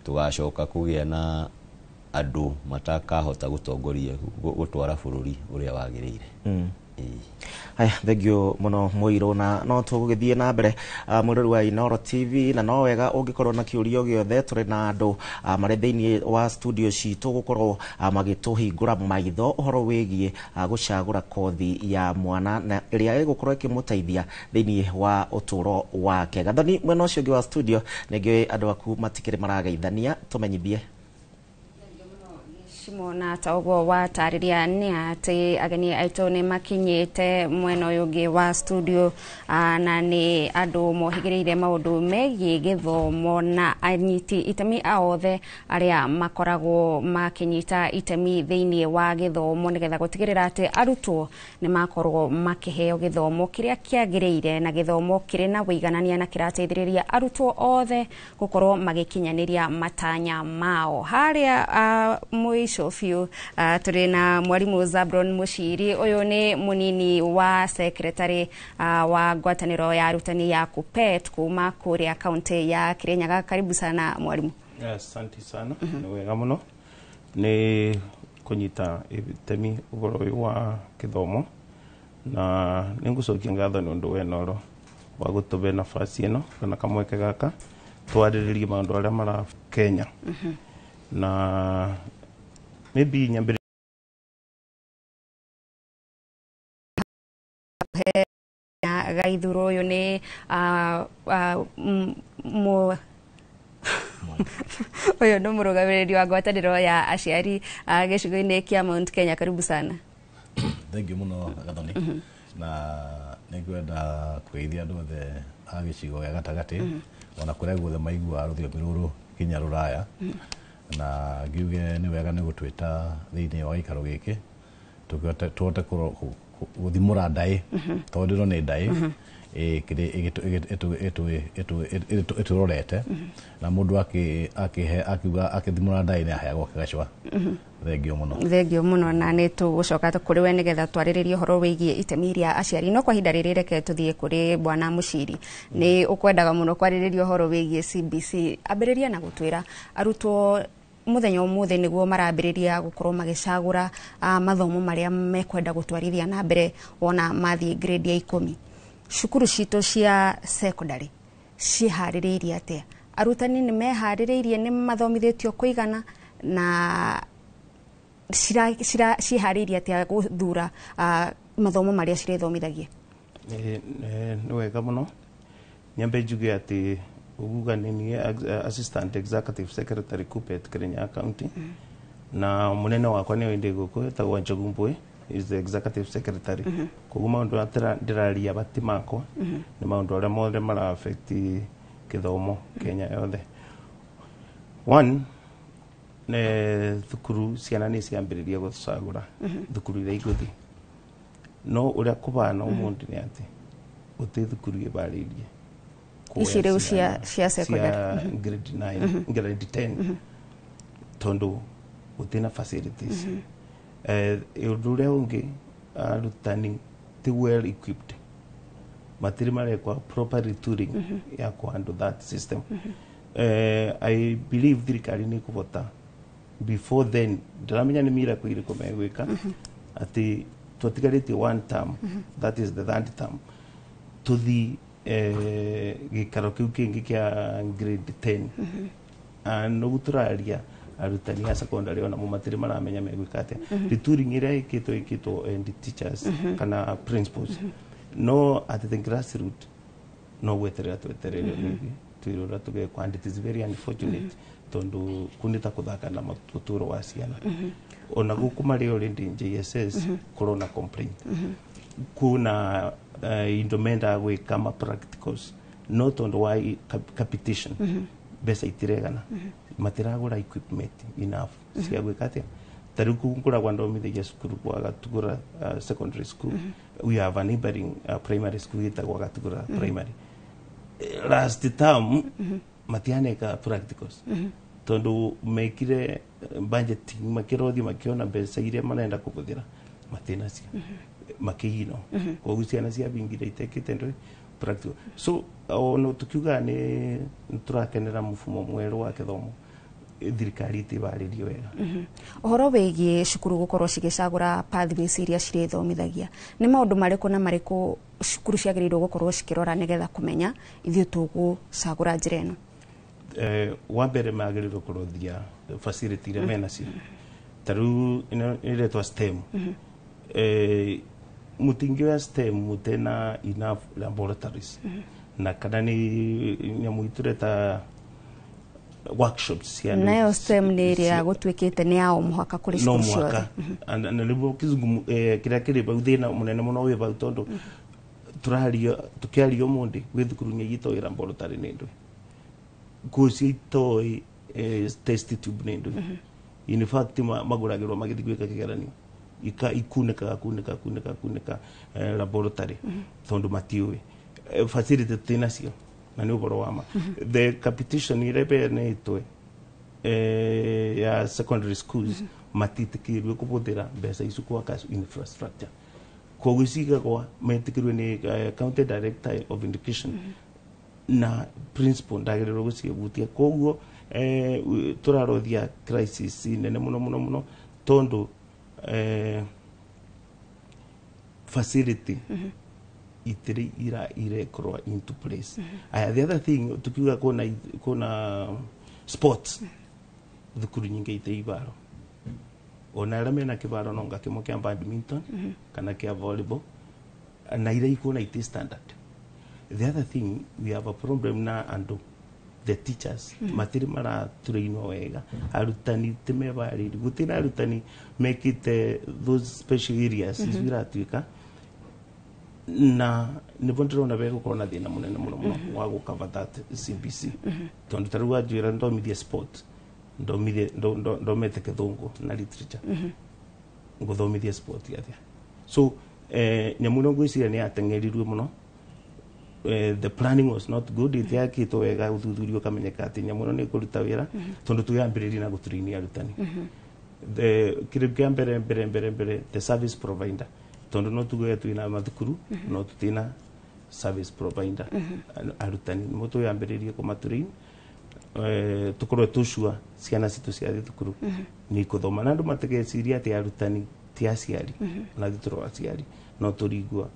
Speaker 23: tũgacoka kũgĩa na andũ matakahota gũtongoria gũtwara bũrũri ũrĩa wagĩrĩire.
Speaker 8: Haya, thengio muno Muiru, na no tũgũgĩthiĩ na mbere, mwĩrori wa Inooro TV, na no wega ũngĩkorwo na kĩũria gĩothe, tũrĩ na andũ marĩ thĩinĩ wa studio citũ gũkorwo magĩtũhingũra maitho ũhoro wĩgiĩ gũcagũra kothi ya mwana na ĩrĩa ĩgũkorwo ĩkĩmũteithia thĩinĩ wa ũtũũro wake. Gathoni, mwena ũcio ũngĩ wa studio nĩngĩ andũ aku matikĩrĩ marageithania, tũmenyithie.
Speaker 9: Shimona, ta ũguo watarĩria nĩ atĩ ageni aitũ nĩ makinyĩte mwena ũyũ ũngĩ wa studio, na nĩ andũ mohĩgĩrĩire maũndũ megiĩ gĩthomo na anyiti itemi a othe arĩa makoragwo makĩnyita itemi thĩinĩ wa gĩthomo nĩgetha gũtigĩrĩra atĩ arutwo nĩ makorwo makĩheo gĩthomo kĩrĩa kĩagĩrĩire na gĩthomo kĩrĩ na wĩiganania na kĩrateithĩrĩria arutwo othe gũkorwo magĩkinyanĩria matanya mao. Harĩa mũico biũ, tũrĩ na mwarimũ Zabron Muciri. Ũyũ nĩ mũnini wa secretary wa ngwatanĩro ya arutani ya KUPPET kuma kũrĩa kaunti ya Kirinyaga. Karibu sana, mwalimu.
Speaker 2: Asante sana. Nĩ wega mũno nĩ kũnyita itemi ũhoro ũyũ wa gĩthomo, na nĩ ngũcokia ngatho nĩ ũndũ wa Inooro wa gũtũbe nafasi ĩno kana kamweke gaka twarĩrĩrie maũndũ arĩa mara Kenya, na maybe nyambĩrĩrie
Speaker 9: Gaithuro. Ũyũ nĩ ũyũ nĩ mũrũgamĩrĩri wa ngwatanĩro ya aciari gĩcigo-inĩ kĩa Mount Kenya. Karibu sana.
Speaker 3: Thank you muno, Gathoni, na nĩ ngwenda kũgeithia andũ othe a gĩcigo gĩa gatagatĩ ona kũrĩa guothe maiguaga rũthiomi rũrũ nginya rũraya, na ngiuge nĩ wega nĩ gũtwĩta thĩinĩ wa gĩikaro gĩkĩ tũkĩhote tũhote gũthimũra ndaĩ, tondũ ĩno nĩ ndaĩ ĩtũrorete, na mũndũ akĩhe akiuga akĩthimũra ndaĩ nĩ aheagwo kĩgacũa. Thengio mũno.
Speaker 9: Thengio mũno, na nĩ tũgũcoka kũrĩ we nĩgetha twarĩrĩrie ũhoro wĩgiĩ itemi rĩa aciari, no kwa ihinda rĩrĩ reke tũthiĩ kũrĩ bwana Mũciri. Nĩ ũkwendaga mũno kwarĩrĩria ũhoro wĩgiĩ CBC. Ambĩrĩria na gũtwĩra arutwo mũthenya ũmũthĩ nĩguo marambĩrĩria gũkorwo magĩcagũra mathomo marĩa mekwenda gũtwarithia na mbere wona mathiĩ grade ya 10. Cukuru citũ cia secondary ciĩharĩrĩirie atĩa? Arutani nĩ meharĩrĩirie? Nĩ mathomithĩtio kũigana? Na ciĩharĩirie atĩa gũthura mathomo marĩa cirĩthomithagia?
Speaker 2: Nĩ wega mũno. Nyambe njuge atĩ uguga nĩ niĩ assistant executive secretary KUPPET Kirinyaga County, na mũnene wakwa nĩwe ndĩ gũkũ, etagwo Njogu Mbui, is the executive secretary. Koguo maũndũ arĩa ndĩraria bati makwa nĩ maũndũ arĩa mothe mara affect gĩthomo Kenya yothe. One, nĩ thukuru ciana nĩ ciambĩrĩria gũcagũra thukuru iria igũthiĩ, no ũrĩa kũbana ũmũthĩ nĩ atĩ gũtirĩ thukuru ĩbarĩirie
Speaker 9: ici rĩu cia secondary.
Speaker 2: Cia grade 9, grade 10, tondũ gũtirĩ na facilities. Ũndũ ũrĩa ũngĩ, arutani ti well equipped, matirĩ marekwa proper retooling ya kũhandle that system. I believe thirikari nĩ ĩkũbota before then. Ndiramenya nĩ miracle irĩkũ megwĩka atĩ twatigarĩtie one term, that is the third term, tũthi gĩikaro kĩu kĩngĩ kĩa grade 10. Noguo tũraria, arutani a secondary onamo matirĩ maramenya megwĩka atĩa. Retooling ĩrĩa ĩkĩtwo and teachers kana principals, no at the grassroot no gweterera tweterere rĩngĩ twĩre ũrĩa tũgekwo, and it is very unfortunate tondũ kũ nĩ ta kũthaka na ũtũũro wa ciana. Ona gũkũ marĩ already JSS kũrona complaint kuna indo mendaga gwĩka ma practicals, no tondũ wa capitation mbeca itiregana, matiragũra equipment enough cia gwĩka atĩa. Ta rĩu kũu ngoragwo ndomithagia cukuru kwa Gatugura Secondary School. We have a neighboring primary school ĩtagwo Gatugura Primary. Last term matianeka practicals tondu mekire budgeting, makirothi makiona mbeca iria marenda kũhũthĩra matinacio makĩino. Koguo ciana ciabingire itekĩte ndũ practical. So ono tukiuga nĩ tũrakenera mũfumo mwerũ wa gĩthomo, Thirikari ĩtĩbarĩrie wega.
Speaker 9: Ũhoro wĩgiĩ cukuru gũkorwo cigĩcagũra pathways iria cirĩthomithagia, nĩ maũndũ marĩkũ na marĩkũ cukuru ciagĩrĩirwo gũkorwo cikĩrora nĩgetha kũmenya ithuĩ tũgũcagũra njĩra ĩno?
Speaker 2: Wa mbere magĩrĩirwo kũrothia facility iria menacio, ta rĩu ĩno ĩretwa STEM. Mũtingĩoya STEM mũtena enough laboratories na kana nĩ nyamũ itũreta workshops cia
Speaker 9: Nayo STEM nĩ ĩrĩa gũtuĩkĩte nĩ ya o mũhaka kũrĩ
Speaker 2: no
Speaker 9: cukuru
Speaker 2: mũhaka
Speaker 9: ciothe?
Speaker 2: Na nĩguo kĩzungu kĩrĩa kĩrĩ bau, thĩna mũnene mũno wĩ bau, tondũ tũraria tũkĩaria ũmũthĩ gwĩ thukuru nyingĩ itoĩ laboratory nĩ ndũĩ, kũu itoĩ test tube nĩ ndũĩ. In fact, magũragĩrwo magĩthiĩ gwĩka kĩgeranio ika ikunĩkaga kunĩka kunĩka kunĩka laboratory tondũ matiũĩ. Facility tũtinacio na nĩ ũhoro wa ma. The capitation ĩrĩa ĩbeanĩtwe ya secondary schools, matiĩtĩkĩrwo kũhũthĩra mbeca icio gwaka infrastructure, koguo cigagwa metĩkĩrwo nĩ county director of education na principal ndagĩrĩirwo gũciĩgutia. Koguo tũrarothia crisis nene mũno mũno mũno, tondũ facility itirĩ ira irekorwo into place. Aya, the other thing, tukiuga kuna sports, thukuru nyingĩ ite ibaro, ona arĩa mena kĩbaro no nga kĩmwe kĩa badminton kana kĩa volleyball, na iria ikuona iti standard. The other thing, we have a problem na andũ, the teachers matirĩ maratũrainwo wega. Arutani ti mebarĩri, gũtirĩ arutani mekĩte those special areas icio iratuĩka, na nĩbo ndĩrona begũkorwo na thĩna mũnene mũno mũno wa gũcover that CBC, tondũ ta rĩu wanjĩra ndomithie sport, ndomithie ndomete kĩthũngũ na literature, ngũthomithie sport atĩa? So nyamũ ĩno ngwĩciria nĩ yateng'erirwe mũno. The planning was not good, itiakĩtwo wega ũthuthuria ũkamenyeka atĩ nyamũ ĩno nĩ ĩkũruta wĩra, tondũ twĩyambĩrĩrie na gũtũrĩinia arutani. The kĩrĩ kĩa mbere mbere mbere mbere, the service provider, tondũ no tuge twĩna mathukuru no tũtina service provider. Arutani nĩmo twĩyambĩrĩrie kũmatũrĩin, tũkorwo tũcua ciana citũ ciathiĩ thukuru nĩ ikũthoma, na andũ matigeciria atĩ arutani ti aciari. Ona ithuĩ tũrĩ aciari, no tũringua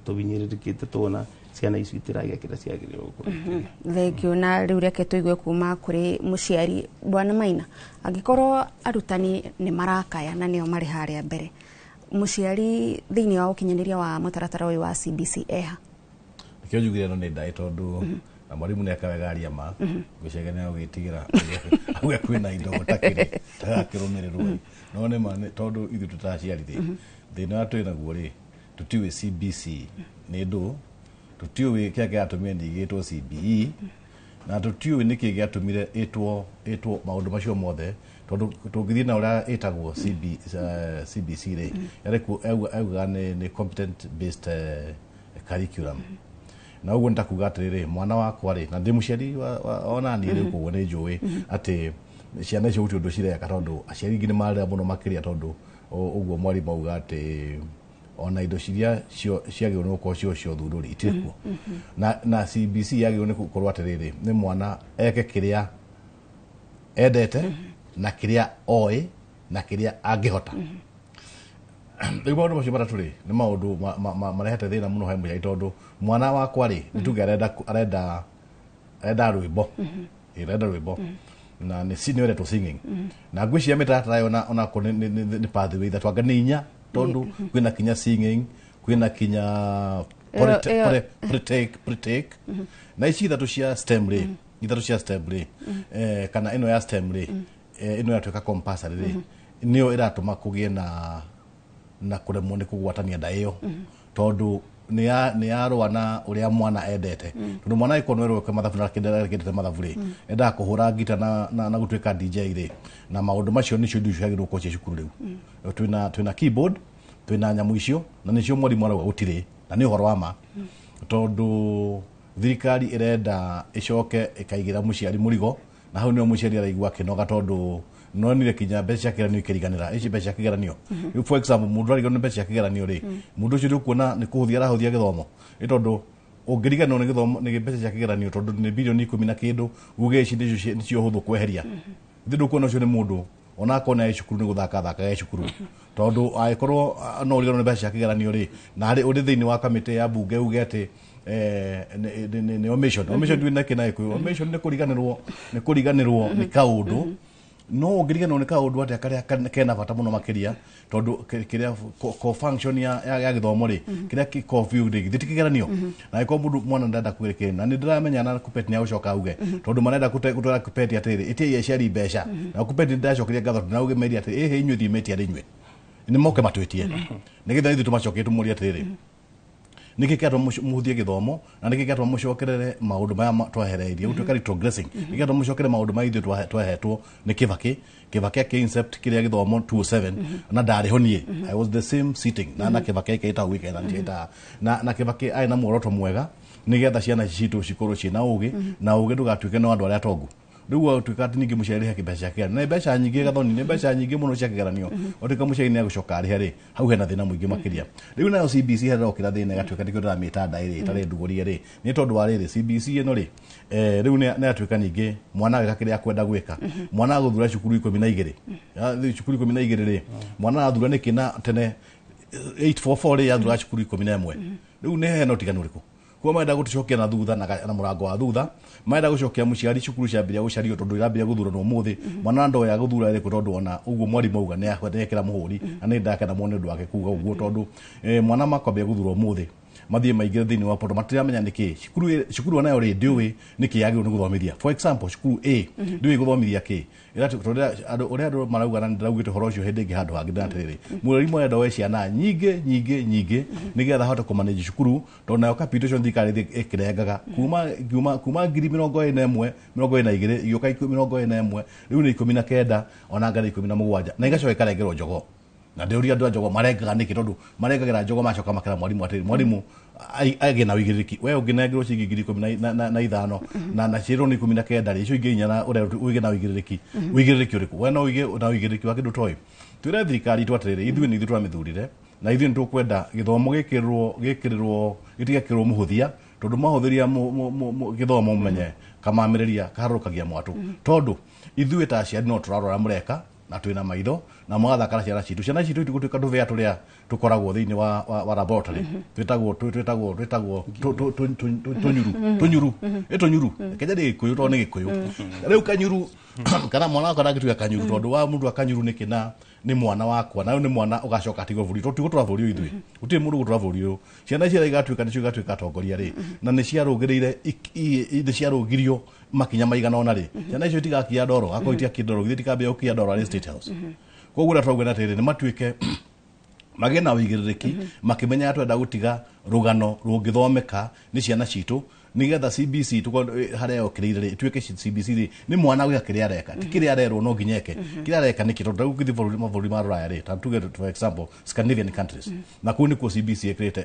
Speaker 2: tũbinyĩrĩrĩkĩte tuona ciana icio itiragĩa kĩrĩa ciagĩrĩirwo gũkorwo ikĩgĩa.
Speaker 9: Thank you. Na rĩu reke tũigue kuma kũrĩ mũciari, Bwana Maina. Angĩkorwo arutani nĩ marakaya na nĩo marĩ harĩa mbere, mũciari thĩinĩ wa ũkinyanĩria wa mũtaratara ũyũ wa CBC eha?
Speaker 3: Nĩkĩo njugire ĩno nĩ ndaĩ, tondũ na mwarimũ nĩ akawega aria ma ngwĩciria nĩ agwĩtigĩra auge kwĩna indo gũtakĩrĩ tagakĩrũmĩrĩrwo, no nĩ ma tondũ ithuĩ tũtaciari rĩ, thĩna ũrĩa twĩ naguo rĩ, tũtiũĩ CBC nĩ ndũ, tũtiũĩ kĩrĩa kĩratũmire nĩ ĩgĩtwo CBE, na tũtiũĩ nĩkĩ gĩatũmire ĩtwo maũndũ macio mothe, tondũ tũngĩthiĩ na ũrĩa ĩtagwo CBC rĩ, yarĩ augaga nĩ competent based curriculum, na ũguo nĩ ta kuga atĩrĩrĩ, mwana wakwa rĩ, na ndĩ mũciari ona niĩ rĩ, koguo nĩ njũĩ atĩ ciana icio gũtirĩ ũndũ cireka, tondũ aciari aingĩ nĩ marĩra mũno makĩria, tondũ ũguo mwarimũ auga atĩ ona indo ciria ciagĩrĩirwo nĩ gũkorwo cio cia ũthundũri itirĩ kuo. Na CBC yagĩrĩirwo nĩ gũkorwo atĩrĩrĩ, nĩ mwana eke kĩrĩa endete na kĩrĩa oĩ na kĩrĩa angĩhota. Rĩu maũndũ macio matatũ rĩ, nĩ maũndũ marehete thĩna mũno he mũciari, tondũ mwana wakwa rĩ, nĩ tuge arenda rwĩmbo. Arenda rwĩmbo na nĩ nĩ wendetwo singing, na ngwĩciria mĩtaratara ĩyo onako nĩ pathway ithatũ, anga nĩ inya, tondũ kwĩna kinya singing, kwĩna kinya pretake na ici ithatũ cia STEM rĩ, ithatũ cia STEM rĩ, kana ĩno ya STEM rĩ, ĩno yatuĩka compulsory rĩ, nĩyo ĩratũma kũgĩe na kũremwo nĩ kũgwatania nda ĩyo, tondũ nĩ yarũa na ũrĩa mwana endete, tondũ mwana angĩkorwo nĩ werwo mathabu na kĩndete mathabu rĩ, endaga kũhũra ngita na gũtuĩka DJ rĩ, na maũndũ macio nĩcio indo icio ciagĩrĩirwo gũkorwo ciĩ cukuru. Rĩu twĩna keyboard, twĩna nyamũ icio, na nĩcio mwarimũ arauga gũtirĩ, na nĩ ũhoro wa ma, tondũ thirikari ĩrenda ĩcoke ĩkaigĩra mũciari mũrigo, na hau nĩho mũciari araigua akĩnoga, tondũ nonire kinya mbeca cia kĩgeranio ikĩriganĩra, ici mbeca cia kĩgeranio. Rĩu for example, mũndũ arigwo nĩ mbeca cia kĩgeranio rĩ, mũndũ ũcio nĩ ũkuona nĩ kũhũthia arahũthia gĩthomo, nĩ tondũ Ũngĩriganĩrwo nĩ gĩthomo nĩ mbeca cia kĩgeranio tondũ nĩ bilioni 10 na kĩndũ uge ici nĩcio hũthũ kweheria. Ithuĩ ndũkuona ũcio nĩ mũndũ ona akorwo nĩ cukuru nĩ gũthaka thakaga cukuru tondũ angĩkorwo no ũriganĩrwo nĩ mbeca cia kĩgeranio rĩ, na harĩ ũrĩ thĩinĩ wa kamĩtĩ ya mbunge uge atĩ nĩ omission. Omission ndũĩ na kĩ na Gĩkũyũ. Omission nĩ kũriganĩrwo, nĩ kũriganĩrwo nĩ kaũndũ. No ũngĩriganĩrwo nĩ kaũndũ atĩa karĩa kena bata mũno makĩria, tondũ kĩrĩa core function ya gĩthomo rĩ, kĩrĩa kĩ core view rĩ, githĩ ti kĩgeranio? Na angĩkorwo mũndũ mwana ndarenda kwĩrĩkĩra, na nĩ ndĩramenya na Kuppet nĩ agũcoka auge tondũ marenda gũtwara Kuppet atĩrĩrĩ, ĩtiai aciari mbeca. Na Kuppet nĩ ndĩracokeria ngatho tondũ nĩraugĩmeria atĩrĩ, ĩhĩ inyuĩ thiĩ metia rĩ inyuĩ nĩ moke matwĩtie nĩgetha ithuĩ tũmacokie tũmũrie atĩrĩrĩ, nĩkĩ kĩatũma mũhũthie gĩthomo na nĩkĩ kĩatũma mũcokerere maũndũ maya twehereirie gũtuĩka retrogressing, nĩkĩ kĩatũma mũcokere maũndũ maya ithuĩ twehetwo nĩ Kibaki. Kibaki akĩ-incept kĩrĩa gĩthomo 2007 na ndarĩ ho niĩ. I was the same sitting na Kibaki aikĩte hau gĩkena nĩkĩta na Kibaki arĩ na muoroto mwega nĩgetha ciana citũ cikorwo ciĩna ũgĩ, na ũgĩ ndũgatuĩke no andũ arĩa atongu. Rĩu gwatuĩka atĩ ningĩ mũciari arĩhe mbeca cia kĩgeranio, na nĩ mbeca nyingĩ Gathoni, nĩ mbeca nyingĩ mũno cia kĩgeranio, watuĩka mũciari nĩ agũcoka arĩhe rĩ, hau hena thĩna mũingĩ makĩria. Rĩu nayo CBC harĩa ĩrokĩra thĩna ĩgatuĩka nĩkĩo ndĩramĩta ndaĩ rĩ, ĩtarĩ ndugũrie rĩ, nĩ tondũ wa rĩrĩ CBC ĩno rĩ, rĩu nĩ yatuĩka ningĩ mwana agĩka kĩrĩa akwenda gwĩka. Mwana agũthura cukuru 12. Cukuru 12 rĩ, mwana arathura nĩkĩ na tene 844 rĩ yathura cukuru 11? Rĩu nĩ hena ũtiganu ũrĩkũ? Kuo marenda gũtũcokia na thutha na mũrango wa thutha, marenda gũcokia mũciari cukuru ciambĩrĩria gũcario tondũ irambĩrĩria gũthurwo ũmũthĩ. Mwana ndoya gũthura ĩrĩkũ tondũ ona ũguo mwarimũ auga nĩ ekĩra mũhũri, na nĩ ndakena mũno nĩ ũndũ wake kuga ũguo tondũ mwana makwambia gũthurwo ũmũthĩ mathiĩ maingĩre thĩinĩ wa portal matiramenya nĩkĩ cukuru onayo rĩ ndĩũĩ nĩkĩ yagĩrĩirwo nĩ gũthomithia. For example, cukuru A ndĩũĩ gũthomithia kĩ. Tondũ ũrĩa andũ marauga na ndĩraugĩte ũhoro ũcio hĩndĩ ĩngĩ handũ hangĩ atĩrĩrĩ, mũrĩmi arenda oe ciana nyingĩ nyingĩ nyingĩ nĩgetha ahote kũmanage cukuru, tondũ nayo capitation thirikari ĩthiĩ ĩkĩrengaga kuma 21,000 22 igĩũka 21, rĩu nĩ 19 ona anga nĩ 17, na igacoka ikarengerwo jogoo. Na ndĩũria andũ a jogoo marengaga nĩkĩ, tondũ marengagĩra jogoo macoka makera mwarimũ atĩrĩ, mwarimũ agĩe na ũigĩrĩrĩki, we ũngĩnengerwo ciringi 15,000 na ciĩrwo nĩ 19 rĩ, icio ingĩ inya na ũrĩa ũgĩe na ũigĩrĩrĩki. Ũigĩrĩrĩki ũrĩkũ? We no ũige na ũigĩrĩrĩki wa kĩndũ toĩ. Twĩre thirikari itũ atĩrĩrĩ, ithuĩ nĩ ithuĩ twamĩthurire na ithuĩ nĩ tũkwenda gĩthomo gĩkĩrĩrwo gĩtigekĩrwo mũhũthia, tondũ mahũthĩria gĩthomo mũmenye kamamĩrĩria kaharũrũkagia mwatũ, tondũ ithuĩ ta aciari no tũrarora mũreka na twĩna maitho na mũgathaka ciana citũ. Ciana citũ itigũtuĩka tũbĩa tũrĩa tũkoragwo thĩinĩ wa laboratory, twĩtagwo twĩtagwo tũnyuru tũnyuru ĩ tũnyuru kenya nĩ Gĩkũyũ tondũ nĩ Gĩkũyũ. Rĩu kanyuru kana mwana wakwa ndangĩtuĩka kanyuru tondũ wa mũndũ wa kanyuru nĩkĩ, na nĩ mwana wakwa na rĩu nĩ mwana ũgacoka atigwo bũrũri, tondũ tigũtũra bũrũri ũyũ ithuĩ, gũtirĩ mũndũ gũtũra bũrũri ũyũ. Ciana ici igatuĩka nĩcio igatuĩka atongoria rĩ, na nĩ ciarũgĩrĩire nĩ ciarũgirio makinya maigana ũna rĩ, ciana icio itigakia ndoro, akorwo itiakia ndoro githĩ itikambia gũkia ndoro arĩ State House? Koguo ũrĩa twauga atĩrĩrĩ, nĩ matuĩke magĩe na ũigĩrĩrĩki makĩmenya twenda gũtiga rũgano rũngĩthomeka nĩ ciana citũ, nĩgetha CBC tukorwo harĩa yokĩrĩire rĩ, ĩtuĩke CBC rĩ nĩ mwana gwĩka kĩrĩa areka, ti kĩrĩa arerwo no nginya eke kĩrĩa areka nĩkĩ. Tondũ rĩu ũngĩthiĩ mabũrũri ma rũraya rĩ, ta tuge for example Scandinavian countries, na kũu nĩkuo CBC ĩkĩrĩte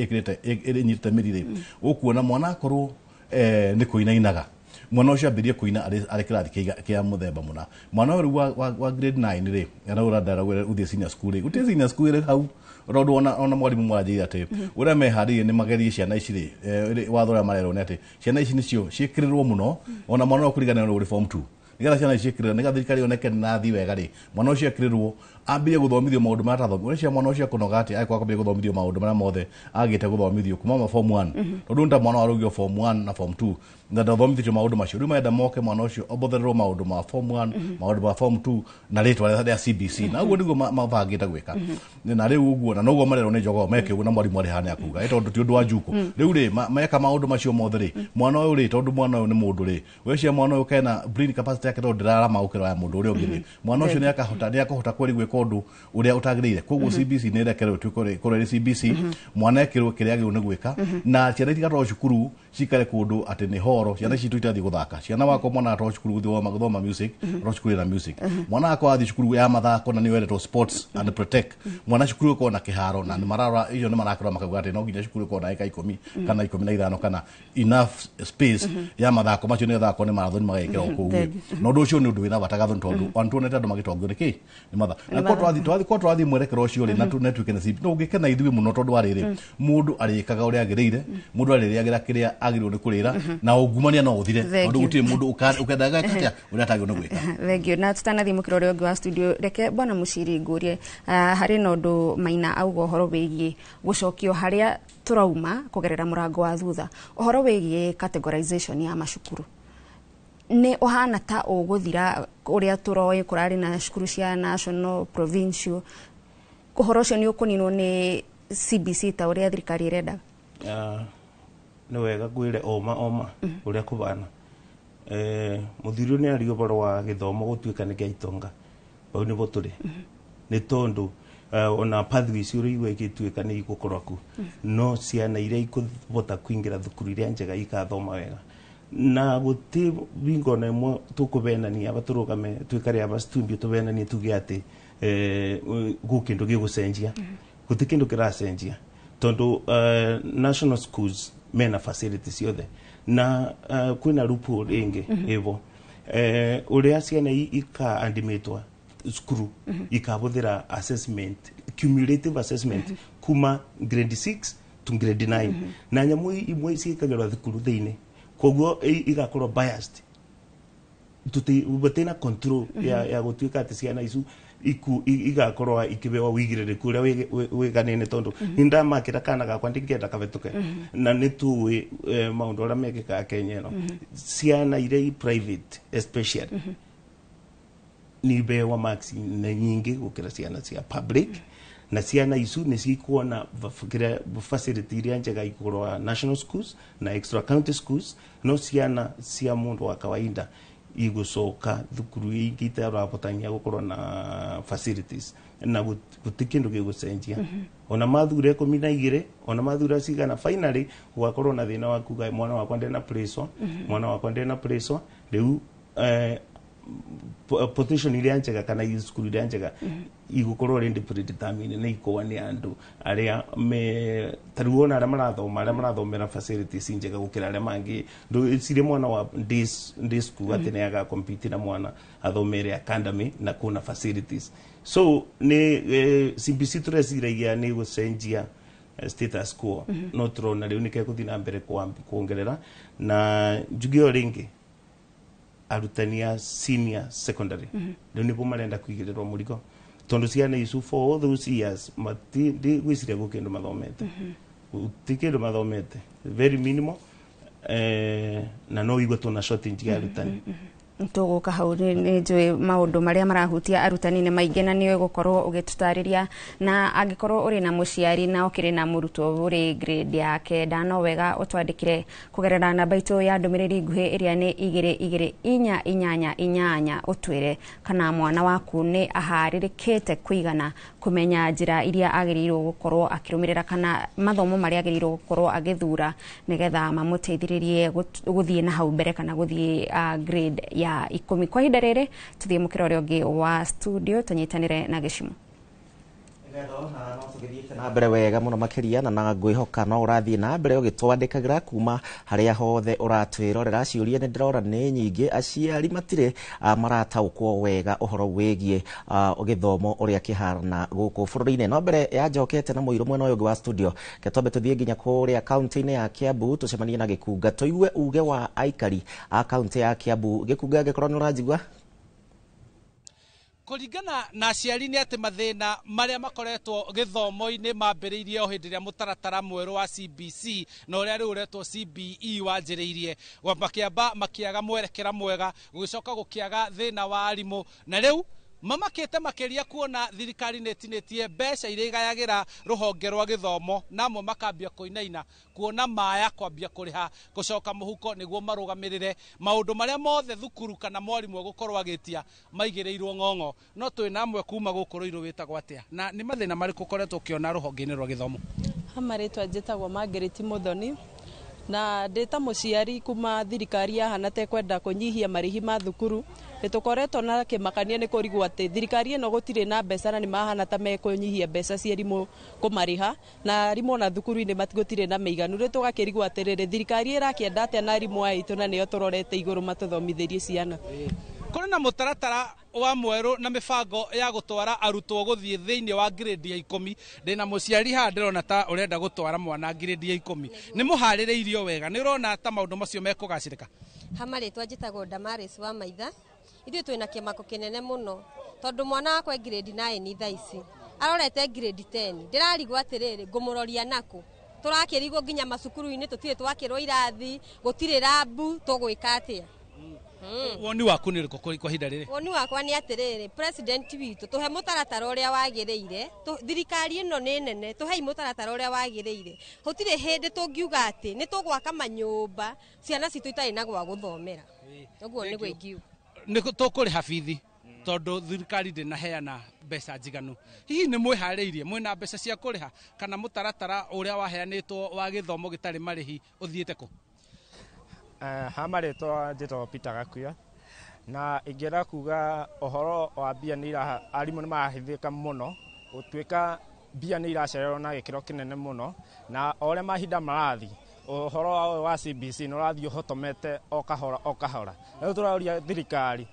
Speaker 3: ĩkĩrĩte ĩnyitĩte mĩri rĩ, ũkuona mwana akorwo nĩ kũinainaga, mwana ũcio ambĩrie kũina arĩ kĩrathi kĩa mũthemba mũna. Mwana ũyũ rĩu wa grade 9 rĩ, na ũrenda ũthiĩ senior school rĩ, gũtirĩ senior school ĩrĩ hau, tondũ ona mwarimũ mwanjĩire atĩ ũrĩa meharĩirie nĩ magerie ciana ici rĩ, watho ũrĩa marerwo nĩ atĩ ciana ici nĩcio ciĩkĩrĩrwo mũno, ona mwana ũyũ kũringana na ũrĩ form 2, nĩgetha ciana ici ciĩkĩrĩrwo, nĩgetha thirikari yoneke nĩ nathiĩ wega rĩ, mwana ũcio ekĩrĩrwo ambie gũthomithio maũndũ marĩa atathomithio. Ũreciria mwana ũcio akũnoga atĩa angĩkorwo akwambia gũthomithio maũndũ marĩa mothe agĩte gũthomithio kuma ma form 1? Tondũ nĩ ta mwana warũgio form 1 na form 2 na ndathomithĩtio maũndũ macio. Rĩu marenda moke mwana ũcio obothererwo maũndũ ma form 1, maũndũ ma form 2 na rĩtwa rĩa CBC, na ũguo nĩguo mabangĩte gwĩka. Na rĩu ũguo na noguo marerwo nĩ jogoo meke ũguo, na mwarimũ arĩ haha nĩ akuga tondũ ti ũndũ wa njuko. Rĩu rĩ meka maũndũ macio mothe rĩ, mwana ũyũ rĩ, tondũ mwana ũyũ nĩ mũndũ rĩ, weciria mwana ũyũ kena brain capacity yake tondũ ndĩrarama gũkĩra ya mũndũ ũrĩa ũngĩ rĩ, mwana ũcio nĩ akahota kweri gwĩka ũndũ ũrĩa ũtagĩrĩire. Koguo CBC nĩ ĩrekerwo ĩtuĩke korwo ĩrĩ CBC, mwana ekĩrwo kĩrĩa agĩrĩirwo nĩ gwĩka, na ciana itigatwarwo cukuru cikare kũndũ atĩ nĩ horo. Ciana citũ itathiĩ gũthaka. Ciana wakwa mwana atwarwo cukuru gũthiĩ gũthoma music, atwarwo cukuru ĩna music. Mwana wakwa athiĩ cukuru ya mathako na nĩyo ĩretwo sports and protect mwana, cukuru ĩkorwo na kĩharo, na nĩ mararora icio, nĩ marakĩrora makauga atĩ no nginya cukuru ĩkorwo na ĩka 10 kana 15 kana enough space ya mathako macio, nĩgetha akorwo nĩ marathoni magekĩrwo kũu.
Speaker 7: Thank you.
Speaker 3: Na ũndũ ũcio nĩ ũndũ wĩna bata Gathoni, tondũ ona tuonete andũ magĩtongio nĩ kĩ nĩ matha na
Speaker 7: Nĩ
Speaker 3: Ko twathi mwerekero ũcio rĩ, na tuĩke na CBC, no ũngĩkena ithuĩ mũno, tondũ wa rĩrĩ, mũndũ arĩkaga ũrĩa agĩrĩire, mũndũ arĩrĩagĩra kĩrĩa agĩrĩirwo nĩ kũrĩra, na ungumania no ũthire, tondũ gũtirĩ mũndũ ũkendaga atĩa ũrĩa atagĩrĩirwo nĩ gwĩka.
Speaker 7: Thengio. Na tutanathiĩ mũkĩra ũrĩa ũngĩ wa studio, reke bwana Mũciri ngũrie, harĩ na ũndũ Maina auga ũhoro wĩgiĩ gũcokio harĩa tũrauma kũgerera mũrango wa thutha, ũhoro wĩgiĩ categorization ya macukuru nĩ ũhana ta ũgũthira. Ũrĩa tũroĩ kũrarĩ na cukuru cia national, provincial, ũhoro ũcio nĩ ũkũninwo nĩ CBC ta ũrĩa thirikari ĩrendaga?
Speaker 2: Nĩ wega ngwĩre oma oma ũrĩa kũbana. Mũthuri ũyũ nĩ aria ũhoro wa gĩthomo gũtuĩka nĩ kĩa itonga, bau nĩbo tũrĩ, nĩ tondũ ona pathways ũrĩa igĩtuĩka nĩ igũkorwo ku, no ciana iria ikũbota kũingĩra thukuru iria njega ikathoma wega, na gũtĩ bingo na ĩmwe tũkũbenania aba tũrũgame twĩkare aba studio tũbenanie tuge atĩ gũ kĩndũ gĩgũcenjia. Gũtĩ kĩndũ kĩracenjia, tondũ national schools mena facilities ciothe, na kwĩna loophole ĩngĩ ĩbo ũrĩa ciana ika-admitwa cukuru ikabũthĩra assessment, cumulative assessment kuma grade 6 to grade 9, na nyamũ imwe ciĩkagĩrwo thukuru thĩinĩ, koguo igakorwo biased. Tũtina control ya gũtuĩka atĩ ciana icu igakorwo ikibewa wigĩrĩrĩku ũrĩa wĩganĩne, tondũ nĩ ndamakĩra kana gakwa ndingĩenda kabetũke, na nĩ tũĩ maũndũ arĩa mekĩkaga Kenya ĩno. Ciana iria i private especially nĩ ibewa marks na nyingĩ gũkĩra ciana cia public, na ciana icu nĩ cikuona kĩrĩa facility iria njega ikorwa national schools na extra county schools, no ciana cia mũndũ wa kawaida igũcoka thukuru ingĩ itarabotania gũkorwo na facilities, na gũtirĩ kĩndũ gĩgũcenjia. Ona mathura 12, ona mathura cigana, finally gũgakorwo na thĩna wa kuga mwana wakwa ndena place, mwana wakwa ndena place. Rĩu position iria njega kana cukuru iria njega igũkorwo rĩndĩ predetermined na ikorwo nĩ andũ arĩa me tarĩu wona arĩa marathoma, arĩa marathomera facilities njega gũkĩra arĩa mangĩ. Ndũgĩcirie mwana wa day school atĩ nĩ aga compete na mwana athomere academy na kuna facilities. So nĩ CBC tũreciragia nĩ gũcenjia status quo, no tũrona rĩu nĩ kegũthiĩ na mbere kuongerera. Na njuge o rĩngĩ, arutani a senior secondary rĩu nĩbo marenda kũigĩrĩrwo mũrigo, tondũ ciana icu for all those years mati ndigwĩciria gwĩ kĩndũ mathomete, gũtirĩ kĩndũ mathomete, very minimal, na no igue tũna shortage ya arutani.
Speaker 7: Tũgũka hau, nĩ njũĩ maũndũ marĩa marahutia arutani nĩ maingĩ, na nĩ ũgũkorwo ũgĩtũtarĩria. Na angĩkorwo ũrĩ na mũciari na ũkĩrĩ na mũrutwo ũrĩ grade ya 9, no wega ũtwandĩkĩre kũgerera namba itũ ya ndũmĩrĩri nguhĩ ĩrĩa nĩ 22488, ũtwĩre kana mwana waku nĩ aharĩrĩkĩte kũigana kũmenya njĩra iria agĩrĩirwo gũkorwo akĩrũmĩrĩra kana mathomo marĩa agĩrĩirwo gũkorwo agĩthura nĩgetha mamũteithĩrĩrie gũthiĩ na hau mbere kana gũthiĩ grade ya 10. Kwa ihinda rĩrĩ tũthiĩ mũkĩra ũrĩa ũngĩ wa studio tũnyitanĩre na Gĩcimo.
Speaker 8: Tũgĩthiĩte na mbere wega mũno makĩria, na ngwĩhoka no ũrathiĩ na mbere ũgĩtwandĩkagĩra kuma harĩa hothe ũratwĩrorera. Ciũria nĩ ndĩrora nĩ nyingĩ, aciari matirĩ marataũkwo wega ũhoro wĩgiĩ gĩthomo ũrĩa kĩhana gũkũ bũrũri-inĩ. No mbere ya njokete na mũirũ mwena ũyũ ũngĩ wa studio, ke twambe tũthiĩ nginya kũrĩa kaunti-inĩ ya Kiambu tũcemanie na Gĩkunga, tũigue uge wa aikari a kaunti ya Kiambu. Gĩkunga, angĩkorwo nĩ ũranjigua.
Speaker 11: Kũringana na aciari nĩ atĩ mathĩna marĩa makoretwo gĩthomo-inĩ mambĩrĩirie o hĩndĩ ĩrĩa mũtaratara mwerũ wa CBC na ũrĩa rĩu ũretwo CBE wanjĩrĩirie. Makĩamba makĩaga mwerekera mwega, gũgĩcoka gũkĩaga thĩna wa arimũ, na rĩu mamakĩte makĩria kuona thirikari nĩ ĩtinĩtie mbeca iria igayagĩra rũhonge rwa gĩthomo, na amwe makambia kũinaina kuona maya kwambia kũrĩha gũcoka mũhuko nĩguo marũgamĩrĩre maũndũ marĩa mothe thukuru kana mwarimũ egũkorwo agĩtia maigĩrĩirwo ng'ong'o. No twĩ na amwe kuma gũkũ Rũirũ. Wĩtagwo atĩa, na nĩ mathĩna marĩkũ ũkoretwo ũkĩona rũhonge-inĩ rwa gĩthomo?
Speaker 12: Ha marĩtwa njĩtagwo Margaret Muthoni, na ndĩ ta mũciari, kuma thirikari yahana ta ĩkwenda kũnyihia marĩhi ma thukuru, nĩ tũkoretwo na kĩmakania nĩ kũrigwo atĩ thirikari ĩno gũtirĩ na mbeca, na nĩ mahana ta mekũnyihia mbeca cia arimũ kũmarĩha, na arimũ ona thukuru-inĩ gũtirĩ na mĩiganu. Rĩu tũgakĩrigwo atĩrĩrĩ, thirikari ĩrakĩenda atĩa na arimũ aya aitũ, na nĩo tũrorete igũrũ matũthomithĩrie ciana?
Speaker 11: Kũrĩ na mũtaratara Wa mwerũ na mĩbango ya gũtwara arutwo gũthiĩ thĩinĩ wa grade ya 10. Ndĩna mũciari haha, ndĩrona ta ũrenda gũtwara mwana grade ya 10. Nĩ mũharĩrĩirio wega? Nĩ ũrona ta maũndũ macio mekũgacĩrĩka?
Speaker 4: Ha marĩtwa njĩtagwo Damaris wa Maitha. Ithuĩ twĩna kĩmako kĩnene mũno tondũ mwana wakwa e grade 9 thaa ici, arorete grade 10. Ndĩrarigwo atĩrĩrĩ, ngũmũroria nakũ? Tũrakĩrigwo nginya macukuru-inĩ tũtirĩ twakĩrwo irathi, gũtirĩ lab, tũgwĩka atĩa?
Speaker 11: Woni waku nĩ ũrĩkũ kwa ihinda rĩrĩ?
Speaker 4: Woni wakwa nĩ atĩrĩrĩ, president witũ, tũhe mũtaratara ũrĩa wagĩrĩire. Thirikari ĩno nĩ nene, tũhei mũtaratara ũrĩa wagĩrĩire. Gũtirĩ hĩndĩ tũngiuga atĩ nĩ tũgwaka manyũmba ciana citũ itarĩ na gwa gũthomera. Ũguo nĩguo ingiuga.
Speaker 11: Nĩ tũkũrĩha bithi tondũ thirikari ndĩnaheana mbeca njiganu. Hihi nĩ mwĩharĩirie, mwĩna mbeca cia kũrĩha, kana mũtaratara ũrĩa waheanĩtwo wa gĩthomo gĩtarĩ marĩhi ũthiĩte kũ?
Speaker 6: Ha marĩtwa njĩtagwo Peter Gakuya, na ingĩenda kuga ũhoro wa mbia nĩ ira arimũ nĩ marahithĩka mũno, gũtuĩka mbia nĩ iracererwo na gĩkĩro kĩnene mũno, na o ũrĩa mahinda marathiĩ, ũhoro wa CBC nĩ ũrathiĩ ũhotomete o kahora o kahora. Rĩu tũroria thirikari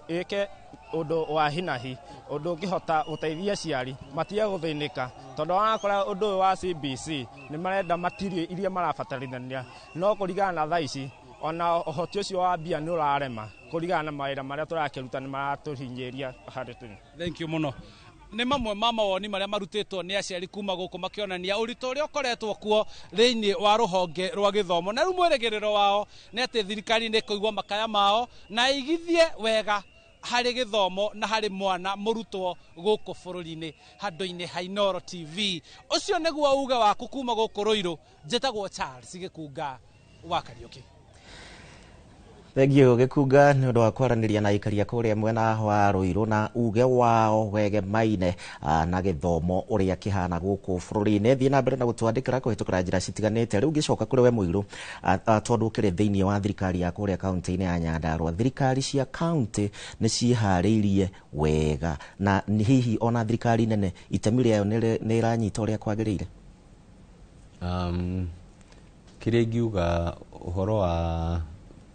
Speaker 6: ĩke ũndũ wa hinahi, ũndũ ũngĩhota gũteithia aciari matige gũthĩnĩka, tondũ warakora ũndũ ũyũ wa CBC nĩ marenda material iria marabatarithania, no kũringana na thaa ici ona ũhoti ũcio wa mbia nĩ ũrarema kũringana na mawĩra marĩa tũrakĩruta, nĩ maratũhinyĩria harĩ tũrĩ.
Speaker 11: Thank you mũno. Nĩ mamwe ma mawoni marĩa marutĩtwo nĩ aciari kuma gũkũ, makĩonania ũritũ ũrĩa ũkoretwo kuo thĩinĩ wa rũhonge rwa gĩthomo, na rĩu mwĩrĩgĩrĩro wao nĩ atĩ thirikari nĩ ĩkũigua makaya mao na ĩigithie wega harĩ gĩthomo na harĩ mwana mũrutwo gũkũ bũrũri-inĩ. Handũ-inĩ ha Inooro TV, ũcio nĩguo uge waku kuma gũkũ Rũirũ. Njĩtagwo Charles Gĩkunga wa Kariũki.
Speaker 8: Thengiũ Gĩkunga nĩ ũndũ wa kwaranĩria na aikaria kũrĩa mwena wa Rũirũ na uge wao wegemaine na gĩthomo ũrĩa kĩhana gũkũ bũrũri-inĩ. Thiĩ na mbere na gũtwandĩkĩra kũhĩtũkĩra njĩra citiganĩte. Rĩu ngĩcoka kũrĩ we Mũirũ, tondũ ũkĩrĩ thĩinĩ wa thirikari ya kũrĩa kaunti-inĩ ya Nyandarua, thirikari cia kaunti nĩ ciĩharĩirie wega, na hihi ona thirikari nene itemi rĩayo nĩ ĩranyita ũrĩa kwagĩrĩire?
Speaker 23: Kĩrĩa ingiuga ũhoro wa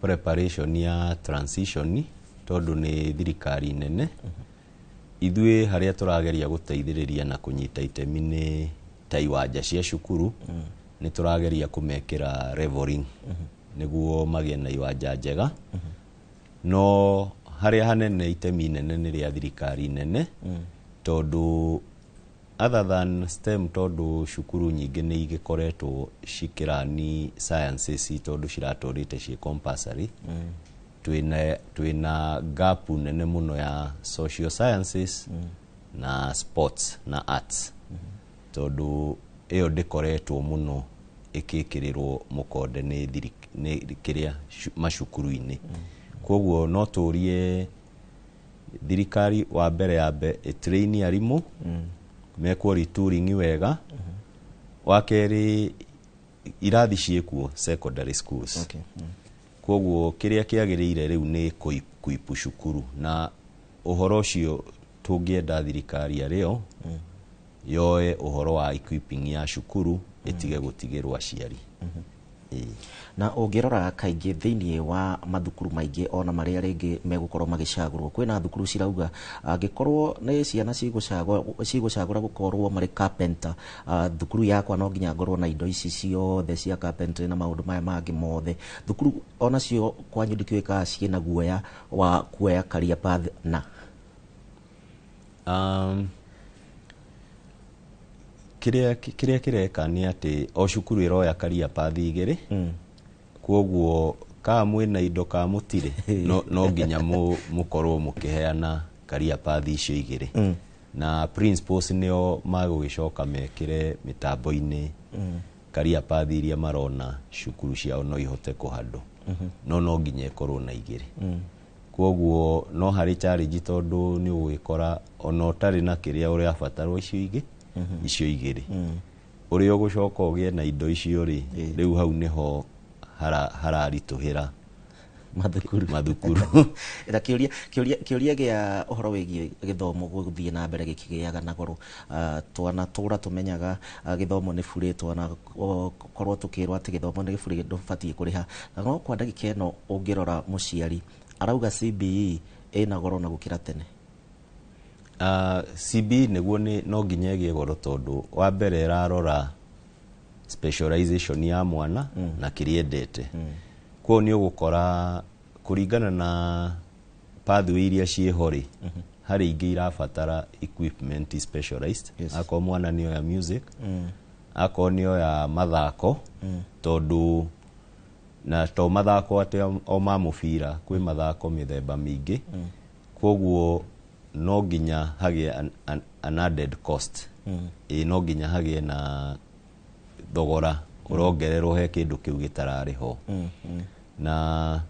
Speaker 23: preparation ya transition, tondũ nĩ thirikari nene, ithuĩ harĩa tũrageria gũteithĩrĩria na kũnyita itemi nĩ ta iwanja cia cukuru. Nĩ tũrageria kũmekĩra leveling nĩguo magĩe na iwanja njega, no harĩa hanene itemi inene nĩ rĩa thirikari nene, tondũ other than STEM, tondũ cukuru nyingĩ nĩ igĩkoretwo cikĩrani sciences tondũ ciratũrĩte ciĩ compulsory, twĩna gap nene mũno ya social sciences na sports na arts, tondũ ĩyo ndĩkoretwo mũno ĩkĩkĩrĩrwo mũkonde nĩ kĩrĩa macukuru-inĩ. Koguo no tũrie thirikari wa mbere yambe ĩtrain arimũ mekwo retooling wega. Wa kerĩ, irathi ciĩkuo secondary schools. Koguo kĩrĩa kĩagĩrĩire rĩu nĩ kũipu cukuru, na ũhoro ũcio tũngĩenda thirikari arĩo yoe ũhoro wa equipping ya cukuru, ĩtige gũtigĩrwo aciari.
Speaker 8: Na ũngĩrora kaingĩ thĩinĩ wa mathukuru maingĩ, ona marĩa rĩngĩ megũkorwo magĩcagũrwo, kwĩna thukuru cirauga angĩkorwo nĩ ciana cigũcagũra gũkorwo marĩ carpenter, thukuru yakwa no nginya ngorwo na indo ici ciothe cia carpentry na maũndũ maya mangĩ mothe. Thukuru onacio kwanyu ndikĩũĩ kana ciĩna guoya wa kuoya career path na
Speaker 23: Kĩrĩa kĩreka nĩ atĩ o cukuru ĩroya career path igĩrĩ. Koguo kaa mwĩna indo kaa mũtirĩ, no nginya mũkorwo mũkĩheana career path icio igĩrĩ, na principals nĩo magũgĩcoka mekĩre mĩtambo-inĩ career path iria marona cukuru ciao no ihote kũhandũ, no nginya ĩkorwo na igĩrĩ. Koguo no harĩ challenge, tondũ nĩ ũgũgĩkora ona ũtarĩ na kĩrĩa ũrabatarwo icio ingĩ, icio igĩrĩ, ũrĩa ũgũcoka ũgĩe na indo icio rĩ, rĩu hau nĩho hararitũhĩra
Speaker 8: mathukuru.
Speaker 23: Mathukuru.
Speaker 8: Na kĩũria gĩa ũhoro wĩgiĩ gĩthomo gũthiĩ na mbere gĩkĩgĩaga na goro, twana tũra tũmenyaga gĩthomo nĩ burĩ, twana korwo tũkĩrwo atĩ gĩthomo nĩ burĩ, ndũbatiĩ kũrĩha, na no kwa ndagĩka ĩno ũngĩrora mũciari arauga CBE Ĩna goro na gũkĩra tene?
Speaker 23: CBE nĩguo nĩ no nginya ĩgĩe goro, tondũ wa mbere ĩrarora specialization ya mwana na kĩrĩa endete. Koguo nĩ ũgũkora kũringana na pathway iria ciĩho rĩ, harĩ ingĩ irabatara equipment specialized. Akorwo mwana nĩ oya music, akorwo nĩ oya mathako, tondũ na to mathako atĩ o ma mũbira, kwĩ mathako mĩthemba mĩingĩ. Koguo no nginya hagĩe an added cost. Ĩ no nginya hagĩe na thogora ũrongererwo he kĩndũ kĩu gĩtararĩ ho. Na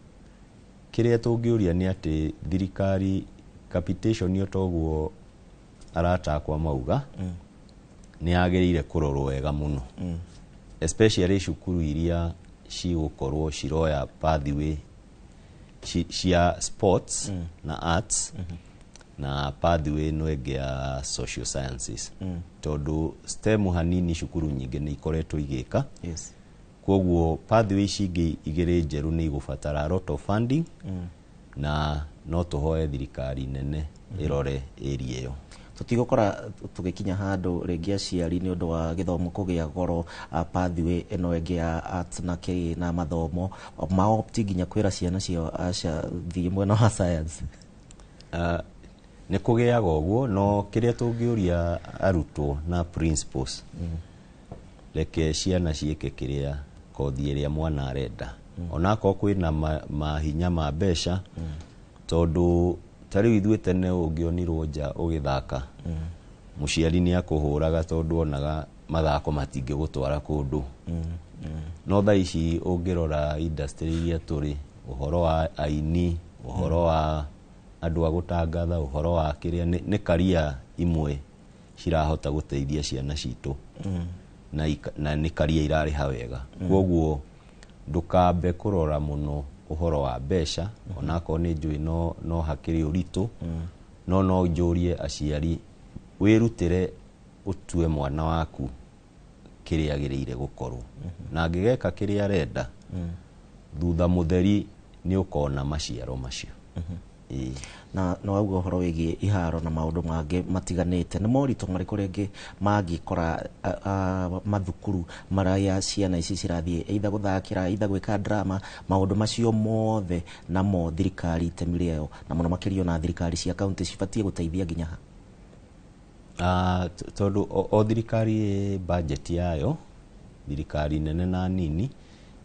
Speaker 23: kĩrĩa tũngĩũria nĩ atĩ thirikari capitation yo, toguo arata akwa mauga, nĩ yagĩrĩire kũrorwo wega mũno, especially cukuru iria cigũkorwo ciroya pathway cia sports na arts na pathway ĩno ĩngĩ ya social sciences, tondũ STEM hanini cukuru nyingĩ nĩ ikoretwo igĩka. Koguo pathway ici ingĩ igĩrĩ njerũ nĩ igũbatara a lot of funding, na no tũhoe thirikari nene ĩrore area ĩyo.
Speaker 8: Tũtigũkora tũgĩkinya handũ rĩngĩ aciari, nĩ ũndũ wa gĩthomo kũgĩa goro, pathway ĩno ĩngĩ ya arts na kĩ na mathomo maopti nginya kwĩra ciana ciao, aca, thiĩ mwena wa science?
Speaker 23: Nĩ kũgĩaga ũguo, no kĩrĩa tũngĩũria arutwo na principals, reke ciana ciĩke kĩrĩa kothi ĩrĩa mwana arenda, onakorwo kwĩna mahinya ma mbeca, tondũ ta rĩu ithuĩ tene ũngĩonirwo nja ũgĩthaka, mũciari nĩ akũhũraga, tondũ onaga mathako matingĩgũtwara kũndũ. No thaa ici ũngĩrora industry iria tũrĩ, ũhoro wa aini, ũhoro wa andũ a gũtangatha, ũhoro wa kĩrĩa nĩ career imwe cirahota gũteithia ciana citũ, na nĩ career irarĩha wega. Koguo ndũkambe kũrora mũno ũhoro wa mbeca, onakorwo nĩ njũĩ no hakĩrĩ ũritũ. No njũrie aciari, wĩrutĩre ũtue mwana waku kĩrĩa agĩrĩire gũkorwo, na angĩgeka kĩrĩa arenda, thutha mũtheri nĩ ũkona maciaro macio. Ĩĩ.
Speaker 8: Na nĩ wauga ũhoro wĩgiĩ iharo na maũndũ mangĩ matiganĩte, nĩ moritũ marĩkũ rĩngĩ mangĩkora mathukuru marĩa ciana ici cirathiĩ, either gũthakĩra, either gwĩka drama, maũndũ macio mothe, namo thirikari itemi rĩayo, na mũno makĩria ona thirikari cia kaunti cibatiĩ gũteithia nginya ha?
Speaker 23: Tondũ o thirikari ĩ budget yayo, thirikari nene na nini,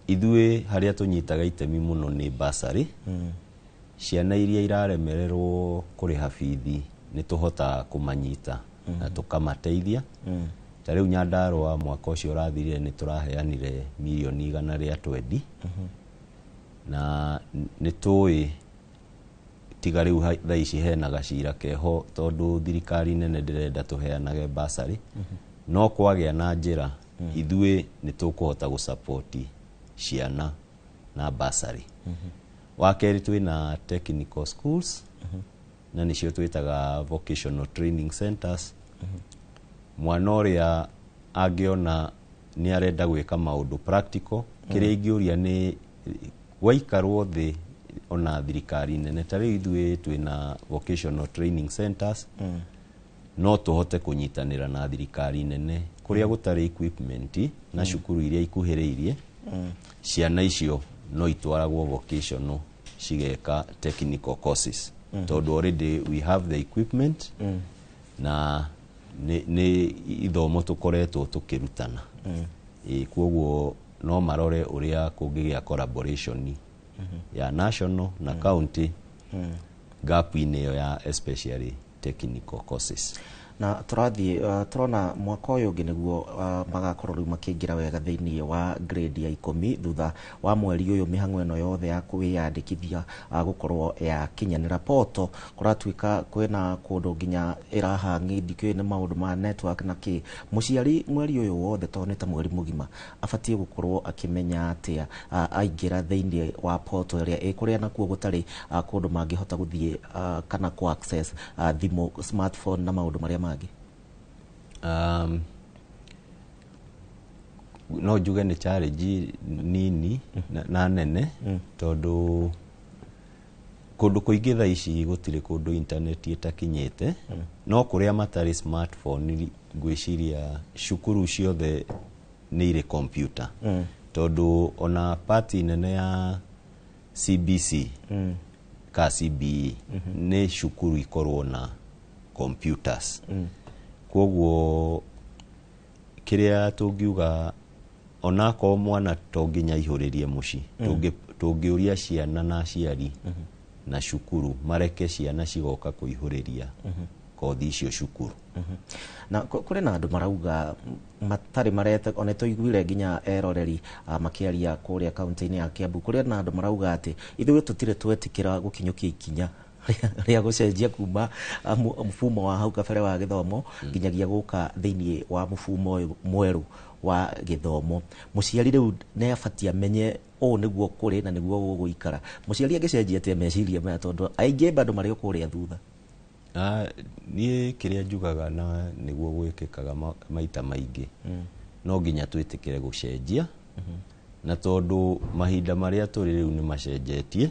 Speaker 23: ithuĩ harĩa tũnyitaga itemi mũno nĩ bursary. Ciana iria iraremererwo kũrĩha bithi, nĩ tũhotaga kũmanyita na tũkamateithia. Ta rĩu Nyandarũa mwaka ũcio ũrathirire nĩ tũraheanire mirioni 120, na nĩ tũĩ tiga rĩu thaa ici hena gacira keho, tondũ thirikari nene ndĩrenda tũheanage bursary. No kwagĩa na njĩra, ithuĩ nĩ tũkũhota gũsapoti ciana na bursary. Wa kerĩ, twĩna technical schools, na nĩcio twĩtaga vocational training centers. Mwana ũrĩa angĩona nĩ arenda gwĩka maũndũ practical, kĩrĩa ingĩũria nĩ gwaikarwo thĩ ona thirikari nene, ta rĩu ithuĩ twĩna vocational training centers, no tũhote kũnyitanĩra na thirikari nene kũrĩa gũtarĩ equipment na cukuru iria ikuhĩrĩirie, ciana icio no itwaragwo vocational cigeka technical courses, tondũ already we have the equipment na nĩ ithomo tũkoretwo tũkĩrutana. Ĩ koguo no marore ũrĩa kũngĩgĩa collaboration ya national na county gap-inĩ ĩyo ya especially technical courses.
Speaker 8: Na tũrathiĩ tũrona mwaka ũyũ ũngĩ nĩguo magakorwo rĩu makĩingĩra wega thĩinĩ wa grade ya 10, thutha wa mweri ũyũ mĩhang'o ĩno yothe ya kwĩyandĩkithia gũkorwo yakinyanĩra. Poto kũratuĩka kwĩna kũndũ nginya ĩrahangi, ndikĩũĩ nĩ maũndũ ma network na kĩ. Mũciari mweri ũyũ wothe, tondũ nĩ ta mweri mũgima, abatiĩ gũkorwo akĩmenya atĩa aingĩra thĩinĩ wa poto ĩrĩa ĩ kũrĩa nakuo gũtarĩ kũndũ mangĩhota gũthiĩ kana kũ access thimũ, smartphone na maũndũ marĩa mangĩ?
Speaker 23: No njuge nĩ challenge nini na nene, tondũ Kũndũ kũingĩ thaa ici gũtirĩ kũndũ internet ĩtakinyĩte. No kũrĩa matarĩ smartphone, ngwĩciria cukuru ciothe nĩ irĩ computer, tondũ ona part nene ya CBC ka CBE nĩ cukuru ikorwo na computers. Koguo kĩrĩa tũngiuga, onakorwo mwana to nginya aihũrĩrie mũciĩ, tũngĩũria ciana na aciari na cukuru mareke ciana cigoka kũihũrĩria kothi icio cukuru.
Speaker 8: Na kũrĩ na andũ marauga matarĩ marete, ona tũiguire nginya eroreri makĩaria kũrĩa kaunti-inĩ ya Kiambu. Kũrĩ na andũ marauga atĩ ithuĩ tũtirĩ twetĩkĩra gũkinyũkia ikinya rĩa gũcenjia kuma mfumo wa hau kabere wa gĩthomo nginyagia gũka thĩinĩ wa mfumo ũyũ mwerũ wa gĩthomo. Mũciari rĩu nĩ abatie amenye ũũ nĩguo kũrĩ na nĩguo gũgũikara. Mũciari angĩcenjia atĩa meciria maya, tondũ aingĩ bado marĩ o kũrĩa thutha?
Speaker 23: Niĩ kĩrĩa njugaga, na nĩguo gwĩkĩkaga maita maingĩ, no nginya twĩtĩkĩre gũcenjia, na tondũ mahinda marĩa tũrĩ rĩu nĩ macenjetie,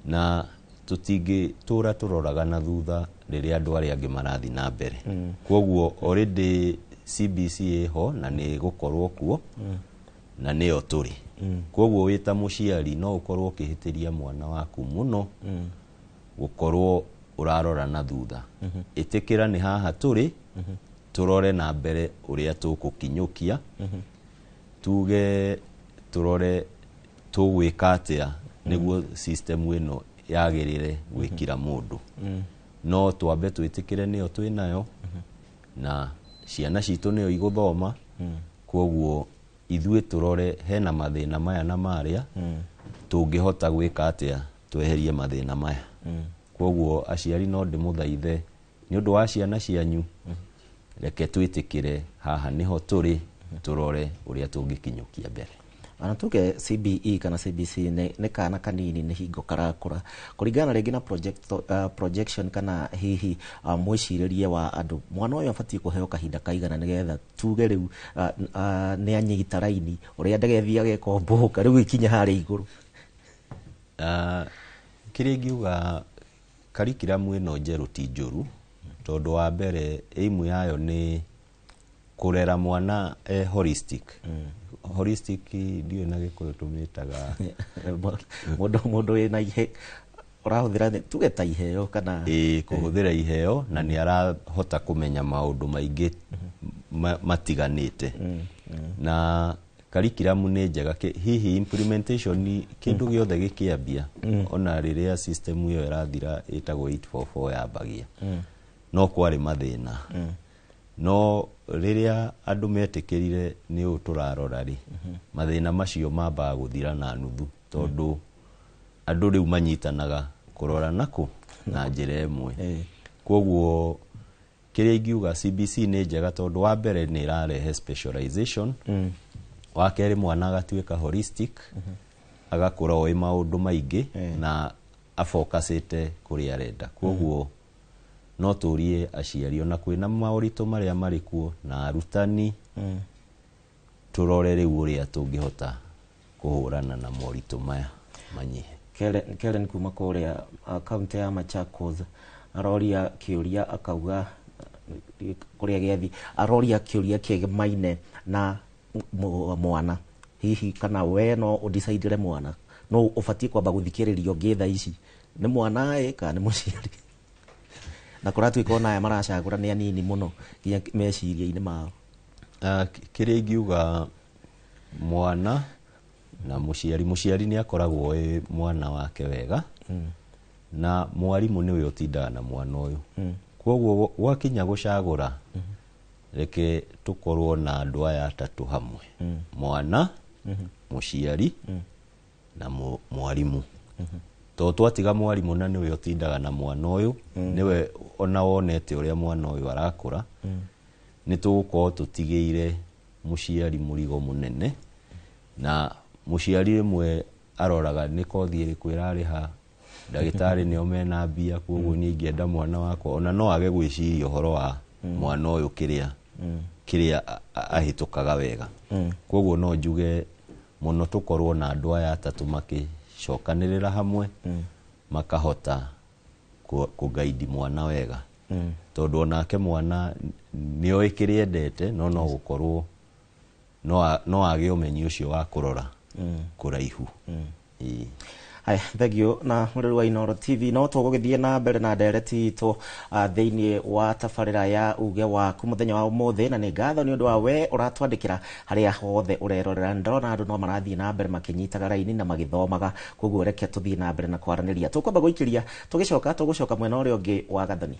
Speaker 23: na tũtingĩtũra tũroraga na thutha rĩrĩa andũ arĩa angĩ marathiĩ na mbere. Koguo already CBC ĩho na nĩ ĩgũkorwo kuo na nĩyo tũrĩ. Koguo wĩ ta mũciari no ũkorwo ũkĩhĩtĩria mwana waku mũno gũkorwo ũrarora na thutha. Ĩtĩkĩra nĩ haha tũrĩ, tũrore na mbere ũrĩa tũkũkinyũkia, tuge tũrore tũgwĩka atĩa nĩguo system ĩno yagĩrĩre gwĩkira mũndũ. No twambe twĩtĩkĩre nĩyo twĩnayo na ciana citũ nĩyo igũthoma. Koguo ithuĩ tũrore hena mathĩna maya na marĩa, tũngĩhota gwĩka atĩa tweherie mathĩna maya. Koguo aciari, no ndĩmũthaithe nĩ ũndũ wa ciana cianyu, reke twĩtĩkĩre haha nĩho tũrĩ, tũrore ũrĩa tũngĩkinyũkia mbere.
Speaker 8: Ona tuge CBE kana CBC nĩ kana kanini, nĩ hingo karakũra kũringana rĩngĩ na projection kana hihi mwĩcirĩrie wa andũ, mwana ũyũ abatiĩ kũheo kahinda kaigana nĩgetha tuge rĩu nĩ anyita raini ũrĩa ndege gekombũka rĩu ikinya harĩa igũrũ?
Speaker 23: Kĩrĩa ingiuga, curriculum ĩno njerũ ti njũru, tondũ wa mbere aim yayo nĩ kũrera mwana holistic. Holistic ndiũĩ na Gĩkũyũ tũmĩtaga.
Speaker 8: Mũndũ wĩna ihe ũrahũthĩra tuge ta iheo kana
Speaker 23: Ĩĩ, kũhũthĩra iheo, na nĩ arahota kũmenya maũndũ maingĩ matiganĩte. Na curriculum nĩ njega. Hihi implementation, kĩndũ gĩothe gĩkĩambia, ona rĩrĩa system ĩyo ĩrathira ĩtagwo 844 yambagia, no kwarĩ mathĩna, no rĩrĩa andũ metĩkĩrire nĩ ũũ tũrarora rĩ, mathĩna macio mambaga gũthira na nuthu, tondũ andũ rĩu manyitanaga kũrora nakũ na njĩra ĩmwe. Koguo kĩrĩa ingiuga, CBC nĩ njega tondũ wa mbere nĩ ĩrarehe specialization, wa kerĩ mwana agatuĩka holistic, agakũra oĩ maũndũ maingĩ na afocusĩte kũrĩa arenda. Koguo no tũrie aciari, ona kwĩna maũritũ marĩa marĩ kuo na arutani, tũrore rĩu ũrĩa tũngĩhota kũhũrana na moritũ maya manyihe.
Speaker 8: Karen kuma kũrĩa kaunti ya Machakos aroria kĩũria, akauga kũrĩa gĩathi aroria kĩũria kĩgemaine na mwana, hihi kana we no ũdecidire mwana no ũbatiĩ kwamba gũthikĩrĩrio ngĩ thaa ici, nĩ mwana ĩ kana nĩ mũciari, na kũratuĩka ona aya maracagũra nĩ anini mũno nginya meciria-inĩ mao?
Speaker 23: Kĩrĩa ingiuga, mwana na mũciari, mũciari nĩ akoragwo ĩ mwana wake wega, na mwarimũ nĩwe ũtindaga na mwana ũyũ. Koguo gwakinya gũcagũra, reke tũkorwo na andũ aya atatũ hamwe, mwana, mũciari na mwarimũ, tondũ twatiga mwarimũ na nĩwe ũtindaga na mwana ũyũ, nĩwe ona wonete ũrĩa mwana ũyũ arakũra, nĩ tũgũkorwo tũtigĩire mũciari mũrigo mũnene. Na mũciari rĩmwe aroraga nĩ kothi ĩrĩkũ ĩrarĩha, ndagĩtarĩ nĩo mena mbia, koguo niĩ ingĩenda mwana wakwa, ona no age gwĩciria ũhoro wa mwana ũyũ kĩrĩa ahĩtũkaga wega. Koguo no njuge mũno tũkorwo na andũ aya atatũ makĩcokanĩrĩra hamwe. Makahota kũgaidi mwana wega. Tondũ onake mwana nĩoĩ kĩrĩa endete, no no gũkorwo no age ũmenyi ũcio wa kũrora kũraihu. Ĩĩ.
Speaker 8: Haya, thengio na mũrĩru wa Inooro TV. No tũgũgĩthiĩ na mbere na ndereti itũ thĩinĩ wa tabarĩra ya uge waku mũthenya wa ũmũthĩ, na nĩ ngatho nĩ ũndũ wa we ũratwandĩkĩra harĩa hothe ũrerorera. Ndĩrona andũ no marathiĩ na mbere makĩnyitaga raini na magĩthomaga, koguo reke tũthiĩ na mbere na kwaranĩria. Tũkwamba gũikĩria, tũgĩcoka tũgũcoka mwena ũrĩa ũngĩ wa Gathoni.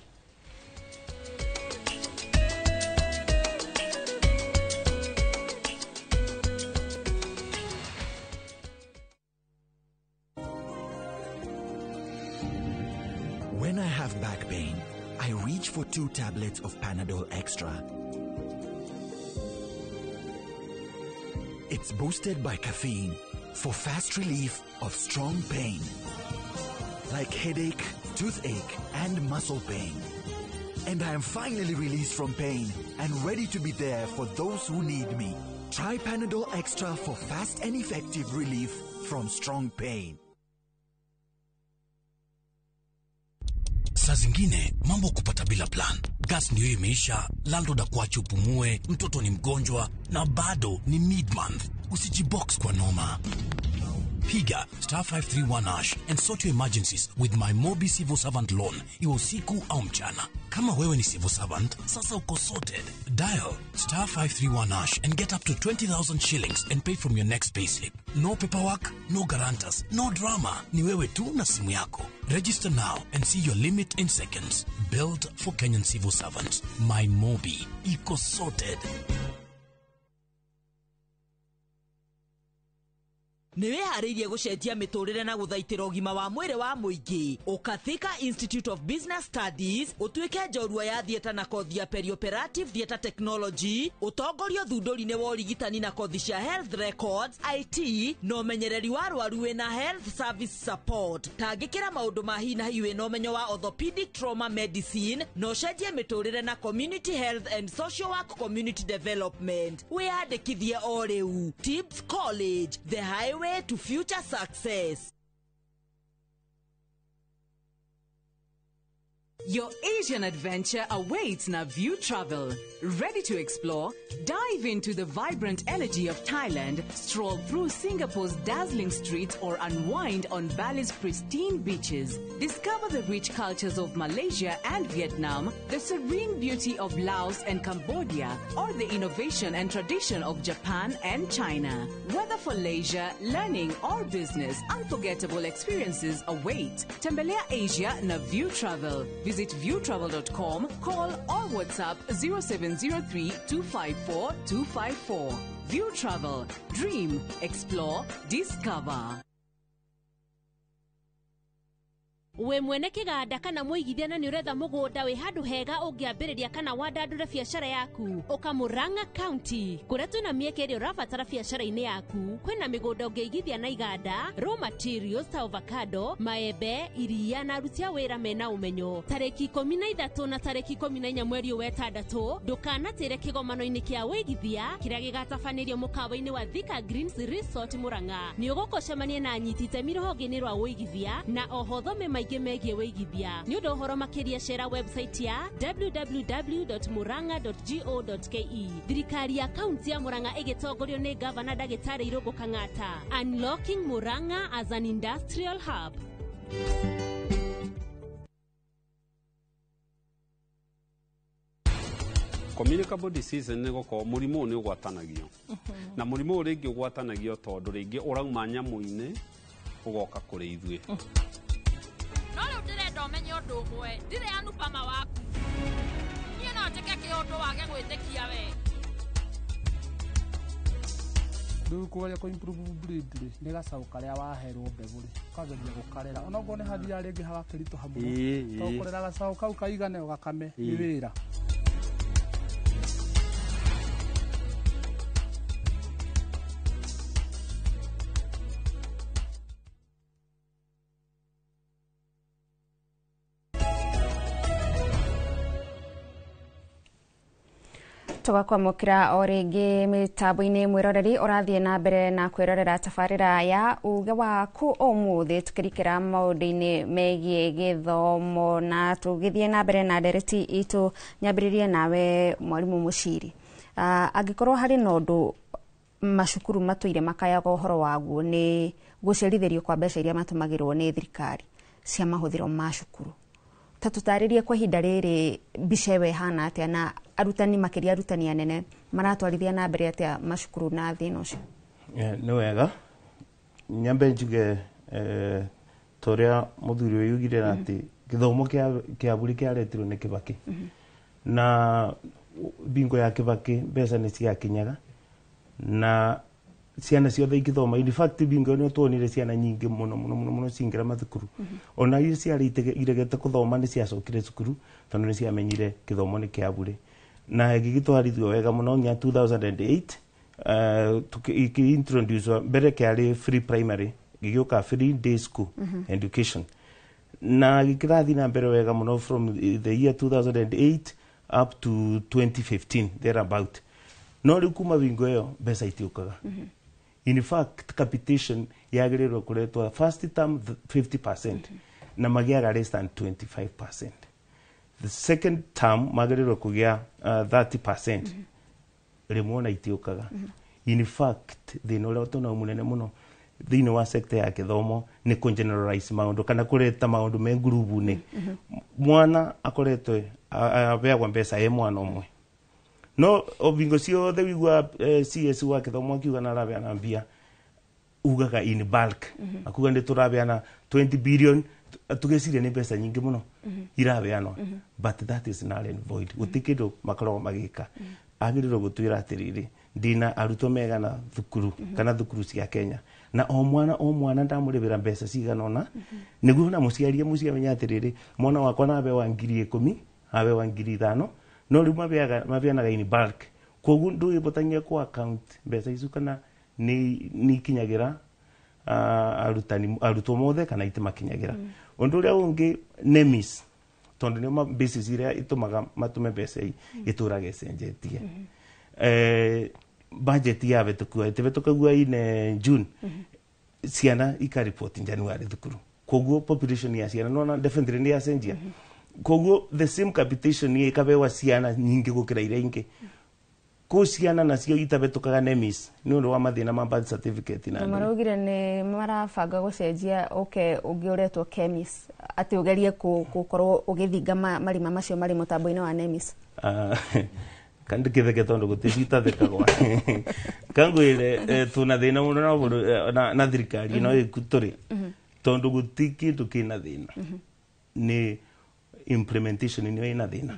Speaker 1: When I have back pain, I reach for 2 tablets of Panadol Extra. It's boosted by caffeine for fast relief of strong pain, like headache, toothache, and muscle pain. And I am finally released from pain and ready to be there for those who need me. Try Panadol Extra for fast and effective relief from strong pain.
Speaker 13: Saa zingine mambo kupata bila plan. Gas ndio imeisha, landlord akuache upumue, mtoto ni mgonjwa na bado ni mid-month. Usijibox kwa noma. Piga star 531 hash and sort your emergencies with my Mobi Civil Servant Loan, iwe usiku au mchana. Kama wewe ni civil servant, sasa uko sorted. Dial star 531 hash and get up to 20,000 shillings and pay from your next payslip. No paperwork, no guarantors, no drama. Ni wewe tu na simu yako. Register now and see your limit in seconds. Built for Kenyan civil servants. My Mobi. Iko sorted.
Speaker 14: Nĩ wĩharĩirie gũcenjia mĩtũrĩre na gũthaitĩra ũgima wa mwĩrĩ wa mũingĩ. Ũka Thika Institute of Business Studies ũtuĩke njorua ya theatre na kothi ya perioperative theatre technology, ũtongorio thundũri-inĩ wa ũrigitani na kothi cia health records, IT na ũmenyereri wa arwaru wĩna health service support. Tangĩkĩra maũndũ ma hi na hi wĩna ũmenyo wa orthopedic trauma medicine na ũcenjie mĩtũrĩre na community health and social work community development. Wĩyandĩkithie o rĩu. Tips College, the highway to future success.
Speaker 15: Your Asian adventure awaits na View Travel. Ready to explore? Dive into the vibrant energy of Thailand, stroll through Singapore's dazzling streets, or unwind on Bali's pristine beaches. Discover the rich cultures of Malaysia and Vietnam, the serene beauty of Laos and Cambodia, or the innovation and tradition of Japan and China. Whether for leisure, learning, or business, unforgettable experiences await. Tembelea Asia na View Travel. Visit viewtravel.com, call or WhatsApp 0703 254 254. View Travel. Dream, explore, discover.
Speaker 24: We mwene kiganda kana muigithia na ni uretha mugunda wi handu hega ungiambiriria kana wandandure biacara yaku uka Murang'a County kuria twina mieke iria urabatara biacara-ini yaku. Kwina migunda ungiigithia na iganda, raw materials ta avocado, maembe, iria na aruti a wira mena umenyo. Tariki 13 na tariki 14 mweri wa 6 ndukanatire kigomano-ini kia wigithia kiria gigatabanĩrio mukawa-ini wa Thika Greens Resort Murang'a. Ni ugucemania na anyiti itemi rũhonge-inĩ rwa wigithia na oho thome maingĩ megiĩ wĩigithia. Nĩ ũndũ ũhoro makĩria cera website ya www.murang'a.go.ke. Thirikari ya kaunti ya Murang'a ĩgĩtongorio nĩ Gavana Ndagĩtarĩ Irũngũ Kang'ata. Unlocking Murang'a as an industrial hub.
Speaker 26: Communicable disease nĩ gũkorwo mũrimũ nĩ ũgwatanagio, na mũrimũ ũyũ rĩngĩ ũgwatanagio tondũ rĩngĩ ũrauma nyamũ-inĩ ũgoka kũrĩ ithuĩ.
Speaker 27: No rĩu ndĩrenda ũmenye ũndũ ũmwe, ndirĩ Anupama waku. Niĩ no njĩke kĩũndũ wage gwĩtĩkia we.
Speaker 28: Rĩu kũgeria kũ improve breed rĩ, nĩ gacaũ karĩa waherwo mbegũ rĩ, ũkageria gũkarera. Onokorwo nĩ hathiaga rĩngĩ hagakĩritũha mũno, tondũ kũrera gacaũ kau kaigane ũgakame nĩ wĩra.
Speaker 7: Tugakwamũkĩra o rĩngĩ mĩtambo-inĩ mwĩroreri ũrathiĩ na mbere na kwĩrorera tabarĩra ya uge waku ũmũthĩ tukĩrikĩra maũndũ-inĩ megiĩ gĩthomo na tũgĩthiĩ na mbere na ndereti itũ. Nyambĩrĩrie nawe mwarimũ Mũciri, angĩkorwo harĩ na ũndũ macukuru matũire makayaga ũhoro waguo nĩ gũcerithĩrio kwa mbeca iria matũmagĩrwo nĩ thirikari cia mahũthĩro ma cukuru, ta tũtarĩrie kwa ihinda rĩrĩ mbica ĩyo ĩhana atĩa na arutani makĩria arutani anene maratwarithia na mbere atĩa macukuru na thĩna ũcio?
Speaker 2: Nĩ wega nyambe njuge ta ũrĩa mũthuri ũyũ ugire atĩ gĩthomo kĩa bũrĩ kĩaretirwo nĩ Kibaki na bingo ya Kibaki mbeca nĩ ciakinyaga na ciana ciothe igĩthoma. In fact bingo nĩ tuonire ciana nyingĩ mũno mũno mũno mũno cingĩra mathukuru, ona iria ciarĩ iregete kũthoma nĩ ciacokire cukuru tondũ nĩ ciamenyire gĩthomo nĩ kĩa bũrĩ na gĩgĩtwarithio wega mũno nginya 2008 introduce mbere kĩarĩ free primary gĩgĩũka free day school education na gĩkĩrathiĩ na mbere wega mũno from the year 2008 up to 2015 thereabout. No rĩu kuma bingo ĩyo mbeca itiũkaga. In fact capitation yagĩrĩirwo kũretwo first term 50% na magĩaga less than 25%. The second term magĩrĩirwo kũgĩa 30%. Rĩmwe ona itiũkaga. In fact thĩna ũrĩa tũnao mũnene mũno thĩinĩ wa sector ya gĩthomo nĩ kũ-generalize maũndũ kana kũreta maũndũ me ngurubu-inĩ. Mwana akoretwo abeagwo mbeca e mwana ũmwe, no bingo ciothe wigua CS wa gĩthomo akiuga na arabeana mbia ugaga in bulk, akuga nĩ tũrabeana 20 billion, tũgeciria nĩ mbeca nyingĩ mũno irabeanwo, but that is null and void. Gũtirĩ kĩndũ makoragwo magĩka. Agĩrĩirwo gũtwĩra atĩrĩrĩ, ndĩna arutwo megana thukuru kana thukuru cia Kenya na o mwana o mwana ndamũrĩbĩra mbeca cigana ũna, nĩguo na mũciari mũciĩ amenye atĩrĩrĩ, mwana wakwa na abewa 10,000 abewa 5,000, no rĩu mabeanaga in bulk, koguo ndũgĩbotangia ku account mbeca icu kana nĩ ikinyagĩra arutani arutwo mothe kana itimakinyagĩra. Ũndũ ũrĩa ũngĩ NEMIS, tondũ nĩo basis iria itũmaga matũme mbeca itũraga ĩcenjetie. Budget yabĩtũkua ĩtĩbĩtũkagua in June, ciana ikaripoti January thukuru, koguo population ya ciana nona definitely nĩ yacenjia, koguo the same capitation nĩ ĩkabewa ciana nyingĩ gũkĩra iria ingĩ. Kũ ciana nacio itabĩtũkaga NEMIS nĩ ũndũ wa mathĩna ma birth certificate na
Speaker 7: maraugire nĩ marabanga gũcenjia ũke ũngĩ ũretwo KEMIS atĩ ũgerie gũkorwo ũgĩthinga marima macio marĩ mũtambo-inĩ wa NEMIS.
Speaker 2: Kandi kitheke tondu guticiitathekagwa kangwire tuna thina muno na thirikari ino ĩku tũrĩ tondu guti kindu kina thina ni implementation nĩyo ina thina.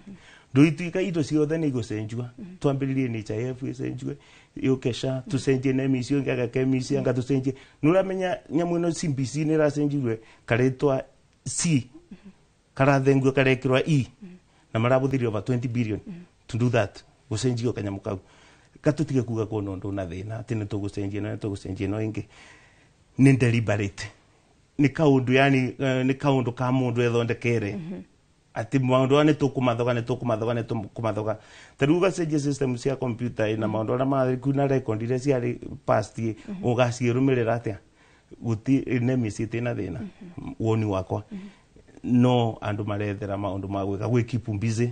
Speaker 2: Nduituika indo ciothe nĩ igũcenjua, twambĩrĩrie NHIF ĩcenjue yũke SHA, tũcenjie NEMIS ĩyo ĩngĩ KEMIS anga tũcenjie. Nĩ ũramenya nyamũ ĩno CBC nĩ ĩracenjirie karetwa C karathengio karekĩrwa E na marabũthĩrire over 20 billion to do that gũcenjio kanyamũ kau. Gatũtige kuga kwona ũndũ na thĩna atĩ nĩ tũgũcenjia na nĩ tũgũcenjia ĩno ĩngĩ nĩ deliberate, nĩ kaũndũ yani nĩ kaũndũ ka mũndũ ethondekere atĩ maũndũ aya nĩ tũkũmathoga nĩ tũkũmathoga nĩ tũkũmathoga. Ta rĩu ũgacenjia system cia computer na maũndũ arĩa marĩ kuo na record iria ciarĩ past ũgaciĩrũmĩrĩra atĩa? Gũti NEMIS ĩtĩ na thĩna woni wakwa, no andũ marethera maũndũ ma gwĩka gwĩ keep busy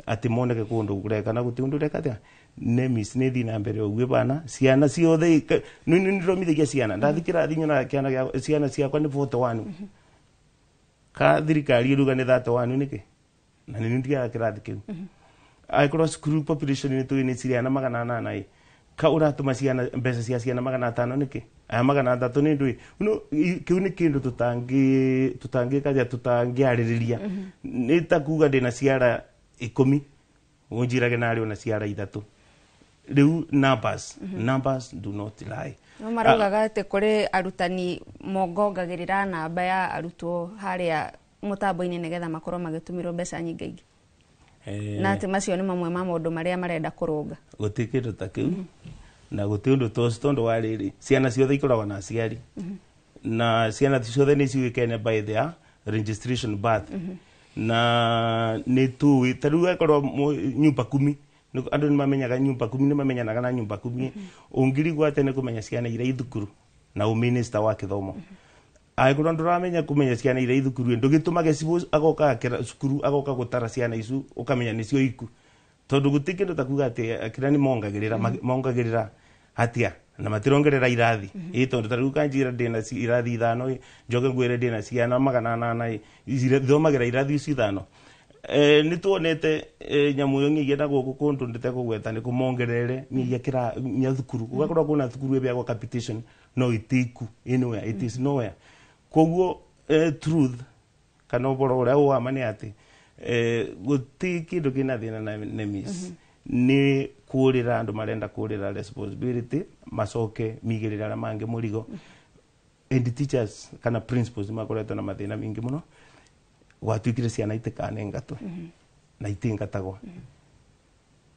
Speaker 2: atĩ moneke kũndũ kũreka na gũtirĩ ũndũ ũreka atĩa. NEMIS nĩ ĩthiĩ na mbere ũguo bana ciana ciothe nĩ ndĩromithagia ciana ndathiĩ kĩrathi nyonaga kĩana ciana ciakwa nĩ 41 ka thirikari ĩruga nĩ 31 nĩkĩ na nĩ ndigaga kĩrathi kĩu. Angĩkorwo cukuru population nĩ tũĩ nĩ ciana 800 ĩ ka ũratũma ciana mbeca cia ciana 500 nĩkĩ aya 300 nĩ ndũĩ kĩu nĩ kĩndũ tũtangĩka tũtangĩarĩrĩria. Nĩ ta kuga ndĩna ciara 10 ũnjirage narĩ ona ciara 3 rĩu numbers numbers do not lie.
Speaker 7: No maraugaga atĩ kũrĩ arutani mongongagĩrĩra namba ya arutwo harĩa mũtambo-inĩ nĩgetha makorwo magĩtũmĩrwo mbeca nyingĩ na atĩ macio nĩ mamwe ma maũndũ marĩa marenda kũrũnga.
Speaker 2: Gũtirĩ kĩndũ ta kĩu na gũtirĩ ũndũ ta ũcio tondũ wa rĩrĩ ciana ciothe ikoragwo na aciari na ciana ciothe nĩ ciũĩkaine by their registration birth na nĩ tũĩ ta rĩu akorwo nyumba kumi Andu ni mamenyaga nyumba kumi ni mamenyanaga na nyumba kumi. Ungirigwa atene kumenya ciana iria ithukuru na uminister wa kithomo. Angĩkorwo ndũramenya kumenya ciana iria ithukuru ndũgĩtũmage cibũ agoka cukuru agoka gũtara ciana icu ũkamenya nĩcio iku. Tondu gũtirĩ kĩndũ ta kuga atĩ kĩrĩa nĩ mongagĩrĩra mongagĩrĩra atia na matirongerera irathi. Ĩ tondu ta rĩu kanjira ndĩna irathi 5 ĩ njoke ngwĩre ndĩna ciana 800 ĩ thomagĩra irathi ici 5. Nĩ tuonete nyamũ ĩyo ng'igia na gũkũ kũndũ ndĩtekũgweta nĩ kũmongerere ng'igia kĩra nya thukuru gũgakorwo kwĩna thukuru ĩbeagwo capitation no itiku anywhere, it is nowhere. Koguo truth kana ũhoro ũrĩa wa ma nĩ atĩ gũtirĩ kĩndũ kĩna thĩna na NEMIS. Nĩ kũrĩra andũ marenda kũrĩra responsibility macoke migĩrĩra arĩa mangĩ mũrigo. And teachers kana principals makoretwo na mathĩna maingĩ mũno. Gwatuĩkire ciana itikanengatwe na itingatagwo.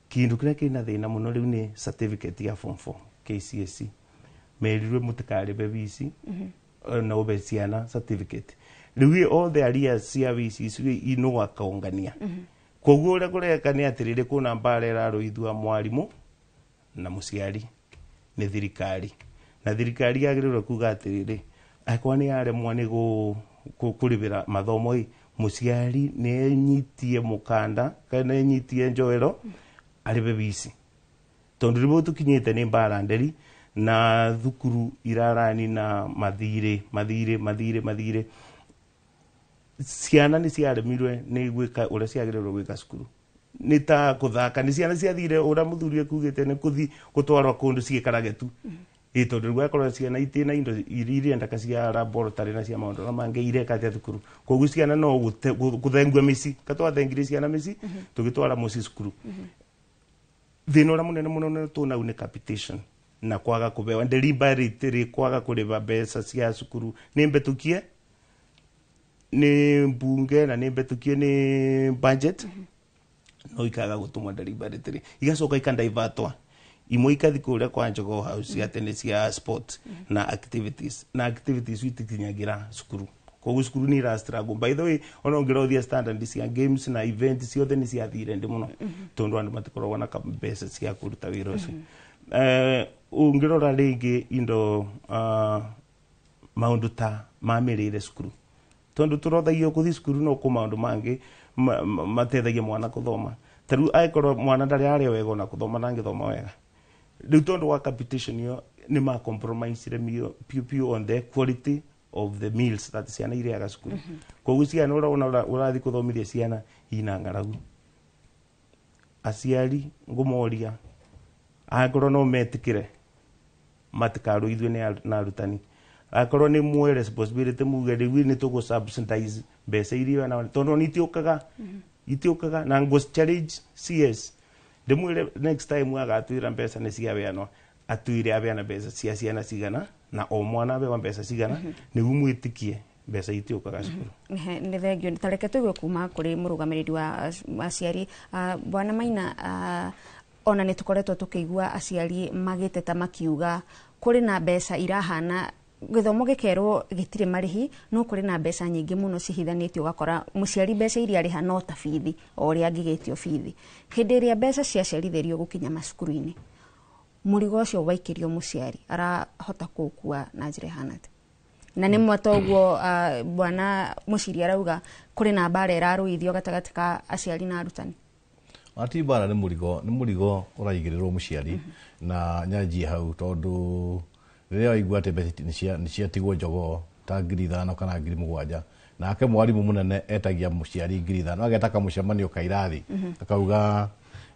Speaker 2: Kĩndũ kĩrĩa kĩna thĩna mũno rĩu nĩ certificate ya form 4 KCSE. Merirwe mũtikarĩbe bici na ube ciana certificate. Rĩu all the arrears cia bici icio no akaungania. Koguo ũrĩa kũreka nĩ atĩrĩrĩ kwĩna mbara ĩrarũithua mwarimũ na mũciari nĩ thirikari. Na thirikari yagĩrĩirwo kuga atĩrĩrĩ angĩkorwo nĩ yaremwo nĩ kũrĩbĩra mathomo ĩ mũciari nĩ enyitie mũkanda kana enyitie njoero arĩbe bici. Tondũ rĩmwe tũkinyĩte nĩ mbara nderi na thukuru irarani na mathirĩ mathirĩ mathirĩ mathirĩ. Ciana nĩ ciaremirwe nĩ gwĩka ũrĩa ciagĩrĩirwo gwĩka cukuru. Nĩ ta kũthaka nĩ ciana ciathire ũrĩa mũthuri ekugĩte nĩ kũthi gũtwarwo kũndũ ciĩkarage tu. Ĩ tondũ rĩu akorwo ciana itirĩ na indo iria irendeka cia laboratory na cia maũndũ marĩa mangĩ ireka atĩa thukuru. Koguo ciana no gũthengua mĩciĩ ka twathengirie ciana mĩciĩ tũgĩtwara mũciĩ cukuru. Thĩna ũrĩa mũnene mũno tũnau nĩ capitation na kwaga kũbewa deliberately kwaga kũrĩba mbeca cia cukuru. Nĩ mbĩtũkie nĩ mbunge na nĩ mbĩtũkie nĩ budget no ikaga gũtũmwo deliberately igacoka ikandivertwa imwe ikathi kũrĩa kwa Jogoo House atĩ nĩ cia sport na activities na activities itikinyagira cukuru. Koguo cukuru nĩ ira struggle. By the way ona ũngĩrothia standard cia games na event ciothe nĩ ciathire ndĩ mũno tondũ andũ matikoragwo na mbeca cia kũruta wĩra ũcio. Ũngĩrora rĩngĩ indo maũndũ ta ma mĩrĩre cukuru tondũ tũrothagio kũthi cukuru no kũ maũndũ mangĩ mateithagia mwana kũthoma. Ta rĩu angĩkorwo mwana ndarĩ arĩa wega ona kũthoma ndangĩthoma wega. Rĩu tondũ wa capitation ĩyo nĩ ma compromise piũ piũ on the quality of the meals that ciana irĩaga cukuru. Koguo ciana ũrona ũrathiĩ kũthomithia ciana ina ng'aragu. Aciari ngũmoria angĩkorwo no metĩkĩre matikarũithio na arutani. Angĩkorwo nĩ muoe responsibility muge rĩu nĩ tũgũ subsidize mbeca iria na tondũ nĩ itiũkaga itiũkaga na ngũ challenge CS ndĩmwĩre next time agatwĩra mbeca nĩ ciabeanwo atwĩre abeana mbeca cia ciana cigana na o mwana abewa mbeca cigana nĩguo mwĩtĩkie mbeca itiũkaga cukuru.
Speaker 7: Nĩ thengio. Ta reke tũigue kuma kũrĩ mũrũgamĩrĩri wa aciari Bwana Maina. Ona nĩ tũkoretwo tũkĩigua aciari magĩteta makiuga kũrĩ na mbeca irahana gĩthomo gĩkerwo gĩtirĩ marĩhi no kũrĩ na mbeca nyingĩ mũno cihithanĩtio ũgakora mũciari mbeca iria arĩha no ta bithi o ũrĩa angĩgĩtio bithi. Hĩndĩ ĩrĩa mbeca ciacerithĩrio gũkinya macukuru-inĩ mũrigo ũcio waikĩrio mũciari arahota kũũkua na njĩra ĩhana atĩa? Na nĩ mwa toguo Bwana Mũciri arauga kũrĩ na mbara ĩrarũithio gatagatĩ ka aciari na arutani.
Speaker 3: Ati mbara nĩ mũrigo ũraigĩrĩrwo mũciari na nyanjie hau tondũ rĩrĩa waigua atĩ mbeca nĩ ciatigwo Jogoo ta 5,000 kana 7,000 nake mwarimũ mũnene etagia mũciari 5,000 ageta kamũcemanio ka irathi akauga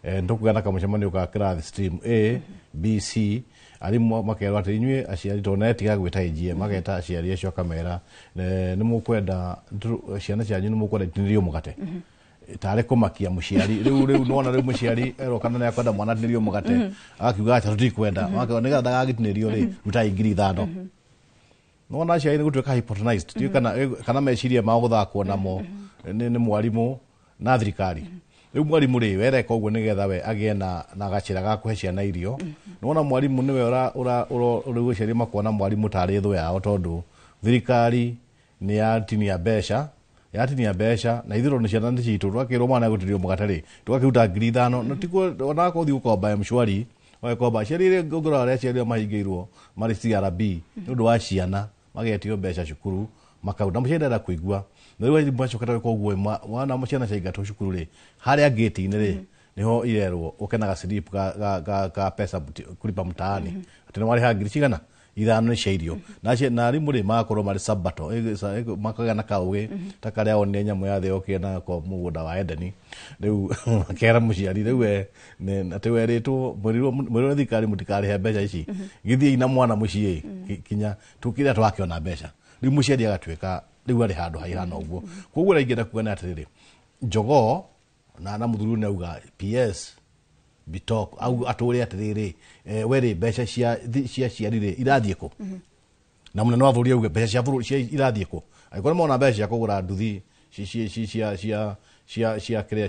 Speaker 3: ndũkũgĩa na kamũcemanio ka kĩrathi stream A B C arimũ makerwo atĩ inyuĩ aciari tondũ netiga gwĩta AGM mageta aciari acio akamera nĩ mũkwenda ciana cianyu nĩ mũkwenda itinĩrio mũgate tarĩ kũmakia mũciari rĩu nĩwona rĩu mũciari erwo kana nĩ akwenda mwana atinĩrio mũgate agakiuga acha tũtikwenda nĩgetha ndagagĩtinĩrio rĩ rutai 5,000. Nĩwona aciari nĩ gũtuĩka hypotonized kana meciria mao gũthakwo namo nĩ mwarimũ na thirikari. Rĩu mwarimũ rĩ wereka ũguo nĩgetha we agĩe na gacĩra ga kũhe ciana irio. Nĩwona mwarimũ nĩwe rĩu aciari makona mwarimũ tarĩ thũ yao tondũ thirikari nĩ yatinia mbeca Yatinia mbeca na ithuĩ nĩ ciana nĩ citũ twakĩrwo mwana gũtirio mũgate rĩ tũgakĩruta 5,000 na tikuo onako ũthiĩ gũkomba M-Shwari ũgagĩkomba aciari rĩ ngũrora arĩa aciari mahingĩirwo marĩ CRB nĩ ũndũ wa ciana magetio mbeca cukuru makauda mũciari ndarenda kũigua na rĩu arimũ macokete gwĩka ũguo wana ciana ciaingatwo cukuru rĩ harĩa ngĩti-inĩ rĩ niho irerwo ũkenaga slip ka pesa kulipa mtaani atĩ nĩ warĩha ngiri cigana 5 nĩ cia irio na arimũ rĩ magakorwo marĩ sabato makagĩa na kaũgĩ ta karĩa onire nyamũ ya thĩ yokire nako mũgũnda wa Edeni rĩu makera mũciari rĩu we atĩ werĩtwo mwĩrirwo nĩ thirikari mũtikarĩhe mbeca ici gĩthiĩi na mwana mũciĩ kinya tũkĩrĩa twakĩona mbeca rĩu mũciari agatuĩka rĩu arĩ handũ haihana ũguo koguo ũrĩa ingĩenda kuga nĩ atĩrĩrĩ Jogoo na mũthuri nĩ auga PS Bitok au atũre atĩrĩrĩ we rĩ mbeca cia ciari rĩ irathiĩ kũ na mũnene wa bũrũri auge mbeca cia bũrũri cia irathiĩ kũ angĩkorwo mona mbeca cia kũgũra nduthi cia cia cia kĩrĩa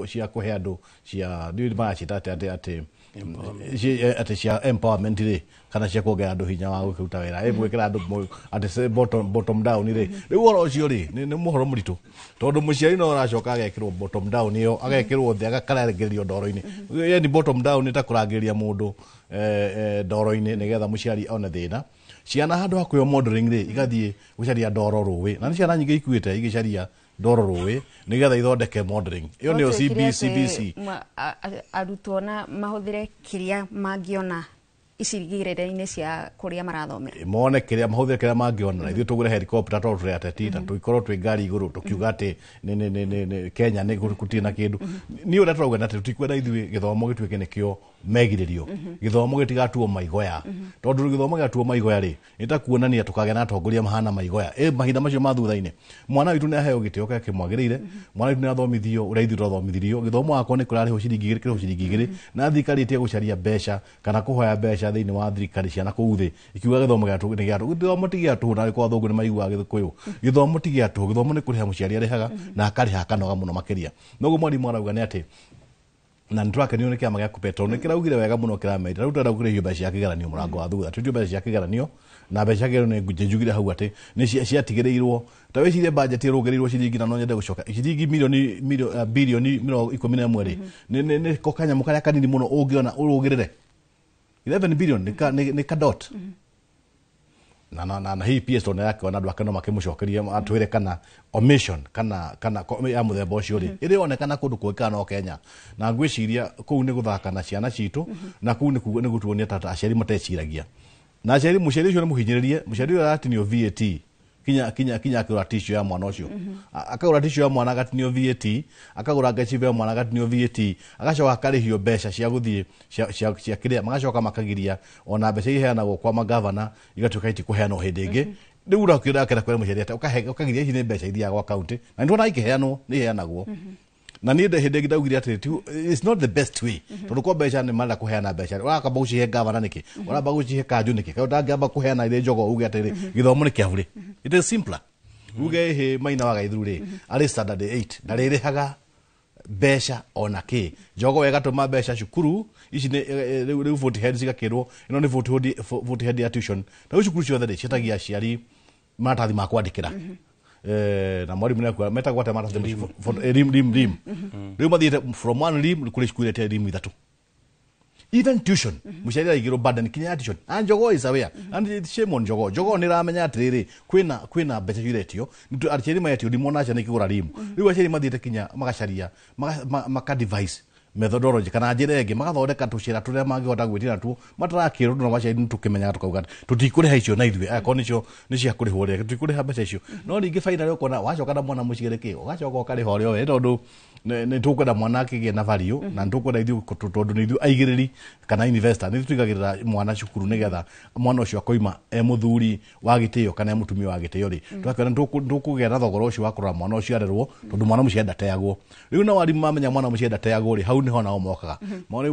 Speaker 3: cia kũhe andũ cia ndiũĩ maraciĩta atĩ atĩ atĩ cia empowerment rĩ kana cia kuongerera andũ hinya wa gũkĩruta wĩra gwĩkĩra andũ atĩ bottom down rĩ rĩu ũhoro ũcio rĩ nĩ mũhoro mũritũ tondũ mũciari no aracoka agekĩrwo bottom down ĩyo agekĩrwo thĩ agakarangĩrĩrio ndoro-inĩ yani bottom down nĩ ta kũrangĩrĩria mũndũ ndoro-inĩ nĩgetha mũciari one thĩna ciana handũ ha kwĩo modeling rĩ igathiĩ gũcaria ndoro rũĩ na nĩ ciana nyingĩ ikuĩte igĩcaria ndoro rũĩ nĩgetha ithondeke modeling ĩyo nĩyo CBC
Speaker 7: arutwo na mahũthĩre kĩrĩa mangĩona icigĩrĩra-inĩ cia kũrĩa marathomera
Speaker 3: mone kĩrĩa mahũthĩre kĩrĩa mangĩona na ithuĩ tũgũre helicopter tondũ tũrĩ ateti na tũikorwo twĩ ngari igũrũ tũkiuga atĩ nĩ Kenya nĩ gũtirĩ na kĩndũ niĩ ũrĩa tũrauga atĩ tũtikwenda ithuĩ gĩthomo gĩtuĩke nĩkĩo megirĩrio gĩthomo gĩtigatuo maigoya tondũ gĩthomo gĩatuo maigoya rĩ nĩ ta kuonania tũkagĩa na atongoria mahana maigoya mahinda macio ma thutha-inĩ mwana witũ nĩ aheo gĩtĩo kĩrĩa kĩmwagĩrĩire mwana witũ nĩ athomithio ũrĩa ithuĩ twathomithirio gĩthomo wakwa nĩ kũrarĩhwo ciringi 2 kĩrĩhwo ciringi 2 na thirikari ĩtige gũcaria mbeca kana kũhoya mbeca thĩinĩ wa thirikari ciana kũu thĩ ikiuga gĩthomo gĩa tũhũ nĩ gĩa tũhũ gĩthomo ti gĩa tũhũ na kwa athũngũ nĩ maiguaga gĩkũyũ gĩthomo ti gĩa tũhũ gĩthomo nĩ kũrĩha mũciari arĩhaga na akarĩha akanoga mũno makĩria noguo mwarimũ arauga nĩ atĩ na nĩ tũrakenio nĩ kĩama gĩa KUPPET tondũ nĩ kĩraugire wega mũno kĩramerire rĩu tũrenda gũkĩrĩhio mbeca cia kĩgeranio mũrango wa thutha tũtio mbeca cia kĩgeranio na mbeca cia kĩgeranio nĩ njugire hau atĩ nĩ ciatigĩrĩirwo ta wĩcirie budget ĩrũngĩrĩirwo ciringi na no nyende gũcoka ciringi milioni bilioni 11 rĩ nĩ ko kanyamũ karĩa kanini mũno ũngĩona ũrũgĩrĩre 11 billion nĩ ka dot na hii PS tondũ nĩarakĩona andũ ake no makĩmũcokerie atwĩre kana omission kana ya mũthemba ũcio rĩ ĩrĩ onekana kũndũ kũngĩ kana no Kenya na ngwĩciria kũu nĩ gũthaka na ciana citũ na kũu nĩ gũtuonia ta aciari mateciragia na aciari mũciari ũcio nĩ mũhinyĩrĩrie mũciari ũyũ aratinio VAT kinya akĩgũra tissue ya mwana ũcio akagũra tissue ya mwana agatinio VAT akagũra ngecibe ya mwana agatinio VAT agacoka akarĩhio mbeca cia gũthiĩ cia kĩrĩa magacoka makagiria ona mbeca iheanagwo kwa magavana igatuĩka itikũheanwo hĩndĩ ĩngĩ rĩu ũrakĩra akĩra kwĩra mũciari atĩ ũkagiria ici nĩ mbeca ithiaga gwa kaunti na nĩ tuonaga ikĩheanwo nĩ iheanagwo na niĩ hĩndĩ ĩngĩ ndaugire atĩrĩ it's not the best way tondũ kwa mbeca nĩ marenda kũheana mbeca ũrakamba gũcihe gavana nĩkĩ ũramba gũcihe kanjũ nĩkĩ kaĩ ũtangĩamba kũheana irĩ Jogoo uge atĩrĩ gĩthomo nĩ kĩa bũrĩ it is simpler uge hĩ Maina wa Gaithuru rĩ arĩ standard 8 ndarĩrĩhaga mbeca ona kĩ Jogoo ĩgatũma mbeca cukuru ici nĩ rĩu 40 heads igakĩrwo ĩno nĩ 40 head ya tuition na rĩu cukuru ciothe rĩ ciĩtagia aciari maratathi ma kwandĩkĩra na mwarimu nĩ metagwo atĩa maratathi rim rĩu mathiĩte from one rim kũrĩ cukuru iria rim 3 even tuition mũciari araigĩrwo burden kinya ya tuition and Jogoo is aware and shame on Jogoo Jogoo nĩ ĩramenya atĩrĩrĩ kwĩna mbeca ciretio aciari maretio ndimona ciana ikĩgũra rimu rĩu aciari mathiĩte kinya magacaria maka device methodology kana njĩra ĩngĩ magathondeka tũcĩra tũrĩa mangĩhota gwĩtĩra natuo matarakĩrwo tondũ aciari nĩtũkĩmenyaga tũkauga tũtikũrĩha icio na ithuĩ akorwo nĩcio nĩ cia kũrĩhwo rĩ tũtikũrĩha mbeca icio no ningĩ finally ũkona wacoka na mwana mũciĩ rĩ kĩ ũgacoka ũkarĩha ũrĩa we tondũ nĩ tũkwenda mwana akĩgĩe na value na nĩ tũkwenda ithuĩ tondũ nĩ ithuĩ aigĩrĩri kana investor nĩ ithuĩ tũigagĩrĩra mwana cukuru nĩgetha mwana ũcio akoima e mũthuri wa gĩtĩo kana e mũtumia wa gĩtĩo rĩ tũgakĩona nĩtũkũgĩa na thogora ũcio wa kũrora mwana ũcio arerwo tondũ mwana mũciĩ ndateagwo rĩu no arimũ mamenya mwana mũciĩ ndateagwo rĩ hau nĩho nao mokaga rĩu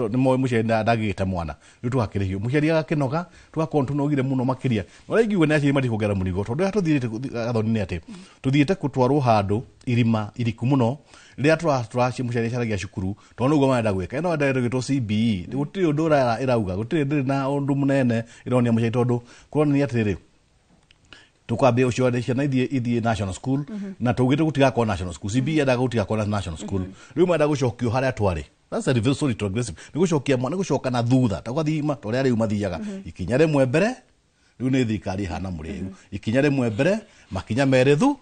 Speaker 3: nĩ moĩ mũciari ndangĩgĩte mwana rĩu tũgakĩrĩhio mũciari agakĩnoga tũgakorwo tũnogire mũno makĩria na ũrĩa ingiuga nĩ aciari matikuongerera mũrigo tondũ ũrĩa tũthiĩte Gathoni nĩ atĩ tũthiĩte gũtwarwo handũ irima iriku mũno rĩrĩa tũraci mũciari acaragia cukuru tondũ nĩguo marenda gwĩka ĩno enda ĩgĩtwo CBE gũtirĩ ũndũ ĩrauga gũtirĩ ndĩrĩ na ũndũ mũnene ĩronia mũciari tondũ kũronania atĩrĩrĩ Tukwambia ucio ciana ithie national school na tugite gutigakorwo national school. CBE yendaga gutigakorwo na national school. Riu menda gucokio haria twari. That's a reverse retrogressive. Ni gucokia mwana gucoka na thutha ta gwathima toria riu mathiaga ikinya rimwe mbere. Riu ni thirikari ihana muriu ikinya rimwe mbere makinya mere thu.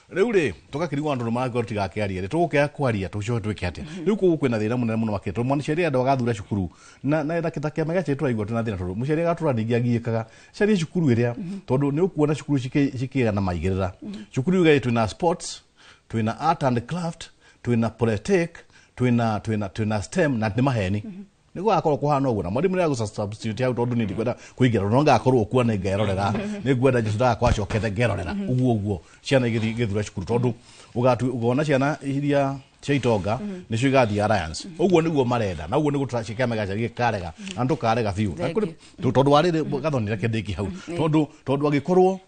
Speaker 3: Riu ri tugakirigwo andu marakorwo tigakiaria ri tugukia kwaria tucoke twike atia. Riu koguo kwina thina munene muno makĩria tondu mwana andu agathura cukuru na na kita kiama gĩa tũraigua twĩna thĩna tondu mũciari agatũra ningĩ agiĩkaga caria cukuru ĩrĩa tondu nĩ ũkuona cukuru cikĩgana maigĩrĩra. Cukuru iga twĩna sports, twĩna art and craft, twĩna polytech, twĩna STEM na nĩ maheni. Niguo akorwo kuhana uguo na mwarimu nĩ agũ substitute hau tondu ni ndikwenda kuingĩra no ngakorwo kuo nĩ ngerorera nĩ ngwenda Jesũ ndagakorwo acokete ngerorera uguo uguo ciana igĩthura cukuru tondu ũgona ciana iria cia itonga nĩcio igathiĩ Alliance uguo nĩguo marenda na uguo nĩguo tũracikama gacaria karega na ndũkarega biũ tondu warĩrĩ gathoni reke ndĩki hau tondu angĩkorwo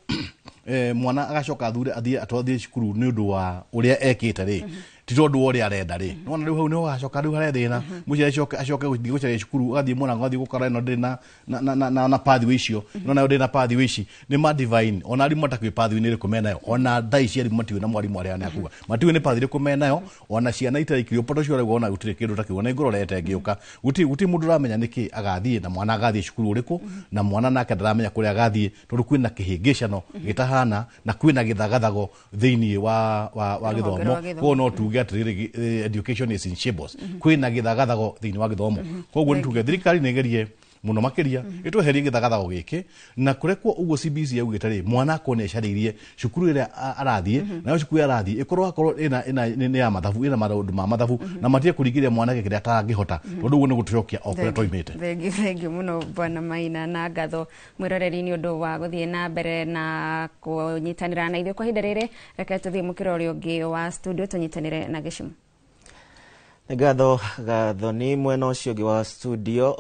Speaker 3: mwana agacoka athure athiĩ atwathiĩ cukuru nĩ ũndũ wa ũrĩa ekĩte rĩ ti tondu wa ũrĩa arenda rĩ nĩwona rĩu hau nĩho hacoka rĩu harĩa thĩna mũciari acoke gũthiĩ gũcaria cukuru agathiĩ mũrango agathiĩ gũkora ĩno ndĩrĩ na pathway icio ĩno nayo ndĩrĩ na pathway ici nĩ ma divine ona arimũ matakwĩ pathway nĩ ĩrĩkũ menayo ona thaa ici arimũ matiũĩ na mwarimũ arĩa nĩakuga matiũĩ nĩ pathway ĩrĩkũ menayo ona ciana itaraikirio poto cio rĩu ona gũtirĩ kĩndũ ta kĩu ona ngũrorete ngĩũka gũtirĩ mũndũ ũramenya nĩkĩ agathiĩ na mwana agathiĩ cukuru ũrĩkũ na mwana nake ndaramenya kũrĩa agathiĩ tondũ kwĩna kĩhĩngĩcano gĩtahana na kwĩna gĩthagathago thĩinĩ wa gĩthomo koguo no tuge atĩrĩrĩ education is in shambles kwĩna gĩthagathago thĩinĩ wa gĩthomo koguo nĩ tuge thirikari nĩ ĩgerie mũno makĩria ĩtweherie gĩthagathago gĩkĩ na kũrekwo ũguo CBC yaugĩte rĩ mwana akorwo nĩ acarĩirie cukuru ĩrĩa arathiĩ nayo cukuru ĩrĩa arathiĩ ĩkorwo akorwo ĩna nĩ ya mathabu ĩna maũndũ ma mathabu na matige kũringĩrĩria mwanake kĩrĩa atangĩhota tondũ ũguo nĩ gũtũcokia o kũrĩa twaimĩte.
Speaker 7: Thengiũ mũno Bwana Maina na ngatho mwĩroreri nĩ ũndũ wa gũthiĩ na mbere na kũnyitanĩra na ithuĩ kwa ihinda rĩrĩ. Reke tũthiĩ mũkĩra ũrĩa ũngĩ wa studio tũnyitanĩre na Gĩcumu.
Speaker 8: Ngatho Gathoni mwena ũcio ũngĩ wa studio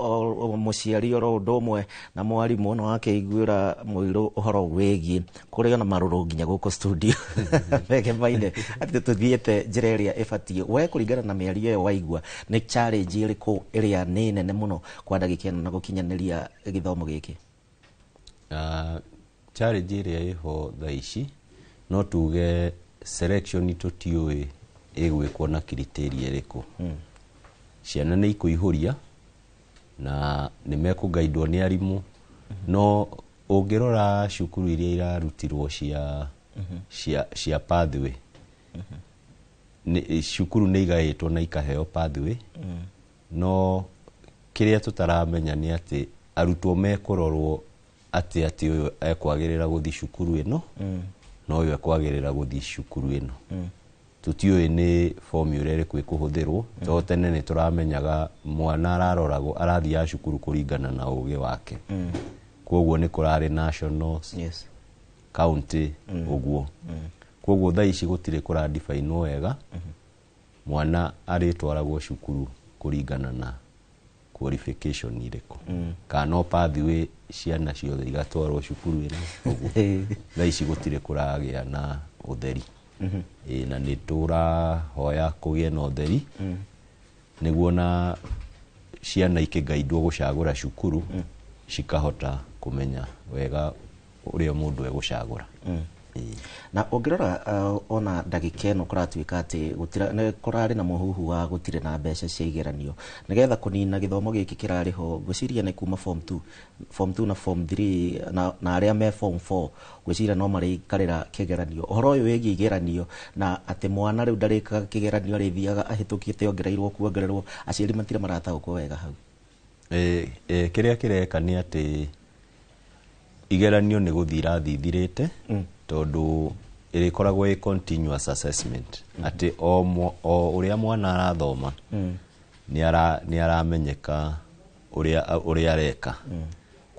Speaker 8: mũciari oro ũndũ ũmwe na mwarimũ no akĩiguĩra mũirũ ũhoro wĩgiĩ kũrĩ ona marũrũ nginya gũkũ studio meke maine atĩ tũthiĩte njĩra ĩrĩa ĩbatiĩ. We kũringana na mĩario ĩyo waigua nĩ challenge ĩrĩkũ ĩrĩa nĩ nene mũno kwa ndagĩka ĩno na gũkinyanĩria gĩthomo gĩkĩ?
Speaker 23: Challenge ĩrĩa ĩho thaa ici no tuge selection tũtiũĩ ĩgwĩkwo na criteria ĩrĩkũ. Ciana nĩ ikũihũria na nĩ mekũgaidwo nĩ arimũ no ũngĩrora cukuru iria irarutirwo cia pathway cukuru nĩ igaĩtwo na ikaheo pathway no kĩrĩa tũtaramenya nĩ atĩ arutwo mekũrorwo atĩ ũyũ ekwagĩrĩra gũthiĩ cukuru ĩno na ũyũ ekwagĩrĩra gũthiĩ cukuru ĩno. Tũtiũĩ nĩ formula ĩrĩkũ ĩkũhũthĩrwo tondũ tene nĩ tũramenyaga mwana araroragwo arathiaga cukuru kũringana na ũgĩ wake koguo nĩ kũrarĩ nationals, county ũguo koguo thaa ici gũtirĩ kũradifainwo wega mwana arĩtwaragwo cukuru kũringana na qualification ĩrĩkũ kana no pathway ciana ciothe igatwarwo cukuru ĩno ũguo thaa ici gũtirĩ kũragĩa na ũtheri. Na nĩ tũrahoya kũgĩe na ũtheri nĩguo na ciana ikĩgaidwo gũcagũra cukuru cikahota kũmenya wega ũrĩa mũndũ egũcagũra.
Speaker 8: Na ũngĩrora ona ndagĩka ĩno kũratuĩka atĩ kũrarĩ na mũhuhu wa gũtirĩ na mbeca cia igeranio nĩgetha kũnina gĩthomo gĩkĩ kĩrarĩ ho ngwĩciria nĩ kuma form 2 form 2 na form 3 na arĩa me form 4 ngwĩciria no marĩikarĩra kĩgeranio. Ũhoro ũyũ wĩgiĩ igeranio na atĩ mwana rĩu ndarĩkaga kĩgeranio arĩthiaga ahĩtũkĩte ongereirwo kuongererwo aciari matirĩ marataũkwo wega hau.
Speaker 23: Kĩrĩa kĩreka nĩ atĩ igeranio nĩ gũthiĩ irathithirĩte tondu ĩrĩkoragwo ĩ continuous assessment atĩ o ũrĩa mwana arathoma nĩ aramenyeka ũrĩa areka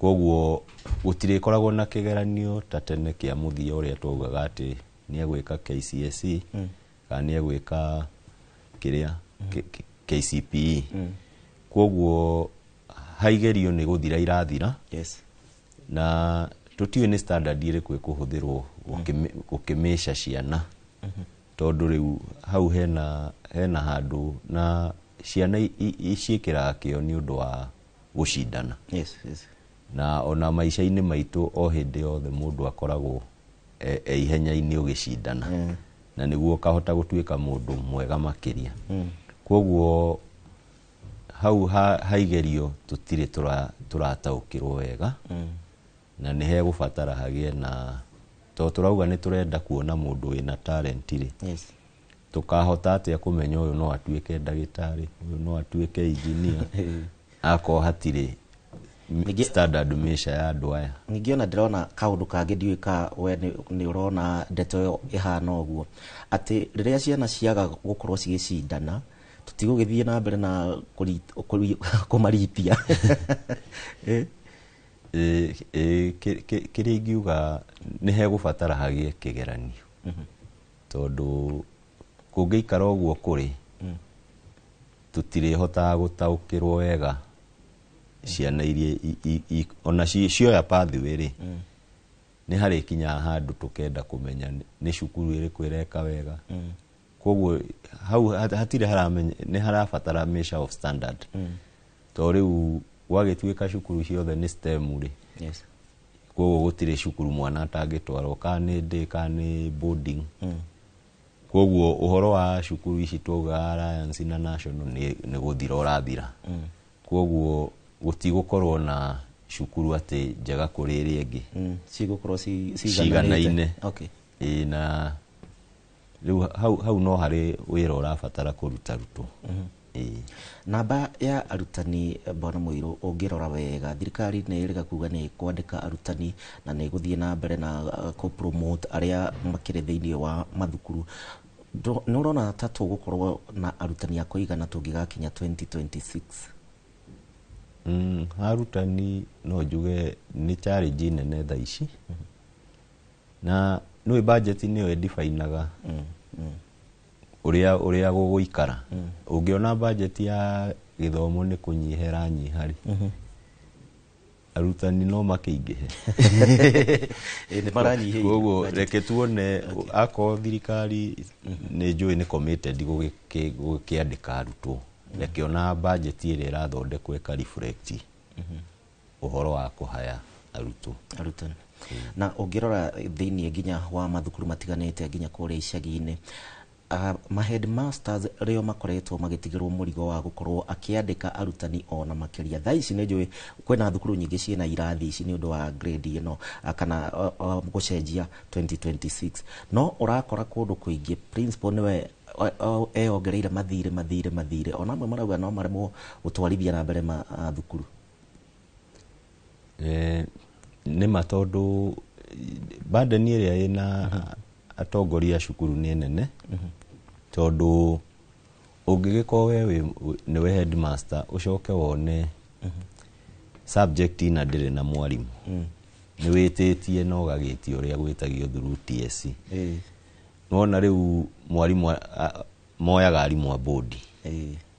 Speaker 23: koguo gũtirĩkoragwo na kĩgeranio ta tene kĩa mũthia ũrĩa twaugaga atĩ nĩ egwĩka KCSE kana nĩ egwĩka kĩrĩa KCPE koguo haigerio nĩ gũthira irathira. Na tũtiũĩ nĩ standard ĩrĩkũ ĩkũhũthĩrwo gũkĩmĩca ciana tondũ rĩu hau hena handũ na ciana ciĩkĩraga kĩo nĩ ũndũ wa gũcindana. Na ona maica-inĩ maitũ o hĩndĩ yothe mũndũ akoragwo e ihenya-inĩ ũgĩcindana na nĩguo ũkahota gũtuĩka mũndũ mwega makĩria. Koguo hau haigerio tũtirĩ tũrataũkĩrwo wega na nĩ hegũbatara hagĩe na tondũ tũrauga nĩ tũrenda kuona mũndũ wĩna talent rĩ, tũkahota atĩa kũmenya ũyũ no atuĩke ndagĩtarĩ, ũyũ no atuĩke engineer akorwo hatirĩ standard measure ya andũ aya.
Speaker 8: Ningĩ ona ndĩrona kaũndũ kangĩ ndiũĩ ka we nĩ ũrona ndeto ĩyo ĩhana ũguo atĩ rĩrĩa ciana ciaga gũkorwo cigĩcindana tũtigũgĩthiĩ na mbere na kũmaritia.
Speaker 23: Kĩrĩa ingiuga nĩ hegũbatara hagĩe kĩgeranio tondũ kũngĩikara ũguo kũrĩ tũtirĩhotaga gũtaũkĩrwo wega ciana iria ona cioya pathway rĩ, nĩ harĩkinyaga handũ tũkenda kũmenya nĩ cukuru ĩrĩkũ ĩreka wega. Koguo hau hatirĩ haramenya nĩ harabatara measure of standard tondũ rĩu gwagĩtuĩka cukuru ciothe nĩ STEM rĩ, koguo gũtirĩ cukuru mwana atangĩtwarwo kana nĩ day kana nĩ boarding. Koguo ũhoro wa cukuru ici twaugaga Alliance na National nĩ gũthira ũrathira. Koguo gũtigũkorwo na cukuru atĩ njega kũrĩ ĩrĩa ĩngĩ,
Speaker 8: cigũkorwo
Speaker 23: ciganaine. Ĩĩ, na rĩu hau no harĩ wĩra ũrabatara kũrutarutwo.
Speaker 8: Namba ya arutani bwana Muiru ũngĩrora wega thirikari nĩ ĩrĩga kuga nĩ kwandĩka arutani na nĩ gũthiĩ na mbere na kũ-promote arĩa makĩrĩ thĩinĩ wa mathukuru. Nĩ ũrona ta tũgũkorwo na arutani a kũigana tũngĩgakinya 2026?
Speaker 23: Arutani no njuge nĩ challenge nene thaa ici na nĩũĩ budget nĩyo ĩdefinaga ũrĩa gũgũikara. Ũngĩona budget ya gĩthomo nĩ kũnyiha ĩranyiha rĩ, arutani no makĩingĩhe.
Speaker 8: Nĩ maranyihĩire.
Speaker 23: Koguo reke tuone akorwo thirikari nĩ njũĩ nĩ committed gũkĩandĩka arutwo, reke ona budget ĩrĩa ĩrathondekwo ĩka reflect ũhoro wa kũhaya arutwo.
Speaker 8: Arutani. Na ũngĩrora thĩinĩ nginya wa mathukuru matiganĩte nginya kũrĩa icagi-inĩ, ma headmasters rĩo makoretwo magĩtigĩrwo mũrigo wa gũkorwo akĩandĩka arutani ona makĩria. Thaa ici nĩ njũĩ kwĩna thukuru nyingĩ ciĩna irathi ici nĩ ũndũ wa grade ĩno kana gũcenjia 2026, no ũrakora kũndũ kũingĩ principal nĩwe eyongereire mathirĩ ona amwe marauga no maremwo gũtwarithia na mbere thukuru.
Speaker 23: Nĩ ma tondũ burden ĩrĩa ĩna atongoria a cukuru nĩ nene tondũ ũngĩgĩkorwo we nĩwe headmaster ũcoke wone subject ina ndĩrĩ na mwarimũ, nĩ wĩtĩtie na ũgagĩtia ũrĩa gwĩtagio through TSC. Nĩwona rĩu mwarimũ moyaga arimũ a bodi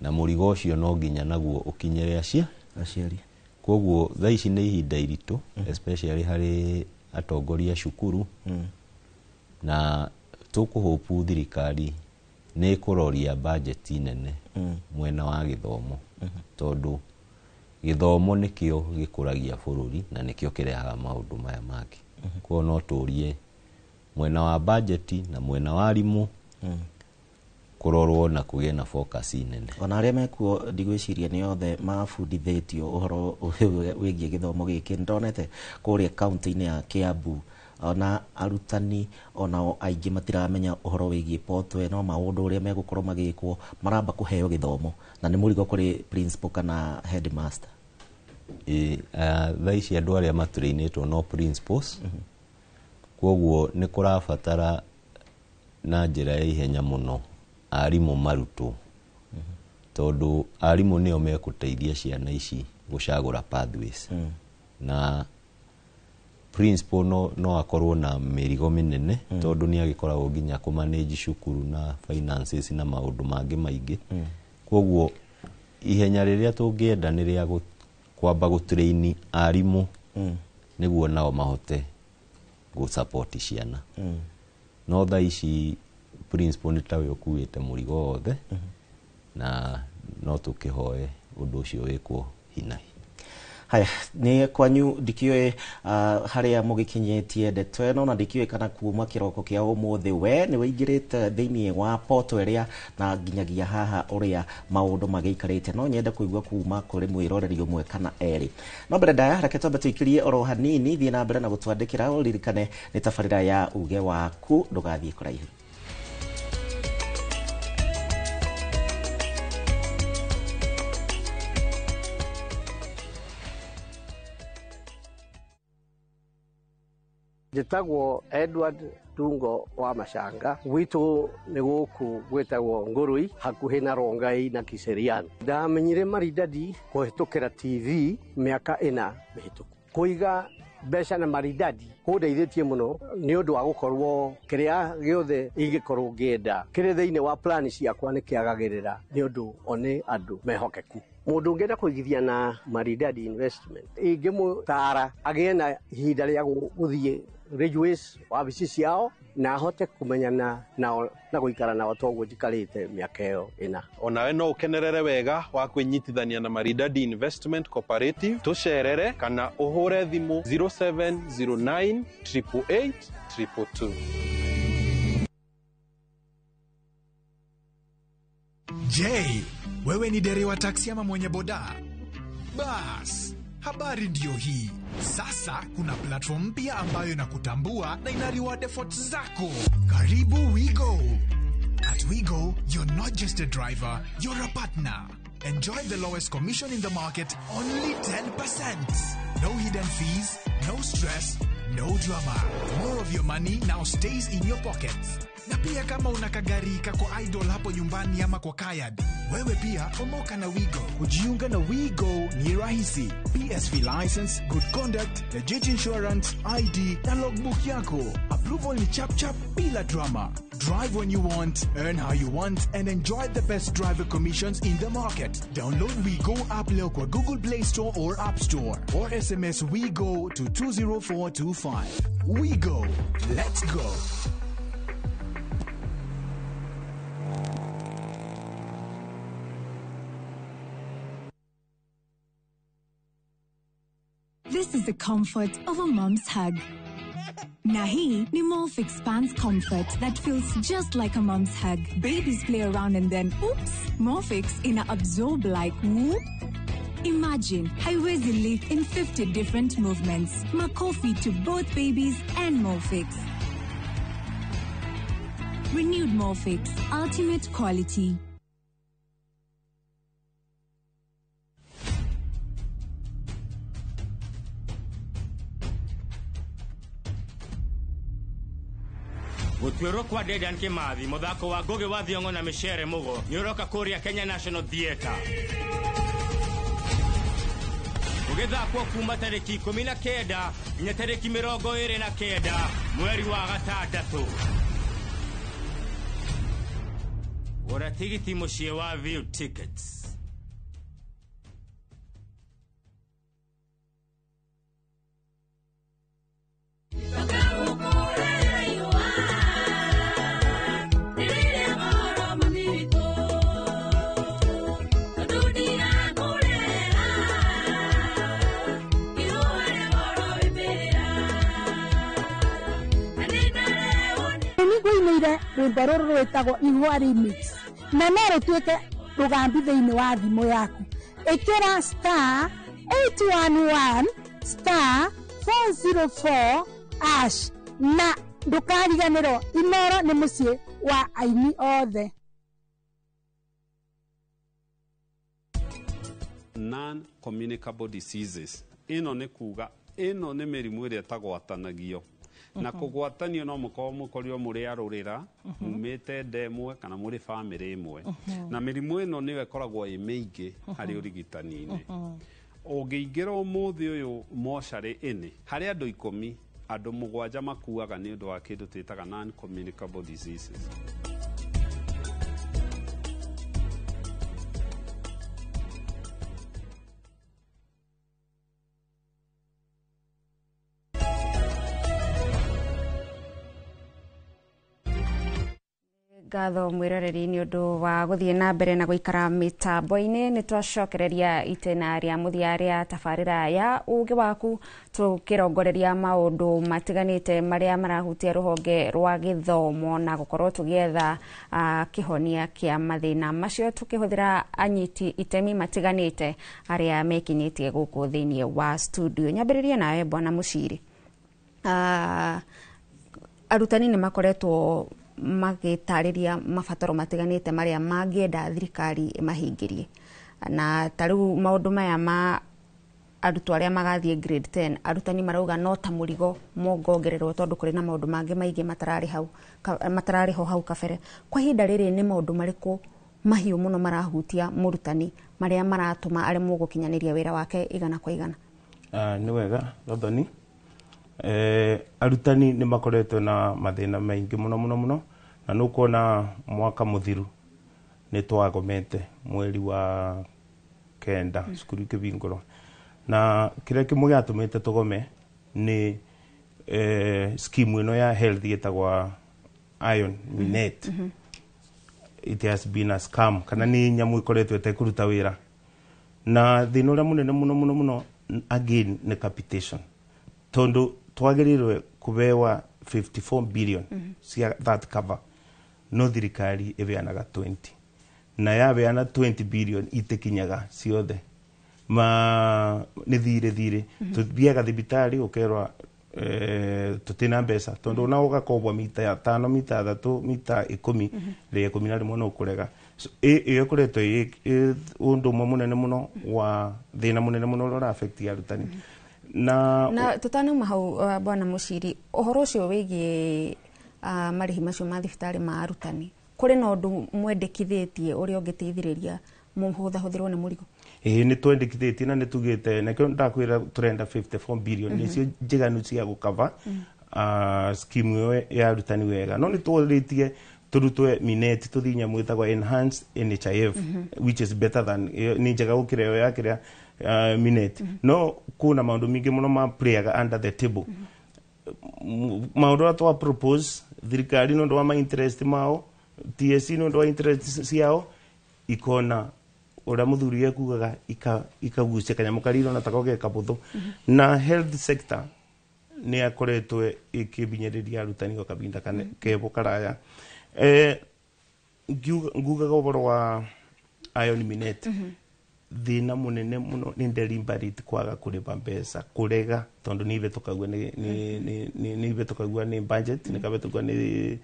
Speaker 23: na mũrigo ũcio no nginya naguo ũkinyĩre aciari. Koguo thaa ici nĩ ihinda iritũ especially harĩ atongoria a cukuru na tũkũhũpu thirikari nĩ ĩkũroria budget nene mwena wa gĩthomo tondũ gĩthomo nĩkĩo gĩkũragia bũrũri na nĩkĩo kĩrehaga maũndũ maya mangĩ. Koguo no tũrie mwena wa budget na mwena wa arimũ kũrorwo na kũgĩe na focus nene.
Speaker 8: Ona arĩa mekuo ndigwĩciria nĩ othe mabundithĩtio ũhoro wĩgiĩ gĩthomo gĩkĩ. Nĩndonete kũrĩa kaunti-inĩ ya Kiambu ona arutani onao aingĩ matiramenya ũhoro wĩgiĩ portal ĩno, maũndũ ũrĩa megũkorwo magĩkwo maramba kũheo gĩthomo na nĩ mũrigo kũrĩ principal kana headmaster.
Speaker 23: Thaa ici andũ arĩa matrainĩtwo no principals, koguo nĩ kũrabatara na njĩra ya ihenya mũno arimũ marutwo tondũ arimũ nĩo mekũteithia ciana ici gũcagũra pathways na principal no akorwo na mĩrigo mĩnene tondũ nĩ agĩkoragwo nginya kũmanage cukuru na finances na maũndũ mangĩ maingĩ. Koguo ihenya rĩrĩa tũngĩenda nĩ rĩa kwamba gũtrain arimũ nĩguo nao mahote gũ-support ciana. No thaa ici principal nĩ tawe ũkuĩte mũrigo wothe na no tũkĩhoe ũndũ ũcio wĩkwo hinahi.
Speaker 8: Haya, nĩ kwanyu ndikĩũĩ harĩa mũgĩkinyĩtie ndeto ĩno, na ndikĩũĩ kana kuma kĩroko kĩa ũmũthĩ we nĩ wĩingĩrĩte thĩinĩ wa poto ĩrĩa na nginyagia haha ũrĩa maũndũ magĩikarĩte. No nyende kũigua kuma kũrĩ mwĩroreri ũmwe kana erĩ. No mbere ndaya, reke twambe tũikĩrie oro hanini. Thiĩ na mbere na gũtwandĩkĩra, ũririkane nĩ tabarĩra ya uge waku, ndũgathiĩ kũraihu.
Speaker 5: Njĩtagwo Edward Tungo wa Macanga, gwitũ nĩ gũkũ gwĩtagwo Ngũrũi, hakuhĩ na Rongai na Kiserian. Ndamenyire Maridadi kũhĩtũkĩra TV mĩaka 4 mĩhĩtũku. Kũiga mbeca na Maridadi kũndeithĩtie mũno nĩ ũndũ wa gũkorwo kĩrĩa gĩothe ingĩkorwo ngĩenda kĩrĩ thĩinĩ wa plani ciakwa nĩ kĩagagĩrĩra, nĩ ũndũ o nĩ andũ mehokeku. Mũndũ ũngĩenda kũigithia na Maridadi Investment, ingĩmũtara agĩe na ihinda rĩa gũthiĩ Ridgeways wabici ciao na ahote kũmenyana nao na gũikara nao toguo njikarĩte mĩaka ĩyo 4.
Speaker 10: Onawe no ũkenerere wega wa kwĩnyitithania na Maridadi Investment Cooperative. Tũcerere kana ũhũre thimũ 0709 888 222.
Speaker 16: Je, wewe ni dereva taksi ama mwenye boda? Bas, habari ndiyo hii. Sasa kuna platform mpya ambayo inakutambua na ina reward efforts zako. Karibu WeGo. At WeGo, you're not just a driver, you're a partner. Enjoy the lowest commission in the market, only 10%. No hidden fees, no stress, no drama. More of your money now stays in your pockets. Na pia kama una kagari kako idol hapo nyumbani ama kwa kayad, wewe pia omoka na WeGo. Kujiunga na WeGo ni rahisi. PSV license, good conduct, legit insurance, ID na logbook yako. Approval ni chap chap bila drama. Drive when you want, earn how you want, and enjoy the best driver commissions in the market. Download WeGo app leo kwa Google Play Store or App Store, or SMS WeGo to 20425. WeGo. Let's go.
Speaker 17: This is the comfort of a mom's hug. Na hii ni Molfix Pants Comfort that feels just like a mom's hug. Babies play around and then, oops, Molfix ina absorb like whoop. Imagine haiwezi leak in 50 different movements. Makofi to both babies and Molfix. Renewed Molfix, ultimate quality.
Speaker 18: Gũtuĩrwo kwa Dedan Kimathi, mũthako wa Ngũgĩ wa Thiong'o na Micere Mũgo nĩ ũroka kũrĩa Kenya National Theatre, ũgĩthakwo kuma tarĩki 19 nginya tarĩki 29 mweri wa 6. Gũra tigiti mũciĩ wa View Tickets.
Speaker 19: Rwĩmbo rũrũ rwĩtagwo Ihũa Remix, na no rũtuĩke rũgambi thĩinĩ wa thimũ yaku. Ĩkĩra star 811 star 404 ash na ndũkariganĩrwo Inoro nĩ mũciĩ wa aini othe.
Speaker 26: Non-communicable diseases ĩno nĩ kuga ĩno nĩ mĩrimũ ĩrĩa ĩtagwatanagio, na kũgwatanio no mũkorwo mũkorirwo mũrĩ arũrĩra mumĩte nda ĩmwe kana mũrĩ bamĩrĩ ĩmwe, na mĩrimũ ĩno nĩyo ĩkoragwo ĩ mĩingĩ harĩ ũrigitani-inĩ. Ũngĩingĩra ũmũthĩ ũyũ mocarĩ ĩnĩ, harĩ andũ 10, andũ 7 makuaga nĩ ũndũ wa kĩndũ twĩtaga non-communicable diseases.
Speaker 7: Ngatho mwiroreri ni undu wa guthie na mbere na guikara mitambo-ini. Ni twacokereria itena ria muthia ria tabarira ya ugi waku, tukirongoreria maundu matiganite maria marahutia ruhonge rwa githomo na gukorwo tugietha kihonia kia mathina macio, tukihuthira anyiti itemi matiganite aria mekinyitie guku thiini wa studio. Nyambiririe nawe Bwana Muciri, arutani ni makoretwo magitariria mabataro matiganite maria mangienda thirikari imahingirie, na tariu maundu maya ma arutwo aria magathie grade 10 arutani marauga no ta murigo mongongererwo tondu kuri na maundu mangi maingi matarari hau matarari ho hau kabere. Kwa ihinda riri ni maundu mariku mahiu muno marahutia murutani maria maratuma aremwo gukinyaniria wira wake igana kwa igana?
Speaker 2: Ni wega Gathoni. Arutani ni makoretwo na mathina maingi muno muno muno, na nukuona mwaka muthiru ni twagomete mweri wa 9 cukuru ikibingũrwo, na kiria kimwe giatumite tugome ni scheme ino ya health yetagwa Iron Minet. It has been a scam, kana ni nyamu ikoretwo itekuruta wira, na thina uria munene muno muno muno again ni capitation, tondu twagirirwe kubewa 54 billion cia that cover, no thirikari ibeanaga 20, na yabeana 20 billion itekinyaga ciothe, ma ni thire tuthiaga thibitari ukerwa tutina mbeca, tondu na ugakobwa mita 5 mita 3 mita 10 ria 11 no kurega. Iyo ikoretwo undu umwe munene muno wa thina munene muno uria affect arutani. Na
Speaker 7: tutanauma hau Bwana Muciri, uhoro ucio wigie marihi macio ma thibitari ma arutani, kuri na undu mwendekithitie uria ungiteithiriria muhuthahuthirwo ni murigo?
Speaker 2: Ĩĩ nĩ twendekithĩtie na nĩ tugĩte, nakĩo ndakwĩra turenda 54 billion nĩcio njiganu cia gũkava scheme ĩyo ya arutani wega, no nĩ tũrĩtie turutwe mineti tuthi nyamu ĩtagwo enhanced NHIF, which is better than nĩ njega gũkĩra ĩyo ya kĩrĩa mineti. No kuna maundu mingi muno ma playaga under the table, maundu aria twa propose thirikari nĩ ũndũ wa ma interest mao, TSC nĩ ũndũ wa interest ciao, ikona uria muthuri ekugaga ikagucia kanyamu karĩa irona ta ko ge kabuthu. Na health sector nĩ akoretwo ikibinyĩrĩria arutani gwa kabinda kebo karaya. Ngugaga ũhoro wa Iron Minet, thina munene muno ni deliberate kwaga kuriba mbeca, kurega tondu ni ibetũkagua ni ibetũkagua ni budget, ni kabetũkagua ni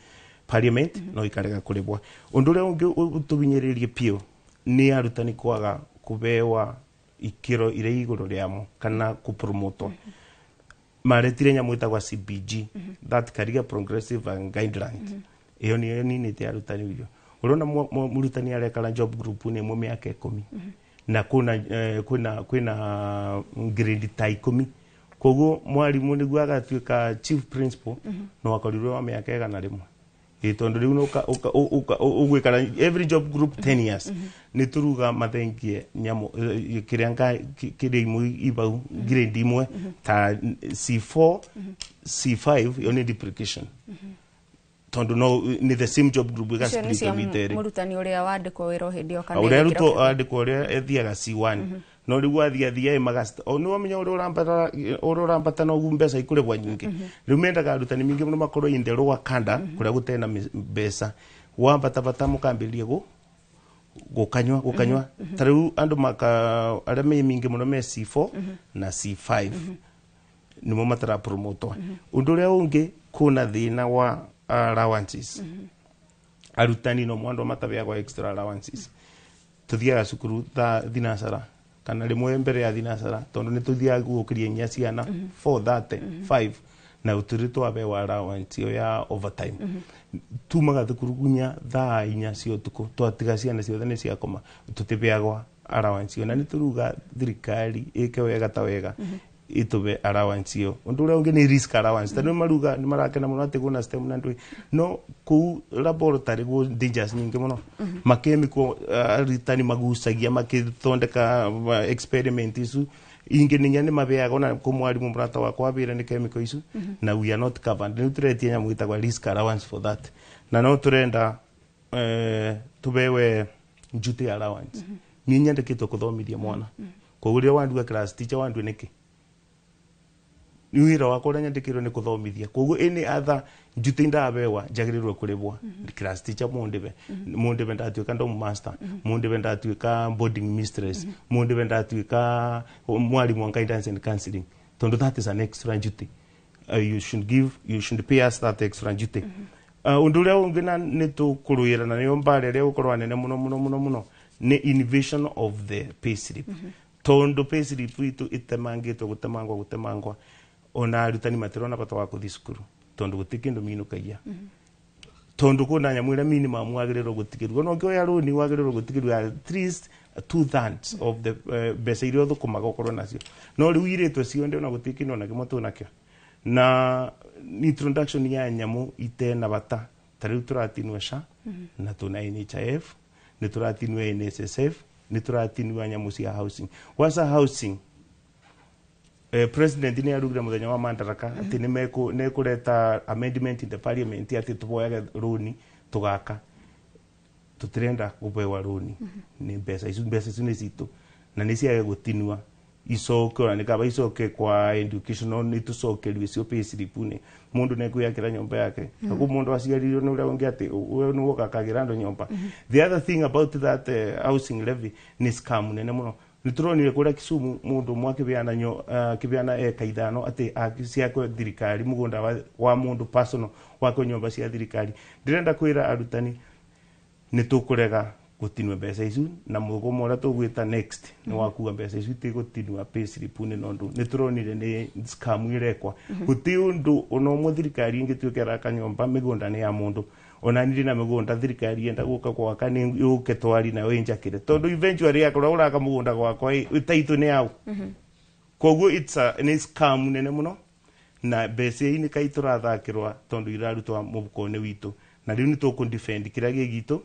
Speaker 2: parliament, no ikarega kuribwa. Undu uria ungi utubinyĩrĩrie piũ ni arutani kwaga kubewa ikiro iria igũrũ rĩamo kana kupromotwo. Maretire nyamu ĩtagwa CBG, that career progressive and guidelines, iyo niyo ninite arutani urio urona murutani arekara job group ni imwe miaka 10, na kwina grade ta 10, koguo mwarimu niguo agatuika chief principal no akorirwo wa miaka 101, tondu riu ugwikara every job group 10 years. Ni turuga mathengie nyamu kiria nga kiria imwe ibau grade imwe ta C4 C5, yo ni duplication, tondu no ni the same job group ga split mitere.
Speaker 7: Murutani uria wandikwo wira hindi yo kana
Speaker 2: uria arutwo andikwo uria ethiaga C1, no riu athia thia magasta o ni wamenya uria urambata no mbeca ikurebwa nyingi. Riu mendaga arutani mingi muno makorwo in the lower kanda kuria gutena mbeca, wambata bata mukambirie gukanywa ta riu andu maka aria me mingi muno me C4 na C5 nimo matara promotwo. Undu uria ungi kuna thina wa allowances. Arutani no mwandu matabeagwa extra allowances. Tuthiaga cukuru thaa thinacara kana rimwe mbere ya thinacara, tondu ni tuthiaga gukiria inya ciana 4:30 5, na uturi twabewa allowance iyo ya overtime. Tumaga thukuru gunya thaa 4 cia utuku, twatiga ciana ciothe ni ciakoma, tutibeagwa allowance iyo, na ni turuga thirikari ike wega ta wega itube allowance iyo. Undu uria ungi ni risk allowance, tondu maruga ni marakena muno ati kuna STEM na ndui, no kuu laboratory gu dangers nyingi muno, makemiko arutani magucagia makithondeka experiment icu ingi ni nyane mabeaga ona ko mwarimu murata wakwa abire ni chemical icu, na we are not covered. Ni turetie nyamu itagwa risk allowance for that, na no turenda tubewe duty allowance. Ni nyandikitwo kuthomithia mwana. Koguo rĩrĩa wandua class teacher wandue nĩkĩ? Ni wĩra wakwa ũrĩa nyandĩkĩirwo nĩ kũthomithia. Koguo any other duty ndabewa njagĩrĩirwo kũrĩbwo. Class teacher mundibe. Mundibe ndatuĩka dorm master. Mundibe ndatuĩka boarding mistress. Mundibe ndatuĩka mwalimu wa guidance and counseling. Tondu that is an extra duty. You should give, you should pay us that extra duty. Undu uria ungi na nĩ tũkũrũĩra na nĩyo mbara ĩrĩa ĩgũkorwo nene mũno mũno mũno mũno nĩ innovation of the pay slip. Tondu pay slip itũ ĩtemangĩtwo gũtemangwa gũtemangwa ona arutani matirona bata wa kũthiĩ cukuru tondu gũtirĩ kĩndũ minũkagia. Tondu kwĩna nyamũ ĩrĩa minimum wagĩrĩirwo gũtigĩrwo ona ũngĩoya rũni wagĩrĩirwo gũtigĩrwo at least 2/3 of the mbeca iria ũthũkũmaga ũkorwo nacio. No rĩu irĩtwo cionde ona gũtirĩ kĩndũ ona kĩmwe twĩnakĩo. Na introduction ya nyamũ itena bata ta rĩu tũratinwo SHA na tũna NHIF nĩ tũratinwo NSSF nĩ tũratinwo nyamũ cia housing. Kwanza housing, president nĩ arugire mũthenya wa Madaraka atĩ nĩ kũreta amendment in the parliament atĩ tũboyage rũni tũgaka. Tũtirenda kũbewa rũni nĩ mbeca icu, mbeca icu nĩ citũ na nĩ ciage gũtinua icoke ona nĩ kaba icoke kwa educational nĩ tũcokerio cio pay slip nĩ mũndũ nĩ kwĩyakĩra nyũmba yake. Naguo mũndũ aciarirwo nĩ ũrĩa ũngĩ atĩ we nĩ ũgakagĩra andũ nyũmba. The other thing about that housing levy nĩ scam nene mũno. Nĩ tũronire kũrĩa Kisumu mũndũ ũmwe akĩbeana eka 5 atĩ ciakwe thirikari mũgũnda wa mũndũ personal wakwe nyũmba cia thirikari. Ndĩrenda kwĩra arutani nĩ tũkũrega gũtinua mbeca icu na mũgomo ũrĩa tũgwĩta next nĩ wakuga mbeca icu itigũtinua pay slip nĩ nondu nĩ tũronire nĩ scam ĩrekwa. Gũtirĩ ũndũ ona ũmwe thirikari ĩngĩtuĩka ĩraka nyũmba mĩgũnda nĩ ya mũndũ. Ona niĩ ndĩna mĩgũnda thirikari yenda gũka gwaka nĩ yũke twari nayo ĩnjakĩre tondu eventually yakorwo ũraka mũgũnda gwakwa ĩtaitũ nĩ yau. Koguo it's a nĩ scam nene mũno na mbeca ii nĩ kai tũrathakĩrwa tondu irarutwo mũhuko-inĩ witũ na rĩu nĩ tũkũ defend kĩrĩa gĩ gitũ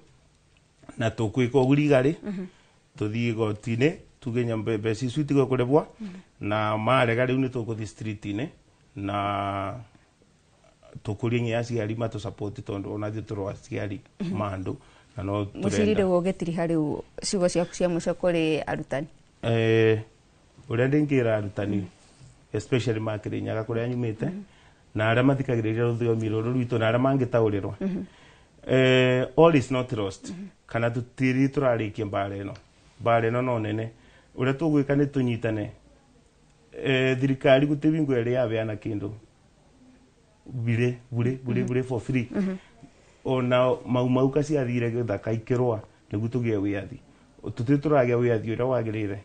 Speaker 2: na tũkwĩka ũguo rigarĩ tũthiĩ igoti-inĩ tuge mbeca icu itigwe kũrĩbwo na marega rĩu nĩ tũkũthiĩ street-inĩ na tũkũrie nginya aciari matũ support tondu ona ithuĩ tũrĩ aciari ma andũ na no
Speaker 7: Mũciri rĩu ũgĩtiriha rĩu ciugo ciaku cia mũico kũrĩ arutani.
Speaker 2: Ũrĩa ndĩngĩra arutani especially ma Kĩrĩnyaga kũrĩa nyumĩte na arĩa mathikagĩrĩria rũthiomi rũrũ rwitũ na arĩa mangĩtaũrĩrwo. All is not lost. Kana tũtiri tũrarĩkia mbara ĩno. Mbara ĩno no nene. Ũrĩa tũgwĩka nĩ tũnyitane. Thirikari gũtirĩ bingo ĩrĩa yabeana kĩndũ bure bure bure bure for free. Ona mau mau kaciathire gĩthaka ikĩrũa nĩguo tũgĩe wĩyathi. Tũtirĩ tũragĩa wĩyathi ũrĩa wagĩrĩire.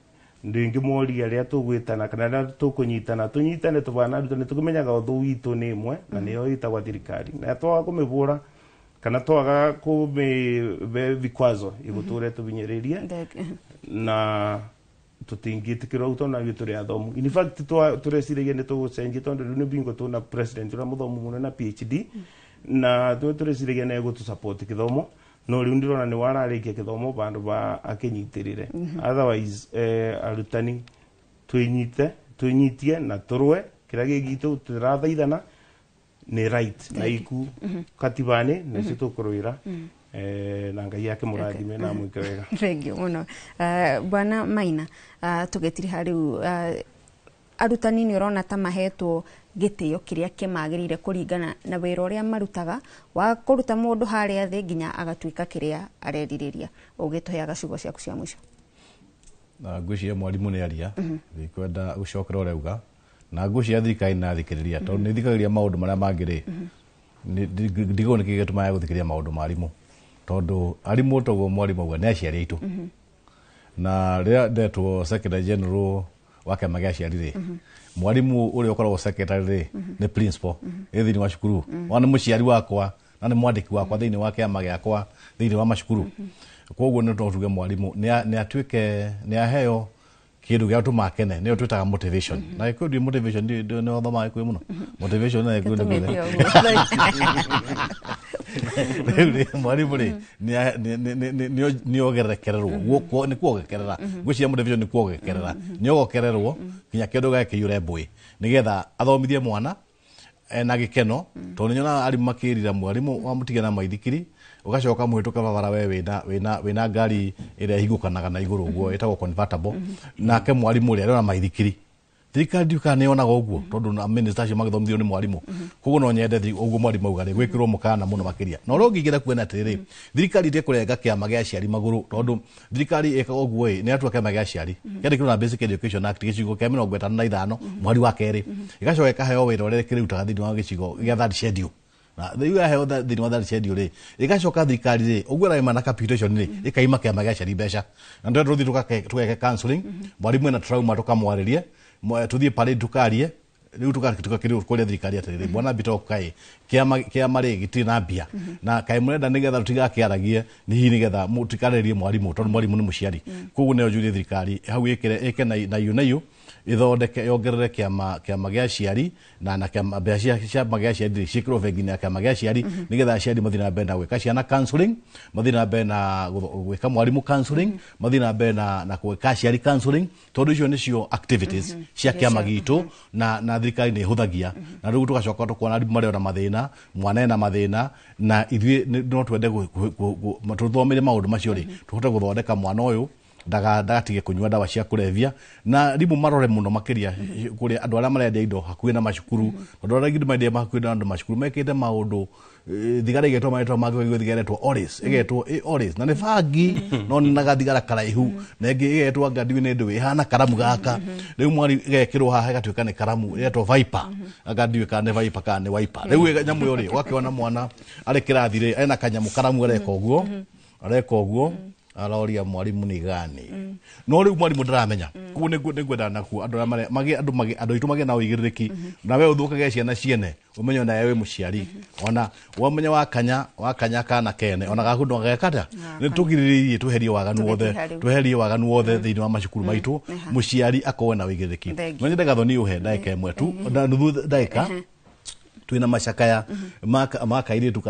Speaker 2: Ndĩngĩ moria arĩa tũgwĩtana kana arĩa tũkũnyitana tũnyitane tũbana arutani tũkĩmenyaga ũthũ witũ nĩ ĩmwe na nĩyo ĩtagwo thirikari. Na twaga kũmĩbũra kana twaga kũmĩbe vikwazo igũtũre tũbinyĩrĩrie na tũtingĩtĩkĩrwo ũguo tondũ ithuĩ tũrĩ athomu. In fact tũreciragia nĩ tũgũcenjia tondũ rĩu nĩ bingo tũna president ũrĩa mũthomu mũno na PhD na tũreciragia nĩ egũtũ support gĩthomo no rĩu ndĩrona nĩ wararĩkia gĩthomo bandũ ba akĩnyitĩrĩre. Otherwise arutani twĩnyite twĩnyitie na tũrũe kĩrĩa gĩ gitũ tũrathaithana nĩ right na iku katibani nĩcio tũkũrũĩra na Ngai akĩmũrathime na amwĩke wega.
Speaker 7: Thank you mũno. Bwana Maina, tũgĩtiriha rĩu arutani nĩ ũrona ta mahetwo gĩtĩo kĩrĩa kĩmagĩrĩire kũringana na wĩra ũrĩa marutaga wa kũruta mũndũ harĩa thĩ nginya agatuĩka kĩrĩa arerirĩria. Ũgĩtũheaga ciugo ciaku cia mũico.
Speaker 3: Na ngwĩciria mwarimũ nĩ aria ndikwenda gũcokera ũrĩa auga na ngwĩciria thirikari nĩ ĩrathikĩrĩria tondũ nĩ ĩthikagĩrĩria maũndũ marĩa mangĩ rĩ ndigũĩ nĩkĩ gĩtũmaga gũthikĩrĩria maũndũ ma arimũ tondũ arimũ toguo mwarimũ auga nĩ aciari aitũ na rĩrĩa ndetwo secretary general wa kĩama gĩa aciari rĩ mwarimũ ũrĩa ũkoragwo secretary rĩ nĩ principal ĩ thĩinĩ wa cukuru ona nĩ mũciari wakwa na nĩ mwandĩki wakwa thĩinĩ wa kĩama gĩakwa thĩinĩ wa macukuru. Koguo nĩ tuge mwarimu nĩ atuĩke nĩ aheo kĩndũ gĩa gũtũma akene nĩyo twĩtaga motivation. Na gĩkũyũ ndiũĩ motivation nĩ wathomaga gĩkũyũ mũno motivation na gĩkũyũ nĩ rĩu rĩ mwarimu rĩ nĩ ogerekererwo nĩ kuogekerera ngwĩciria motivation nĩ kuogekerera nĩ ogokererwo nginya kĩndũ gĩake kĩiyũre mbũĩ nĩgetha athomithie mwana ena gĩkeno tondũ nyonaga arimũ makĩrira mwarimũ wamũtigia na maithikiri ũgacoka mũhĩtũka barabara we wĩna ngari ĩrĩa ĩhingũkanaga na igũrũ ũguo ĩtagwo convertible nake mwarimũ ũrĩa arĩ na maithikiri. Thirikari ndiũ kana nĩyonaga ũguo tondũ na minister acio magĩthomithio nĩ mwarimũ. Koguo no nyende ũguo mwarimũ auga rĩ gwĩkĩrwo mũkana mũno makĩria. Na ũrĩa ũngĩ ingĩenda kuona atĩrĩrĩ, thirikari ĩtige kũrenga kĩama gĩa aciari magũrũ tondũ thirikari ĩkaga ũguo ĩ nĩ yatua kĩama gĩa aciari kĩandĩkĩrwo na Basic Education Act gĩcigo kĩa 55 mweri wa kerĩ ĩgacoka ĩkaheo wĩra ũrĩa ĩkĩrutaga thĩinĩ wa gĩcigo gĩa third schedule. Na rĩu yaheo thĩinĩ wa third schedule rĩ ĩgacoka thirikari rĩ ũguo ĩraima na capitation rĩ ĩkaima kĩama gĩa aciari mbeca. Na ndio tũthiĩ tũgeke counseling mwarimũ ena trauma tũkamwarĩrie tuthiĩ parade tukarie rĩu tukakĩrĩ kũrĩa thirikari atĩrĩrĩ bwana Bitok kaĩ kĩama rĩ gĩtirĩ na mbia na kaĩ mũrenda nĩgetha tũtigakĩaragie nĩ hihi nĩgetha mũtikarĩrie mwarimũ tondũ mwarimũ nĩ mũciari. Koguo nĩyo njũrie thirikari hau ĩkĩre ĩke na iyo na iyo ithondeke yongerere kĩama gĩa aciari na kĩama mbeca cia kĩama gĩa aciari ciĩkĩrwo bengi-inĩ ya kĩama gĩa aciari nĩgetha aciari mathiĩ na mbere na gwĩka ciana counseling, mathiĩ na mbere na gwĩka mwarimũ counseling, mathiĩ na mbere na gwĩka aciari counseling tondũ icio nĩcio activities cia kĩama gitũ na thirikari nĩ ĩhũthagia. Na rĩu tũgacoka tũkona arimũ marĩ ona mathĩna, mwana ena mathĩna na ithuĩ no twende tũthomere maũndũ macio rĩ tũhote gũthondeka mwana ũyũ ndagatige kunyua ndawa cia kũrebia na rimũ marore mũno makĩria kũrĩa andũ arĩa marendia indo hakuhĩ na macukuru tondũ arĩa aingĩ marendia hakuhĩ na andũ macukuru mekĩte maũndũ thigara igetwo marĩtwa mangĩ thigara ĩgetwo Oris ĩgetwo Oris na nĩ bangi no nĩ na gathigara karaihu na ĩngĩ ĩgetwo anga ndiũĩ nĩ ndũĩ ĩhana karamu gaka rĩu mwari ĩgekĩrwo haha ĩgatuĩka nĩ karamu ĩgetwo Viper anga ndiũĩ kana nĩ Viper kana nĩ Wiper. Rĩu nyamũ ĩyo rĩ ũgakĩona mwana arĩ kĩrathi rĩ ena kanyamũ karamu areka ũguo aroria mwarimu ni gani no riu mwarimu ndaramenya koguo nĩngwenda nakuo andũ arĩa andũ aitũ magĩe na ũigĩrĩrĩki na we ũthũkage ciana ciene ũmenye ona we wĩ mũciari ona wamenya wakanya kana kene ona gaku ndũgageka atĩa nĩ tũgirĩrĩrie tweherie waganu wothe tweherie waganu wothe thĩinĩ wa macukuru maitũ mũciari akorwo na ũigĩrĩrĩki. No nyende Gathoni ũhe ndagĩka ĩmwe tu na nuthu ndagĩka twina macakaya ma kairĩtu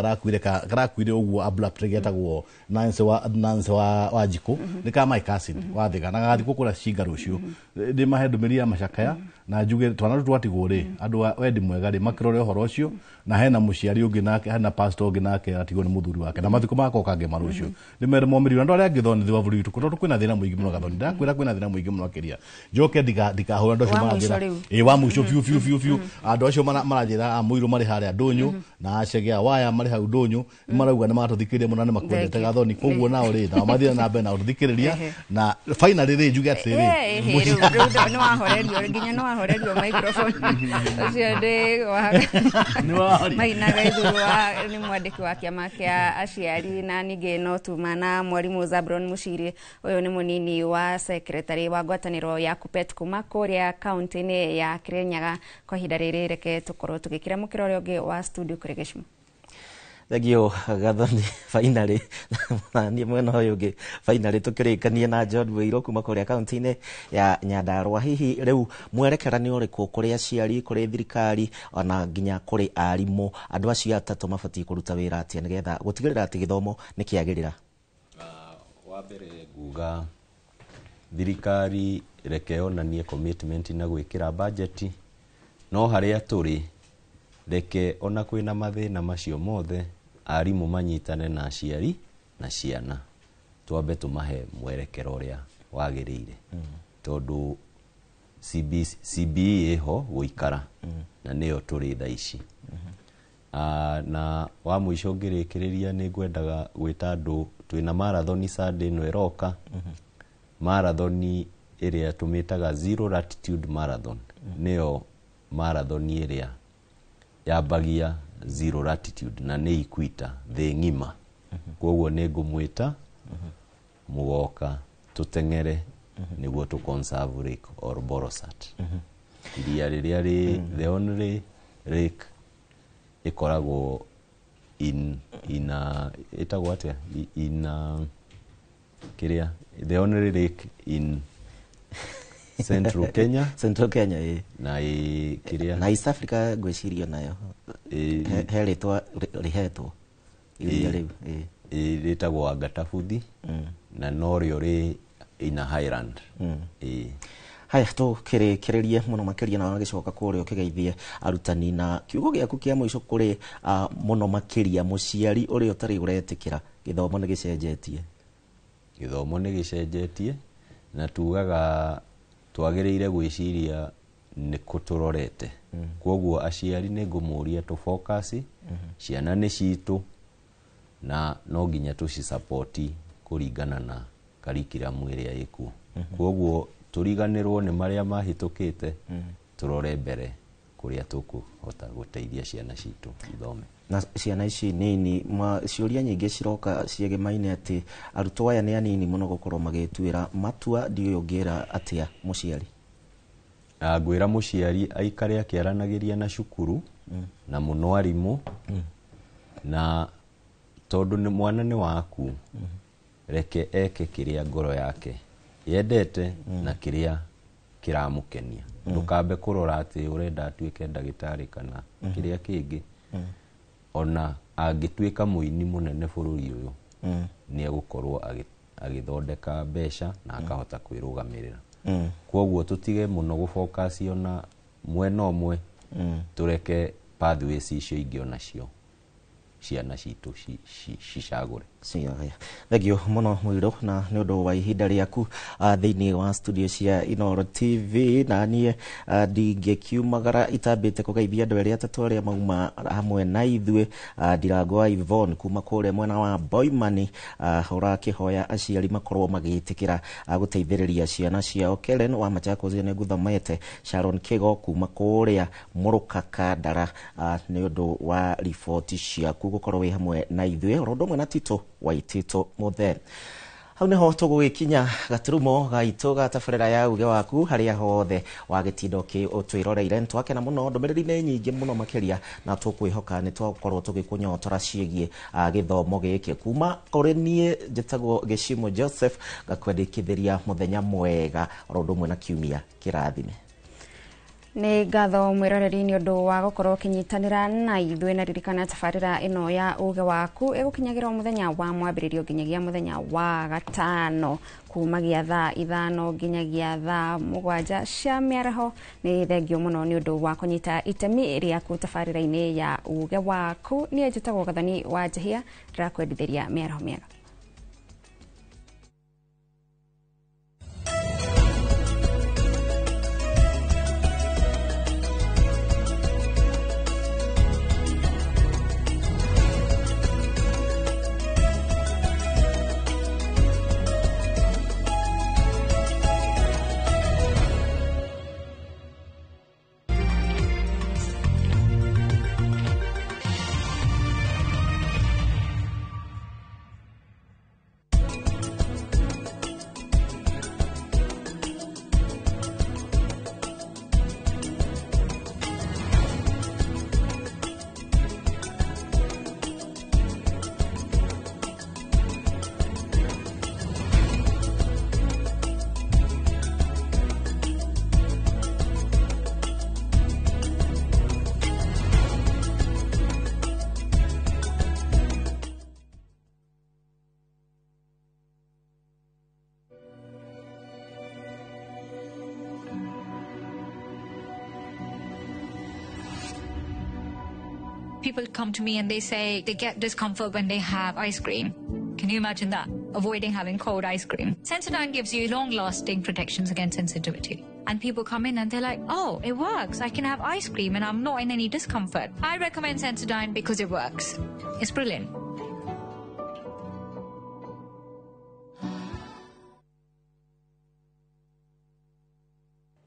Speaker 3: karakuire ũguo abrupt getagwo Nancy wa Njikũ nĩ ka my cousin wa Thika na gagathiĩ kũgũra cinga rũciũ ndĩmahe ndũmĩrĩri ya macakaya na njuge twana tũtũ twatigwo rĩ andũ a wendi mwega rĩ makĩrore ũhoro ũcio na hena mũciari ũngĩ nake hena pastor ũngĩ nake atigwo nĩ mũthuri wake na mathiko magoka ngĩma rũciũ ndĩmere momĩrĩrio andũ arĩa angĩ thoni wa bũrũri witũ tondũ kwĩna thĩna mũingĩ mũno Gathoni ndakwĩra kwĩna thĩna mũingĩ mũno makĩria njoke ndikahũra andũ acio maranjĩra ĩ wa mũico biũ biũ biũ biũ andũ acio maranjĩra mũirũ marĩ harĩa ndũnyũ na acege a waya marĩ hau ndũnyũ nĩ marauga nĩ matũthikĩrĩria mũno na nĩ makwendete Gathoni koguo nao rĩ nao mathiĩ na mbere na gũtũthikĩrĩria na finally rĩ njuge atĩrĩrĩ
Speaker 7: rĩu nĩ wahorerio nginya nĩ wahorerio microphone ũcio ndĩ Maina Gaithuru nĩ mwandĩki wa kĩama kĩa aciari na ningĩ no tuma na mwarimũ Zabron Muchiri ũyũ nĩ mũnini wa secretary wa ngwatanĩro ya Kuppet kuma kũrĩa kaunti-inĩ ya Kirinyaga. Kwa ihinda rĩrĩ reke tũkorwo tũgĩkĩra mũkĩra ũrĩa ũngĩ wa studio kũrĩ Gĩcumo.
Speaker 8: Thengio Gathoni finally niĩ mwena ũyũ ũngĩ finally tũkĩrĩkanie na John Wĩirũ kuma kũrĩa kaunti-inĩ ya Nyandarua. Hihi rĩu mwerekera nĩ ũrĩkũ kũrĩ aciari, kũrĩ thirikari ona nginya kũrĩ arimũ? Andũ acio atatũ mabatiĩ kũruta wĩra atĩa nĩgetha gũtigĩrĩra atĩ gĩthomo nĩ kĩagĩrĩra?
Speaker 23: Wa mbere nguga thirikari reke yonanie commitment na gwĩkĩra budget no harĩa tũrĩ reke ona kwĩna mathĩna macio mothe arimũ manyitane na aciari na ciana twambe tũmahe mwerekero ũrĩa wagĩrĩire tondũ CBE ĩho gũikara na nĩyo tũrĩ thaa ici. Na wa mũico ngĩrĩkĩrĩria nĩ ngwendaga gwĩta andũ twĩna marathoni Sunday ĩno ĩroka marathoni ĩrĩa tũmĩtaga Zero Latitude Marathon nĩyo marathoni ĩrĩa yambagia Zero Latitude na nĩ ikwita thĩ ng'ima koguo nĩ ngũmwĩta mũgoka tũteng'ere nĩguo tũ conserve Lake Olbolosat. Iria rĩrĩa rĩ the only lake ĩkoragwo in ĩtagwo atĩa in kĩrĩa the only lake in Central Kenya.
Speaker 8: Central Kenya ĩ
Speaker 23: na kĩrĩa
Speaker 8: na East Africa ngwĩciria nayo he rĩtwa rĩhetwo iria rĩu
Speaker 23: rĩtagwo Agatabuthi na norĩo rĩ ina highland.
Speaker 8: Haya, tũkĩrĩkĩrĩrie mũno makĩria na wagĩcoka kũrĩa ũkĩgeithie arutani na kiugo gĩaku kĩa mũico kũrĩ mũno makĩria mũciari ũrĩa ũtarĩ ũretĩkĩra gĩthomo nĩ gĩcenjetie.
Speaker 23: Gĩthomo nĩ gĩcenjetie na tugaga twagĩrĩire gwĩciria nĩ kũ tũrorete. Kwoguo aciari nĩ ngũmũria tũ focus, ciana nĩ citũ na no nginya tũcisupport kũringana na curriculum ĩrĩa ĩkuo. Kwoguo tũriganĩrwo nĩ marĩa mahĩtũkĩte, tũrore mbere kũrĩa tũkũhota gũteithia ciana citũ ithome.
Speaker 8: Na ciana ici nini, ciũria nyingĩ ciroka ciĩgemaine atĩ arutwo aya nĩ anini mũno gũkorwo magĩtuĩra matua. Ndiũĩ ũngĩra atĩa mũciari?
Speaker 23: Ngwĩra mũciari aikare akĩaranagĩria na cukuru na mũno arimũ, na tondũ nĩ mwana nĩ waku, reke eke kĩrĩa ngoro yake yendete na kĩrĩa kĩramũkenia. Ndũkambe kũrora atĩ ũrenda atuĩke ndagĩtarĩ kana kĩrĩa kĩngĩ. Ona angĩtuĩka mũini mũnene bũrũri ũyũ, nĩ egũkorwo agĩthondeka mbeca na akahota kwĩrũgamĩrĩra. Kwoguo tũtige mũno gũfocus ona mwena ũmwe, tũreke pathways icio ingĩ onacio ciana citũ cicagũre.
Speaker 8: Thengio mũno Mũirũ na nĩ ũndũ wa ihinda rĩaku thĩinĩ wa studio cia Inooro TV. Na niĩ ndingĩkiumagara itambĩte kũgeithia andũ erĩ atatũ arĩa mauma hamwe na ithuĩ. Ndirango wa Yvonne kuma kũrĩa mwena wa Boimani, ũrakĩhoya aciari makorwo magĩtĩkĩra gũteithĩrĩria ciana ciao. Kellen wa Machakos nĩ ngũthomete. Sharon Kigo kuma kũrĩa Mũrũkaka Ndara, nĩ ũndũ wa riboti ciaku gũkorwo wĩ hamwe na ithuĩ, oro ũndũ ũmwe na Tito Waitito Mũthe. Hau niho tũgũgĩkinya gaturumo gaitũ ga tabarĩra ya uge waku harĩa hothe wagĩtinda ũtwĩroreire. Nĩtwakena mũno, ndũmĩrĩri nĩ nyingĩ mũno makĩria, na tũkwĩhoka nĩ twakorwo tũgĩkũnyotora ciĩgiĩ gĩthomo gĩkĩ. Kuma kũrĩ niĩ njĩtagwo Gĩcimo Joseph, ngakwendekithĩria mũthenya mwega oro ũndũ ũmwe na kiumia kĩrathime.
Speaker 7: Nĩ ngatho mwĩroreri nĩ ũndũ wa gũkorwo ũkĩnyitanĩra na ithuĩ, na ririkana tabarĩra ĩno ya uge waku ĩgũkinyagĩra o mũthenya wa mwambĩrĩrio nginyagia mũthenya wa gatano kumagia thaa 5 nginyagia thaa 7 cia mĩaraho. Nĩ thengio mũno nĩ ũndũ wa kũnyita itemi rĩaku tabarĩra-inĩ ya uge waku. Niĩ njĩtagwo Gathoni wa Njehia, ndĩrakwendithĩria mĩaraho mĩega.
Speaker 4: People come to me and they say they get discomfort when they have ice cream. Can you imagine that? Avoiding having cold ice cream. Sensodyne gives you long-lasting protections against sensitivity. And people come in and they're like, oh, it works. I can have ice cream and I'm not in any discomfort. I recommend Sensodyne because it works. It's brilliant.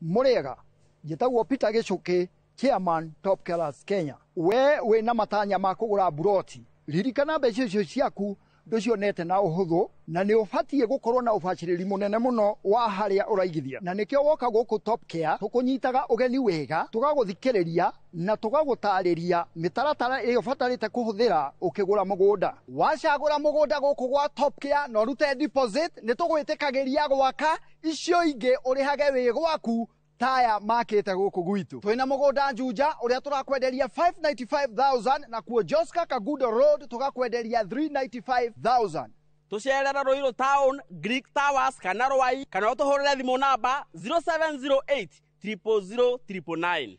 Speaker 6: Murega, njĩtagwo Peter Gĩchũkĩ, Chairman Top Killers Kenya. We wĩna matanya ma kũgũra buroti, ririkana mbeca icio ciaku ndũcionete na ũhũthũ, na nĩ ũbatiĩ gũkorwo na ũbacĩrĩri mũnene mũno wa harĩa ũraigithia. Na nĩkĩo woka gũkũ Top Care tũkũnyitaga ũgeni wega, tũgagũthikĩrĩria na tũgagũtarĩria mĩtaratara ĩrĩa ũbatarĩte kũhũthĩra ũkĩgũra mũgũnda. Wacagũra mũgũnda gũkũ gwa Top Care na ũrute deposit, nĩ tũgwĩtĩkagĩria gwaka icio ingĩ ũrĩhage wĩ gwaku taya makite guku gwitu. Twina mugunda Juja uria turakwenderia 595,000 na kuo Joska Kagudo Road tugakwenderia 395,000.
Speaker 1: Tũcerere Ruiru Town, Greek Towers kana Rwai, kana ũtũhũrĩre thimũ namba 0708 000 999.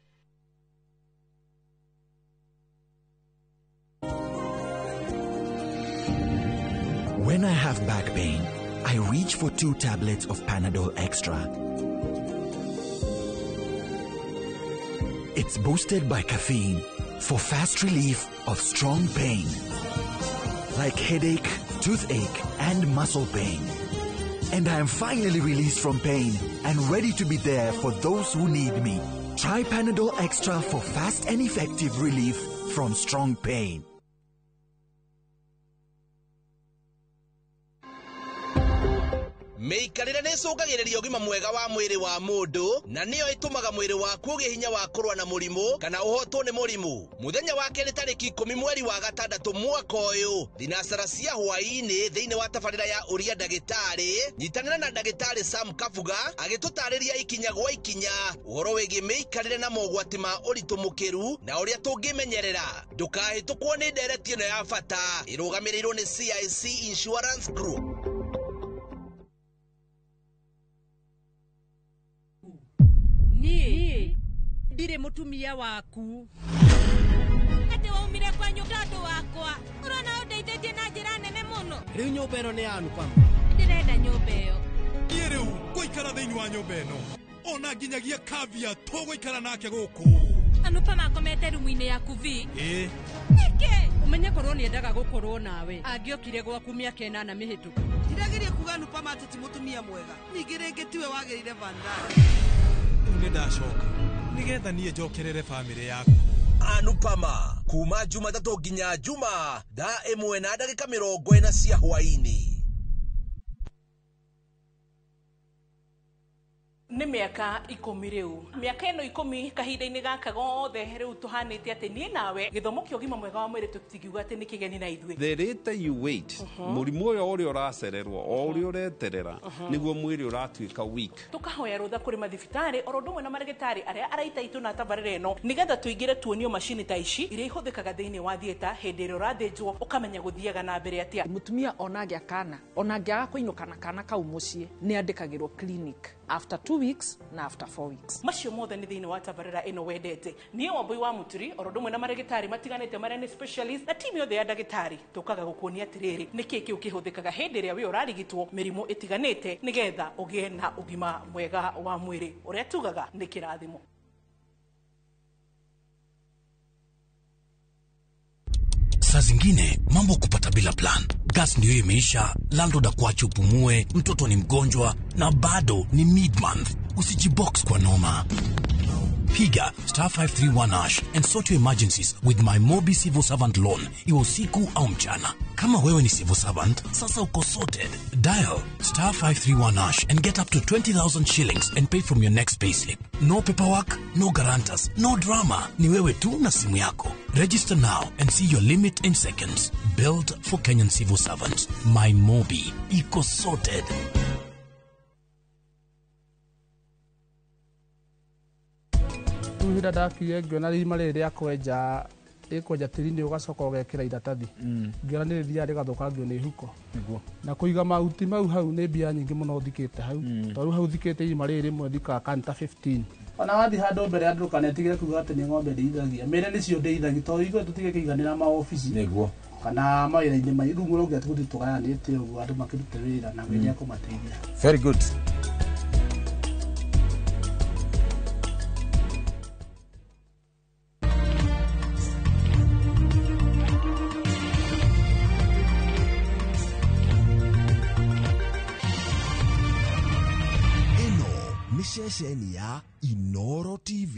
Speaker 9: When I have back pain, I reach for 2 tablets of Panadol Extra. It's boosted by caffeine for fast relief of strong pain, like headache, toothache, and muscle pain. And I am finally released from pain and ready to be there for those who need me. Try Panadol Extra for fast and effective relief from strong pain.
Speaker 11: Mĩikarĩre nĩ ĩcũngagĩrĩria ũgima mwega wa mwĩrĩ wa mũndũ na nĩyo ĩtũmaga mwĩrĩ waku ũgĩe hinya wa kũrũa na mũrimũ kana ũhotwo nĩ mũrimũ. Mũthenya wa kerĩ tarĩki 10 mweri wa 6 mwaka ũyũ, thinacara cia hwaĩ-inĩ thĩinĩ wa tabarĩra ya Ũria Ndagĩtarĩ, nyitanĩra na ndagĩtarĩ Sam Kabuga agĩtũtarĩria ikinya gwa ikinya ũhoro wĩgiĩ mĩikarĩre na mogwati ma ũritũ mũkĩru na ũrĩa tũngĩmenyerera. Ndũkahĩtũkwo nĩ ndereti ĩno ya bata ĩrũgamĩrĩirwo nĩ CIC Insurance Group.
Speaker 12: Niĩ ndirĩ mũtumia waku.
Speaker 27: Atĩ waumire kwanyu tondũ wakwa. Ũrona ũndeithĩtie na njĩra nene mũno.
Speaker 20: Rĩu nyũmba ĩno nĩ ya Anupama.
Speaker 27: Ndĩrenda nyũmba ĩyo.
Speaker 16: Niĩ rĩu ngũikara thĩinĩ wa nyũmba ĩno. Ona nginyagia Kavya tũgũikara nake gũkũ.
Speaker 27: Anupama akomete rumu-inĩ yaku vi.
Speaker 16: Ĩĩ.
Speaker 27: Nĩkĩ?
Speaker 12: Ũmenye korwo nĩendaga gũkorwo nawe. Angĩokire gwaku mĩaka 8 mĩhĩtũku.
Speaker 21: Ndirageria kuga Anupama atĩ ti mũtumia mwega. Ningĩ rĩngĩ tiwe wagĩrĩire Vandana.
Speaker 16: Nĩ ndacoka nĩgetha niĩ njokerere bamĩrĩ yaku.
Speaker 11: Anupama kuma Jumatatũ nginya Juma thaa 1:40 cia hwaĩ-inĩ.
Speaker 22: Nĩ mĩaka 10 rĩu. Mĩaka ĩno 10 kahinda-inĩ gaka gothe rĩu tũhanĩte atĩ niĩ nawe gĩthomo kĩa ũgima mwega wa mwĩrĩ tũtingiuga atĩ nĩ kĩgeni na ithuĩ.
Speaker 26: The later you wait, mũrimũ ũyũ ũrĩa ũracererwo o ũrĩa ũreterera nĩguo mwĩrĩ ũratuĩka weak.
Speaker 22: Tũkahoya rũtha kũrĩ mathibitarĩ oro ũndũ ũmwe na marĩgĩtarĩ arĩa araita itũ na tabarĩra ĩno nĩgetha tũingĩre tuonio macini ta ici iria ihũthĩkaga thĩinĩ wa theatre hĩndĩ ĩrĩa ũrathĩnjwo ũkamenya gũthiaga na mbere atĩa.
Speaker 25: Mũtumia ona angĩa kana ona angĩaga kũinũka na kana kau mũciĩ nĩ andĩkagĩrwo clinic after 2 weeks na after 4 weeks.
Speaker 22: Macio mothe nĩ thĩinĩ wa tabarĩra ĩno wendete. Niĩ Wambui wa Mũturi oro ũndũ ũmwe na marĩgĩtarĩ matiganĩte marĩa nĩ specialist na timu yothe ya ndagĩtarĩ tũkaga gũkuonia atĩrĩrĩ nĩkĩ kĩu kĩhũthĩkaga hĩndĩ ĩrĩa wĩ ũrarigitwo mĩrimũ ĩtiganĩte nĩgetha ũgĩe na ũgima mwega wa mwĩrĩ ũrĩa tugaga nĩ kĩrathimo.
Speaker 13: Saa zingine mambo kupata bila plan. Gas ndio imeisha, landlord akuache upumue, mtoto ni mgonjwa na bado ni mid-month. Usijibox kwa noma. Piga *531# and sort your emergencies with my Mobi Civil Servant Loan. Iwe usiku au mchana. Kama wewe ni civil servant, sasa uko sorted. Dial *531# and get up to 20,000 shillings and pay from your next payslip. No paperwork, no guarantors, no drama. Ni wewe tu na simu yako. Register now and see your limit in seconds. Built for Kenyan civil servants. My Mobi. Iko sorted.
Speaker 28: Rĩu ndakire ngĩona rĩima rĩrĩ rĩa kwenja rĩkwenja tĩri-inĩ ũgacoka ũgekĩra iratathi ngĩona nĩ rĩthiaga rĩgathũkangio nĩ huko na kũiga mahuti mau hau nĩ mbia nyingĩ mũno thikĩte hau tondũ hau thikĩte irima rĩrĩ rĩmwe thikaga kanta 15 ona wathiĩ handũ mbere andũ ndũkanetigĩre kuga atĩ nĩ ng'ombe ndĩithagia mĩre nĩcio ndĩithagia tondũ ithuĩ tũtigĩkĩiganĩra maobici
Speaker 3: nĩguo
Speaker 28: kana mawĩra-inĩ mai rĩu mũrauga tũgũthiĩ tũgayanĩte ũguo andũ makĩrute wĩra na Ngai nĩekũmateithia.
Speaker 3: Very good.
Speaker 29: Ceceni ya Inoro TV.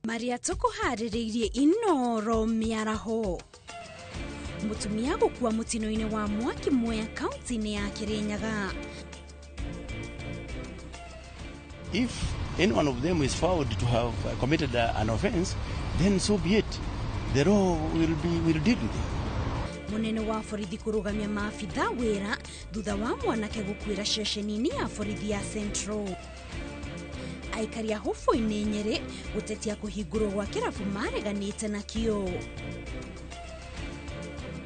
Speaker 30: Maria tũkũharĩrĩirie Inoro mĩaraho.
Speaker 5: Mutumia gukua mutino-ini wa mwaki Mwea kaunti-ini ya Kirinyaga.
Speaker 10: If any one of them is found to have committed an offense, then so be it. The law will deal with it.
Speaker 5: Munene wa borithi kurugamia maabitha wira thutha wa mwanake gukuira ceceni-ini ya borithi ya Central. Aikari a Hufu-ini Nyeri gutetia kuhingurwo gwa kirabu mareganite nakio.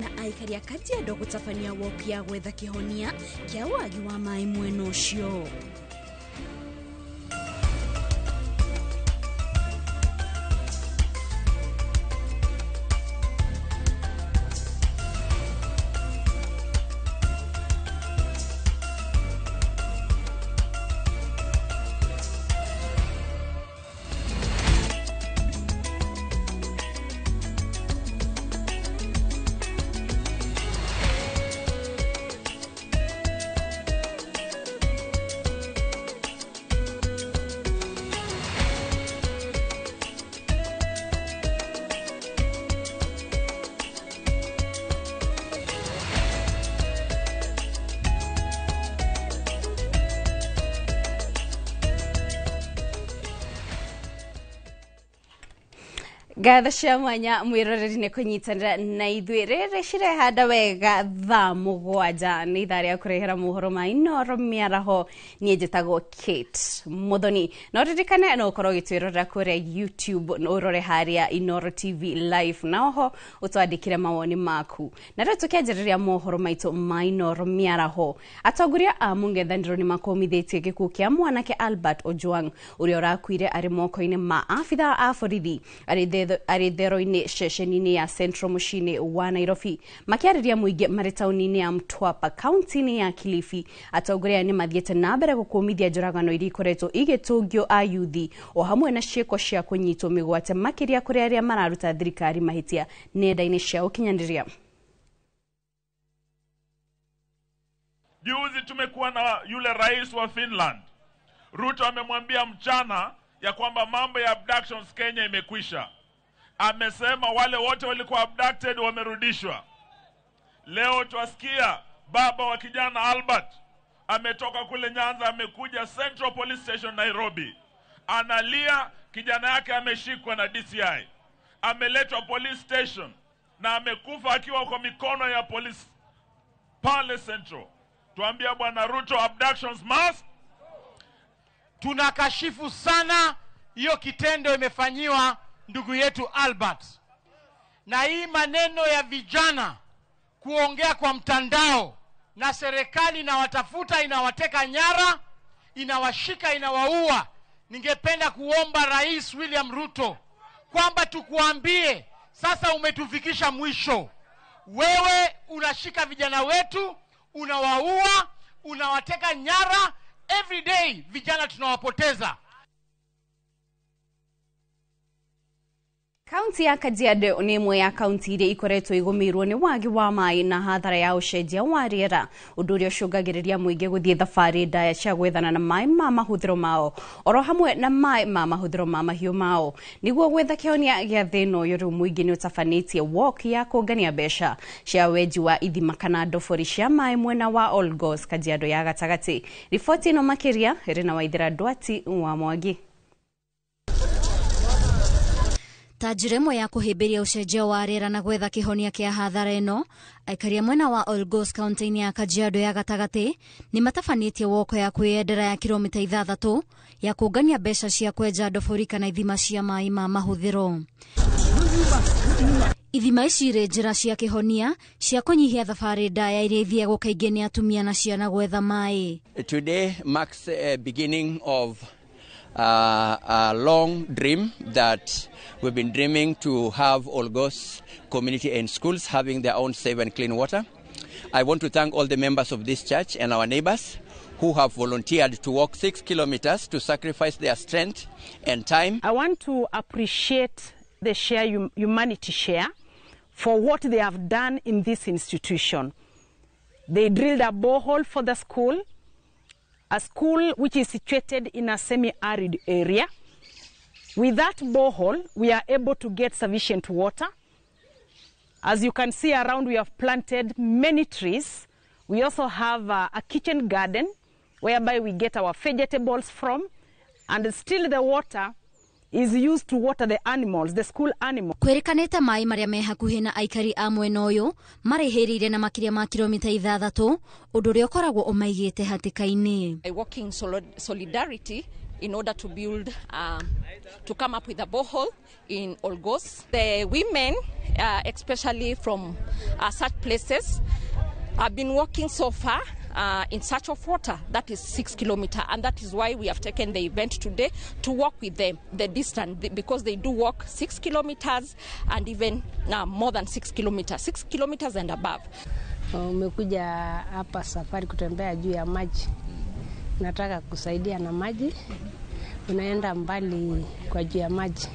Speaker 5: Na aikari a Kajiado gutabania woki ya gwetha kihonia kia wagi wa maĩ mwena ucio. Ngatho cia mwanya mwiroreri nĩ kũnyitanĩra na ithuĩ rĩrĩ cirehanda wega thaa 7 nĩ ithaa rĩa kũrehera mohoro ma Inooro mĩaraho. Niĩ njĩtagwo Kate Muthoni. No ririkane no ũkorwo ũgĩtwĩrorera kũrĩa YouTube, no ũrore harĩa Inooro TV live, na oho ũtwandĩkĩre mawoni maku. Na rĩu tũkĩanjĩrĩria mohoro maitũ ma Inooro mĩaraho, atongoria a mũng'ethanĩro nĩ makũmithĩtie gĩkuũ kĩa mwanake Albert Ojwang ũrĩa ũrakuire arĩ moko-inĩ ma abithaa a borithi arĩ thero-inĩ ceceni-inĩ ya Central mũciĩ-inĩ wa Nairobi. Makĩarĩria mũingĩ marĩ taũni-inĩ ya Mtwapa kaunti-inĩ ya Kilifi, atongoria nĩ mathiĩte na mbere gũkũmithia njũragano iria ikoretwo igĩtũngio ayuthi o hamwe na ciĩko cia kũnyitwo mĩgwate makĩria kũrĩ arĩa mararuta thirikari mahĩtia nenda-inĩ cia ũkinyanĩria.
Speaker 14: Juzi tumekuwa na yule rais wa Finland, Ruto, amemwambia mchana ya kwamba mambo ya abductions Kenya imekwisha. Amesema wale wote walikuwa abducted wamerudishwa. Leo twasikia baba wa kijana Albert ametoka kule Nyanza, amekuja Central Police Station Nairobi, analia kijana yake ameshikwa na DCI, ameletwa police station na amekufa akiwa kwa mikono ya polisi pale Central. Tuambia Bwana Ruto, abductions must.
Speaker 15: Tunakashifu sana hiyo kitendo imefanyiwa ndugu yetu Albert. Na hii maneno ya vijana kuongea kwa mtandao na serikali inawatafuta, inawateka nyara, inawashika, inawaua. Ningependa kuomba Rais William Ruto kwamba tukuambie sasa umetufikisha mwisho. Wewe unashika vijana wetu, unawaua, unawateka nyara. Every day vijana tunawapoteza.
Speaker 7: Kaunti ya Kajiado nĩ ĩmwe ya kaunti iria ikoretwo igũmĩirwo nĩ wagi wa maĩ na hathara ya ũcenjia wa rĩera, ũndũ ũrĩa ũcũngagĩrĩria mũingĩ gũthiĩ thabarĩ ndaya cia gwethana na maĩ ma mahũthĩro mao oro hamwe na maĩ ma mahũthĩro ma mahiũ mao. Nĩguo gwetha kĩhonia gĩa thĩna ũyũ, rĩu mũingĩ nĩ ũtabanĩtie walk ya kũngania mbeca cia wenji wa ithima kana ndobori cia maĩ mwena wa Olgos, Kajiado ya gatagatĩ. Riboti ĩno makĩria ĩrĩ na Waithera Ndwati wa Mwangi.
Speaker 17: Ta njĩra ĩmwe ya kũhĩmbĩria ũcenjia wa rĩera na gwetha kĩhonia kĩa hathara ĩno, aikari a mwena wa Olgos kaunti-inĩ ya Kajiado ya gatagatĩ nĩ matabanĩtie woko ya kwĩyendera ya kilomita 6 ya kũngania mbeca cia kwenja ndobori kana ithima cia maĩ ma mahũthĩro. Ithima ici irĩ njĩra cia kĩhonia cia kũnyihia thabarĩ ndaya iria ithiagwo kaingĩ nĩ atumia na ciana gwetha maĩ.
Speaker 18: Today marks a beginning of a long dream that we've been dreaming to have Olgos community and schools having their own safe and clean water. I want to thank all the members of this church and our neighbors who have volunteered to walk 6 kilometers to sacrifice their strength and time.
Speaker 25: I want to appreciate the Share Humanity Share for what they have done in this institution. They drilled a borehole for the school, a school which is situated in a semi-arid area. With that borehole, we are able to get sufficient water. As you can see around, we have planted many trees. We also have a kitchen garden whereby we get our vegetables from, and still the water is used to water the animals, the school animals.
Speaker 17: Kwĩrĩkanĩte maĩ marĩa me hakuhĩ na aikari a mwena ũyũ marĩhĩrĩire na makĩria ma kilomita 6, ũndũ ũrĩa ũkoragwo ũmaigĩte hatĩka-inĩ.
Speaker 1: I work in solidarity in order to build, to come up with a borehole in Olgos. The women, especially from such places, have been walking so far in search of water. That is 6 kilometers, and that is why we have taken the event today to walk with them the distance, because they do walk 6 kilometers and even more than 6 kilometers, 6 kilometers and above.
Speaker 2: Umekuja hapa safari kutembea juu ya maji, nataka kusaidia na maji, unaenda mbali kwa juu ya maji.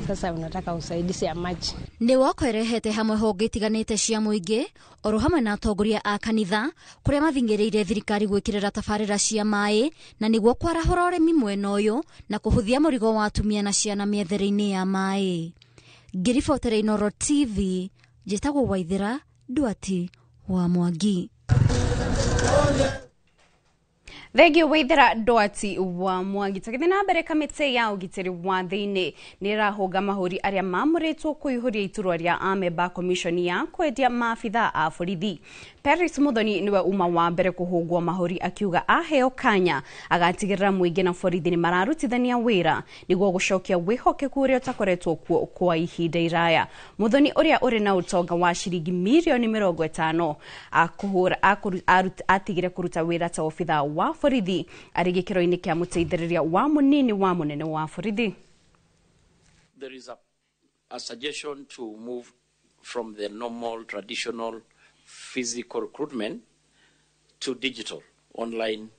Speaker 2: Sasa unataka usaidizi ya maji.
Speaker 17: Nĩ woko ĩrehete hamwe honge itiganĩte cia mũingĩ oro hamwe na atongoria a kanitha kũrĩa mathing'ĩrĩirie thirikari gwĩkĩrĩra tabarĩra cia maĩ na nĩguo kwarahũra ũrĩmi mwena ũyũ na kũhũthia mũrigo wa atumia na ciana mĩethere-inĩ ya maĩ. Ngĩribotera Inooro TV, njĩtagwo Waithĩra Ndwati wa Mwangi.
Speaker 5: Thengio Waithĩra Ndwati wa Mwangi. Tũgĩthiĩ na mbere, kamĩtĩ ya ũgitĩri wa thĩinĩ nĩ ĩrahũnga mahũri arĩa mamũrĩtwo kũihũria iturwa rĩa amemba commission ya kwendia maabitha a borithi. Paris Muthoni niwe uma wa mbere kũhũngwo mahũri akiuga aheo kanya agatigĩrĩra mũingĩ na borithi nĩ mararutithania wĩra nĩguo gũcokia wĩhokeku ũrĩa ũtakoretwo kuo kwa ihinda iraya. Muthoni ũrĩa ũrĩ na ũtonga wa ciringi mirioni 50 atigire kũruta wĩra ta obitha wa borithi arĩ gĩkĩro-inĩ kĩa mũteithĩrĩria wa mũnini wa mũnene wa borithi.
Speaker 4: There is a suggestion to move from the normal traditional physical recruitment to digital online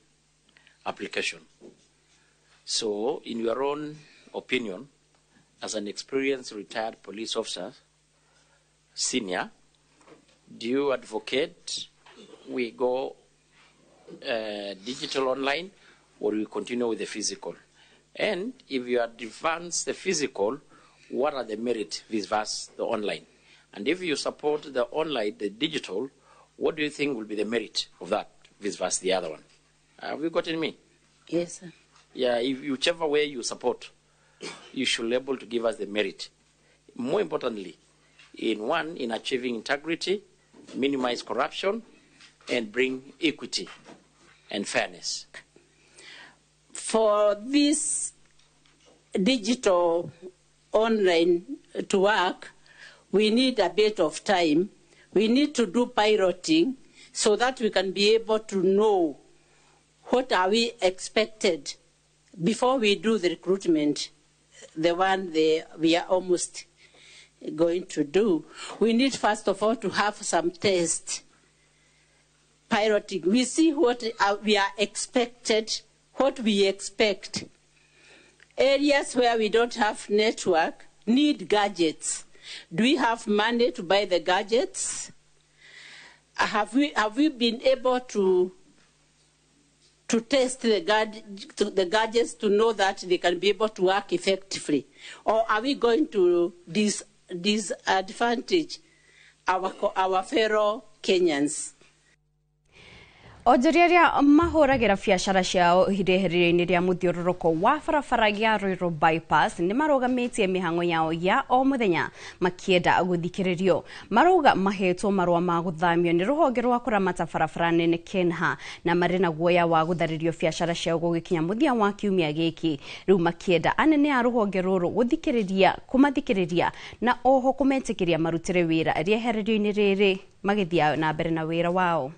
Speaker 4: application. So, in your own opinion, as an experienced retired police officer, senior, do you advocate we go digital online or we continue with the physical? And if you advance the physical, what are the merits vis-a-vis the online? And if you support the online, the digital, what do you think will be the merit of that vis-a-vis the other one? Have you gotten me?
Speaker 2: Yes, sir.
Speaker 4: Yeah, if whichever way you support, you should be able to give us the merit. More importantly, in achieving integrity, minimize corruption, and bring equity and fairness.
Speaker 6: For this digital online to work, we need a bit of time. We need to do piloting so that we can be able to know what are we expected before we do the recruitment, the one we are almost going to do. We need first of all to have some tests, piloting. We see what we are expected, what we expect. Areas where we don't have network need gadgets. Do we have money to buy the gadgets? Have we been able to test the gadgets to know that they can be able to work effectively? Or are we going to disadvantage our fellow Kenyans?
Speaker 5: Onjoria arĩa mahũragĩra biacara ciao rĩehererio-inĩ rĩa mũthiũrũrũko wa barabara ya Ruiru bypass nĩ marũgamĩtie mĩhang'o yao ya o mũthenya makĩenda gũthikĩrĩrio. Marauga mahetwo marũa ma gũthamio nĩ rũhonge rwa kũramata barabara nene KENHA na marĩ na guoya wa gũtharĩrio biacara ciao gũgĩkinya mũthia wa kiumia gĩkĩ. Rĩu makĩenda anene a rũhonge rũrũ kũmathikĩrĩria na oho kũmetĩkĩria marutĩre wĩra rĩehererio-inĩ rĩrĩ magĩthiĩ na mbere na wĩra wao.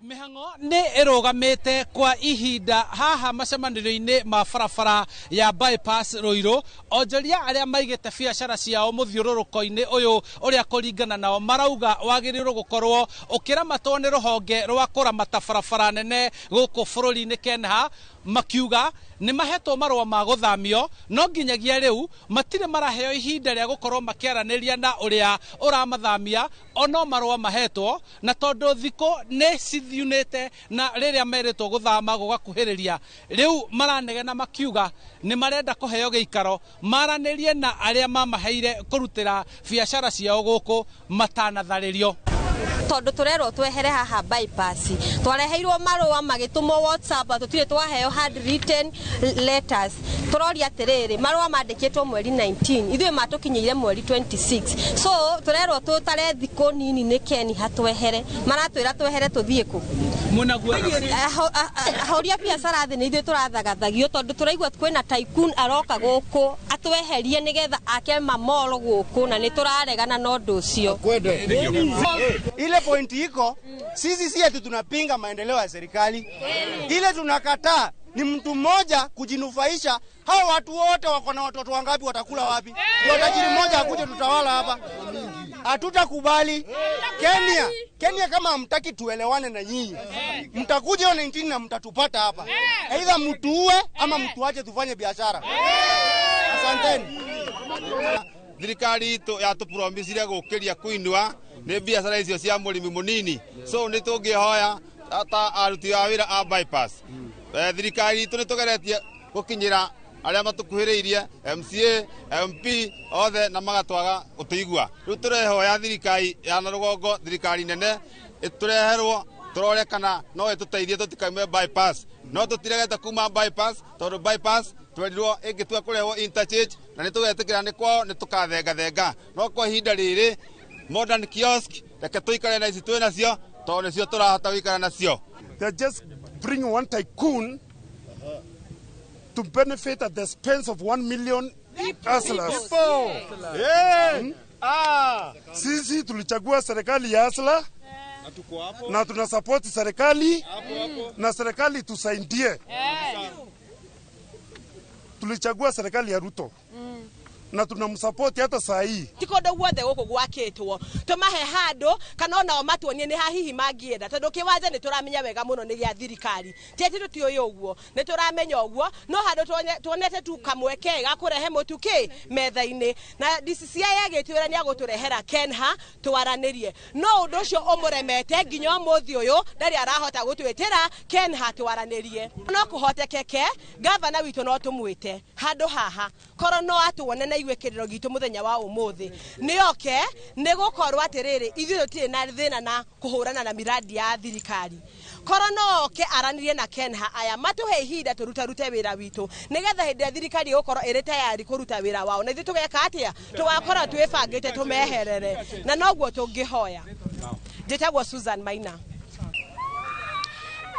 Speaker 8: Mĩhang'o nĩ ĩrũgamĩte kwa ihinda haha macemanĩrio-inĩ ma barabara ya bypass Ruiru. Onjoria arĩa maigĩte biacara ciao mũthiũrũrũko-inĩ ũyũ ũrĩa kũringana nao marauga wagĩrĩirwo gũkorwo ũkĩramatwo nĩ rũhonge rwa kũramata barabara nene gũkũ bũrũri-inĩ KENHA, makiuga nĩ mahetwo marũa ma gũthamio no nginyagia rĩu matirĩ maraheo ihinda rĩa gũkorwo makĩaranĩria na ũrĩa ũramathamia ono marũa mahetwo na tondũ thikũ nĩ cithiunĩte na rĩrĩa merĩtwo gũthama gũgakuhĩrĩria rĩu maranegena makiuga nĩ marenda kũheo gĩikaro maranĩrie na arĩa mamaheire kũrutĩra biacara ciao gũkũ matanatharĩrio.
Speaker 9: Tondu turerwo twehere haha bypass twareheirwo marũa magĩtũmwo WhatsApp tũtirĩ twaheo handwritten letters turoria atiriri marũa mandĩkĩtwo mweri 19 ithuĩ matũkinyĩire mweri 26 so turerwo tutare thikũ nini nĩ Ken hatwehere maratwĩra twehere tũthiĩ kũ ahũria biacara thĩ nĩ ithuĩ tũrathagathagio tondũ tũraigua kwĩna tycoon aroka gũkũ atweherie nĩgetha ake mamolo gũkũ na nĩ tũraregana na ũndũ ũcio.
Speaker 12: Ile pointi iko, sisi si ati tunapinga maendeleo ya serikali. Ile tunakataa ni mtu mmoja kujinufaisha. Hao watu wote wako na watoto wangapi, watakula wapi? Ndio tajiri mmoja akuje tutawala hapa. Hatutakubali. Kenya kama hamtaki tuelewane na nyinyi, mtakuja 19 na mtatupata hapa. Aidha mtuue ama mtuache tufanye biashara. Asanteni.
Speaker 16: Thirikari itu yatupromisire gukiria kuinua ni biacara icio cia murimi munini, so ni tungihoya ta aruti a wira a bypass. Thirikari itu ni tugeretie gukinyira aria matukuhiriirie MCA, MP othe na magatwaga gutuigua. Riu turehoya thirikari ya na rugongo, thirikari nene itureherwo turore kana no ituteithie tutikaume bypass. No tutiregete kuma bypass tondu bypass twerirwo ingitua kurehwo interchange na nitugetikira ni kwao ni tukathengathenga. No kwa ihinda riri modern kiosk reke tuikare na ici twi nacio tondu nicio turahota guikara nacio.
Speaker 19: They just bring one tycoon to benefit at the expense of 1 million hustlers. Yeah. Sisi tulichagua serikali ya hustler na tunasupport serikali na serikali tusaidie. Tulichagua serikali ya Ruto na tunamsupport hata saa hii.
Speaker 22: Ti kũndũ guothe gũkũ gwakĩtwo tũmahe handũ kana onao matuonie nĩ ha hihi mangĩenda tondũ kĩwanja nĩ tũramenya wega mũno nĩ gĩa thirikari ti atĩ tũtiũĩ ũguo nĩ tũramenya ũguo no handũ tuonete tu kamweke ga kũrehe mũtu kĩ metha-inĩ na DCCI agĩtwĩra nĩ agũtũrehera Kenha twaranĩrie no ũndũ ũcio ũmũremete nginya ũmũthĩ ũyũ ndarĩ arahota gũtwĩtĩra Kenha twaranĩrie. No kũhotekeke gavana witũ no tũmwĩte handũ haha korwo no atuone na igue kiriro gitu muthenya wa umuthi ni oke ni gukorwo atiriri ithuĩ tũtirĩ na thĩna na kũhũrana na miradi ya thirikari korwo no oke aranirie na Kenha aya matuhe ihinda tũrutarute wĩra witũ nĩgetha hĩndĩ ya thirikari ĩgũkorwo ĩrĩ tayari kũruta wĩra wao na ithuĩ tũgeka atĩa tũgakorwo twĩbangĩte tũmeherere na noguo tũngĩhoya. Njĩtagwo Susan Maina.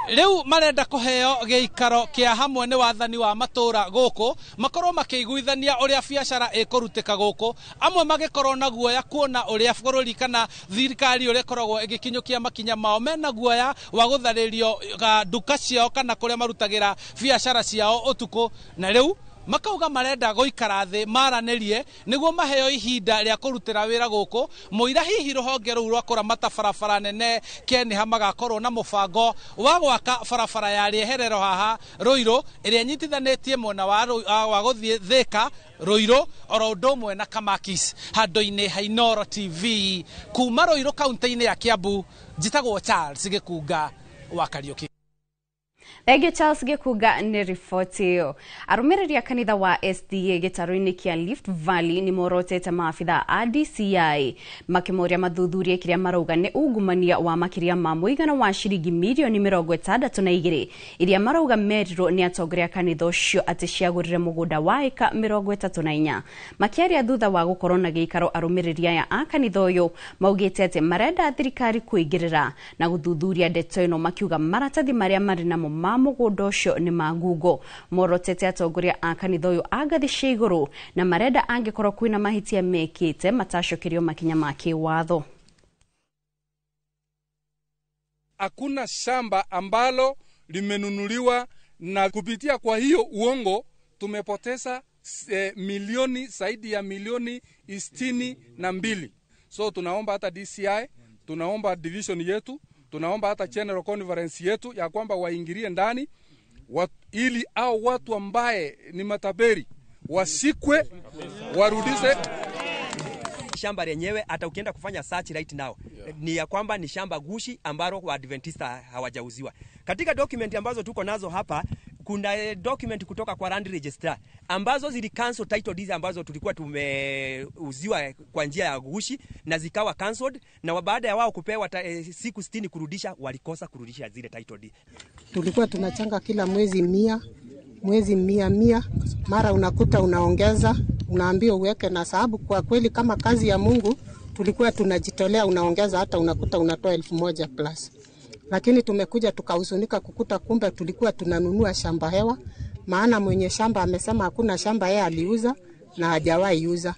Speaker 8: Riu marenda kuheo gĩikaro kĩa hamwe nĩ wathani wa matũra gũkũ makorwo makĩiguithania ũrĩa biacara ĩkũrutĩka gũkũ amwe magĩkorwo na guoya kuona ũrĩa bũrũri kana thirikari ũrĩa ĩkoragwo ĩgĩkinyũkia makinya mao mena guoya wa gũtharĩrio nduka ciao kana kũrĩa marutagĩra biacara ciao ũtukũ na rĩu makauga marenda gũikara thĩ maranĩrie nĩguo maheo ihinda rĩa kũrutĩra wĩra gũkũ mũira hihi rũhonge rũu rwa kũramata barabara nene Kenha magakorwo na mũbango wa gwaka barabara ya rĩeherero haha Ruiru ĩrĩa ĩnyitithanĩtie mwena wa gũthiĩ Thika Ruiru oro ũndũ ũmwe na Kamakis handũ-inĩ ha Inooro TV kuma Ruiru kaunti-inĩ ya Kiambu. Njĩtagwo Charles Gĩkunga wa Kariũki.
Speaker 5: Thank you Charles Gĩkunga nĩ riboti ĩyo. Arũmĩrĩri a kanitha wa SDA gĩtarũ-inĩ kĩa Rift Valley nĩ morotete maabitha a DCI makĩmoria mathuthurie kĩrĩa marauga nĩ ungumania wa makĩria ma mũigana wa ciringi mirioni 62 iria marauga merirwo nĩ atongoria a kanitha ũcio atĩ ciagũrire mũgũnda wa ĩka 34. Makĩaria thutha wa gũkorwo na gĩikaro arũmĩrĩri aya a kanitha ũyũ maugĩte atĩ marenda thirikari kũingĩrĩra na gũthuthuria ndeto ĩno makiuga maratathi marĩa marĩ namo ma mũgũnda ũcio nĩ ma ngungo. Morotete atongoria a kanitha ũyũ a ngathĩ cia igũrũ na marenda angĩkorwo kwĩna mahĩtia mekĩte matacokerio makinya ma kĩwatho.
Speaker 20: Hakuna shamba ambalo limenunuliwa na kupitia kwa hiyo uongo tumepoteza milioni zaidi ya milioni 62. So tunaomba hata DCI, tunaomba division yetu, tunaomba hata General Conference yetu ya kwamba waingilie ndani Ili au watu ambaye ni mataberi wasikwe, warudishe
Speaker 3: shamba lenyewe. Hata ukienda kufanya search right now, ni ya kwamba ni shamba gushi ambalo Waadventista hawajauziwa. Katika document ambazo tuko nazo hapa, kuna document kutoka kwa land registrar ambazo zili cancel title deeds ambazo tulikuwa tumeuziwa kwa njia ya gushi na zikawa cancelled, na baada ya wao kupewa siku 60 kurudisha, walikosa kurudisha zile title deeds.
Speaker 22: Tulikuwa tunachanga kila mwezi 100, mwezi 100, mara unakuta unaongeza, unaambiwa uweke, na sababu kwa kweli kama kazi ya Mungu tulikuwa tunajitolea, unaongeza hata unakuta unatoa 1000 plus. Lakini tumekuja tukahuzunika kukuta kumbe tulikuwa tunanunua shamba hewa, maana mwenye shamba amesema hakuna shamba, yeye aliuza na hajawahi uza.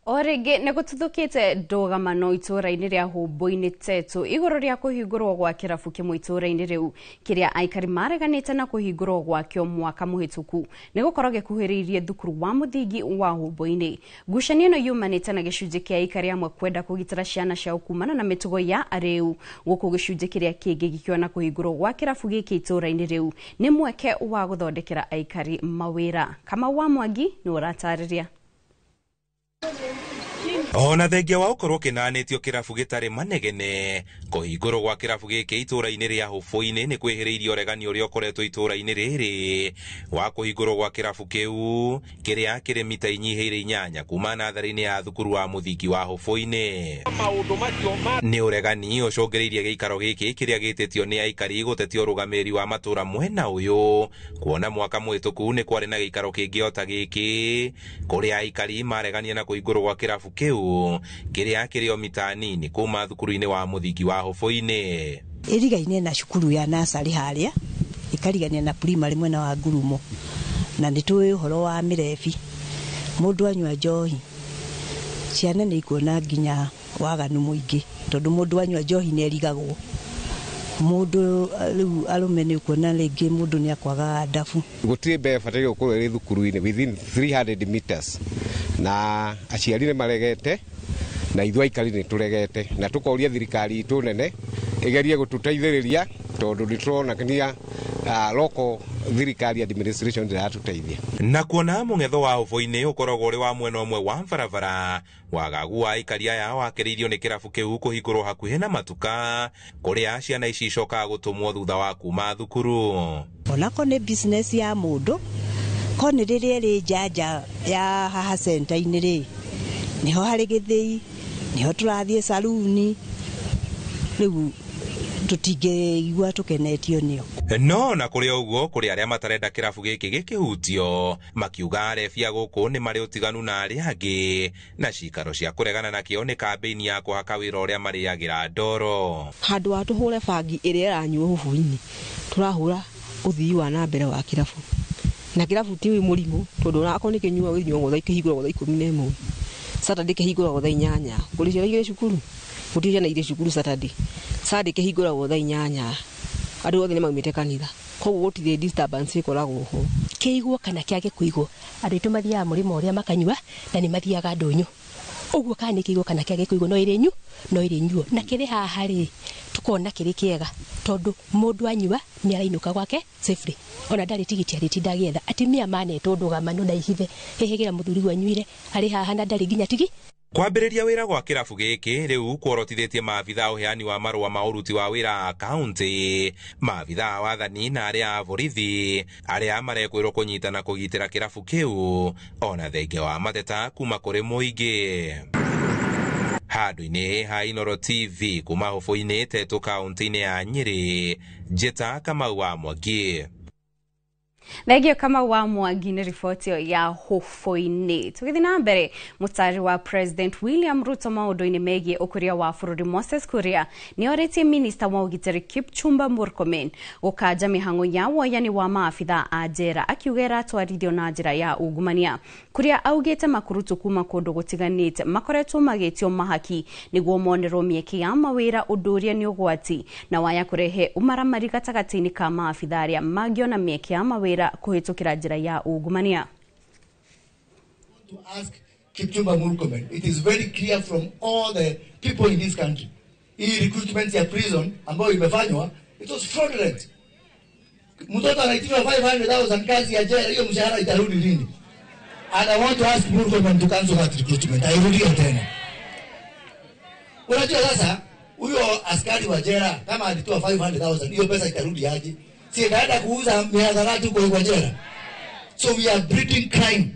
Speaker 5: O rĩngĩ nĩ gũtuthũkĩte ndũgamano itũũra-inĩ rĩa Hũmbũinĩ Tetu igũrũ rĩa kũhingũrwo gwa kĩrabu kĩmwe itũũra-inĩ rĩu kĩrĩa aikari mareganĩte na kũhingũrwo gwakĩo mwaka mũhĩtũku nĩ gũkorwo gĩkuhĩrĩirie thukuru wa mũthingi wa Hũmbũinĩ. Ngucanio ĩno yumanĩte na gĩcunjĩ kĩa aikari amwe kwenda kũgitĩra ciana ciao kumana na mĩtugo ya arĩu, gũkũ gĩcunjĩ kĩrĩa kĩngĩ gĩkĩona kũhingũrwo gwa kĩrabu gĩkĩ itũũra-inĩ rĩu nĩ mweke wa gũthondekera aikari mawĩra. Kamau wa Mwangi nĩ ũratarĩria.
Speaker 11: Ona thengia wa ũkorwo kĩnanĩtio kĩrabu gĩtarĩ manegene, kũhingũrwo gwa kĩrabu gĩkĩ itũũra-inĩ rĩa Hũbũinĩ nĩ kwĩhĩrĩirie ũregani ũrĩa ũkoretwo itũũra-inĩ rĩrĩ wa kũhingũrwo gwa kĩrabu kĩu kĩrĩa kĩrĩ mita inyihĩire 8 kuma natharĩ-inĩ ya thukuru wa mũthingi wa Hũbũinĩ. Nĩ ũregani ũcũngĩrĩirie gĩikaro gĩkĩ kĩrĩa gĩtĩtio nĩ aikari gũtetia ũrũgamĩrĩri wa matũũra mwena ũyũ, kuona mwaka mũhĩtũku nĩ kwarĩ na gĩikaro kĩngĩ o ta gĩkĩ kũrĩa aikari maregania na kũhingũrwo gwa kĩrabu kĩu kĩrĩa kĩrĩ o mita nini kuma thukuru-inĩ wa mũthingi wa Hũbũinĩ.
Speaker 13: Ĩrigaine na cukuru ya nasarĩ harĩa ĩkarigania na primary mwena wa Ngurumo, na nĩ tũĩ ũhoro wa mĩrebi, mũndũ anyua njohi ciana nĩ ikuona nginya waganu mũingĩ, tondũ mũndũ anyua njohi nĩ erigagwo. Mũndũ rĩu arũme nĩ ũkuona rĩngĩ mũndũ nĩ akwaga ndabu.
Speaker 25: Gũtirĩ mbeca bataire gũkorwo ĩrĩ thukuru-inĩ within 300 meters, na aciari nĩ maregete na ithuĩ aikari nĩ tũregete, na tũkoria thirikari itũ nene ĩgerie gũtũteithĩrĩria tondũ nĩ tũrona nginya local thirikari administration ndĩratũteithia.
Speaker 11: Na kuona mũng'etho wa Hũbũinĩ ũkoragwo ũrĩ wa mwena ũmwe wa barabara, wagagu wa aikari aya wakĩrĩirio nĩ kĩrabu kĩu kũhingũrwo hakuhĩ na matuka kũrĩa ciana ici icokaga gũtũmwo thutha wa kuma thukuru.
Speaker 13: Onako nĩ business ya mũndũ, ko nĩ rĩrĩa ĩrĩ njanja ya haha center-inĩ rĩ, nĩho harĩ gĩthĩi, nĩho tũrathiĩ saruni, rĩu tũtingĩigua tũkenetio nĩo.
Speaker 11: No na kũrĩ ũguo, kũrĩ arĩa matarenda kĩrabu gĩkĩ gĩkĩhutio, makiuga arebia gũkũ nĩ marĩ ũtiganu na arĩa angĩ, na cikaro cia kũregana nakĩo nĩ kambĩini ya kũhaka wĩra ũrĩa marĩagĩra ndoro.
Speaker 21: Handũ ha tũhũre bangi ĩrĩa ĩranyuo Hũbũinĩ, tũrahũra ũthii wa na mbere wa kĩrabu, na kĩrabu ti mũrimũ tondũ onakorwo nĩ kĩnyuagwo gĩnyuagwo thaa kĩhingũragwo thaa 11, Saturday kĩhingũragwo thaa 8, kũrĩ ciana igĩrĩ cukuru, gũtirĩ ciana igĩrĩ cukuru Saturday, Sunday kĩhingũragwo thaa 8, andũ othe nĩ maumĩte kanitha, koguo gũtirĩ disturbance ĩkoragwo ho.
Speaker 23: Kĩigwo kana kĩage kũigwo, andũ aitũ mathiaga mũrĩmo ũrĩa makanyua na nĩ mathiaga ndũnyũ, ũguo kana nĩ kĩigwo kana kĩage kũigwo no ĩrĩ nyu, no ĩrĩ nyuo, na kĩrĩ haha rĩ tukona kĩrĩ kĩega tondũ mũndũ anyua nĩ arainũka gwake safely, ona ndarĩ tigiti arĩtinda agĩetha. Atumia manetwo ndũgamano na ihithe hĩhĩgĩra mũthuri wanyuire arĩ haha na ndarĩ nginya tigi.
Speaker 11: Kwambĩrĩria wĩra gwa kĩrabu gĩkĩ rĩu kworotithĩtie maabitha ũheani wa marũa ma ũruti wa wĩra a kaũntĩ, maabitha a wathani na arĩa a borithi arĩa marekwĩrwo kũnyita na kũgitĩra kĩrabu kĩu, ona thengia wa mateta kuma kũrĩ mũingĩ. Handũ-inĩ ha Inooro TV kuma Hũbũinĩ Tetu kaũntĩ-inĩ ya Nyĩrĩ, Njĩta Kamau wa Mwangi.
Speaker 5: Thengio Kamau wa Mwangi nĩ riboti ĩyo ya Hũbũinĩ. Tũgĩthiĩ na mbere, mũtaari wa President William Ruto maũndũ-inĩ megiĩ ũkũria wa bũrũri Moses Kuria nĩ orĩtie minista wa ũgitĩri Kipchumba Murkomen gũkanja mĩhang'o ya woyani wa maabitha a njera, akiuga ĩratwarithio na njĩra ya ungumania. Kuria augĩte makurutu kuma kũndũ gũtiganĩte makoretwo magĩtio mahaki nĩguo monerwo mĩeke ya mawĩra, ũndũ ũrĩa nĩ ũgwati na waya kũrehe ũmaramari gatagatĩ-inĩ ka maabitha arĩa mangĩona mĩeke ya mawĩra kũhĩtũkĩra njĩra ya ungumania.
Speaker 24: To ask Kipchumba Murkomen, it is very clear from all the people in this country, hii recruitment ya prison ambayo imefanywa It was fraudulent. Mtoto anaitishwa 500,000 kazi ya jela, hiyo mshahara itarudi lini? And I want to ask Murkomen to cancel that recruitment. Airudie tena. Unajua sasa huyo askari wa jela kama alitoa 500,000, hiyo pesa itarudi aje? Si itaenda kuuza mihadharati huko kwa jela. So we are breeding crime.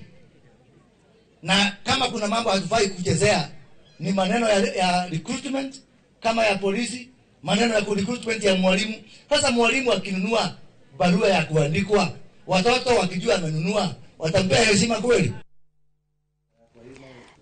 Speaker 24: Na kama kuna mambo hatufai kuchezea ni maneno ya recruitment kama ya polisi, maneno ya recruitment ya mwalimu. Sasa mwalimu akinunua barua ya kuandikwa, watoto wakijua amenunua, watampea heshima kweli?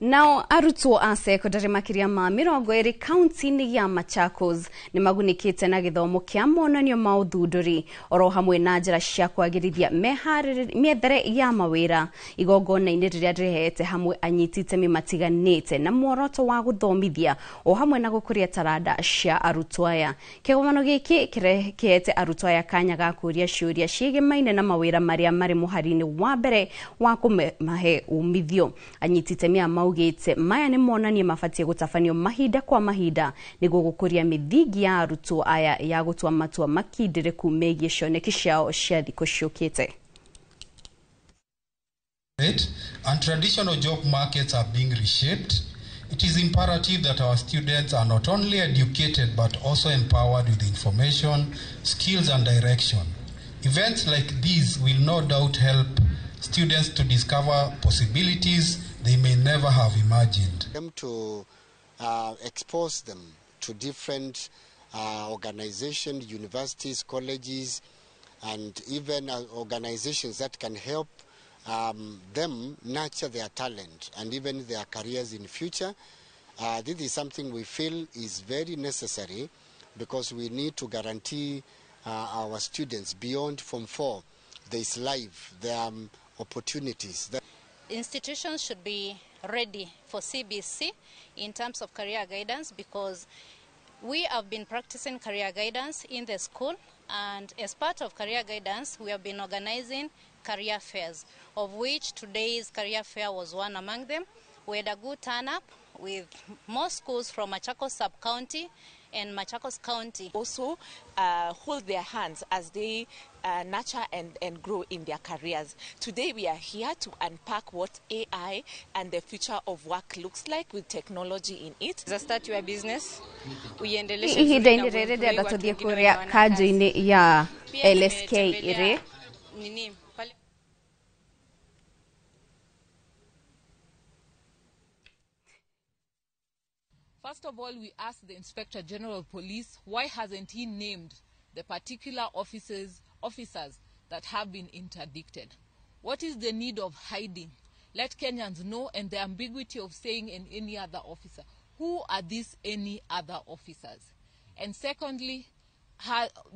Speaker 5: Nao arutwo a secondary makiria ma 20 kaunti-inĩ ya Machakos nĩ magunĩkĩte na gĩthomo kĩa monanio ma ũthundũri oro hamwe na njĩra cia kwagĩrithia mĩethere ya mawĩra igongona-inĩ rĩrĩa rĩrehete hamwe anyiti itemi matiganĩte na muoroto wa gũthomithia o hamwe na gũkũria taranda cia arutwo aya. Kĩgomano gĩkĩ kĩhete arutwo aya kanya ga kũria ciũria ciĩgemaine na mawĩra marĩa marĩ mũhari-inĩ wa mbere wa kũmahe umithio. Anyiti itemi aya maugĩte maya nĩ monanie mabatie gũtabanio mahinda kwa mahinda nĩguo gũkũria mĩthingi ya arutwo aya ya gũtua matua makindĩrĩku megiĩ cioneki ciao cia thikũ ciũkĩte.
Speaker 7: And traditional job markets are being reshaped. It is imperative that our students are not only educated but also empowered with information, skills and direction. Events like these will no doubt help students to discover possibilities they may never have imagined.
Speaker 10: Them to expose them to different organizations, universities, colleges, and even organizations that can help them nurture their talent and even their careers in future. This is something we feel is very necessary because we need to guarantee our students beyond Form 4, there is life, there are opportunities.
Speaker 14: Institutions should be ready for CBC in terms of career guidance, because we have been practicing career guidance in the school, and as part of career guidance we have been organizing career fairs, of which today's career fair was one among them. We had a good turn up with more schools from Machakos sub-county and Machakos County.
Speaker 15: Also hold their hands as they nurture and grow in their careers. Today we are here to unpack what AI and the future of work looks like with technology in it.
Speaker 18: Start your business. Uiendeleshe
Speaker 5: ihinda-inĩ rĩrĩ ndĩrenda tũthiĩ kũrĩa kanjũ-inĩ ya LSK ĩrĩ
Speaker 18: nini.
Speaker 26: First of all, we asked the Inspector General of Police, why hasn't he named the particular officers that have been interdicted? What is the need of hiding? Let Kenyans know, and the ambiguity of saying in any other officer. Who are these any other officers? And secondly,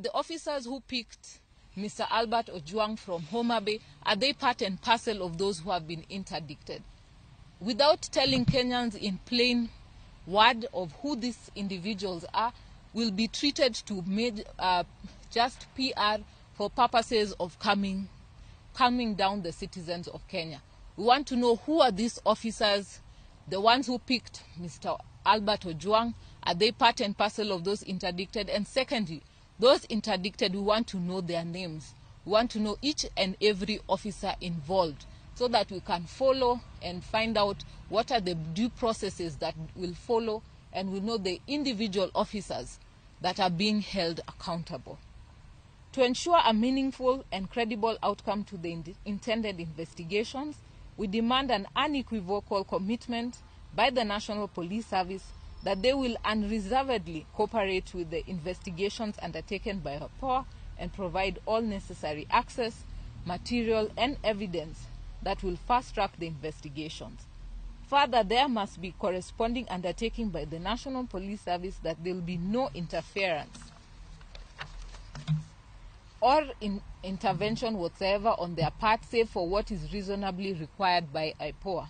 Speaker 26: the officers who picked Mr. Albert Ojwang from Homa Bay, are they part and parcel of those who have been interdicted? Without telling Kenyans in plain word of who these individuals are, will be treated to just PR for purposes of calming down the citizens of Kenya. We want to know who are these officers, the ones who picked Mr. Albert Ojwang, are they part and parcel of those interdicted? And secondly, those interdicted, we want to know their names. We want to know each and every officer involved, so that we can follow and find out what are the due processes that will follow, and we know the individual officers that are being held accountable. To ensure a meaningful and credible outcome to the intended investigations, we demand an unequivocal commitment by the National Police Service that they will unreservedly cooperate with the investigations undertaken by IPOA and provide all necessary access, material and evidence that will fast-track the investigations. Further, there must be corresponding undertaking by the National Police Service that there will be no interference or intervention whatsoever on their part, save for what is reasonably required by IPOA.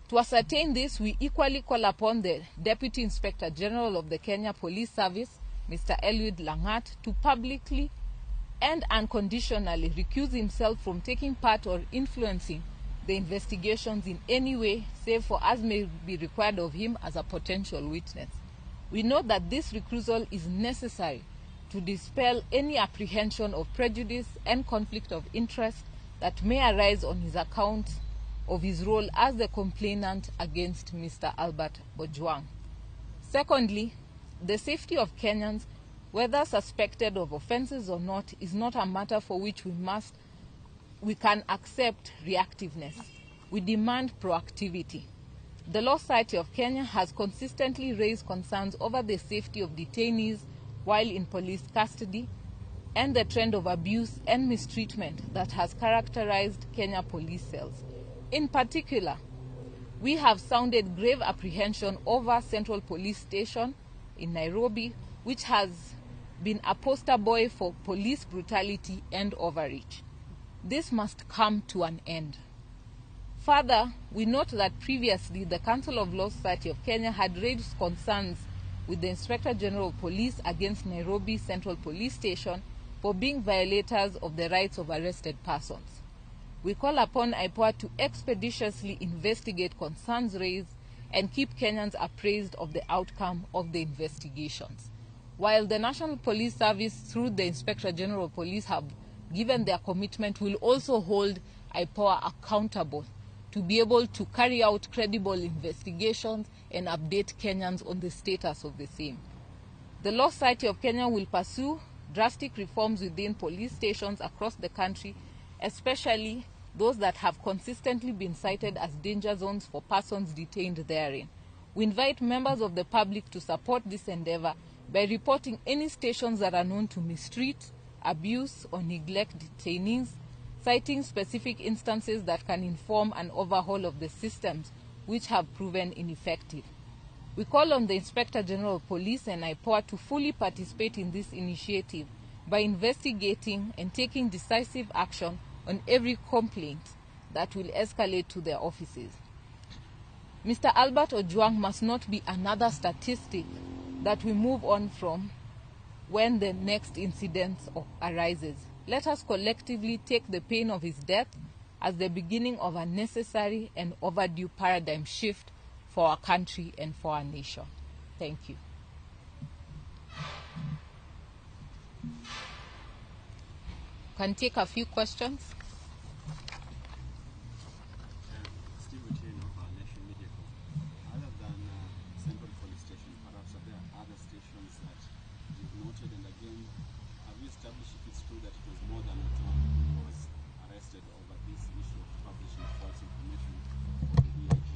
Speaker 26: To ascertain this, we equally call upon the Deputy Inspector General of the Kenya Police Service, Mr. Eliud Langat, to publicly and unconditionally recuse himself from taking part or influencing the investigations in any way, save for as may be required of him as a potential witness. We know that this recusal is necessary to dispel any apprehension of prejudice and conflict of interest that may arise on his account of his role as the complainant against Mr. Albert Ojwang. Secondly, the safety of Kenyans, whether suspected of offenses or not, is not a matter for which we can accept reactiveness. We demand proactivity. The Law Society of Kenya has consistently raised concerns over the safety of detainees while in police custody and the trend of abuse and mistreatment that has characterized Kenya police cells. In particular, we have sounded grave apprehension over Central Police Station in Nairobi, which has been a poster boy for police brutality and overreach. This must come to an end. Further, we note that previously the Council of Law Society of Kenya had raised concerns with the Inspector General of Police against Nairobi Central Police Station for being violators of the rights of arrested persons. We call upon IPOA to expeditiously investigate concerns raised and keep Kenyans appraised of the outcome of the investigations. While the National Police Service, through the Inspector General of Police, have given their commitment, will also hold IPOA accountable to be able to carry out credible investigations and update Kenyans on the status of the same. The Law Society of Kenya will pursue drastic reforms within police stations across the country, especially those that have consistently been cited as danger zones for persons detained therein. We invite members of the public to support this endeavor by reporting any stations that are known to mistreat, abuse, or neglect detainees, citing specific instances that can inform an overhaul of the systems which have proven ineffective. We call on the Inspector General of Police and IPOA to fully participate in this initiative by investigating and taking decisive action on every complaint that will escalate to their offices. Mr. Albert Ojwang must not be another statistic that we move on from when the next incident arises. Let us collectively take the pain of his death as the beginning of a necessary and overdue paradigm shift for our country and for our nation. Thank you. Can take a few questions.
Speaker 1: Steve Otieno, Nation Media Group. Other than Central Police Station, perhaps are there other stations that you've noted? And again, have you established if it's true that it was more than Ojwang who was arrested over this issue of publishing false information for the DIG?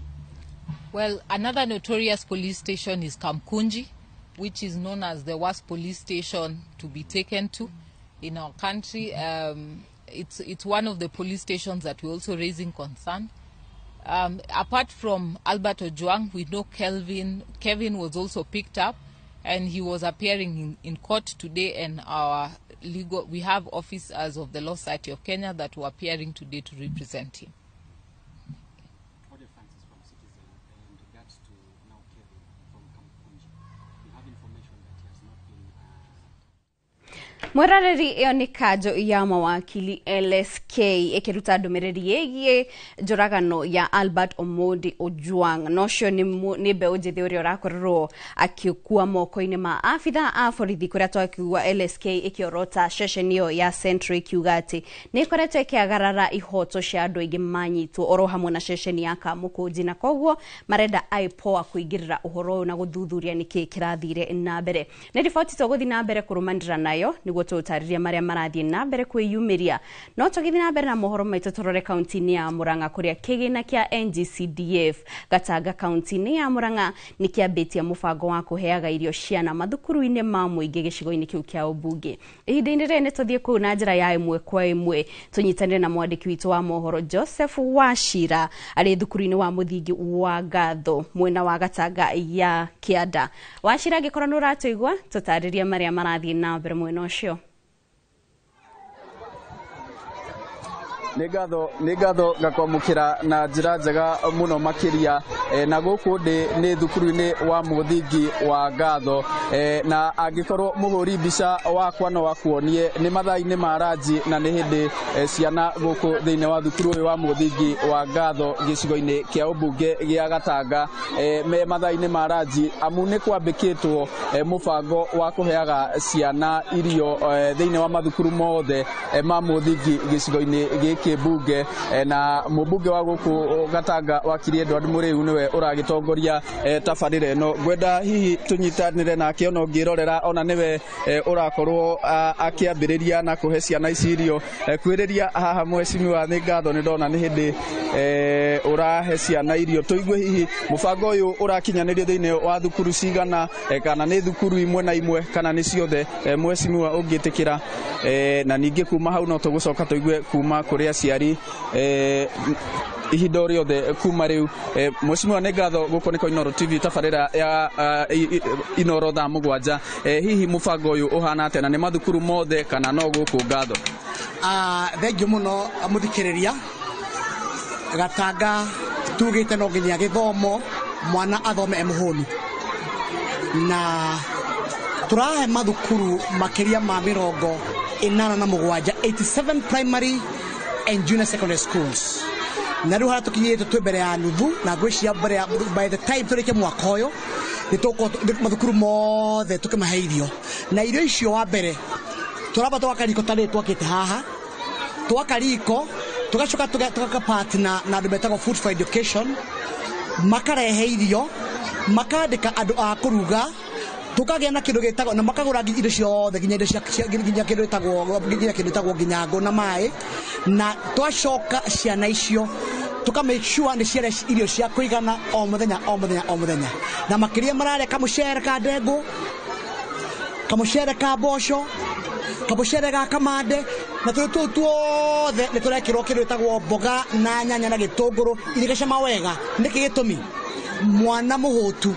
Speaker 26: Well, another notorious police station is Kamkunji, which is known as the worst police station to be taken to in our country. It's one of the police stations that we're also raising concern. Apart from Albert Ojwang, we know Kevin was also picked up, and he was appearing in court today, and our legal, we have officers of the Law Society of Kenya that were appearing today to represent him.
Speaker 1: Claudia Francis from Citizen, in regards to now Kevin from Kamkunji, we have information that he has not been
Speaker 5: Mwerareri ĩyo nĩ kanjo ya mawakili LSK ĩkĩruta ndũmĩrĩri ĩgiĩ njũragano ya Albert Omondi Ojwang. Na ũcio nĩ mbeũ njĩthĩ ũrĩa ũrakorirwo akĩkua moko-inĩ ma abithaa a borithi, kũrĩa twakiuga LSK ĩkĩorota ceceni ĩyo ya Central ĩkiuga atĩ nĩ ĩkoretwo ĩkĩagarara ihoto cia andũ aingĩ manyitwo oro hamwe na ceceni ya Kamũkũnji, na koguo marenda IPOA kũingĩrĩra ũhoro ũyũ na gũthuthuria nĩkĩ kĩrathire na mbere. Nĩ riboti tũgũthiĩ na mbere kũrũmanĩrĩra nayo nĩguo tũtarĩrie marĩa marathiĩ na mbere kwĩyumĩria. No tũgĩthiĩ na mbere na mohoro maitũ, tũrore kaunti-inĩ ya Murang'a kũrĩa kĩgĩna kĩa NGCDF Gatanga kaunti-inĩ ya Murang'a nĩ kĩambĩtie mũbango wa kũheaga irio ciana mathukuru-inĩ ma mũingĩ gĩcigo-inĩ kĩu kĩa ũmbunge. Ihinda-inĩ rĩrĩ nĩ tũthiĩ kũu na njĩra ya ĩmwe kwa ĩmwe tũnyitanĩre na mwandĩki witũ wa mohoro Joseph Wachira arĩ thukuru-inĩ wa mũthingi wa Ngatho mwena wa Gatanga ya Kĩanda. Wachira, angĩkorwo nĩ ũratũigua, tũtarĩrie marĩa marathiĩ na mbere mwena ũcio.
Speaker 2: Nĩ ngatho ngakwamũkĩra na njĩra njega mũno makĩria. Na gũkũ ndĩ nĩ thukuru-inĩ wa mũthingi wa Ngatho, na angĩkorwo mũhũri mbica wakwa no akuonie nĩ mathaa-inĩ ma ranji, na nĩ hĩndĩ ciana gũkũ thĩinĩ wa thukuru ũyũ wa mũthingi wa Ngatho gĩcigo-inĩ kĩa ũmbunge gĩa Gatanga me mathaa-inĩ ma ranji, amu nĩ kwambĩkĩtwo mũbango wa kũheaga ciana irio thĩinĩ wa mathukuru mothe ma mũthingi gĩcigo-inĩ gĩkĩ mbunge. Na mũmbunge wa gũkũ Gatanga wakiri Edward Mũrĩu nĩwe ũragĩtongoria tabarĩra ĩno. Ngwenda hihi tũnyitanĩre nake, ona ũngĩrorera ona nĩwe ũrakorwo akĩambĩrĩria na kũhe ciana ici irio. Kwĩrĩria haha mheshimiwa nĩ ngatho, nĩ ndona nĩ hĩndĩ ũrahe ciana irio. Tũigue hihi mũbango ũyũ ũrakinyanĩrio thĩinĩ wa thukuru cigana, kana nĩ thukuru imwe na imwe kana nĩ ciothe, mheshimiwa ũngĩtĩkĩra. Na ningĩ kuma hau no tũgũcoka tũigue kuma kũrĩ aciari ihinda o rĩothe kuma rĩu. Mheshimiwa nĩ ngatho, gũkũ nĩ kwa Inooro TV, tabarĩra ya Inooro thaa 7. Hihi mũbango ũyũ ũhana atĩa, na nĩ mathukuru mothe kana no gũkũ Ngatho?
Speaker 4: Thengiũ mũno mũthikĩrĩria. Gatanga tugĩte no nginya gĩthomo mwana athome e mũhũnu, na tũrahe mathukuru makĩria ma 87, 87 primary and junior secondary schools, na rĩu harĩa tũkinyĩte twĩ mbere ya nuthu, na ngwĩciria mbere ya by the time tũrĩkie mwaka ũyũ nĩ tũgũkorwo mathukuru mothe tũkĩmahe irio. Na irio icio, wa mbere tũramba twaka riko ta rĩrĩ twakĩte haha, twaka riko tugacoka tugaka partner na andũ metagwo Food for Education, makarehe irio, makandĩka andũ a kũruga, tukagĩa na kĩndũ gĩtagwo na makagũra indo ciothe, nginya indo cia nginya kĩndũ gĩtagwo nginya kĩndũ gĩtagwo nginya ngũ na maĩ. Na twacoka ciana icio tuka make sure nĩ ciarĩa irio cia kũigana o mũthenya o mũthenya o mũthenya, na makĩria mararĩa kamũcere ka ndengũ, kamũcere ka mboco, kamũcere ga kamande, na tũrĩ tũu tuothe nĩ tũrekĩrwo kĩndũ gĩtagwo mboga na nyanya na gĩtũngũrũ irigacama wega. Nĩkĩ gĩtũmi? Mwana mũhũtu,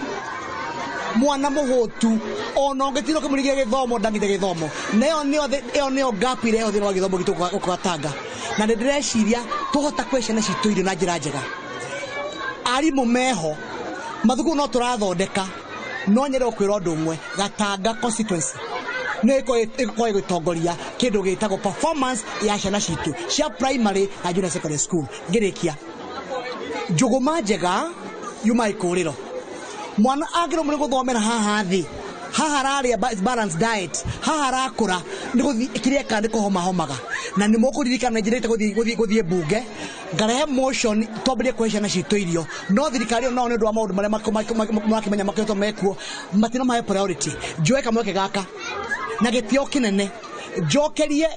Speaker 4: mwana mũhũtu ona ũngĩtinda ũkĩmũrigia gĩthomo ndangĩte gĩthomo. Na ĩyo nĩyo gap ĩrĩa ĩho thĩinĩ wa gĩthomo gitũ gũkũ Gatanga, na nĩ ndĩreciria tũhota kũhe ciana citũ irio na njĩra njega, arimũ meho, mathukuru no tũrathondeka. No nyende gũkwĩra ũndũ ũmwe, Gatanga constituency nĩ ĩkorwo ĩgĩtongoria kĩndũ gĩtagwo performance ya ciana citũ cia primary na junior secondary school. Ngĩrĩkia, njũgũma njega yuma ikũrĩro. Mwana angĩrwo nĩ gũthomera haha thĩ, haha ararĩa balanced diet, haha arakũra nĩ gũthiĩ kĩrĩa eka nĩ kũhomahomaga. Na nĩ mũkũririkana njĩrĩte gũthiĩ mbunge ngarehe motion twambĩrĩrie kũhe ciana citũ irio, no thirikari ĩyo nao nĩ ũndũ wa maũndũ marĩa marakĩmenya makoretwo mekuo matinamahe priority. Njoe kamweke gaka na gĩtĩo kĩnene njokerie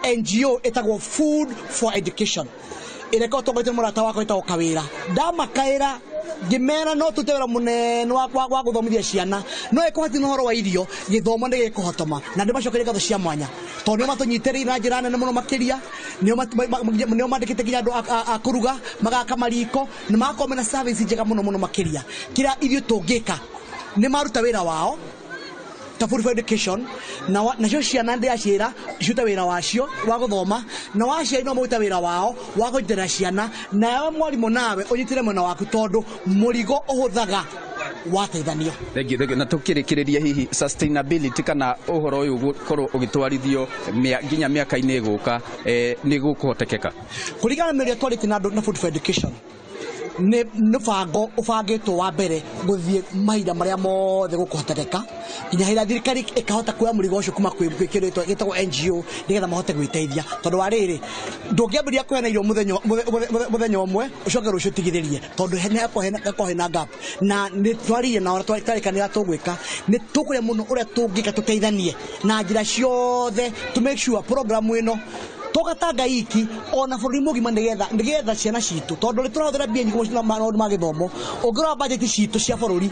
Speaker 4: NGO ĩtagwo Food for Education ĩrĩa ĩkoragwo ĩtongoretio nĩ mũrata wakwa wĩtagwo Kawĩra. Ndamakaĩra ngĩmera no tũrute wĩra mũnene wa gũthomithia ciana, no ĩkũhati na ũhoro wa irio gĩthomo nĩ gĩkũhotoma. Na ndĩmacokerie ngatho cia mwanya tondũ nĩo matũnyitĩrĩire na njĩra nene mũno makĩria, nĩo mandĩkĩte nginya andũ a kũruga, magaka mariko, na magakorwo mena service njega mũno mũno makĩria. Kĩrĩa ithuĩ tũngĩka nĩ maruta wĩra wao ta Food for Education, na nacio ciana ndĩraciĩra cirute wĩra wacio wa gũthoma, na waciari no marute wĩra wao wa kũnyitĩrĩra ciana, nawe mwarimũ nawe ũnyitĩrĩre mwena waku tondũ mũrigo ũhũthaga wateithanio.
Speaker 2: Thengiũ, thengiũ. Na tũkĩrĩkĩrĩria, hihi sustainability kana ũhoro ũyũ gũkorwo ũgĩtwarithio nginya mĩaka-inĩ ĩgũka nĩ gũkũhotekeka?
Speaker 4: Kũringana na mĩario twarĩtie na andũ na Food for Education, nĩ mũbango ũbangĩtwo wa mbere gũthiĩ mahinda marĩa mothe gũkũhotekeka nginya hĩndĩ ĩrĩa thirikari ĩkahota kuoya mũrigo ũcio kuma kwĩ kĩndũ gĩtagwo NGO nĩgetha mahote gwĩteithia, tondũ wa rĩrĩ ndũngĩambĩrĩria kũheana irio mũthenya ũmwe ũcoke rũciũ ũtigithĩrie, tondũ hakorwo hena gap. Na nĩ twaririe nao na twarĩkanĩra tũgwĩka nĩ tũkũrĩa mũno ũrĩa tũngĩka tũteithanie na njĩra ciothe to make sure program ĩno to Gatanga iki ona bũrũri mũgima, nĩgetha ciana citũ, tondũ nĩ tũrahũthĩra mbia nyingĩ mũno maũndũ ma gĩthomo. Ũngĩrora budget citũ cia bũrũri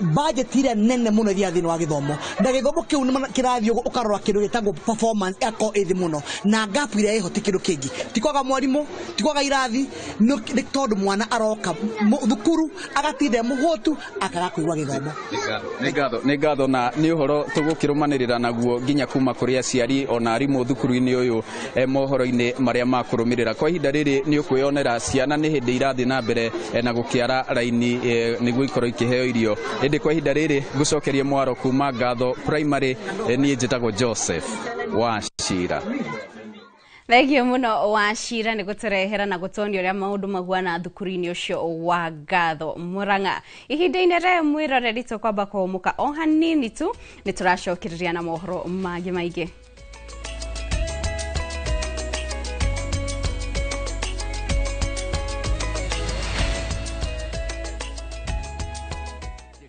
Speaker 4: Budget ĩrĩa nene mũno ĩthiaga thĩinĩ wa gĩthomo, na gĩthomo kĩu nĩ kĩrathiĩ ũguo, ũkarora kĩndũ gĩtagwo performance ĩgakorwo ĩ thĩ mũno, na gap ĩrĩa ĩho ti kĩndũ kĩngĩ, ti kwaga mwarimũ, ti kwaga irathi, nĩ tondũ mwana aroka thukuru agatinda e mũhũtu, akaga kũigua gĩthomo.
Speaker 2: Nĩ ngatho, na nĩ ũhoro tũgũkĩrũmanĩrĩra naguo nginya kuma kũrĩ aciari ona arimũ thukuru-inĩ ũyũ, mohoro-inĩ marĩa makũrũmĩrĩra. Kwa ihinda rĩrĩ nĩ ũkwĩyonera ciana nĩ hĩndĩ irathiĩ na mbere na gũkĩara raini, nĩguo ikorwo ikĩheo irio. Ĩndĩ kwa ihinda rĩrĩ ngũcokerie mwaro kuma Ngatho Primary. Niĩ njĩtagwo Joseph Wachira.
Speaker 5: Thengio muno Wachira nĩ gũtũrehera na gũtonia ũrĩa maũndũ mahuana thukuru-inĩ ũcio wa Ngatho Murang'a. Ihinda-inĩ rĩrĩ mwĩroreri tũkwamba kũhũmũka o hanini tu, nĩ tũracokereria na mohoro mangĩ maingĩ.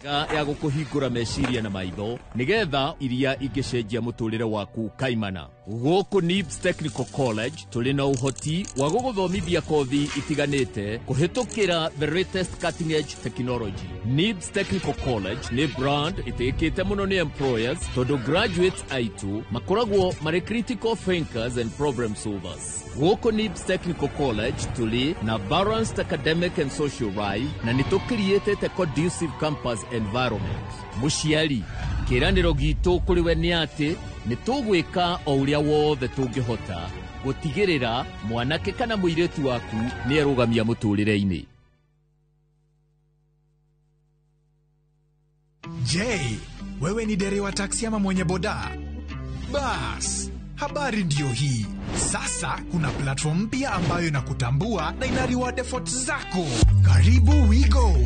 Speaker 6: Njega ya gũkũhingũra meciria na maitho nĩgetha iria ingĩcenjia mũtũrĩre waku kaimana. Gũkũ NIBS Technical College tũrĩ na ũhoti wa gũgũthomithia kothi itiganĩte kũhĩtũkĩra the latest cutting edge technology. NIBS Technical College nĩ brand ĩtĩkĩte mũno nĩ employers tondũ graduates aitũ makoragwo marĩ critical thinkers and problem solvers. Gũkũ NIBS Technical College tũrĩ na balanced academic and social life na nĩ tũkiriĩtĩte conducive campus environment. Mũciari, kĩĩranĩro gitũ kũrĩ we nĩ atĩ nĩ tũgwĩka o ũrĩa wothe tũngĩhota gũtigĩrĩra mwanake kana mũirĩtu waku nĩ erũgamia mũtũrĩre-inĩ.
Speaker 9: Je, wewe ni dereva taksi ama mwenye boda? Bas, habari ndiyo hii. Sasa kuna platform mpya ambayo inakutambua na ina reward efforts zako. Karibu WeGo.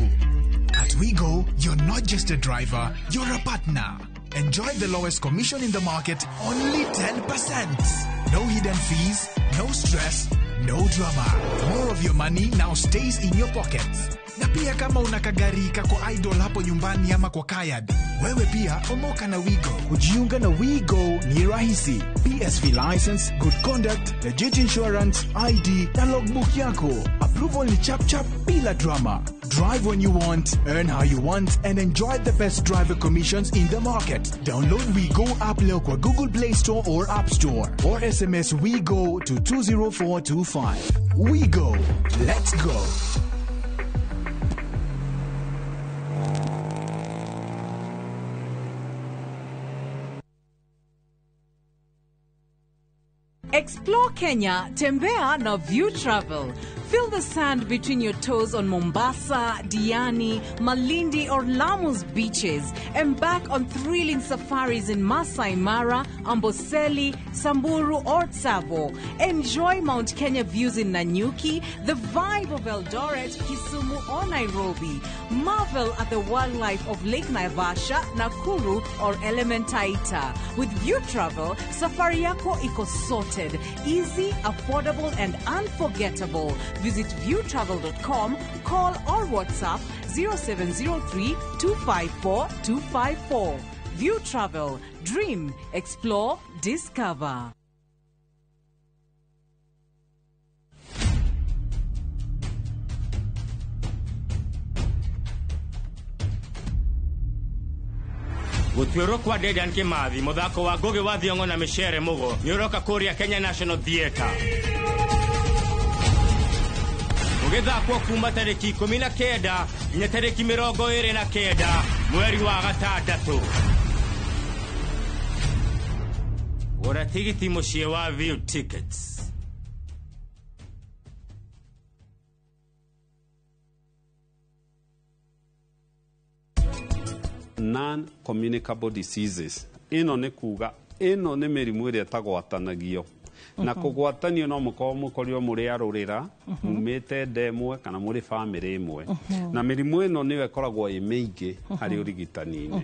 Speaker 9: At WeGo, you're not just a driver, you're a partner. Enjoy the lowest commission in the market, only 10%. No hidden fees, no stress, no drama. More of your money now stays in your pockets. Na pia kama una kagari kako idle hapo nyumbani ama kwa kayad, wewe pia omoka na WeGo.
Speaker 12: Kujiunga na WeGo ni rahisi. PSV license, good conduct, legit insurance, ID na logbook yako. Approval ni chap chap bila drama. Drive when you want, earn how you want, and enjoy the best driver commissions in the market. Download WeGo app leo kwa Google Play Store or App Store, or SMS WeGo to 20425. WeGo. Let's go.
Speaker 16: Explore Kenya, tembea na View Travel. Feel the sand between your toes on Mombasa, Diani, Malindi or Lamu's beaches. Embark on thrilling safaris in Masai Mara, Amboseli, Samburu or Tsavo. Enjoy Mount Kenya views in Nanyuki, the vibe of Eldoret, Kisumu or Nairobi. Marvel at the wildlife of Lake Naivasha, Nakuru or Elementaita. With View Travel, safari yako iko sorted. Easy, affordable and unforgettable. Visit viewtravel.com, call or WhatsApp 0703 254 254. View Travel. Dream, explore, discover.
Speaker 17: Gũtuĩrwo kwa Dedan Kimathi, mũthako wa Ngugi wa Thiong'o na Micere Mugo nĩ ũroka kũrĩa Kenya National Theatre, ũgĩthakwo kuma tarĩki 19 nginya tarĩki 29 mweri wa gatandatũ. Gũra tigiti mũciĩ wa View Tickets.
Speaker 19: Non-communicable diseases ĩno nĩ kuga ĩno nĩ mĩrimũ ĩrĩa ĩtagwatanagio, na kũgwatanio no mũkorwo mũkorirwo mũrĩ arũrĩra mumĩte nda ĩmwe kana mũrĩ bamĩrĩ ĩmwe, na mĩrimũ ĩno nĩyo ĩkoragwo ĩ mĩingĩ harĩ ũrigitani-inĩ.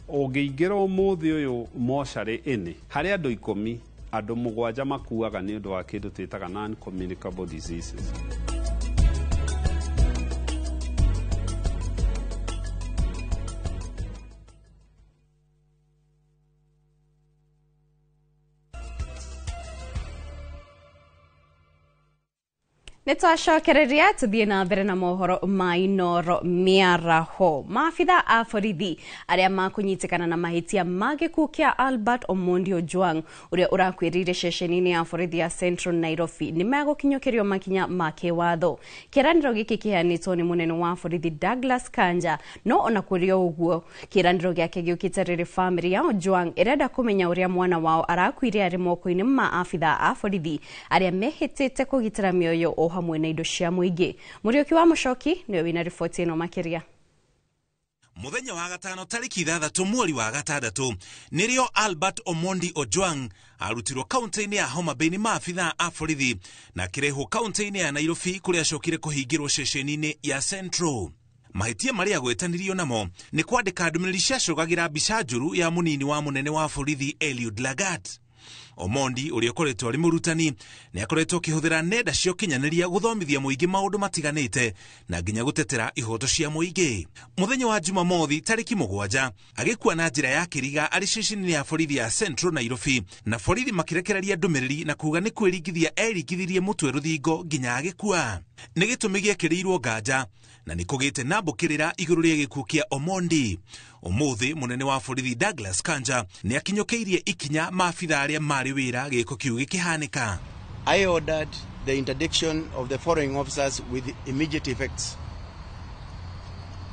Speaker 19: Ũngĩingĩra ũmũthĩ ũyũ mocarĩ ĩnĩ harĩ andũ 10, andũ 7 makuaga nĩ ũndũ wa kĩndũ twĩtaga non-communicable diseases.
Speaker 5: Nĩ twacokereria tuthiĩ na mbere na mohoro ma Inoro mĩaraho. Maabitha a borithi arĩa makũnyitĩkana na mahĩtia ma gĩkuũ kĩa Albert Omondi Ojwang ũrĩa ũrakuĩrĩire ceceni-inĩ ya borithi ya Central Nairobi nĩ megũkinyũkĩrio makinya ma kĩwatho. Kĩĩranĩro gĩkĩ kĩheanĩtwo nĩ mũnene wa borithi Douglas Kanja, no ona kũrĩ o ũguo kĩĩranĩro gĩake gĩũkĩte rĩrĩ bamĩrĩ ya Ojwang ĩrenda kũmenya ũrĩa mwana wao arakuire arĩ moko-inĩ ma abitha a borithi arĩa mehĩtĩte kũgitĩra mĩoyo o hamwe na indo cia mũingĩ. Mũriũki wa Mũcoki nĩwe wĩna riboti ĩno makĩria.
Speaker 11: Muthenya wa gatano tariki 6 mweri wa 6 nĩrĩo Albert Omondi Ojwang arutirwo kaunti-inĩ ya Homa Bay nĩ maabitha a borithi na akĩrehwo kaunti-inĩ ya Nairobi kũrĩa acokire kũhingĩrwo ceceni-inĩ ya Central. Mahĩtia marĩa agwetanirio namo nĩ kwandĩka ndũmĩrĩri ciacũgagĩra mbica njũru ya mũnini wa mũnene wa borithi Eliud Lagat. Omondi ũrĩa ũkoretwo arĩ mũrutani nĩ akoretwo akĩhũthĩra nenda cia ũkinyanĩria gũthomithia mũingĩ maũndũ matiganĩte na nginya gũtetera ihoto cia mũingĩ. Mũthenya wa Jumamothi tarĩki 7 agĩkua na njĩra ya kĩriga arĩ ceceni ya borithi ya Central Nairobi, na borithi makĩrekereria ndũmĩrĩri na kuga nĩ kwĩringithia eringithirie mũtwe rũthingo nginya agĩkua. Nĩ gĩtũmi gĩekĩrĩirwo nganja na nĩ kũgĩte na mbũkĩrĩra igũrũ rĩa gĩkuũ kĩa Omondi. Ũmũthĩ mũnene wa borithi Douglas Kanja nĩ akinyũkĩirie ikinya maabitha arĩa marĩ wĩra gĩko kĩu gĩkĩhanĩka.
Speaker 3: I ordered the interdiction of the following officers with immediate effects.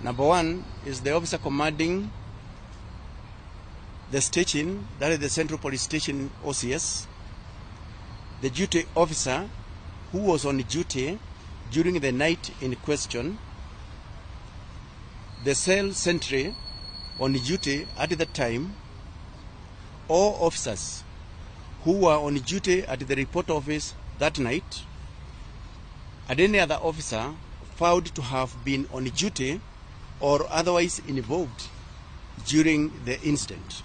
Speaker 3: Number 1 is the officer commanding the station, that is the Central Police Station OCS, the duty officer who was on duty during the night in question, the cell sentry on duty at the time, all officers who were on duty at the report office that night, and any other officer found to have been on duty or otherwise involved during the incident.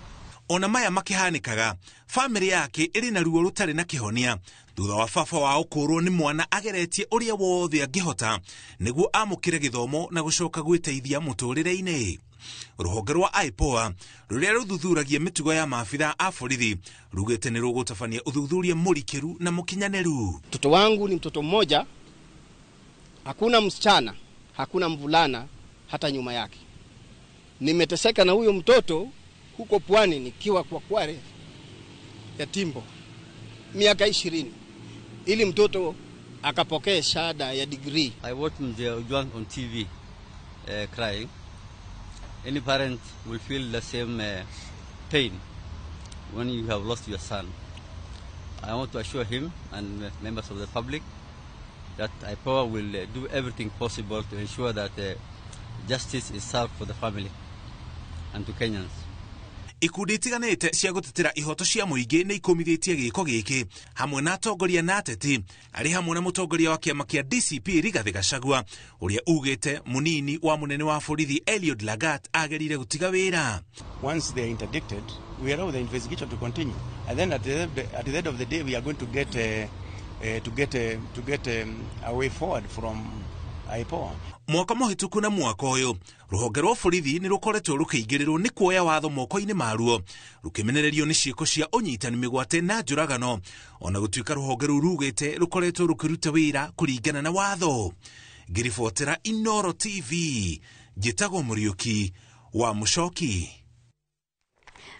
Speaker 11: Ona maya makĩhanĩkaga, bamĩrĩ yake ĩrĩ na ruo rũtarĩ na kĩhonia thutha wa baba wao kũũrwo nĩ mwana ageretie ũrĩa wothe angĩhota nĩguo amũkĩre gĩthomo na gũcoka gwĩteithia mũtũrĩre-inĩ. Rũhonge rwa IPOA rũrĩa rũthuthuragia mĩtugo ya maabitha a borithi rugĩte nĩ rũgũtabania ũthuthuria mũrikĩru na mũkinyanĩru.
Speaker 8: Mtoto wangu ni mtoto mmoja, hakuna msichana, hakuna mvulana hata nyuma yake. Nimeteseka na huyo mtoto huko pwani nikiwa kwa Kware ya Timbo miaka 20 ili mtoto akapokea shahada ya degree.
Speaker 13: I watched Mzee Ojwang on TV crying. Any parent will feel the same pain when you have lost your son. I want to assure him and members of the public that IPOA will do everything possible to ensure that justice is served for the family and to Kenyans.
Speaker 11: Ikundi itiganĩte cia gũtetera ihoto cia mũingĩ nĩ ikumithĩtie gĩko gĩkĩ hamwe na atongoria na ateti arĩ hamwe na mũtongoria wa kĩama kĩa DCP Rigathĩ Gachagua ũrĩa ugĩte mũnini wa mũnene wa borithi Eliud Lagat agĩrĩire gũtiga wĩra.
Speaker 3: Once they are interdicted, we allow the investigation to continue, and then at the end of the day we are going to get a way forward from IPOA.
Speaker 11: Mwaka mũhĩtũku na mwaka ũyũ rũhonge rwa borithi nĩ rũkoretwo rũkĩingĩrĩrwo nĩ kuoya watho moko-inĩ maruo rũkĩmenererio nĩ ciĩko cia ũnyitani mĩgwate na njũragano ona gũtuĩka rũhonge rũu rugĩte rũkoretwo rũkĩruta wĩra kũringana na watho. Ngĩribotera Inoro TV njĩtagwo Mũriũki wa Mũcoki.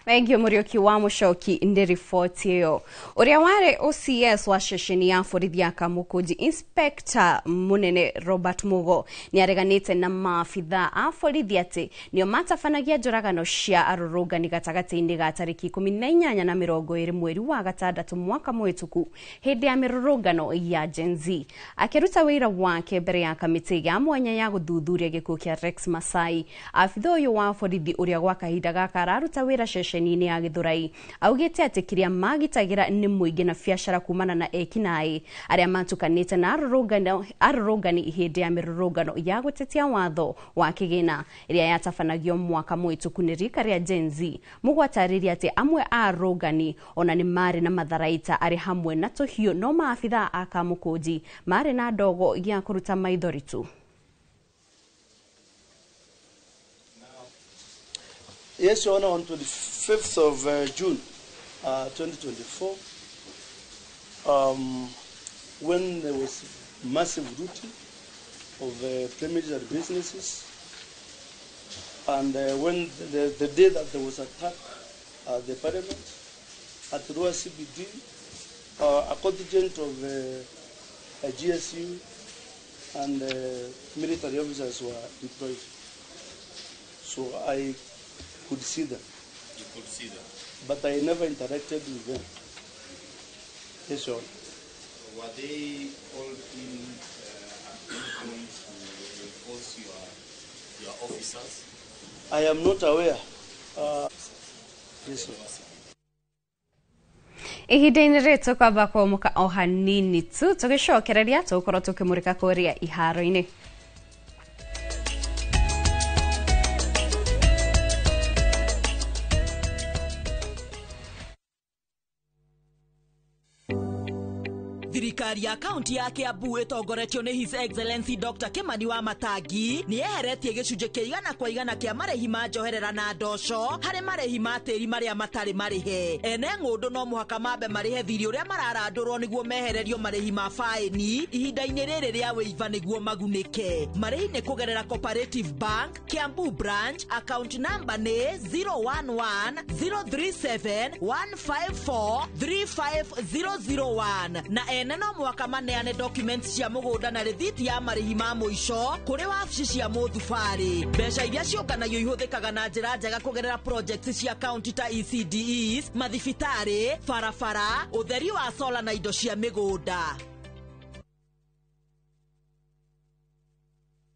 Speaker 5: Thank you Mũriũki wa Mũcoki ndĩ riboti ĩyo. Ũrĩa warĩ OCS wa ceceni ya borithi ya Kamukunji Inspector mũnene Robert Mugo nĩ areganĩte na maabitha a borithi atĩ nĩo matabanagia njũragano cia arũrũngani gatagatĩ-inĩ ga tarĩki 18 na 20 mweri wa 6 mwaka mũhĩtũku hĩndĩ ya mĩrũrũngano ya Gen Z. Akĩruta wĩra wake mbere ya kamĩtĩ ya mwanya ya gũthuthuria gĩkuũ kĩa Rex Masai, abitha ũyũ wa borithi ũrĩa gwa kahinda gaka araruta wĩra ceceni ya Githurai augĩte atĩ kĩrĩa magitagĩra nĩ mũingĩ na biacara kumana na ekinaĩ arĩa matukanĩte na arũrũngani hĩndĩ ya mĩrũrũngano ya gũtetia watho wa kĩgĩna ĩrĩa yatabanagio mwaka mũhĩtũku nĩ rika rĩa Gen Z. Mũgwatarĩria atĩ amwe a arũrũngani ona nĩ marĩ na matharaita arĩ hamwe na tũhiũ no maabitha a Kamũkũnji marĩ na ndogo ya kũruta maithori tu.
Speaker 20: Yes, Your Honor, on 25th of June 2024, when there was massive looting of premises and businesses. And when the day that there was attack at the parliament, at Rua CBD, a contingent of a GSU and military officers were deployed. So I could see them.
Speaker 1: You could see them?
Speaker 20: But I never interacted with them. Yes, sir.
Speaker 1: Were they called in at any point to reinforce your officers?
Speaker 20: I am not aware. Yes, sir.
Speaker 5: Ihinda-inĩ rĩrĩ tũkwamba kũmũka o hanini tu tũgĩcokereria tũgũkorwo tũkĩmũrĩka kũrĩa iharo-inĩ.
Speaker 7: Thirikari ya kaunti ya Kiambu ĩtongoretio nĩ His Excellency Dr. Kimani wa Matangi nĩ yeheretie gĩcunjĩ kĩa 100% kĩa marĩhi ma njoherera na ndoco harĩ marĩhi ma tĩri marĩa matarĩ marĩhe. Ene ng'ũndũ no mũhaka mambe marĩhe thirĩ ũrĩa mararandũrwo nĩguo mehererio marĩhi ma faĩni ihinda-inĩ rĩrĩ rĩa wĩiva nĩguo magunĩke. Marĩhi nĩ kũgerera Cooperative Bank, Kiambu Branch, account number nĩ 011 037 154 35001 na ene no mwaka maneane documents cia mũgũnda na rĩthiti ya marĩhi ma mũico kũrĩ wabici cia mũthubarĩ. Mbeca iria ciũnganagio ihũthĩkaga na njĩra njega kũgerera projects cia county ta ECDEs, mathibitarĩ, barabara, ũtheri wa sola na indo cia mĩgũnda.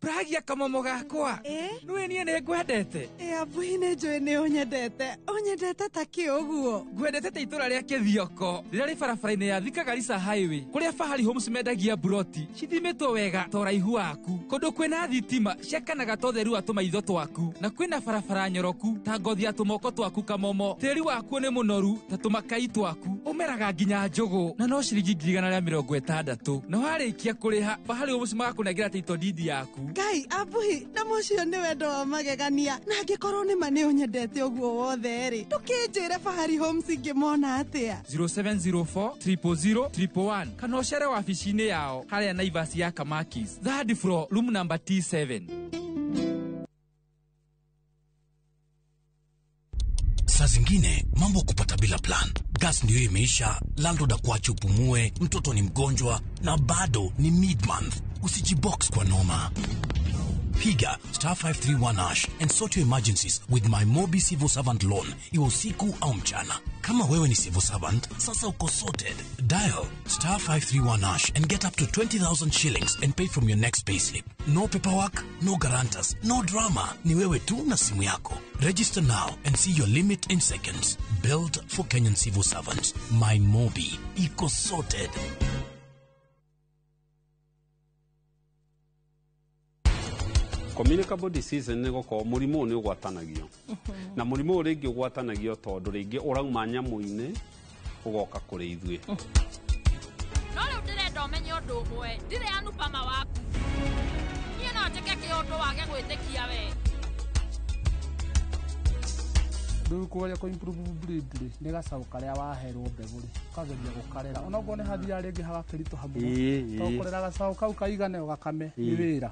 Speaker 21: Pragia kamomo gakwa nĩwe niĩ nĩ ngwendete.
Speaker 22: Abuhi nĩ njũĩ nĩ ũnyendete. Ũnyendete ta kĩ ũguo?
Speaker 21: Ngwendete ta itũra rĩa Kĩthioko rĩrĩa rĩ barabara-inĩ ya Thika Garissa Highway kũrĩa Fahari Homes mendagia buroti cithimĩtwo wega ta ũraihu waku, kũndũ kwĩna thitima ciakanaga ta ũtheru wa tũmaitho twaku, na kwĩna barabara nyoroku ta ngothi ya tũmoko twaku kamomo. Tĩri wakuo nĩ mũnoru ta tũmakai twaku, ũmeraga nginya njũgũ na no ciringi 160,000, na warĩkia kũrĩha Fahari Homes magakũnengera title deed yaku.
Speaker 22: Ngai abuhi na mũcio nĩ wendo wa magegania, na angĩkorwo nĩ ma nĩ ũnyendete ũguo wothe rĩ, ndũkĩnjĩre Fahari Homes ingĩmona atĩa?
Speaker 21: 0704 000 111 kana ũcere wabici-inĩ yao harĩa Naivas ya Kamakis, third floor, room number T7.
Speaker 23: Saa zingine mambo kupata bila plan. Gas ndio imeisha, landlord akuache upumue, mtoto ni mgonjwa na bado ni mid-month. Usijibox kwa noma. Piga star 531 hash and sort your emergencies with my Mobi Civil Servant Loan, iwe usiku au mchana. Kama wewe ni civil servant, sasa uko sorted. Dial star 531 hash and get up to 20,000 shillings and pay from your next payslip. No paperwork, no guarantors, no drama. Ni wewe tu na simu yako. Register now and see your limit in seconds. Built for Kenyan civil servants. My Mobi. Iko sorted.
Speaker 19: Communicable disease nĩ gũkorwo mũrimũ nĩ ũgwatanagio, na mũrimũ rĩngĩ ũgwatanagio tondũ rĩngĩ ũrauma nyamũ-inĩ ũgoka kũrĩ ithuĩ.
Speaker 24: No rĩu ndĩrenda ũmenye ũndũ ũmwe, ndirĩ Anupama waku. Niĩ no njĩke kĩũndũ wage gwĩtĩkia we.
Speaker 26: Rĩu kũgeria kũ improve breed rĩ, nĩ gacaũ karĩa waherwo mbegũ rĩ, ũkageria gũkarera. Onokorwo nĩ hathiaga rĩngĩ hagakĩritũha mũno, tondũ kũrera gacaũ kau kaigane ũgakame nĩ wĩra.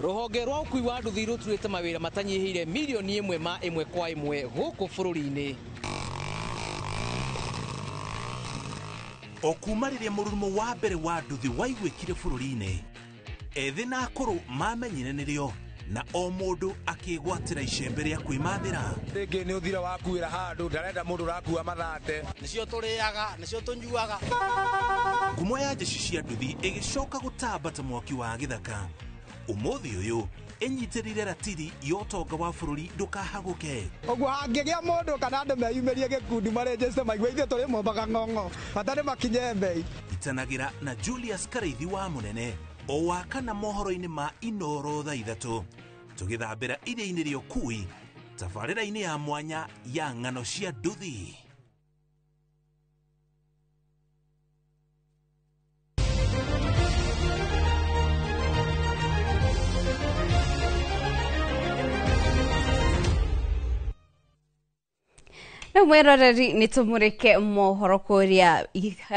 Speaker 25: Rũhonge rwa ũkui wa nduthi rũturĩte mawĩra matanyihĩire milioni 1 ma 1 kwa 1 gũkũ bũrũri-inĩ.
Speaker 27: O kuma rĩrĩa mũrurumo wa mbere wa nduthi waiguĩkire bũrũri-inĩ, ethĩ na akũrũ mamenyire nĩrĩo na o mũndũ akĩgwatĩra icembe rĩa kwĩmathĩra.
Speaker 28: Rĩngĩ nĩ ũthira wakuĩra handũ, ndarenda mũndũ ũrakua mathate.
Speaker 29: Nĩcio tũrĩaga, nĩcio tũnyuaga.
Speaker 27: Ngumo ya jeshi cia nduthi ĩgĩcoka gũtamba ta mwaki wa gĩthaka. Ũmũthĩ ũyũ ĩnyitĩrĩire ratiri ya ũtonga wa bũrũri ndũkahagũke.
Speaker 30: Ũguo hangĩgĩa mũndũ kana andũ meyumĩrie gĩkundi marĩnjĩte maigue ithuĩ tũrĩ mombaga ng'ong'o, bata nĩ makinye mbei.
Speaker 27: Itanagĩra na Julius Karaithi wa Mũnene o wa kana mohoro-inĩ ma Inoro thaa 3 tũgĩthambĩra iria-inĩ rĩa ũkui tabarĩra-inĩ ya mwanya ya ng'ano cia nduthi.
Speaker 5: Rĩu mwĩroreri nĩ tũmũrĩke mohoro kũrĩa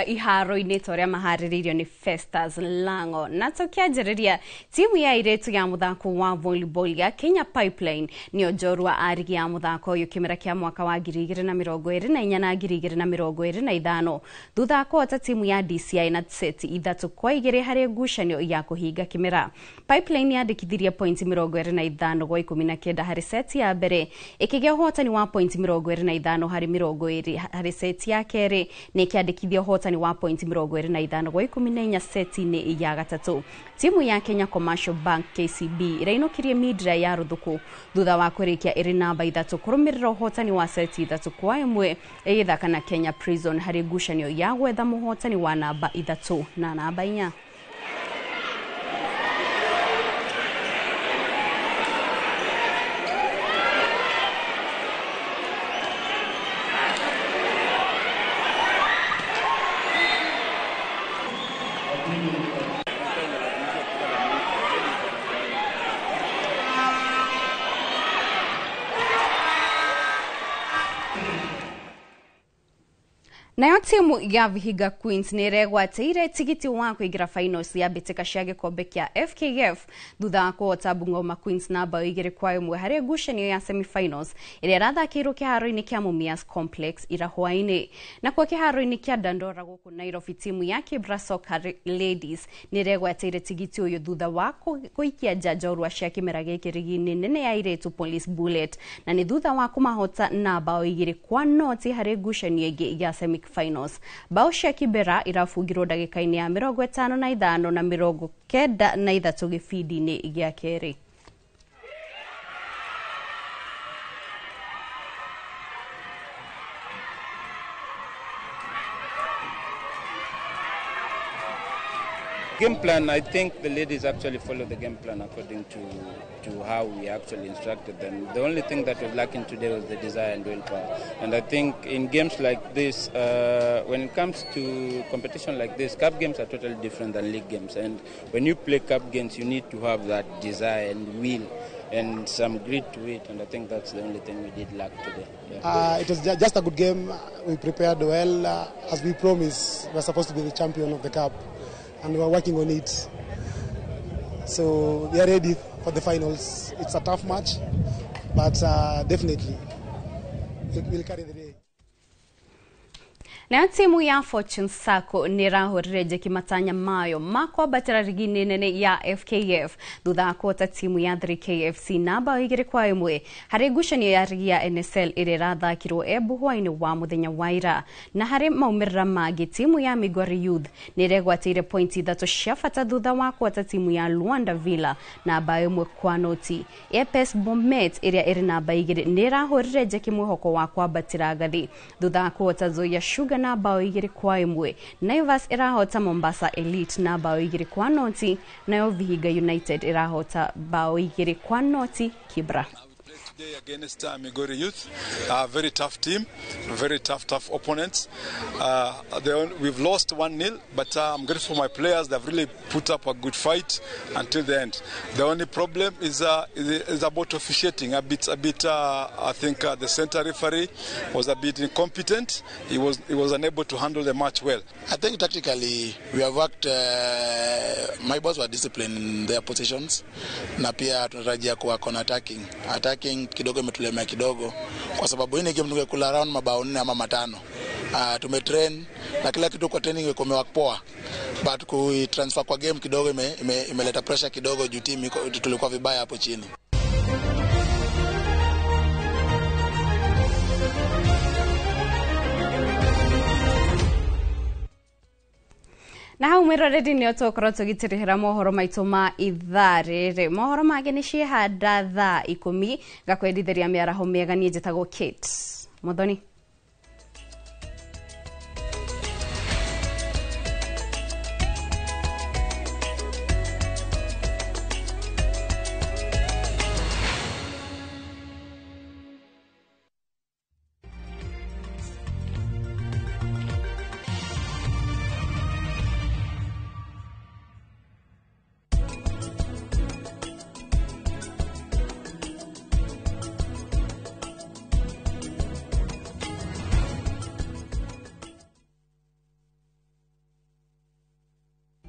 Speaker 5: iharo-inĩ ta ũrĩa maharĩrĩirio nĩ Festus Lango. Na tũkĩanjĩrĩria timu ya airĩtu ya mũthako wa volleyball ya Kenya Pipeline nĩyo njorua a rigi ya mũthako ũyũ kĩmera kĩa mwaka wa 2024 na 2025 thutha wa kũhota timu ya DCI na seti 3-2 harĩ ngucanio ya kũhinga kĩmera. Pipeline yandĩkithirie pointi 25 gwa 19 harĩ seti ya mbere ĩkĩgĩa ũhotani wa pointi 25 harĩ 20 harĩ seti ya kerĩ na ĩkĩandĩkithia ũhotani wa pointi 25 gwa 14 seti-inĩ ya gatatũ. Timu ya Kenya Commercial Bank KCB ĩrainũkirie Midra ya Ruthuku thutha wa kũrĩkia ĩrĩ namba 3 kũrũmĩrĩra ũhotani wa seti 3-1 ĩgĩthaka na Kenya Prison harĩ ngucanio ya gwetha mũhotani wa namba 3 na namba 4. Nayo timu ya Vihiga Queens nĩ ĩregwatĩire tigiti wa kũingĩra finals ya mbĩtĩka cia gĩkombe kĩa FKF thutha wa kũhota Bungoma Queens na bao 2-1 harĩ ngucanio ya semi-finals ĩrĩa ĩrathakĩirwo kĩharo-inĩ kĩa Mumias Complex ira hwaĩ-inĩ. Nakuo kĩharo-inĩ kĩa Dandora gũkũ Nairobi, timu ya Kibra Soccer Ladies nĩ ĩregwatĩire tigiti ũyũ thutha wa kũikia nja njorua cia kĩmera gĩkĩ rigi-inĩ nene ya airĩtu Police Bullet, na nĩ thutha wa kũmahota na bao 2-0 harĩ ngucanio ĩngĩ ya semi finals. Bao cia Kibera irabungirwo ndagĩka-inĩ ya 55 na 93 gĩbindi-inĩ gĩa kerĩ.
Speaker 2: Game plan, I think the ladies actually follow the game plan according to how we actually instructed them. The only thing that was lacking today was the desire and willpower. And I think in games like this, when it comes to competition like this, cup games are totally different than league games. And when you play cup games, you need to have that desire and will and some grit to it. And I think that's the only thing we did lack today. Yeah.
Speaker 4: It was just a good game. We prepared well. As we promised, we were supposed to be the champion of the cup. And we are working on it. So we are ready for the finals. It's a tough match, but definitely we'll carry the day.
Speaker 5: Nayo timu ya Fortune Sacco nĩ ĩrahũrire njeki matanya mayo ma kwambatĩra rigi-inĩ nene ya FKF thutha wa kũhota timu ya 3KFC na bao 2-1 harĩ ngucanio ya rigi ya NSL ĩrĩa ĩrathakirwo Embu hwaĩ-inĩ wa mũthenya wa ira. Na harĩ maumĩrĩra mangĩ, timu ya Migori Youth nĩ ĩregwatĩire pointi 3 cia bata thutha wa kũhota timu ya Luanda Villa na bao 1-0. EPS Bomet ĩrĩa ĩrĩ namba 2 nĩ ĩrahũrire njeki mwĩhoko wa kwambatĩra ngathĩ thutha wa kũhota Nzoia Sugar na bao 2-1. Naivas ĩrahota Mombasa Elite na bao 2-0, nayo Vihiga United ĩrahota bao 2-0 Kibra.
Speaker 6: Today against Migori Youth, a very tough team, very tough opponents. We've lost 1-0, but I'm grateful for my players. They've really put up a good fight until the end. The only problem is about officiating. A bit. I think the center referee was a bit incompetent. He was unable to handle the match well.
Speaker 9: I think tactically we have worked. My boys were disciplined in their positions. Na pia tunatarajia kuwa on attacking kidogo imetulemea kidogo kwa sababu hii ni game tungekula round mabao 4 ama 5. Tumetrain na kila kitu kwa training imework poa, but ku transfer kwa game kidogo imeleta pressure kidogo juu team tulikuwa vibaya hapo chini.
Speaker 5: Na hau mwĩroreri nĩ tũgũkorwo tũgĩtĩrĩhĩra mohoro maitũ ma ithaa rĩrĩ. Mohoro mangĩ nĩ ciĩhanda thaa 10 ngakwendithĩria mĩaraho mĩega. Niĩ njĩtagwo Kate Muthoni.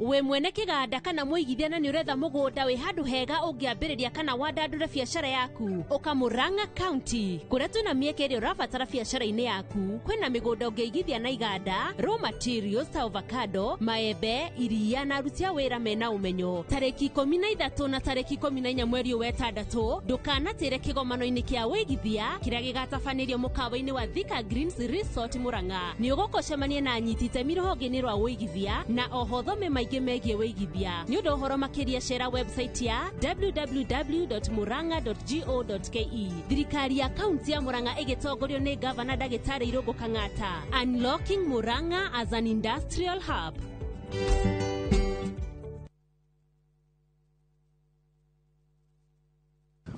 Speaker 3: Wĩ mwene kĩganda kana mũigithia na nĩ ũretha mũgũnda wĩ handũ hega ũngĩambĩrĩria kana wandandũre biacara yaku, ũka Murang'a County kũrĩa twĩna mĩeke ĩrĩa ũrabatara biacara-inĩ yaku. Kwĩna mĩgũnda ũngĩigithia na iganda, raw materials ta avocado, maembe, iria na aruti a wĩra mena ũmenyo. Tarĩki 13 na tarĩki 14 mweri ũyũ wa ĩtandatũ, ndũkanatĩre kĩgomano-inĩ kĩa wĩigithia kĩrĩa gĩgatabanĩrio mũkawa-inĩ wa Thika Greens Resort Murang'a. Nĩ ũgũka ũcemanie na anyiti itemi rũhonge-inĩ rwa wĩigithia na oho thome maingĩ megiĩ wĩigithia. Nĩ ũndũ ũhoro makĩria cera website ya www.murang'a.go.ke. Thirikari ya kaunti ya Murang'a ĩgĩtongorio nĩ Gavana Ndagĩtarĩ Irũngũ Kang'ata. Unlocking Murang'a as an industrial hub.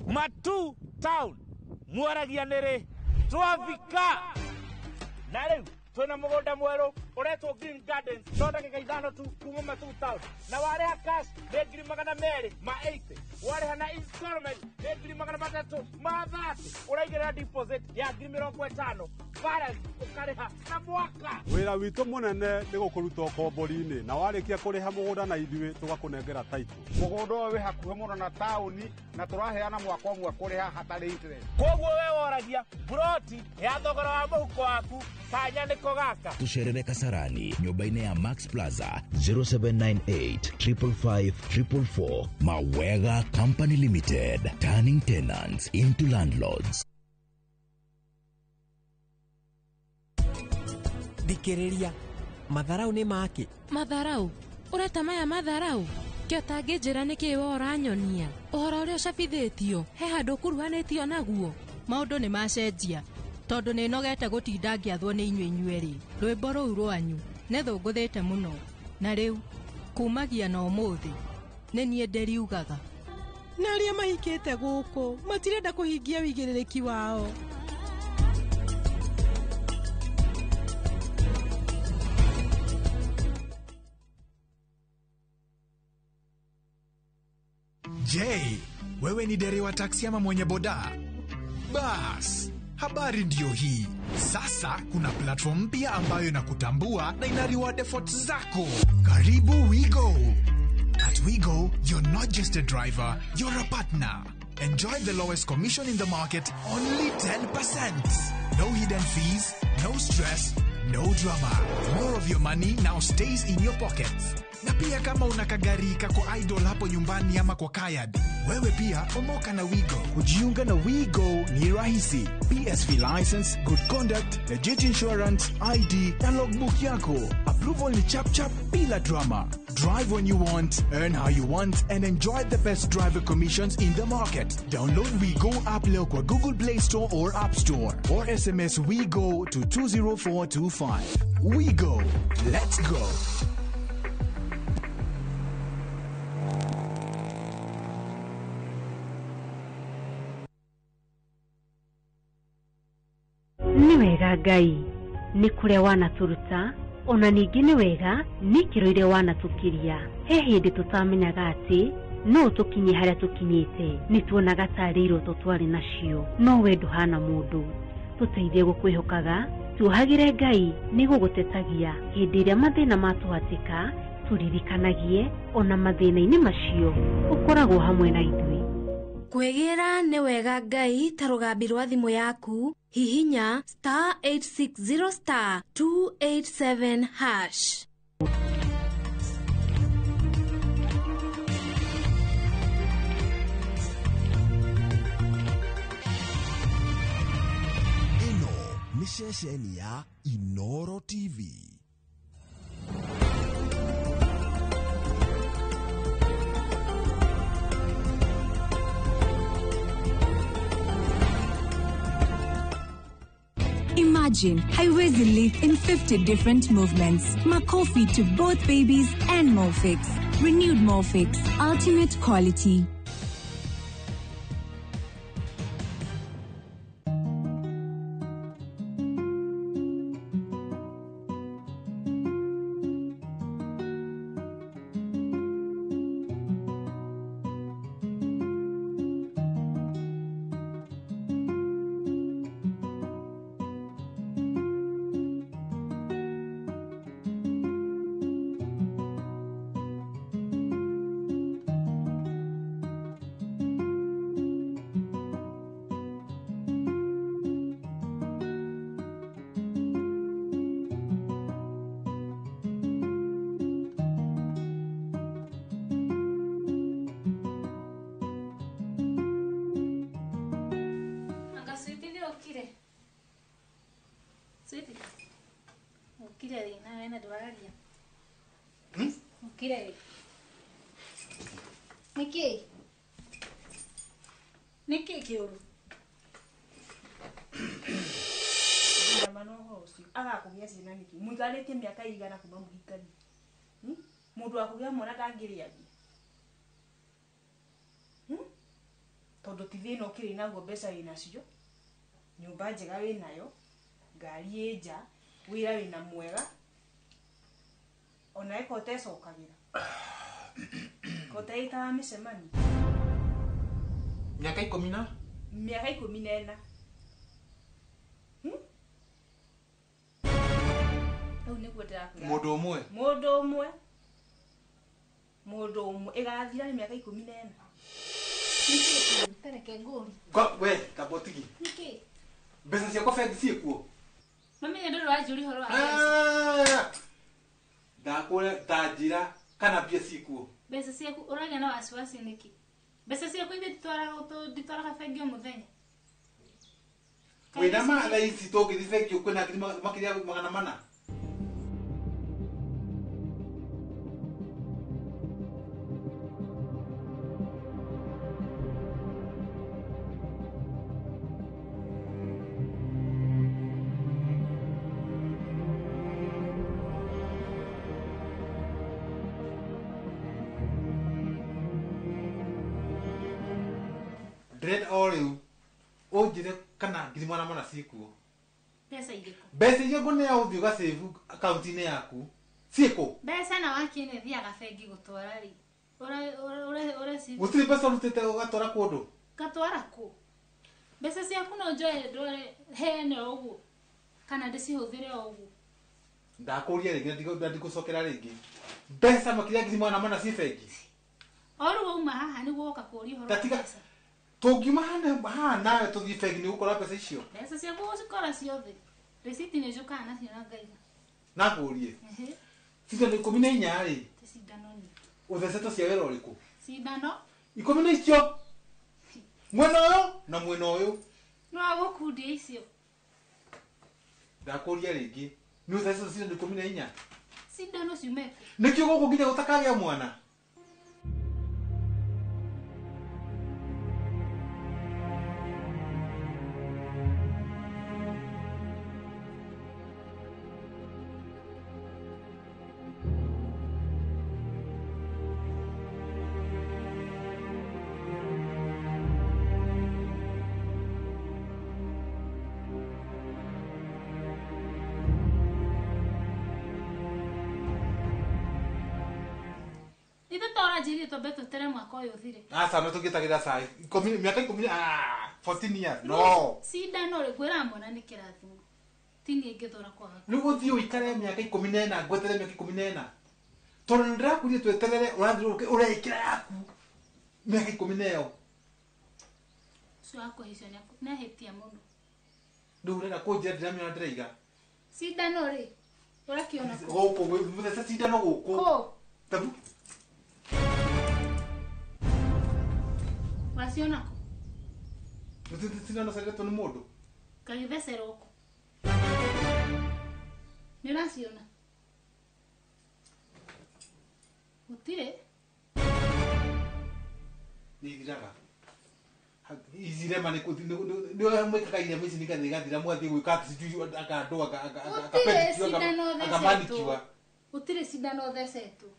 Speaker 8: Matu Town mwaragia nĩrĩ twavika na rĩu twĩna mũgũnda mwerũ ũretwo Green Gardens no ndagĩka 5 tu kuma Matu Town, na warĩha cash nĩ 280,000, warĩha na installment nĩ 330,000, ũraigĩrĩra deposit ya 50,000, balance ũkarĩha na mwaka.
Speaker 10: Wĩra witũ mũnene nĩ gũkũruta ũkombori-inĩ, na warĩkia kũrĩha mũgũnda na ithuĩ tũgakũnengera title.
Speaker 28: Mũgũnda ũyũ wĩ hakuhĩ mũno na taũni na tũraheana mwaka ũmwe kũrĩha hatarĩ interest.
Speaker 8: Koguo we woragia buroti ya thogora wa mũhuko waku kanya nĩko gaka.
Speaker 12: Tucerere Kasarani nyũmba-inĩ ya Max Plaza 0798 555 444. Mawega Company Limited, turning tenants into landlords.
Speaker 13: Thikĩrĩria, matharau nĩ make.
Speaker 14: Matharau ũreta maya matharau kĩo tangĩnjĩra nĩkĩ we ũranyonia ũhoro ũrĩa ũcabithĩtio he handũ ũkuruhanĩtio naguo.
Speaker 15: Maũndũ nĩ macenjia tondũ nĩ nogete gũtinda ngĩathwo nĩ inyuĩ inyuerĩ. Rwĩmbo rũu rwanyu nĩ thũngũthĩte mũno, na rĩu kumagia na ũmũthĩ nĩ niĩ ndĩriugaga.
Speaker 22: Na arĩa mahikĩte gũkũ matirenda kũhingia wĩigĩrĩrĩki wao.
Speaker 16: Je, wewe ni dereva taksi ama mwenye boda? Bas, habari ndiyo hii. Sasa kuna platform mpya ambayo inakutambua na ina reward efforts zako. Karibu WeGo. At WeGo, you're not just a driver, you're a partner. Enjoy the lowest commission in the market, only 10%. No hidden fees, no stress, no drama. More of your money now stays in your pockets. Na pia kama una kagari kako idol hapo nyumbani ama kwa kayad, wewe pia omoka na WeGo.
Speaker 17: Kujiunga na WeGo ni rahisi. PSV license, good conduct, legit insurance, ID na logbook yako. Approval ni chap chap bila drama. Drive when you want, earn how you want, and enjoy the best driver commissions in the market. Download WeGo app leo kwa Google Play Store or App Store, or SMS WeGo to 20425. WeGo. Let's go.
Speaker 18: Nĩ wega Ngai nĩ kũrĩa wanatũruta, ona ningĩ nĩ wega nĩ ikĩro iria wanatũkiria. He hĩndĩ tũtamenyaga atĩ no tũkinye harĩa tũkinyĩte, nĩ tuonaga tarĩ iroto twarĩ nacio, no we ndũhana mũndũ. Tũteithie gũkwĩhokaga, tuohagĩre Ngai nĩ gũgũtetagia hĩndĩ ĩrĩa mathĩna matũhatĩka, tũririkanagie ona mathĩna-inĩ macio ũkoragwo hamwe na ithuĩ.
Speaker 31: Kwĩgĩra nĩ wega Ngai ta rũgambi rwa thimũ yaku, hihinya star 860 star 287 hash.
Speaker 32: Ĩno nĩ ceceni ya Inoro TV.
Speaker 33: Imagine Haiwezi live in 50 different movements. Makofi to both babies and Molfix. Renewed Molfix. Ultimate quality.
Speaker 1: Ukire rĩ nawe na ndũraria. Ukire rĩ. Nĩkĩ? Nĩkĩ kĩũru?
Speaker 7: Mana ũhoro ũcio agakũgĩa ciana nĩkĩ mũikarĩtie mĩaka igana kuma mũhikanie mũndũ wa kũgĩa mwana ndangĩrĩa mbia tondũ ti thĩna ũkĩrĩ naguo mbeca wĩ nacio nyũmba njega wĩ nayo ngari ĩ nja wĩra wĩna mwega ona ĩko ũtecokagĩra ko ũteĩtaga mĩcemanio
Speaker 11: mĩaka ikũmi na
Speaker 7: mĩaka 14 hau nĩguo ndĩrakwĩra
Speaker 11: mũndũ ũmwe
Speaker 7: mũndũ ũmwe mũndũ ũmwe ĩgathira nĩ mĩaka 14
Speaker 1: Nĩkĩ tareke ngũri
Speaker 11: kwa we tabotigi
Speaker 1: nĩkĩ
Speaker 11: mbeca ciakwa bengi ciĩkuo
Speaker 1: mami nĩ ndũrĩ wanjũria ũhoro wa mbeca
Speaker 11: ndakũra ndanjĩra kana mbia ciĩkuo
Speaker 1: mbeca ciaku ũragĩa na wasiwasi nĩkĩ mbeca ciaku ithe nditwaraga bengi o mũthenya
Speaker 11: wĩna ma thaa ici tũngĩthiĩ bengi kwĩna ngiri makĩria 400. Ndĩrenda o rĩu ũnjĩre kana ngiri 400 ciĩkuo
Speaker 1: mbeca irĩkũ
Speaker 11: mbeca iria ngũnea ũthiĩ ũgacĩbu akaunti-inĩ yaku ciĩkũ
Speaker 1: mbeca na wakĩne thiaga bengi gũtwara rĩ ũreci
Speaker 11: gũtirĩ mbeca ũrutĩte ũgatwara kũndũ
Speaker 1: ngatwara kũ mbeca ciaku no njoe ndware heane o ũguo kana ndĩcihũthĩre o ũguo
Speaker 11: ndakũria rĩngĩ na ndigũcokera rĩngĩ mbeca makĩria ngiri 400 ciĩ bengi
Speaker 1: o rĩu wauma haha nĩguo woka kũũria ũhoro wa mbeca
Speaker 11: tũngiuma haha nawe tũthiĩ bengi nĩ ũgũkora mbeca icio
Speaker 1: mbeca ciaku ũgũcikora ciothe rĩciti nĩ njũkaga nacio na ngaiga
Speaker 11: na ngũrie cindano 14 rĩ
Speaker 1: ti cindano nyingĩ
Speaker 11: ũthecetwo cia wĩra ũrĩkũ
Speaker 1: cindano
Speaker 11: 10 na icio mwena ũyũ na mwena ũyũ
Speaker 1: no agũkundia icio
Speaker 11: ndakũria rĩngĩ nĩ ũthecetwo cindano 14
Speaker 1: cindano ciume kũ
Speaker 11: nĩkĩo gũkũ nginya gũtakagĩa mwana
Speaker 1: Njĩrire twambe tweterere mwaka ũyũ ũthire
Speaker 11: aca no tũngĩtagĩra cai mĩaka 10 14 years no
Speaker 1: cindano rĩ ngwĩraga mwana nĩ kĩrathimo ti niĩ ingĩthũra kwaga
Speaker 11: rĩu ũthiĩ ũikare mĩaka 14 ngweterere mĩaka 14 tondũ nĩ ndĩrakwĩrire tweterere ũrathiĩ ũreĩkĩra yaku mĩaka 10 na ĩyo
Speaker 1: ũcio wa kũhĩcio nĩahĩtia mũno
Speaker 11: rĩu ũrenda kũnjĩra ndiramĩona ndĩraiga
Speaker 1: cindano rĩ ũrakĩona kũ
Speaker 11: gũkũ mũthece cindano gũkũ
Speaker 1: kũ
Speaker 11: tabu
Speaker 1: waciona kũ
Speaker 11: cindano ciaretwo nĩ mũndũ
Speaker 1: kagĩthecerwo kũ nĩ ũraciona gũtirĩ
Speaker 11: nĩ ithiraga izirema nĩ mwĩkaga irema ici nĩgetha igathira mũgathiĩ gwĩka atĩ sijui akandũ akamanikiwa
Speaker 1: gũtirĩ cindano ũthecetwo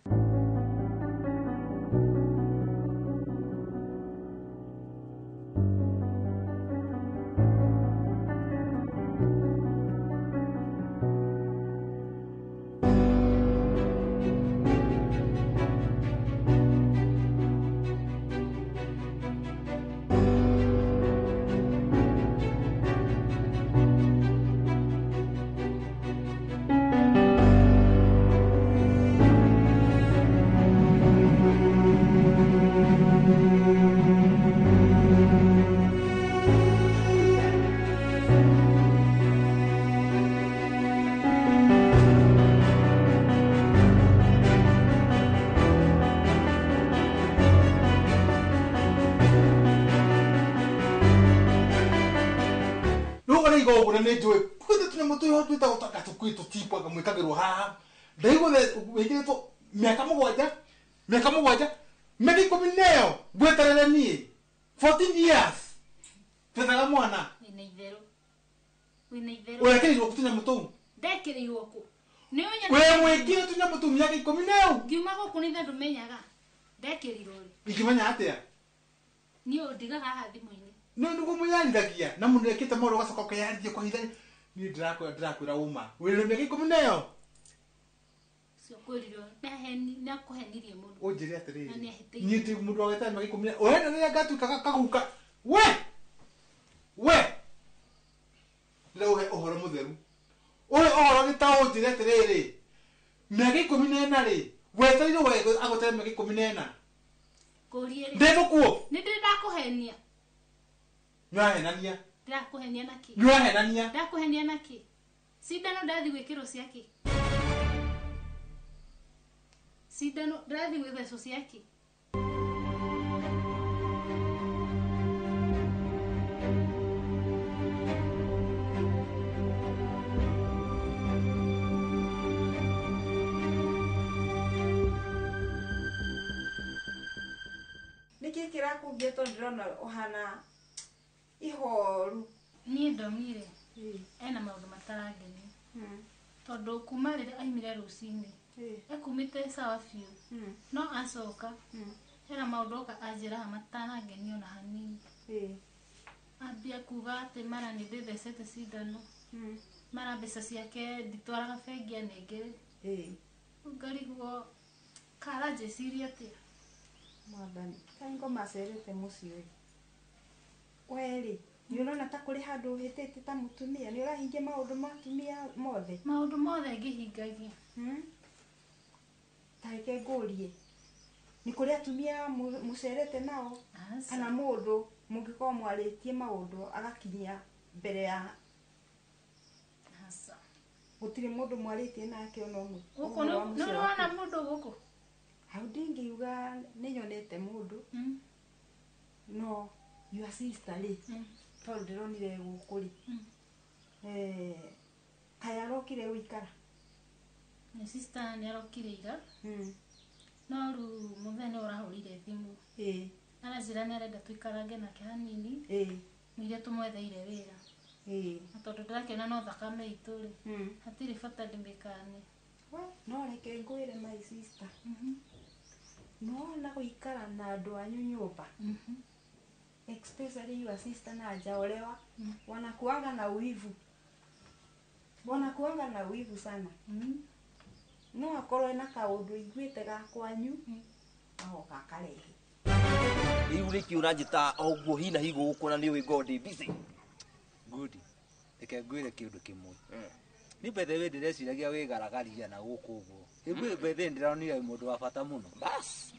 Speaker 11: Ũraiga ũguo na nĩ njũĩ kwĩna tũnyamũ tũrĩa twĩtagwo ta gatũkui tũtibwa kamwĩkagĩrwo haha. Ndaigua wĩkĩrĩtwo mĩaka mũgwanja, mĩaka mũgwanja, mĩaka ikũmi na ĩyo ngweterere niĩ 14 years twethaga mwana.
Speaker 1: Wĩna itherũ. Wĩna itherũ.
Speaker 11: Ũrekĩrirwo kũ tũnyamũ tũu?
Speaker 1: Ndekĩrĩirwo kũ? Nĩ ũnyone.
Speaker 11: We mwĩkire tũnyamũ tũu mĩaka ikũmi na ĩyo?
Speaker 1: Ngiuma gũkũ nĩ ithe ndũmenyaga. Ndekĩrirwo rĩ?
Speaker 11: Ingĩmenya atĩa?
Speaker 1: Niĩ ũndigaga haha thimũ-inĩ.
Speaker 11: No nĩguo mũyarithagia na mũndũ ekĩte maũndũ ũgacoka ũkeyarithia kwa ihinda. Niĩ ndĩrakwĩra ũma. Wĩna mĩaka ikũmi na ĩyo?
Speaker 1: Ũcio kwĩrirwo nĩ akũhenirie mũno.
Speaker 11: Ũnjĩre atĩrĩrĩ.
Speaker 1: Na nĩ ahĩtĩirie.
Speaker 11: Niĩ ndi mũndũ wa gwetera mĩaka ikũmi na ĩyo. Ũrenda rĩrĩa ngatuĩka kaguka. We! We! Ndĩraũhe ũhoro mũtheru. Ũhe ũhoro gĩtaũ ũnjĩre atĩrĩrĩ. Mĩaka ikũmi na ĩna rĩ, wetereire agweterere mĩaka ikũmi na ĩna.
Speaker 1: Ngũrie rĩ.
Speaker 11: Ndĩ mũkuũ?
Speaker 1: Nĩ ndĩrĩ ndakũhenia.
Speaker 11: Nĩũrahenania.
Speaker 1: Ndĩrakũhenia na kĩ?
Speaker 11: Nĩũrahenania.
Speaker 1: Ndĩrakũhenia na kĩ? Cindano ndathi gwĩkĩrwo cia kĩ? Cindano ndathi gwĩthecwo cia kĩ?
Speaker 7: Nĩkĩ kĩrakũgia tondũ ndĩrona ũhana ihoru?
Speaker 1: Niĩ ndomire ena maũndũ matarangenia. Tondũ kuma rĩrĩa aimire rũcinĩ ekumĩte sawa biũ, no acoka hena maũndũ oka anjĩraga matarangenia ona hanini. Ambia kuga atĩ mara nĩ ndĩthecete cindano, mara mbeca ciake nditwaraga bengi anengere. Ngarigwo karanjĩciria atĩa?
Speaker 7: Mwathani, kaĩ ngoma acerete mũciĩ ũyũ? We rĩ, nĩ ũrona ta kũrĩ handũ ũhĩtĩtie ta mũtumia? Nĩ ũrahingia maũndũ ma atumia mothe?
Speaker 1: Maũndũ mothe ngĩhingagia.
Speaker 7: Ta reke ngũrie, nĩ kũrĩ atumia mũcerete nao? Kana mũndũ mũngĩkorwo mwarĩtie maũndũ agakinyia mbere ya?
Speaker 1: Aca.
Speaker 7: Gũtirĩ mũndũ mwarĩtie nake ona ũmwe?
Speaker 1: Gũkũ nĩ ũrona mũndũ gũkũ?
Speaker 7: Hau ndingiuga nĩ nyonete mũndũ, no your sister rĩ, tondũ ndĩronire gũkũ rĩ, kaĩ arokire gũikara?
Speaker 1: Nĩ sister nĩ arokire ira, no rĩu mũthenya nĩ ũrahũrire thimũ. Aranjĩra nĩ arenda tũikarange nake hanini, mũirĩtu tũmwetheire wĩra. Na tondũ ndĩrakĩona no thakame itũ rĩ, hatirĩ bata ndĩmĩkane.
Speaker 7: No reke ngwĩre my sister, nĩwona gũikara na andũ anyu nyũmba, especially your sister na hajaolewa, wanakuanga na uivu. Wanakuanga na uivu sana. No akorwo ena kaũndũ aiguĩte ga kwanyu, agoka akarehe.
Speaker 2: Rĩu rĩkĩ ũranjĩta o ũguo hi na hi gũkũ na nĩ ũĩ ngorwo ndĩ busy.
Speaker 4: Good. Reke ngwĩre kĩũndũ kĩmwe. Ni by the way ndĩreciragia wĩgaragaria na gũkũ ũguo. Ĩguĩ by the way ndĩronire mũndũ wa bata mũno.
Speaker 2: Bas.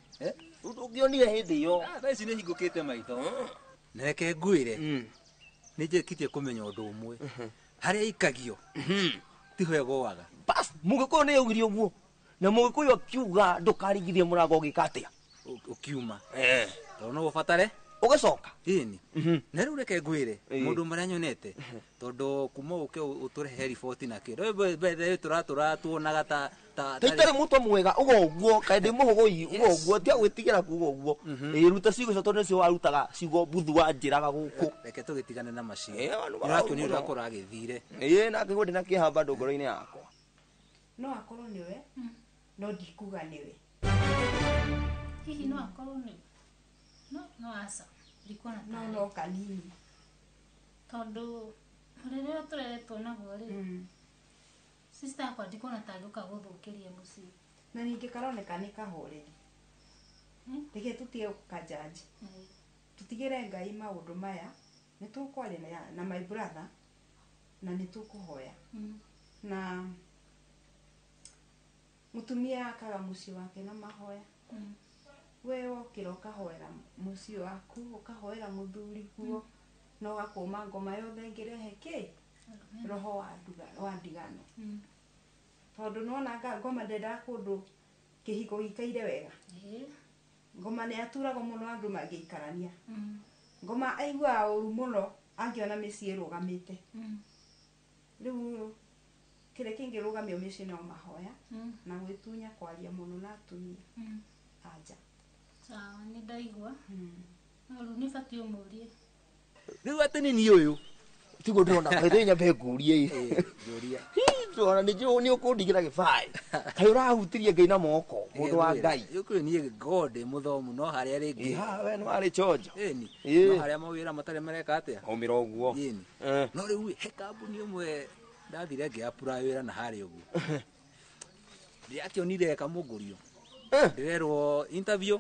Speaker 2: Ũngĩonire hĩndĩ ĩyo.
Speaker 4: Thaa ici nĩ hingũkĩte maitho. Na reke ngwĩre, nĩ njĩkĩtie kũmenya ũndũ ũmwe. Harĩa ikagio, tiho ĩgũaga.
Speaker 2: Bas, Mũgĩkũyũ nĩ augire ũguo. Na Mũgĩkũyũ akiuga ndũkarigithie mũrango ũgĩka atĩa?
Speaker 4: Ũkiuma. Tondũ no ũbatare
Speaker 2: ũgĩcoka.
Speaker 4: Ĩni. Na rĩu reke ngwĩre, maũndũ marĩa nyonete, tondũ kuma ũke ũtũrehe riboti na kĩndũ. By the way tũratũra tuonaga ta
Speaker 2: itarĩ mũtwe mwega uga ũguo, kaĩ ndĩ mũhũgũi uga ũguo, tiga gwĩtigĩra kuga ũguo. Ĩĩ ruta ciugo icio tondũ nĩcio warutaga ciugo buthu wanjĩraga gũkũ.
Speaker 4: Reke tũgĩtigane na macio. Nĩũrakĩonire ũrĩa kũragĩthire.
Speaker 2: Ĩĩ na ngĩigua ndĩna kĩeha bado ngoro-inĩ yakwa.
Speaker 7: No akorwo nĩwe, no ndikuga nĩwe.
Speaker 1: Hihi no akorwo nĩwe? No, no aca. Ndikuona
Speaker 7: No,
Speaker 1: tarĩ.
Speaker 7: no kanini.
Speaker 1: Tondũ rĩrĩa tũreretwo naguo rĩ, sister yakwa ndikuona ta angĩũka gũthũkĩria mũciĩ.
Speaker 7: Na ningĩ karoneka nĩ kahoreri. Reke tũtige gũkajaji. Tũtigĩre Ngai maũndũ maya, nĩ tũkwaria na my brother na nĩ tũkũhoya. Na mũtumia akaga mũciĩ wake na mahoya. We wokĩra ũkahoera mũciĩ waku, ũkahoera mũthuri guo, na ũgakũma ngoma yothe ĩngĩrehe kĩ? Roho wa ndigano. Tondũ nĩwona ngoma ndendaga kũndũ kĩhiko gĩikaire wega. Ngoma nĩ aturagwo mũno andũ mangĩikarania. Ngoma aiguaga ũru mũno Angĩona mĩciĩ ĩrũgamĩte. Rĩu kĩrĩa kĩngĩrũgamio mĩciĩ no mahoya na gwĩtunya kwaria mũno na atumia anja.
Speaker 1: Sawa, nĩ ndaigua. No rĩu nĩ batiĩ ũmũrie.
Speaker 2: Rĩu atĩ nĩ niĩ ũyũ tiguo ndĩrona kaĩ nyambe ngũrie
Speaker 4: Njũria.
Speaker 2: Ndĩrona nĩ njũĩ nĩ ũkũndigĩra gĩbaĩ. Kaĩ ũrahutirie Ngai na moko mũndũ wa Ngai.
Speaker 4: Yũkũrĩ niĩ God mũthomu no harĩa rĩngĩ.
Speaker 2: Ha we nĩ warĩ chonjo.
Speaker 4: Ĩni.
Speaker 2: Ĩĩ.
Speaker 4: No harĩa mawĩra matarĩ mareka atĩa?
Speaker 2: Aumĩra ũguo.
Speaker 4: Ĩni. No rĩu he kambuni ĩmwe ndathire ngĩapura wĩra na harĩa ũguo. Ndĩrakĩonire kamũngũrio. Ndĩrerwo interview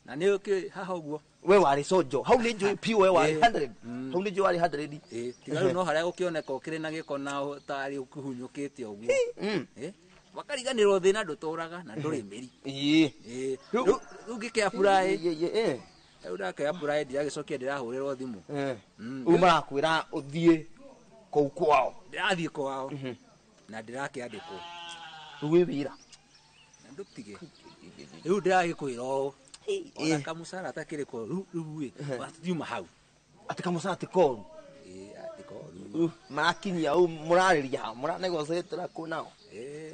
Speaker 4: na nĩ ũkĩ haha ũguo.
Speaker 2: We warĩ conjo hau nĩ njũĩ piũ we warĩ 100 hau nĩ njũĩ warĩ 100.
Speaker 4: Tiga rĩu no harĩa gũkĩoneka ũkĩrĩ na gĩko na tarĩ ũkĩhunyũkĩte ũguo. Wakariganĩrwo thĩna ndũtũraga na ndũrĩ mĩri. Rĩu ngĩkĩapply. Rĩu ndakĩapply ndiragĩcokia ndĩrahũrĩrwo thimũ.
Speaker 2: Rĩu marakwĩra ũthiĩ kũu kwao.
Speaker 4: Ndĩrathiĩ kwao na ndĩrakĩandĩkwo.
Speaker 2: Rĩu wĩ wĩra.
Speaker 4: Na ndũtige. Rĩu ndĩragĩkwĩra ũũ. Ona kamũcara atakĩrĩ koru rĩu ĩ tutiuma hau.
Speaker 2: Atĩ kamũcara ti koru.
Speaker 4: Ĩ ti koru.
Speaker 2: Marakinyia ũũ mũrarĩria mũranegotiate kũ nao.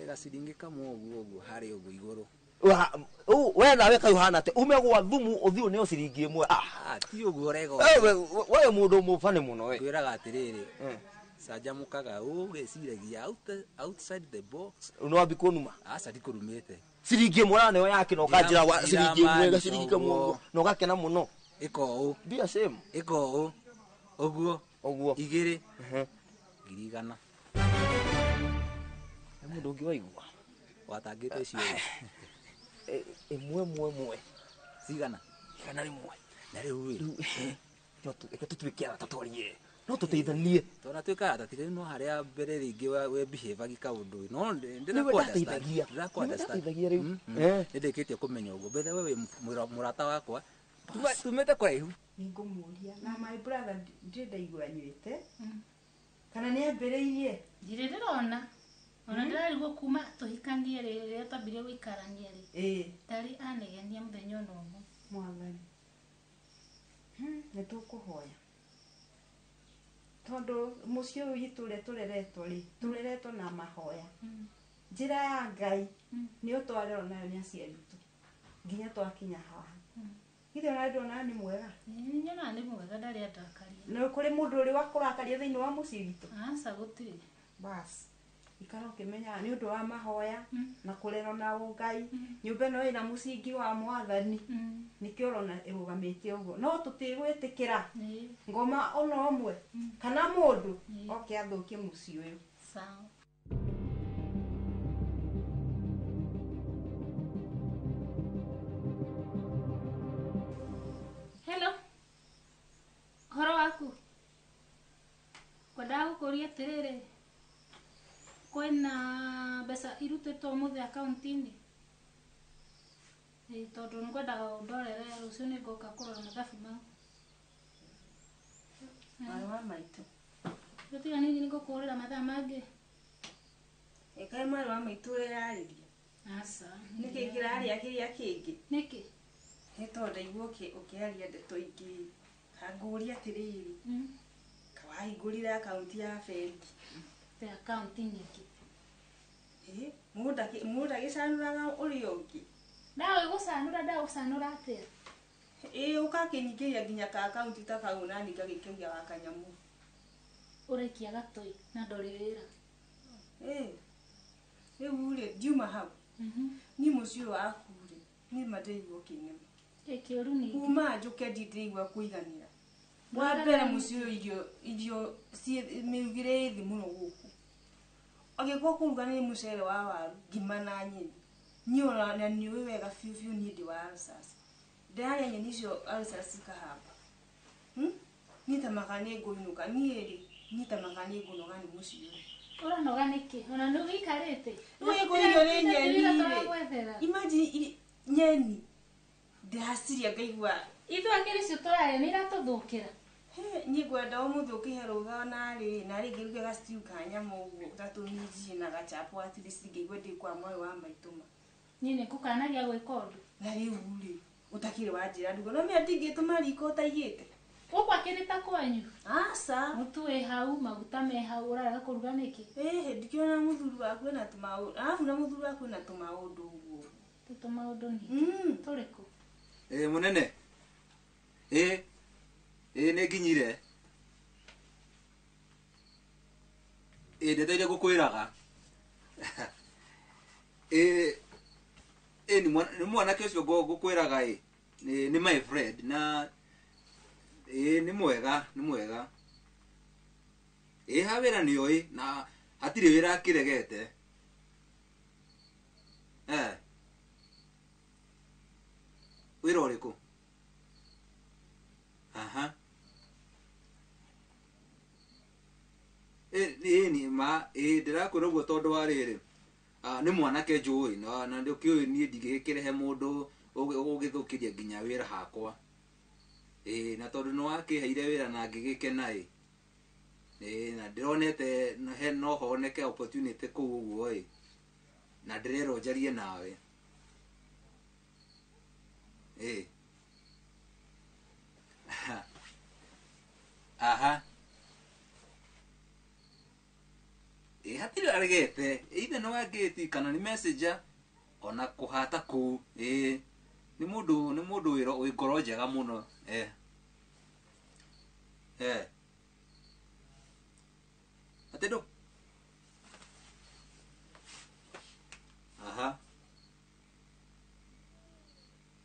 Speaker 4: Gaciringi kamwe ũguo ũguo harĩa ũguo igũrũ.
Speaker 2: We nawe kaĩ ũhana atĩa ume gwa thumu ũthiĩ ũneo ciringi ĩmwe.
Speaker 4: Ti ũguo ũrega.
Speaker 2: We mũndũ mũbani mũno we.
Speaker 4: Ngwĩraga atĩrĩrĩ canjamũkaga ũgeciragia outside the box.
Speaker 2: No wambi kũnuma.
Speaker 4: Aca ndikũrumĩte.
Speaker 2: Ciringi ĩmwe ũraneo yake na ũkanjĩra wa ciringi ĩmwe gaciringi kamwe ũguo na ũgakena mũno.
Speaker 4: Ĩka ũũ.
Speaker 2: Mbia same.
Speaker 4: Ĩka ũũ. Ũguo.
Speaker 2: Ũguo.
Speaker 4: Igĩrĩ. 100,000.
Speaker 2: Nĩ mũndũ ũngĩ waigua.
Speaker 4: Watangĩte icio.
Speaker 2: Ĩmwe ĩmwe ĩmwe.
Speaker 4: Cigana?
Speaker 2: 100.
Speaker 4: Na rĩu ĩ.
Speaker 2: Reke tũtuĩke arata twarie. No tũteithanie.
Speaker 4: Tona tuĩka arata tiga no harĩa mbere rĩngĩ we behave kaũndũ. No
Speaker 2: Nĩwe ndateithagia.
Speaker 4: ndĩrakũ-understand.
Speaker 2: Rĩu.
Speaker 4: Nĩndĩkĩtie kũmenya ũguo. Bethe we wĩ mũrata wakwa. Tumĩte kũraihu.
Speaker 7: Nĩngũmũria na my brother ndirĩ ndaigua anyuĩte. Kana nĩ ambĩrĩirie?
Speaker 1: Ndirĩ ndĩrona. Ona ndĩrarigwo kuma tũhikanie rĩ rĩrĩa twambirie gũikarania rĩ. Ndarĩ anegenia mũthenya ona ũmwe.
Speaker 7: Mwathani. Nĩ tũkũhoya. Tondũ mũciĩ ũyũ witũ ũrĩa tũreretwo rĩ, tũreretwo na mahoya. Njĩra ya Ngai nĩyo twarerwo nayo nĩ aciari aitũ nginya twakinya haha. Githĩ ona ndona nĩ mwega?
Speaker 1: Nyonaga nĩ mwega ndarĩ andakaria.
Speaker 7: Na kũrĩ mũndũ ũrĩ wakũrakaria thĩinĩ wa mũciĩ witũ?
Speaker 1: Aca gũtirĩ.
Speaker 7: Bas. Ikara ũkĩmenyaga nĩ ũndũ wa mahoya na kũrerwo na ũngai. Nyũmba ĩno ĩna mũcingi wa mwathani. Nĩkĩo ũrona ĩrũgamĩte ũguo. No tũtigwĩtĩkĩra ngoma ona ũmwe kana mũndũ oke athũkie mũciĩ ũyũ.
Speaker 1: Sawa. Hello. Ũhoro waku? Ngwendaga gũkũria atĩrĩrĩ, kwĩna mbeca irutĩtwo ũmũthĩ akaunti-inĩ? Ĩĩ tondũ nĩngwendaga ũndorere rũciũ nĩngoka kũrora mathabu mau.
Speaker 5: Mwarĩ wa maitũ.
Speaker 1: Tiga niĩ nĩngũkũhũrĩra mathaa mangĩ.
Speaker 5: Ĩkaĩ mwarĩ wa maitũ ũreyarĩria?
Speaker 1: Aca.
Speaker 5: Nĩkĩ kĩrarĩa kĩrĩa kĩngĩ?
Speaker 1: Nĩkĩ?
Speaker 5: Nĩ tondũ ndaigua ũkĩaria ndeto ingĩ. Ngũria atĩrĩrĩ, wahingũrire akaunti ya bengi?
Speaker 1: Te akaunti nyingĩ.
Speaker 5: Mũndũ agĩcanũraga ũrĩa ũngĩ.
Speaker 1: Ndaũĩ gũcanũra ndagũcanũra atĩa?
Speaker 5: Ĩĩ ũgakĩnyingĩria nginya ka akaunti ta kau nani ngagĩkĩria wa kanyamũ.
Speaker 1: Ũraikia gatũi na ndũrĩ wĩra.
Speaker 5: Ĩĩ. Rĩu rĩ ndiuma hau. Niĩ mũciĩ ũyũ waku rĩ, niĩ ma ndĩraigua ũkĩnema.
Speaker 1: Kĩ kĩũru ningĩ?
Speaker 5: Kuma njũke ndĩraigua kũiganĩra. Wa mbere mũciĩ ũyũ irio mĩrugĩre ĩ thĩ mũno gũkũ. Angĩkorwo kũruga nĩ mũcere wa waru, ngima na nyeni. Niĩ ona na nĩũĩ wega biũ biũ niĩ ndĩ wa ulcers. Ndĩrarĩa nyeni icio ulcers cikahamba. Niĩ ta maka nĩ ngũinũka. Niĩ rĩ, niĩ ta maka nĩ ngũnoga nĩ mũciĩ ũyũ.
Speaker 1: Ũranoga nĩkĩ? Ona nĩ ũikarĩte?
Speaker 5: Rĩu ĩkũirio nĩ nyeni rĩ. Imagine nyeni. Ndĩraciria ngaigua.
Speaker 1: Ithuĩ akĩrĩ icio tũrarĩa nĩ iratũthũkĩra.
Speaker 5: Niĩ ngwenda ũmũthĩ ũkĩhe rũtha narĩ narĩ ngĩruge ga stew ka nyama ũguo ta tũminji na gachapo at least ngĩigue ndĩ kwa mwarĩ wa maitũ ma.
Speaker 1: Niĩ nĩngũkanagia gwĩka ũndũ.
Speaker 5: Na rĩu rĩ, ũtakĩrĩ wanjĩra ndugo no mĩa ndingĩtũma riko ũtaigĩte.
Speaker 1: Ũgwakĩra Akĩrĩ ta kwanyu?
Speaker 5: Aca.
Speaker 1: Mũtu wĩ hau, maguta me hau, ũrarega kũruga nĩkĩ?
Speaker 5: Ĩhĩ, ndikĩona mũthuri waku ena tũmaũndũ. Arabu na mũthuri waku ena tũmaũndũ ũguo.
Speaker 1: Tũmaũndũ ningĩ. Tũrĩkũ?
Speaker 4: Mũnene. Nĩ nginyire. Ndeteire gũkwĩraga. Nĩ mwanake ũcio ngũkwĩraga nĩ my friend na nĩ mwega, nĩ mwega. Ha wĩra nĩ oĩ na hatirĩ wĩra akĩregete. Wĩra ũrĩkũ? Aha. Nĩ ma ndĩrakwĩra ũguo tondũ wa rĩrĩ. Nĩ mwanake njũĩ na ndũkĩũĩ niĩ ndingĩgĩkĩrehe mũndũ ũgũgĩthũkĩria nginya wĩra hakwa. Na tondũ nĩ wakĩheire wĩra na ngĩgĩkena na ndĩronete no honeke opportunity kũu ũguo na ndĩrerwo njarie nawe. Aha. Hatirĩ aregete either nĩ wangĩti kana nĩ messenger ona kũhata kũu. Nĩ mũndũ wĩ ngoro njega mũno. Atĩ ndũ? Aha.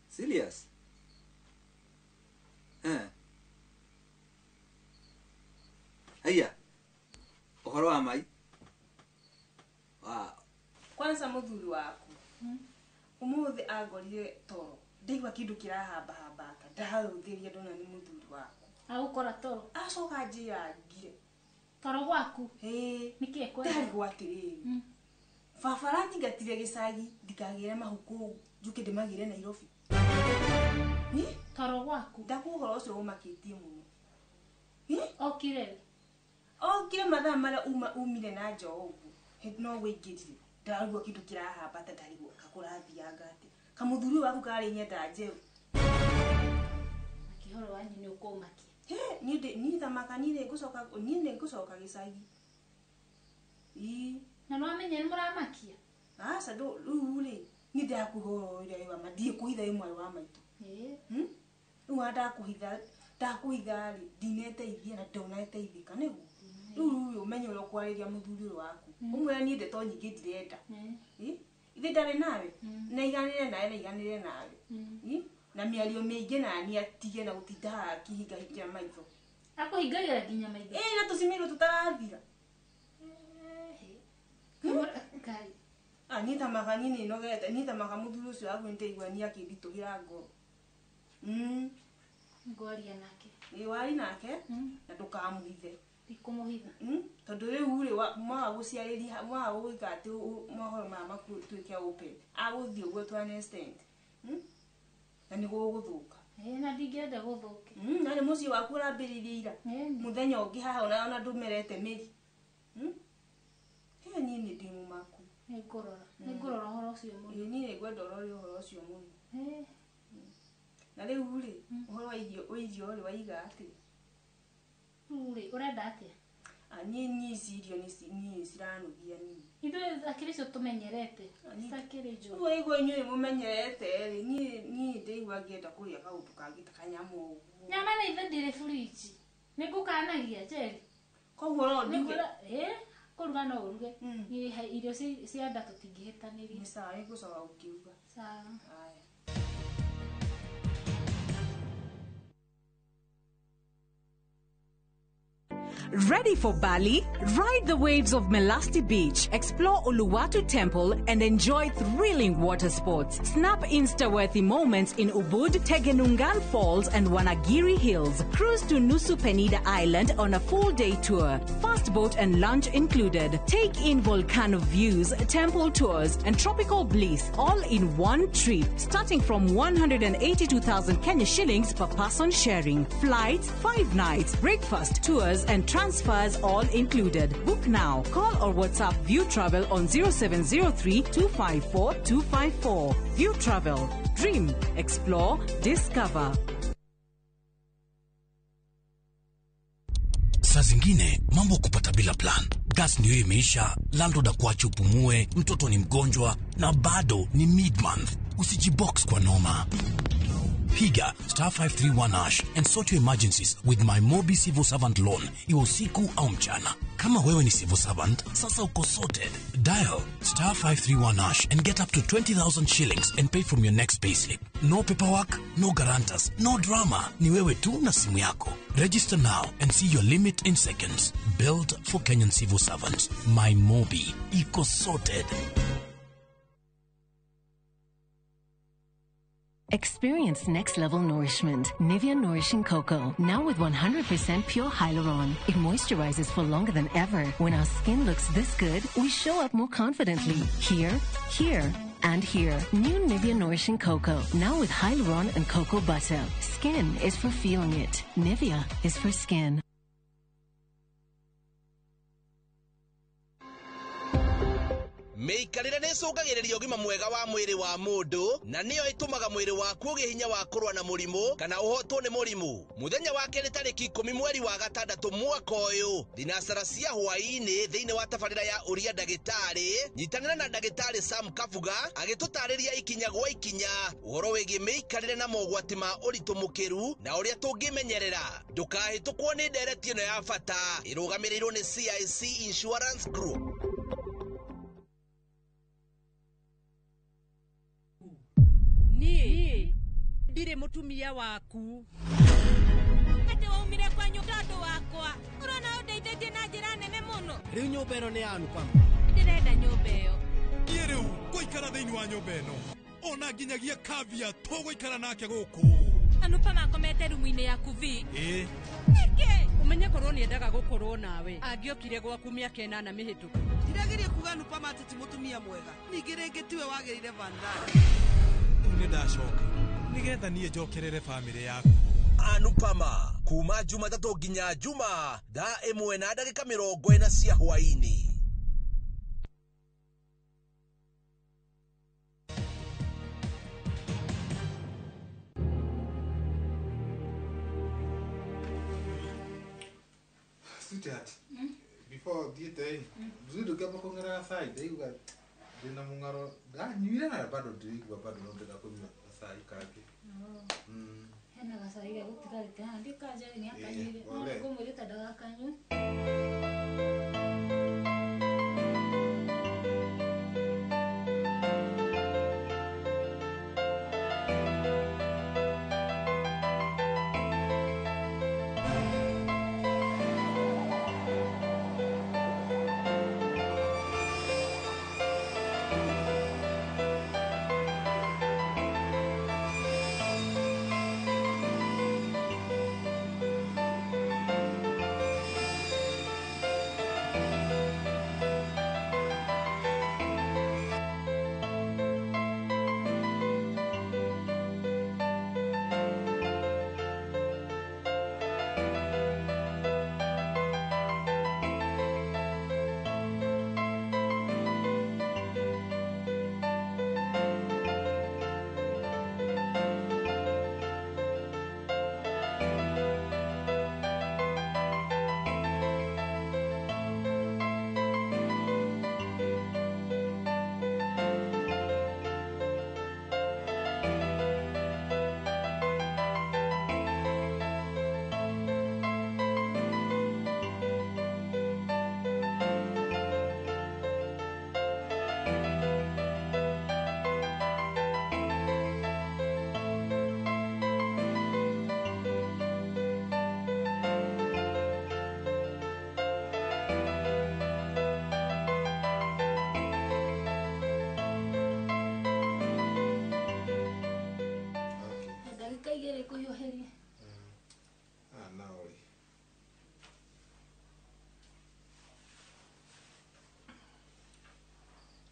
Speaker 4: Serious? Haiya. Ũhoro wa mai?
Speaker 5: Kwanza mũthuri waku ũmũthĩ angorire toro ndaigua kĩndũ kĩrahamba hambata ndaharũthĩria ndona nĩ mũthuri waku
Speaker 1: agũkora toro
Speaker 5: acoka njĩra ngire
Speaker 1: toro gwaku nĩkĩ ekwenda
Speaker 5: ndarigwo atĩrĩrĩ baba aranjingatire gĩcagi ndikagĩre mahu kũu njũke ndĩmagĩre Nairobi.
Speaker 1: Toro gwaku
Speaker 5: ndakuo ũhoro ũcio ũmakĩtie mũno.
Speaker 1: Okire
Speaker 5: okire mathaa marĩa umire na nja ũguo no wĩingĩrire ndarigwo kĩndũ kĩrahambata ndarigwo kakũrathianga atĩa kamũthuri waku karĩ nyenda njerũ.
Speaker 1: Akĩhoro wanyu nĩ ũkũmakia.
Speaker 5: Niĩ thamaka niĩ nĩngũcoka gĩcagi.
Speaker 1: Na nĩwamenya nĩ mũramakia?
Speaker 5: Aca rĩu rĩ niĩ ndakũhe ũhoro ũrĩa wĩ wa ma ndiĩkũhitha wĩ mwarĩ wa maitũ. Rĩu ona ndakũhitha rĩ ndineteithia na ndoneteithĩka nĩguo. Rĩu ũmenye ũrĩa ũkwarĩria mũthuri ũyũ waku ũmwĩre niĩ ndeto nyingĩ ndirenda. Ithe ndarĩ nawe na iganĩre nawe na iganĩre nawe na mĩario mĩingĩ nani atige na gũtinda haha akĩhingahingĩra maitho.
Speaker 1: Akũhingagĩra nginya maitho?
Speaker 5: Na tũcimĩirwo tũtarathira. Niĩ thamaka niĩ nĩnogete niĩ thamaka mũthuri ũcio waku nĩndaigua niĩ akĩnditũhĩra ngoro.
Speaker 1: Ngwaria nake.
Speaker 5: Wari nake na ndũkamũhithe.
Speaker 1: Ndikũmũhitha.
Speaker 5: Tondũ rĩu rĩ mwaga gũciarĩria mwaga gwĩka atĩ mohoro maya matuĩke open agũthiĩ ũguo to an extent na nĩ gũgũthũka.
Speaker 1: Na ndingĩenda gũthũke.
Speaker 5: Na nĩ mũciĩ waku ũrambĩrĩirie ira mũthenya ũngĩ haha ona ndũmerete mĩri. Niĩ nĩ ndĩ mũmaku.
Speaker 1: Nĩngũrora. Nĩngũrora ũhoro ũcio mũno.
Speaker 5: Niĩ nĩngwenda ũrore ũhoro ũcio mũno. Na rĩu rĩ ũhoro wa irio rĩ waiga atĩa?
Speaker 1: Rĩu rĩ ũrenda atĩa?
Speaker 5: Niĩ ici irio niĩ ciranugia niĩ.
Speaker 1: Ithuĩ akĩrĩ icio tũmenyerete. Citakĩrĩ njũru.
Speaker 5: Ũguo igua inyuĩ mũmenyerete rĩ niĩ ndĩigua ngĩenda kũrĩa kaũndũ kangĩ ta kanyamũ ũguo.
Speaker 1: Nyama na ithe ndĩrĩ fridge. Nĩngũkanagia Njeri.
Speaker 5: Koguo no nduge.
Speaker 1: Kũruga no ũruge. Niĩ irio cia nda tũtingĩhĩtanĩria.
Speaker 5: Nĩ sawa nĩngũcoka gũkĩruga.
Speaker 1: Sawa.
Speaker 5: Haya.
Speaker 33: Ready for Bali? Ride the waves of Melasti Beach, explore Uluwatu Temple, and enjoy thrilling water sports. Snap Insta-worthy moments in Ubud, Tegenungan Falls, and Wanagiri Hills. Cruise to Nusa Penida Island on a full-day tour. Fast boat and lunch included. Take in volcano views, temple tours, and tropical bliss all in one trip, starting from 182,000 Kenya shillings per person sharing. Flights, 5 nights, breakfast, tours, and transfers all included. Book now. Call or WhatsApp View Travel on 0703 254 254. View Travel. Dream, explore, discover.
Speaker 3: Saa zingine mambo kupata bila plan. Gas ndio imeisha, landlord akuache upumue, mtoto ni mgonjwa na bado ni mid-month. Usijibox kwa noma. Piga star 531 hash and sort your emergencies with my Mobi Civil Servant Loan, iwe usiku au mchana. Kama wewe ni civil servant, sasa uko sorted. Dial star 531 hash and get up to 20,000 shillings and pay from your next payslip. No paperwork, no guarantors, no drama. Ni wewe tu na simu yako. Register now and see your limit in seconds. Built for Kenyan civil servants. My Mobi. Iko sorted.
Speaker 6: Experience next level nourishment. Nivea Nourishing Cocoa. Now with 100% pure hyaluron. It moisturizes for longer than ever. When our skin looks this good, we show up more confidently. Here, here, and here. New Nivea Nourishing Cocoa. Now with hyaluron and cocoa butter. Skin is for feeling it. Nivea is for skin.
Speaker 9: Mĩikarĩre nĩ ĩcũngagĩrĩria ũgima mwega wa mwĩrĩ wa mũndũ na nĩyo ĩtũmaga mwĩrĩ waku ũgĩe hinya wa kũrũa na mũrimũ kana ũhotwo nĩ mũrimũ. Mũthenya wa kerĩ tarĩki 10 mweri wa gatandatũ mwaka ũyũ thinacara cia hwaĩ-inĩ thĩinĩ wa tabarĩra ya ũria ndagĩtarĩ, nyitanĩra na ndagĩtarĩ Sam Kabuga agĩtũtarĩria ikinya gwa ikinya ũhoro wĩgiĩ mĩikarĩre na mogwati ma ũritũ mũkĩru na ũrĩa tũngĩmenyerera. Ndũkahĩtũkwo nĩ ndereti ĩno ya bata ĩrũgamĩrĩirwo nĩ CIC Insurance Group.
Speaker 19: Niĩ ndirĩ mũtumia waku.
Speaker 20: Atĩ waumire kwanyu tondũ wakwa. Ũrona ũndeithĩtie na njĩra nene mũno.
Speaker 13: Rĩu nyũmba ĩno nĩ ya Anupama.
Speaker 20: Ndĩrenda nyũmba ĩyo.
Speaker 16: Niĩ rĩu ngũikara thĩinĩ wa nyũmba ĩno. Ona nginyagia Kavya tũgũikara nake gũkũ.
Speaker 20: Anupama akomete rumu-inĩ yaku vi.
Speaker 16: Ĩĩ.
Speaker 20: Nĩkĩ?
Speaker 19: Ũmenye korwo nĩendaga gũkorwo nawe. Angĩokire gwaku mĩaka 8 mĩhĩtũku.
Speaker 22: Ndirageria kuga Anupama atĩ ti mũtumia mwega. Ningĩ rĩngĩ tiwe wagĩrĩire Vandana.
Speaker 16: Nĩ ndacoka nĩgetha niĩ njokerere bamĩrĩ yaku.
Speaker 9: Anupama kuma Jumatatũ nginya Juma thaa 1:40 cia hwaĩ-inĩ.
Speaker 11: Sweetheart, before thiĩte ĩ ndũngĩamba kũng'era gacai ndaigua ndĩna mũng'aro ndanyuire na bado ndĩraigua bado no ndĩrenda kũnyua gacai kangĩ.
Speaker 1: Hena gacai ge gũtigarĩte haha ndikanja nĩ akanyuire no ngũmwĩrĩte ndagakanyue.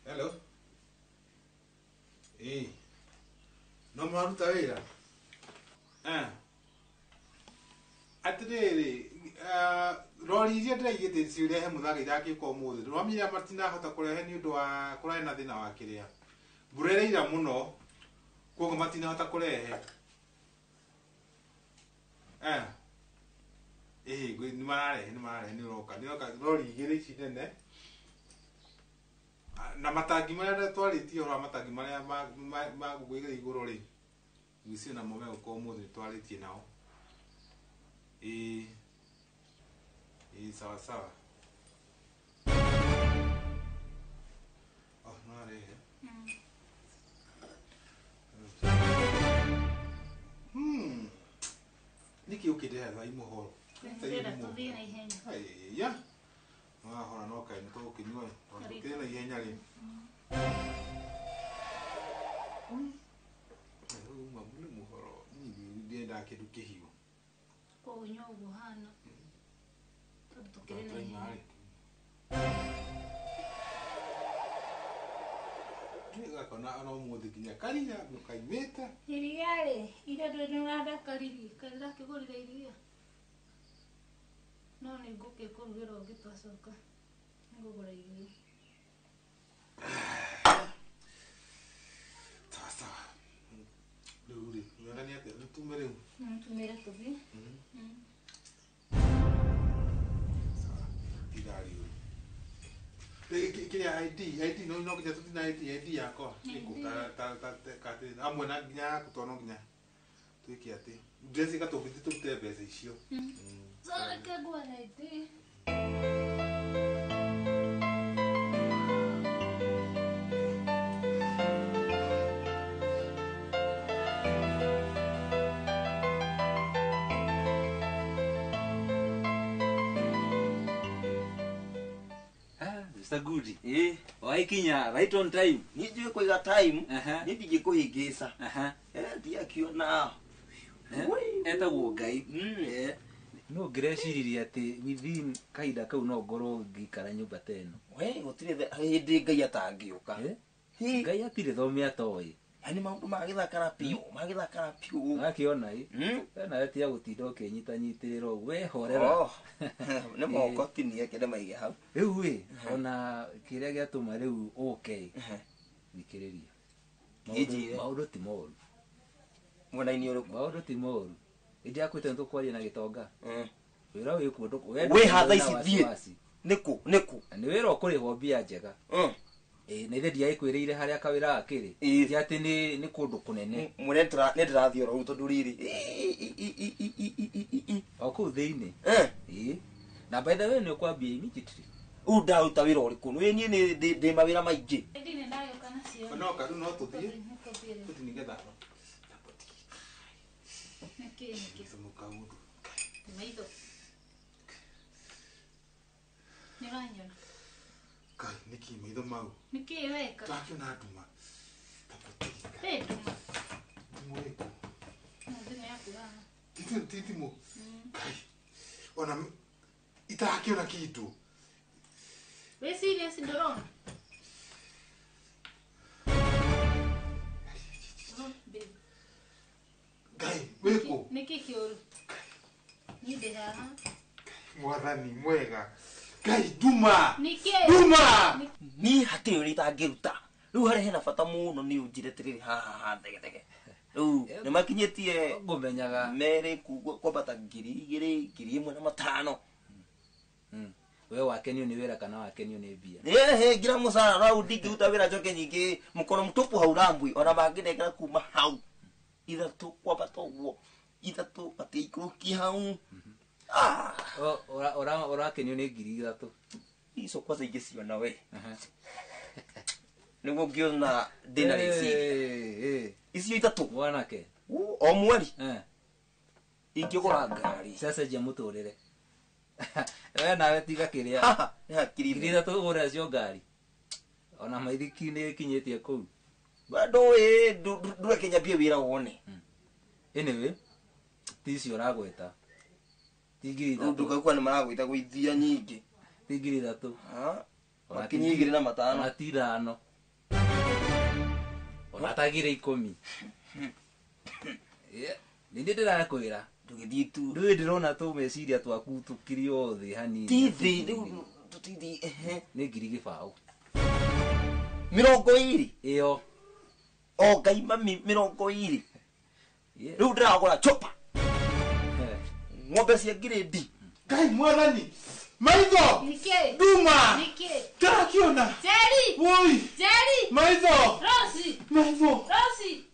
Speaker 11: Hello. Eh. No mũraruta wĩra? Atĩrĩrĩ, rori iria ndĩraigĩte cirehe mũthanga irakĩũka ũmũthĩ. Ndĩramenya matinahota kũrehe nĩ ũndũ wa kũrarĩ na thĩna wa kĩrĩa. Mbura ĩraira mũno, koguo matinahota kũrehe. Nĩ mararehe nĩ ũroka. Nĩ ũroka rori igĩrĩ ici nene. Na matangi marĩa twarĩtie ũhoro wa matangi marĩa ma gwĩkĩra igũrũ rĩ. Ngwĩciria namo megũka ũmũthĩ nĩtwarĩtie nao. Ĩĩ sawa sawa. Oh, no arehe. Nĩkĩ ũkĩndehe thaa imũhoro?
Speaker 1: Ndĩrenda tũthiĩ na ihenya.
Speaker 11: Haiya. Wahora no kaĩ nĩtũgũkĩnyua tondũ tũkĩrĩ na ihenya rĩ. Rĩu nĩ mũhoro niĩ ndiendaga kĩndũ kĩhiũ.
Speaker 1: Koguo nyua ũguo ũhana. Tondũ tũkĩrĩ na ihenya.
Speaker 11: Gakona ona ũmũthĩ nginya karia nĩkaimĩte.
Speaker 1: Iria rĩ, iria ndũrĩ nĩũrandakaririe, kaĩ ndĩrakĩgũrire iria? No nĩ ngũkĩkũrugĩra ũngĩ twacoka. Nĩngũgũra iria.
Speaker 11: Sawa sawa. Rĩu rĩ, ũrenda nĩ atĩa? Nĩtume rĩu?
Speaker 1: Tumĩre tũthiĩ.
Speaker 11: Sawa, ithaa rĩu. Kĩrĩa ID no nginya tũthiĩ na ID yakwa. Ĩkũ ta amwe na nginya yaku tondũ no nginya twĩke atĩ. Ndĩreciria tũngĩthiĩ tũrute mbeca icio.
Speaker 1: Reke ngũhe ID.
Speaker 4: Mr. Goody. Waikinya right on time.
Speaker 2: Niĩ njũĩ kũiga time. Niĩ ndingĩkũhĩngĩca. Ndiakiona.
Speaker 4: Etagwo Ngai. No ngĩreciririe atĩ within kahinda kau no ngorwo ngĩikara nyũmba ta ĩno.
Speaker 2: We gũtirĩ hĩndĩ Ngai atangĩũka.
Speaker 4: Ngai atirĩ thome atoĩ.
Speaker 2: Yaani maũndũ magĩthakara biũ, magĩthakara biũ.
Speaker 4: Wakĩona ĩ. We nawe tiga gũtinda ũkĩnyitanyitĩrĩra ũguo, we horera.
Speaker 2: Nĩ moko tinie kĩrĩa maige hau.
Speaker 4: Rĩu ĩ, ona kĩrĩa gĩatũma rĩu ũke ĩ, thikĩrĩria. Maũndũ ti moru.
Speaker 2: Mwena-inĩ ũrĩkũ?
Speaker 4: Maũndũ ti moru. Ĩndĩ yakwĩte nĩtũkwaria na gĩtonga. Wĩra wĩ kuo
Speaker 2: Wĩ ha thaa ici thiĩ? Nĩkũ? Nĩkũ?
Speaker 4: Na nĩ wĩra ũkũrĩhwo mbia njega. Na ithe ndiagĩkwĩrĩire harĩa kawĩra gakĩrĩ. Ti atĩ nĩ kũndũ kũnene.
Speaker 2: Mwene nĩ ndĩrathiĩ oro rĩu tondũ rĩrĩ.
Speaker 4: O kũu thĩinĩ. Ĩĩ. Na by the way nĩ ũkwambia immediately.
Speaker 2: Rĩu ndaruta wĩra ũrĩkũ? Nĩ niĩ ndĩ mawĩra maingĩ.
Speaker 1: ID nĩ ndagĩũka nacio.
Speaker 11: Noka rĩu no tũthiĩ. Tũthiĩ nĩgetha.
Speaker 1: Nĩkĩ nĩkĩ?
Speaker 11: Kaũndũ.
Speaker 1: Maitho. Nĩ ũranyona?
Speaker 11: Kai, nĩkĩ maitho mau?
Speaker 1: Nĩkĩ weka?
Speaker 11: Ndakĩona nduma.
Speaker 1: Ĩ nduma.
Speaker 11: Thimũ ĩkũ?
Speaker 1: Thimũ yaku haha.
Speaker 11: Ti thimũ. Kai, ona itarakĩona kĩndũ.
Speaker 1: Wĩ serious ndũrona?
Speaker 11: Ngai, wĩkũ?
Speaker 1: Nĩkĩ kĩũru? Niĩ ndĩ haha.
Speaker 11: Mwathani mwega. Ngai, nduma.
Speaker 1: Nĩkĩ?
Speaker 11: Nduma!
Speaker 2: Niĩ hatirĩ ũrĩa itangĩruta. Rĩu harĩa hena bata mũno nĩ ũnjĩre atĩrĩrĩ haha ha thegethege. Rĩu nĩmakinyĩtie
Speaker 4: ngũmenyaga
Speaker 2: merĩ kwambata 2,000, 1,500.
Speaker 4: We wakenio nĩ wĩra kana wakenio nĩ mbia?
Speaker 2: Ĩhĩ, ngira mũcara rau ndingĩruta wĩra njoke nyingĩ mũkono mũtupu hau rambui ona mangĩnengera kuma hau ithatũ kwambata ũguo ithatũ matiikũrũkie hau.
Speaker 4: Ũrakenio nĩ 3,000?
Speaker 2: Icio kwanza ingĩciona we. Nĩguo ngĩona ndĩna rĩciria. Icio ithatũ.
Speaker 4: Mwanake.
Speaker 2: O mweri. Ingĩgũra ngari.
Speaker 4: Cacenjia mũtũrĩre. We nawe tiga kĩrĩa.
Speaker 2: Nĩ hakiri.
Speaker 4: 3,000 ũgũre cio ngari. Ona maithiki nĩ ĩkinyĩtie kũu.
Speaker 2: We ndũĩ ndũreke nyambie wĩra wone.
Speaker 4: Anyway, ti icio ũragweta. Ti 3,000.
Speaker 2: Ndũkaigua nĩ maragwĩta gũithia nyingĩ.
Speaker 4: Ti 3,000.
Speaker 2: Makinyie 2,500.
Speaker 4: Ona ti 5. Ona ta 10,000. Nĩ niĩ ndĩrakwĩra.
Speaker 2: Ndũgĩthiĩ tu.
Speaker 4: Ndũĩ ndĩrona tũmeciria twaku tũkĩrĩ o thĩ hanini.
Speaker 2: Ti thĩ, rĩu tũtithiĩ, ehe.
Speaker 4: Nĩ 20.
Speaker 2: 20?
Speaker 4: Ĩyo.
Speaker 2: O Ngai mami 20. Rĩu ndĩragũra chopa. Ng'ombe cia ngirĩndi.
Speaker 11: Ngai mwathani. Maitho.
Speaker 1: Nike.
Speaker 11: Nduma.
Speaker 1: Nike.
Speaker 11: Ndĩrakiona.
Speaker 1: Jerry.
Speaker 11: Woi.
Speaker 1: Jerry.
Speaker 11: Maitho.
Speaker 1: Rosie.
Speaker 11: Maitho.
Speaker 1: Rosie.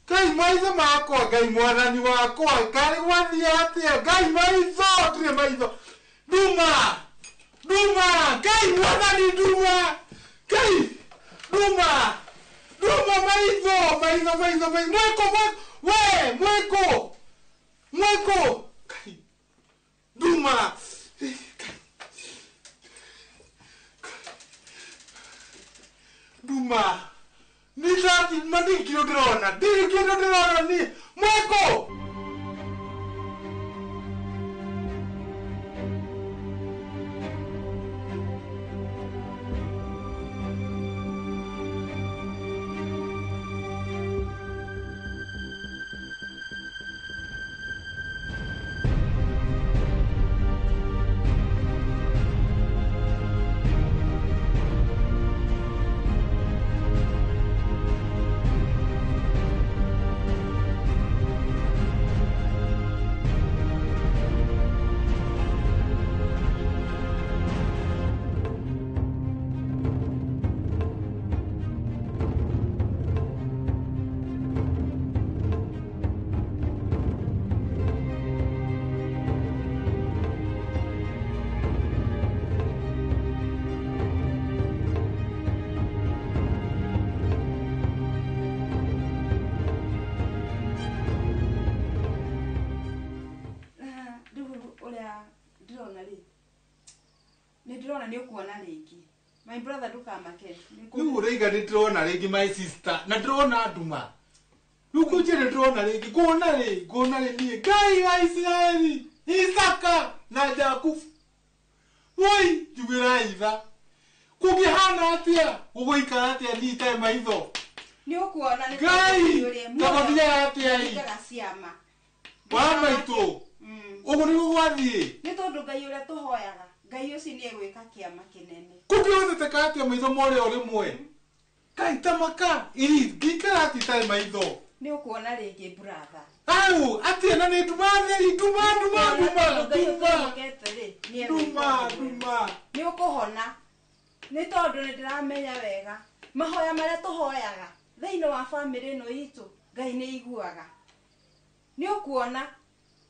Speaker 11: Ngai maitho makwa, Ngai mwathani wakwa, karĩ gwathiĩ atĩa? Ngai maitho, ndirĩ maitho. Nduma. Nduma. Ngai mwathani nduma. Ngai. Nduma. Nduma maitho, maitho, maitho, maitho. Mwĩkũ, mwĩkũ. We, mwĩkũ. Mwĩkũ. Ngai. Nduma. Nduma. Nĩ ndirĩ kĩndũ ndĩrona, ndirĩ kĩndũ ndĩrona niĩ. Mwĩkũ.
Speaker 7: Nĩ ndĩrona nĩ ũkuona rĩngĩ. My brother ndũkamake.
Speaker 11: Rĩu ũraiga nĩ ndĩrona rĩngĩ my sister na ndĩrona nduma. Rĩu kũnjĩra ndĩrona rĩngĩ, nguona rĩ, nguona rĩ niĩ. Ngai wa Isiraeli, Isaka na Jakubu. Woi, njugĩrai tha. Kũngĩhana atĩa? Gũgũikara atĩa niĩ itarĩ maitho?
Speaker 7: Nĩ ũkuona nĩ
Speaker 11: Ngai, tũgũthiaga atĩa ĩ?
Speaker 7: Nĩkaga ciama.
Speaker 11: Wa maitũ. Ũguo nĩguo gwathiĩ.
Speaker 7: Nĩ tondũ Ngai ũrĩa tũhoyaga, Ngai ũcio nĩ egwĩka kĩama kĩnene.
Speaker 11: Kũngĩhoteka atĩa maitho more o rĩmwe? Ngai tamaka, iri ngĩikara atĩa itarĩ maitho?
Speaker 7: Nĩ ũkuona rĩngĩ brother.
Speaker 11: Au, atĩa na nĩ nduma theri, nduma, nduma, nduma, nduma. Nduma, nduma.
Speaker 7: Nĩ ũkũhona. Nĩ tondũ nĩ ndĩramenya wega. Mahoya marĩa tũhoyaga thĩinĩ wa bamĩrĩ ĩno itũ, Ngai nĩ aiguaga. Nĩ ũkuona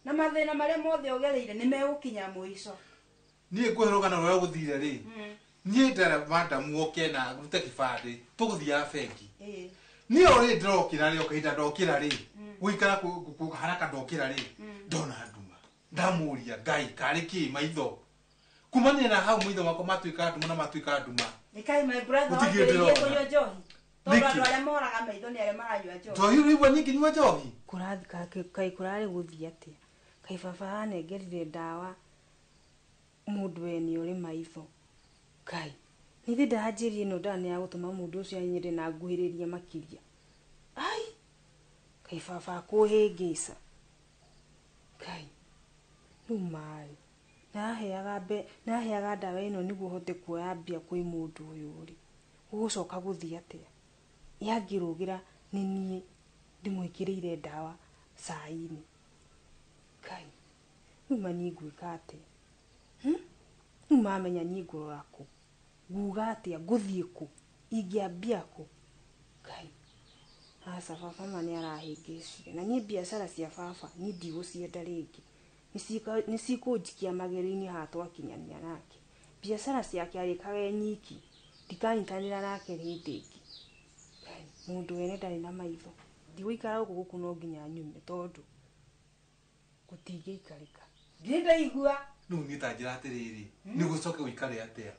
Speaker 7: na mathĩna marĩa mothe ũgereire nĩ megũkinya mũico.
Speaker 11: Niĩ ngũhe rũgano rũrĩa gũthire rĩ. Niĩ ndara madamu oke na rute kĩbandĩ tũgũthiaga bengi. Niĩ o rĩ ndĩrokĩra rĩ, o kahinda ndokĩra rĩ, gũikara haraka ndokĩra rĩ, ndona nduma. Ndamũria Ngai karĩ kĩ maitho. Kumania na hau maitho makwa matuĩka nduma na matuĩka nduma.
Speaker 7: Nĩkaĩ my brother
Speaker 11: Gũtirĩ
Speaker 7: wambĩrĩirie
Speaker 11: ndĩrona.
Speaker 7: kũnyua njohi? Tondũ
Speaker 11: Nĩkĩ?
Speaker 7: andũ arĩa moraga maitho nĩ arĩa maranyua njohi.
Speaker 11: Njohi ũraigua niĩ ngĩnyua njohi?
Speaker 5: Kũrathi kaĩ kũrarĩ gũthiĩ atĩa? Kaĩ baba aranengerire ndawa mũndũ wene ũrĩ maitho. Ngai, nithe ndanjĩrie ĩno ndawa nĩ ya gũtũma mũndũ ũcio anyende na nguhĩrĩrie makĩria. Ai, kaĩ baba akũhĩngĩca. Ngai, rĩu maĩ. Ndaraheaga ndawa ĩno nĩguo hote kuoya mbia kwĩ mũndũ ũyũ rĩ. Gũgũcoka gũthiĩ atĩa? Yangĩrũgĩra nĩ niĩ ndĩmwĩkĩrĩire ndawa cai-inĩ. Ngai, rĩu ma niĩ ngwĩka atĩa? Rĩu mamenya niĩ ngũrora kũ? Nguga atĩa? Ngũthiĩ kũ? Ingĩambia kũ? Ngai, aca baba ma nĩ arahĩngĩcire. Na niĩ biacara cia baba niĩ ndigũcienda rĩngĩ. Nĩ cikũnjikia magerio-inĩ haha twakinyania nake. Biacara ciake arĩkaga e nyiki. Ndikanyitanĩra nake hĩndĩ ĩngĩ. Ngai, mũndũ wene ndarĩ na maitho. Ndigũikara gũkũ gũkũ no nginya nyume tondũ gũtingĩikarĩka.
Speaker 7: Ndirĩ ndaigua.
Speaker 11: Rĩu niĩ ta njĩra atĩrĩrĩ, nĩ gũcoke gũikare atĩa?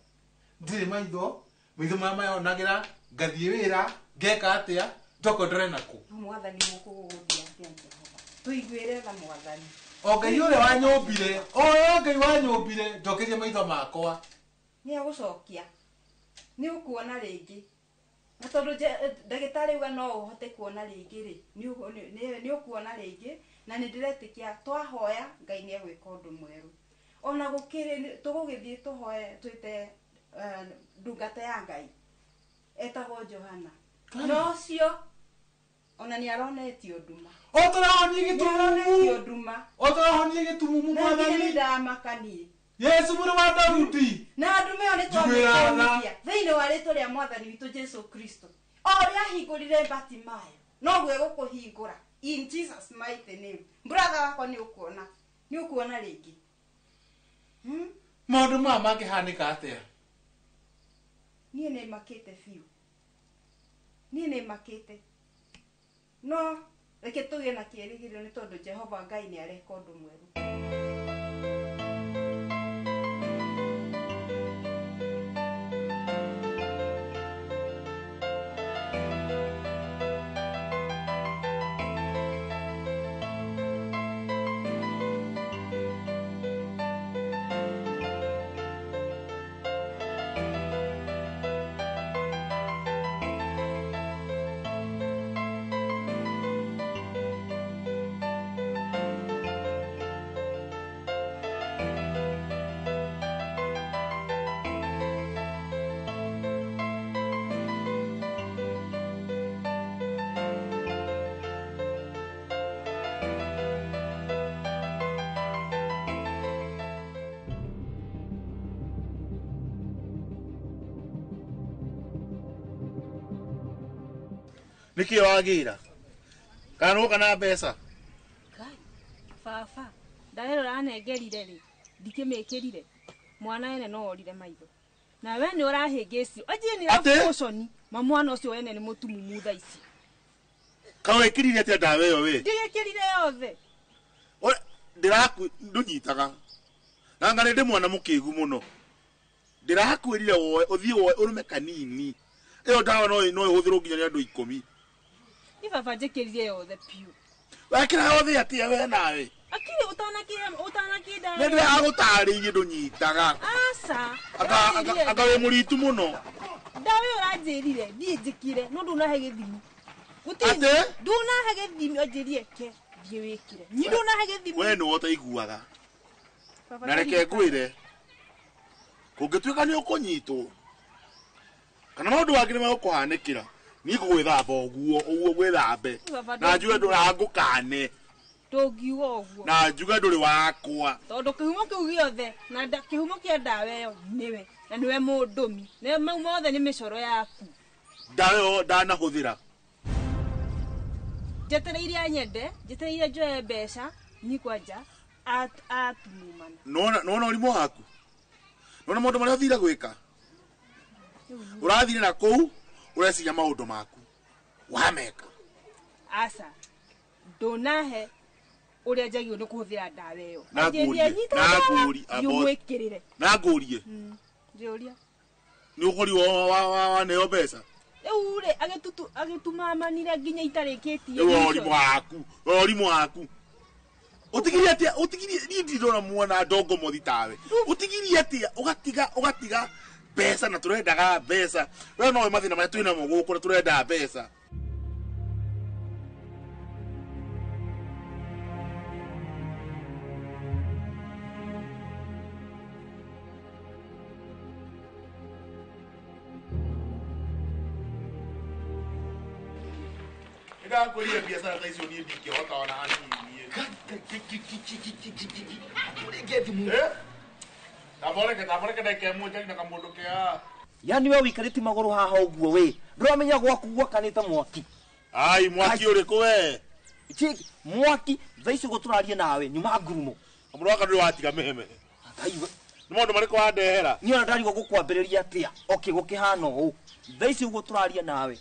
Speaker 11: Ndirĩ maitho, maitho marĩa mayonagĩra, ngathiĩ wĩra, ngeka atĩa, njoke ndore nakũ?
Speaker 7: Mwathani gũkũ gũgũthiĩ atĩa Jehova? Tũiguĩre tha Mwathani.
Speaker 11: O Ngai ũrĩa wanyũmbire, o ũrĩa Ngai wanyũmbire, njokerie maitho makwa.
Speaker 7: Nĩ egũcokia. Nĩ ũkuona rĩngĩ. Na tondũ ndagĩtarĩ auga no ũhote kuona rĩngĩ rĩ, nĩ ũkuona rĩngĩ, na nĩ ndĩretĩkia twahoya Ngai nĩ egwĩka ũndũ mwerũ. Ona gũkĩrĩ tũgũgĩthiĩ tũhoe twĩte ndungata ya Ngai etagwo Johana. No ũcio Ona nĩ aronetio nduma.
Speaker 11: O tũrahonie gĩtumumu.
Speaker 7: Nduma.
Speaker 11: O tũrahonie gĩtumumu mwathani.
Speaker 7: Nĩ ndamakanie.
Speaker 11: Yesu mũrũ wa Daudi.
Speaker 7: Na ndume ĩyo nĩ twamĩtonyithia thĩinĩ wa rĩtwa rĩa mwathani witũ Jesu Kristo. O ũrĩa ahingũrire Bartimayo noguo egũkũhingũra in Jesus mighty name. Brother wakwa nĩ ũkuona. Nĩ ũkuona rĩngĩ.
Speaker 11: Maũndũ maya mangĩhanĩka atĩa?
Speaker 7: Niĩ nĩ makĩte biũ. Niĩ nĩ makĩte. No reke tũgĩe na kĩĩrĩgĩrĩro nĩ tondũ Jehova Ngai nĩ areka ũndũ mwerũ.
Speaker 8: Niki wagira kana woka na mbeca
Speaker 5: Ngai baba ndaero ranengerire ri ndikimikirire mwana ene no orire maitho na we ni urahĩngĩcio anjie ni rabuconi ma mwana ũcio ene ni mũtumumu thaa ici
Speaker 8: ka wekirire atia ndawa ĩyo we
Speaker 5: ndigĩkĩrire yothe
Speaker 8: ndĩraku ndũnyitaga na ngari ndĩ mwana mũkĩgu mũno ndĩrakwĩrire woe ũthiĩ woe ũrũme kanini ĩyo ndawa no ĩhũthĩrwo nginya nĩ andũ 10.
Speaker 5: Ni baba njĩkĩrire yothe piũ.
Speaker 8: Wekĩra yothe atĩa we nawe?
Speaker 5: Akiri ũtanakĩnda.
Speaker 8: Nĩ ndĩragũtarĩirie ndũnyitaga.
Speaker 5: Aca.
Speaker 8: Anga wĩ mũritu mũno.
Speaker 5: Ndawa ĩyo ũranjĩrire thiĩ njĩkĩre no ndũnahe gĩthimi.
Speaker 8: Atĩ?
Speaker 5: Ndũnahe gĩthimi anjĩrie ke thiĩ wĩkĩre. Nyi ndũnahe gĩthimi.
Speaker 8: We nĩwe ũtaiguaga. Na reke ngwĩre kũngĩtuĩka nĩ ũkũnyitwo kana maũndũ mangĩ nĩ megũkũhanĩkĩra niĩ ngũgwĩthamba ũguo ũguo ngwĩthambe na njuge ndũrangũkane
Speaker 5: ndũngiuga ũguo
Speaker 8: na njuge ndũrĩ wakwa
Speaker 5: tondũ kĩhumo kĩu gĩothe na kĩhumo kĩa ndawa ĩyo nĩwe na nĩwe mũndũmi na mau mothe nĩ mĩcoro yaku.
Speaker 8: Ndawa ĩyo ndanahũthĩra
Speaker 5: njetereire nyende njetereire njoe mbeca nyi kwanja atumumana.
Speaker 8: Nĩwona ũrimũ waku nĩwona maũndũ marĩa ũthire gwĩka urathire na kuu ureciria maundu maku wameka.
Speaker 5: Aca ndunahe uria njagirwo ni kuhuthira ndawa iyo
Speaker 8: na ngũrie na ngũrie
Speaker 5: njũria
Speaker 8: ni ũgori wa neo mbeca
Speaker 5: rĩu rĩ agĩtumamanire nginya itarĩkĩtie.
Speaker 8: Rĩu ũrimũ waku ũtigirie atĩa ũtigirie niĩ ndirona mwana ndongo mothi tawe ũtigirie atĩa ũgatiga mbeca na turendaga mbeca we no mathina marĩa twĩnamo gũkũ na turenda mbeca. Ndakwĩrire biacara ta icio niĩ ndingĩhota ona hanini niĩ. Tamboreke ndagĩka ĩmwe njarie na kamũndũ ke haha.
Speaker 2: Yani we wikarĩtie magũrũ haha ũguo we ndũramenya gwaku gwakanĩte mwaki.
Speaker 8: Ai mwaki ũrĩkũ we?
Speaker 2: Mwaki thaa ici ũguo tũraria nawe nyuma ngurumo.
Speaker 8: Mũndũ waka ndũrĩ watiga mĩheme. Nĩ maũndũ marĩkũ wandehera?
Speaker 2: Niĩ ona ndarigwo gũkwambĩrĩria atĩa. Okay gũkĩhana ũũ thaa ici ũguo tũraria nawe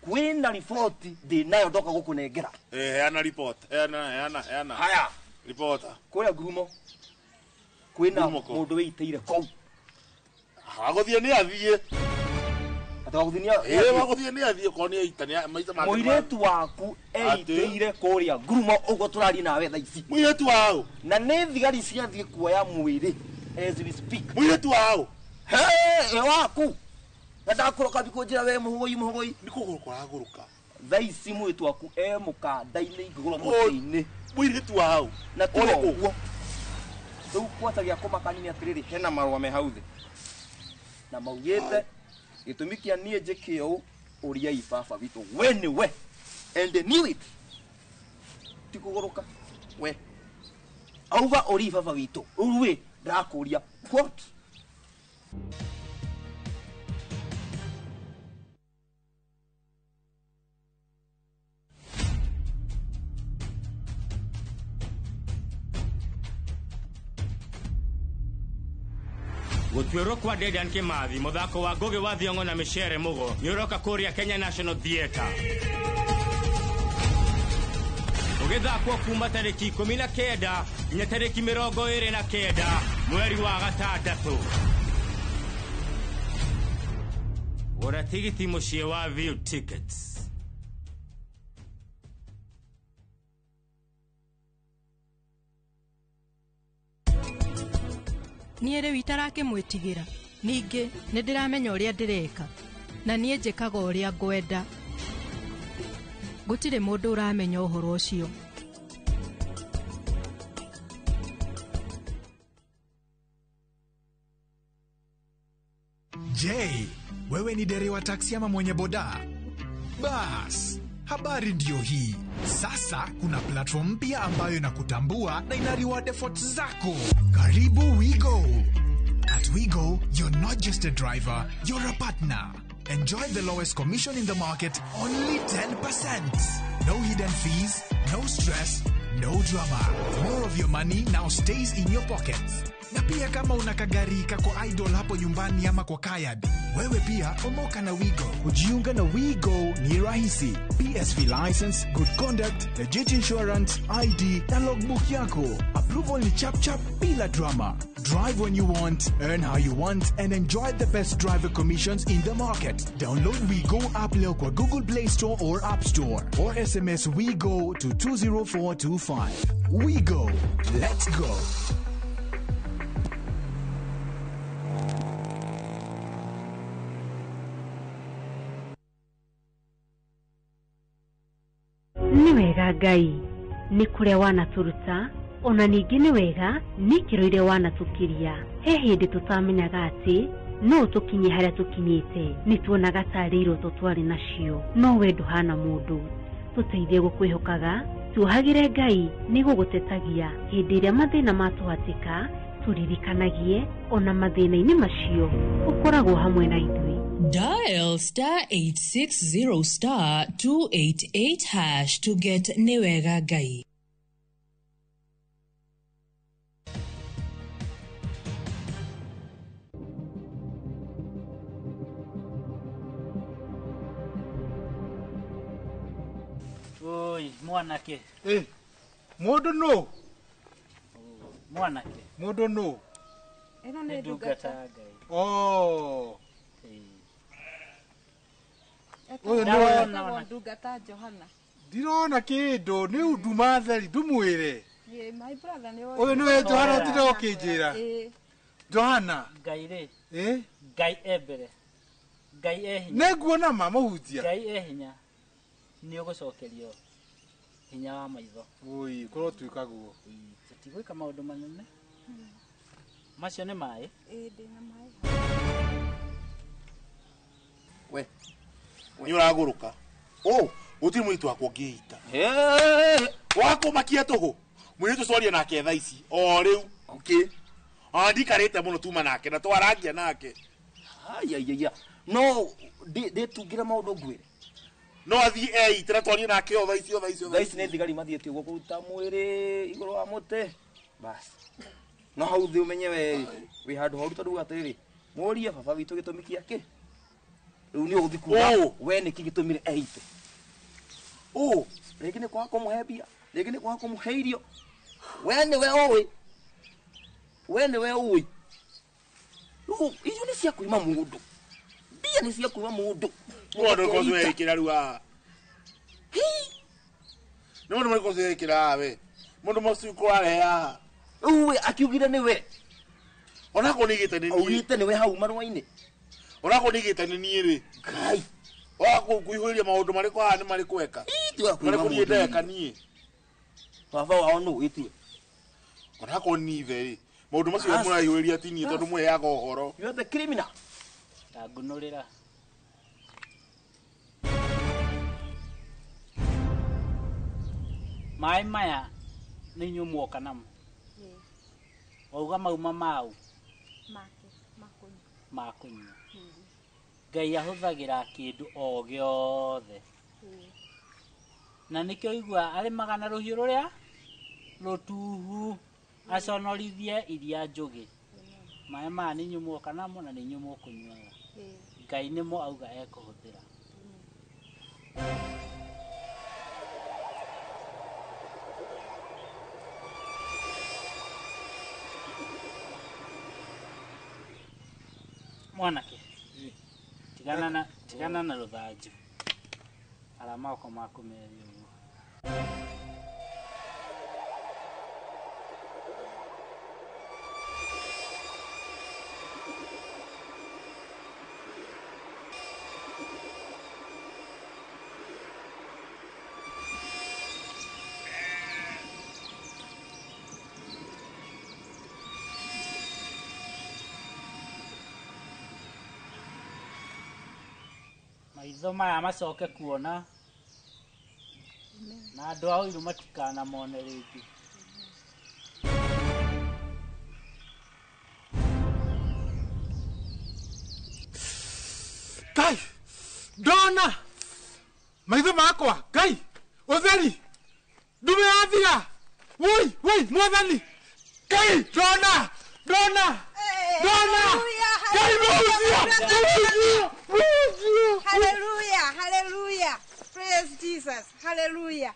Speaker 2: kwĩna riboti ndĩ nayo ndoka gũkũnengera.
Speaker 8: Heana riboti. Heana.
Speaker 2: Haya.
Speaker 8: Ribota.
Speaker 2: Kũrĩa ngurumo kwĩna mũndũ wĩitĩire kũu.
Speaker 8: Wagũthiĩ nĩ athiĩ.
Speaker 2: Atĩ wagũthiĩ nĩ athiĩ.
Speaker 8: Wagũthiĩ nĩ athiĩ okorwo nĩ aita nĩ maita make.
Speaker 2: Mũirĩtu waku eitĩire kũrĩa ngurumo ũguo tũraria nawe thaa ici.
Speaker 8: Mũirĩtu waũ?
Speaker 2: Na nĩ thigari ciathiĩ kuoya mwĩrĩ as we speak.
Speaker 8: Mũirĩtu waũ?
Speaker 2: He waku. Na ndakũroka thikũ njĩra we mũhũgũi mũhũgũi.
Speaker 8: Nĩ kũgũrũka ũragũrũka.
Speaker 2: Thaa ici mũirĩtu waku e mũkanda-inĩ igũrũ mũtĩ-inĩ.
Speaker 8: Mũirĩtu waũ?
Speaker 2: Na ti ũguo. Rĩu kwata gĩa kũmakania nĩ atĩrĩrĩ hena marũa me hau thĩ. Na maugĩte gĩtũmi kĩa niĩ njĩke ũũ ũriai baba witũ we nĩwe. And they knew it. Tikugoroka. We. Auga ori baba witũ. Rĩu ndakũria what?
Speaker 10: Gũtuĩrwo kwa Dedan Kimathi mũthako wa Ngũgĩ wa Thiong'o na Micere Mũgo nĩ ũroka kũrĩa Kenya National Theatre. Ũgĩthakwo kuma tarĩki 19 nginya tarĩki 29 mweri wa gatandatũ. Gũra tigiti mũciĩ wa View Tickets.
Speaker 19: Niĩ rĩu itarakĩmwĩtigĩra ningĩ nĩ ndĩramenya ũrĩa ndĩreka na niĩ njĩkaga ũrĩa ngwenda gũtirĩ mũndũ ũramenya ũhoro ũcio.
Speaker 16: Je, wewe ni dereva taksi ama mwenye boda? Bas, habari ndiyo hii. Sasa kuna platform mpya ambayo inakutambua na ina reward efforts zako. Karibu WeGo. At WeGo, you're not just a driver, you're a partner. Enjoy the lowest commission in the market, only 10%. No hidden fees, no stress, no drama. More of your money now stays in your pockets. Na pia kama una kagari kako idol hapo nyumbani ama kwa kayad, wewe pia omoka na WeGo. Kujiunga na WeGo ni rahisi. PSV license, good conduct, legit insurance, ID na logbook yako. Approval ni chap chap bila drama. Drive when you want, earn how you want, and enjoy the best driver commissions in the market. Download WeGo app leo kwa Google Play Store or App Store, or SMS WeGo to 20425. WeGo. Let's go.
Speaker 18: Nĩ wega Ngai nĩ kũrĩa wanatũruta ona ningĩ nĩ wega nĩ ikĩro iria wanatũkiria. He hĩndĩ tũtamenyaga atĩ no tũkinye harĩa tũkinyĩte, nĩ tuonaga tarĩ iroto twarĩ nacio, no we ndũhana mũndũ. Tũteithie gũkwĩhokaga, tuohagĩre Ngai nĩ gũgũtetagia hĩndĩ ĩrĩa mathĩna matũhatĩka, tũririkanagie ona mathĩna-inĩ macio ũkoragwo hamwe na ithuĩ.
Speaker 12: Dial star 860 star 288 hash to get Nĩwega Ngai.
Speaker 14: Oi, mwanake.
Speaker 11: Mũndũ nũ?
Speaker 14: Mwanake.
Speaker 11: Mũndũ nũ?
Speaker 7: Ĩno nĩ ndungata.
Speaker 11: Oh.
Speaker 7: Etagwo ndungata Johana.
Speaker 11: Ndirona kĩndũ nĩ nduma theri ndumwĩre.
Speaker 7: My brother nĩ
Speaker 11: ũyũ nĩwe Johana ũtinda ũkĩnjĩra. Johana.
Speaker 14: Ngai rĩ. Ngai e mbere. Ngai e hinya.
Speaker 11: Nĩnguona ma mũhunjia.
Speaker 14: Ngai e hinya. Nĩ ũgũcokerio hinya wa maitho.
Speaker 11: Oi, korwo tuĩka guo.
Speaker 14: Tũtigwĩka maũndũ manene. Macio nĩ maĩ?
Speaker 7: Ĩĩ ndĩna maĩ.
Speaker 2: We.
Speaker 8: Nĩ ũragũrũka. Oh, gũtirĩ mũirĩtu wakwa ũngĩita. Wakũmakia tũhũ. Mũirĩtu twaria nake thaa ici o rĩu.
Speaker 2: Okay.
Speaker 8: Ona ndikarĩte mũno tuma nake na twarangia nake.
Speaker 2: Haya. No ndĩtungĩre maũndũ ngwĩre.
Speaker 8: No athiĩ eitĩra twarie nake o thaa ici o thaa ici.
Speaker 2: Thaa ici nĩ thigari mathiĩte ũguo kũruta mwĩrĩ igũrũ wa mũtĩ. Bas. No hau thĩ ũmenye we wĩ handũ horu tondũ atĩrĩrĩ, mũrie baba witũ gĩtũmi kĩake. Rĩu nĩ ũgũthiĩ kuga we nĩkĩ gĩtũmire eite. Rĩngĩ nĩ kwaga kũmũhe mbia, rĩngĩ nĩ kwaga kũmũhe irio. We nĩwe ũĩ. We nĩwe ũĩ. Rĩu icio nĩ cia kuima mũndũ. Mbia nĩ cia kuima mũndũ.
Speaker 8: Mũndũ ũrĩkũ wekĩra rĩu haha? Nĩ mũndũ ũrĩkũ wekĩra haha we? Mũndũ mũcio kũrarehe haha.
Speaker 2: Rĩu we akiugire nĩwe.
Speaker 8: Onakorwo nĩaugĩte nĩ niĩ.
Speaker 2: Augĩte nĩwe hau marũa-inĩ.
Speaker 8: Onakorwo nĩaugĩte nĩ niĩ rĩ.
Speaker 2: Ngai.
Speaker 8: Wakũihũria maũndũ marĩkũ haha nĩ marĩkũ eka? Marĩkũ niĩ ndeka niĩ?
Speaker 2: Baba wao nũ wĩtue?
Speaker 8: Onakorwo nĩ ithe rĩ. Maũndũ macio mũraihũrĩria ti niĩ tondũ mũheaga ũhoro.
Speaker 2: You are the criminal.
Speaker 14: Ndangunũrĩra. Maĩ maya nĩ inyuĩ muoka namo. Wauga mauma mau
Speaker 7: make makunyua.
Speaker 14: Makunyua. Ngai ahũthagĩra kĩndũ o gĩothe. Na nĩkĩo igua arĩmaga na rũhiũ rũrĩa rũtuhu aconorithie iria njũgĩ. Maĩ maya nĩ inyuĩ muoka namo na nĩ inyuĩ mũkũnyuaga. Ngai nĩmo auga ekũhũthĩra. Mwanake, tigana na rũthanju. Ara moko maku merĩ ũguo. Maitho maya macoke kuona na andũ a ũiru matikanamone rĩngĩ.
Speaker 11: Ngai ndona maitho makwa Ngai ũtheri ndume yathira woi woi mwathani Ngai ndona ndona ndona Ngai mũhutia mũhutia.
Speaker 7: Hallelujah, hallelujah. Praise Jesus. Hallelujah.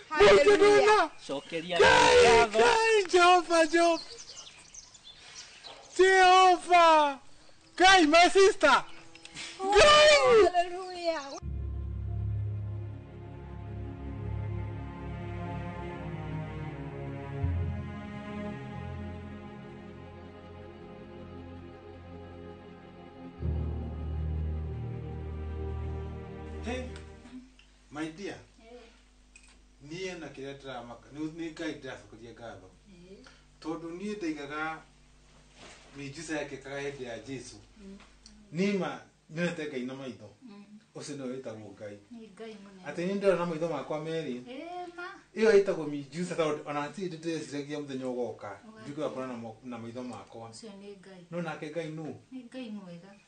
Speaker 7: Hallelujah.
Speaker 14: Cokeria
Speaker 11: ngatho. Ngai Jehova Jehova. Jehova. Ngai my sister. Ngai.
Speaker 7: Hallelujah.
Speaker 11: Hey, my dear, niĩ na kĩrĩa ndĩramaka nĩ Ngai ndĩracokeria ngatho tondũ niĩ ndaigaga miujiza yekĩkaga hĩndĩ ya Jesu nima nyonete Ngai na maitho ũcio nĩwe wĩtagwo Ngai atĩ niĩ ndĩrona na maitho makwa merĩ ĩyo ĩtagwo miujiza tondũ ona hatirĩ hĩndĩ ndĩreciragia mũthenya ũgoka nduĩke wa kuona na maitho makwa no nake Ngai nũ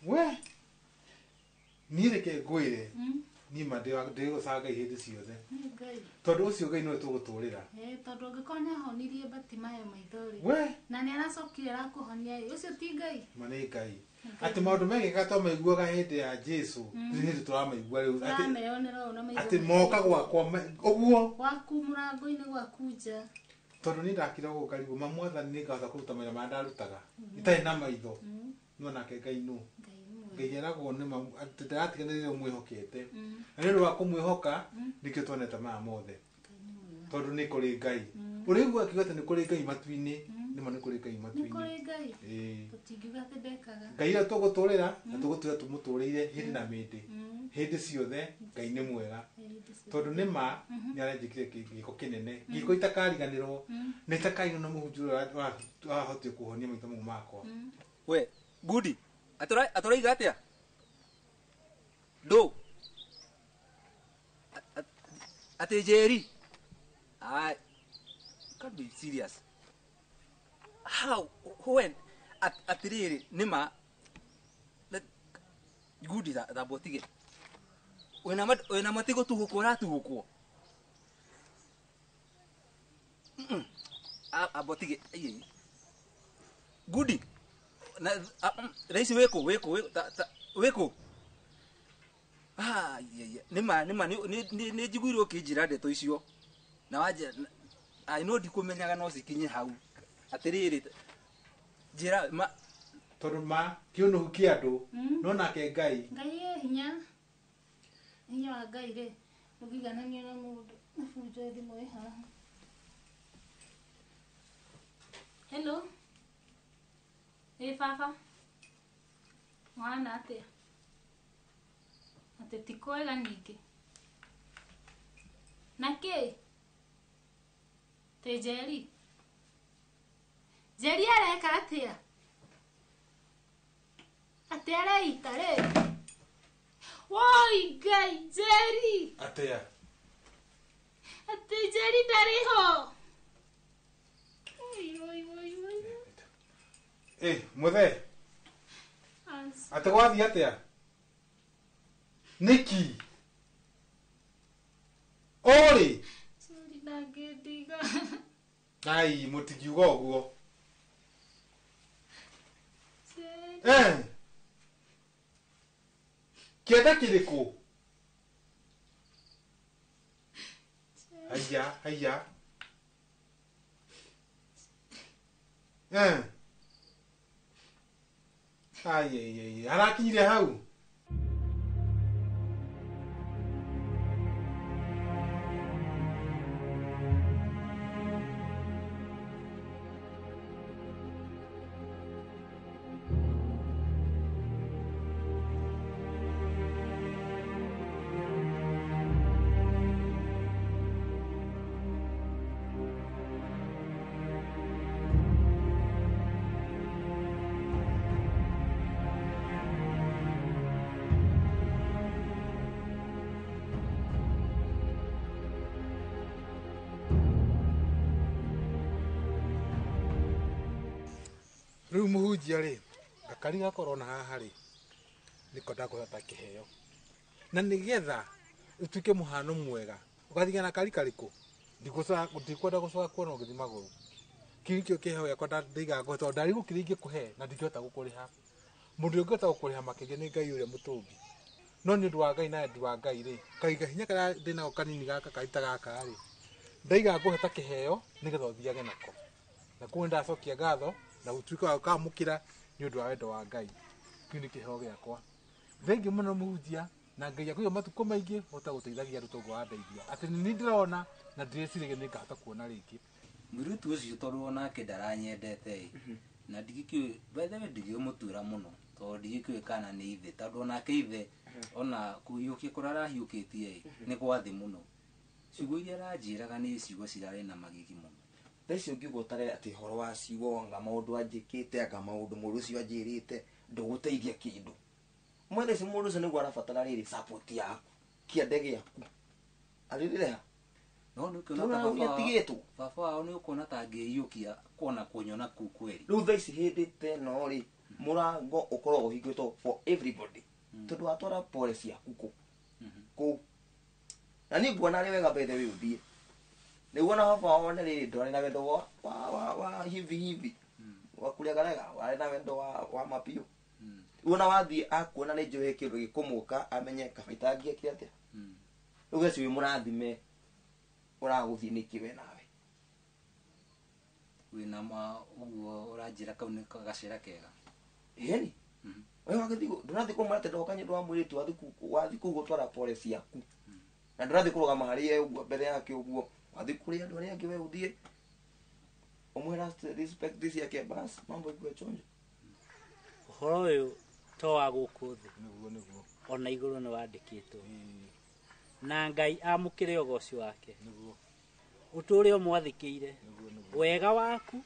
Speaker 11: we niĩ reke ngwĩre nima ndĩgũcaga Ngai hĩndĩ ciothe tondũ ũcio Ngai nĩwe tũgũtũrĩra
Speaker 1: tondũ angĩkorwo nĩ ahonirie Batimayo maitho rĩ
Speaker 11: we
Speaker 1: na nĩ aracokire arakũhonia ĩ ũcio ti Ngai
Speaker 11: ma nĩ Ngai atĩ maũndũ mekĩka twamaiguaga hĩndĩ ya Jesu nĩ hĩndĩ tũramaigua rĩu atĩ moka gwakwa ũguo
Speaker 1: gwaku mũrango-inĩ gwaku nja
Speaker 11: tondũ niĩ ndakira gũka rĩu ma mwathani nĩ ngahota kũruta mawĩra marĩa ndarutaga itarĩ na maitho no nake Ngai nũ Ngai eragwo nĩ atĩ ndaratiganĩrĩire ũmwĩhokete na nĩ ũndũ wa kũmwĩhoka nĩkĩo tuonete maya mothe tondũ nĩ kũrĩ Ngai ũrĩigua akiuga atĩ nĩ kũrĩ Ngai matu-inĩ nĩma nĩ kũrĩ Ngai matu-inĩ Ngai ũrĩa tũgũtũrĩra na tũgũtũra tũmũtũrĩire hĩndĩ na mĩndĩ hĩndĩ ciothe Ngai nĩ mwega tondũ nĩ ma nĩ arenjĩkire gĩko kĩnene gĩko itakariganĩrwo na itakariganĩrwo na mũhunjia ũrĩa wahotire kũhonia maitho mau makwa
Speaker 4: we Budi atũraiga atĩa ndũ atĩ Njeri I can't be serious. How when atiriri nima gudi thambotige wena matigo tuhukwo ratuhukwo abotige gudi na raisi weko weko weko ah nima nima ni njiguirwo kinjira ndeto icio na waje I know ndikumenyaga no cikinye hau atiriri njira ma
Speaker 11: tondu ma kiunuhu kia andu no nake Ngai
Speaker 1: Ngai e hinya hinya wa Ngai ri mugigananio na mundu mabunjo thimu i haha. Hello ĩ baba mwana atia ati ti kwega ningĩ na kĩ Te Njeri Njeri areka atia ati areita rĩ woi Ngai Njeri
Speaker 11: atia
Speaker 1: Atĩ Njeri ndarĩ ho. Oi, oi, oi, oi.
Speaker 11: Eh, muthe.
Speaker 1: Aca.
Speaker 11: Atĩ gwathiĩ atĩa? Nĩki? Ũrĩ?
Speaker 1: Njeri ndangĩndiga.
Speaker 11: Ai, mũtingiuga ũguo.
Speaker 1: Njeri.
Speaker 11: Eh. Kĩenda kĩrĩkũ? Haiya, haiya. Eh. Ai, ai, ai, harakinyire hau. Rĩu mũhunjia rĩ, gakari gakorwo na haha rĩ, nĩko ndakũhe ta kĩheo. Na nĩgetha ũtuĩke mũhano mwega, ũgathiĩ na kari karĩkũ? Ndikwenda gũcoka kuona ũgĩthiĩ magũrũ. Kĩu nĩkĩo kĩheo gĩakwa ndaigaga ngũhe tondũ ndarigwo kĩrĩa ingĩkũhe na ndingĩhota gũkũrĩha. Mũndũ ũrĩa ũngĩhota gũkũrĩha makĩria nĩ Ngai ũrĩa mũtũmbi. No nĩ ũndũ wa Ngai na wendi wa Ngai rĩ, kaiga hinya karĩa ndĩnako kanini gaka kari ta gaka rĩ, ndaigaga ngũhe ta kĩheo nĩgetha ũthiage nako. Na koguo nĩndacokia ngatho na ũtuĩke wa gũkamũkĩra nĩ ũndũ wa wendo wa Ngai. Kĩu nĩ kĩheo gĩakwa. Thengiũ mũno mũhunjia, na Ngai akũige matukũ maingĩ ũhote gũteithagia andũ tondũ wandeithia. Atĩ nĩ niĩ ndĩrona na ndirĩciragia nĩ ngahota kuona rĩngĩ.
Speaker 4: Mũirĩtu ũcio tondũ onake ndaranyendete ĩ, na ndigĩkĩũĩ, by the way ndigĩũmũtuĩra mũno tondũ ndigĩkĩũĩ kana nĩ ithe, tondũ onake ithe ona kũhiũkia kũrĩa arahiũkĩtie ĩ, nĩ gwa thĩ mũno. Ciugo iria aranjĩraga nĩ ciugo cirarĩ na magigi mũno.
Speaker 2: Thaa icio ũngiuga ũtare atĩ ũhoro wa ciugo anga maũndũ anjĩkĩte anga maũndũ mũndũ ũcio anjĩrĩte ndũgũteithia kĩndũ. Mwethe ici mũndũ ũcio nĩguo arabatara rĩrĩ support yaku, kĩande gĩaku. Arĩrĩre ha?
Speaker 4: No nĩ ũkuona
Speaker 2: Tũrona
Speaker 4: ta
Speaker 2: ũrĩa atigĩtwo.
Speaker 4: baba wao nĩ ũkuona ta angĩiyũkia kuona kũnyona kũu kweri.
Speaker 2: Rĩu thaa ici hĩndĩ ta ĩno rĩ, mũrango ũkoragwo ũhingũrĩtwo for everybody. Tondũ watwara pore ciaku kũ? Kũu. Na niĩ nguona arĩ wega by the way ũthiĩ. Nĩguo na baba wao one rĩrĩ ndwarĩ na wendo wa hivi hivi. Wa kũregarega, warĩ na wendo wa mabiũ. Rĩu ona wathiĩ akuona nĩ njũĩ kĩndũ gĩkũmũka amenye kaba itangĩekire atĩa. Rĩu geci wĩ mũrathime ũragũthiĩ nĩkĩ we nawe.
Speaker 4: Wĩna ma ũguo ũranjĩra kau nĩ gacĩra kega.
Speaker 2: Ĩni. We wagĩthiĩ ndũrathiĩ kũmwĩra atĩ ndoka nĩ ũndũ wa mũirĩtu, wathiĩ kũu gũtwara pore ciaku. Na ndũrathiĩ kũrũgama harĩ ye ũguo mbere yake ũguo. Wathiĩ kũrĩ andũ arĩa angĩ we ũthiĩ ũmwĩra respect ciake bas, mambo ikuwe chonjo.
Speaker 14: Ũhoro ũyũ to wa gũkũ thĩ.
Speaker 11: Nĩguo, nĩguo.
Speaker 14: Ona igũrũ nĩ wandĩkĩtwo. Na Ngai amũkĩre ũgoci wake.
Speaker 11: Nĩguo.
Speaker 14: Ũtũũre ũmwathĩkĩire.
Speaker 11: Nĩguo, nĩguo.
Speaker 14: Wega waku,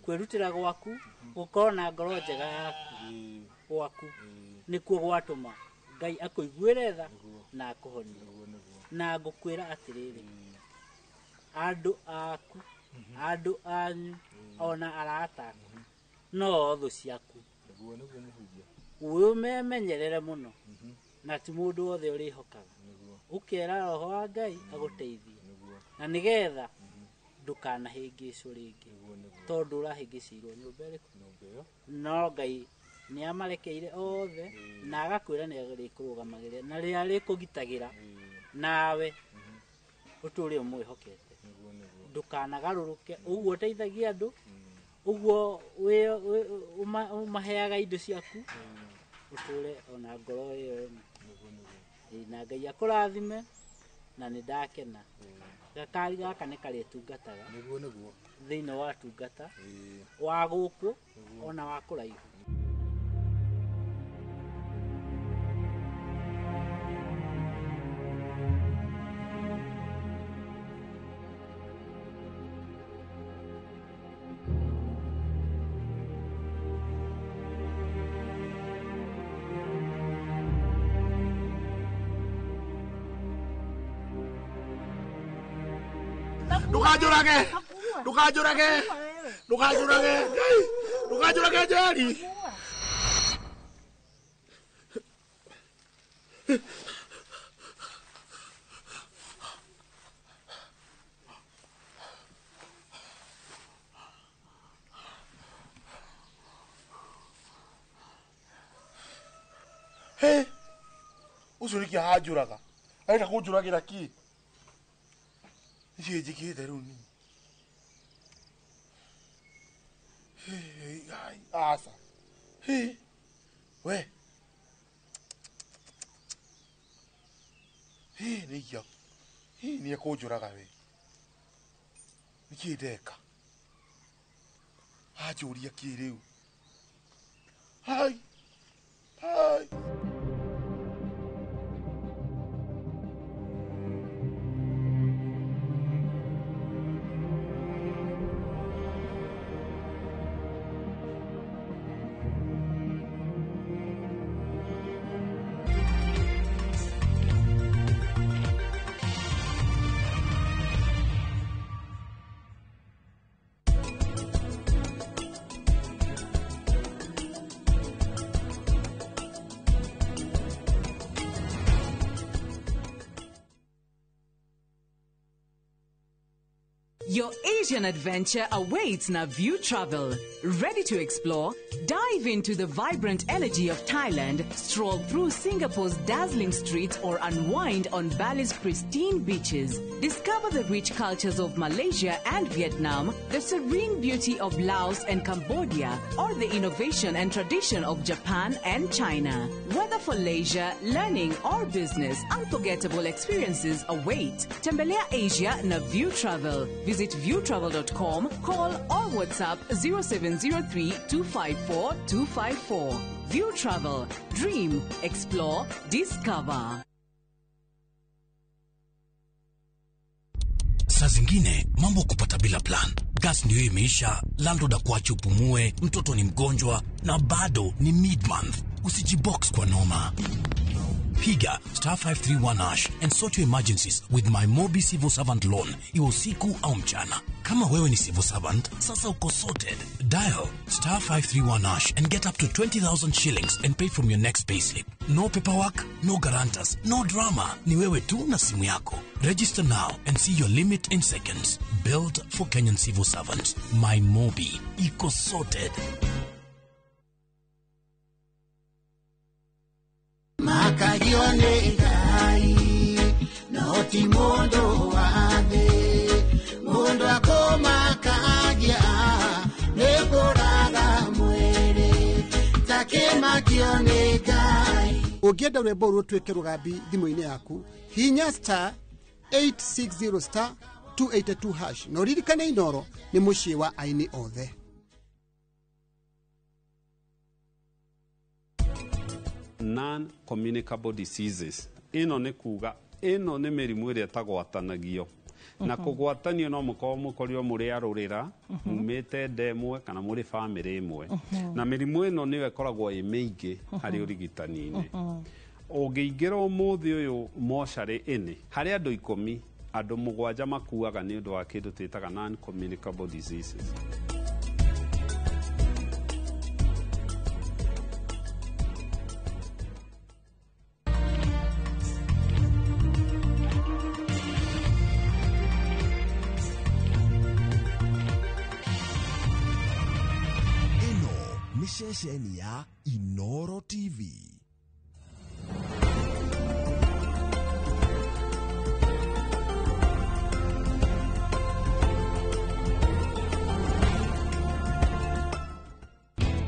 Speaker 14: kwĩrutĩra gwaku, gũkorwo na ngoro njega yaku, gwaku, nĩkuo gwatũma Ngai akũiguĩre tha na akũhonie. Na ngũkwĩra atĩrĩrĩ, andũ aku, andũ anyu, ona arata aku, no thũ ciaku.
Speaker 11: Nĩguo, nĩguo mũhunjia.
Speaker 14: Wĩmemenyerere mũno, na ti mũndũ wothe ũrĩhokaga. Ũkera roho wa Ngai agũteithie. Na nĩgetha ndũkanahĩngĩcwo rĩngĩ, tondũ ũrahĩngĩcĩirwo nyũmba ĩrĩkũ? No Ngai nĩ amarekeire othe na agakwĩra nĩ arĩkũrũgamagĩrĩra na rĩrĩa arĩkũgitagĩra nawe ũtũũre ũmwĩhokete. Ndũkanagarũrũke ũguo ũteithagia andũ, ũguo ũmaheaga indo ciaku, ũtũũre ona ngoro ĩyo ĩmwe. Na Ngai akũrathime na nĩ ndakena. Gakari gaka nĩ karĩtungataga.
Speaker 11: Nĩguo, nĩguo.
Speaker 14: Thĩinĩ wa tungata wa gũkũ ona wa kũraihu.
Speaker 8: Ndũkanjũrage. Ndũkanjũrage. Ndũkanjũrage. Ndũkanjũrage Njeri. Hey, ucio nĩkĩ aranjũraga? Arenda kũnjũragĩra kĩ? Nĩkĩ njĩkĩte rĩu niĩ? Aca. We. Nĩikia. Nĩ ekũnjũraga we. Nĩkĩ ndeka? Anjũria kĩ rĩu? Hai. Hai.
Speaker 33: Your Asian adventure awaits Naview Travel. Ready to explore? Dive into the vibrant energy of Thailand, stroll through Singapore's dazzling streets, or unwind on Bali's pristine beaches. Discover the rich cultures of Malaysia and Vietnam, the serene beauty of Laos and Cambodia, or the innovation and tradition of Japan and China. Whether for leisure, learning, or business, unforgettable experiences await. Tembelea Asia Naview Travel. Visit viewtravel.com, call or WhatsApp 0703 254 254. View Travel. Dream, explore, discover.
Speaker 3: Saa zingine mambo kupata bila plan. Gas ndio imeisha, landlord akuache upumue, mtoto ni mgonjwa na bado ni mid-month. Usijibox kwa noma. Piga star 531 hash and sort your emergencies with my Mobi Civil Servant Loan, iwe usiku au mchana. Kama wewe ni civil servant, sasa uko sorted. Dial star 531 hash and get up to 20,000 shillings and pay from your next payslip. No paperwork, no guarantors, no drama. Ni wewe tu na simu yako. Register now and see your limit in seconds. Built for Kenyan civil servants. My Mobi. Iko sorted.
Speaker 15: Makagione ngai no ti mundu wa thi mundu akomakagia nĩ kũraga mwĩrĩ takĩmakio nĩ Ngai.
Speaker 17: Ũngĩenda rwĩmbo rũtuĩke rũgambi thimũ-inĩ yaku, hinya star 860 star 282 hash na ũririkane Inoro nĩ mũciĩ wa aini othe.
Speaker 21: Non-communicable diseases ĩno nĩ kuga ĩno nĩ mĩrimũ ĩrĩa ĩtagwatanagio na kũgwatanio no mũkorwo mũkorirwo mũrĩ arũrĩra mumĩte nda ĩmwe kana mũrĩ bamĩrĩ ĩmwe, na mĩrimũ ĩno nĩyo ĩkoragwo ĩ mĩingĩ harĩ ũrigitani-inĩ. Ũngĩingĩra ũmũthĩ ũyũ mocarĩ ĩnĩ harĩ andũ 10 andũ 7 makuaga nĩ ũndũ wa kĩndũ twĩtaga non-communicable diseases.
Speaker 23: Ceceni ya Inoro TV.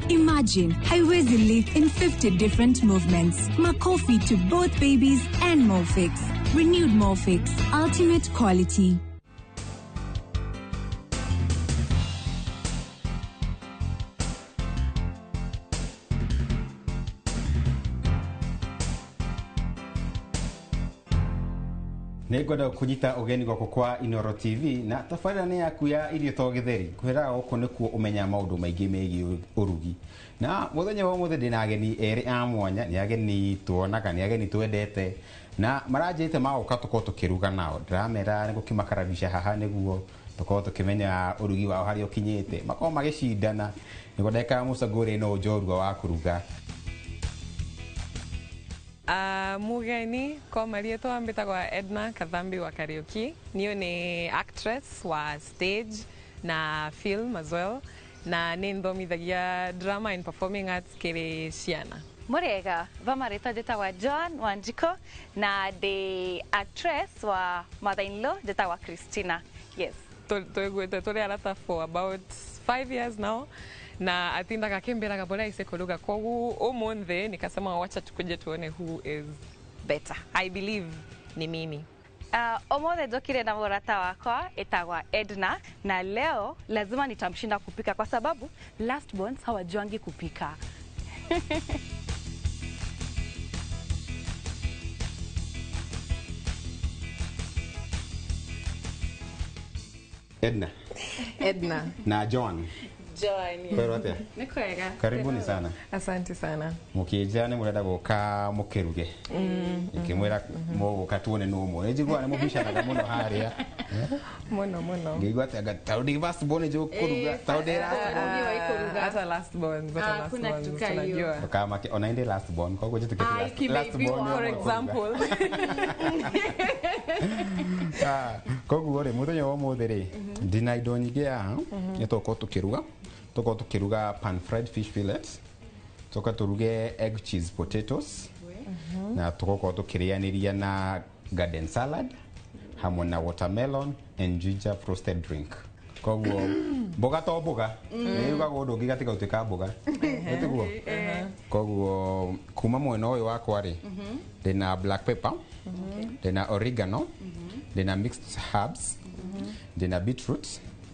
Speaker 33: Imagine Haiwezi live in 50 different movements. Makofi to both babies and Molfix. Renewed Molfix. Ultimate quality.
Speaker 6: Nĩ ngwenda kũnyita ũgeni gwakwa kwa Inoro TV na tabarĩra nĩ yaku ya irio to gĩtheri. Kwĩraga gũkũ nĩkuo ũmenyaga maũndũ maingĩ megiĩ ũrugi. Na mũthenya wa ũmũthĩ ndĩna ageni erĩ a mwanya, nĩ ageni tuonaga, nĩ ageni twendete na maranjĩte magoka tũkorwo tũkĩruga nao. Ndĩramera nĩ gũkĩmakarabisha haha nĩguo tũkorwo tũkĩmenya ũrugi wao harĩa ũkinyĩte. Makorwo magĩcindana nĩguo ndagĩka ya mũico ngũrĩ no njorua wa kũruga.
Speaker 13: Mugeni kwa marĩtwa mbĩtagwa Edna Kathambi wa Kariuki. Niyo ni actress wa stage na film as well, na nĩ nthomithagia drama and performing arts kĩrĩ ciana.
Speaker 20: Murega vamarĩtwa njĩtagwa John Wanjiko na ndĩ actress wa mother-in-law njĩtagwa Christina. Yes.
Speaker 13: Twĩguĩte tũrĩ arata for about 5 years now, na atindaga akimbiraga bora ise kuruga, koguo umuthi nikasema wacha tukuje tuone who is better. I believe ni mimi.
Speaker 20: Omothe njokire na mũrata wakwa etagwa Edna, na leo lazima nitamshinda kupika kwa sababu last borns hawajuangi kupika.
Speaker 6: Edna.
Speaker 13: Edna.
Speaker 6: Na John.
Speaker 13: John.
Speaker 6: Kwĩrwo atĩa?
Speaker 13: Nĩ kwega.
Speaker 6: Karibuni sana.
Speaker 13: Asante sana.
Speaker 6: Mũkĩnjĩra nĩ mũrenda gũka mũkĩruge. Ngĩmwĩra mũgũka tuone nũ ũmwe. Nĩnjiguaga nĩ mũbicanaga mũno harĩa.
Speaker 13: Mũno mũno.
Speaker 6: Ngĩigua atĩ anga tondũ ndĩ first born nĩnjũĩ kũruga, tondũ ndĩ last born.
Speaker 13: Hata last born, hata last born tunajua.
Speaker 6: Ndũkamake, ona ndĩ last born, koguo njĩtĩkĩtie last born
Speaker 13: for example.
Speaker 6: Koguo rĩ, mũthenya wa ũmũthĩ rĩ, ndĩna indo nyingĩ haha, nĩ tũgũkorwo tũkĩruga. Tũgũkorwo tũkĩruga pan fried fish fillets, tũka tũruge egg cheese potatoes, na tũgũkorwo tũkĩrĩanĩria na garden salad hamwe na watermelon and ginger frosted drink. Koguo mboga to mboga, nĩyugagwo ũndũ ũngĩ gatiga gũtuĩka mboga, nĩtiguo? Koguo kuma mwena ũyũ wakwa rĩ, ndĩna black pepper, ndĩna oregano, ndĩna mixed herbs, ndĩna beetroot,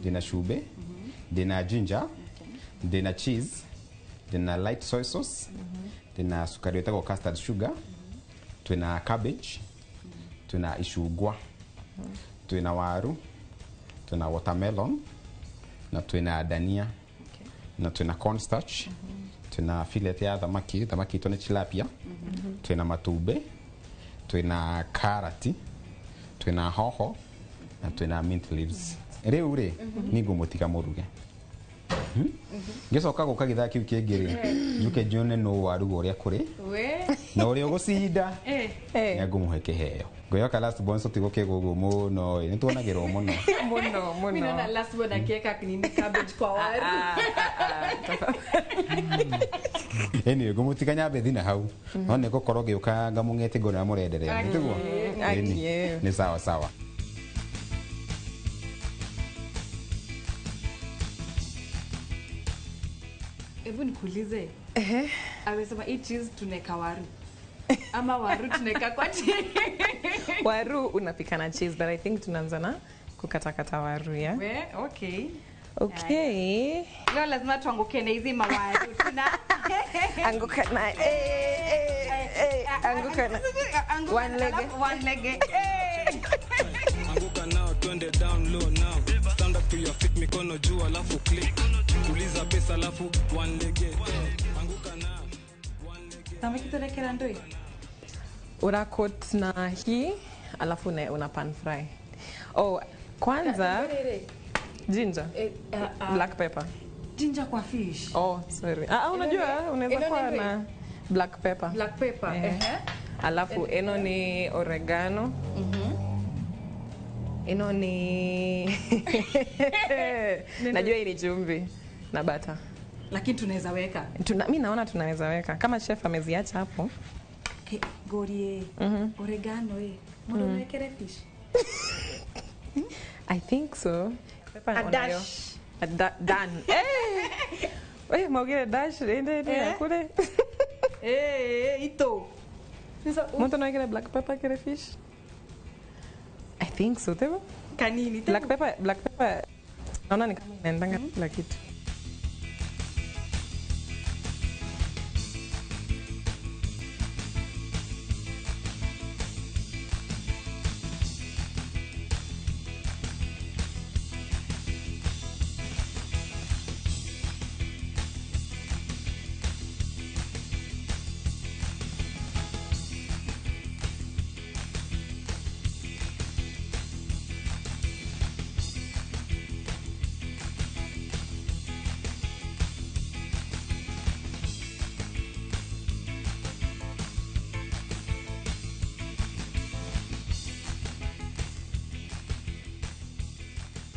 Speaker 6: ndĩna cumbĩ, ndĩna ginger, ndĩna cheese, ndĩna light soy sauce, ndĩna cukari wĩtagwo custard sugar, twĩna cabbage, twĩna icungwa, twĩna waru, twĩna watermelon, na twĩna dania, na twĩna cornstarch, twĩna fillet ya thamaki, thamaki itũ nĩ tilapia, twĩna matumbĩ, twĩna karati, twĩna hoho, na twĩna mint leaves. Rĩu rĩ, nĩ ngũmũtiga mũruge. Ngĩcoka gũka gĩthaa kĩu kĩngĩ rĩ, njũke njione nũ waruga ũrĩa kũrĩ na ũrĩa ũgũcinda nĩ ngũmũhe kĩheo. Ngwĩhoka last born tũtigũkĩgwo ũguo mũno ĩ, nĩ tuonagĩrwo mũno.
Speaker 13: Mũno mũno.
Speaker 7: Mimi naona last born akiweka nini cabbage kwa waru.
Speaker 6: Anyway, ngũmũtiga nyambe thi na hau, no nĩ ngũkorwo ngĩũka ngamũng'ete ngona mũrenderea, nĩtiguo? Nĩ sawa sawa.
Speaker 7: Hebu nikuulize. Amesema hii cheese tunaweka waru. Ama waru tunaweka kwa cheese.
Speaker 13: Waru unapika na cheese, but I think tunaanza na kukatakata waru, yeah?
Speaker 7: We, okay.
Speaker 13: Okay.
Speaker 20: Leo lazima tuanguke na hizi mawaru. Tuna
Speaker 13: anguka na anguka na one leg.
Speaker 20: One leg.
Speaker 22: Anguka nao twende down low now. Stand up to your feet, mikono juu alafu click. Tuliza pesa alafu one leg. Anguka na one leg.
Speaker 7: Samaki turekera ndoi.
Speaker 13: Una coat na hii alafu una pan fry. Oh, kwanza ginger. Black pepper.
Speaker 7: Ginger kwa fish.
Speaker 13: Oh, sorry. Unajua unaweza kuwa na black pepper.
Speaker 7: Black pepper.
Speaker 13: Alafu eno ni oregano. Eno ni najua ili chumvi na butter.
Speaker 7: Lakini tunaweza weka.
Speaker 13: Mimi naona tunaweza weka. Kama chef ameziacha hapo.
Speaker 7: Okay, gorie. Oregano Mbona unawekere fish?
Speaker 13: I think so. Pepper
Speaker 7: A dash.
Speaker 13: A done. Eh, maugire dash ende kule.
Speaker 7: Ito.
Speaker 13: Mtu anawekere black pepper kere fish? I think so, tebo.
Speaker 7: Kanini.
Speaker 13: Black pepper, black pepper. Naona ni kama inaendanga kila kitu.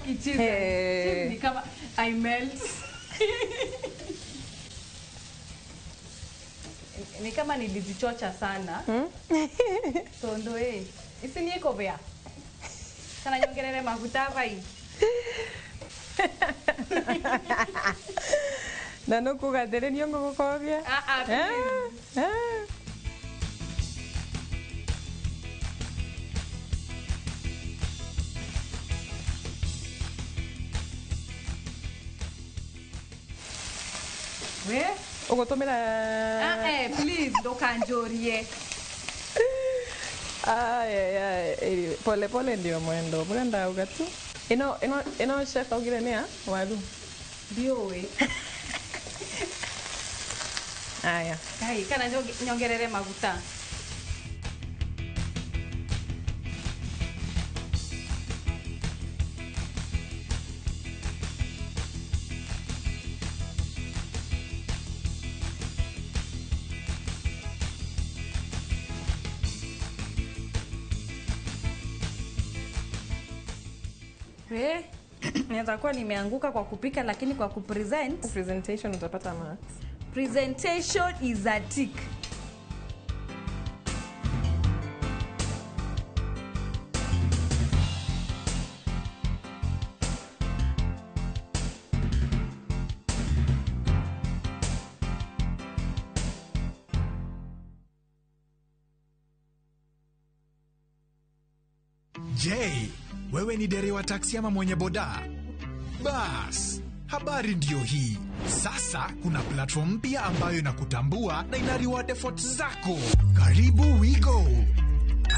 Speaker 20: Cheese,
Speaker 13: Hey.
Speaker 20: cheese ni kama I melt. Ni kama nilizichocha sana. Tondo isi ni ĩkũbĩa. Kana nyongerere maguta vai.
Speaker 13: Na nũkũgathĩrĩrio ngũgũkobia.
Speaker 20: Ah, ah, please.
Speaker 13: Ah.
Speaker 20: We?
Speaker 13: Ũgũtũmĩra
Speaker 20: Ah, please ndũkanjũrie.
Speaker 13: Ay, ay, ay. Pole pole ndio mwendo. Bure ndauga tu. Ino chef augire nĩ ya waru.
Speaker 20: Ndiũĩ.
Speaker 13: Aya.
Speaker 20: Kai, kana nyongerere maguta. We, naweza kuwa nimeanguka kwa kupika lakini kwa kupresent.
Speaker 13: Presentation utapata marks.
Speaker 20: Presentation is a tick.
Speaker 16: Je, wewe ni dereva taksi ama mwenye boda? Bas, habari ndiyo hii. Sasa kuna platform mpya ambayo inakutambua na ina reward efforts zako. Karibu WeGo.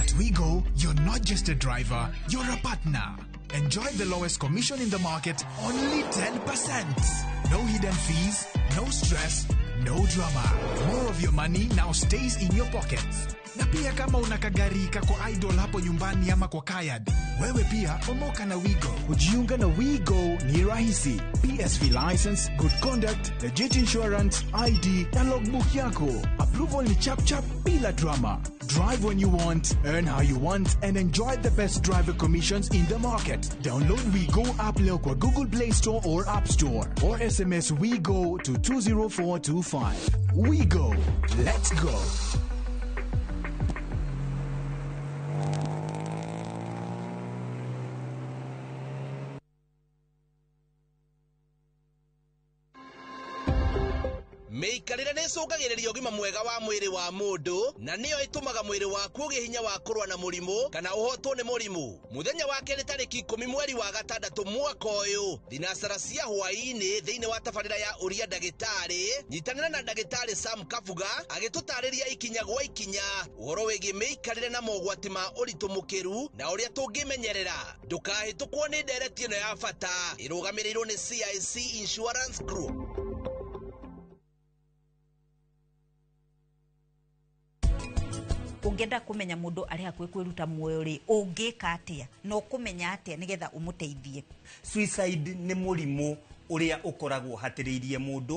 Speaker 16: At WeGo, you're not just a driver, you're a partner. Enjoy the lowest commission in the market, only 10%. No hidden fees, no stress, no drama. More of your money now stays in your pockets. Na pia kama una kagari kako idle hapo nyumbani ama kwa kayad, wewe pia omoka na WeGo.
Speaker 5: Kujiunga na WeGo ni rahisi. PSV license, good conduct, legit insurance, ID na logbook yako. Approval ni chap chap bila drama. Drive when you want, earn how you want, and enjoy the best driver commissions in the market. Download WeGo app leo kwa Google Play Store or App Store, or SMS WeGo to 20425. WeGo. Let's go.
Speaker 9: Mĩikarĩre nĩ ĩcũngagĩrĩria ũgima mwega wa mwĩrĩ wa mũndũ na nĩyo ĩtũmaga mwĩrĩ waku ũgĩe hinya wa kũrũa na mũrimũ kana ũhotwo nĩ mũrimũ. Mũthenya wa kerĩ tarĩki 10 mweri wa gatandatũ mwaka ũyũ thinacara cia hwaĩ-inĩ thĩinĩ wa tabarĩra ya ũria ndagĩtarĩ, nyitanĩra na ndagĩtarĩ Sam Kabuga agĩtũtarĩria ikinya gwa ikinya ũhoro wĩgiĩ mĩikarĩre na mogwati ma ũritũ mũkĩru na ũrĩa tũngĩmenyerera. Ndũkahĩtũkwo nĩ ndereti ĩno ya bata ĩrũgamĩrĩirwo nĩ CIC Insurance Group.
Speaker 10: Ũngĩenda kũmenya mũndũ arĩ hakuhĩ kwĩruta muoyo rĩ, ũngĩka atĩa na ũkũmenya atĩa nĩgetha ũmũteithie?
Speaker 19: Suicide nĩ mũrimũ ũrĩa ũkoragwo hatĩrĩirie mũndũ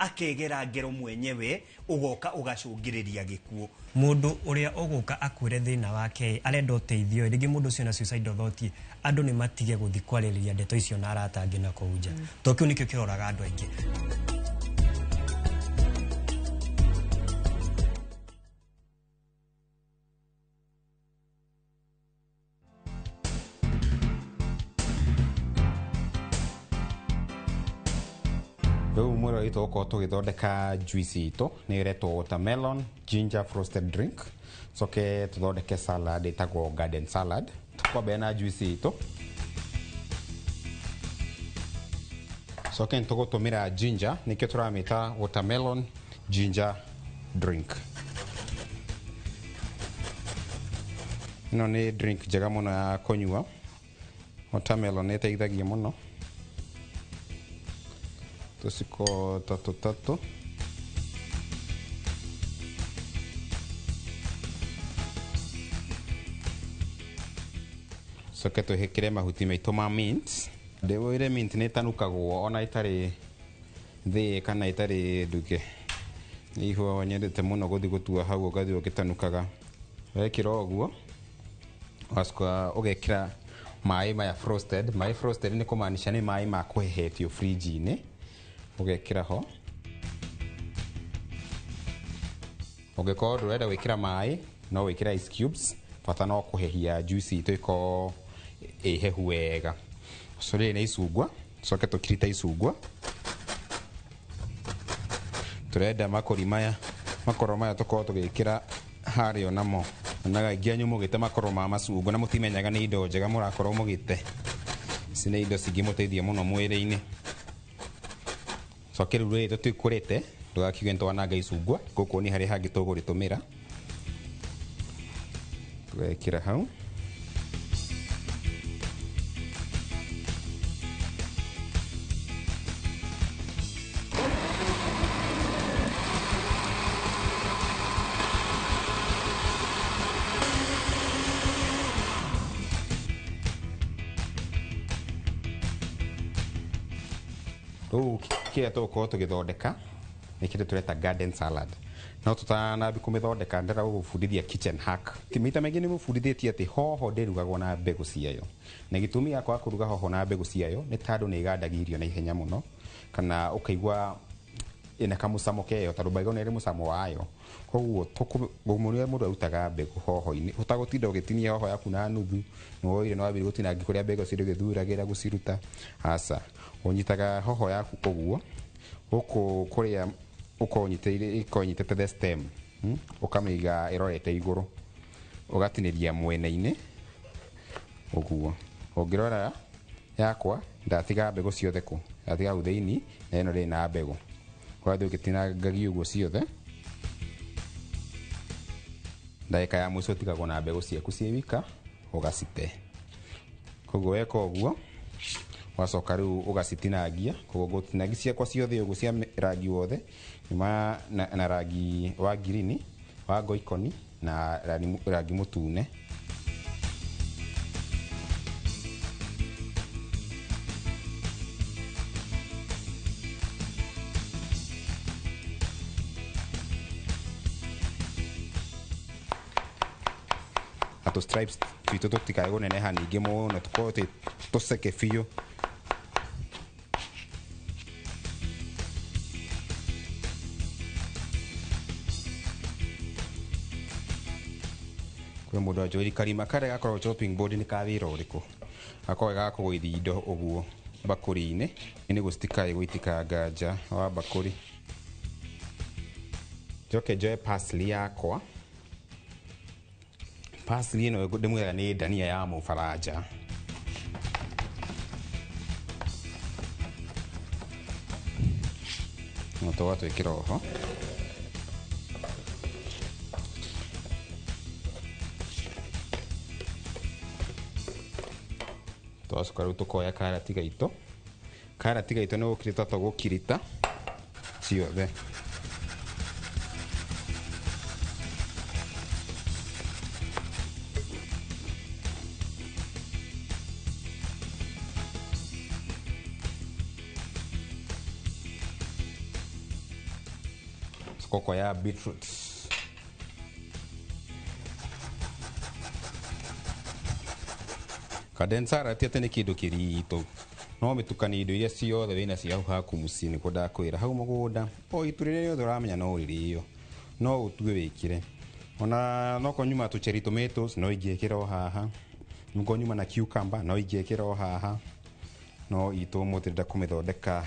Speaker 19: akegera ngero mwenyewe ũgoka ũgacũngĩrĩria gĩkuũ.
Speaker 24: Mũndũ ũrĩa ũgũka akwĩre thĩna wake arenda ũteithio, rĩngĩ mũndũ ũcio na suicidal thought, andũ nĩ matige gũthiĩ kwarĩrĩria ndeto icio na arata angĩ na kũu nja, tondũ kĩu nĩkĩo kĩroraga andũ aingĩ.
Speaker 6: Rĩu mwĩrĩ witũ gũkorwo tũgĩthondeka juice itũ nĩ ĩretwo watermelon ginger frosted drink, coke tũthondeke salad ĩtagwo garden salad. Tũkwambia na juice itũ, coke nĩ tũgũtũmĩra ginger, nĩkĩo tũramĩta watermelon ginger drink. Ĩno nĩ drink njega mũno ya kũnyua. Watermelon nĩ ĩteithagia mũno. Tũciko tatũ tatũ. Coke tũhĩkĩre mahuti maitũ ma mint. Ndĩwĩre mint nĩ ĩtanukagwo ona ĩtarĩ thĩĩ kana ĩtarĩ nduge. Nĩ ihũa nyendete mũno gũthiĩ gũtua hau ũgathiĩ ũgĩtanukaga. Wekĩra ũguo ũgacoka ũgekĩra Maĩ maya frosted, maĩ frosted nĩ kũmaanisha nĩ maĩ ma kũhehetio fridge-inĩ, ũgekĩra ho. Ũngĩkorwo ndũrenda gwĩkĩra maĩ no wĩkĩre ice cubes, bata no kũhehia juice itũ ĩkorwo ĩ hehu wega. So rĩrĩ nĩ icungwa, tũcoke tũkirite icungwa. Tũrenda makori maya, makoro maya tũkorwo tũgĩkĩra harĩa onamo. Onaga aingĩ anyu mũgĩte makoro ma macungwa na mũtimenyaga nĩ indo njega mũrakorwo mũgĩte. Ici nĩ indo cingĩmũteithia mũno mwĩrĩ-inĩ. Coke rĩu rĩrĩ tũtikũrĩte, ndũgakiuge nĩtwananga icungwa, gũkũ nĩ harĩa hangĩ tũgũrĩtũmĩra. Tũgekĩra hau. Rĩu kĩrĩa tũgũkorwo tũgĩthondeka nĩ kĩndũ tũreta garden salad. No tũtanambia kũmĩthondeka ndĩrenda gũgũbundithia kitchen hack. Maita maingĩ nĩ mũbundithĩtie atĩ hoho ndĩrugagwo na mbegũ ciayo. Na gĩtũmi gĩa kwaga kũruga hoho na mbegũ ciayo nĩ tondũ nĩ ĩgandagia irio na ihenya mũno, kana ũkaigua ĩna kamũcamo keyo, tondũ mbegũ nĩ ĩrĩ mũcamo wayo. Koguo ũrĩa mũndũ arutaga mbegũ hoho-inĩ, ũtagũtinda ũgĩtinia hoho yaku na nuthu, nĩ woire nĩ wambire gũtinangia kũrĩa mbegũ cirĩ ũgĩthuragĩra gũciruta. Aca, ũnyitaga hoho yaku ũguo, gũkũ kũrĩa ũkorwo ũnyitĩrĩire, ĩkorwo ĩnyitĩte the stem, ũkamĩiga ĩrorete igũrũ, ũgatinĩria mwena-inĩ ũguo. Ũngĩrora yakwa ndatiga mbegũ ciothe kũ, ndatiga hau thĩinĩ, na ĩno ndĩrĩ na mbegũ. Ũgathiĩ ũgĩtinangagia ũguo ciothe. Ndagĩka ya mũico ũtigagwo na mbegũ ciaku ciĩ wika, ũgacite. Koguo weka ũguo, ũgacoka rĩu ũgacitinangia. Koguo ngũtinangia ciakwa ciothe ũguo cia rangi wothe, nyuma na rangi wa ngirini, wa ngoikoni na rangi mũtune. Na tũ stripes twitũ tũtikae kũneneha ningĩ mũno, tũkorwo twĩ tũceke biũ. Kwĩ mũndũ anjũri karima karĩa gakoragwo chopping board nĩ ka wĩra ũrĩkũ? Gakoragwo ga kũgũithia indo ũguo mbakũri-inĩ, nĩguo citikae gũitĩkanga nja wa mbakũri. Njoke njoe parsley yakwa. Parsley ĩno ndĩmwĩraga nĩ ndania ya mũbaranja. No tũgatwĩkĩra oho. Twacoka rĩu tũkoya karati gaitũ. Karati gaitũ nĩ gũkirita tũgũkirita ciothe. Tũkoya beetroot. Garden salad ti atĩ nĩ kĩndũ kĩritũ, no mĩtukanie indo iria ciothe wĩna cio hau haku mũciĩ, nĩguo ndakwĩra hau mũgũnda, o itu rĩrĩa rĩothe ũramenya no ũrĩrĩo, no ũtue wĩkĩre. Ona nokorwo nyuma tũ cherry tomatoes no ingĩkĩra o haha, nokorwo nyuma na cucumber no ingĩkĩra o haha, no itũ ũmũthĩ ndĩrenda kũmĩthondeka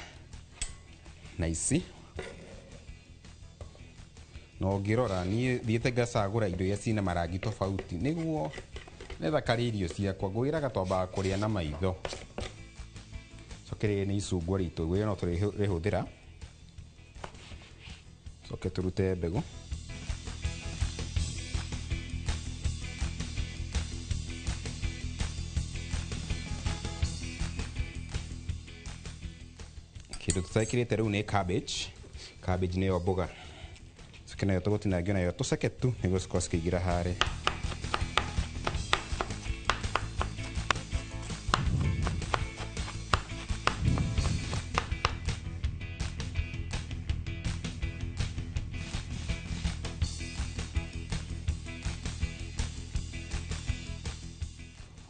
Speaker 6: na ici. Na ũngĩrora niĩ thiĩte ngacagũra indo iria cina marangi tofauti nĩguo nĩthakarie irio ciakwa. Ngwĩraga twambaga kũrĩa na maitho. Coke rĩrĩ nĩ icungwa ritũ, ngwĩra no tũrĩhũthĩra. Coke tũrute mbegũ. Kĩndũ tũtekĩrĩte rĩu nĩ cabbage. Cabbage nĩyo mboga. Coke nayo tũgũtinangia nayo tũceke tu nĩguo cikorwo cikĩingĩra harĩa.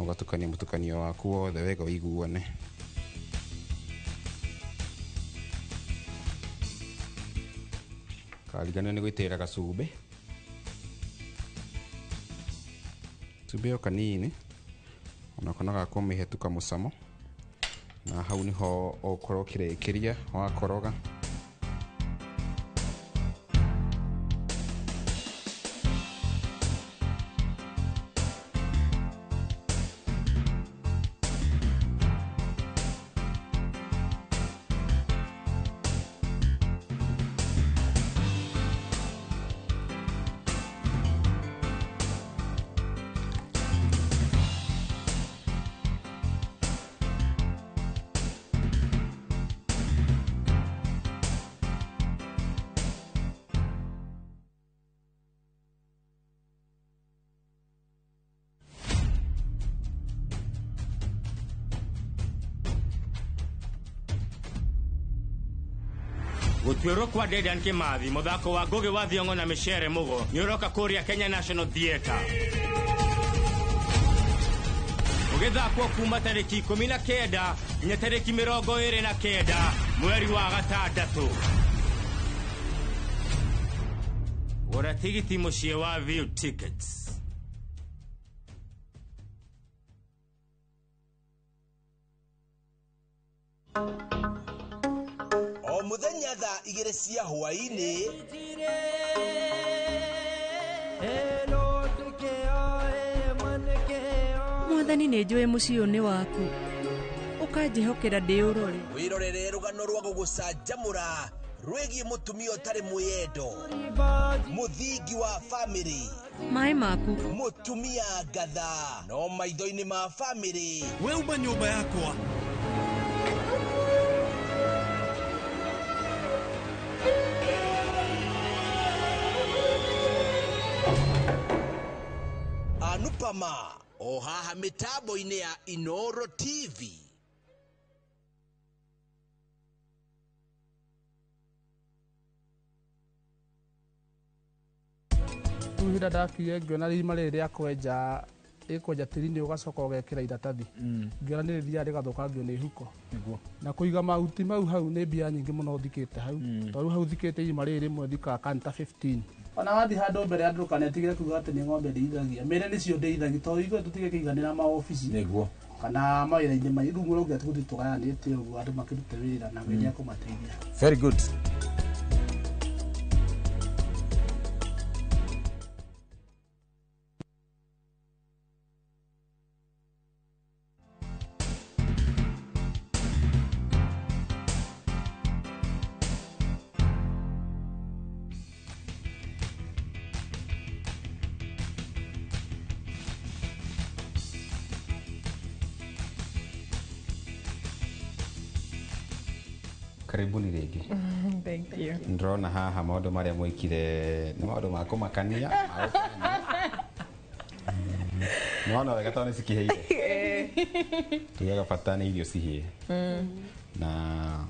Speaker 6: Ũgatukania mũtukanio waku wothe wega ũiguane. Kariganĩrwo nĩ gwĩtĩrĩra gacumbĩ. Cumbĩ o kanini onako no gakũmĩhetũka mũcamo, na hau nĩho ũgũkorwo ũkĩrĩkĩria wakoroga.
Speaker 1: Gũtuĩrwo kwa Dedan Kimathi mũthako wa Ngugi wa Thiong'o na Micere Mugo nĩ ũroka kũrĩa Kenya National Theatre ũgĩthakwo kuma tarĩki 19 nginya tarĩki 29 mweri wa gatandatũ. Gũra tigiti mũciĩ wa View Tickets.
Speaker 9: O muthenya thaa 2 cia hwaĩ-inĩ
Speaker 2: Mwathani nĩ njũĩ mũciĩ ũyũ nĩ waku, ũkanjĩhokera ndĩũrore.
Speaker 9: Wĩrorere rũgano rwa gũgũcanjamũra rwĩgiĩ mũtumia ũtarĩ mwĩyendo, mũthingi wa famĩlĩ,
Speaker 2: Maĩ maku,
Speaker 9: mũtumia ngatha no maitho-inĩ ma famĩlĩ.
Speaker 3: We uma nyũmba yakwa.
Speaker 9: Anupama o haha mitambo-inĩ ya Inoro TV.
Speaker 4: Rĩu hĩndĩ ndakire ngĩona irima rĩrĩ rĩa kwenja rĩkwenja tĩri-inĩ ũgacoka ũgekĩra iratathi, ngĩona nĩ rĩthiaga rĩgathũkangio nĩ huko. Na kũiga mahuti mau hau nĩ mbia nyingĩ mũno thikĩte hau, tondũ hau thikĩte irima rĩrĩ rĩmwe thikaga kanta 15. Ona wathiĩ handũ mbere andũ ndũkanetigĩre kuga atĩ nĩ ng'ombe ndĩithagia, mĩre nĩcio ndĩithagia tondũ ithuĩ tũtigĩkĩiganĩra maobici kana mawĩra-inĩ maitũ, rĩu mũrauga tũgũthiĩ tũgayanĩte ũguo andũ makĩrute wĩra na Ngai nĩekũmateithia.
Speaker 12: Very good.
Speaker 6: Karibuni rĩngĩ.
Speaker 13: Thank you.
Speaker 6: Ndĩrona haha maũndũ marĩa mwĩkire nĩ maũndũ ma kũmakania. Nĩwona wega tondũ nĩcikĩhĩire. Tugaga bata nĩ irio cihĩe. Na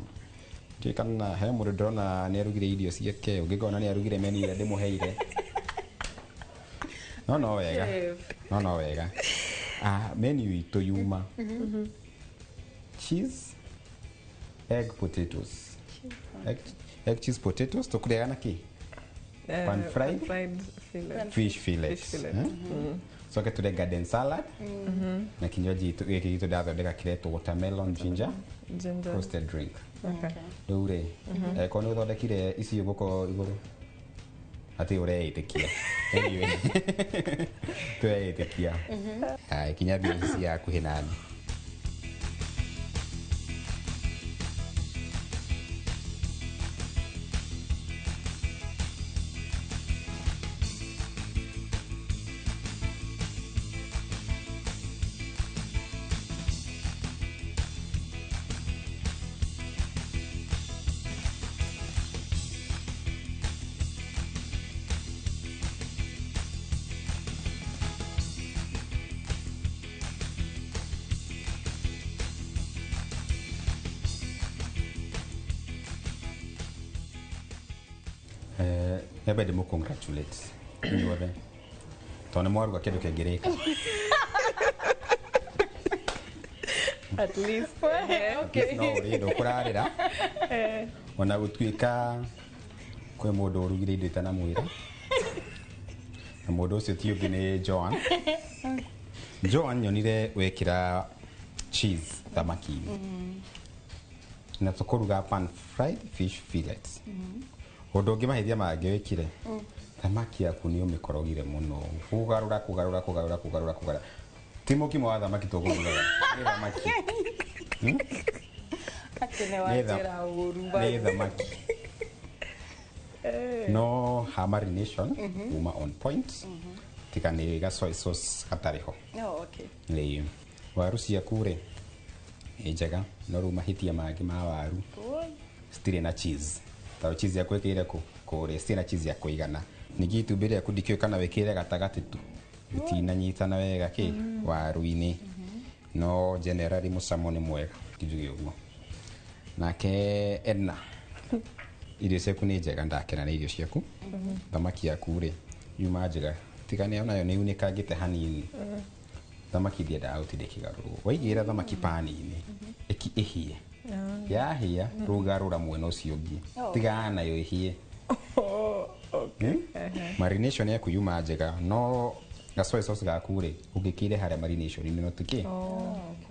Speaker 6: ndiũĩ kana he mũndũ ndĩrona nĩarugire irio ciake, ũngĩkona nĩarugire menu ĩrĩa ndĩmũheire. No no wega. No no wega. Menu itũ yuma cheese, egg potatoes. Egg cheese potatoes tũkũrĩaga na kĩ? Pan fried
Speaker 13: fillet.
Speaker 6: Fish fillet.
Speaker 13: Fish fillet.
Speaker 6: Coke tũrĩe garden salad na kinywaji gĩkĩ gitũ ndathondeka kĩretwo watermelon ginger roasted drink. Rĩu rĩ, korwo nĩ ũthondekire ici ũgũkorwo igũrũ atĩ ũreĩtĩkia. Anyway, tũreĩtĩkia. Haya, kinya mbia ici cia hakuhĩ nani. Nyambe ndĩmũ congratulate inyuothe tondũ nĩ mwaruga kĩndũ kĩngĩrĩka.
Speaker 13: At least.
Speaker 6: Okay. No ri ndukurarira ona gutuika kwi mundu urugire indo itanamwira na mundu ucio ti ungi ni Joan. Joan nyonire wekira cheese thamaki-inĩ na tukuruga pan fried fish fillets. Undu ungi mahithia mangĩ wikire thamaki yaku ni umikorogire muno kugarura kugarura kugarura kugarura kugarura ti mukimo wa thamaki tukuruga ni thamaki ni thamaki no ha marination uma on point tiga ni ga soy sauce gatariho.
Speaker 20: Oh, okay.
Speaker 6: Ni waru ciaku ri ni njega no riu mahitia mangi ma waru citirĩ na cheese tondũ cheese yaku ĩkĩire kũ kũrĩa citirĩ na cheese ya kũigana ningĩ itumbĩ rĩaku ndikĩũĩ kana wĩkĩre gatagatĩ tu rĩtinanyitana wega kĩ waru-inĩ no generally mũcamo nĩ mwega njuge ũguo. Nake Edna irio ciaku nĩ njega ndakena nĩ irio ciaku thamaki yaku rĩ yuma njega tiga nĩ onayo nĩ yunĩkangĩte hanini thamaki ndiendaga gũtinda ĩkĩgarũrwo waigĩrĩra thamaki pani-inĩ ĩhĩe yahĩa rũgarũra mwena ũcio ũngĩ tigana nayo ĩhĩe. Marination yaku yuma njega no ga soy sauce gaku rĩ ũngĩkĩire harĩa marination-inĩ no tikĩ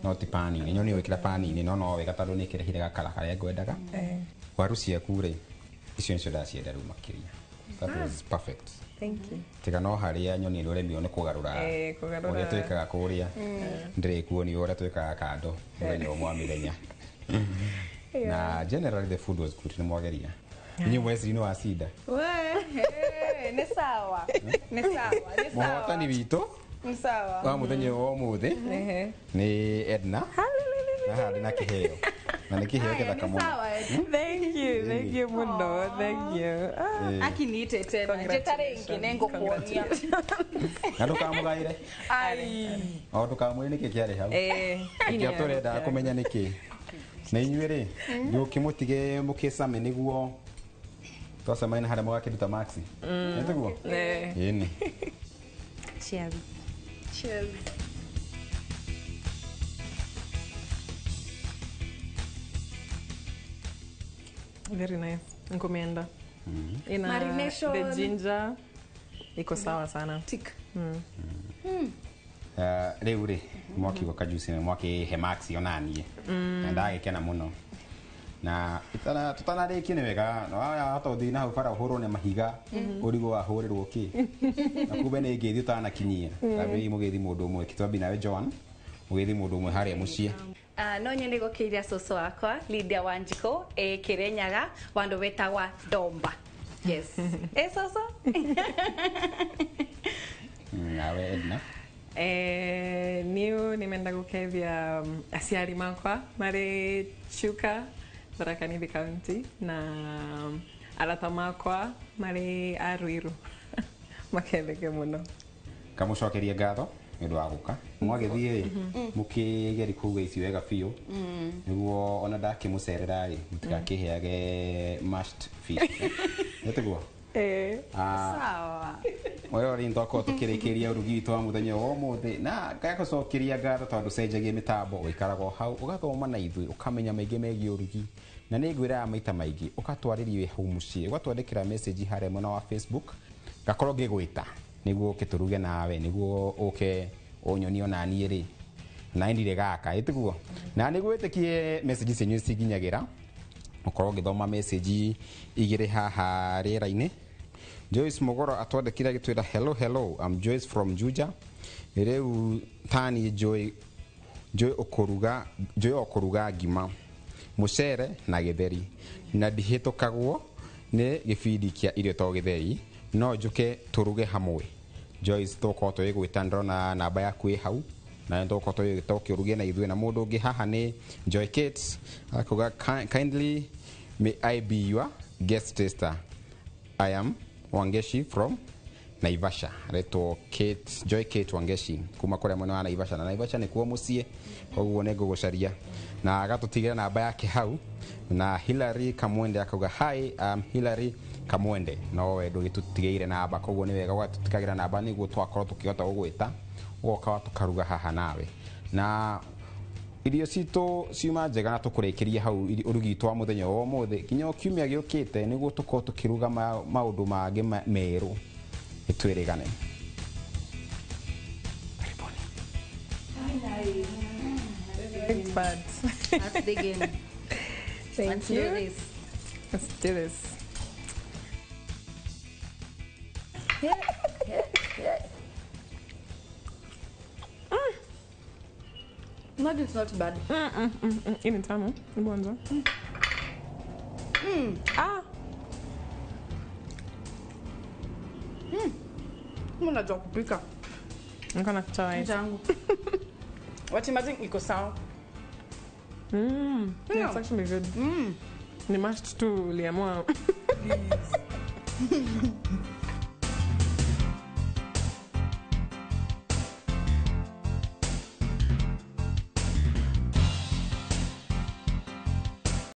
Speaker 6: no ti pani-inĩ nyoni wĩkĩra pani-inĩ no no wega tondũ nĩ ĩkĩrehire gakara karĩa ngwendaga. Waru ciaku rĩ icio nĩcio ndacienda rĩu makĩria. That was perfect.
Speaker 13: Thank you.
Speaker 6: Tiga no harĩa nyoni ũremirwo nĩ kũgarũra ũrĩa twĩkaga kũrĩa ndĩrĩkuonio ũrĩa twĩkaga kando mũthenya ũmwe wa mĩthenya. Na generally the food was good nĩ mwageria. Inyuĩ mweciri nĩ wa cinda.
Speaker 20: Nĩ sawa. Nĩ sawa. Nĩ sawa.
Speaker 6: Mũhotani witũ
Speaker 20: Nĩ sawa.
Speaker 6: wa mũthenya wa ũmũthĩ nĩ Edna. Na haha ndĩna kĩheo. Na nĩ kĩheo gĩthaka mũno.
Speaker 13: Thank you, thank you muno, thank you.
Speaker 20: Akinite tena. Njĩta rĩngĩ nĩngũkuonia.
Speaker 6: Na ndũkamũgaĩre. O ndũkamwĩre nĩkĩ kĩarĩ hau. Nĩkĩo tũrendaga kũmenya nĩkĩ. Na inyuĩ rĩ mũkĩmũtige mũkĩcame nĩguo twacemania na harĩa mũgakĩruta maxi. Nĩtiguo? Ĩni.
Speaker 7: Cheers.
Speaker 20: Cheers.
Speaker 13: Very nice. Nkumienda. Ina
Speaker 20: marination.
Speaker 13: The ginger iko sawa sana.
Speaker 20: Tick.
Speaker 6: Rĩu rĩ mwakiuga kajuice mwakĩhe maxi ona niĩ na ndagĩkena mũno na tũtanarĩkia nĩ wega wahota gũthiĩ na hau bara ũhũrwo nĩ mahiga ũrigwo wahũrĩrwo kĩ na kumbe nĩ ngeithi ũtanakinyia kambĩrĩria mũgĩthi mũndũ ũmwe kĩtwambi nawe Joan mũgĩthi mũndũ ũmwe harĩa mũciĩ.
Speaker 20: No nyende gũkĩiria cũcũ wakwa Lydia Wanjikũ ĩ Kĩrĩnyaga wandu wetagwa Domba. Yes. Ĩ cũcũ.
Speaker 6: Nawe Edna.
Speaker 13: Niũ nĩmenda gũkeithia aciari makwa marĩ Chuka Tharaka Nithi County na arata makwa marĩ a Ruiru maketheke mũno.
Speaker 6: Kamũcokerie ngatho nĩ ũndũ wa gũka mwagĩthiĩ rĩ mũkĩgeri kũruga ici wega biũ nĩguo ona ndakĩmũcerera rĩ mũtigakĩheage mashed fish nĩtiguo?
Speaker 20: Sawa.
Speaker 6: Mwĩrori nĩtwakorwo tũkĩrĩkĩria ũrugi witũ wa mũthenya wa ũmũthĩ na ngagũcokeria ngatho tondũ cenjagia mĩtambo ũikaraga o hau ũgathoma na ithuĩ ũkamenya maingĩ megiĩ ũrugi na nĩ ngwĩraga maita maingĩ ũgatwarĩria wĩ hau mũciĩ ũgatwandĩkĩra message harĩa mwena wa Facebook ngakorwo ngĩgwĩta nĩguo ũke tũruge nawe nĩguo ũke ũnyonie ona niĩ rĩ na ndirĩ gaka ĩtiguo na nĩguo wĩtĩkie message cianyu cinginyagĩra ũkorwo ũgĩthoma message igĩrĩ haha rĩera-inĩ. Joyce Mogoro atwandĩkire agĩtwĩra hello hello, I'm Joyce from Juja. Rĩu tani Joy ũkũruga Joy ũkũruga ngima mũcere na gĩtheri na ndihĩtũkagwo nĩ gĩbindi kĩa irio to gĩtheri no njũke tũruge hamwe. Joyce tũgũkorwo tũgĩgwĩta ndĩrona namba yaku ĩ hau na nĩ tũgũkorwo tũgĩgwĩta ũkĩũruge na ithuĩ. Na mũndũ ũngĩ haha nĩ Joy Kate akuga kindly may I be your guest taster, I am Wangeshi from Naivasha. Aretwo Kate Joy Kate Wangeshi kuma kuria mwena wa Naivasha na Naivasha nĩ kuo mũciĩ koguo nĩ ngũgũcaria na agatũtigĩra namba yake hau. Na Hillary Kamwende akauga hi, I'm Hillary Kamwende no we ndũgĩtũtigĩire namba koguo nĩ wega ũgatũtigagĩra namba nĩguo twakorwo tũkĩhota gũgwĩta ũgoka tũkaruga haha nawe. Na Irio citũ ciuma njega na tũkũrĩkĩria hau ũrugi witũ wa mũthenya wa ũmũthĩ nginya o kiumia gĩũkĩte nĩguo tũkorwo tũkĩruga maũndũ mangĩ merũ. Nĩtwĩrĩgane.
Speaker 13: Expert.
Speaker 20: Let's dig in.
Speaker 13: Thank
Speaker 20: Let's do
Speaker 13: you.
Speaker 20: this.
Speaker 13: Let's do this.
Speaker 20: Yeah. No, it's not bad.
Speaker 13: Hii ni tamu. Hebu anza. Ah.
Speaker 8: Unajua kupika.
Speaker 13: Niko na chai.
Speaker 8: Changu. What imagine iko sawa.
Speaker 13: Yeah, it's actually good. Ni mashed tu uliamua.